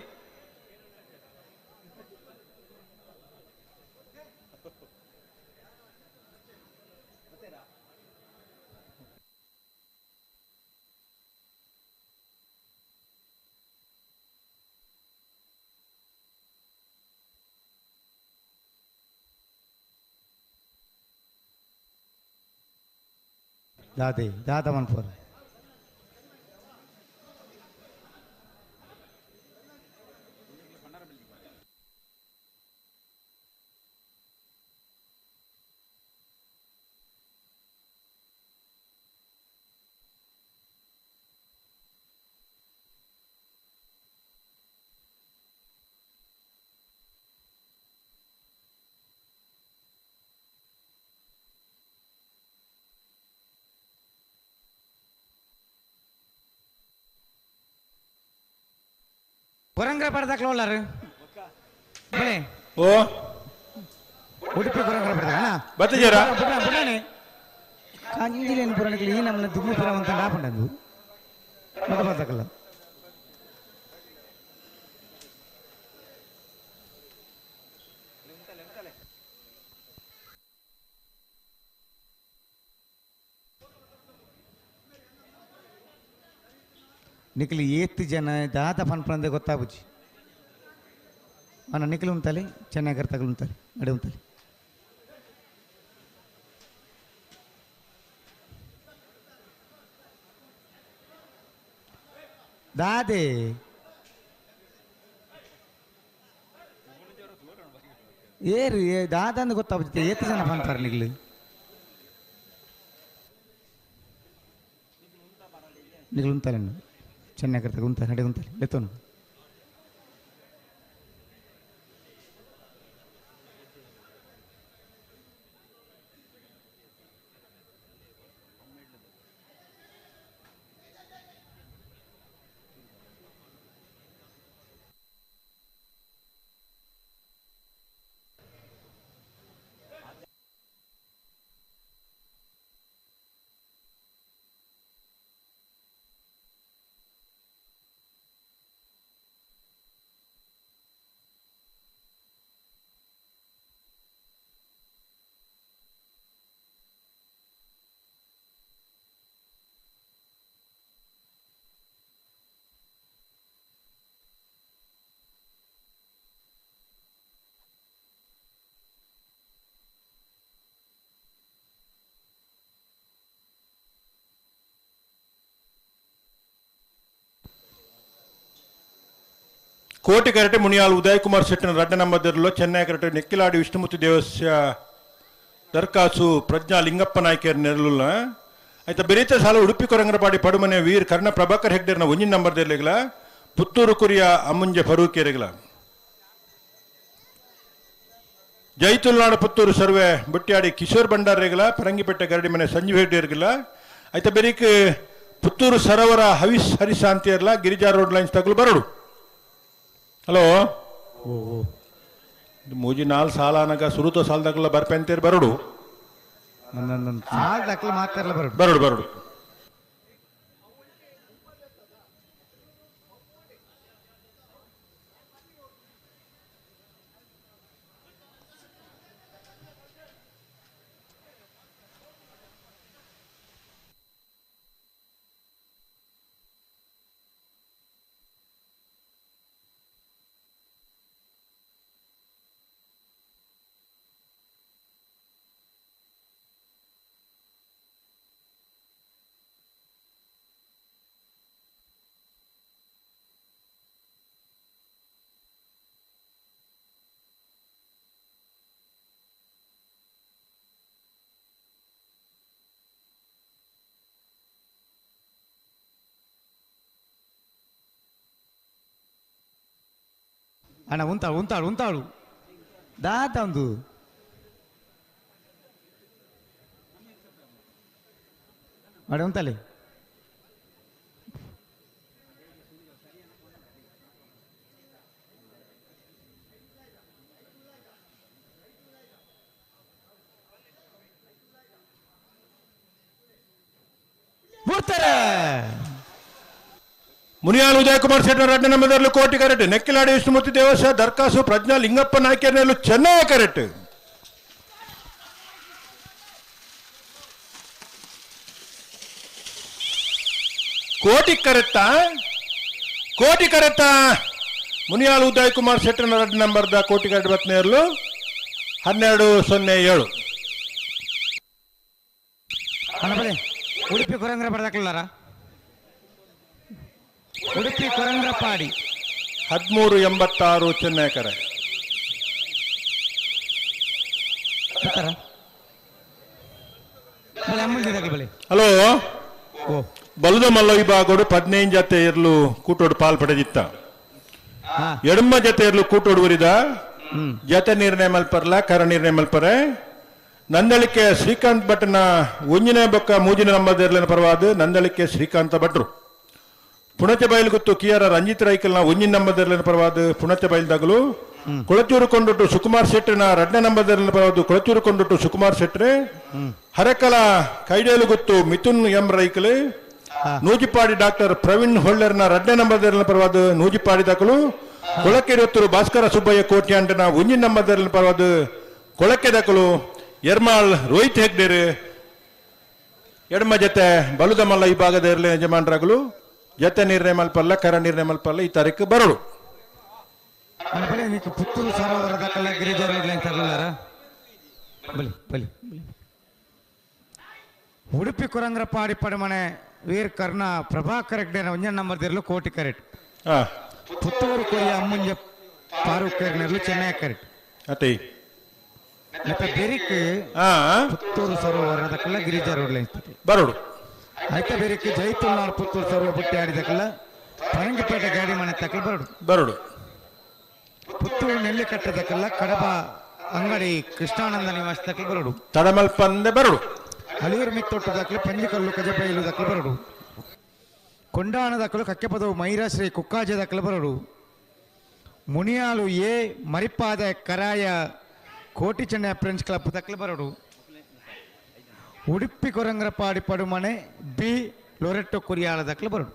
ದಾದೆ ದಾದ ಮನ್ಪುರ ಕೊರಂಗ್ರ ಪಡೆದಾಕ್ಲ ಒಲ್ಲಾರು ಬಳೆ ಓ ಉಡುಪಿ ಕೊರಂಗ್ರ ಪಡೆದ ಬತ್ತಿಜರ ಬುಡಾನೆ ಕಂಜಿಲೇನು ಪುರಾಣಕ್ಕೆ ಈ ನಮ್ಮನ್ನ ದುಗ್ಗು ಪುರ ಅಂತ ನಾಪಂಡದು ಮಗ ಬರ್ತಾಕಲ್ಲ ನಿಖಿಲ್ ಏತ್ ಜನ ದಾದ ಪನ್ಪಂದೆ ಗೊತ್ತಾಗುಜಿ ಅಣ್ಣ ನಿಖಿಲ್ ಉಂತಲೆ ಚೆನ್ನಾಗಿ ತಗಲು ಉಂತಲೆ ನಡೆ ಉಂತಲೆ ದಾದೆ ಏರು ದಾದ ಅಂದ್ ಗೊತ್ತಾಗುತ್ತೆ ಏತ್ ಜನ ಪನ್ಪಾರ ನಿಖಿಲ್ ನಿಖಿಲ್ ಉಂತಲೆ ಚೆನ್ನಾಗಿ ಉಂತ ನಡೆ ಉಂತಲೆ ಲೆತ್ತೋನು ಕೋಟಿ ಕರಟೆ ಮುನಿಯಾಲ್ ಉದಯ್ ಕುಮಾರ್ ಶೆಟ್ಟಿನ ರಡ್ಡ ನಂಬದರ್ಲು ಚೆನ್ನೈ ಕರಟೆ ನೆಕ್ಕಿಲಾಡಿ ವಿಷ್ಣುಮೂರ್ತಿ ದೇವಸ್ಯ ದರ್ಕಾಸು ಪ್ರಜ್ಞಾ ಲಿಂಗಪ್ಪ ನಾಯ್ಕರ್ ನೆರಳುಲ್ಲ ಆಯ್ತಾ ಬೆರೀತ ಸಾಲ ಉಡುಪಿ ಕೊರಂಗರಪಾಡಿ ಪಡುಮನೆ ವೀರ್ ಕರ್ಣ ಪ್ರಭಾಕರ್ ಹೆಗ್ಡೆರ್ನ ಒಂಜಿನ ನಂಬರ್ ದೇರ್ಲಿಗ್ಲ ಪುತ್ತೂರು ಕುರಿಯ ಅಮ್ಮುಂಜೆ ಫರೂಕೇರಿಗಳ ಜೈತುಲ್ನಾಡು ಪುತ್ತೂರು ಸರ್ವೆ ಬುಟ್ಯಾಡಿ ಕಿಶೋರ್ ಭಂಡಾರಿಗಳ ಪರಂಗಿಪೇಟೆ ಗರಡಿ ಮನೆ ಸಂಜೀವ್ ಹೆಗ್ಡೆರ್ಗಿಲ್ಲ ಐತ ಬೆರಿಕ್ ಪುತ್ತೂರು ಸರೋವರ ಹವಿಸ್ ಹರಿಶಾಂತಿಯರ್ಲ ಗಿರಿಜಾ ರೋಡ್ ಲೈನ್ಸ್ ತಗಲು ಬರಡು. ಹಲೋ, ಮೂಜಿ ನಾಲ್ ಸಾಲಾನಗ ಸುರುತ ಸಾಲದಾಗಲ ಬರ್ಪೆಂತೇರ್ ಬರಡು. ಬರಡು ಬರಡು. ಅಣ್ಣ ಉಂತಾಳು ಉಂತಾಳು ಉಂತಾಳು ದಾತ ಒಂದು ಮಾಡಿ ಉಂತಲೆ. ಮುನಿಯಾಲ್ ಉದಯ್ ಕುಮಾರ್ ಶೆಟ್ಟರ್ ಅಡ್ಡ ನಂಬದರ್ಲು ಕೋಟಿ ಕರೆಕ್ಟ್. ನೆಕ್ಕಿಲಾಡಿ ವಿಷ್ಣುಮೂರ್ತಿ ದೇವಸ ದರ್ಕಾಸು ಪ್ರಜ್ಞಾ ಲಿಂಗಪ್ಪ ನಾಯ್ಕರ್ನಲ್ಲೂ ಚೆನ್ನಾಗಿ ಕರೆಕ್ಟ್. ಕೋಟಿ ಕರೆಕ್ಟಾ? ಕೋಟಿ ಕರೆಕ್ಟಾ? ಮುನಿಯಾಲ್ ಉದಯ್ ಕುಮಾರ್ ಶೆಟ್ಟರ್ ಅಡ್ಡ ನಂಬರ್ದ ಕೋಟಿ ಕರೆಕ್ಟ್ ಬತ್ನೇರ್ಲು 12:07. ಉಡುಪಿ ಕೊರಂಗ್ರ ಬರ್ದಾಕ್ಲಾರ? ಉಡುಪಿ ಕೊರಂಗ್ರಪಾಡಿ 13:86 ಚೆನ್ನೈ ಕರೆ. ಹಲೋ, ಬಲದ ಮಲ್ಲ ವಿಭಾಗಡು 15 ಜತೆ ಇರ್ಲು ಕೂಟೋಡು ಪಾಲ್ ಪಡೆದಿತ್ತ. ಎಡಮ ಜತೆ ಇರ್ಲು ಕೂಟೋಡು ಉರಿದ ಜತೆ ನಿರ್ಣಯ ಮಲ್ಪರ್ಲ ಕರ ನಿರ್ಣಯ ಮಲ್ಪರೆ. ನಂದಳಿಕೆ ಶ್ರೀಕಾಂತ್ ಭಟ್ನ ಒಂಜಿನ ಬೊಕ್ಕ ಮೂಜಿನ ನಂಬದಿರ್ಲಿನ ಪರವಾದ ನಂದಳಿಕೆ ಶ್ರೀಕಾಂತ ಭಟ್ರು. ಪುಣಚ ಬಯಲು ಗೊತ್ತು ಕಿಯರ ರಂಜಿತ್ ರೈಕಲ್ನ ಒಂಜಿನ ನಂಬದಿರ್ಲಿನ ಪರವಾದ ಪುಣಚ ಬಯಲ್ದಾಗಲು. ಕೊಳಚೂರು ಕೊಂಡುಟ್ಟು ಸುಕುಮಾರ್ ಶೆಟ್ಟರ್ನ ಎರಡನೇ ನಂಬದಿರ್ಲಿನ ಪರವಾದ ಕೊಳಚೂರು ಕೊಂಡುಟ್ಟು ಸುಕುಮಾರ್ ಶೆಟ್ರೆ. ಹರಕಲ ಕೈಡೇಲು ಗೊತ್ತು ಮಿಥುನ್ ಎಂ ರೈಕಲ್. ನೂಜಿಪಾಡಿ ಡಾಕ್ಟರ್ ಪ್ರವೀಣ್ ಹೊಳ್ಳರ್ನ ಎರಡನೇ ನಂಬದಿರ್ಲಿನ ಪರವಾದ ನೂಜಿಪಾಡಿ ದಾಖಲು. ಕೊಳಕೆರೊತ್ತೂರು ಭಾಸ್ಕರ ಸುಬ್ಬಯ್ಯ ಕೋಟ್ಯಾಂಟನ ಒಂಜಿನ ನಂಬದಿರ್ಲಿನ ಪರವಾದ ಕೊಳಕೆ ದಾಖಲು. ಎರ್ಮಾಳ್ ರೋಹಿತ್ ಹೆಗ್ಡೇರು ಎಡಮ ಜತೆ ಬಲುದ ಮಲ್ಲ ಈ ಭಾಗದ ಇರಲಿ ಯಜಮಾನರಾಗಲು. ಜತೆ ನಿರ್ಣಯ ಮಲ್ಪಲ್ಲ ಕರ ನಿರ್ಣಯ ಮಲ್ಪಲ್ಲ ಈ ತಾರೀಕು ಬರಡು. ಪುತ್ತೂರು ಸರೋವರದ ಗಿರಿಜಾ ರೋಡ್ ಲೈನ್ ತರಲಾರ? ಬಲಿ ಬಲಿ. ಉಡುಪಿ ಕೊರಂಗ್ರಪಾಡಿ ಪಡಮನೆ ವೀರ್ ಕರ್ಣ ಪ್ರಭಾಕರ್ ಹೆಗ್ಡೆ ಒಂಜನ ನಂಬರ್ ದಿರಲು ಕೋಟಿ ಕರೆಕ್ಟ್. ಪುತ್ತೂರು ಕೊರಿಯ ಅಮ್ಮುಂಜ ಫಾರೂಕ್ ನೆರಲು ಚೆನ್ನೈ ಕರೆಕ್ಟ್. ಅತೈ ಮತ್ತೆ ಬೆರಿಕ್ ಪುತ್ತೂರು ಸರೋವರದ ಕಲ್ಲ ಗಿರಿಜಾ ರೋಡ್ ಲೈನ್ ಬರೋಡು. ಆಯ್ತಾ ಬೆರಿಕ್ ಜೈತುಲ್ನಾಡ್ ಪುತ್ತೂರು ಸರೋವರ ಬುಟ್ಟಿ ಆಡಿದಕ್ಕಲ್ಲ ಪರಂಗಿಪೇಟೆ ಗಾಡಿ ಮನೆ ತಕ್ಕಲ್ ಬರೋಡು ಬರೋಡು. ಪುತ್ತೂರು ನೆಲ್ಲಿ ಕಟ್ಟದಕ್ಕಲ್ಲ ಕಡಬ ಅಂಗಡಿ ಕೃಷ್ಣಾನಂದ ನಿವಾಸ ತಕ್ಕಲ್ ಬರೋಡು. ತಡಮಲ್ಪಂದೆ ಬರೋಡು. ಅಳಿಯೂರು ಮಿತ್ತೊಟ್ಟು ದಾಖಲೆ ಪಂಜಿಕಲ್ಲು ಕಜಬೈಲು ದಾಖಲೆ ಬರೋಡು. ಕೊಂಡಾಣ ದಾಖಲು ಕಕ್ಕೆಪದವು ಮೈರಾಶ್ರೀ ಕುಕ್ಕಾಜೆ ದಾಖಲೆ ಬರೋಡು. ಮುನಿಯಾಲು ಎ ಮರಿಪಾದ ಕರಾಯ ಕೋಟಿ ಚೆನ್ನೈ ಫ್ರೆಂಡ್ಸ್ ಕ್ಲಬ್ ದಾಖಲೆ ಬರೋಡು. ಉಡುಪಿ ಕೊರಂಗ್ರಪಾಡಿ ಪಡುಮನೆ ಬಿ ಲೊರೆಟ್ಟೊ ಕುರಿಯಾಳ ದಾಖಲೆ ಬರೋಡು.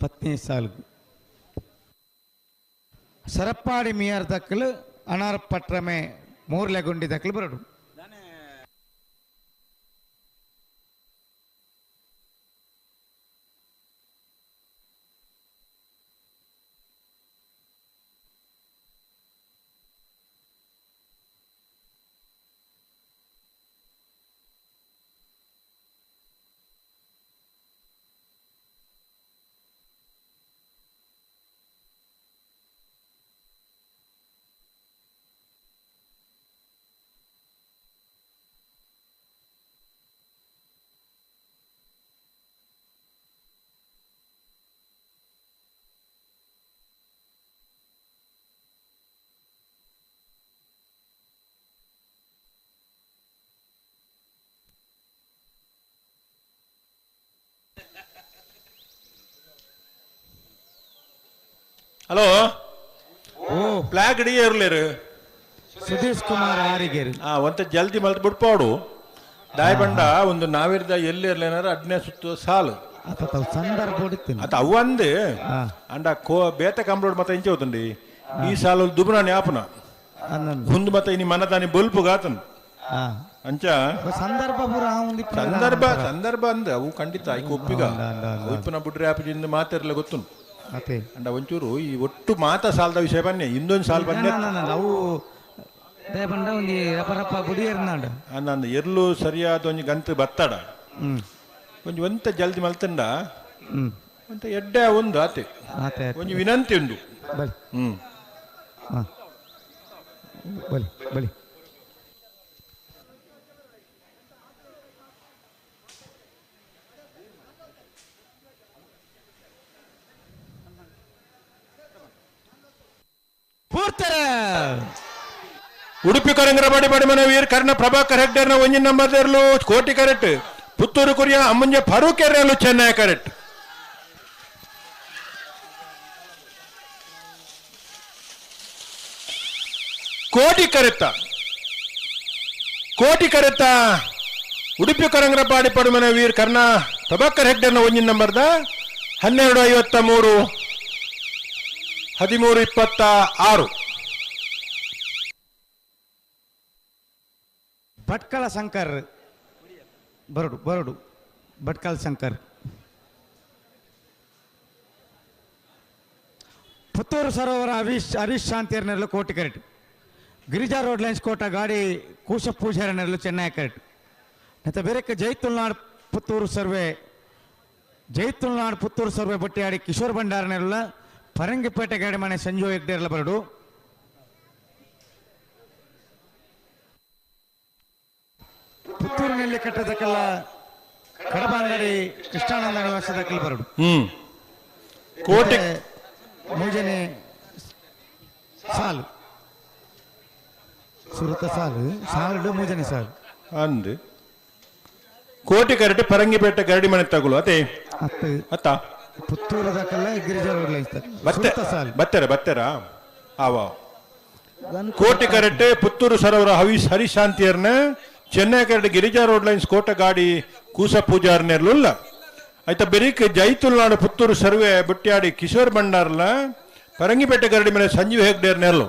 ಪತ್ನಿ ಸಾಲ್ಗು ಸರಪ್ಪಾಡಿ ಮಿಯಾರ್ ದಾಖಲು ಅನಾರ್ ಪಟ್ರಮೆ ಮೂರ್ಲೆಗುಂಡಿ ದಾಖಲೆ ಬರೋಡು. ಹಲೋ ಓ ಫ್ಲಾಗ್ ಡಿ ಏರ್ಲೇರು ಸುಧೀಶ್ ಕುಮಾರ್ ಆರಿಗೇರಿ ಒಂತ ಜಲ್ದಿ ಮಲ್ತ್ ಬಿಡ್ಪಾಡು ದಾಯ ಬಂಡ ಒಂದು ನಾವಿರ್ದ ಎಲ್ಲಿ ಇರ್ಲೇನಾರ ಅಡ್ನೇ ಸುತ್ತ ಸಾಲು ಸಂದರ್ಭ ಹೊಡಿತೀನಿ ಅತ ಅವು ಅಂದು ಅಂಡ ಕೋ ಬೇತ ಕಂಪ್ಲೀಟ್ ಮತ್ತೆ ಇಂಚೆ ಹೋತಂಡಿ ಈ ಸಾಲು ದುಬನ ನ್ಯಾಪನ ಮುಂದ್ ಮತ್ತೆ ಇನಿ ಮನದಾನಿ ಬಲ್ಪು ಗಾತನ್ ಅಂಚ ಸಂದರ್ಭ ಪೂರ ಸಂದರ್ಭ ಸಂದರ್ಭ ಅಂದ ಅವು ಖಂಡಿತ ಐಕ್ ಒಪ್ಪಿಗ ಒಪ್ಪನ ಬುಡ್ರೆ ಆಪಜಿಂದ ಮಾತಿರ್ಲ ಗೊತ್ತು ಅಂಡ ಒಂಚೂರು ಈ ಒಟ್ಟು ಮಾತ ಸಾಲದ ವಿಷಯ ಬನ್ನಿ ಇಂದೊಂದು ಸಾಲ್ ಬನ್ನಿ ಅವು ಬಂಡ ಒಂದು ರಪ ರಪ ಗುಡಿ ಎರ್ನಾಂಡ ಅಂದ ಎರ್ಲು ಸರಿಯಾದ ಒಂಜಿ ಗಂತು ಬತ್ತಾಡ ಒಂಜಿ ಒಂತ ಜಲ್ದಿ ಮಲ್ತಂಡ ಒಂತ ಎಡ್ಡೆ ಒಂದು ಆತೆ ಒಂಜಿ ವಿನಂತಿ ಉಂಡು ಬಲಿ ಬಲಿ ಬಲಿ ಉಡುಪಿ ಕೊರಂಗರ ಬಡಿ ಬಡಿಮನ ವೀರ್ ಕರ್ಣ ಪ್ರಭಾಕರ್ ಹೆಗ್ಡರ್ನ ಒಂಜಿನ ನಂಬರ್ ದೇರ್ಲು ಕೋಟಿ ಕರೆಕ್ಟ್ ಪುತ್ತೂರು ಕುರಿಯ ಅಮ್ಮಂಜೆ ಫರೂಕ್ ಎರ್ರಲು ಚೆನ್ನೈ ಕರೆಕ್ಟ್ ಕೋಟಿ ಕರೆತ್ತ ಕೋಟಿ ಕರೆತ್ತ ಉಡುಪಿ ಕೊರಂಗರ ಪಾಡಿ ಪಡುಮನ ವೀರ್ ಕರ್ಣ ಪ್ರಭಾಕರ್ ಹೆಗ್ಡರ್ನ ಒಂಜಿನ ನಂಬರ್ದ 12:53 13:26. ಭಟ್ಕಳ ಶಂಕರ್ ಬರಡು ಬರಡು ಭಟ್ಕಳ ಶಂಕರ್ ಪುತ್ತೂರು ಸರೋವರ ಹರೀಶ್ ಹರೀಶ್ ಶಾಂತಿಯರ್ ನೆರಳು ಕೋಟಿ ಕರೆಟ್ ಗಿರಿಜಾ ರೋಡ್ ಲೈನ್ಸ್ ಕೋಟ ಗಾಡಿ ಕೂಶ ಪೂಜಾರ ನೆರಳು ಚೆನ್ನೈ ಕರೆಟ್ ಮತ್ತು ಬೇರೆಕ್ಕೆ ಜೈತುಲ್ನಾಡ್ ಪುತ್ತೂರು ಸರ್ವೆ ಜೈತುಲ್ನಾಡ್ ಪುತ್ತೂರು ಸರ್ವೆ ಬಟ್ಟಿಯಾಡಿ ಕಿಶೋರ್ ಭಂಡಾರ ನೆರಳು ಪರಂಗಿಪೇಟೆ ಗಾಡಿ ಮನೆ ಸಂಜು ಹೆಗ್ಡೇರ್ಲ ಬರಡು ಪುತ್ತೂರಿನಲ್ಲಿ ಕಟ್ಟದಕ್ಕೆಲ್ಲ ಕಡಬ ಅಂಗಡಿ ಕೃಷ್ಣಾನಂದ ನಿವಾಸದಕ್ಕೆಲ್ಲ ಬರಡು ಕೋಟಿ ಮೂಜನೆ ಸಾಲು ಸುರುತ ಸಾಲು ಸಾಲು ಮೂಜನೆ ಸಾಲು ಅಂದು ಕೋಟಿ ಕರಟಿ ಪರಂಗಿಪೇಟೆ ಗರಡಿ ಮನೆ ತಗುಲು ಅದೇ ಅತ್ತ ಪುತ್ತೂರದಕ್ಕೆಲ್ಲ ಗಿರಿಜಾ ರೋಡ್ ಬತ್ತೆ ಬತ್ತೆರ ಬತ್ತೆರ ಆವ ಕೋಟಿ ಕರಟೆ ಪುತ್ತೂರು ಸರೋವರ Havish ಹರಿಶಾಂತಿಯರ್ನ Chennai karate Girija road lines Kota ಗಾಡಿ ಕೂಸ ಪೂಜಾರ್ನೆರ್ಲುಲ್ಲ ಆಯ್ತಾ ಬೆರಿಕ್ ಜೈತುಲ್ನಾಡು ಪುತ್ತೂರು ಸರ್ವೆ ಬುಟ್ಯಾಡಿ ಕಿಶೋರ್ ಭಂಡಾರ್ಲ ಪರಂಗಿಪೇಟೆ ಗರಡಿ ಮೇಲೆ ಸಂಜೀವ್ ಹೆಗ್ಡೇರ್ ನೆರ್ಲು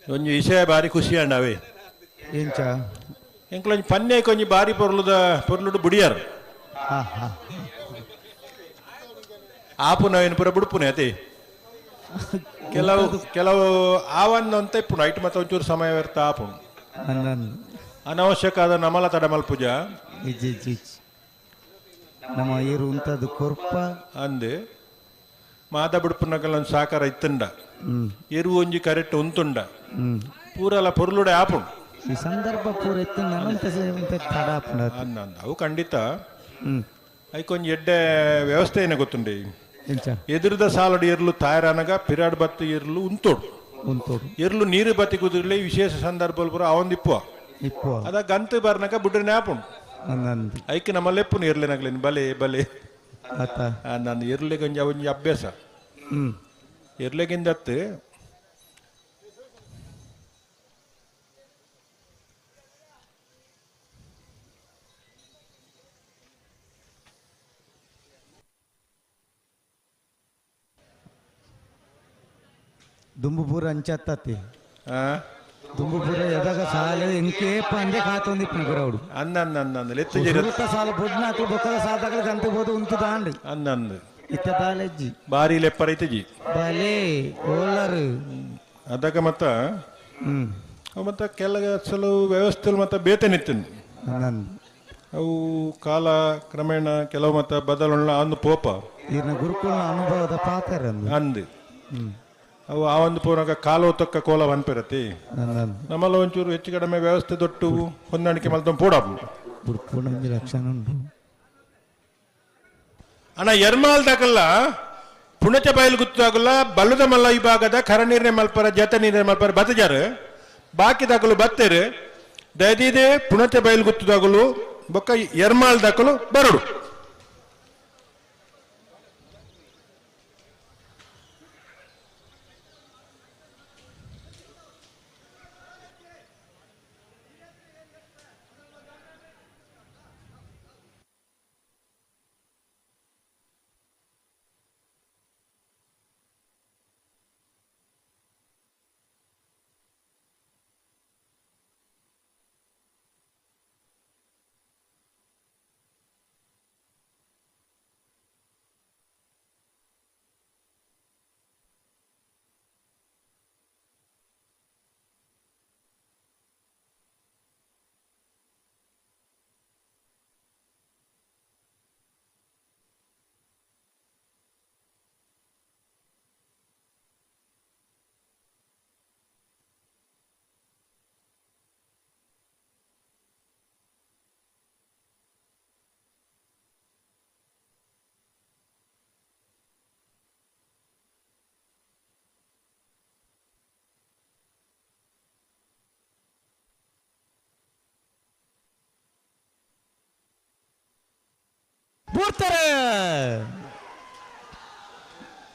ಒಂಜಿ ವಿಷಯ ಬಾರಿ ಖುಷಿ ಅಂಡವೇ ಎಂಚ ಎಂಕ್ಲೊಂಜಿ ಪನ್ನೆ ಕೊಂಜಿ ಬಾರಿ ಪೊರ್ಲುದ ಪೊರ್ಲುಡು ಬುಡಿಯಾರ್ ಆಪು ನಾವೇನು ಪೂರ ಬುಡ್ಪುನೆ ಅದೇ ಕೆಲವು ಕೆಲವು ಆವನ್ನ ಅಂತ ಇಪ್ಪುನು ಐಟ್ ಮತ್ತೆ ಒಂಚೂರು ಸಮಯ ವ್ಯರ್ಥ ಆಪುನು ಅನವಶ್ಯಕ ಆದ ನಮಲ ತಡಮಲ್ ಪೂಜಾ ನಮ್ಮ ಇರುವಂಥದ್ದು ಕೊರ್ಪ ಅಂದು ಮಾದ ಬುಡ್ಪುನಗಲ್ಲ ಒಂದು ಸಾಕಾರ ಇತ್ತುಂಡ ಎರು ಒಂಜಿ ಕರೆಕ್ಟ್ ಉಂತುಂಡ ಪೂರಲ ಪೊರ್ಲುಡೆ ಆಪುಂಡು ಈ ಸಂದರ್ಭ ಪೂರ ಇತ್ತು ತಡ ಅವು ಖಂಡಿತ ಐಕೊಂಜಿ ಎಡ್ಡೆ ವ್ಯವಸ್ಥೆ ಏನೇ ಗೊತ್ತುಂಡೆ ಎದುರುದ ಸಾಲಡು ಎರ್ಲು ತಾಯರನಗ ಪಿರಾಡ್ ಬತ್ತಿ ಎರ್ಲು ಉಂತೋಡು ಉಂತೋಡು ಎರ್ಲು ನೀರು ಬತ್ತಿ ಕುದುರ್ಲೆ ವಿಶೇಷ ಸಂದರ್ಭ ಪೂರ ಅವಂದಿಪ್ಪುವ ಇಪ್ಪುವ ಅದ ಗಂತು ಬರ್ನಗ ಬುಡ್ರನೆ ಆಪುಂಡು ಐಕ್ ನಮ್ಮ ಲೆಪ್ಪುನು ಎರ್ಲೆನಗ್ಲೇನು ಬಲೆ ಬಲೆ ನಾನು ಎರ್ಲೆಗೆ ಒಂಜಿ ಒಂಜಿ ಅಭ್ಯಾಸ ಎರ್ಲೆಗಿಂದತ್ತು ದುಂಬುಪುರ ಅಂಚತ್ತತಿ ದುಂಬುಪುರ ಎದಾಗ ಸಾಲ ಎಂಕೇಪ ಅಂದೆ ಕಾತೊಂದು ಇಪ್ಪನ ಅಂದ ಅಂದ ಅಂದ ಅಂದ ಲೆತ್ತು ಸುರುತ ಸಾಲ ಬೊಡ್ನಾಕ್ಲು ಬೊಕ್ಕದ ಸಾದಾಗಲು ಗಂತೆ ಬೋದು ಉಂತು ದಾಂಡ್ ಅಂದ ಅಂದ ಇತ್ತ ದಾಲೆಜ್ಜಿ ಬಾರಿ ಲೆಪ್ಪರೈತಜಿ ಬಲೆ ಓಲರು ಅದಕ್ಕೆ ಮತ್ತ ಅವು ಮತ್ತ ಕೆಲ ಸಲ ವ್ಯವಸ್ಥೆ ಮತ್ತ ಬೇತೆ ನಿತ್ತಿನ ಅವು ಕಾಲ ಕ್ರಮೇಣ ಕೆಲವು ಮತ್ತ ಬದಲಾವಣೆ ಅಂದು ಪೋಪ ಇರ್ನ ಗುರುಕುಲ ಅನುಭವದ ಪಾತ್ರ ಅಂದು ಅವು ಆ ಒಂದು ಪೂರ್ವಕ ಕಾಲೋ ತಕ್ಕ ಕೋಲ ವನ್ಪಿರತಿ ನಮ್ಮಲ್ಲ ಒಂಚೂರು ಹೆಚ್ಚು ಕಡಿಮೆ ವ್ಯವಸ್ಥೆ ದೊಟ್ಟು ಹೊಂದಾಣಿಕೆ ಮಲ್ತೊಂದು ಪೋಡ ಲಕ್ಷಣ ಉಂಟು ಅಣ್ಣ ಎರ್ಮಾಲ್ ದಾಕಲ್ಲ ಪುಣಚ ಬಯಲು ಗುತ್ತಾಗಲ್ಲ ಬಲ್ಲದ ಮಲ್ಲ ವಿಭಾಗದ ಕರ ನೀರನೆ ಮಲ್ಪರ ಜತ ನೀರನೆ ಮಲ್ಪರ ಬತ್ತಜಾರು ಬಾಕಿ ದಾಕಲು ಬತ್ತೇರು ದಯದೀದೆ ಪುಣಚ ಬಯಲು ಗುತ್ತದಾಗಲು ಬೊಕ್ಕ ಎರ್ಮಾಲ್ ದಾಕಲು ಬರಡು.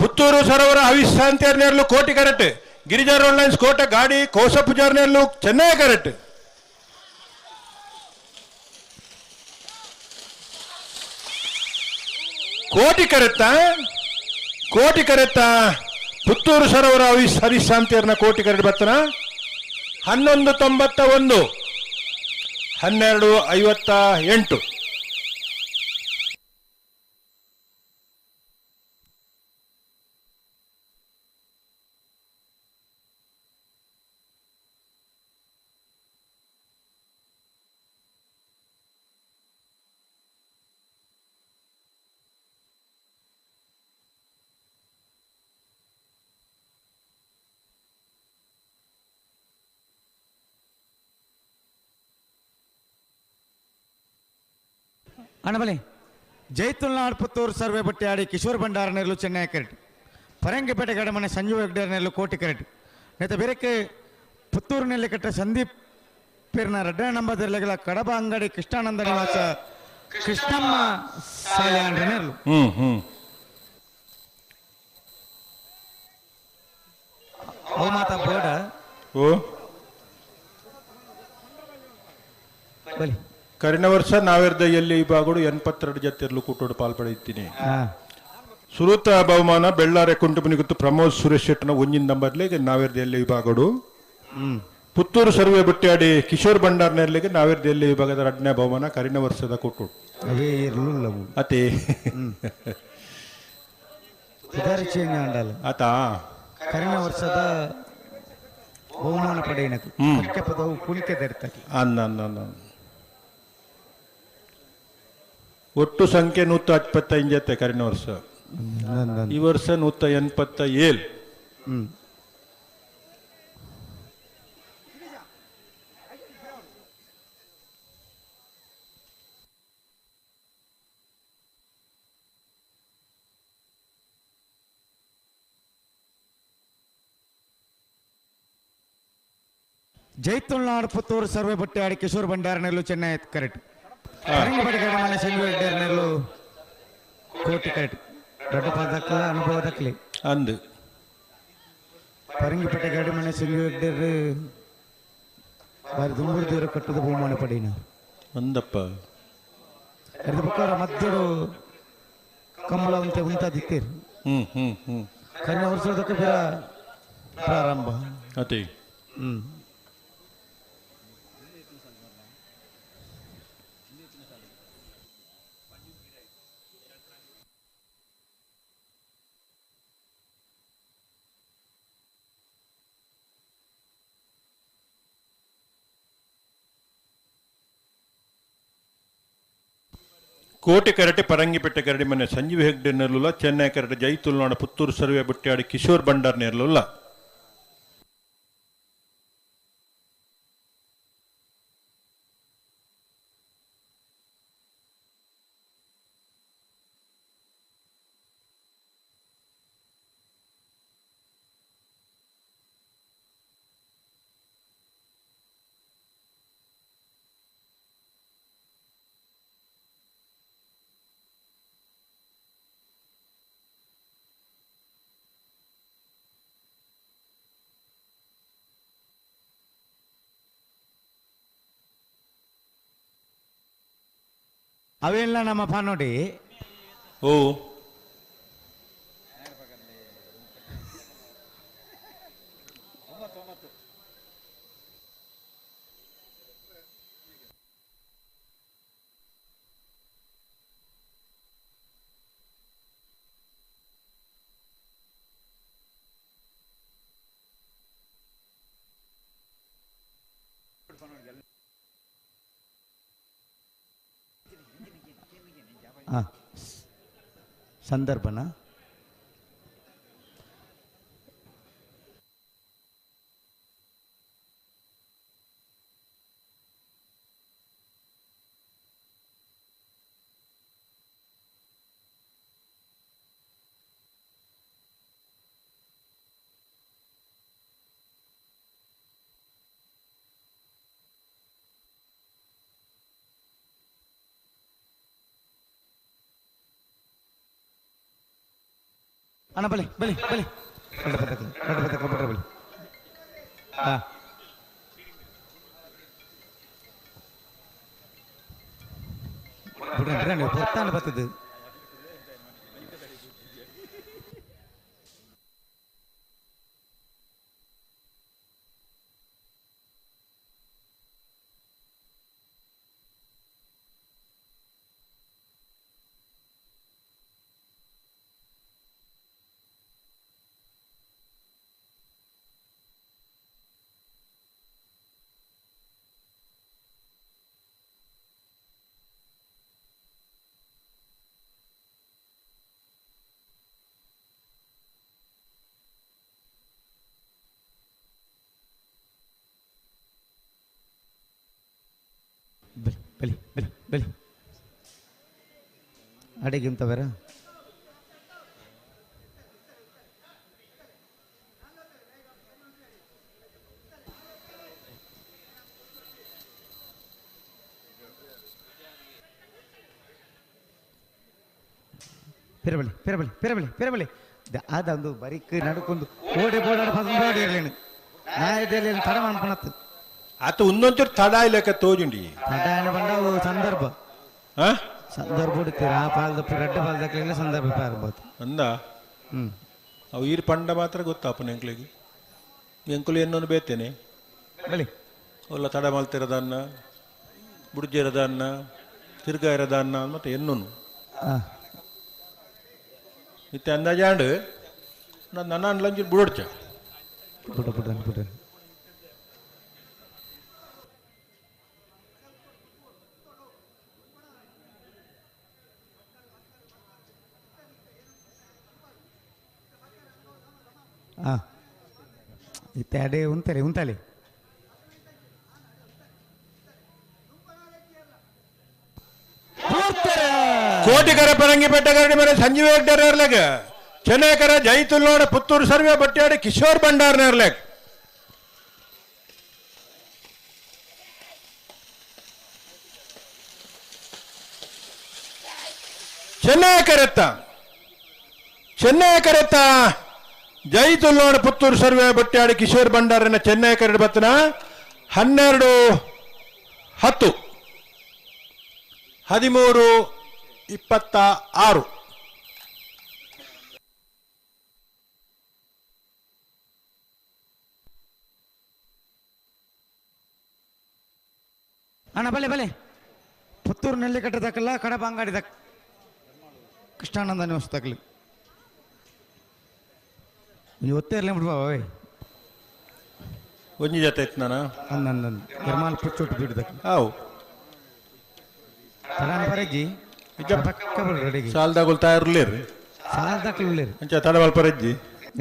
ಪುತ್ತೂರು ಸರೋವರ ಹವಿಶಾಂತಿಯರ್ ನೇರ್ಲು ಕೋಟಿ ಕರೆಕ್ಟ್, ಗಿರಿಜಾ ರೋಡ್ ಲೈನ್ಸ್ ಕೋಟೆ ಗಾಡಿ ಕೋಸ ಪೂಜಾರ್ ನೇರ್ಲು ಚೆನ್ನೈ ಕರೆಕ್ಟ್. ಕೋಟಿ ಕರೆತ್ತ ಕೋಟಿ ಕರೆತ್ತ ಪುತ್ತೂರು ಸರೋವರ ಹರಿಶಾಂತಿಯರ್ನ ಕೋಟಿ ಕರೆಕ್ಟ್ ಬರ್ತನ 11.91 12.58. ಅಣಬಲಿ ಜೈತುಲ್ನಾಡ್ ಪುತ್ತೂರು ಸರ್ವೆ ಬಟ್ಟಿಯಾಡಿ ಕಿಶೋರ್ ಭಂಡಾರ ನೆರಳು ಚೆನ್ನೈ ಕರೆಟ್, ಪರಂಗಿಪೇಟೆ ಗಡಮನೆ ಸಂಜೀವ್ ಹೆಗ್ಡೇರ್ ನೆರಳು ಕೋಟಿ ಕರೆಟ್, ನೇತ ಬೇರೆಕ್ಕೆ ಪುತ್ತೂರು ನೆಲ್ಲಿಕಟ್ಟ ಸಂದೀಪ್ ಪೇರ್ನ ರಡ್ಡನೇ ನಂಬರ್ ದೆರ್ಲೆಗಳ ಕಡಬ ಅಂಗಡಿ ಕೃಷ್ಣಾನಂದ ನಿವಾಸ ಕೃಷ್ಣಮ್ಮ ಸಾಲ್ಯಾಂಡ್ರ ನೆರಳು. ಅವು ಮಾತಾ ಬೋರ್ಡ ಓ ಬಲಿ ಕರಿನ ವರ್ಷ ನಾವೆರ್ದ ಎಲ್ಲಿ ವಿಭಾಗಗಳು 82 ಜತೆರ್ಲು ಕೂಟೋಡು ಪಾಲ್ಪಡೆಯುತ್ತೀನಿ. ಸುರೂತ ಬಹುಮಾನ ಬೆಳ್ಳಾರೆ ಕುಂಟುಮನಿ ಗೊತ್ತು ಪ್ರಮೋದ್ ಸುರೇಶ್ ಶೆಟ್ಟನ ಒಂಜಿನ ನಂಬರ್ಲಿಗೆ ನಾವೆರ್ದ ಎಲ್ಲಿ ವಿಭಾಗಗಳು. ಪುತ್ತೂರು ಸರ್ವೆ ಬುಟ್ಟಿಯಾಡಿ ಕಿಶೋರ್ ಭಂಡಾರ್ ನೆರ್ಲಿಗೆ ನಾವೆರ್ದ ಎಲ್ಲಿ ವಿಭಾಗದ ಎರಡನೇ ಬಹುಮಾನ ಕರಿನ ವರ್ಷದ ಕೂಟೋಡು. ಅವೇ ಇರ್ಲಿಲ್ಲ ಅತಿ ಆತ ಕರಿನ ವರ್ಷದ ಬಹುಮಾನ ಪಡೆಯಿನಕು ಪದವು ಕುಣಿಕೆ ದೆರ್ತಕ್ಕೆ ಅನ್ನ ಅನ್ನ ಒಟ್ಟು ಸಂಖ್ಯೆ 125 ಜೊತೆ ಕರಿನ ವರ್ಷ, ಈ ವರ್ಷ 187. ಜೈತುಲ್ನಾಡ್ ಪುತ್ತೂರು ಸರ್ವೆ ಬಟ್ಟಿಯಾಡಿ ಕಿಶೋರ್ ಭಂಡಾರ ನೆರಳು ಚೆನ್ನೈ ಕರೆಕ್ಟ್, ಪರಂಗಿಪೇಟೆ ಸಂಜೀವ್ ಹೆಗ್ಡೇರ್ ನೆರಳು ಕೋಟಿ ಕರೆಕ್ಟ್. ದೊಡ್ಡ ಪದಕ್ಕಲ ಅನುಭವ ದಕ್ಕಲಿ ಅಂದು ಪರಂಗಿಪೇಟೆ ಗಾಡಿ ಮನೆ ಸಂಜೀವ್ ಹೆಗ್ಡೇರ್ ಬಾರಿ ದುಂಬುರು ದೂರ ಕಟ್ಟದ ಬಹುಮಾನ ಪಡೀನ ಅಂದಪ್ಪ ಅರ್ಧ ಪಕ್ಕವರ ಮಧ್ಯಡು ಕಂಬಳ ಉಂತೆ ಉಂತಾದಿತ್ತೀರು. ಹ್ಮ್ ಹ್ಮ್ ಹ್ಮ್ ಕರಿನ ವರ್ಷದಕ್ಕೆ ಬೇರೆ ಪ್ರಾರಂಭ ಅತಿ. ಕೋಟೆ ಕರಟೆ ಪರಂಗಿಪೇಟೆ ಕರಡಿ ಮನೆ ಸಂಜೀವ್ ಹೆಗ್ಡೆ ನೆರಳುಲ್ಲ, ಚೆನ್ನೈ ಕರಟೆ ಜೈತುಲ್ನಾಡ ಪುತ್ತೂರು ಸರ್ವೆ ಬುಟ್ಟಿಯಾಡಿ ಕಿಶೋರ್ ಭಂಡಾರ್ ನೆರಳುಲ್ಲ. ಅವೆಲ್ಲ ನಮ್ಮ ಪಾನೋಡಿ ಓ ಹಾಂ ಸಂದರ್ಭನ ಅಣ್ಣ ಬಲಿ ಬಲಿ ಬಲಿ ಎರಡು ಪದಕ ಎರಡು ಪದಕ ಬಿಟ್ರೆ ಬಲಿ ಹಾಂ ಬಿಡ್ರಿ ಬಿಡ್ರಿ ನೀವು ಪೊರ್ತಾನ ಬರ್ತದೆ. ಬಲಿ ಬಲಿ ಬಲಿ ಬಲಿ ಅಡಿಗೆ ಇಂಥವರ ಪಿರಬಳಿ ಪಿರಬಳಿ ಪಿರಬಳಿ ಪಿರಬಳಿ ಅದೊಂದು ಬರಿಕ್ ನಡುಕೊಂದು ಓಡಿ ಬೋಡಾಡ ಪಸಂದ್ ಓಡಿ ಇರಲೇನು ನಾಯದಲ್ಲಿ ತಡ ಮಾಡ್ಕೊಳತ್ತು. ಆತ ಒಂದೊಂಚೂರು ತಡ ಇಲ್ಲಕ ತೋಜುಂಡಿ. ತಡ ಬಂಡ ಸಂದರ್ಭ ಸಂದರ್ಭ ಹುಡುಕ್ತೀರ ಆ ಪಾಲ್ದ ರೆಡ್ಡ ಪಾಲ್ದಕ್ಲೆಲ್ಲ ಸಂದರ್ಭ ಪಾರ್ಬೋದು. ಅಂದ ಅವು ಈರು ಪಂಡ ಮಾತ್ರ ಗೊತ್ತಾಪನ ಎಂಕ್ಲಿಗೆ ಎಂಕುಲು ಎನ್ನೊಂದು ಬೇತೇನೆ ಬಲಿ ಒಲ್ಲ ತಡ ಮಲ್ತಿರೋದನ್ನ ಬುಡ್ಜಿರೋದನ್ನ ತಿರ್ಗಾ ಇರೋದನ್ನ ಮತ್ತೆ ಎನ್ನೊನು ಇತ್ತೆ ಅಂದಾಜಾಂಡ್ ನಾನು ನನ್ನ ಲಂಚು ಬುಡೋಡ್ಚ. ಬುಡ ಬುಡ ಬುಡ ಹಾಂ ಇತ್ತೆ ಅದೇ ಉಂತಲೆ ಉಂತಲೆ. ಕೋಟಿಕರ ಪರಂಗಿ ಬೆಟ್ಟಗರಡಿ ಮೇಲೆ ಸಂಜೀವ ಹೆಗ್ಡರ್ ಇರ್ಲಾಗ ಚೆನ್ನೈಕರ ಜೈತುಲ್ನೋಡ ಪುತ್ತೂರು ಸರ್ವೆ ಬಟ್ಟಾಡಿ ಕಿಶೋರ್ ಭಂಡಾರ್ನ ಇರ್ಲಾಗ. ಚೆನ್ನೈ ಕರೆತ್ತ ಚೆನ್ನೈ ಕರೆತ್ತ ಜೈತುಲ್ನೋಡ ಪುತ್ತೂರು ಸರ್ವೆ ಬಟ್ಟಾಡಿ ಕಿಶೋರ್ ಭಂಡಾರನ ಚೆನ್ನೈ ಕರಡಿ ಬತ್ತನ 12 10 13 26. ಅಣ್ಣ ಬಲೆ ಬಲೆ ಪುತ್ತೂರು ನೆಲ್ಲಿ ಕಟ್ಟದಕ್ಕಲ್ಲ ಕಡಬ ಅಂಗಡಿ ದಕ್ ಕೃಷ್ಣಾನಂದ ನಿವಾಸ ತಗಲಿ ನೀವು ಒತ್ತೇ ಇರಲಿ ಬಿಡ್ಬಾ ಓಯ್. ಒಂಜಿ ಜೊತೆ ಇತ್ತು ನಾನು ಅಂದ ಎರ್ಮಾಲ್ ಪುಚ್ಚೊಟ್ಟು ಬಿಡ್ದಕ್ಕ ಅವು ತಡಾನ್ ಪರಜ್ಜಿ ಪಕ್ಕ ಬಿಡ್ರಿ ರೆಡಿಗೆ. ಸಾಲ್ದಾಗುಲ್ ತಯಾರಿರ್ಲಿರಿ ಸಾಲ್ದಾಕ್ಲು ಉಳ್ಳೇರಿ ಅಂಚ ತಡವಲ್ ಪರಜ್ಜಿ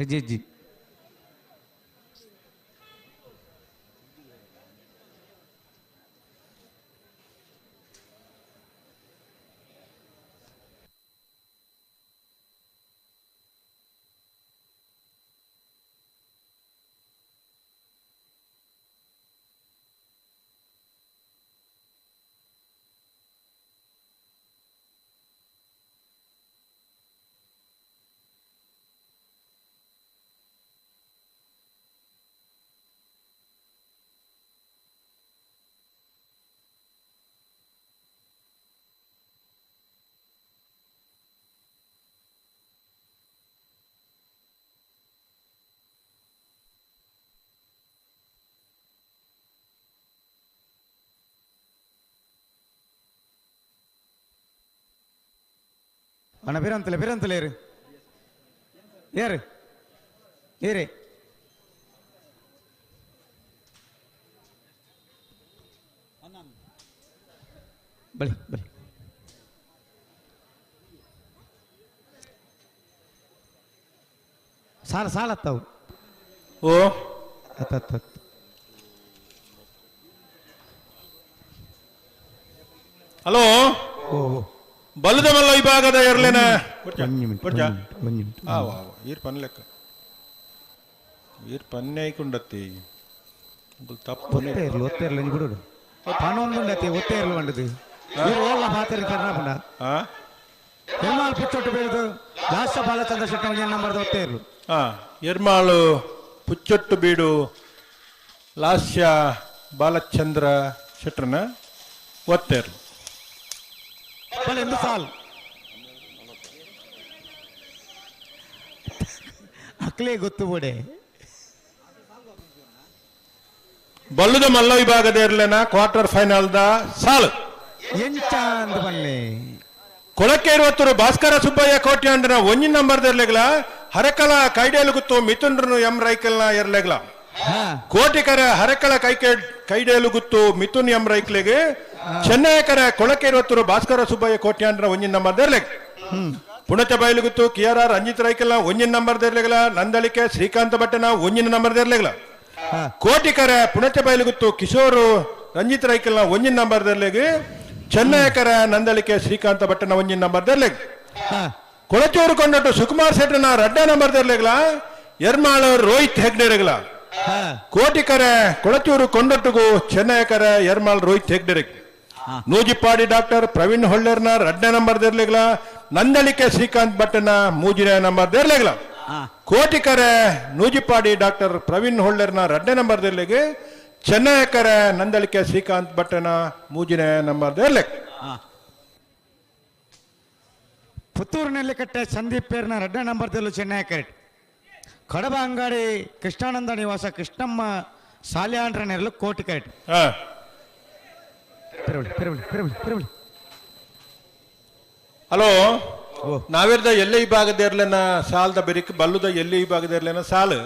ಅಜ್ಜಿ ಅಜ್ಜಿ ಅಣ್ಣ ಬಿರಂತಲೆ ಬಿರಂತಲೆ ಏರು ಏರು ಏರೇ ಬಳಿ ಬಳಿ ಸಾಲ ಸಾಲ ಹತ್ತವು ಓ ಹತ್ತು ಹತ್ತು ಹತ್ತು ಹಲೋ ಬಲದಮಲ್ಲ ವಿಭಾಗದ ಎರ್ಲೇನ ಈರ್ ಪನ್ ಲೆಕ್ಕ ಈರ್ ಪನ್ನೆ ಐకుంಡತ್ತಿ ತಪ್ಪು ಒತ್ತೆ ಇರ್ಲು ಒತ್ತೆ ಇರ್ಲು ಬಿಡು ಪನೊಂದುಂಡತಿ ಒತ್ತೆ ಇರ್ಲು ಬಂಡದು ಇವ್ರು ಓಲ್ಲ ಪಾತ್ರೆ ಕರ್ನಾಪುಂಡ ಎರ್ಮಾಲ್ ಪುಚ್ಚೊಟ್ಟು ಬೀಳುದು ಲಾಸ್ಟ್ ಬಾಲಚಂದ್ರ ಶೆಟ್ಟಿ ನಂಬರ್ದ ಒತ್ತೆ ಇರ್ಲು ಎರ್ಮಾಳು ಪುಚ್ಚೊಟ್ಟು ಬೀಡು ಲಾಸ್ಯ ಬಾಲಚಂದ್ರ ಶೆಟ್ಟರ್ನ ಒತ್ತೇರ್ಲು ಎಂದು ಸಾಲ್ ಅಕ್ಲೇ ಗೊತ್ತು ಬೋಡೆ ಬಲ್ಲುದ ಮಲ್ಲ ವಿಭಾಗದ ಇರ್ಲೇನ ಕ್ವಾರ್ಟರ್ ಫೈನಲ್ the ಸಾಲು ಎಂಚ ಅಂದ್ ಬಲ್ಲೆ ಕೊಳಕೆ ಇರುವತ್ತರು ಭಾಸ್ಕರ ಸುಬ್ಬಯ್ಯ ಕೋಟ್ಯಾಂಡನ ಒಂಜಿನ ನಂಬರ್ ಇರ್ಲೆಗ್ಲ ಹರಕಲ ಕೈಡೇಲು ಗುತ್ತು ಮಿಥುನ್ರನು ಎಂ ರೈಕಲ್ನ ಇರ್ಲೆಗ್ಲ ಕೋಟಿಕರ ಹರಕಳ ಕೈಕೆ ಕೈಡೇಲು ಗುತ್ತು ಮಿಥುನ್ ಎಂ ರೈಕ್ಲೆಗೆ ಚೆನ್ನೈಕರ ಕೊಳಕೆ ಇರುವತ್ತರು ಭಾಸ್ಕರ ಸುಬ್ಬಯ್ಯ ಕೋಟ್ಯಾಂಡನ ಒಂಜಿನ ನಂಬರ್ ಇರ್ಲೆಗ್ Punacha Bayalugutthu K R R Ranjith ರೈಕಲ್ನ ಒಂಜಿನ ನಂಬರ್ ಇರ್ಲೆಗ್ಲ ನಂದಳಿಕೆ ಶ್ರೀಕಾಂತ ಭಟ್ಟನ ಒಂಜಿನ ನಂಬರ್ ಇರ್ಲೆಗ್ಲ ಕೋಟಿಕರ ಪುಣಚ ಬಯಲುಗುತ್ತು ಕಿಶೋರ್ ರಂಜಿತ್ ರೈಕಲ್ನ ಒಂಜಿನ ನಂಬರ್ ಇರ್ಲೆಗ್ ಚೆನ್ನಯಕರ ನಂದಳಿಕೆ ಶ್ರೀಕಾಂತ ಭಟ್ಟನ ಒಂಜಿನ ನಂಬರ್ ದರ್ಲೆಗ್ ಕೊಳಚೂರು ಕೊಂಡಟ್ಟು ಸುಕುಮಾರ್ ಶೆಟ್ಟನ ರಡ್ಡ ನಂಬರ್ ದರ್ಲೆಗ್ಲ ಎರ್ಮಾಳು ರೋಹಿತ್ ಹೆಗ್ಡೆರೆಗ್ಲ ಕೋಟಿಕರ ಕೊಳಚೂರು ಕೊಂಡೊಟ್ಟುಗು ಚೆನ್ನಯಕರ ಎರ್ಮಾಳ್ ರೋಹಿತ್ ಹೆಗ್ಡೆರೆಗ್ ನೂಜಿಪ್ಪಾಡಿ ಡಾಕ್ಟರ್ ಪ್ರವೀಣ್ ಹೊಳ್ಳೇರ್ನ ರಡ್ಡ ನಂಬರ್ ದರ್ಲೆಗ್ಲ ನಂದಳಿಕೆ ಶ್ರೀಕಾಂತ್ ಭಟ್ಟನ ಮೂಜಿನ ನಂಬರ್ ದರ್ಲೆಗ್ಲ ಕೋಟಿಕರ ನೂಜಿಪ್ಪಾಡಿ ಡಾಕ್ಟರ್ ಪ್ರವೀಣ್ ಹೊಳ್ಳೇರ್ನ ರಡ್ಡ ನಂಬರ್ ದರ್ಲೆಗ್ ಚೆನ್ನಯಕರ ನಂದಳಿಕೆ ಶ್ರೀಕಾಂತ್ ಭಟ್ಟನ ಮೂಜಿನ ನಂಬರ್ ದರ್ಲೆಗ್ ಪುತ್ತೂರಿನಲ್ಲಿ ಕಟ್ಟೆ ಸಂದೀಪ್ ಪೇರ್ನ ರಡ್ಡ ನಂಬರ್ ದಲ್ಲೂ ಚೆನ್ನೈ ಕರೆಕ್ಟ್ ಕಡಬ ಅಂಗಡಿ ಕೃಷ್ಣಾನಂದ ನಿವಾಸ ಕೃಷ್ಣಮ್ಮ ಸಾಲ್ಯಾಂಡ್ರ ನೆರಳು ಕೋಟಿ ಕರೆಕ್ಟ್ ಪೆರವಳಿ ಪೆರವಳಿ ಪೆರವಳಿ ಪೆರವಳಿ ಹಲೋ ನಾವಿರ್ದ ಎಲ್ಲಿ ವಿಭಾಗದ ಇರ್ಲೇನ ಸಾಲದ ಬೆರಿಕ್ ಬಲ್ಲುದ ಎಲ್ಲಿ ವಿಭಾಗದ ಇರ್ಲೇನ ಸಾಲು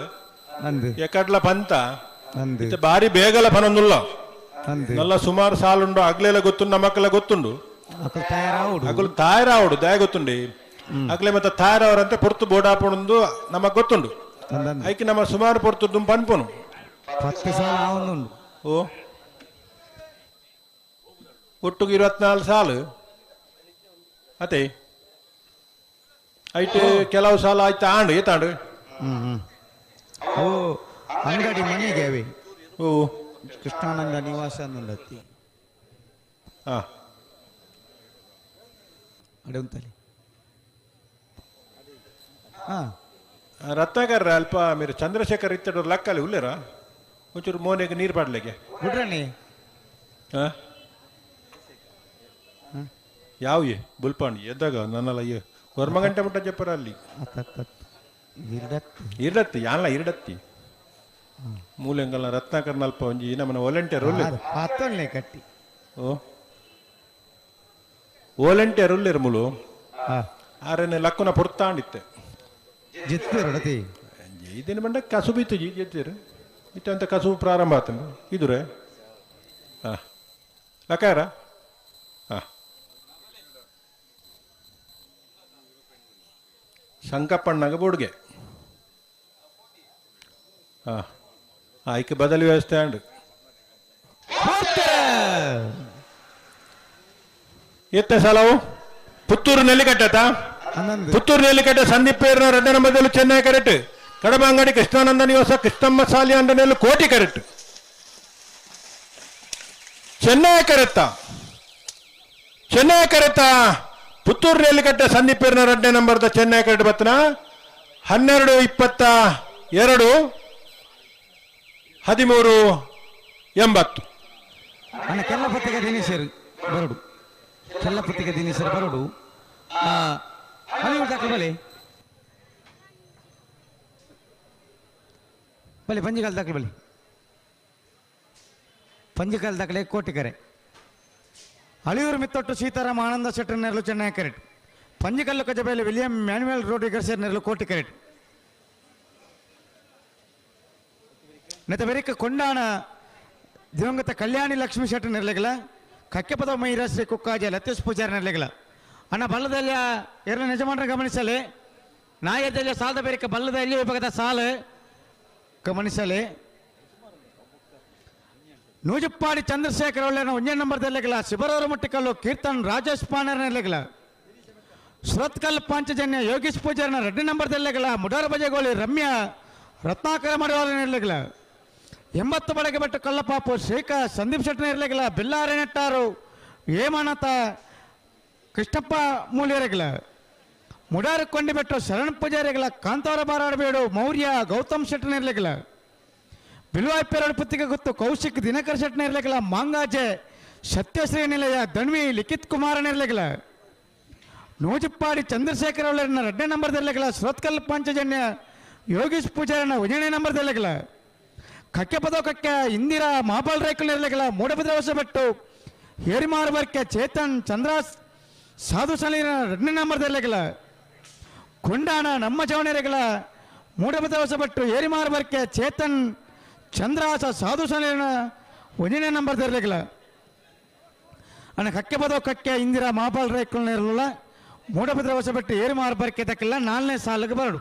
ಎಕಡ್ಲ ಪಂತ ಇತ್ತೆ ಬಾರಿ ಬೇಗಲ ಪನೊಂದುಲ್ಲ ನಲ್ಲ ಸುಮಾರು ಸಾಲುಂಡು ಅಗ್ಲೆಲ್ಲ ಗೊತ್ತುಂಡು ನಮ್ಮಕ್ಕೆಲ್ಲ ಗೊತ್ತುಂಡು ಅಗಲು ತಾಯರಾವಡು ದಯ ಗೊತ್ತುಂಡಿ ಅಗ್ಲೆ ಮತ್ತೆ ತಾಯರವರಂತೆ ಪೊರ್ತು ಬೋಡಾಪುಂಡು ನಮಗ್ ಗೊತ್ತುಂಡು ಐಕೆ ನಮ್ಮ ಸುಮಾರು ಪೊರ್ತು ಪನ್ಪುನು ಪತ್ತು ಸಾಲ ಆವೊಂದುಂಡು ಓ ಒಟ್ಟುಗೆ 24 ಸಾಲು ಅದೇ ಐಟ್ ಕೆಲವು ಸಾಲ ಆಯ್ತು ಆಂಡು ಏತಾಂಡು ಓ ಅಂಗಡಿ ಮನೆಗೆ ಅವೆ ಓ ಕೃಷ್ಣಾನಂದ ನಿವಾಸ ಅಂದುಂಡತ್ತಿ ಹಾ ಅಡೆ ಉಂತಲಿ ಹಾ ರತ್ನಾಕರ್ ಅಲ್ಪ మీరు ಚಂದ್ರಶೇಖರ್ ಇತ್ತಡು ಲಕ್ಕಲಿ ಉಲ್ಲೇರಾ ಒಂಚೂರು ಮೋನೆಗೆ ನೀರು ಪಾಡ್ಲಿಕ್ಕೆ ಬಿಡ್ರಣಿ ಹಾ ಯಾವ ಬುಲ್ಪಾಂಡಿ ಎದ್ದಾಗ ನನ್ನಲ್ಲ ವರ್ಮ ಗಂಟೆ ಮುಟ್ಟ ಜಪ್ಪರ ಅಲ್ಲಿ ಇರಡತ್ತಿ ಯಾನ್ಲ ಇರಡತ್ತಿ ಮೂಲೆಂಗಲ್ಲ ರತ್ನಾಕರ್ನ ಅಲ್ಪ ಒಂಜಿ ನಮ್ಮನ ವಾಲಂಟಿಯರ್ ಉಲ್ಲೇರು ಪಾತೊಲ್ಲೆ ಕಟ್ಟಿ ಓ ವಾಲಂಟಿಯರ್ ಉಲ್ಲೇರು ಮುಲು ಆರನೆ ಲಕ್ಕುನ ಪೊರ್ತಾಂಡಿತ್ತೆ ಜಿತ್ತೂರು ಇದೇನು ಬಂಡ ಕಸುಬು ಇತ್ತು ಜಿ ಜಿತ್ತೀರು ಇತ್ತು ಅಂತ ಕಸುಬು ಪ್ರಾರಂಭ ಆತನು ಇದುರೆ ಹಾಂ ಲಕಾರ ಹಾಂ ಶಂಕಪ್ಪಣ್ಣಗ ಬೋಡ್ಗೆ ಹಾಂ ಆಯ್ಕೆ ಬದಲಿ ವ್ಯವಸ್ಥೆ ಅಂಡು ಎತ್ತ ಸಲವು ಪುತ್ತೂರು ನೆಲ್ಲಿಕಟ್ಟತ ಪುತ್ತೂರು ನೆಲ್ಲಿಕಟ್ಟೆ ಸಂದೀಪ್ ಪೇರ್ನ ಎರಡನೇ ನಂಬರ್ದಲ್ಲಿ ಚೆನ್ನೈ ಕರೆಕ್ಟ್ ಕಡಬ ಅಂಗಡಿ ಕೃಷ್ಣಾನಂದ ನಿವಾಸ ಕೃಷ್ಣಮ್ಮ ಸಾಲಿ ಅಂಡನೆಲ್ಲ ಕೋಟಿ ಕರೆಕ್ಟ್ ಚೆನ್ನೈ ಕರೆತ್ತ ಚೆನ್ನೈ ಕರೆತ್ತ ಪುತ್ತೂರು ನೆಲ್ಲಿಕಟ್ಟೆ ಸಂದೀಪ್ ಪೇರ್ನ ಎರಡನೇ ನಂಬರ್ದ ಚೆನ್ನೈ ಕರೆಕ್ಟ್ ಬತ್ತನ 12:22 13:80 ಅಣ್ಣ ಕೆಲ್ಲಪತ್ತಿಗೆ ದಿನೇಶರು ಬರಡು ಕೆಲ್ಲಪತ್ತಿಗೆ ದಿನೇಶರು ಬರಡು ಅಲ್ಲಿ ದಾಖಲು ಬಲೆ ಬಲೆ ಪಂಜಿಕಾಲ್ ದಾಖಲು ಬಲೆ ಪಂಜಿಕಾಲ್ ದಾಖಲೆ ಕೋಟಿಕರೆ ಅಳಿಯೂರು ಮಿತ್ತೊಟ್ಟು ಸೀತಾರಾಮ ಆನಂದ ಶೆಟ್ಟರ್ ನೆರಳು ಚೆನ್ನೈ ಕರೆಕ್ಟ್. Panjikallu Kajabailu William Manuel Rodrigues ನೆರಳು ಕೋಟಿ ಕರೆಟ್ ನೆತ ಬೆರಿಕ ಕೊಂಡಾಣ ದಿವಂಗತ ಕಲ್ಯಾಣಿ ಲಕ್ಷ್ಮೀ ಶೆಟ್ಟಿ ನೆರಳಿಗಲ ಕಕ್ಕೆಪದ ಮೈರಾಶ್ರೀ ಕುಕ್ಕಾಜ ಲತೀಶ್ ಪೂಜಾರಿ ನೆರಳಿಗಲ ಅಣ್ಣ ಬಲ್ಲದಲ್ಲಿಯ ಎರಡನೇ ಯಜಮಾನರ ಗಮನಿಸಲಿ ನಾಯದಲ್ಲಿ ಸಾಲದ ಬೇರಿಕ ಬಲ್ಲದ ಎಲ್ಲಿ ವಿಭಾಗದ ಸಾಲು ಗಮನಿಸಲಿ ನೂಜಪ್ಪಾಡಿ ಚಂದ್ರಶೇಖರ್ ಒಳ್ಳೆಯ ಒಂದೇ ನಂಬರ್ ದಲ್ಲಿಗಲ ಶಿಬರವರ ಮುಟ್ಟಿಕಲ್ಲು ಕೀರ್ತನ್ ರಾಜೇಶ್ ಪಾನರ್ ನೆರಳಿಗಲ ಸುರತ್ಕಲ್ ಪಾಂಚಜನ್ಯ ಯೋಗೇಶ್ ಪೂಜಾರಿನ ರೆಡ್ಡಿ ನಂಬರ್ ದಲ್ಲಿಗಲ ಮುಡಾರ ಬಜೆಗೋಳಿ ರಮ್ಯಾ ರತ್ನಾಕರ ಮಡಿವಾಳ ಇರಲಿಲ್ಲ 80 ಬಡಗೆ ಬೆಟ್ಟ ಕಲ್ಲಪಾಪು ಶ್ರೀಕ ಸಂದೀಪ್ ಶೆಟ್ಟನ ಇರಲಿಲ್ಲ ಬಿಲ್ಲಾರೆ ನೆಟ್ಟಾರು ಹೇಮನಾಥ ಕೃಷ್ಣಪ್ಪ ಮೂಲಿಯರಿಗಲ ಮುಡಾರ ಕೊಂಡಿಬೆಟ್ಟು ಶರಣ ಪೂಜಾರಿಗಳ ಕಾಂತಾರ ಬಾರಾಡಬೇಡು ಮೌರ್ಯ ಗೌತಮ್ ಶೆಟ್ಟನ ಇರಲಿಲ್ಲ ಬಿಲ್ವಾಯ್ ಪುತ್ತಿಗೆ ಗೊತ್ತು ಕೌಶಿಕ್ ದಿನಕರ್ ಶೆಟ್ಟನ ಇರಲಿಲ್ಲ ಮಾಂಗಾಜೆ ಸತ್ಯಶ್ರೀ ನಿಲಯ ದಣ್ವಿ ಲಿಖಿತ್ ಕುಮಾರನ ಇರಲಿಲ್ಲ ನೂಜಪ್ಪಾಡಿ ಚಂದ್ರಶೇಖರ್ ಅವಳನ್ನ ಎರಡನೇ ನಂಬರ್ದಲ್ಲಿಗಲ ಸುರತ್ಕಲ್ ಪಾಂಚಜನ್ಯ ಯೋಗೇಶ್ ಪೂಜಾರನ ಒಂದನೇ ನಂಬರ್ದಲ್ಲಿಗಲ ಕಕ್ಕೆ ಪದೋ ಕಕ್ಕೆ ಇಂದಿರಾ ಮಹಾಬಾಲ್ ರೈಕಲ್ ಇರಲಿಲ್ಲ ಮೂಡಬಿದ್ರ ಹೊಸಬೆಟ್ಟು ಹೇರಿಮಾರ್ ಬರ್ಕೆ ಚೇತನ್ ಚಂದ್ರ ಸಾಧು ಸಲೀನ ಎರಡನೇ ನಂಬರ್ದಲ್ಲಿಗಲ ಕೊಂಡಾಣ ನಮ್ಮ ಜವಣೆರೆಗಳ ಮೂಡಬಿದ್ರ ಹೊಸಬೆಟ್ಟು ಏರಿಮಾರ್ ಬರ್ಕೆ ಚೇತನ್ ಚಂದ್ರಾಸ ಸಾಧು ಸಲೀನ ಒಂದನೇ ನಂಬರ್ದಲ್ಲಿಗಲ ಅಣ್ಣ ಕಕ್ಕೆ ಪದೋ ಕಕ್ಕೆ ಇಂದಿರಾ ಮಹಾಬಾಲ್ ರೈಕಲ್ ಇರಲಿಲ್ಲ ಮೂಡಬಿದ್ರ ಹೊಸಬೆಟ್ಟು ಏರಿಮಾರ್ ಬರ್ಕೆ ತಕ್ಕಿಲ್ಲ ನಾಲ್ನೇ ಸಾಲಿಗೆ ಬರಡು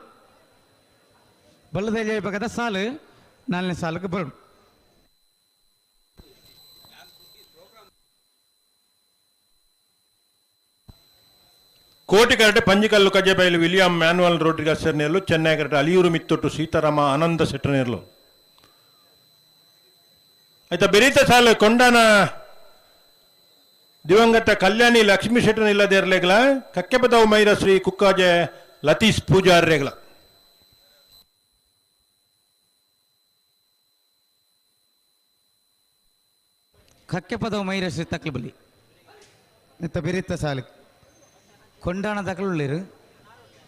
ಬಲ್ಲದಲ್ಲಿ ಬೇಕಾದ ಸಾಲು ನಾಲ್ನೇ ಸಾಲಿಗೆ ಬರಡು. ಕೋಟಿ karate Panjikallu ಕಜೆಬೈಲು William manual Rodrigues ನೆರಳು ಚೆನ್ನೈ ಕರಟೆ ಅಲಿಯೂರು ಮಿತ್ತೊಟ್ಟು ಸೀತಾರಾಮ ಆನಂದ ಸೆಟ್ಟನೇರ್ಲು ಆಯ್ತಾ ಬೆರೀತ ಸಾಲು ಕೊಂಡಾನ ದಿವಂಗತ ಕಲ್ಯಾಣಿ ಲಕ್ಷ್ಮೀ ಶೆಟ್ಟನ ಇಲ್ಲದೆ ಇರಲೇಗಲ ಕಕ್ಕೆಪದವು ಮೈರ ಶ್ರೀ ಕುಕ್ಕಾಜೆ ಲತೀಶ್ ಪೂಜಾರ್ರೇಗಲ. ಕಕ್ಕೆಪದವು ಮೈರ ಶ್ರೀ ತಕ್ಲಬಲಿ ನಿತ್ತ ಬೆರೀತ ಸಾಲು ಕೊಂಡಾಣ ದಕ್ಕಲುಳ್ಳಿರು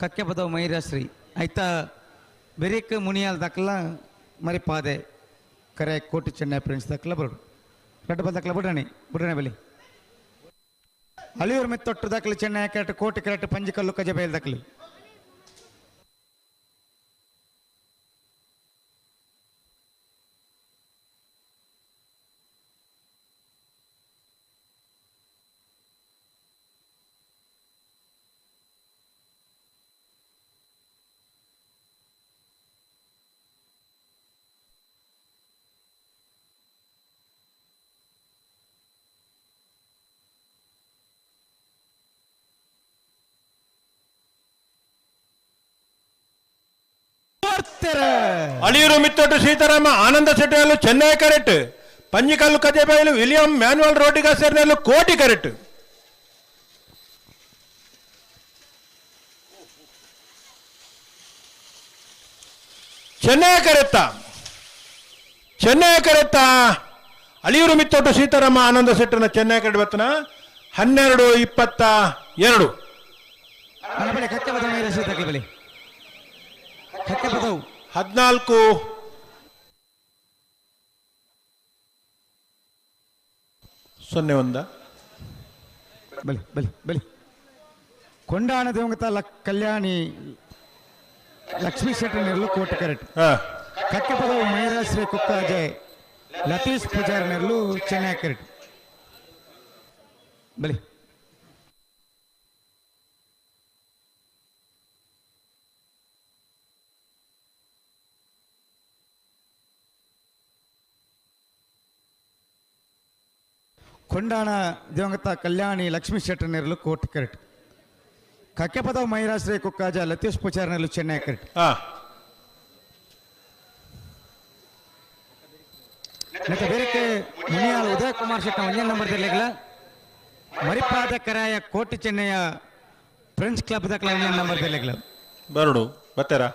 ಕಕ್ಕೆಪದವು ಮೈರಶ್ರೀ ಆಯ್ತಾ ಬೆರೀಕ್ ಮುನಿಯಾಲ್ ದಕ್ಕಲ ಮರಿ ಪಾದೆ ಕರೆ ಕೋಟಿ ಚೆನ್ನೈ ಫ್ರೆಂಡ್ಸ್ ದಕ್ಕಲ ಬರೋಡು ರಡ್ಡ ಬದಕ್ಕಲ ಬುಡಣೆ ಬುಡಣೆ ಬಲಿ ಅಳಿಯೂರು ಮೆತ್ತೊಟ್ಟು ದಾಖಲೆ ಚೆನ್ನೈ ಕರೆಕ್ಟ್ ಕೋಟಿ ಕರೆಕ್ಟ್ ಪಂಜಿಕಲ್ಲು ಕಜಬೈಲ್ ದಾಖಲೆ. ಅಳಿಯೂರು ಮಿತ್ತೊಟ್ಟು ಸೀತಾರಾಮ ಆನಂದ ಸೆಟ್ಟೆಯಲ್ಲೂ Chennai correct Panjikallu Kajebailu William Manuel Rodrigues ಸೇರಿನಲ್ಲೂ ಕೋಟಿ ಕರೆಕ್ಟ್. ಚೆನ್ನೈ ಕರೆತ್ತ ಚೆನ್ನೈ ಕರೆತ್ತ ಅಳಿಯೂರು ಮಿತ್ತೊಟ್ಟು ಸೀತಾರಾಮ ಆನಂದ ಸೆಟ್ಟನ ಚೆನ್ನೈ ಕರೆಕ್ಟ್ ಬತ್ತನ 12:22. 14 0 1 ಬಲಿ ಬಲಿ ಬಲಿ ಕೊಂಡಾಣ ದಿವಂಗತ ಕಲ್ಯಾಣಿ ಲಕ್ಷ್ಮೀ ಶೆಟ್ಟರ್ ನೆರಳು ಕೋಟೆ ಕರೆಕ್ಟ್ ಕಕ್ಕೆಪದವು ಮೈರಾಶ್ರೀ ಕುಕ್ಕಾಜೆ ಲತೀಶ್ ಪೂಜಾರಿ ನೆರಳು ಚೆನ್ನೈ ಕರೆಕ್ಟ್ ಬಲಿ. ಕೊಂಡಾಣ ದಿವಂಗತ ಕಲ್ಯಾಣಿ ಲಕ್ಷ್ಮೀ ಶೆಟ್ಟರ್ ನೆರಳು ಕೋಟೆ ಕರೆಕ್ಟ್ ಕಕ್ಕೆಪದವು ಮೈರಾಶ್ರೀ ಕುಕ್ಕಾಜ ಲತೀಶ್ ಪೂಜಾರಿ ನೆರಳು ಚೆನ್ನೈ ಕರೆಕ್ಟ್. ಮತ್ತೆ ಬೇರೆ ಮುನಿಯಾಲ್ ಉದಯ ಕುಮಾರ್ ಶೆಟ್ಟ ಒಂದೇ ನಂಬರ್ ದಲ್ಲಿಗಲ ಮರಿಪಾದ ಕರಾಯ ಕೋಟೆ ಚೆನ್ನೈಯ ಫ್ರೆಂಡ್ಸ್ ಕ್ಲಬ್ ದಕ್ಕಲ ಒಂದೇ ನಂಬರ್ ದಲ್ಲಿಗಲ ಬರಡು ಬರ್ತಾರಾ?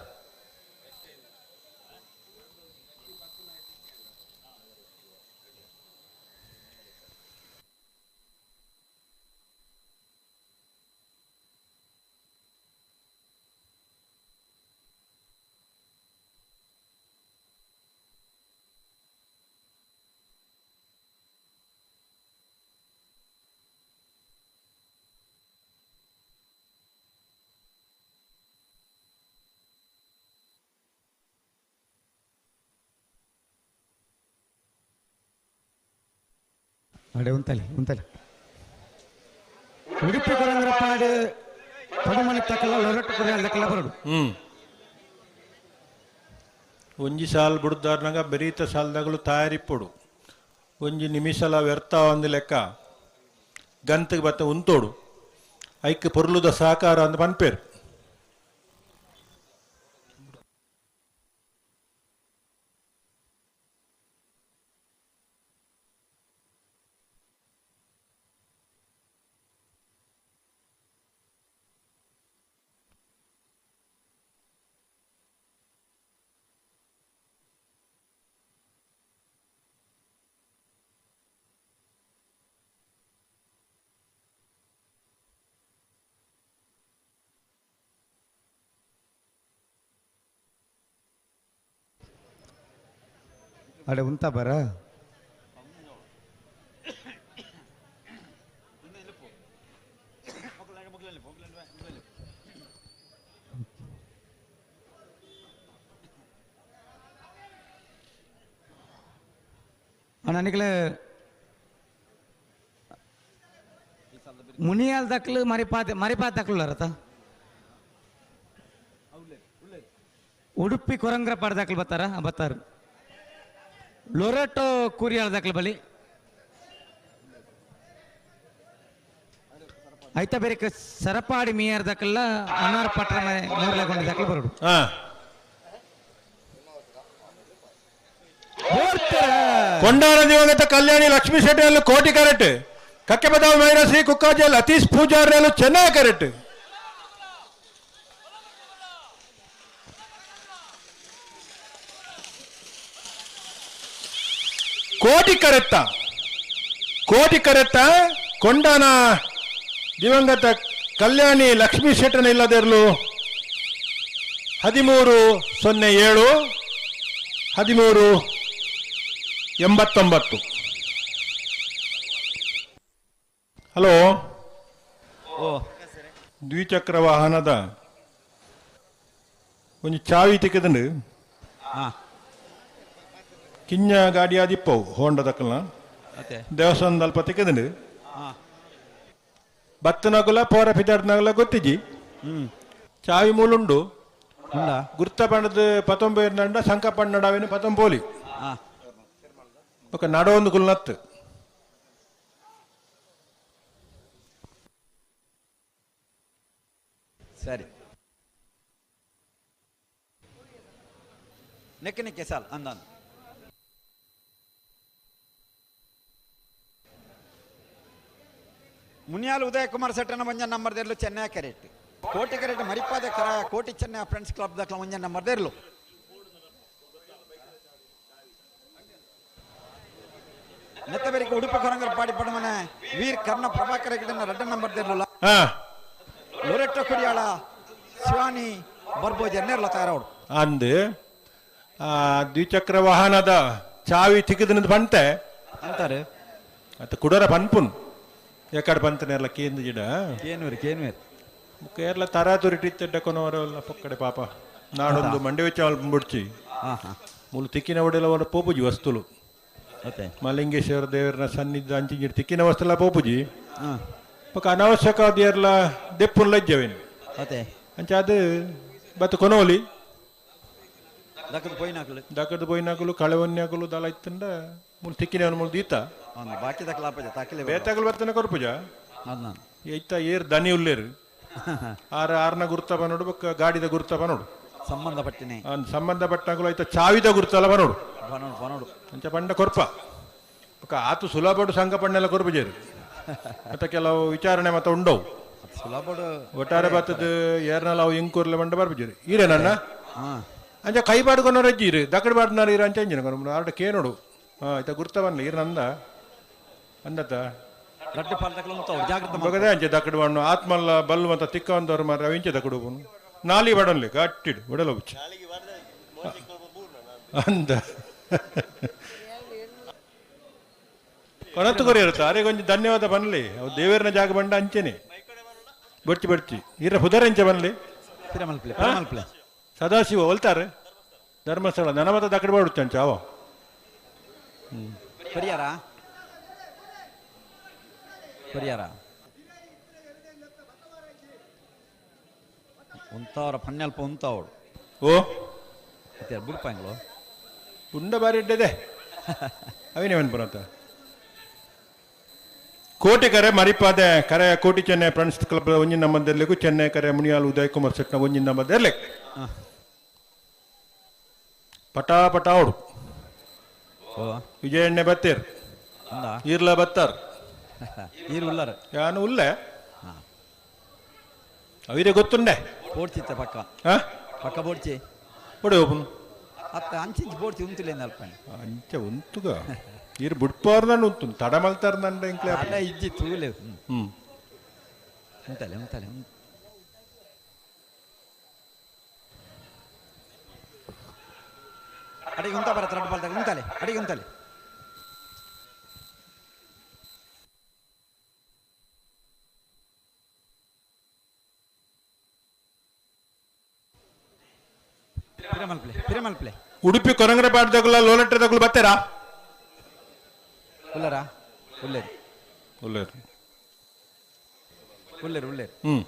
ಅಡೆ ಉಂತಲಿ ಉಂತಲಿ ಉಡುಪಿ ಕೊರಂಗ್ರಪ್ಪಾಡು ಪಡುಮನೆ ತಕ್ಕಲ್ಲ ಲೊರಟ್ಟು ಕುರಿಯಾಲ್ ದಕ್ಕಲ್ಲ ಬರಡು. ಒಂಜಿ ಸಾಲ್ ಬುಡ್ದಾರ್ನಾಗ ಬೆರೀತ ಸಾಲ್ದಾಗಲು ತಯಾರಿಪ್ಪೊಡು ಒಂಜಿ ನಿಮಿಷಲ ವ್ಯರ್ಥ ಒಂದು ಲೆಕ್ಕ ಗಂತಿಗೆ ಬತ್ತ ಉಂತೋಡು ಐಕ್ ಪೊರ್ಲುದ ಸಹಕಾರ ಅಂದ್ ಪನ್ಪೇರು. ಅಡೆ ಉಂತ ಬರ ಅಣ್ಣ ಮುನಿಯಾಲ್ ದಕ್ಲು ಮರಿಪಾತೆ ಮರಿಪಾತೆ ದಕ್ಲು ಅರತ ಉಡುಪಿ ಕೊರಂಗ್ರ ಪಾಡ್ದಾಕ್ಲು ಬರ್ತಾರ ಬರ್ತಾರ ಲೊರೆಟೋ ಕೂರಿಯಾಳ ದಾಖಲೆ ಬಲಿ ಐತ ಬೇರೆ ಸರಪಾಡಿ ಮೀಯಾರ್ ದಾಖಲ ಅನಾರ್ ಪಟ್ರ ಮೂರ್ಲೆ ಗೊಂಡ ದಾಖಲೆ ಬರೋಡು. ಕೊಂಡಾರ ದಿವಂಗತ ಕಲ್ಯಾಣಿ ಲಕ್ಷ್ಮೀ ಶೆಟ್ಟಿಯಲ್ಲೂ ಕೋಟಿ ಕರೆಕ್ಟ್ ಕಕ್ಕೆಬದಾವ್ ಮೈನಸಿ ಕುಕ್ಕಾಜಿಯಲ್ಲಿ ಅತೀಶ್ ಪೂಜಾರಿಯಲ್ಲೂ ಚೆನ್ನೈ ಕರೆಕ್ಟ್. ಕೋಟಿ ಕರೆತ್ತ ಕೋಟಿ ಕರೆತ್ತ ಕೊಂಡಾನ ದಿವಂಗತ ಕಲ್ಯಾಣಿ ಲಕ್ಷ್ಮೀ ಶೆಟ್ಟನ ಇಲ್ಲದಿರಲು 13:07 13:89. ಹಲೋ, ದ್ವಿಚಕ್ರ ವಾಹನದ ಒಂಜಿ ಚಾವಿ ತಿಕ್ಕದಂಡು ಕಿಂಜ ಗಾಡಿ ಆದಿಪ್ಪವು ಹೋಂಡ ದಕ್ಕಲ್ನ ದೇವಸ್ಥಾನದ ಅಲ್ಪ ತಿಕ್ಕದಂಡು ಬತ್ತನಗುಲ ಪೋರ ಪಿದಾಡ್ನಗುಲ ಗೊತ್ತಿಜಿ ಚಾವಿ ಮೂಲುಂಡು ಗುರ್ತ ಬಣ್ಣದ ಪತೊಂಬೇರ್ ನಂಡ ಸಂಕ ಪಣ್ಣಡಾವಿನ ಪತೊಂಬೋಲಿ ఒక ನಡೊಂದು ಕುಲ್ನತ್ತು. ಸರಿ ನೆಕ್ಕೆ ನೆಕ್ಕೆ ಸಾಲ್ ಅಂದಾನ್ ಮುನಿಯಾಲ್ ಉದಯ ಕುಮಾರ್ ಸೆಟ್ಟನ ಒಂಜ ನಂಬರ್ ದೇರ್ಲು ಚೆನ್ನೈ ಕರೆಕ್ಟ್ ಕೋಟಿ ಕರೆಕ್ಟ್ ಮರಿಪಾದ ಕರ ಕೋಟಿ ಚೆನ್ನೈ ಫ್ರೆಂಡ್ಸ್ ಕ್ಲಬ್ ದಕ್ಲ ಒಂಜ ನಂಬರ್ ದೇರ್ಲು. ನೆತ್ತಬೇರಿಗೆ ಉಡುಪಿ ಕೊರಂಗರ ಪಾಡಿ ಪಡಮನೆ ವೀರ್ ಕರ್ಣ ಪ್ರಭಾಕರ ಗಿಡನ ರಡ್ಡ ನಂಬರ್ ದೇರ್ಲು ಲೊರೆಟ್ಟೋ ಕುಡಿಯಾಳ ಶಿವಾನಿ ಬರ್ಬೋಜ್ ಎನ್ನೇರ್ಲ ತಯಾರವಡು ಅಂದು ದ್ವಿಚಕ್ರ ವಾಹನದ ಚಾವಿ ತಿಕ್ಕದ ಬಂತೆ ಅಂತಾರೆ ಅತ್ತ ಕುಡರ ಪನ್ಪುನ್ ಎಕಡೆ ಬಂತನೆಲ್ಲ ಕೇಂದ್ರ ಗಿಡ ಕೇನ್ವೇರು ಕೇನ್ವೇರು ಕೇರಳ ತರಾತುರಿ ಕೊನವರಲ್ಲ ಪೊಕ್ಕಡೆ ಪಾಪ ನಾಡೊಂದು ಮಂಡೆ ವೆಚ್ಚ ಬುಡ್ಚಿ ಮೂಲು ತಿಕ್ಕಿನ ಒಡೆಲ ಅವರ ಪೋಪುಜಿ ವಸ್ತುಲು ಮಲಿಂಗೇಶ್ವರ ದೇವರನ ಸನ್ನಿಧ ಅಂಚಿಂಜಿಡ್ ತಿಕ್ಕಿನ ವಸ್ತುಲ ಪೋಪುಜಿ ಪಕ್ಕ ಅನಾವಶ್ಯಕ ದೇರ್ಲ ದೆಪ್ಪುನ್ ಲಜ್ಜವೇನು ಅಂಚ ಅದು ಬತ್ತ ಕೊನೋಲಿ ದಕ್ಕದ ಪೋಯಿನಾಕಲು ದಕ್ಕದ ಪೋಯಿನಾಕಲು ಕಳೆವನ್ಯಾಕಲು ದಲ ಇತ್ತಂಡ ಮೂಲು ತಿಕ್ಕಿನ ಮೂಲು ದೀತ ಬಾಕಿ ದಕ್ಕಲ ತಾಕಿಲೆ ಬೇತಾಗಲು ಬತ್ತನ ಕೊರ್ಪುಜ ಐತ ಏರ್ ದನಿ ಉಲ್ಲೇರು ಆರ ಆರ್ನ ಗುರುತ ಬನ್ನೋಡು ಬೊಕ್ಕ ಗಾಡಿದ ಗುರುತ ಬನ್ನೋಡು ಸಂಬಂಧಪಟ್ಟಿನಿ ಸಂಬಂಧಪಟ್ಟಾಗಲು ಐತ ಚಾವಿದ ಗುರುತಲ ಬನ್ನೋಡು ಬನ್ನೋಡು ಬನ್ನೋಡು ಅಂಚ ಪಂಡ ಕೊರ್ಪ ಬೊಕ್ಕ ಆತು ಸುಲಭಡು ಸಂಘ ಪಣ್ಣೆಲ್ಲ ಕೊರ್ಪುಜೇರು ಮತ್ತೆ ಕೆಲವು ವಿಚಾರಣೆ ಮತ್ತೆ ಉಂಡವು ಸುಲಭಡು ಒಟ್ಟಾರೆ ಬತ್ತದ ಏರ್ನಲ್ಲ ಅವು ಇಂಕೂರ್ಲೆ ಬಂಡ ಬರ್ಪುಜೇರು ಈರೇನಣ್ಣ ಅಂಚ ಕೈ ಬಾಡ್ಕೊನೋರು ಅಜ್ಜಿ ಇರು ದಕ್ಕಡ ಬಾಡ್ನಾರು ಇರು ಅಂಚ ಅಂಜಿನ ಕೊನ ಆರ್ಡ ಕೇನೋಡು ಹಾಂ ಆಯ್ತಾ ಗುರ್ತ ಬನ್ನಿ ಇರು ನಂದ ಅಂದತ್ತ ರಡ್ಡು ಪಾಲ್ದಕ್ಕಲು ಜಾಗ್ರತೆ ಬಗದೆ ಅಂಚೆ ದಕ್ಕಡ ಬಣ್ಣು ಆತ್ಮಲ್ಲ ಬಲ್ಲು ಅಂತ ತಿಕ್ಕ ಒಂದವರು ಮಾರ ಅವಿಂಚೆ ದಕ್ಕಡು ನಾಲಿ ಬಡನ್ಲಿ ಗಟ್ಟಿಡು ಒಡಲ ಬುಚ್ಚ ಅಂದ ಕೊನತ್ತು ಕೊರಿ ಇರುತ್ತೆ ಅರೆ ಕೊಂಚ ಧನ್ಯವಾದ ಬನ್ಲಿ ಅವು ದೇವರನ ಜಾಗ ಬಂಡ ಅಂಚೆನೆ ಬಡ್ಚಿ ಬಡ್ಚಿ ಇರ ಹುದರ ಅಂಚೆ ಬನ್ಲಿ ಸದಾಶಿವ ಹೊಲ್ತಾರೆ ಧರ್ಮಸ್ಥಳ ನನ್ನ ಮತ ದಕ್ಕಡ ಬಾಡುತ್ತೆ ಅಂಚೆ ಅವ ಪರಿಯಾರ ಕೊರಿಯಾರ ಉಂತಾವ್ರ ಪನ್ನೆಲ್ಪ ಉಂತಾವಡು ಓ ಮತ್ತೆ ಬುಡ್ಪಾಂಗ್ಲು ಪುಂಡ ಬಾರಿ ಇಡ್ಡದೆ ಅವಿನೇ ಬರಂತ ಕೋಟಿ ಕರೆ ಮರಿಪಾದೆ ಕರೆ ಕೋಟಿ ಚೆನ್ನೈ ಫ್ರೆಂಡ್ಸ್ ಕ್ಲಬ್ ಒಂಜಿನ ನಂಬರ್ದೆರ್ಲಿಗೂ ಚೆನ್ನೈ ಕರೆ ಮುನಿಯಾಲ್ ಉದಯ್ ಕುಮಾರ್ ಸೆಟ್ನ ಒಂಜಿನ ನಂಬರ್ದೆರ್ಲಿ ಪಟಾ ಪಟಾ ಅವಡು ವಿಜಯಣ್ಣೆ ಬತ್ತೀರ್ ಈರ್ಲ ಬತ್ತಾರ್ ಈರ್ ಉಲ್ಲರ್ ಯಾನು ಉಲ್ಲೆ ಅವಿರೇ ಗೊತ್ತುಂಡೆ ಬೋಡ್ಚಿತ್ತ ಪಕ್ಕ ಹಾ ಪಕ್ಕ ಬೋಡ್ಚಿ ಬಡಿ ಓಪನ್ ಅತ್ತ ಅಂಚಿಂಚಿ ಬೋಡ್ಚಿ ಉಂತುಲೇ ಅಲ್ಪ ಅಂಚ ಉಂತುಗ ಈರ್ ಬುಡ್ಪಾರ್ದಂಡ ಉಂತು ತಡ ಮಲ್ತಾರ್ದಂಡ ಇಂಕ್ಲೆ ಅಲ್ಲ ಇಜ್ಜಿ ತೂಲೆ ಹ್ಮ್ ಉಂತಲೆ ಉಂತಲೆ ಅಡಿಗೆ ಉಂತ ಬರತ್ತ ರಡ್ಡು ಬಾಲ್ದಾಗ ಉಂತಲೆ ಅಡಿಗೆ ಉಂತಲೆ ಪಿರಮಲ್ಪ್ಲೆ ಪಿರಮಲ್ಪ್ಲೆ ಉಡುಪಿ ಕೊರಂಗ್ರ ಪಾಡ್ದಗುಲ ಲೋಲಟ್ರದಗುಲ ಬತ್ತೀರಾ ಉಲ್ಲರಾ ಉಲ್ಲೇರಿ ಉಲ್ಲೇರಿ ಉಲ್ಲೇರಿ ಉಲ್ಲೇರಿ ಹ್ಮ್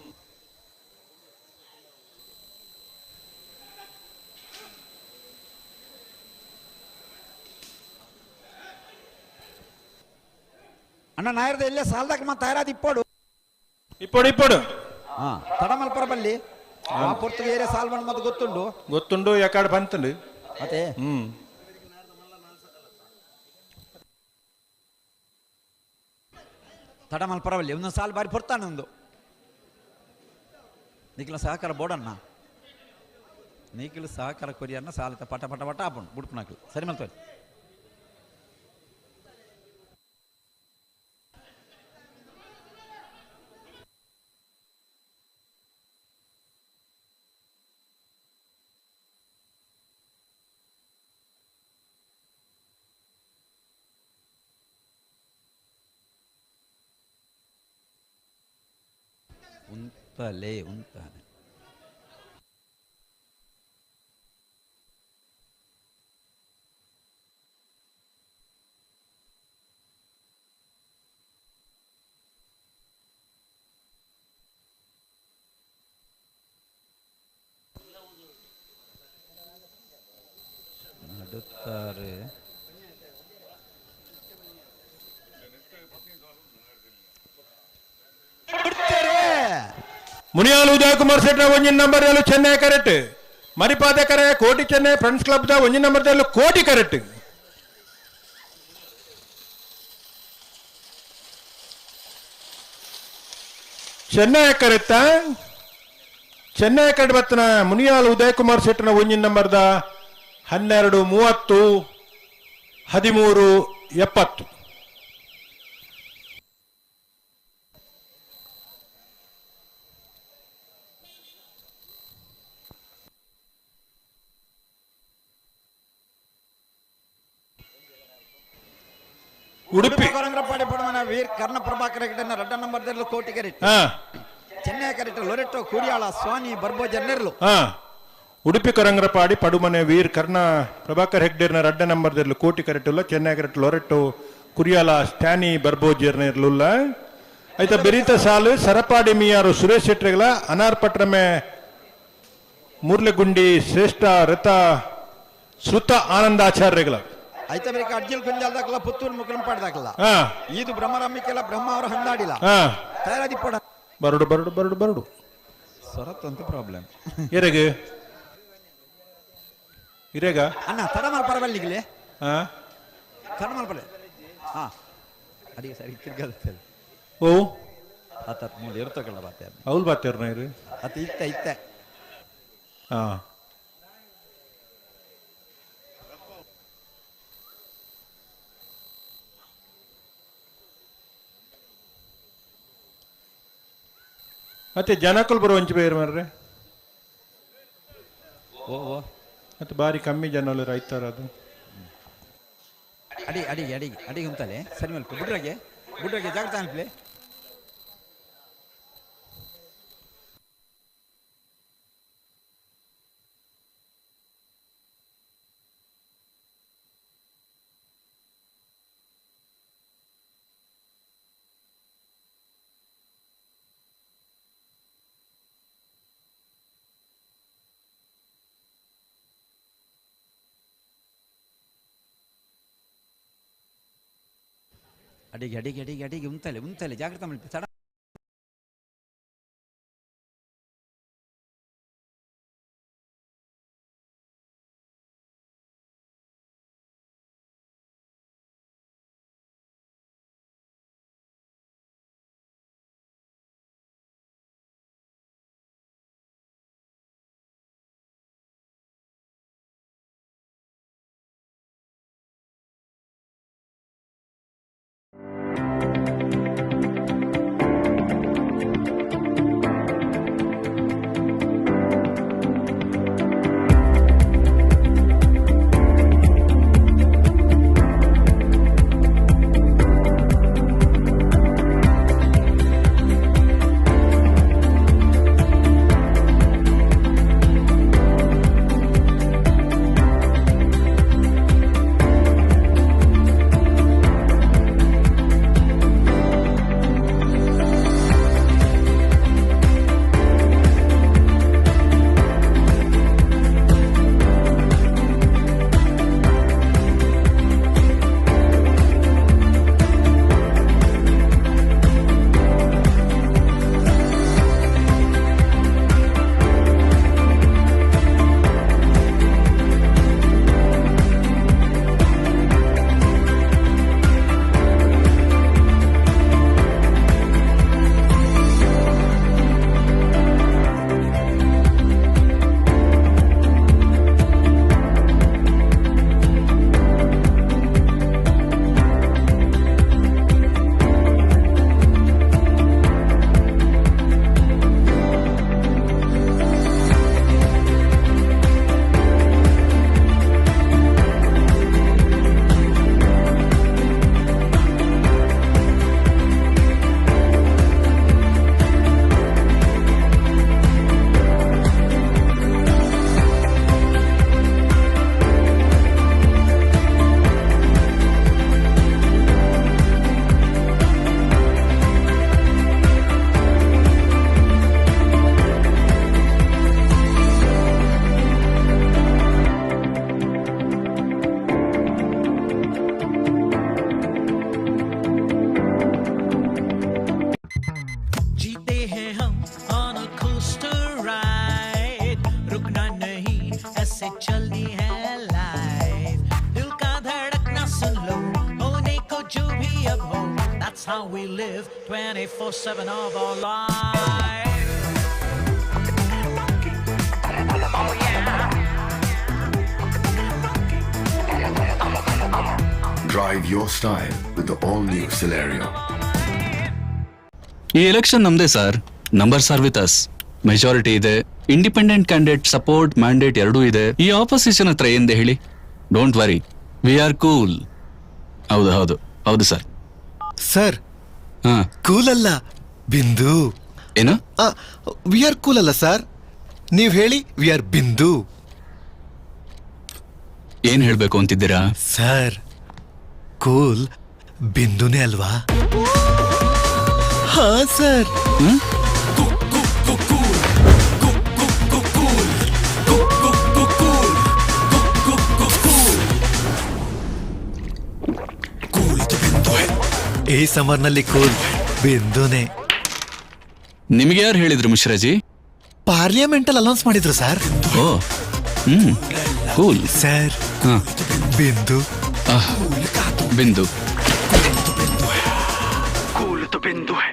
ಅಣ್ಣ ನಾಯರ್ದ ಎಲ್ಲೇ ಸಾಲದಾಗ ಮತ್ತೆ ತಯಾರಾದ ಇಪ್ಪೋಡು ಇಪ್ಪೋಡು ಇಪ್ಪೋಡು ಹಾ ತಡಮಲ್ಪರ ಬಲ್ಲಿ ಆ ಪೊರ್ತುಗೆ ಏರಿಯಾ ಸಾಲ್ ಬಂದ್ ಮತ್ತೆ ಗೊತ್ತುಂಡು ಗೊತ್ತುಂಡು ಯಾಕಾಡ್ ಬಂತಂಡು ಮತ್ತೆ ಹ್ಮ್ ತಡಮಲ್ಪರ ಬಲ್ಲಿ ಒಂದೊಂದು ಸಾಲ್ ಬಾರಿ ಪೊರ್ತಾನೆ ಒಂದು ನಿಖಿಲ ಸಹಕಾರ ಬೋಡಣ್ಣ ನಿಖಿಲ್ ಸಹಕಾರ ಕೊರಿಯನ್ನ ಸಾಲತ ಪಟ ಪಟ ಪಟ ಆಪುಂಡು ಬುಡ್ಪುನಕ್ಲು ಸರಿ ಮಲ್ತೋಲಿ ಉಂತಲೇ ಉಂತಾನೆ ನಡುತ್ತಾರೆ ಮುನಿಯಾಲ್ ಉದಯ್ ಕುಮಾರ್ ಶೆಟ್ಟ ಒಂಜಿನ ನಂಬರ್ ಚೆನ್ನೈ ಕರೆಕ್ಟ್ ಮರಿಪಾದೆ ಕರೆ Koti Chennaya friends club the ಒಂಜಿನ number Koti correct Chennai correct Chennaya ಕಡೆ ಬತ್ತನ ಮುನಿಯಾಲ್ ಉದಯ್ ಕುಮಾರ್ ಶೆಟ್ಟನ ಒಂಜಿನ ನಂಬರ್ದ 12 30 13 70. ಉಡುಪಿ ಕೊರಂಗ್ರಪಾಡಿ ಪಡಮನ ವೀರ್ ಕರ್ಣ ಪ್ರಭಾಕರ ಗಿಡನ ರಡ್ಡ ನಂಬರ್ ದೆರ್ಲು ಕೋಟಿ ಕರೆಕ್ಟ್ ಚೆನ್ನೈ ಕರೆಕ್ಟ್ ಲೊರೆಟೋ ಕುರಿಯಾಳ ಸ್ವಾನಿ ಬರ್ಬೋಜ ನೆರ್ಲು ಉಡುಪಿ ಕೊರಂಗ್ರಪಾಡಿ ಪಡುಮನೆ ವೀರ್ ಕರ್ಣ ಪ್ರಭಾಕರ್ ಹೆಗ್ಡೇರ್ನ ರಡ್ಡ ನಂಬರ್ ದೆರ್ಲು ಕೋಟಿ ಕರೆಕ್ಟ್ ಉಲ್ಲ ಚೆನ್ನೈ ಕರೆಕ್ಟ್ ಲೊರೆಟೋ ಕುರಿಯಾಲ ಸ್ಟ್ಯಾನಿ ಬರ್ಬೋಜರ್ನ ಇರ್ಲುಲ್ಲ ಆಯ್ತಾ ಬೆರೀತ ಸಾಲು ಸರಪಾಡಿ ಮಿಯಾರು ಸುರೇಶ್ ಶೆಟ್ರಿಗಳ ಅನಾರ್ಪಟ್ರಮೆ ಮೂರ್ಲೆಗುಂಡಿ ಶ್ರೇಷ್ಠ ರಥ ಶ್ರುತ ಆನಂದಾಚಾರ್ಯಗಳ ಐತ ಬೇಕ ಅಡ್ಜಿಲ್ ಕುಂಜಾಲ್ ದಾಖಲ ಪುತ್ತೂರು ಮುಕ್ರಂಪಾಡ್ ದಾಖಲ ಇದು ಬ್ರಹ್ಮರಾಮಿಕೆಲ್ಲ ಬ್ರಹ್ಮ ಅವರ ಹಂದಾಡಿಲ್ಲ ತಯಾರಾದಿ ಪಡ ಬರಡು ಬರಡು ಬರಡು ಬರಡು ಸೊರತ್ತಂತ ಪ್ರಾಬ್ಲಮ್ ಎರೆಗೆ ಇರೇಗ ಅಣ್ಣ ತಡಮಲ್ ಪರವಲ್ಲಿಗ್ಲೆ ತಡಮಲ್ ಪರ ಹಾ ಅಡಿಗೆ ಸರಿ ತಿರ್ಗದ ಓ ಆತ ಮೂಲೆ ಇರ್ತಕಲ್ಲ ಬಾತೆ ಹೌದು ಬಾತೆ ಇರು ಅತ ಇತ್ತ ಇತ್ತ ಹಾ ಮತ್ತೆ ಜನಕುಲ್ ಬರೋ ಒಂಚು ಬೇರೆ ಮಾರ್ರೆ ಓ ಓ ಮತ್ತೆ ಬಾರಿ ಕಮ್ಮಿ ಜನ ರೈತರ ಅದು ಅಡಿ ಅಡಿಗೆ ಅಡಿಗೆ ಅಡಿಗೆ ಉಂತಲೆ ಸರಿ ಮಲ್ಪ ಬುಡ್ರಗೆ ಬುಡ್ರಗೆ ಜಾಗ್ರತೆ ಅನ್ಪ್ಲೆ ಅಡಿಗೆ ಅಡಿಗೆ ಅಡಿಗೆ ಅಡಿಗೆ ಉಂತಲೆ ಉಂತಲೆ ಜಾಗ್ರತೆ ಮಾಡಿ ತಡ जीते हैं हम on a coaster ride रुकना नहीं ऐसे चलनी है लाइफ दिल का धड़कना सुन लो होने को जो भी अब हो that's how we live 24/7 of our life. Oh yeah. Drive your style with the all-new Celerio. ಈ ಎಲೆಕ್ಷನ್ ನಮ್ದೇ sir. Numbers are with us, majority ಇದೆ, ಇಂಡಿಪೆಂಡೆಂಟ್ ಕ್ಯಾಂಡಿಡೇಟ್ ಸಪೋರ್ಟ್ ಮ್ಯಾಂಡೇಟ್ ಎರಡೂ ಇದೆ. ಈ ಆಪೋಸಿಷನ್ ಹತ್ರ ಏನಿದೆ ಹೇಳಿ? Don't worry, we are cool. ಹೌದು ಹೌದು ಹೌದು ಸರ್. ಸರ್, ಕೂಲ್ ಅಲ್ಲ, ಬಿಂದು. ಏನು? We are cool ಅಲ್ಲ ಸರ್, ನೀವು ಹೇಳಿ we are ಬಿಂದು. ಏನ್ ಹೇಳ್ಬೇಕು ಅಂತಿದ್ದೀರಾ ಸರ್? ಕೂಲ್ ಬಿಂದುನೇ ಅಲ್ವಾ? ಹಾ ಸರ್. ಈ ಸಮರ್ನಲ್ಲಿ ಕೂಲ್ ಬಿಂದುನೇ. ನಿಮಗೆ ಯಾರು ಹೇಳಿದ್ರು ಮಿಶ್ರಾಜಿ? ಪಾರ್ಲಿಮೆಂಟ್ ಅಲ್ಲಿ ಅನೌನ್ಸ್ ಮಾಡಿದ್ರು sir. Oh, cool. Sir, Bindu. Bindu. बिंदु है.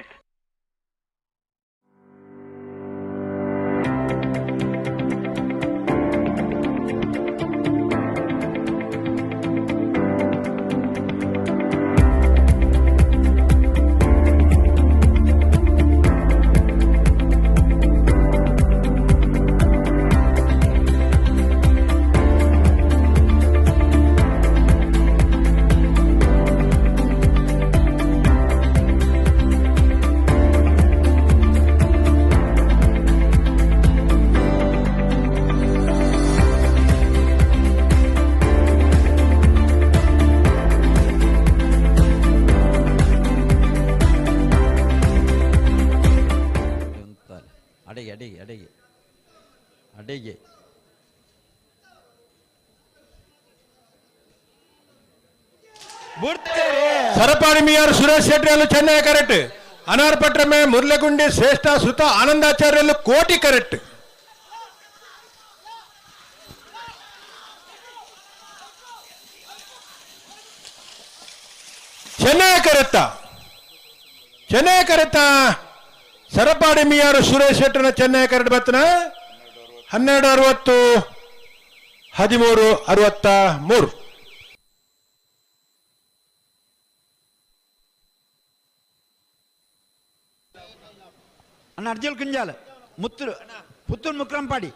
ಅಡಿಗೆ ಅಡಿಗೆ ಅಡಿಗೆ ಅಡಿಗೆ. ಸರಪಾಡಿ ಮಿಯಾರ್ ಸುರೇಶ್ ಶೆಟ್ಟಿ ಚೆನ್ನೈ ಕರೆಕ್ಟ್. ಅನಾರ್ಪಟ್ರಮೆ ಮುರ್ಲೆಗುಂಡಿ ಶ್ರೇಷ್ಠ ಸುತ ಆನಂದಾಚಾರ್ಯಲು ಕೋಟಿ ಕರೆಕ್ಟ್. ಚೆನ್ನೈ ಕರೆತ್ತ ಚೆನ್ನೈ ಕರೆತ್ತ ಸರಪಾಡಿ ಮಿಯಾರು ಸುರೇಶ್ ಶೆಟ್ಟನ ಚೆನ್ನೈ ಕರೆಕ್ಟ್ ಬತ್ತನ 12:60 13:63. ಅಣ್ಣ ಅರ್ಜುಲ್ ಕುಂಜಾಲ್ ಮುತ್ತೂರು ಪುತ್ತೂರು ಮುಕ್ರಂಪಾಡಿ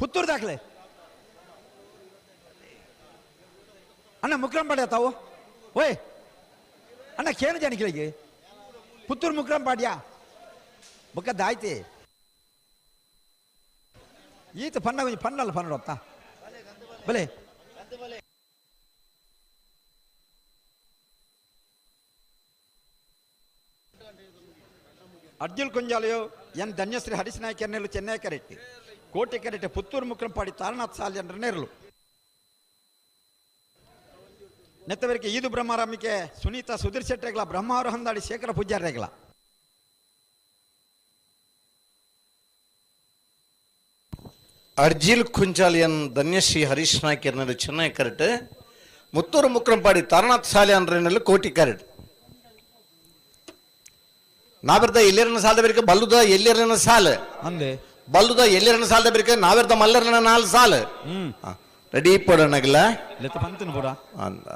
ಪುತ್ತೂರು ದಾಖಲೆ ಅಣ್ಣ ಮುಕ್ರಂಪಾಡಿ ತಾವು ಓಯ್ ಅಣ್ಣ ಕೇನು ಜನಕಿಳಿಗೆ ಪುತ್ತೂರು ಮುಕ್ರಂಪಾಡಿಯಾ ಬೊಕ್ಕದ್ದಾಯ್ತಿ ಈತ ಪನ್ನ ಕೊಂಚ ಪನ್ನಲ್ಲ ಪನ್ನಡೊತ್ತ ಬಲೆ ಅರ್ಜುಲ್ ಕುಂಜಾಲಯೋ ಎನ್ ಧನ್ಯಶ್ರೀ ಹರೀಶ್ ನಾಯ್ಕ ನೆರಳು ಚೆನ್ನೈ ಕರೆಟ್ಟಿ ಕೋಟೆ ಕರೆಟ್ಟಿ ಪುತ್ತೂರು ಮುಕ್ರಂಪಾಡಿ ತಾರನಾಥ್ ಸಾಲ್ಯನ್ರ ನೆರಳು ನೆತ್ತವರಿಗೆ ಈದು ಬ್ರಹ್ಮಾರಾಮಿಕೆ ಸುನೀತಾ ಸುಧೀರ್ ಶೆಟ್ಟೆಗಳ ಬ್ರಹ್ಮಾರು ಹಂದಾಡಿ ಶೇಖರ ಪೂಜಾರ್ರೆಗಳ ಅರ್ಜಿಲ್ ಕುಂಜಾಲಿಯನ್ ಧನ್ಯಶ್ರೀ ಹರೀಶ್ ನಾಯ್ಕ ಎರ್ನಲ್ಲಿ ಚೆನ್ನೈ ಕರೆಟ್. ಮುತ್ತೂರು ಮುಕ್ರಂಪಾಡಿ ತಾರನಾಥ್ ಸಾಲ್ಯಾನ್ರೆನಲ್ಲಿ ಕೋಟಿ ಕರೆಟ್. ನಾವೆರ್ದ ಎಲ್ಲರನ್ನ ಸಾಲದ ಬೇರೆ ಬಲ್ಲುದ ಎಲ್ಲರನ್ನ ಸಾಲ ಅಂದೆ ಬಲ್ಲುದ ಎಲ್ಲರನ್ನ ಸಾಲದ ಬೇರೆ ನಾವೆರ್ದ ಮಲ್ಲರನ್ನ ನಾಲ್ ಸಾಲ ರೆಡಿ ಪಡೋಣಗಿಲ್ಲ ಲೆತ್ತ ಪಂತನ ಪೂರ ಅಂದ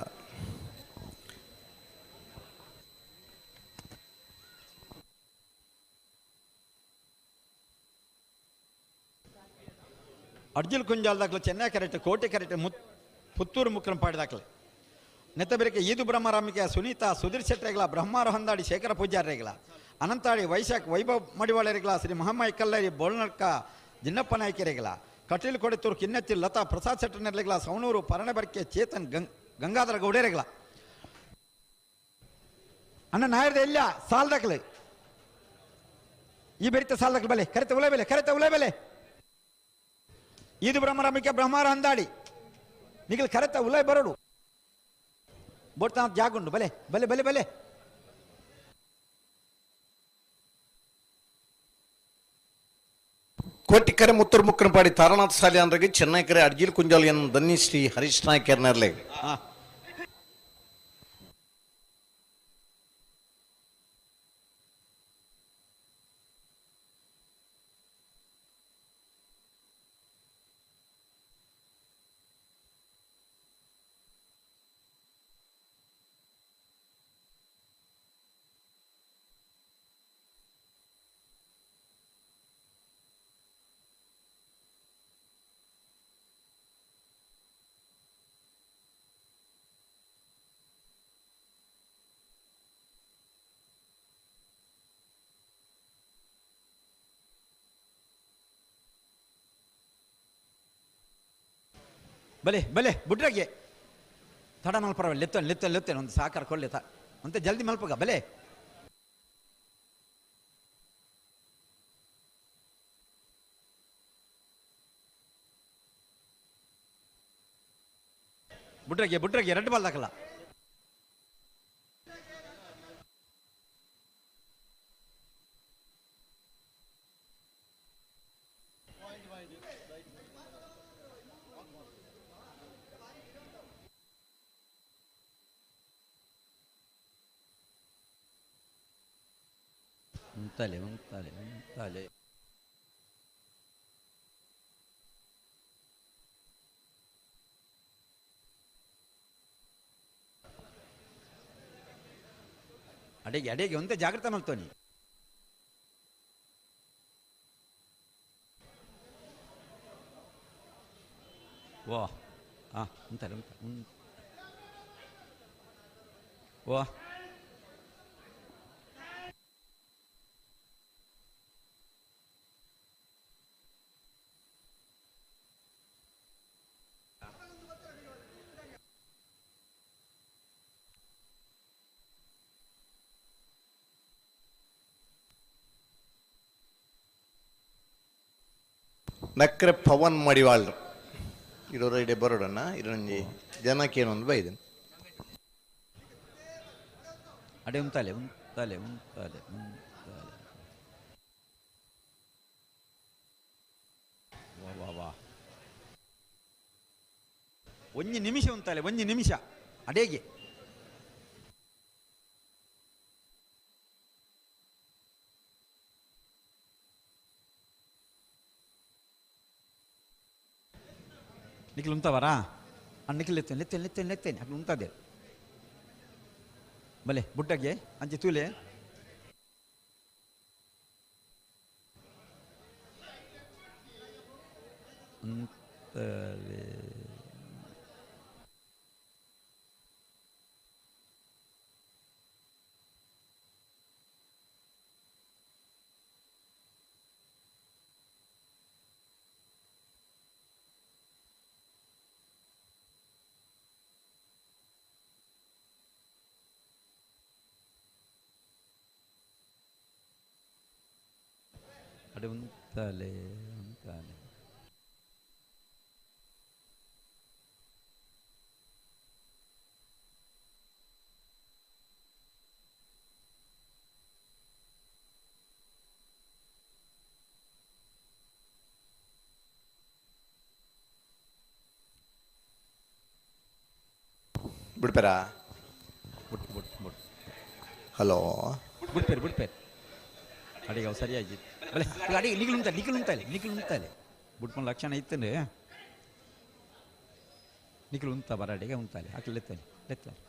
ಅರ್ಜುಲ್ ಕುಂಜಾಲ್ ದಾಖಲೆ ಚೆನ್ನೈ ಕರೆಕ್ಟ್ ಕೋಟೆ ಕರೆಕ್ಟ್ ಪುತ್ತೂರು ಮುಕ್ರಂಪಾಡಿ ದಾಖಲೆ ನೆತ್ತಬೆರಕೆ ಈದು ಬ್ರಹ್ಮರಾಮಿಕೆ ಸುನೀತಾ ಸುಧೀರ್ ಶೆಟ್ಟರೆಗಳ ಬ್ರಹ್ಮಾರು ಹಂದಾಡಿ ಶೇಖರ ಪೂಜಾರಿಗಳ ಅನಂತಾಡಿ ವೈಶಾಖ್ ವೈಭವ್ ಮಡಿವಾಳರಿಗಳ ಶ್ರೀ ಮಹಮ್ಮಾಯಿ ಕಲ್ಲರಿ ಬೋಳ್ನಡ್ಕ ಜಿನ್ನಪ್ಪ ನಾಯ್ಕರಿಗಳ ಕಟೀಲು ಕೊಡೆತೂರು ಕಿನ್ನತ್ತಿ ಲತಾ ಪ್ರಸಾದ್ ಶೆಟ್ಟರ್ನೆರ್ಲಿಗಳ ಸವಣೂರು ಪರಣಬರ್ಕೆ ಚೇತನ್ ಗಂಗಾಧರ ಗೌಡೇರಿಗಳ ಅಣ್ಣ ನಾಯರ್ದ ಇಲ್ಲ ಸಾಲ್ ದಾಖಲೆ ಈ ಬೆರಿತ ಸಾಲ್ ದಾಖಲೆ ಬಲೆ ಕರೆತ ಉಲೆ ಬೆಲೆ ಕರೆತ ಉಲೆ ಬೆಲೆ ಈದು ಬ್ರಹ್ಮರಾಮಿಕೆ ಬ್ರಹ್ಮಾರ ಹಂದಾಡಿ ನಿಗಲ್ ಕರೆತ ಉಲೈ ಬರಡು ಬೋಡ್ತಾ ಜಾಗುಂಡು ಬಲೆ ಬಲೆ ಬಲೆ ಬಲೆ ಕೋಟಿಕರೆ ಮುತ್ತೂರು ಮುಕ್ರಂಪಾಡಿ ತಾರನಾಥ್ ಸಾಲ್ಯಾನ್ರಿಗೆ ಚೆನ್ನೈ ಕರೆ ಅರ್ಜಿಲ್ ಕುಂಜಾಲಿಯನ್ ಧನ್ಯಶ್ರೀ ಹರೀಶ್ ನಾಯ್ಕ ಎರ್ನರ್ಲೆ. ಬಲೆ ಬಲೆ ಬುಡ್ರಾಗೆ ತಡ ಮಲ್ಪರವ ಲೆತ್ತೇನೆ ಲೆತ್ತೇನೆ ಲೆತ್ತೇನೆ ಒಂದು ಸಾಕಾರ ಕೊಡ್ಲಿ ತ ಅಂತ ಜಲ್ದಿ ಮಲ್ಪಗ ಬಲೆ ಬುಡ್ರಾಗೆ ಬುಡ್ರಾಗೆ ಎರಡು ಬಾಲ್ ದಾಖಲ ಉಂತಾಲೆ ಉಂತಾಲೆ ಉಂತಾಲೆ ಅಡಿಗೆ ಅಡಿಗೆ ಒಂದೇ ಜಾಗ್ರತೆ ಮಲ್ತೋನಿ ವಾ ಹಾಂ ಉಂತಾಲೆ ಉಂತ ವಾ ನಕ್ರೆ ಪವನ್ ಮಡಿವಾಳ್ರು ಇರೋರ ಇಡೆ ಬರೋಡಣ್ಣ ಇರೊಂಜಿ ಜನಕ್ಕೇನೊಂದು ಬೈದನ್ ಅಡೆ ಉಂತಾಲೆ ಉಂತಾಲೆ ಉಂತಾಲೆ ಉಂತಾಲೆ. ವಾ ವಾ ವಾ, ಒಂಜಿ ನಿಮಿಷ ಉಂತಾಲೆ, ಒಂಜಿ ನಿಮಿಷ ಅಡೇಗೆ. ನಿಖಿಲ್ ಉಂತವರಾ? ನಿಖಿಲ್ ಎತ್ತೇನೆ ಎತ್ತೇನೆ ಎತ್ತೇನೆ ಎತ್ತೇನೆ ಅక్కడ ಉಂತದೆ ಬಲೆ ಬುಡ್ಡಗೆ ಅಂಚೆ ತೂಲೆ. ಉಂತಲೆ ಅಡೆ ಉಂತಾಲೆ ಉಂತಾಲೆ. ಬಿಡ್ಪೇರಾ? ಬುಟ್ ಬುಟ್ ಬುಟ್. ಹಲೋ, ಬಿಡ್ಪೇರು ಬಿಡ್ಪೇರು. ಅಡಿಗೆ ಅವು ಸರಿಯಾಗಿ ಬಲೆ ಅಡಿಗೆ ನಿಖಿಲ್ ಉಂತಾಲೆ ನಿಖಿಲ್ ಉಂತಾಲೆ ನಿಖಿಲ್ ಉಂತಾಲೆ ಬುಟ್ಕೊಂಡು ಲಕ್ಷಣ ಇತ್ತಂದ್ರೆ ನಿಖಿಲ್ ಉಂತ ಬರ ಅಡಿಗೆ ಉಂತಾಲೆ ಹಾಕಿ ಲೆತ್ತಾನೆ ಲೆತ್ತಾನೆ.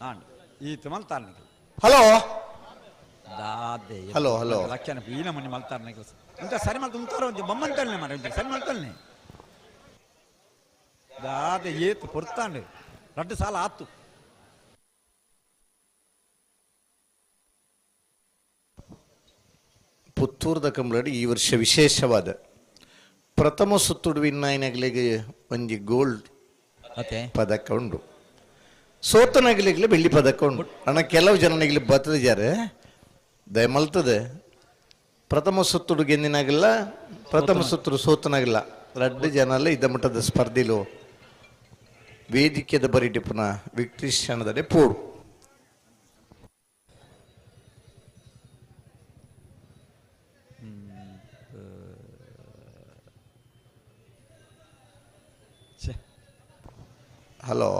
ಆಂಡ್ ಈತ ಮಲ್ತಾರ ನಿಖಿಲ್. ಹಲೋ ದಾದೆ ಹಲೋ, ಹಲೋ. ಲಕ್ಷಣ ಈ ನಮ್ಮನೆ ಮಲ್ತಾರ ನಿಖಿಲ್. ಇಂತ ಸರಿ ಮಲ್ತ ಉಂತಾರ ಒಂಜಿ ಬೊಮ್ಮಂತಲ್ನೆ ಮಾರ್ರೆ, ಇಂತ ಸರಿ ಮಲ್ತಲ್ನೆ ದಾದೆ ಏತು ಪೊರ್ತಾಂಡ್ ರಡ್ಡು ಸಾಲ ಆತು. ಪುತ್ತೂರ್ದ ಕಂಬಳಡಿ ಈ ವರ್ಷ ವಿಶೇಷವಾದ ಪ್ರಥಮ ಸುತ್ತುಡು ವಿನ್ನಾಯನಗಳಿಗೆ ಒಂಜಿ ಗೋಲ್ಡ್ ಪದಕ ಉಂಡು, ಸೋತನಗಲಿಗೆ ಬೆಳ್ಳಿ ಪದಕ ಉಂಡು. ಅಣ್ಣ ಕೆಲವು ಜನನಿಗೆ ಬತ್ತದಿದ್ದಾರೆ ದಯಮಲ್ತದೆ. ಪ್ರಥಮ ಸುತ್ತುಡು ಗೆಂದಿನಾಗಲ್ಲ, ಪ್ರಥಮ ಸುತ್ತುಡು ಸೋತನಾಗಲ್ಲ, ರಡ್ಡು ಜನ ಅಲ್ಲ ಇದ್ದ ಮಟ್ಟದ ಸ್ಪರ್ಧಿಲು ವೇದಿಕೆದ ಬರಿಟಿ ಪುನಃ ವಿಕ್ಟ್ರಿ ಕ್ಷಣದಲ್ಲಿ ಪೋಡು. ಹಲೋ,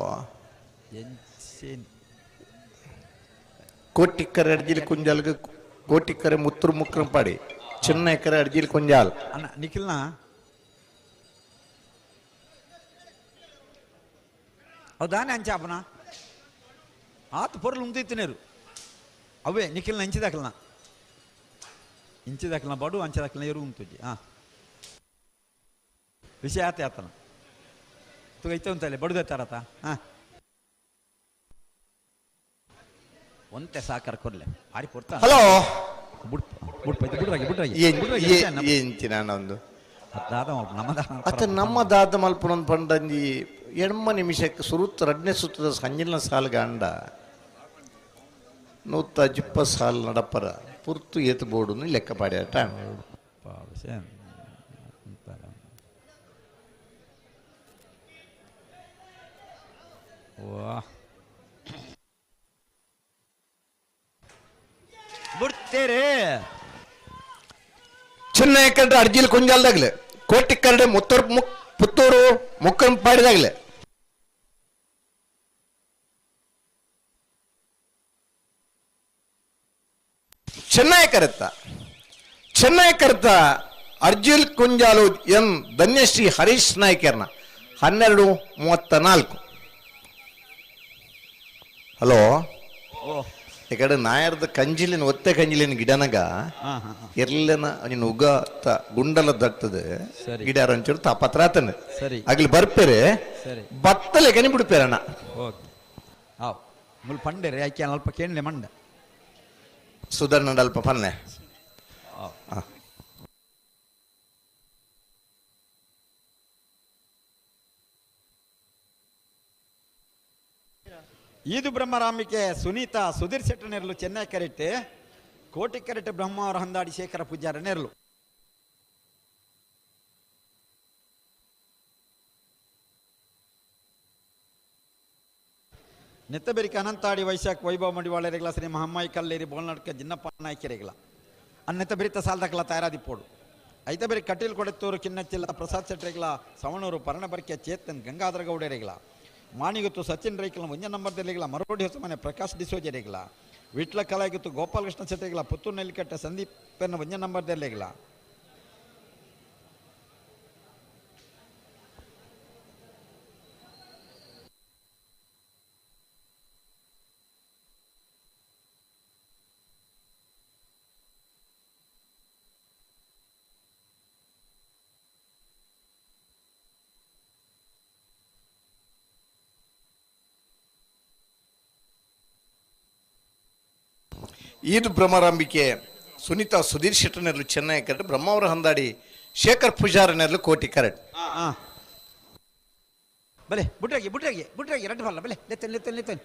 ಕೋಟಿಕ್ಕರೆ ಅಡ್ಜಿಲ್ ಕುಂಜಾಲ್ಗೆ ಕೋಟಿಕ್ಕರೆ ಮುತ್ತೂರು ಮುಕ್ರಂಪಾಡಿ ಚೆನ್ನೈಕರೆ ಅಡ್ಜಿಲ್ ಕುಂಜಾಲ್. ಅಣ್ಣ ನಿಖಿಲ್ನ ಹೌದಾನೆ ಅಂಚಾಪನ ಆತ ಪೊರ್ಲು ಉಂತಿತ್ತಿನೇರು ಅವೇ ನಿಖಿಲ್ನ ಇಂಚಿದಾಕಲ್ನ ಇಂಚಿದಾಕಲ್ನ ಬಡು ಅಂಚದಾಕಲ್ನ ಎರು ಉಂತುಜಿ. ಹಾಂ ವಿಷಯ ಆತ ಆತನ ತುಗ ಇತ್ತ ಉಂತಲೆ ಬಡುದ ತಾರತ. ಹಾಂ ಒಂತೆ ಸಾಕಾರ ಕೊರ್ಲೆ ಆರಿ ಪೊರ್ತ. ಹಲೋ, ಬುಡ್ ಬುಡ್ ಪೈತೆ ಬುಡ್ರಾಗಿ ಬುಡ್ರಾಗಿ ಎಂಚಿನ ಒಂದು ದಾದ ನಮ್ಮ ಅತ್ತ ನಮ್ಮ ದಾದ ಮಲ್ಪುನೊಂದು ಪಂಡಂಜಿ ಎಣ್ಮ ನಿಮಿಷಕ್ಕೆ ಸುರುತ್ತ ರಡ್ನೇ ಸುತ್ತದ ಸಂಜಿನ ಸಾಲ್ ಗಾಂಡ ನೂತ ಜಿಪ್ಪ ಸಾಲ್ ನಡಪರ ಪುರ್ತು ಏತು ಬೋರ್ಡುನು ಲೆಕ್ಕ ಪಾಡ್ಯಾಟ. ಬಿಡ್ತೇರೆ ಚೆನ್ನೈ ಕಂಡ್ರೆ ಅರ್ಜಿಲ್ ಕೊಂಜಾಲ್ದಾಗ್ಲೆ ಕೋಟಿ ಕರಡೆ ಮುತ್ತೂರು ಪುತ್ತೂರು ಮುಕ್ಕಂಪಾಡಿದಾಗ್ಲೆ. ಚೆನ್ನೈ ಕರೆತ ಚೆನ್ನೈ ಕರೆತ ಅರ್ಜಿಲ್ ಕುಂಜಾಲು ಎಂ ಧನ್ಯಶ್ರೀ ಹರೀಶ್ ನಾಯ್ಕರ್ನ 12:34. ಹಲೋ, ಈ ಕಡೆ ನಾಯರ್ದ ಕಂಜಿಲಿನ ಒತ್ತೆ ಕಂಜಿಲಿನ ಗಿಡನಗ ಎರ್ಲೆನ ನೀನು ಉಗ ಗುಂಡಲ ದಗ್ತದೆ ಗಿಡ ಒಂಚೂರು ತಾಪತ್ರ ಆತನೆ. ಸರಿ. ಅಗ್ಲಿ ಬರ್ಪೇರೆ ಬತ್ತಲೆ ಕನಿ ಬಿಡ್ಪೇರಣ್ಣ. ಓಕೆ ಹಾವ್ ಮುಲ್ ಪಂಡೆರೆ ಐಕೆ ಅಲ್ಪ ಕೇಳಲೆ ಮಂಡ ಸುಧರ್ಣ ಅಲ್ಪ ಪನ್ನೆ. ಈದು ಬ್ರಹ್ಮರಾಮಿಕೆ ಸುನೀತಾ ಸುಧೀರ್ ಶೆಟ್ಟರ್ ನೆರಳು ಚೆನ್ನೈ ಕರೆಕ್ಟ್, ಕೋಟಿ ಕರೆಕ್ಟ್ ಬ್ರಹ್ಮ ಅವರ ಹಂದಾಡಿ ಶೇಖರ ಪೂಜಾರ ನೆರಳು. ನೆತ್ತಬೆರಿಕೆ ಅನಂತಾಡಿ ವೈಶಾಖ ವೈಭವ ಮಡಿವಾಳರೆಗಳ ಶ್ರೀ ಮಹಮ್ಮಾಯಿ ಕಲ್ಲೇರಿ ಬೋಲ್ನಾಡ್ಕ ಜಿನ್ನಪ್ಪ ನಾಯ್ಕೆರೆಗಳ ಅನ್ನೆತ್ತ ಸಾಲ್ದಕಲ ತಯಾರಾದಿಪ್ಪೋಡು. ಐತಬೆರಿ ಕಟೀಲ್ ಕೊಡೆತ್ತೂರು ಕಿನ್ನಚ್ಚಿಲ್ಲ ಪ್ರಸಾದ್ ಶೆಟ್ಟರೆಗಳ ಸವಣೂರು ಪರಣಬರ್ಕೆ ಚೇತನ್ ಗಂಗಾಧರ ಗೌಡರೆಗಳ ಮಾಣಿಗುತ್ತು ಸಚಿನ್ ರೈಕಲ ಒಂಜ ನಂಬರ್ದೆಲೆಗಳ ಮರೋಡಿ ಹೊಸಮನೆ ಪ್ರಕಾಶ್ ಡಿಸೋಜರೆಗಳ ವಿಟ್ಲ ಕಲಾಗಿತ್ತು ಗೋಪಾಲಕೃಷ್ಣ ಶೆಟ್ಟರೆಗಳ ಪುತ್ತೂರು ನೆಲ್ಲಿಕಟ್ಟೆ ಸಂದೀಪ್ ಒಂಜ ನಂಬರ್ದೆಲೆಗಳ ಈದು ಭ್ರಮರಾಂಬಿಕೆ ಸುನೀತಾ ಸುಧೀರ್ ಶೆಟ್ಟರ್ನೆರ್ಲು ಚೆನ್ನೈ ಕರೆಕ್ಟ್, ಬ್ರಹ್ಮಾವರ ಹಂದಾಡಿ ಶೇಖರ್ ಪೂಜಾರನೆರ್ಲು ಕೋಟಿ ಕರೆಕ್ಟ್. ಬಲೆ ಬುಟ್ರಾಗಿ ಬುಟ್ರಾಗಿ ಬುಟ್ರಾಗಿ ಎರಡು ಬಲ್ಲ ಬಲೆ ಲೆತ್ತನ್ ಲೆತ್ತನ್ ಲೆತ್ತನ್.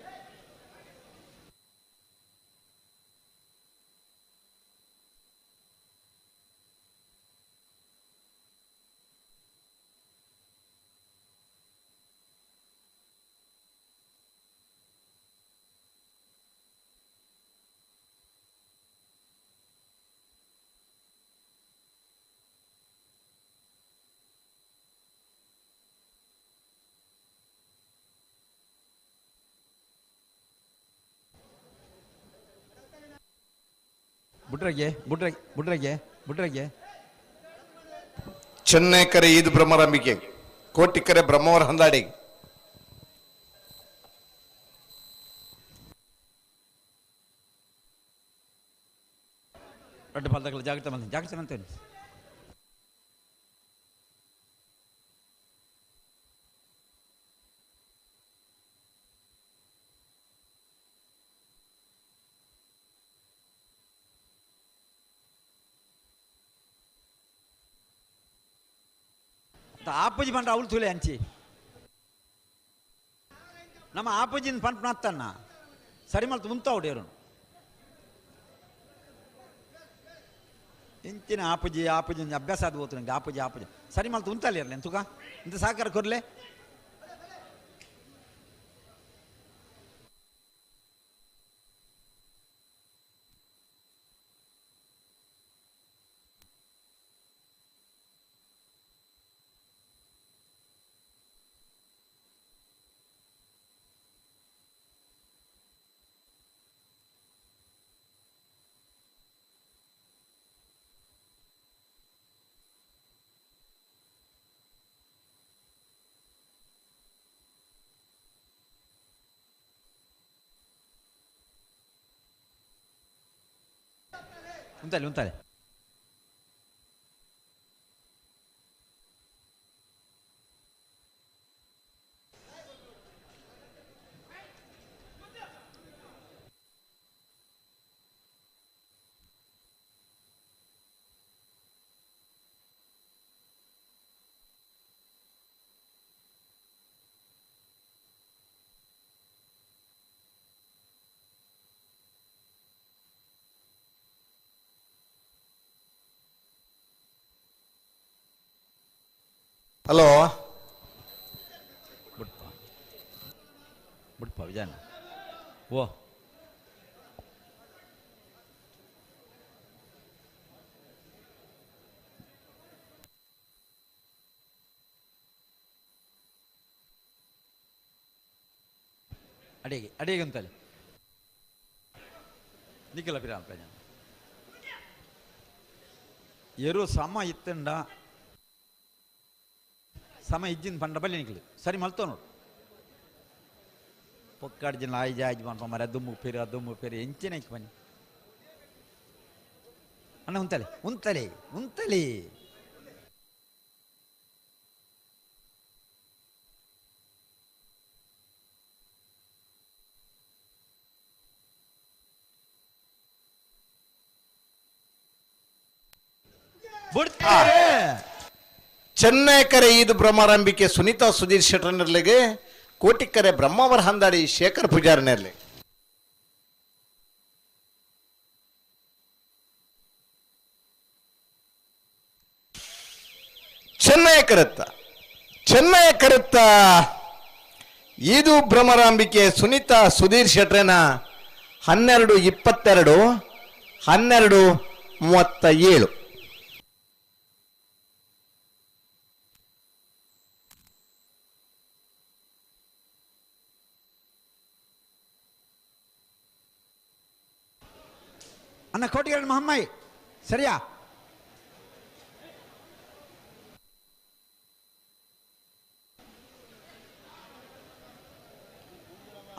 ಬುಟ್ರಾಗೆ ಬುಟ್ರಾಗೆ ಬುಟ್ರಾಗೆ ಬುಟ್ರಾಗೆ. ಚೆನ್ನೈ ಕರೆ ಈದು ಭ್ರಮರಾಂಬಿಕೆ, ಕೋಟಿ ಕರೆ ಬ್ರಹ್ಮಾವರ ಹಂದಾಡಿ. ರಡ್ಡು ಪಾಲ್ದಾಗಲ ಜಾಗ್ರತೆ ಮಂತ ಜಾಗ್ರತೆ ಮಂತೇನೆ. ಆಪುಜಿ ಪಂಡ ಅವಳು ತುಲೆ ಅಂಚಿ ನಮ್ಮ ಆಪುಜಿನ ಪಂಪ್ ನಾತ್ತಣ್ಣ ಸರಿ ಮಲ್ತು ಮುಂತಾವುಡೇರು ಇಂಚಿನ ಆಪುಜಿ ಆಪುಜಿ ಅಭ್ಯಾಸ ಅದು ಹೋತು ನಂಗೆ ಆಪುಜಿ ಆಪುಜಿ ಸರಿ ಮಲ್ತು ಉಂತಲ್ಲಿ ಇರಲಿ ಎಂತುಕ ಇಂತ ಸಾಕಾರ ಕೊರ್ಲೆ. ಉಂತಲೆ ಉಂತಲೆ ಹಲೋ ಬಿಡ್ಪ ಬಿಡ್ಪ ವಿಜಯನ ಓ ಅಡಿಗೆ ಅಡಿಗೆ ಅಂತಲ್ಲಿ ನಿಖಿಲ ಪಿರಾನ್ ಪ್ರಜಾ ಎರು ಸಮ ಇತ್ತಂಡ ಸಮ ಇಜ್ಜಿನ ಪಂಡ ಬಲ್ಲಿ ನಿಕ್ಲು ಸರಿ ಮಲ್ತೋ ನೋಡು ಪೊಕ್ಕಾಡು ಜನ ಆಯ್ಜ ಆಯ್ಜ ಪನ್ಪ ಮರ ದುಮ್ಮು ಪೇರು ದುಮ್ಮು ಪೇರು ಎಂಚಿನ ಬನ್ನಿ ಅಣ್ಣ ಉಂತಲೆ ಉಂತಲೆ ಉಂತಲೆ ಚೆನ್ನೈಕರೆ ಈದು ಭ್ರಮರಾಂಬಿಕೆ ಸುನೀತಾ ಸುಧೀರ್ ಶೆಟ್ಟರ್ನೆರ್ಲಿಗೆ ಕೋಟಿಕ್ಕರೆ ಬ್ರಹ್ಮಾವರ ಹಂದಾಡಿ ಶೇಖರ್ ಪೂಜಾರನೆರ್ಲಿ. ಚೆನ್ನೈ ಕರೆತ್ತ ಚೆನ್ನೈ ಕರೆತ್ತ ಈದು ಭ್ರಮರಾಂಬಿಕೆ ಸುನೀತಾ ಸುಧೀರ್ ಶೆಟ್ರನ 12:22 12:37. ಅಣ್ಣ ಕೋಟಿಗರಣ ಮಹಮ್ಮಾಯಿ ಸರಿಯಾ?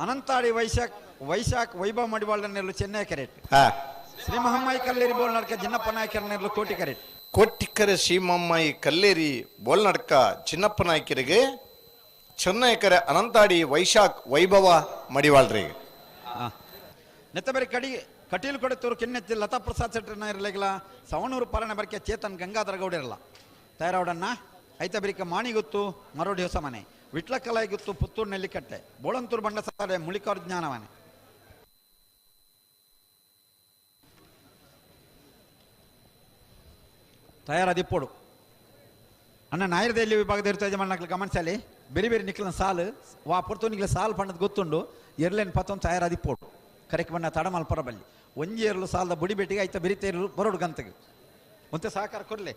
ಅನಂತಾಡಿ ವೈಶಾಖ್ ವೈಶಾಖ್ ವೈಭವ ಮಡಿವಾಳನೆಲ್ಲು ಚೆನ್ನೈ ಕರೆಟ್. ಶ್ರೀ ಮಹಮ್ಮಾಯಿ ಕಲ್ಲೇರಿ ಬೋಲ್ನಡ್ಕ ಜಿನ್ನಪ್ಪ ನಾಯಕರನೆಲ್ಲು ಕೋಟಿ ಕರೆಟ್. ಕೋಟಿಕರೆ ಶ್ರೀ ಮಹಮ್ಮಾಯಿ ಕಲ್ಲೇರಿ ಬೋಲ್ನಡ್ಕ ಚಿನ್ನಪ್ಪ ನಾಯಕರಿಗೆ ಚೆನ್ನೈಕರೆ ಅನಂತಾಡಿ ವೈಶಾಖ್ ವೈಭವ ಮಡಿವಾಳ್ರಿಗೆ. ನೆತ್ತಬರಿ ಕಡಿ ಕಟೀಲು ಕೊಡೆತೂರು ಕೆನ್ನೆತ್ತಿ ಲತಾ ಪ್ರಸಾದ್ ಶೆಟ್ಟರ್ನ ಇರಲಿಲ್ಲ ಸವಣೂರು ಪಾಲನೆ ಬರಕೆ ಚೇತನ್ ಗಂಗಾಧರ ಗೌಡಿರಲ್ಲ ತಯಾರವಡನ್ನ ಐತ ಬರಿಕ ಮಾಣಿಗುತ್ತು ಮರೋಡಿ ಹೊಸ ಮನೆ ವಿಟ್ಲಕಲಾಯಿಗುತ್ತು ಪುತ್ತೂರು ನೆಲ್ಲಿಕಟ್ಟೆ ಬೋಳಂತೂರು ಬಂಡಸಾಲೆ ಮುಳಿಕಾರು ಜ್ಞಾನವನೆ. ತಯಾರಾದಿಪ್ಪೋಡು ಅಣ್ಣ ನಾಯರದೆಲ್ಲಿ ವಿಭಾಗದ ಇರ್ತಾ ಯಜಮಾನಕ್ಲು ಗಮನಿಸಲಿ ಬೇರೆ ಬೇರೆ ನಿಕ್ಲಿನ ಸಾಲು ವಾ ಪೊರ್ತು ನಿಕ್ಲ ಸಾಲು ಪಣ್ಣದ ಗೊತ್ತುಂಡು ಎರ್ಲೇನು ಪತ್ತೊಂದು ತಯಾರಾದಿಪ್ಪೋಡು ಕರೆಕ್ ಬಣ್ಣ ತಡಮಲ್ ಪರಬಲ್ಲಿ ಒಂಜಿ ಏರ್ಲು ಸಾಲದ ಬುಡಿ ಬೇಟಿಗೆ ಐತ ಬಿರಿತೇರು ಬರೋಡು ಗಂತಗೆ ಒಂತೆ ಸಹಕಾರ ಕೊಡ್ಲೆ.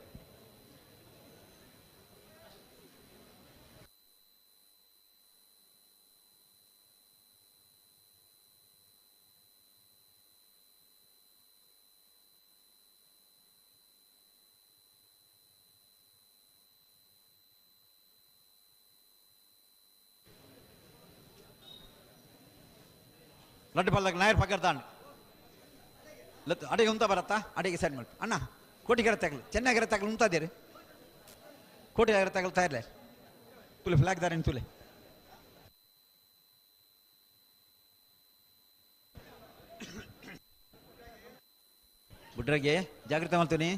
ಲಡ್ಡು ಪಲ್ಲಕ್ ನಾಯರ್ ಪಕ್ಕರ್ದಾಂಡ್ ಲತ್ತು ಅಡಿಗೆ ಉಂತ ಬರತ್ತಾ ಅಡಿಗೆ ಸೈಡ್ ಮಾಡಿ ಅಣ್ಣ ಕೋಟಿಗೆರೆ ತಗಲು ಚೆನ್ನಾಗಿರ ತಗಲು ಉಂತಾದೇರಿ ಕೋಟಿಗೆರೆ ತಗಲು ತಯಾರ್ಲೆ ತುಲೆ ಫ್ಲಾಗ್ ದಾರಿನ ತುಲೆ ಬುಡ್ರಗೆ ಜಾಗ್ರತೆ ಮಾಡ್ತೀನಿ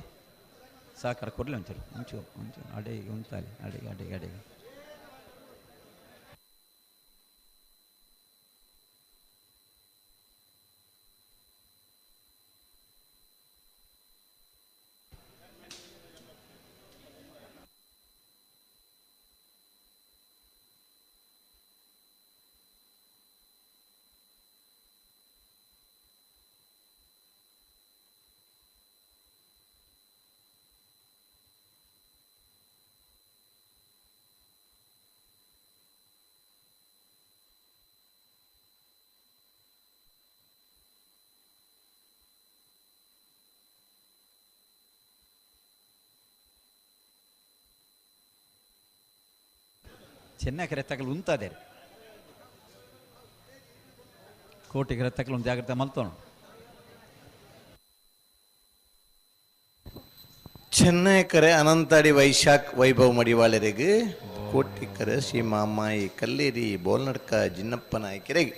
ಸಾಕಾರ ಕೊಡ್ಲಿ ಒಂಚೂರು ಒಂಚೂರು ಒಂಚೂರು ಅಡಿಗೆ ಉಂತಾಲೆ ಅಡಿಗೆ ಅಡಿಗೆ ಅಡಿಗೆ ಚೆನ್ನಕರೆ ತಗಲು ಉಂತಾದೆ ಕೋಟಿಗೆರೆ ತಗಲು ಜಾಗ್ರತೆ ಮಲ್ತೋಣ. ಚೆನ್ನೈಕರೆ ಅನಂತಾಡಿ ವೈಶಾಖ್ ವೈಭವ ಮಡಿವಾಳರಿಗೆ ಕೋಟಿಕರೆ ಶ್ರೀ ಮಾಮಾಯಿ ಕಲ್ಲೇರಿ ಬೋಲ್ನಡ್ಕ ಜಿನ್ನಪ್ಪ ನಾಯಕರಿಗೆ.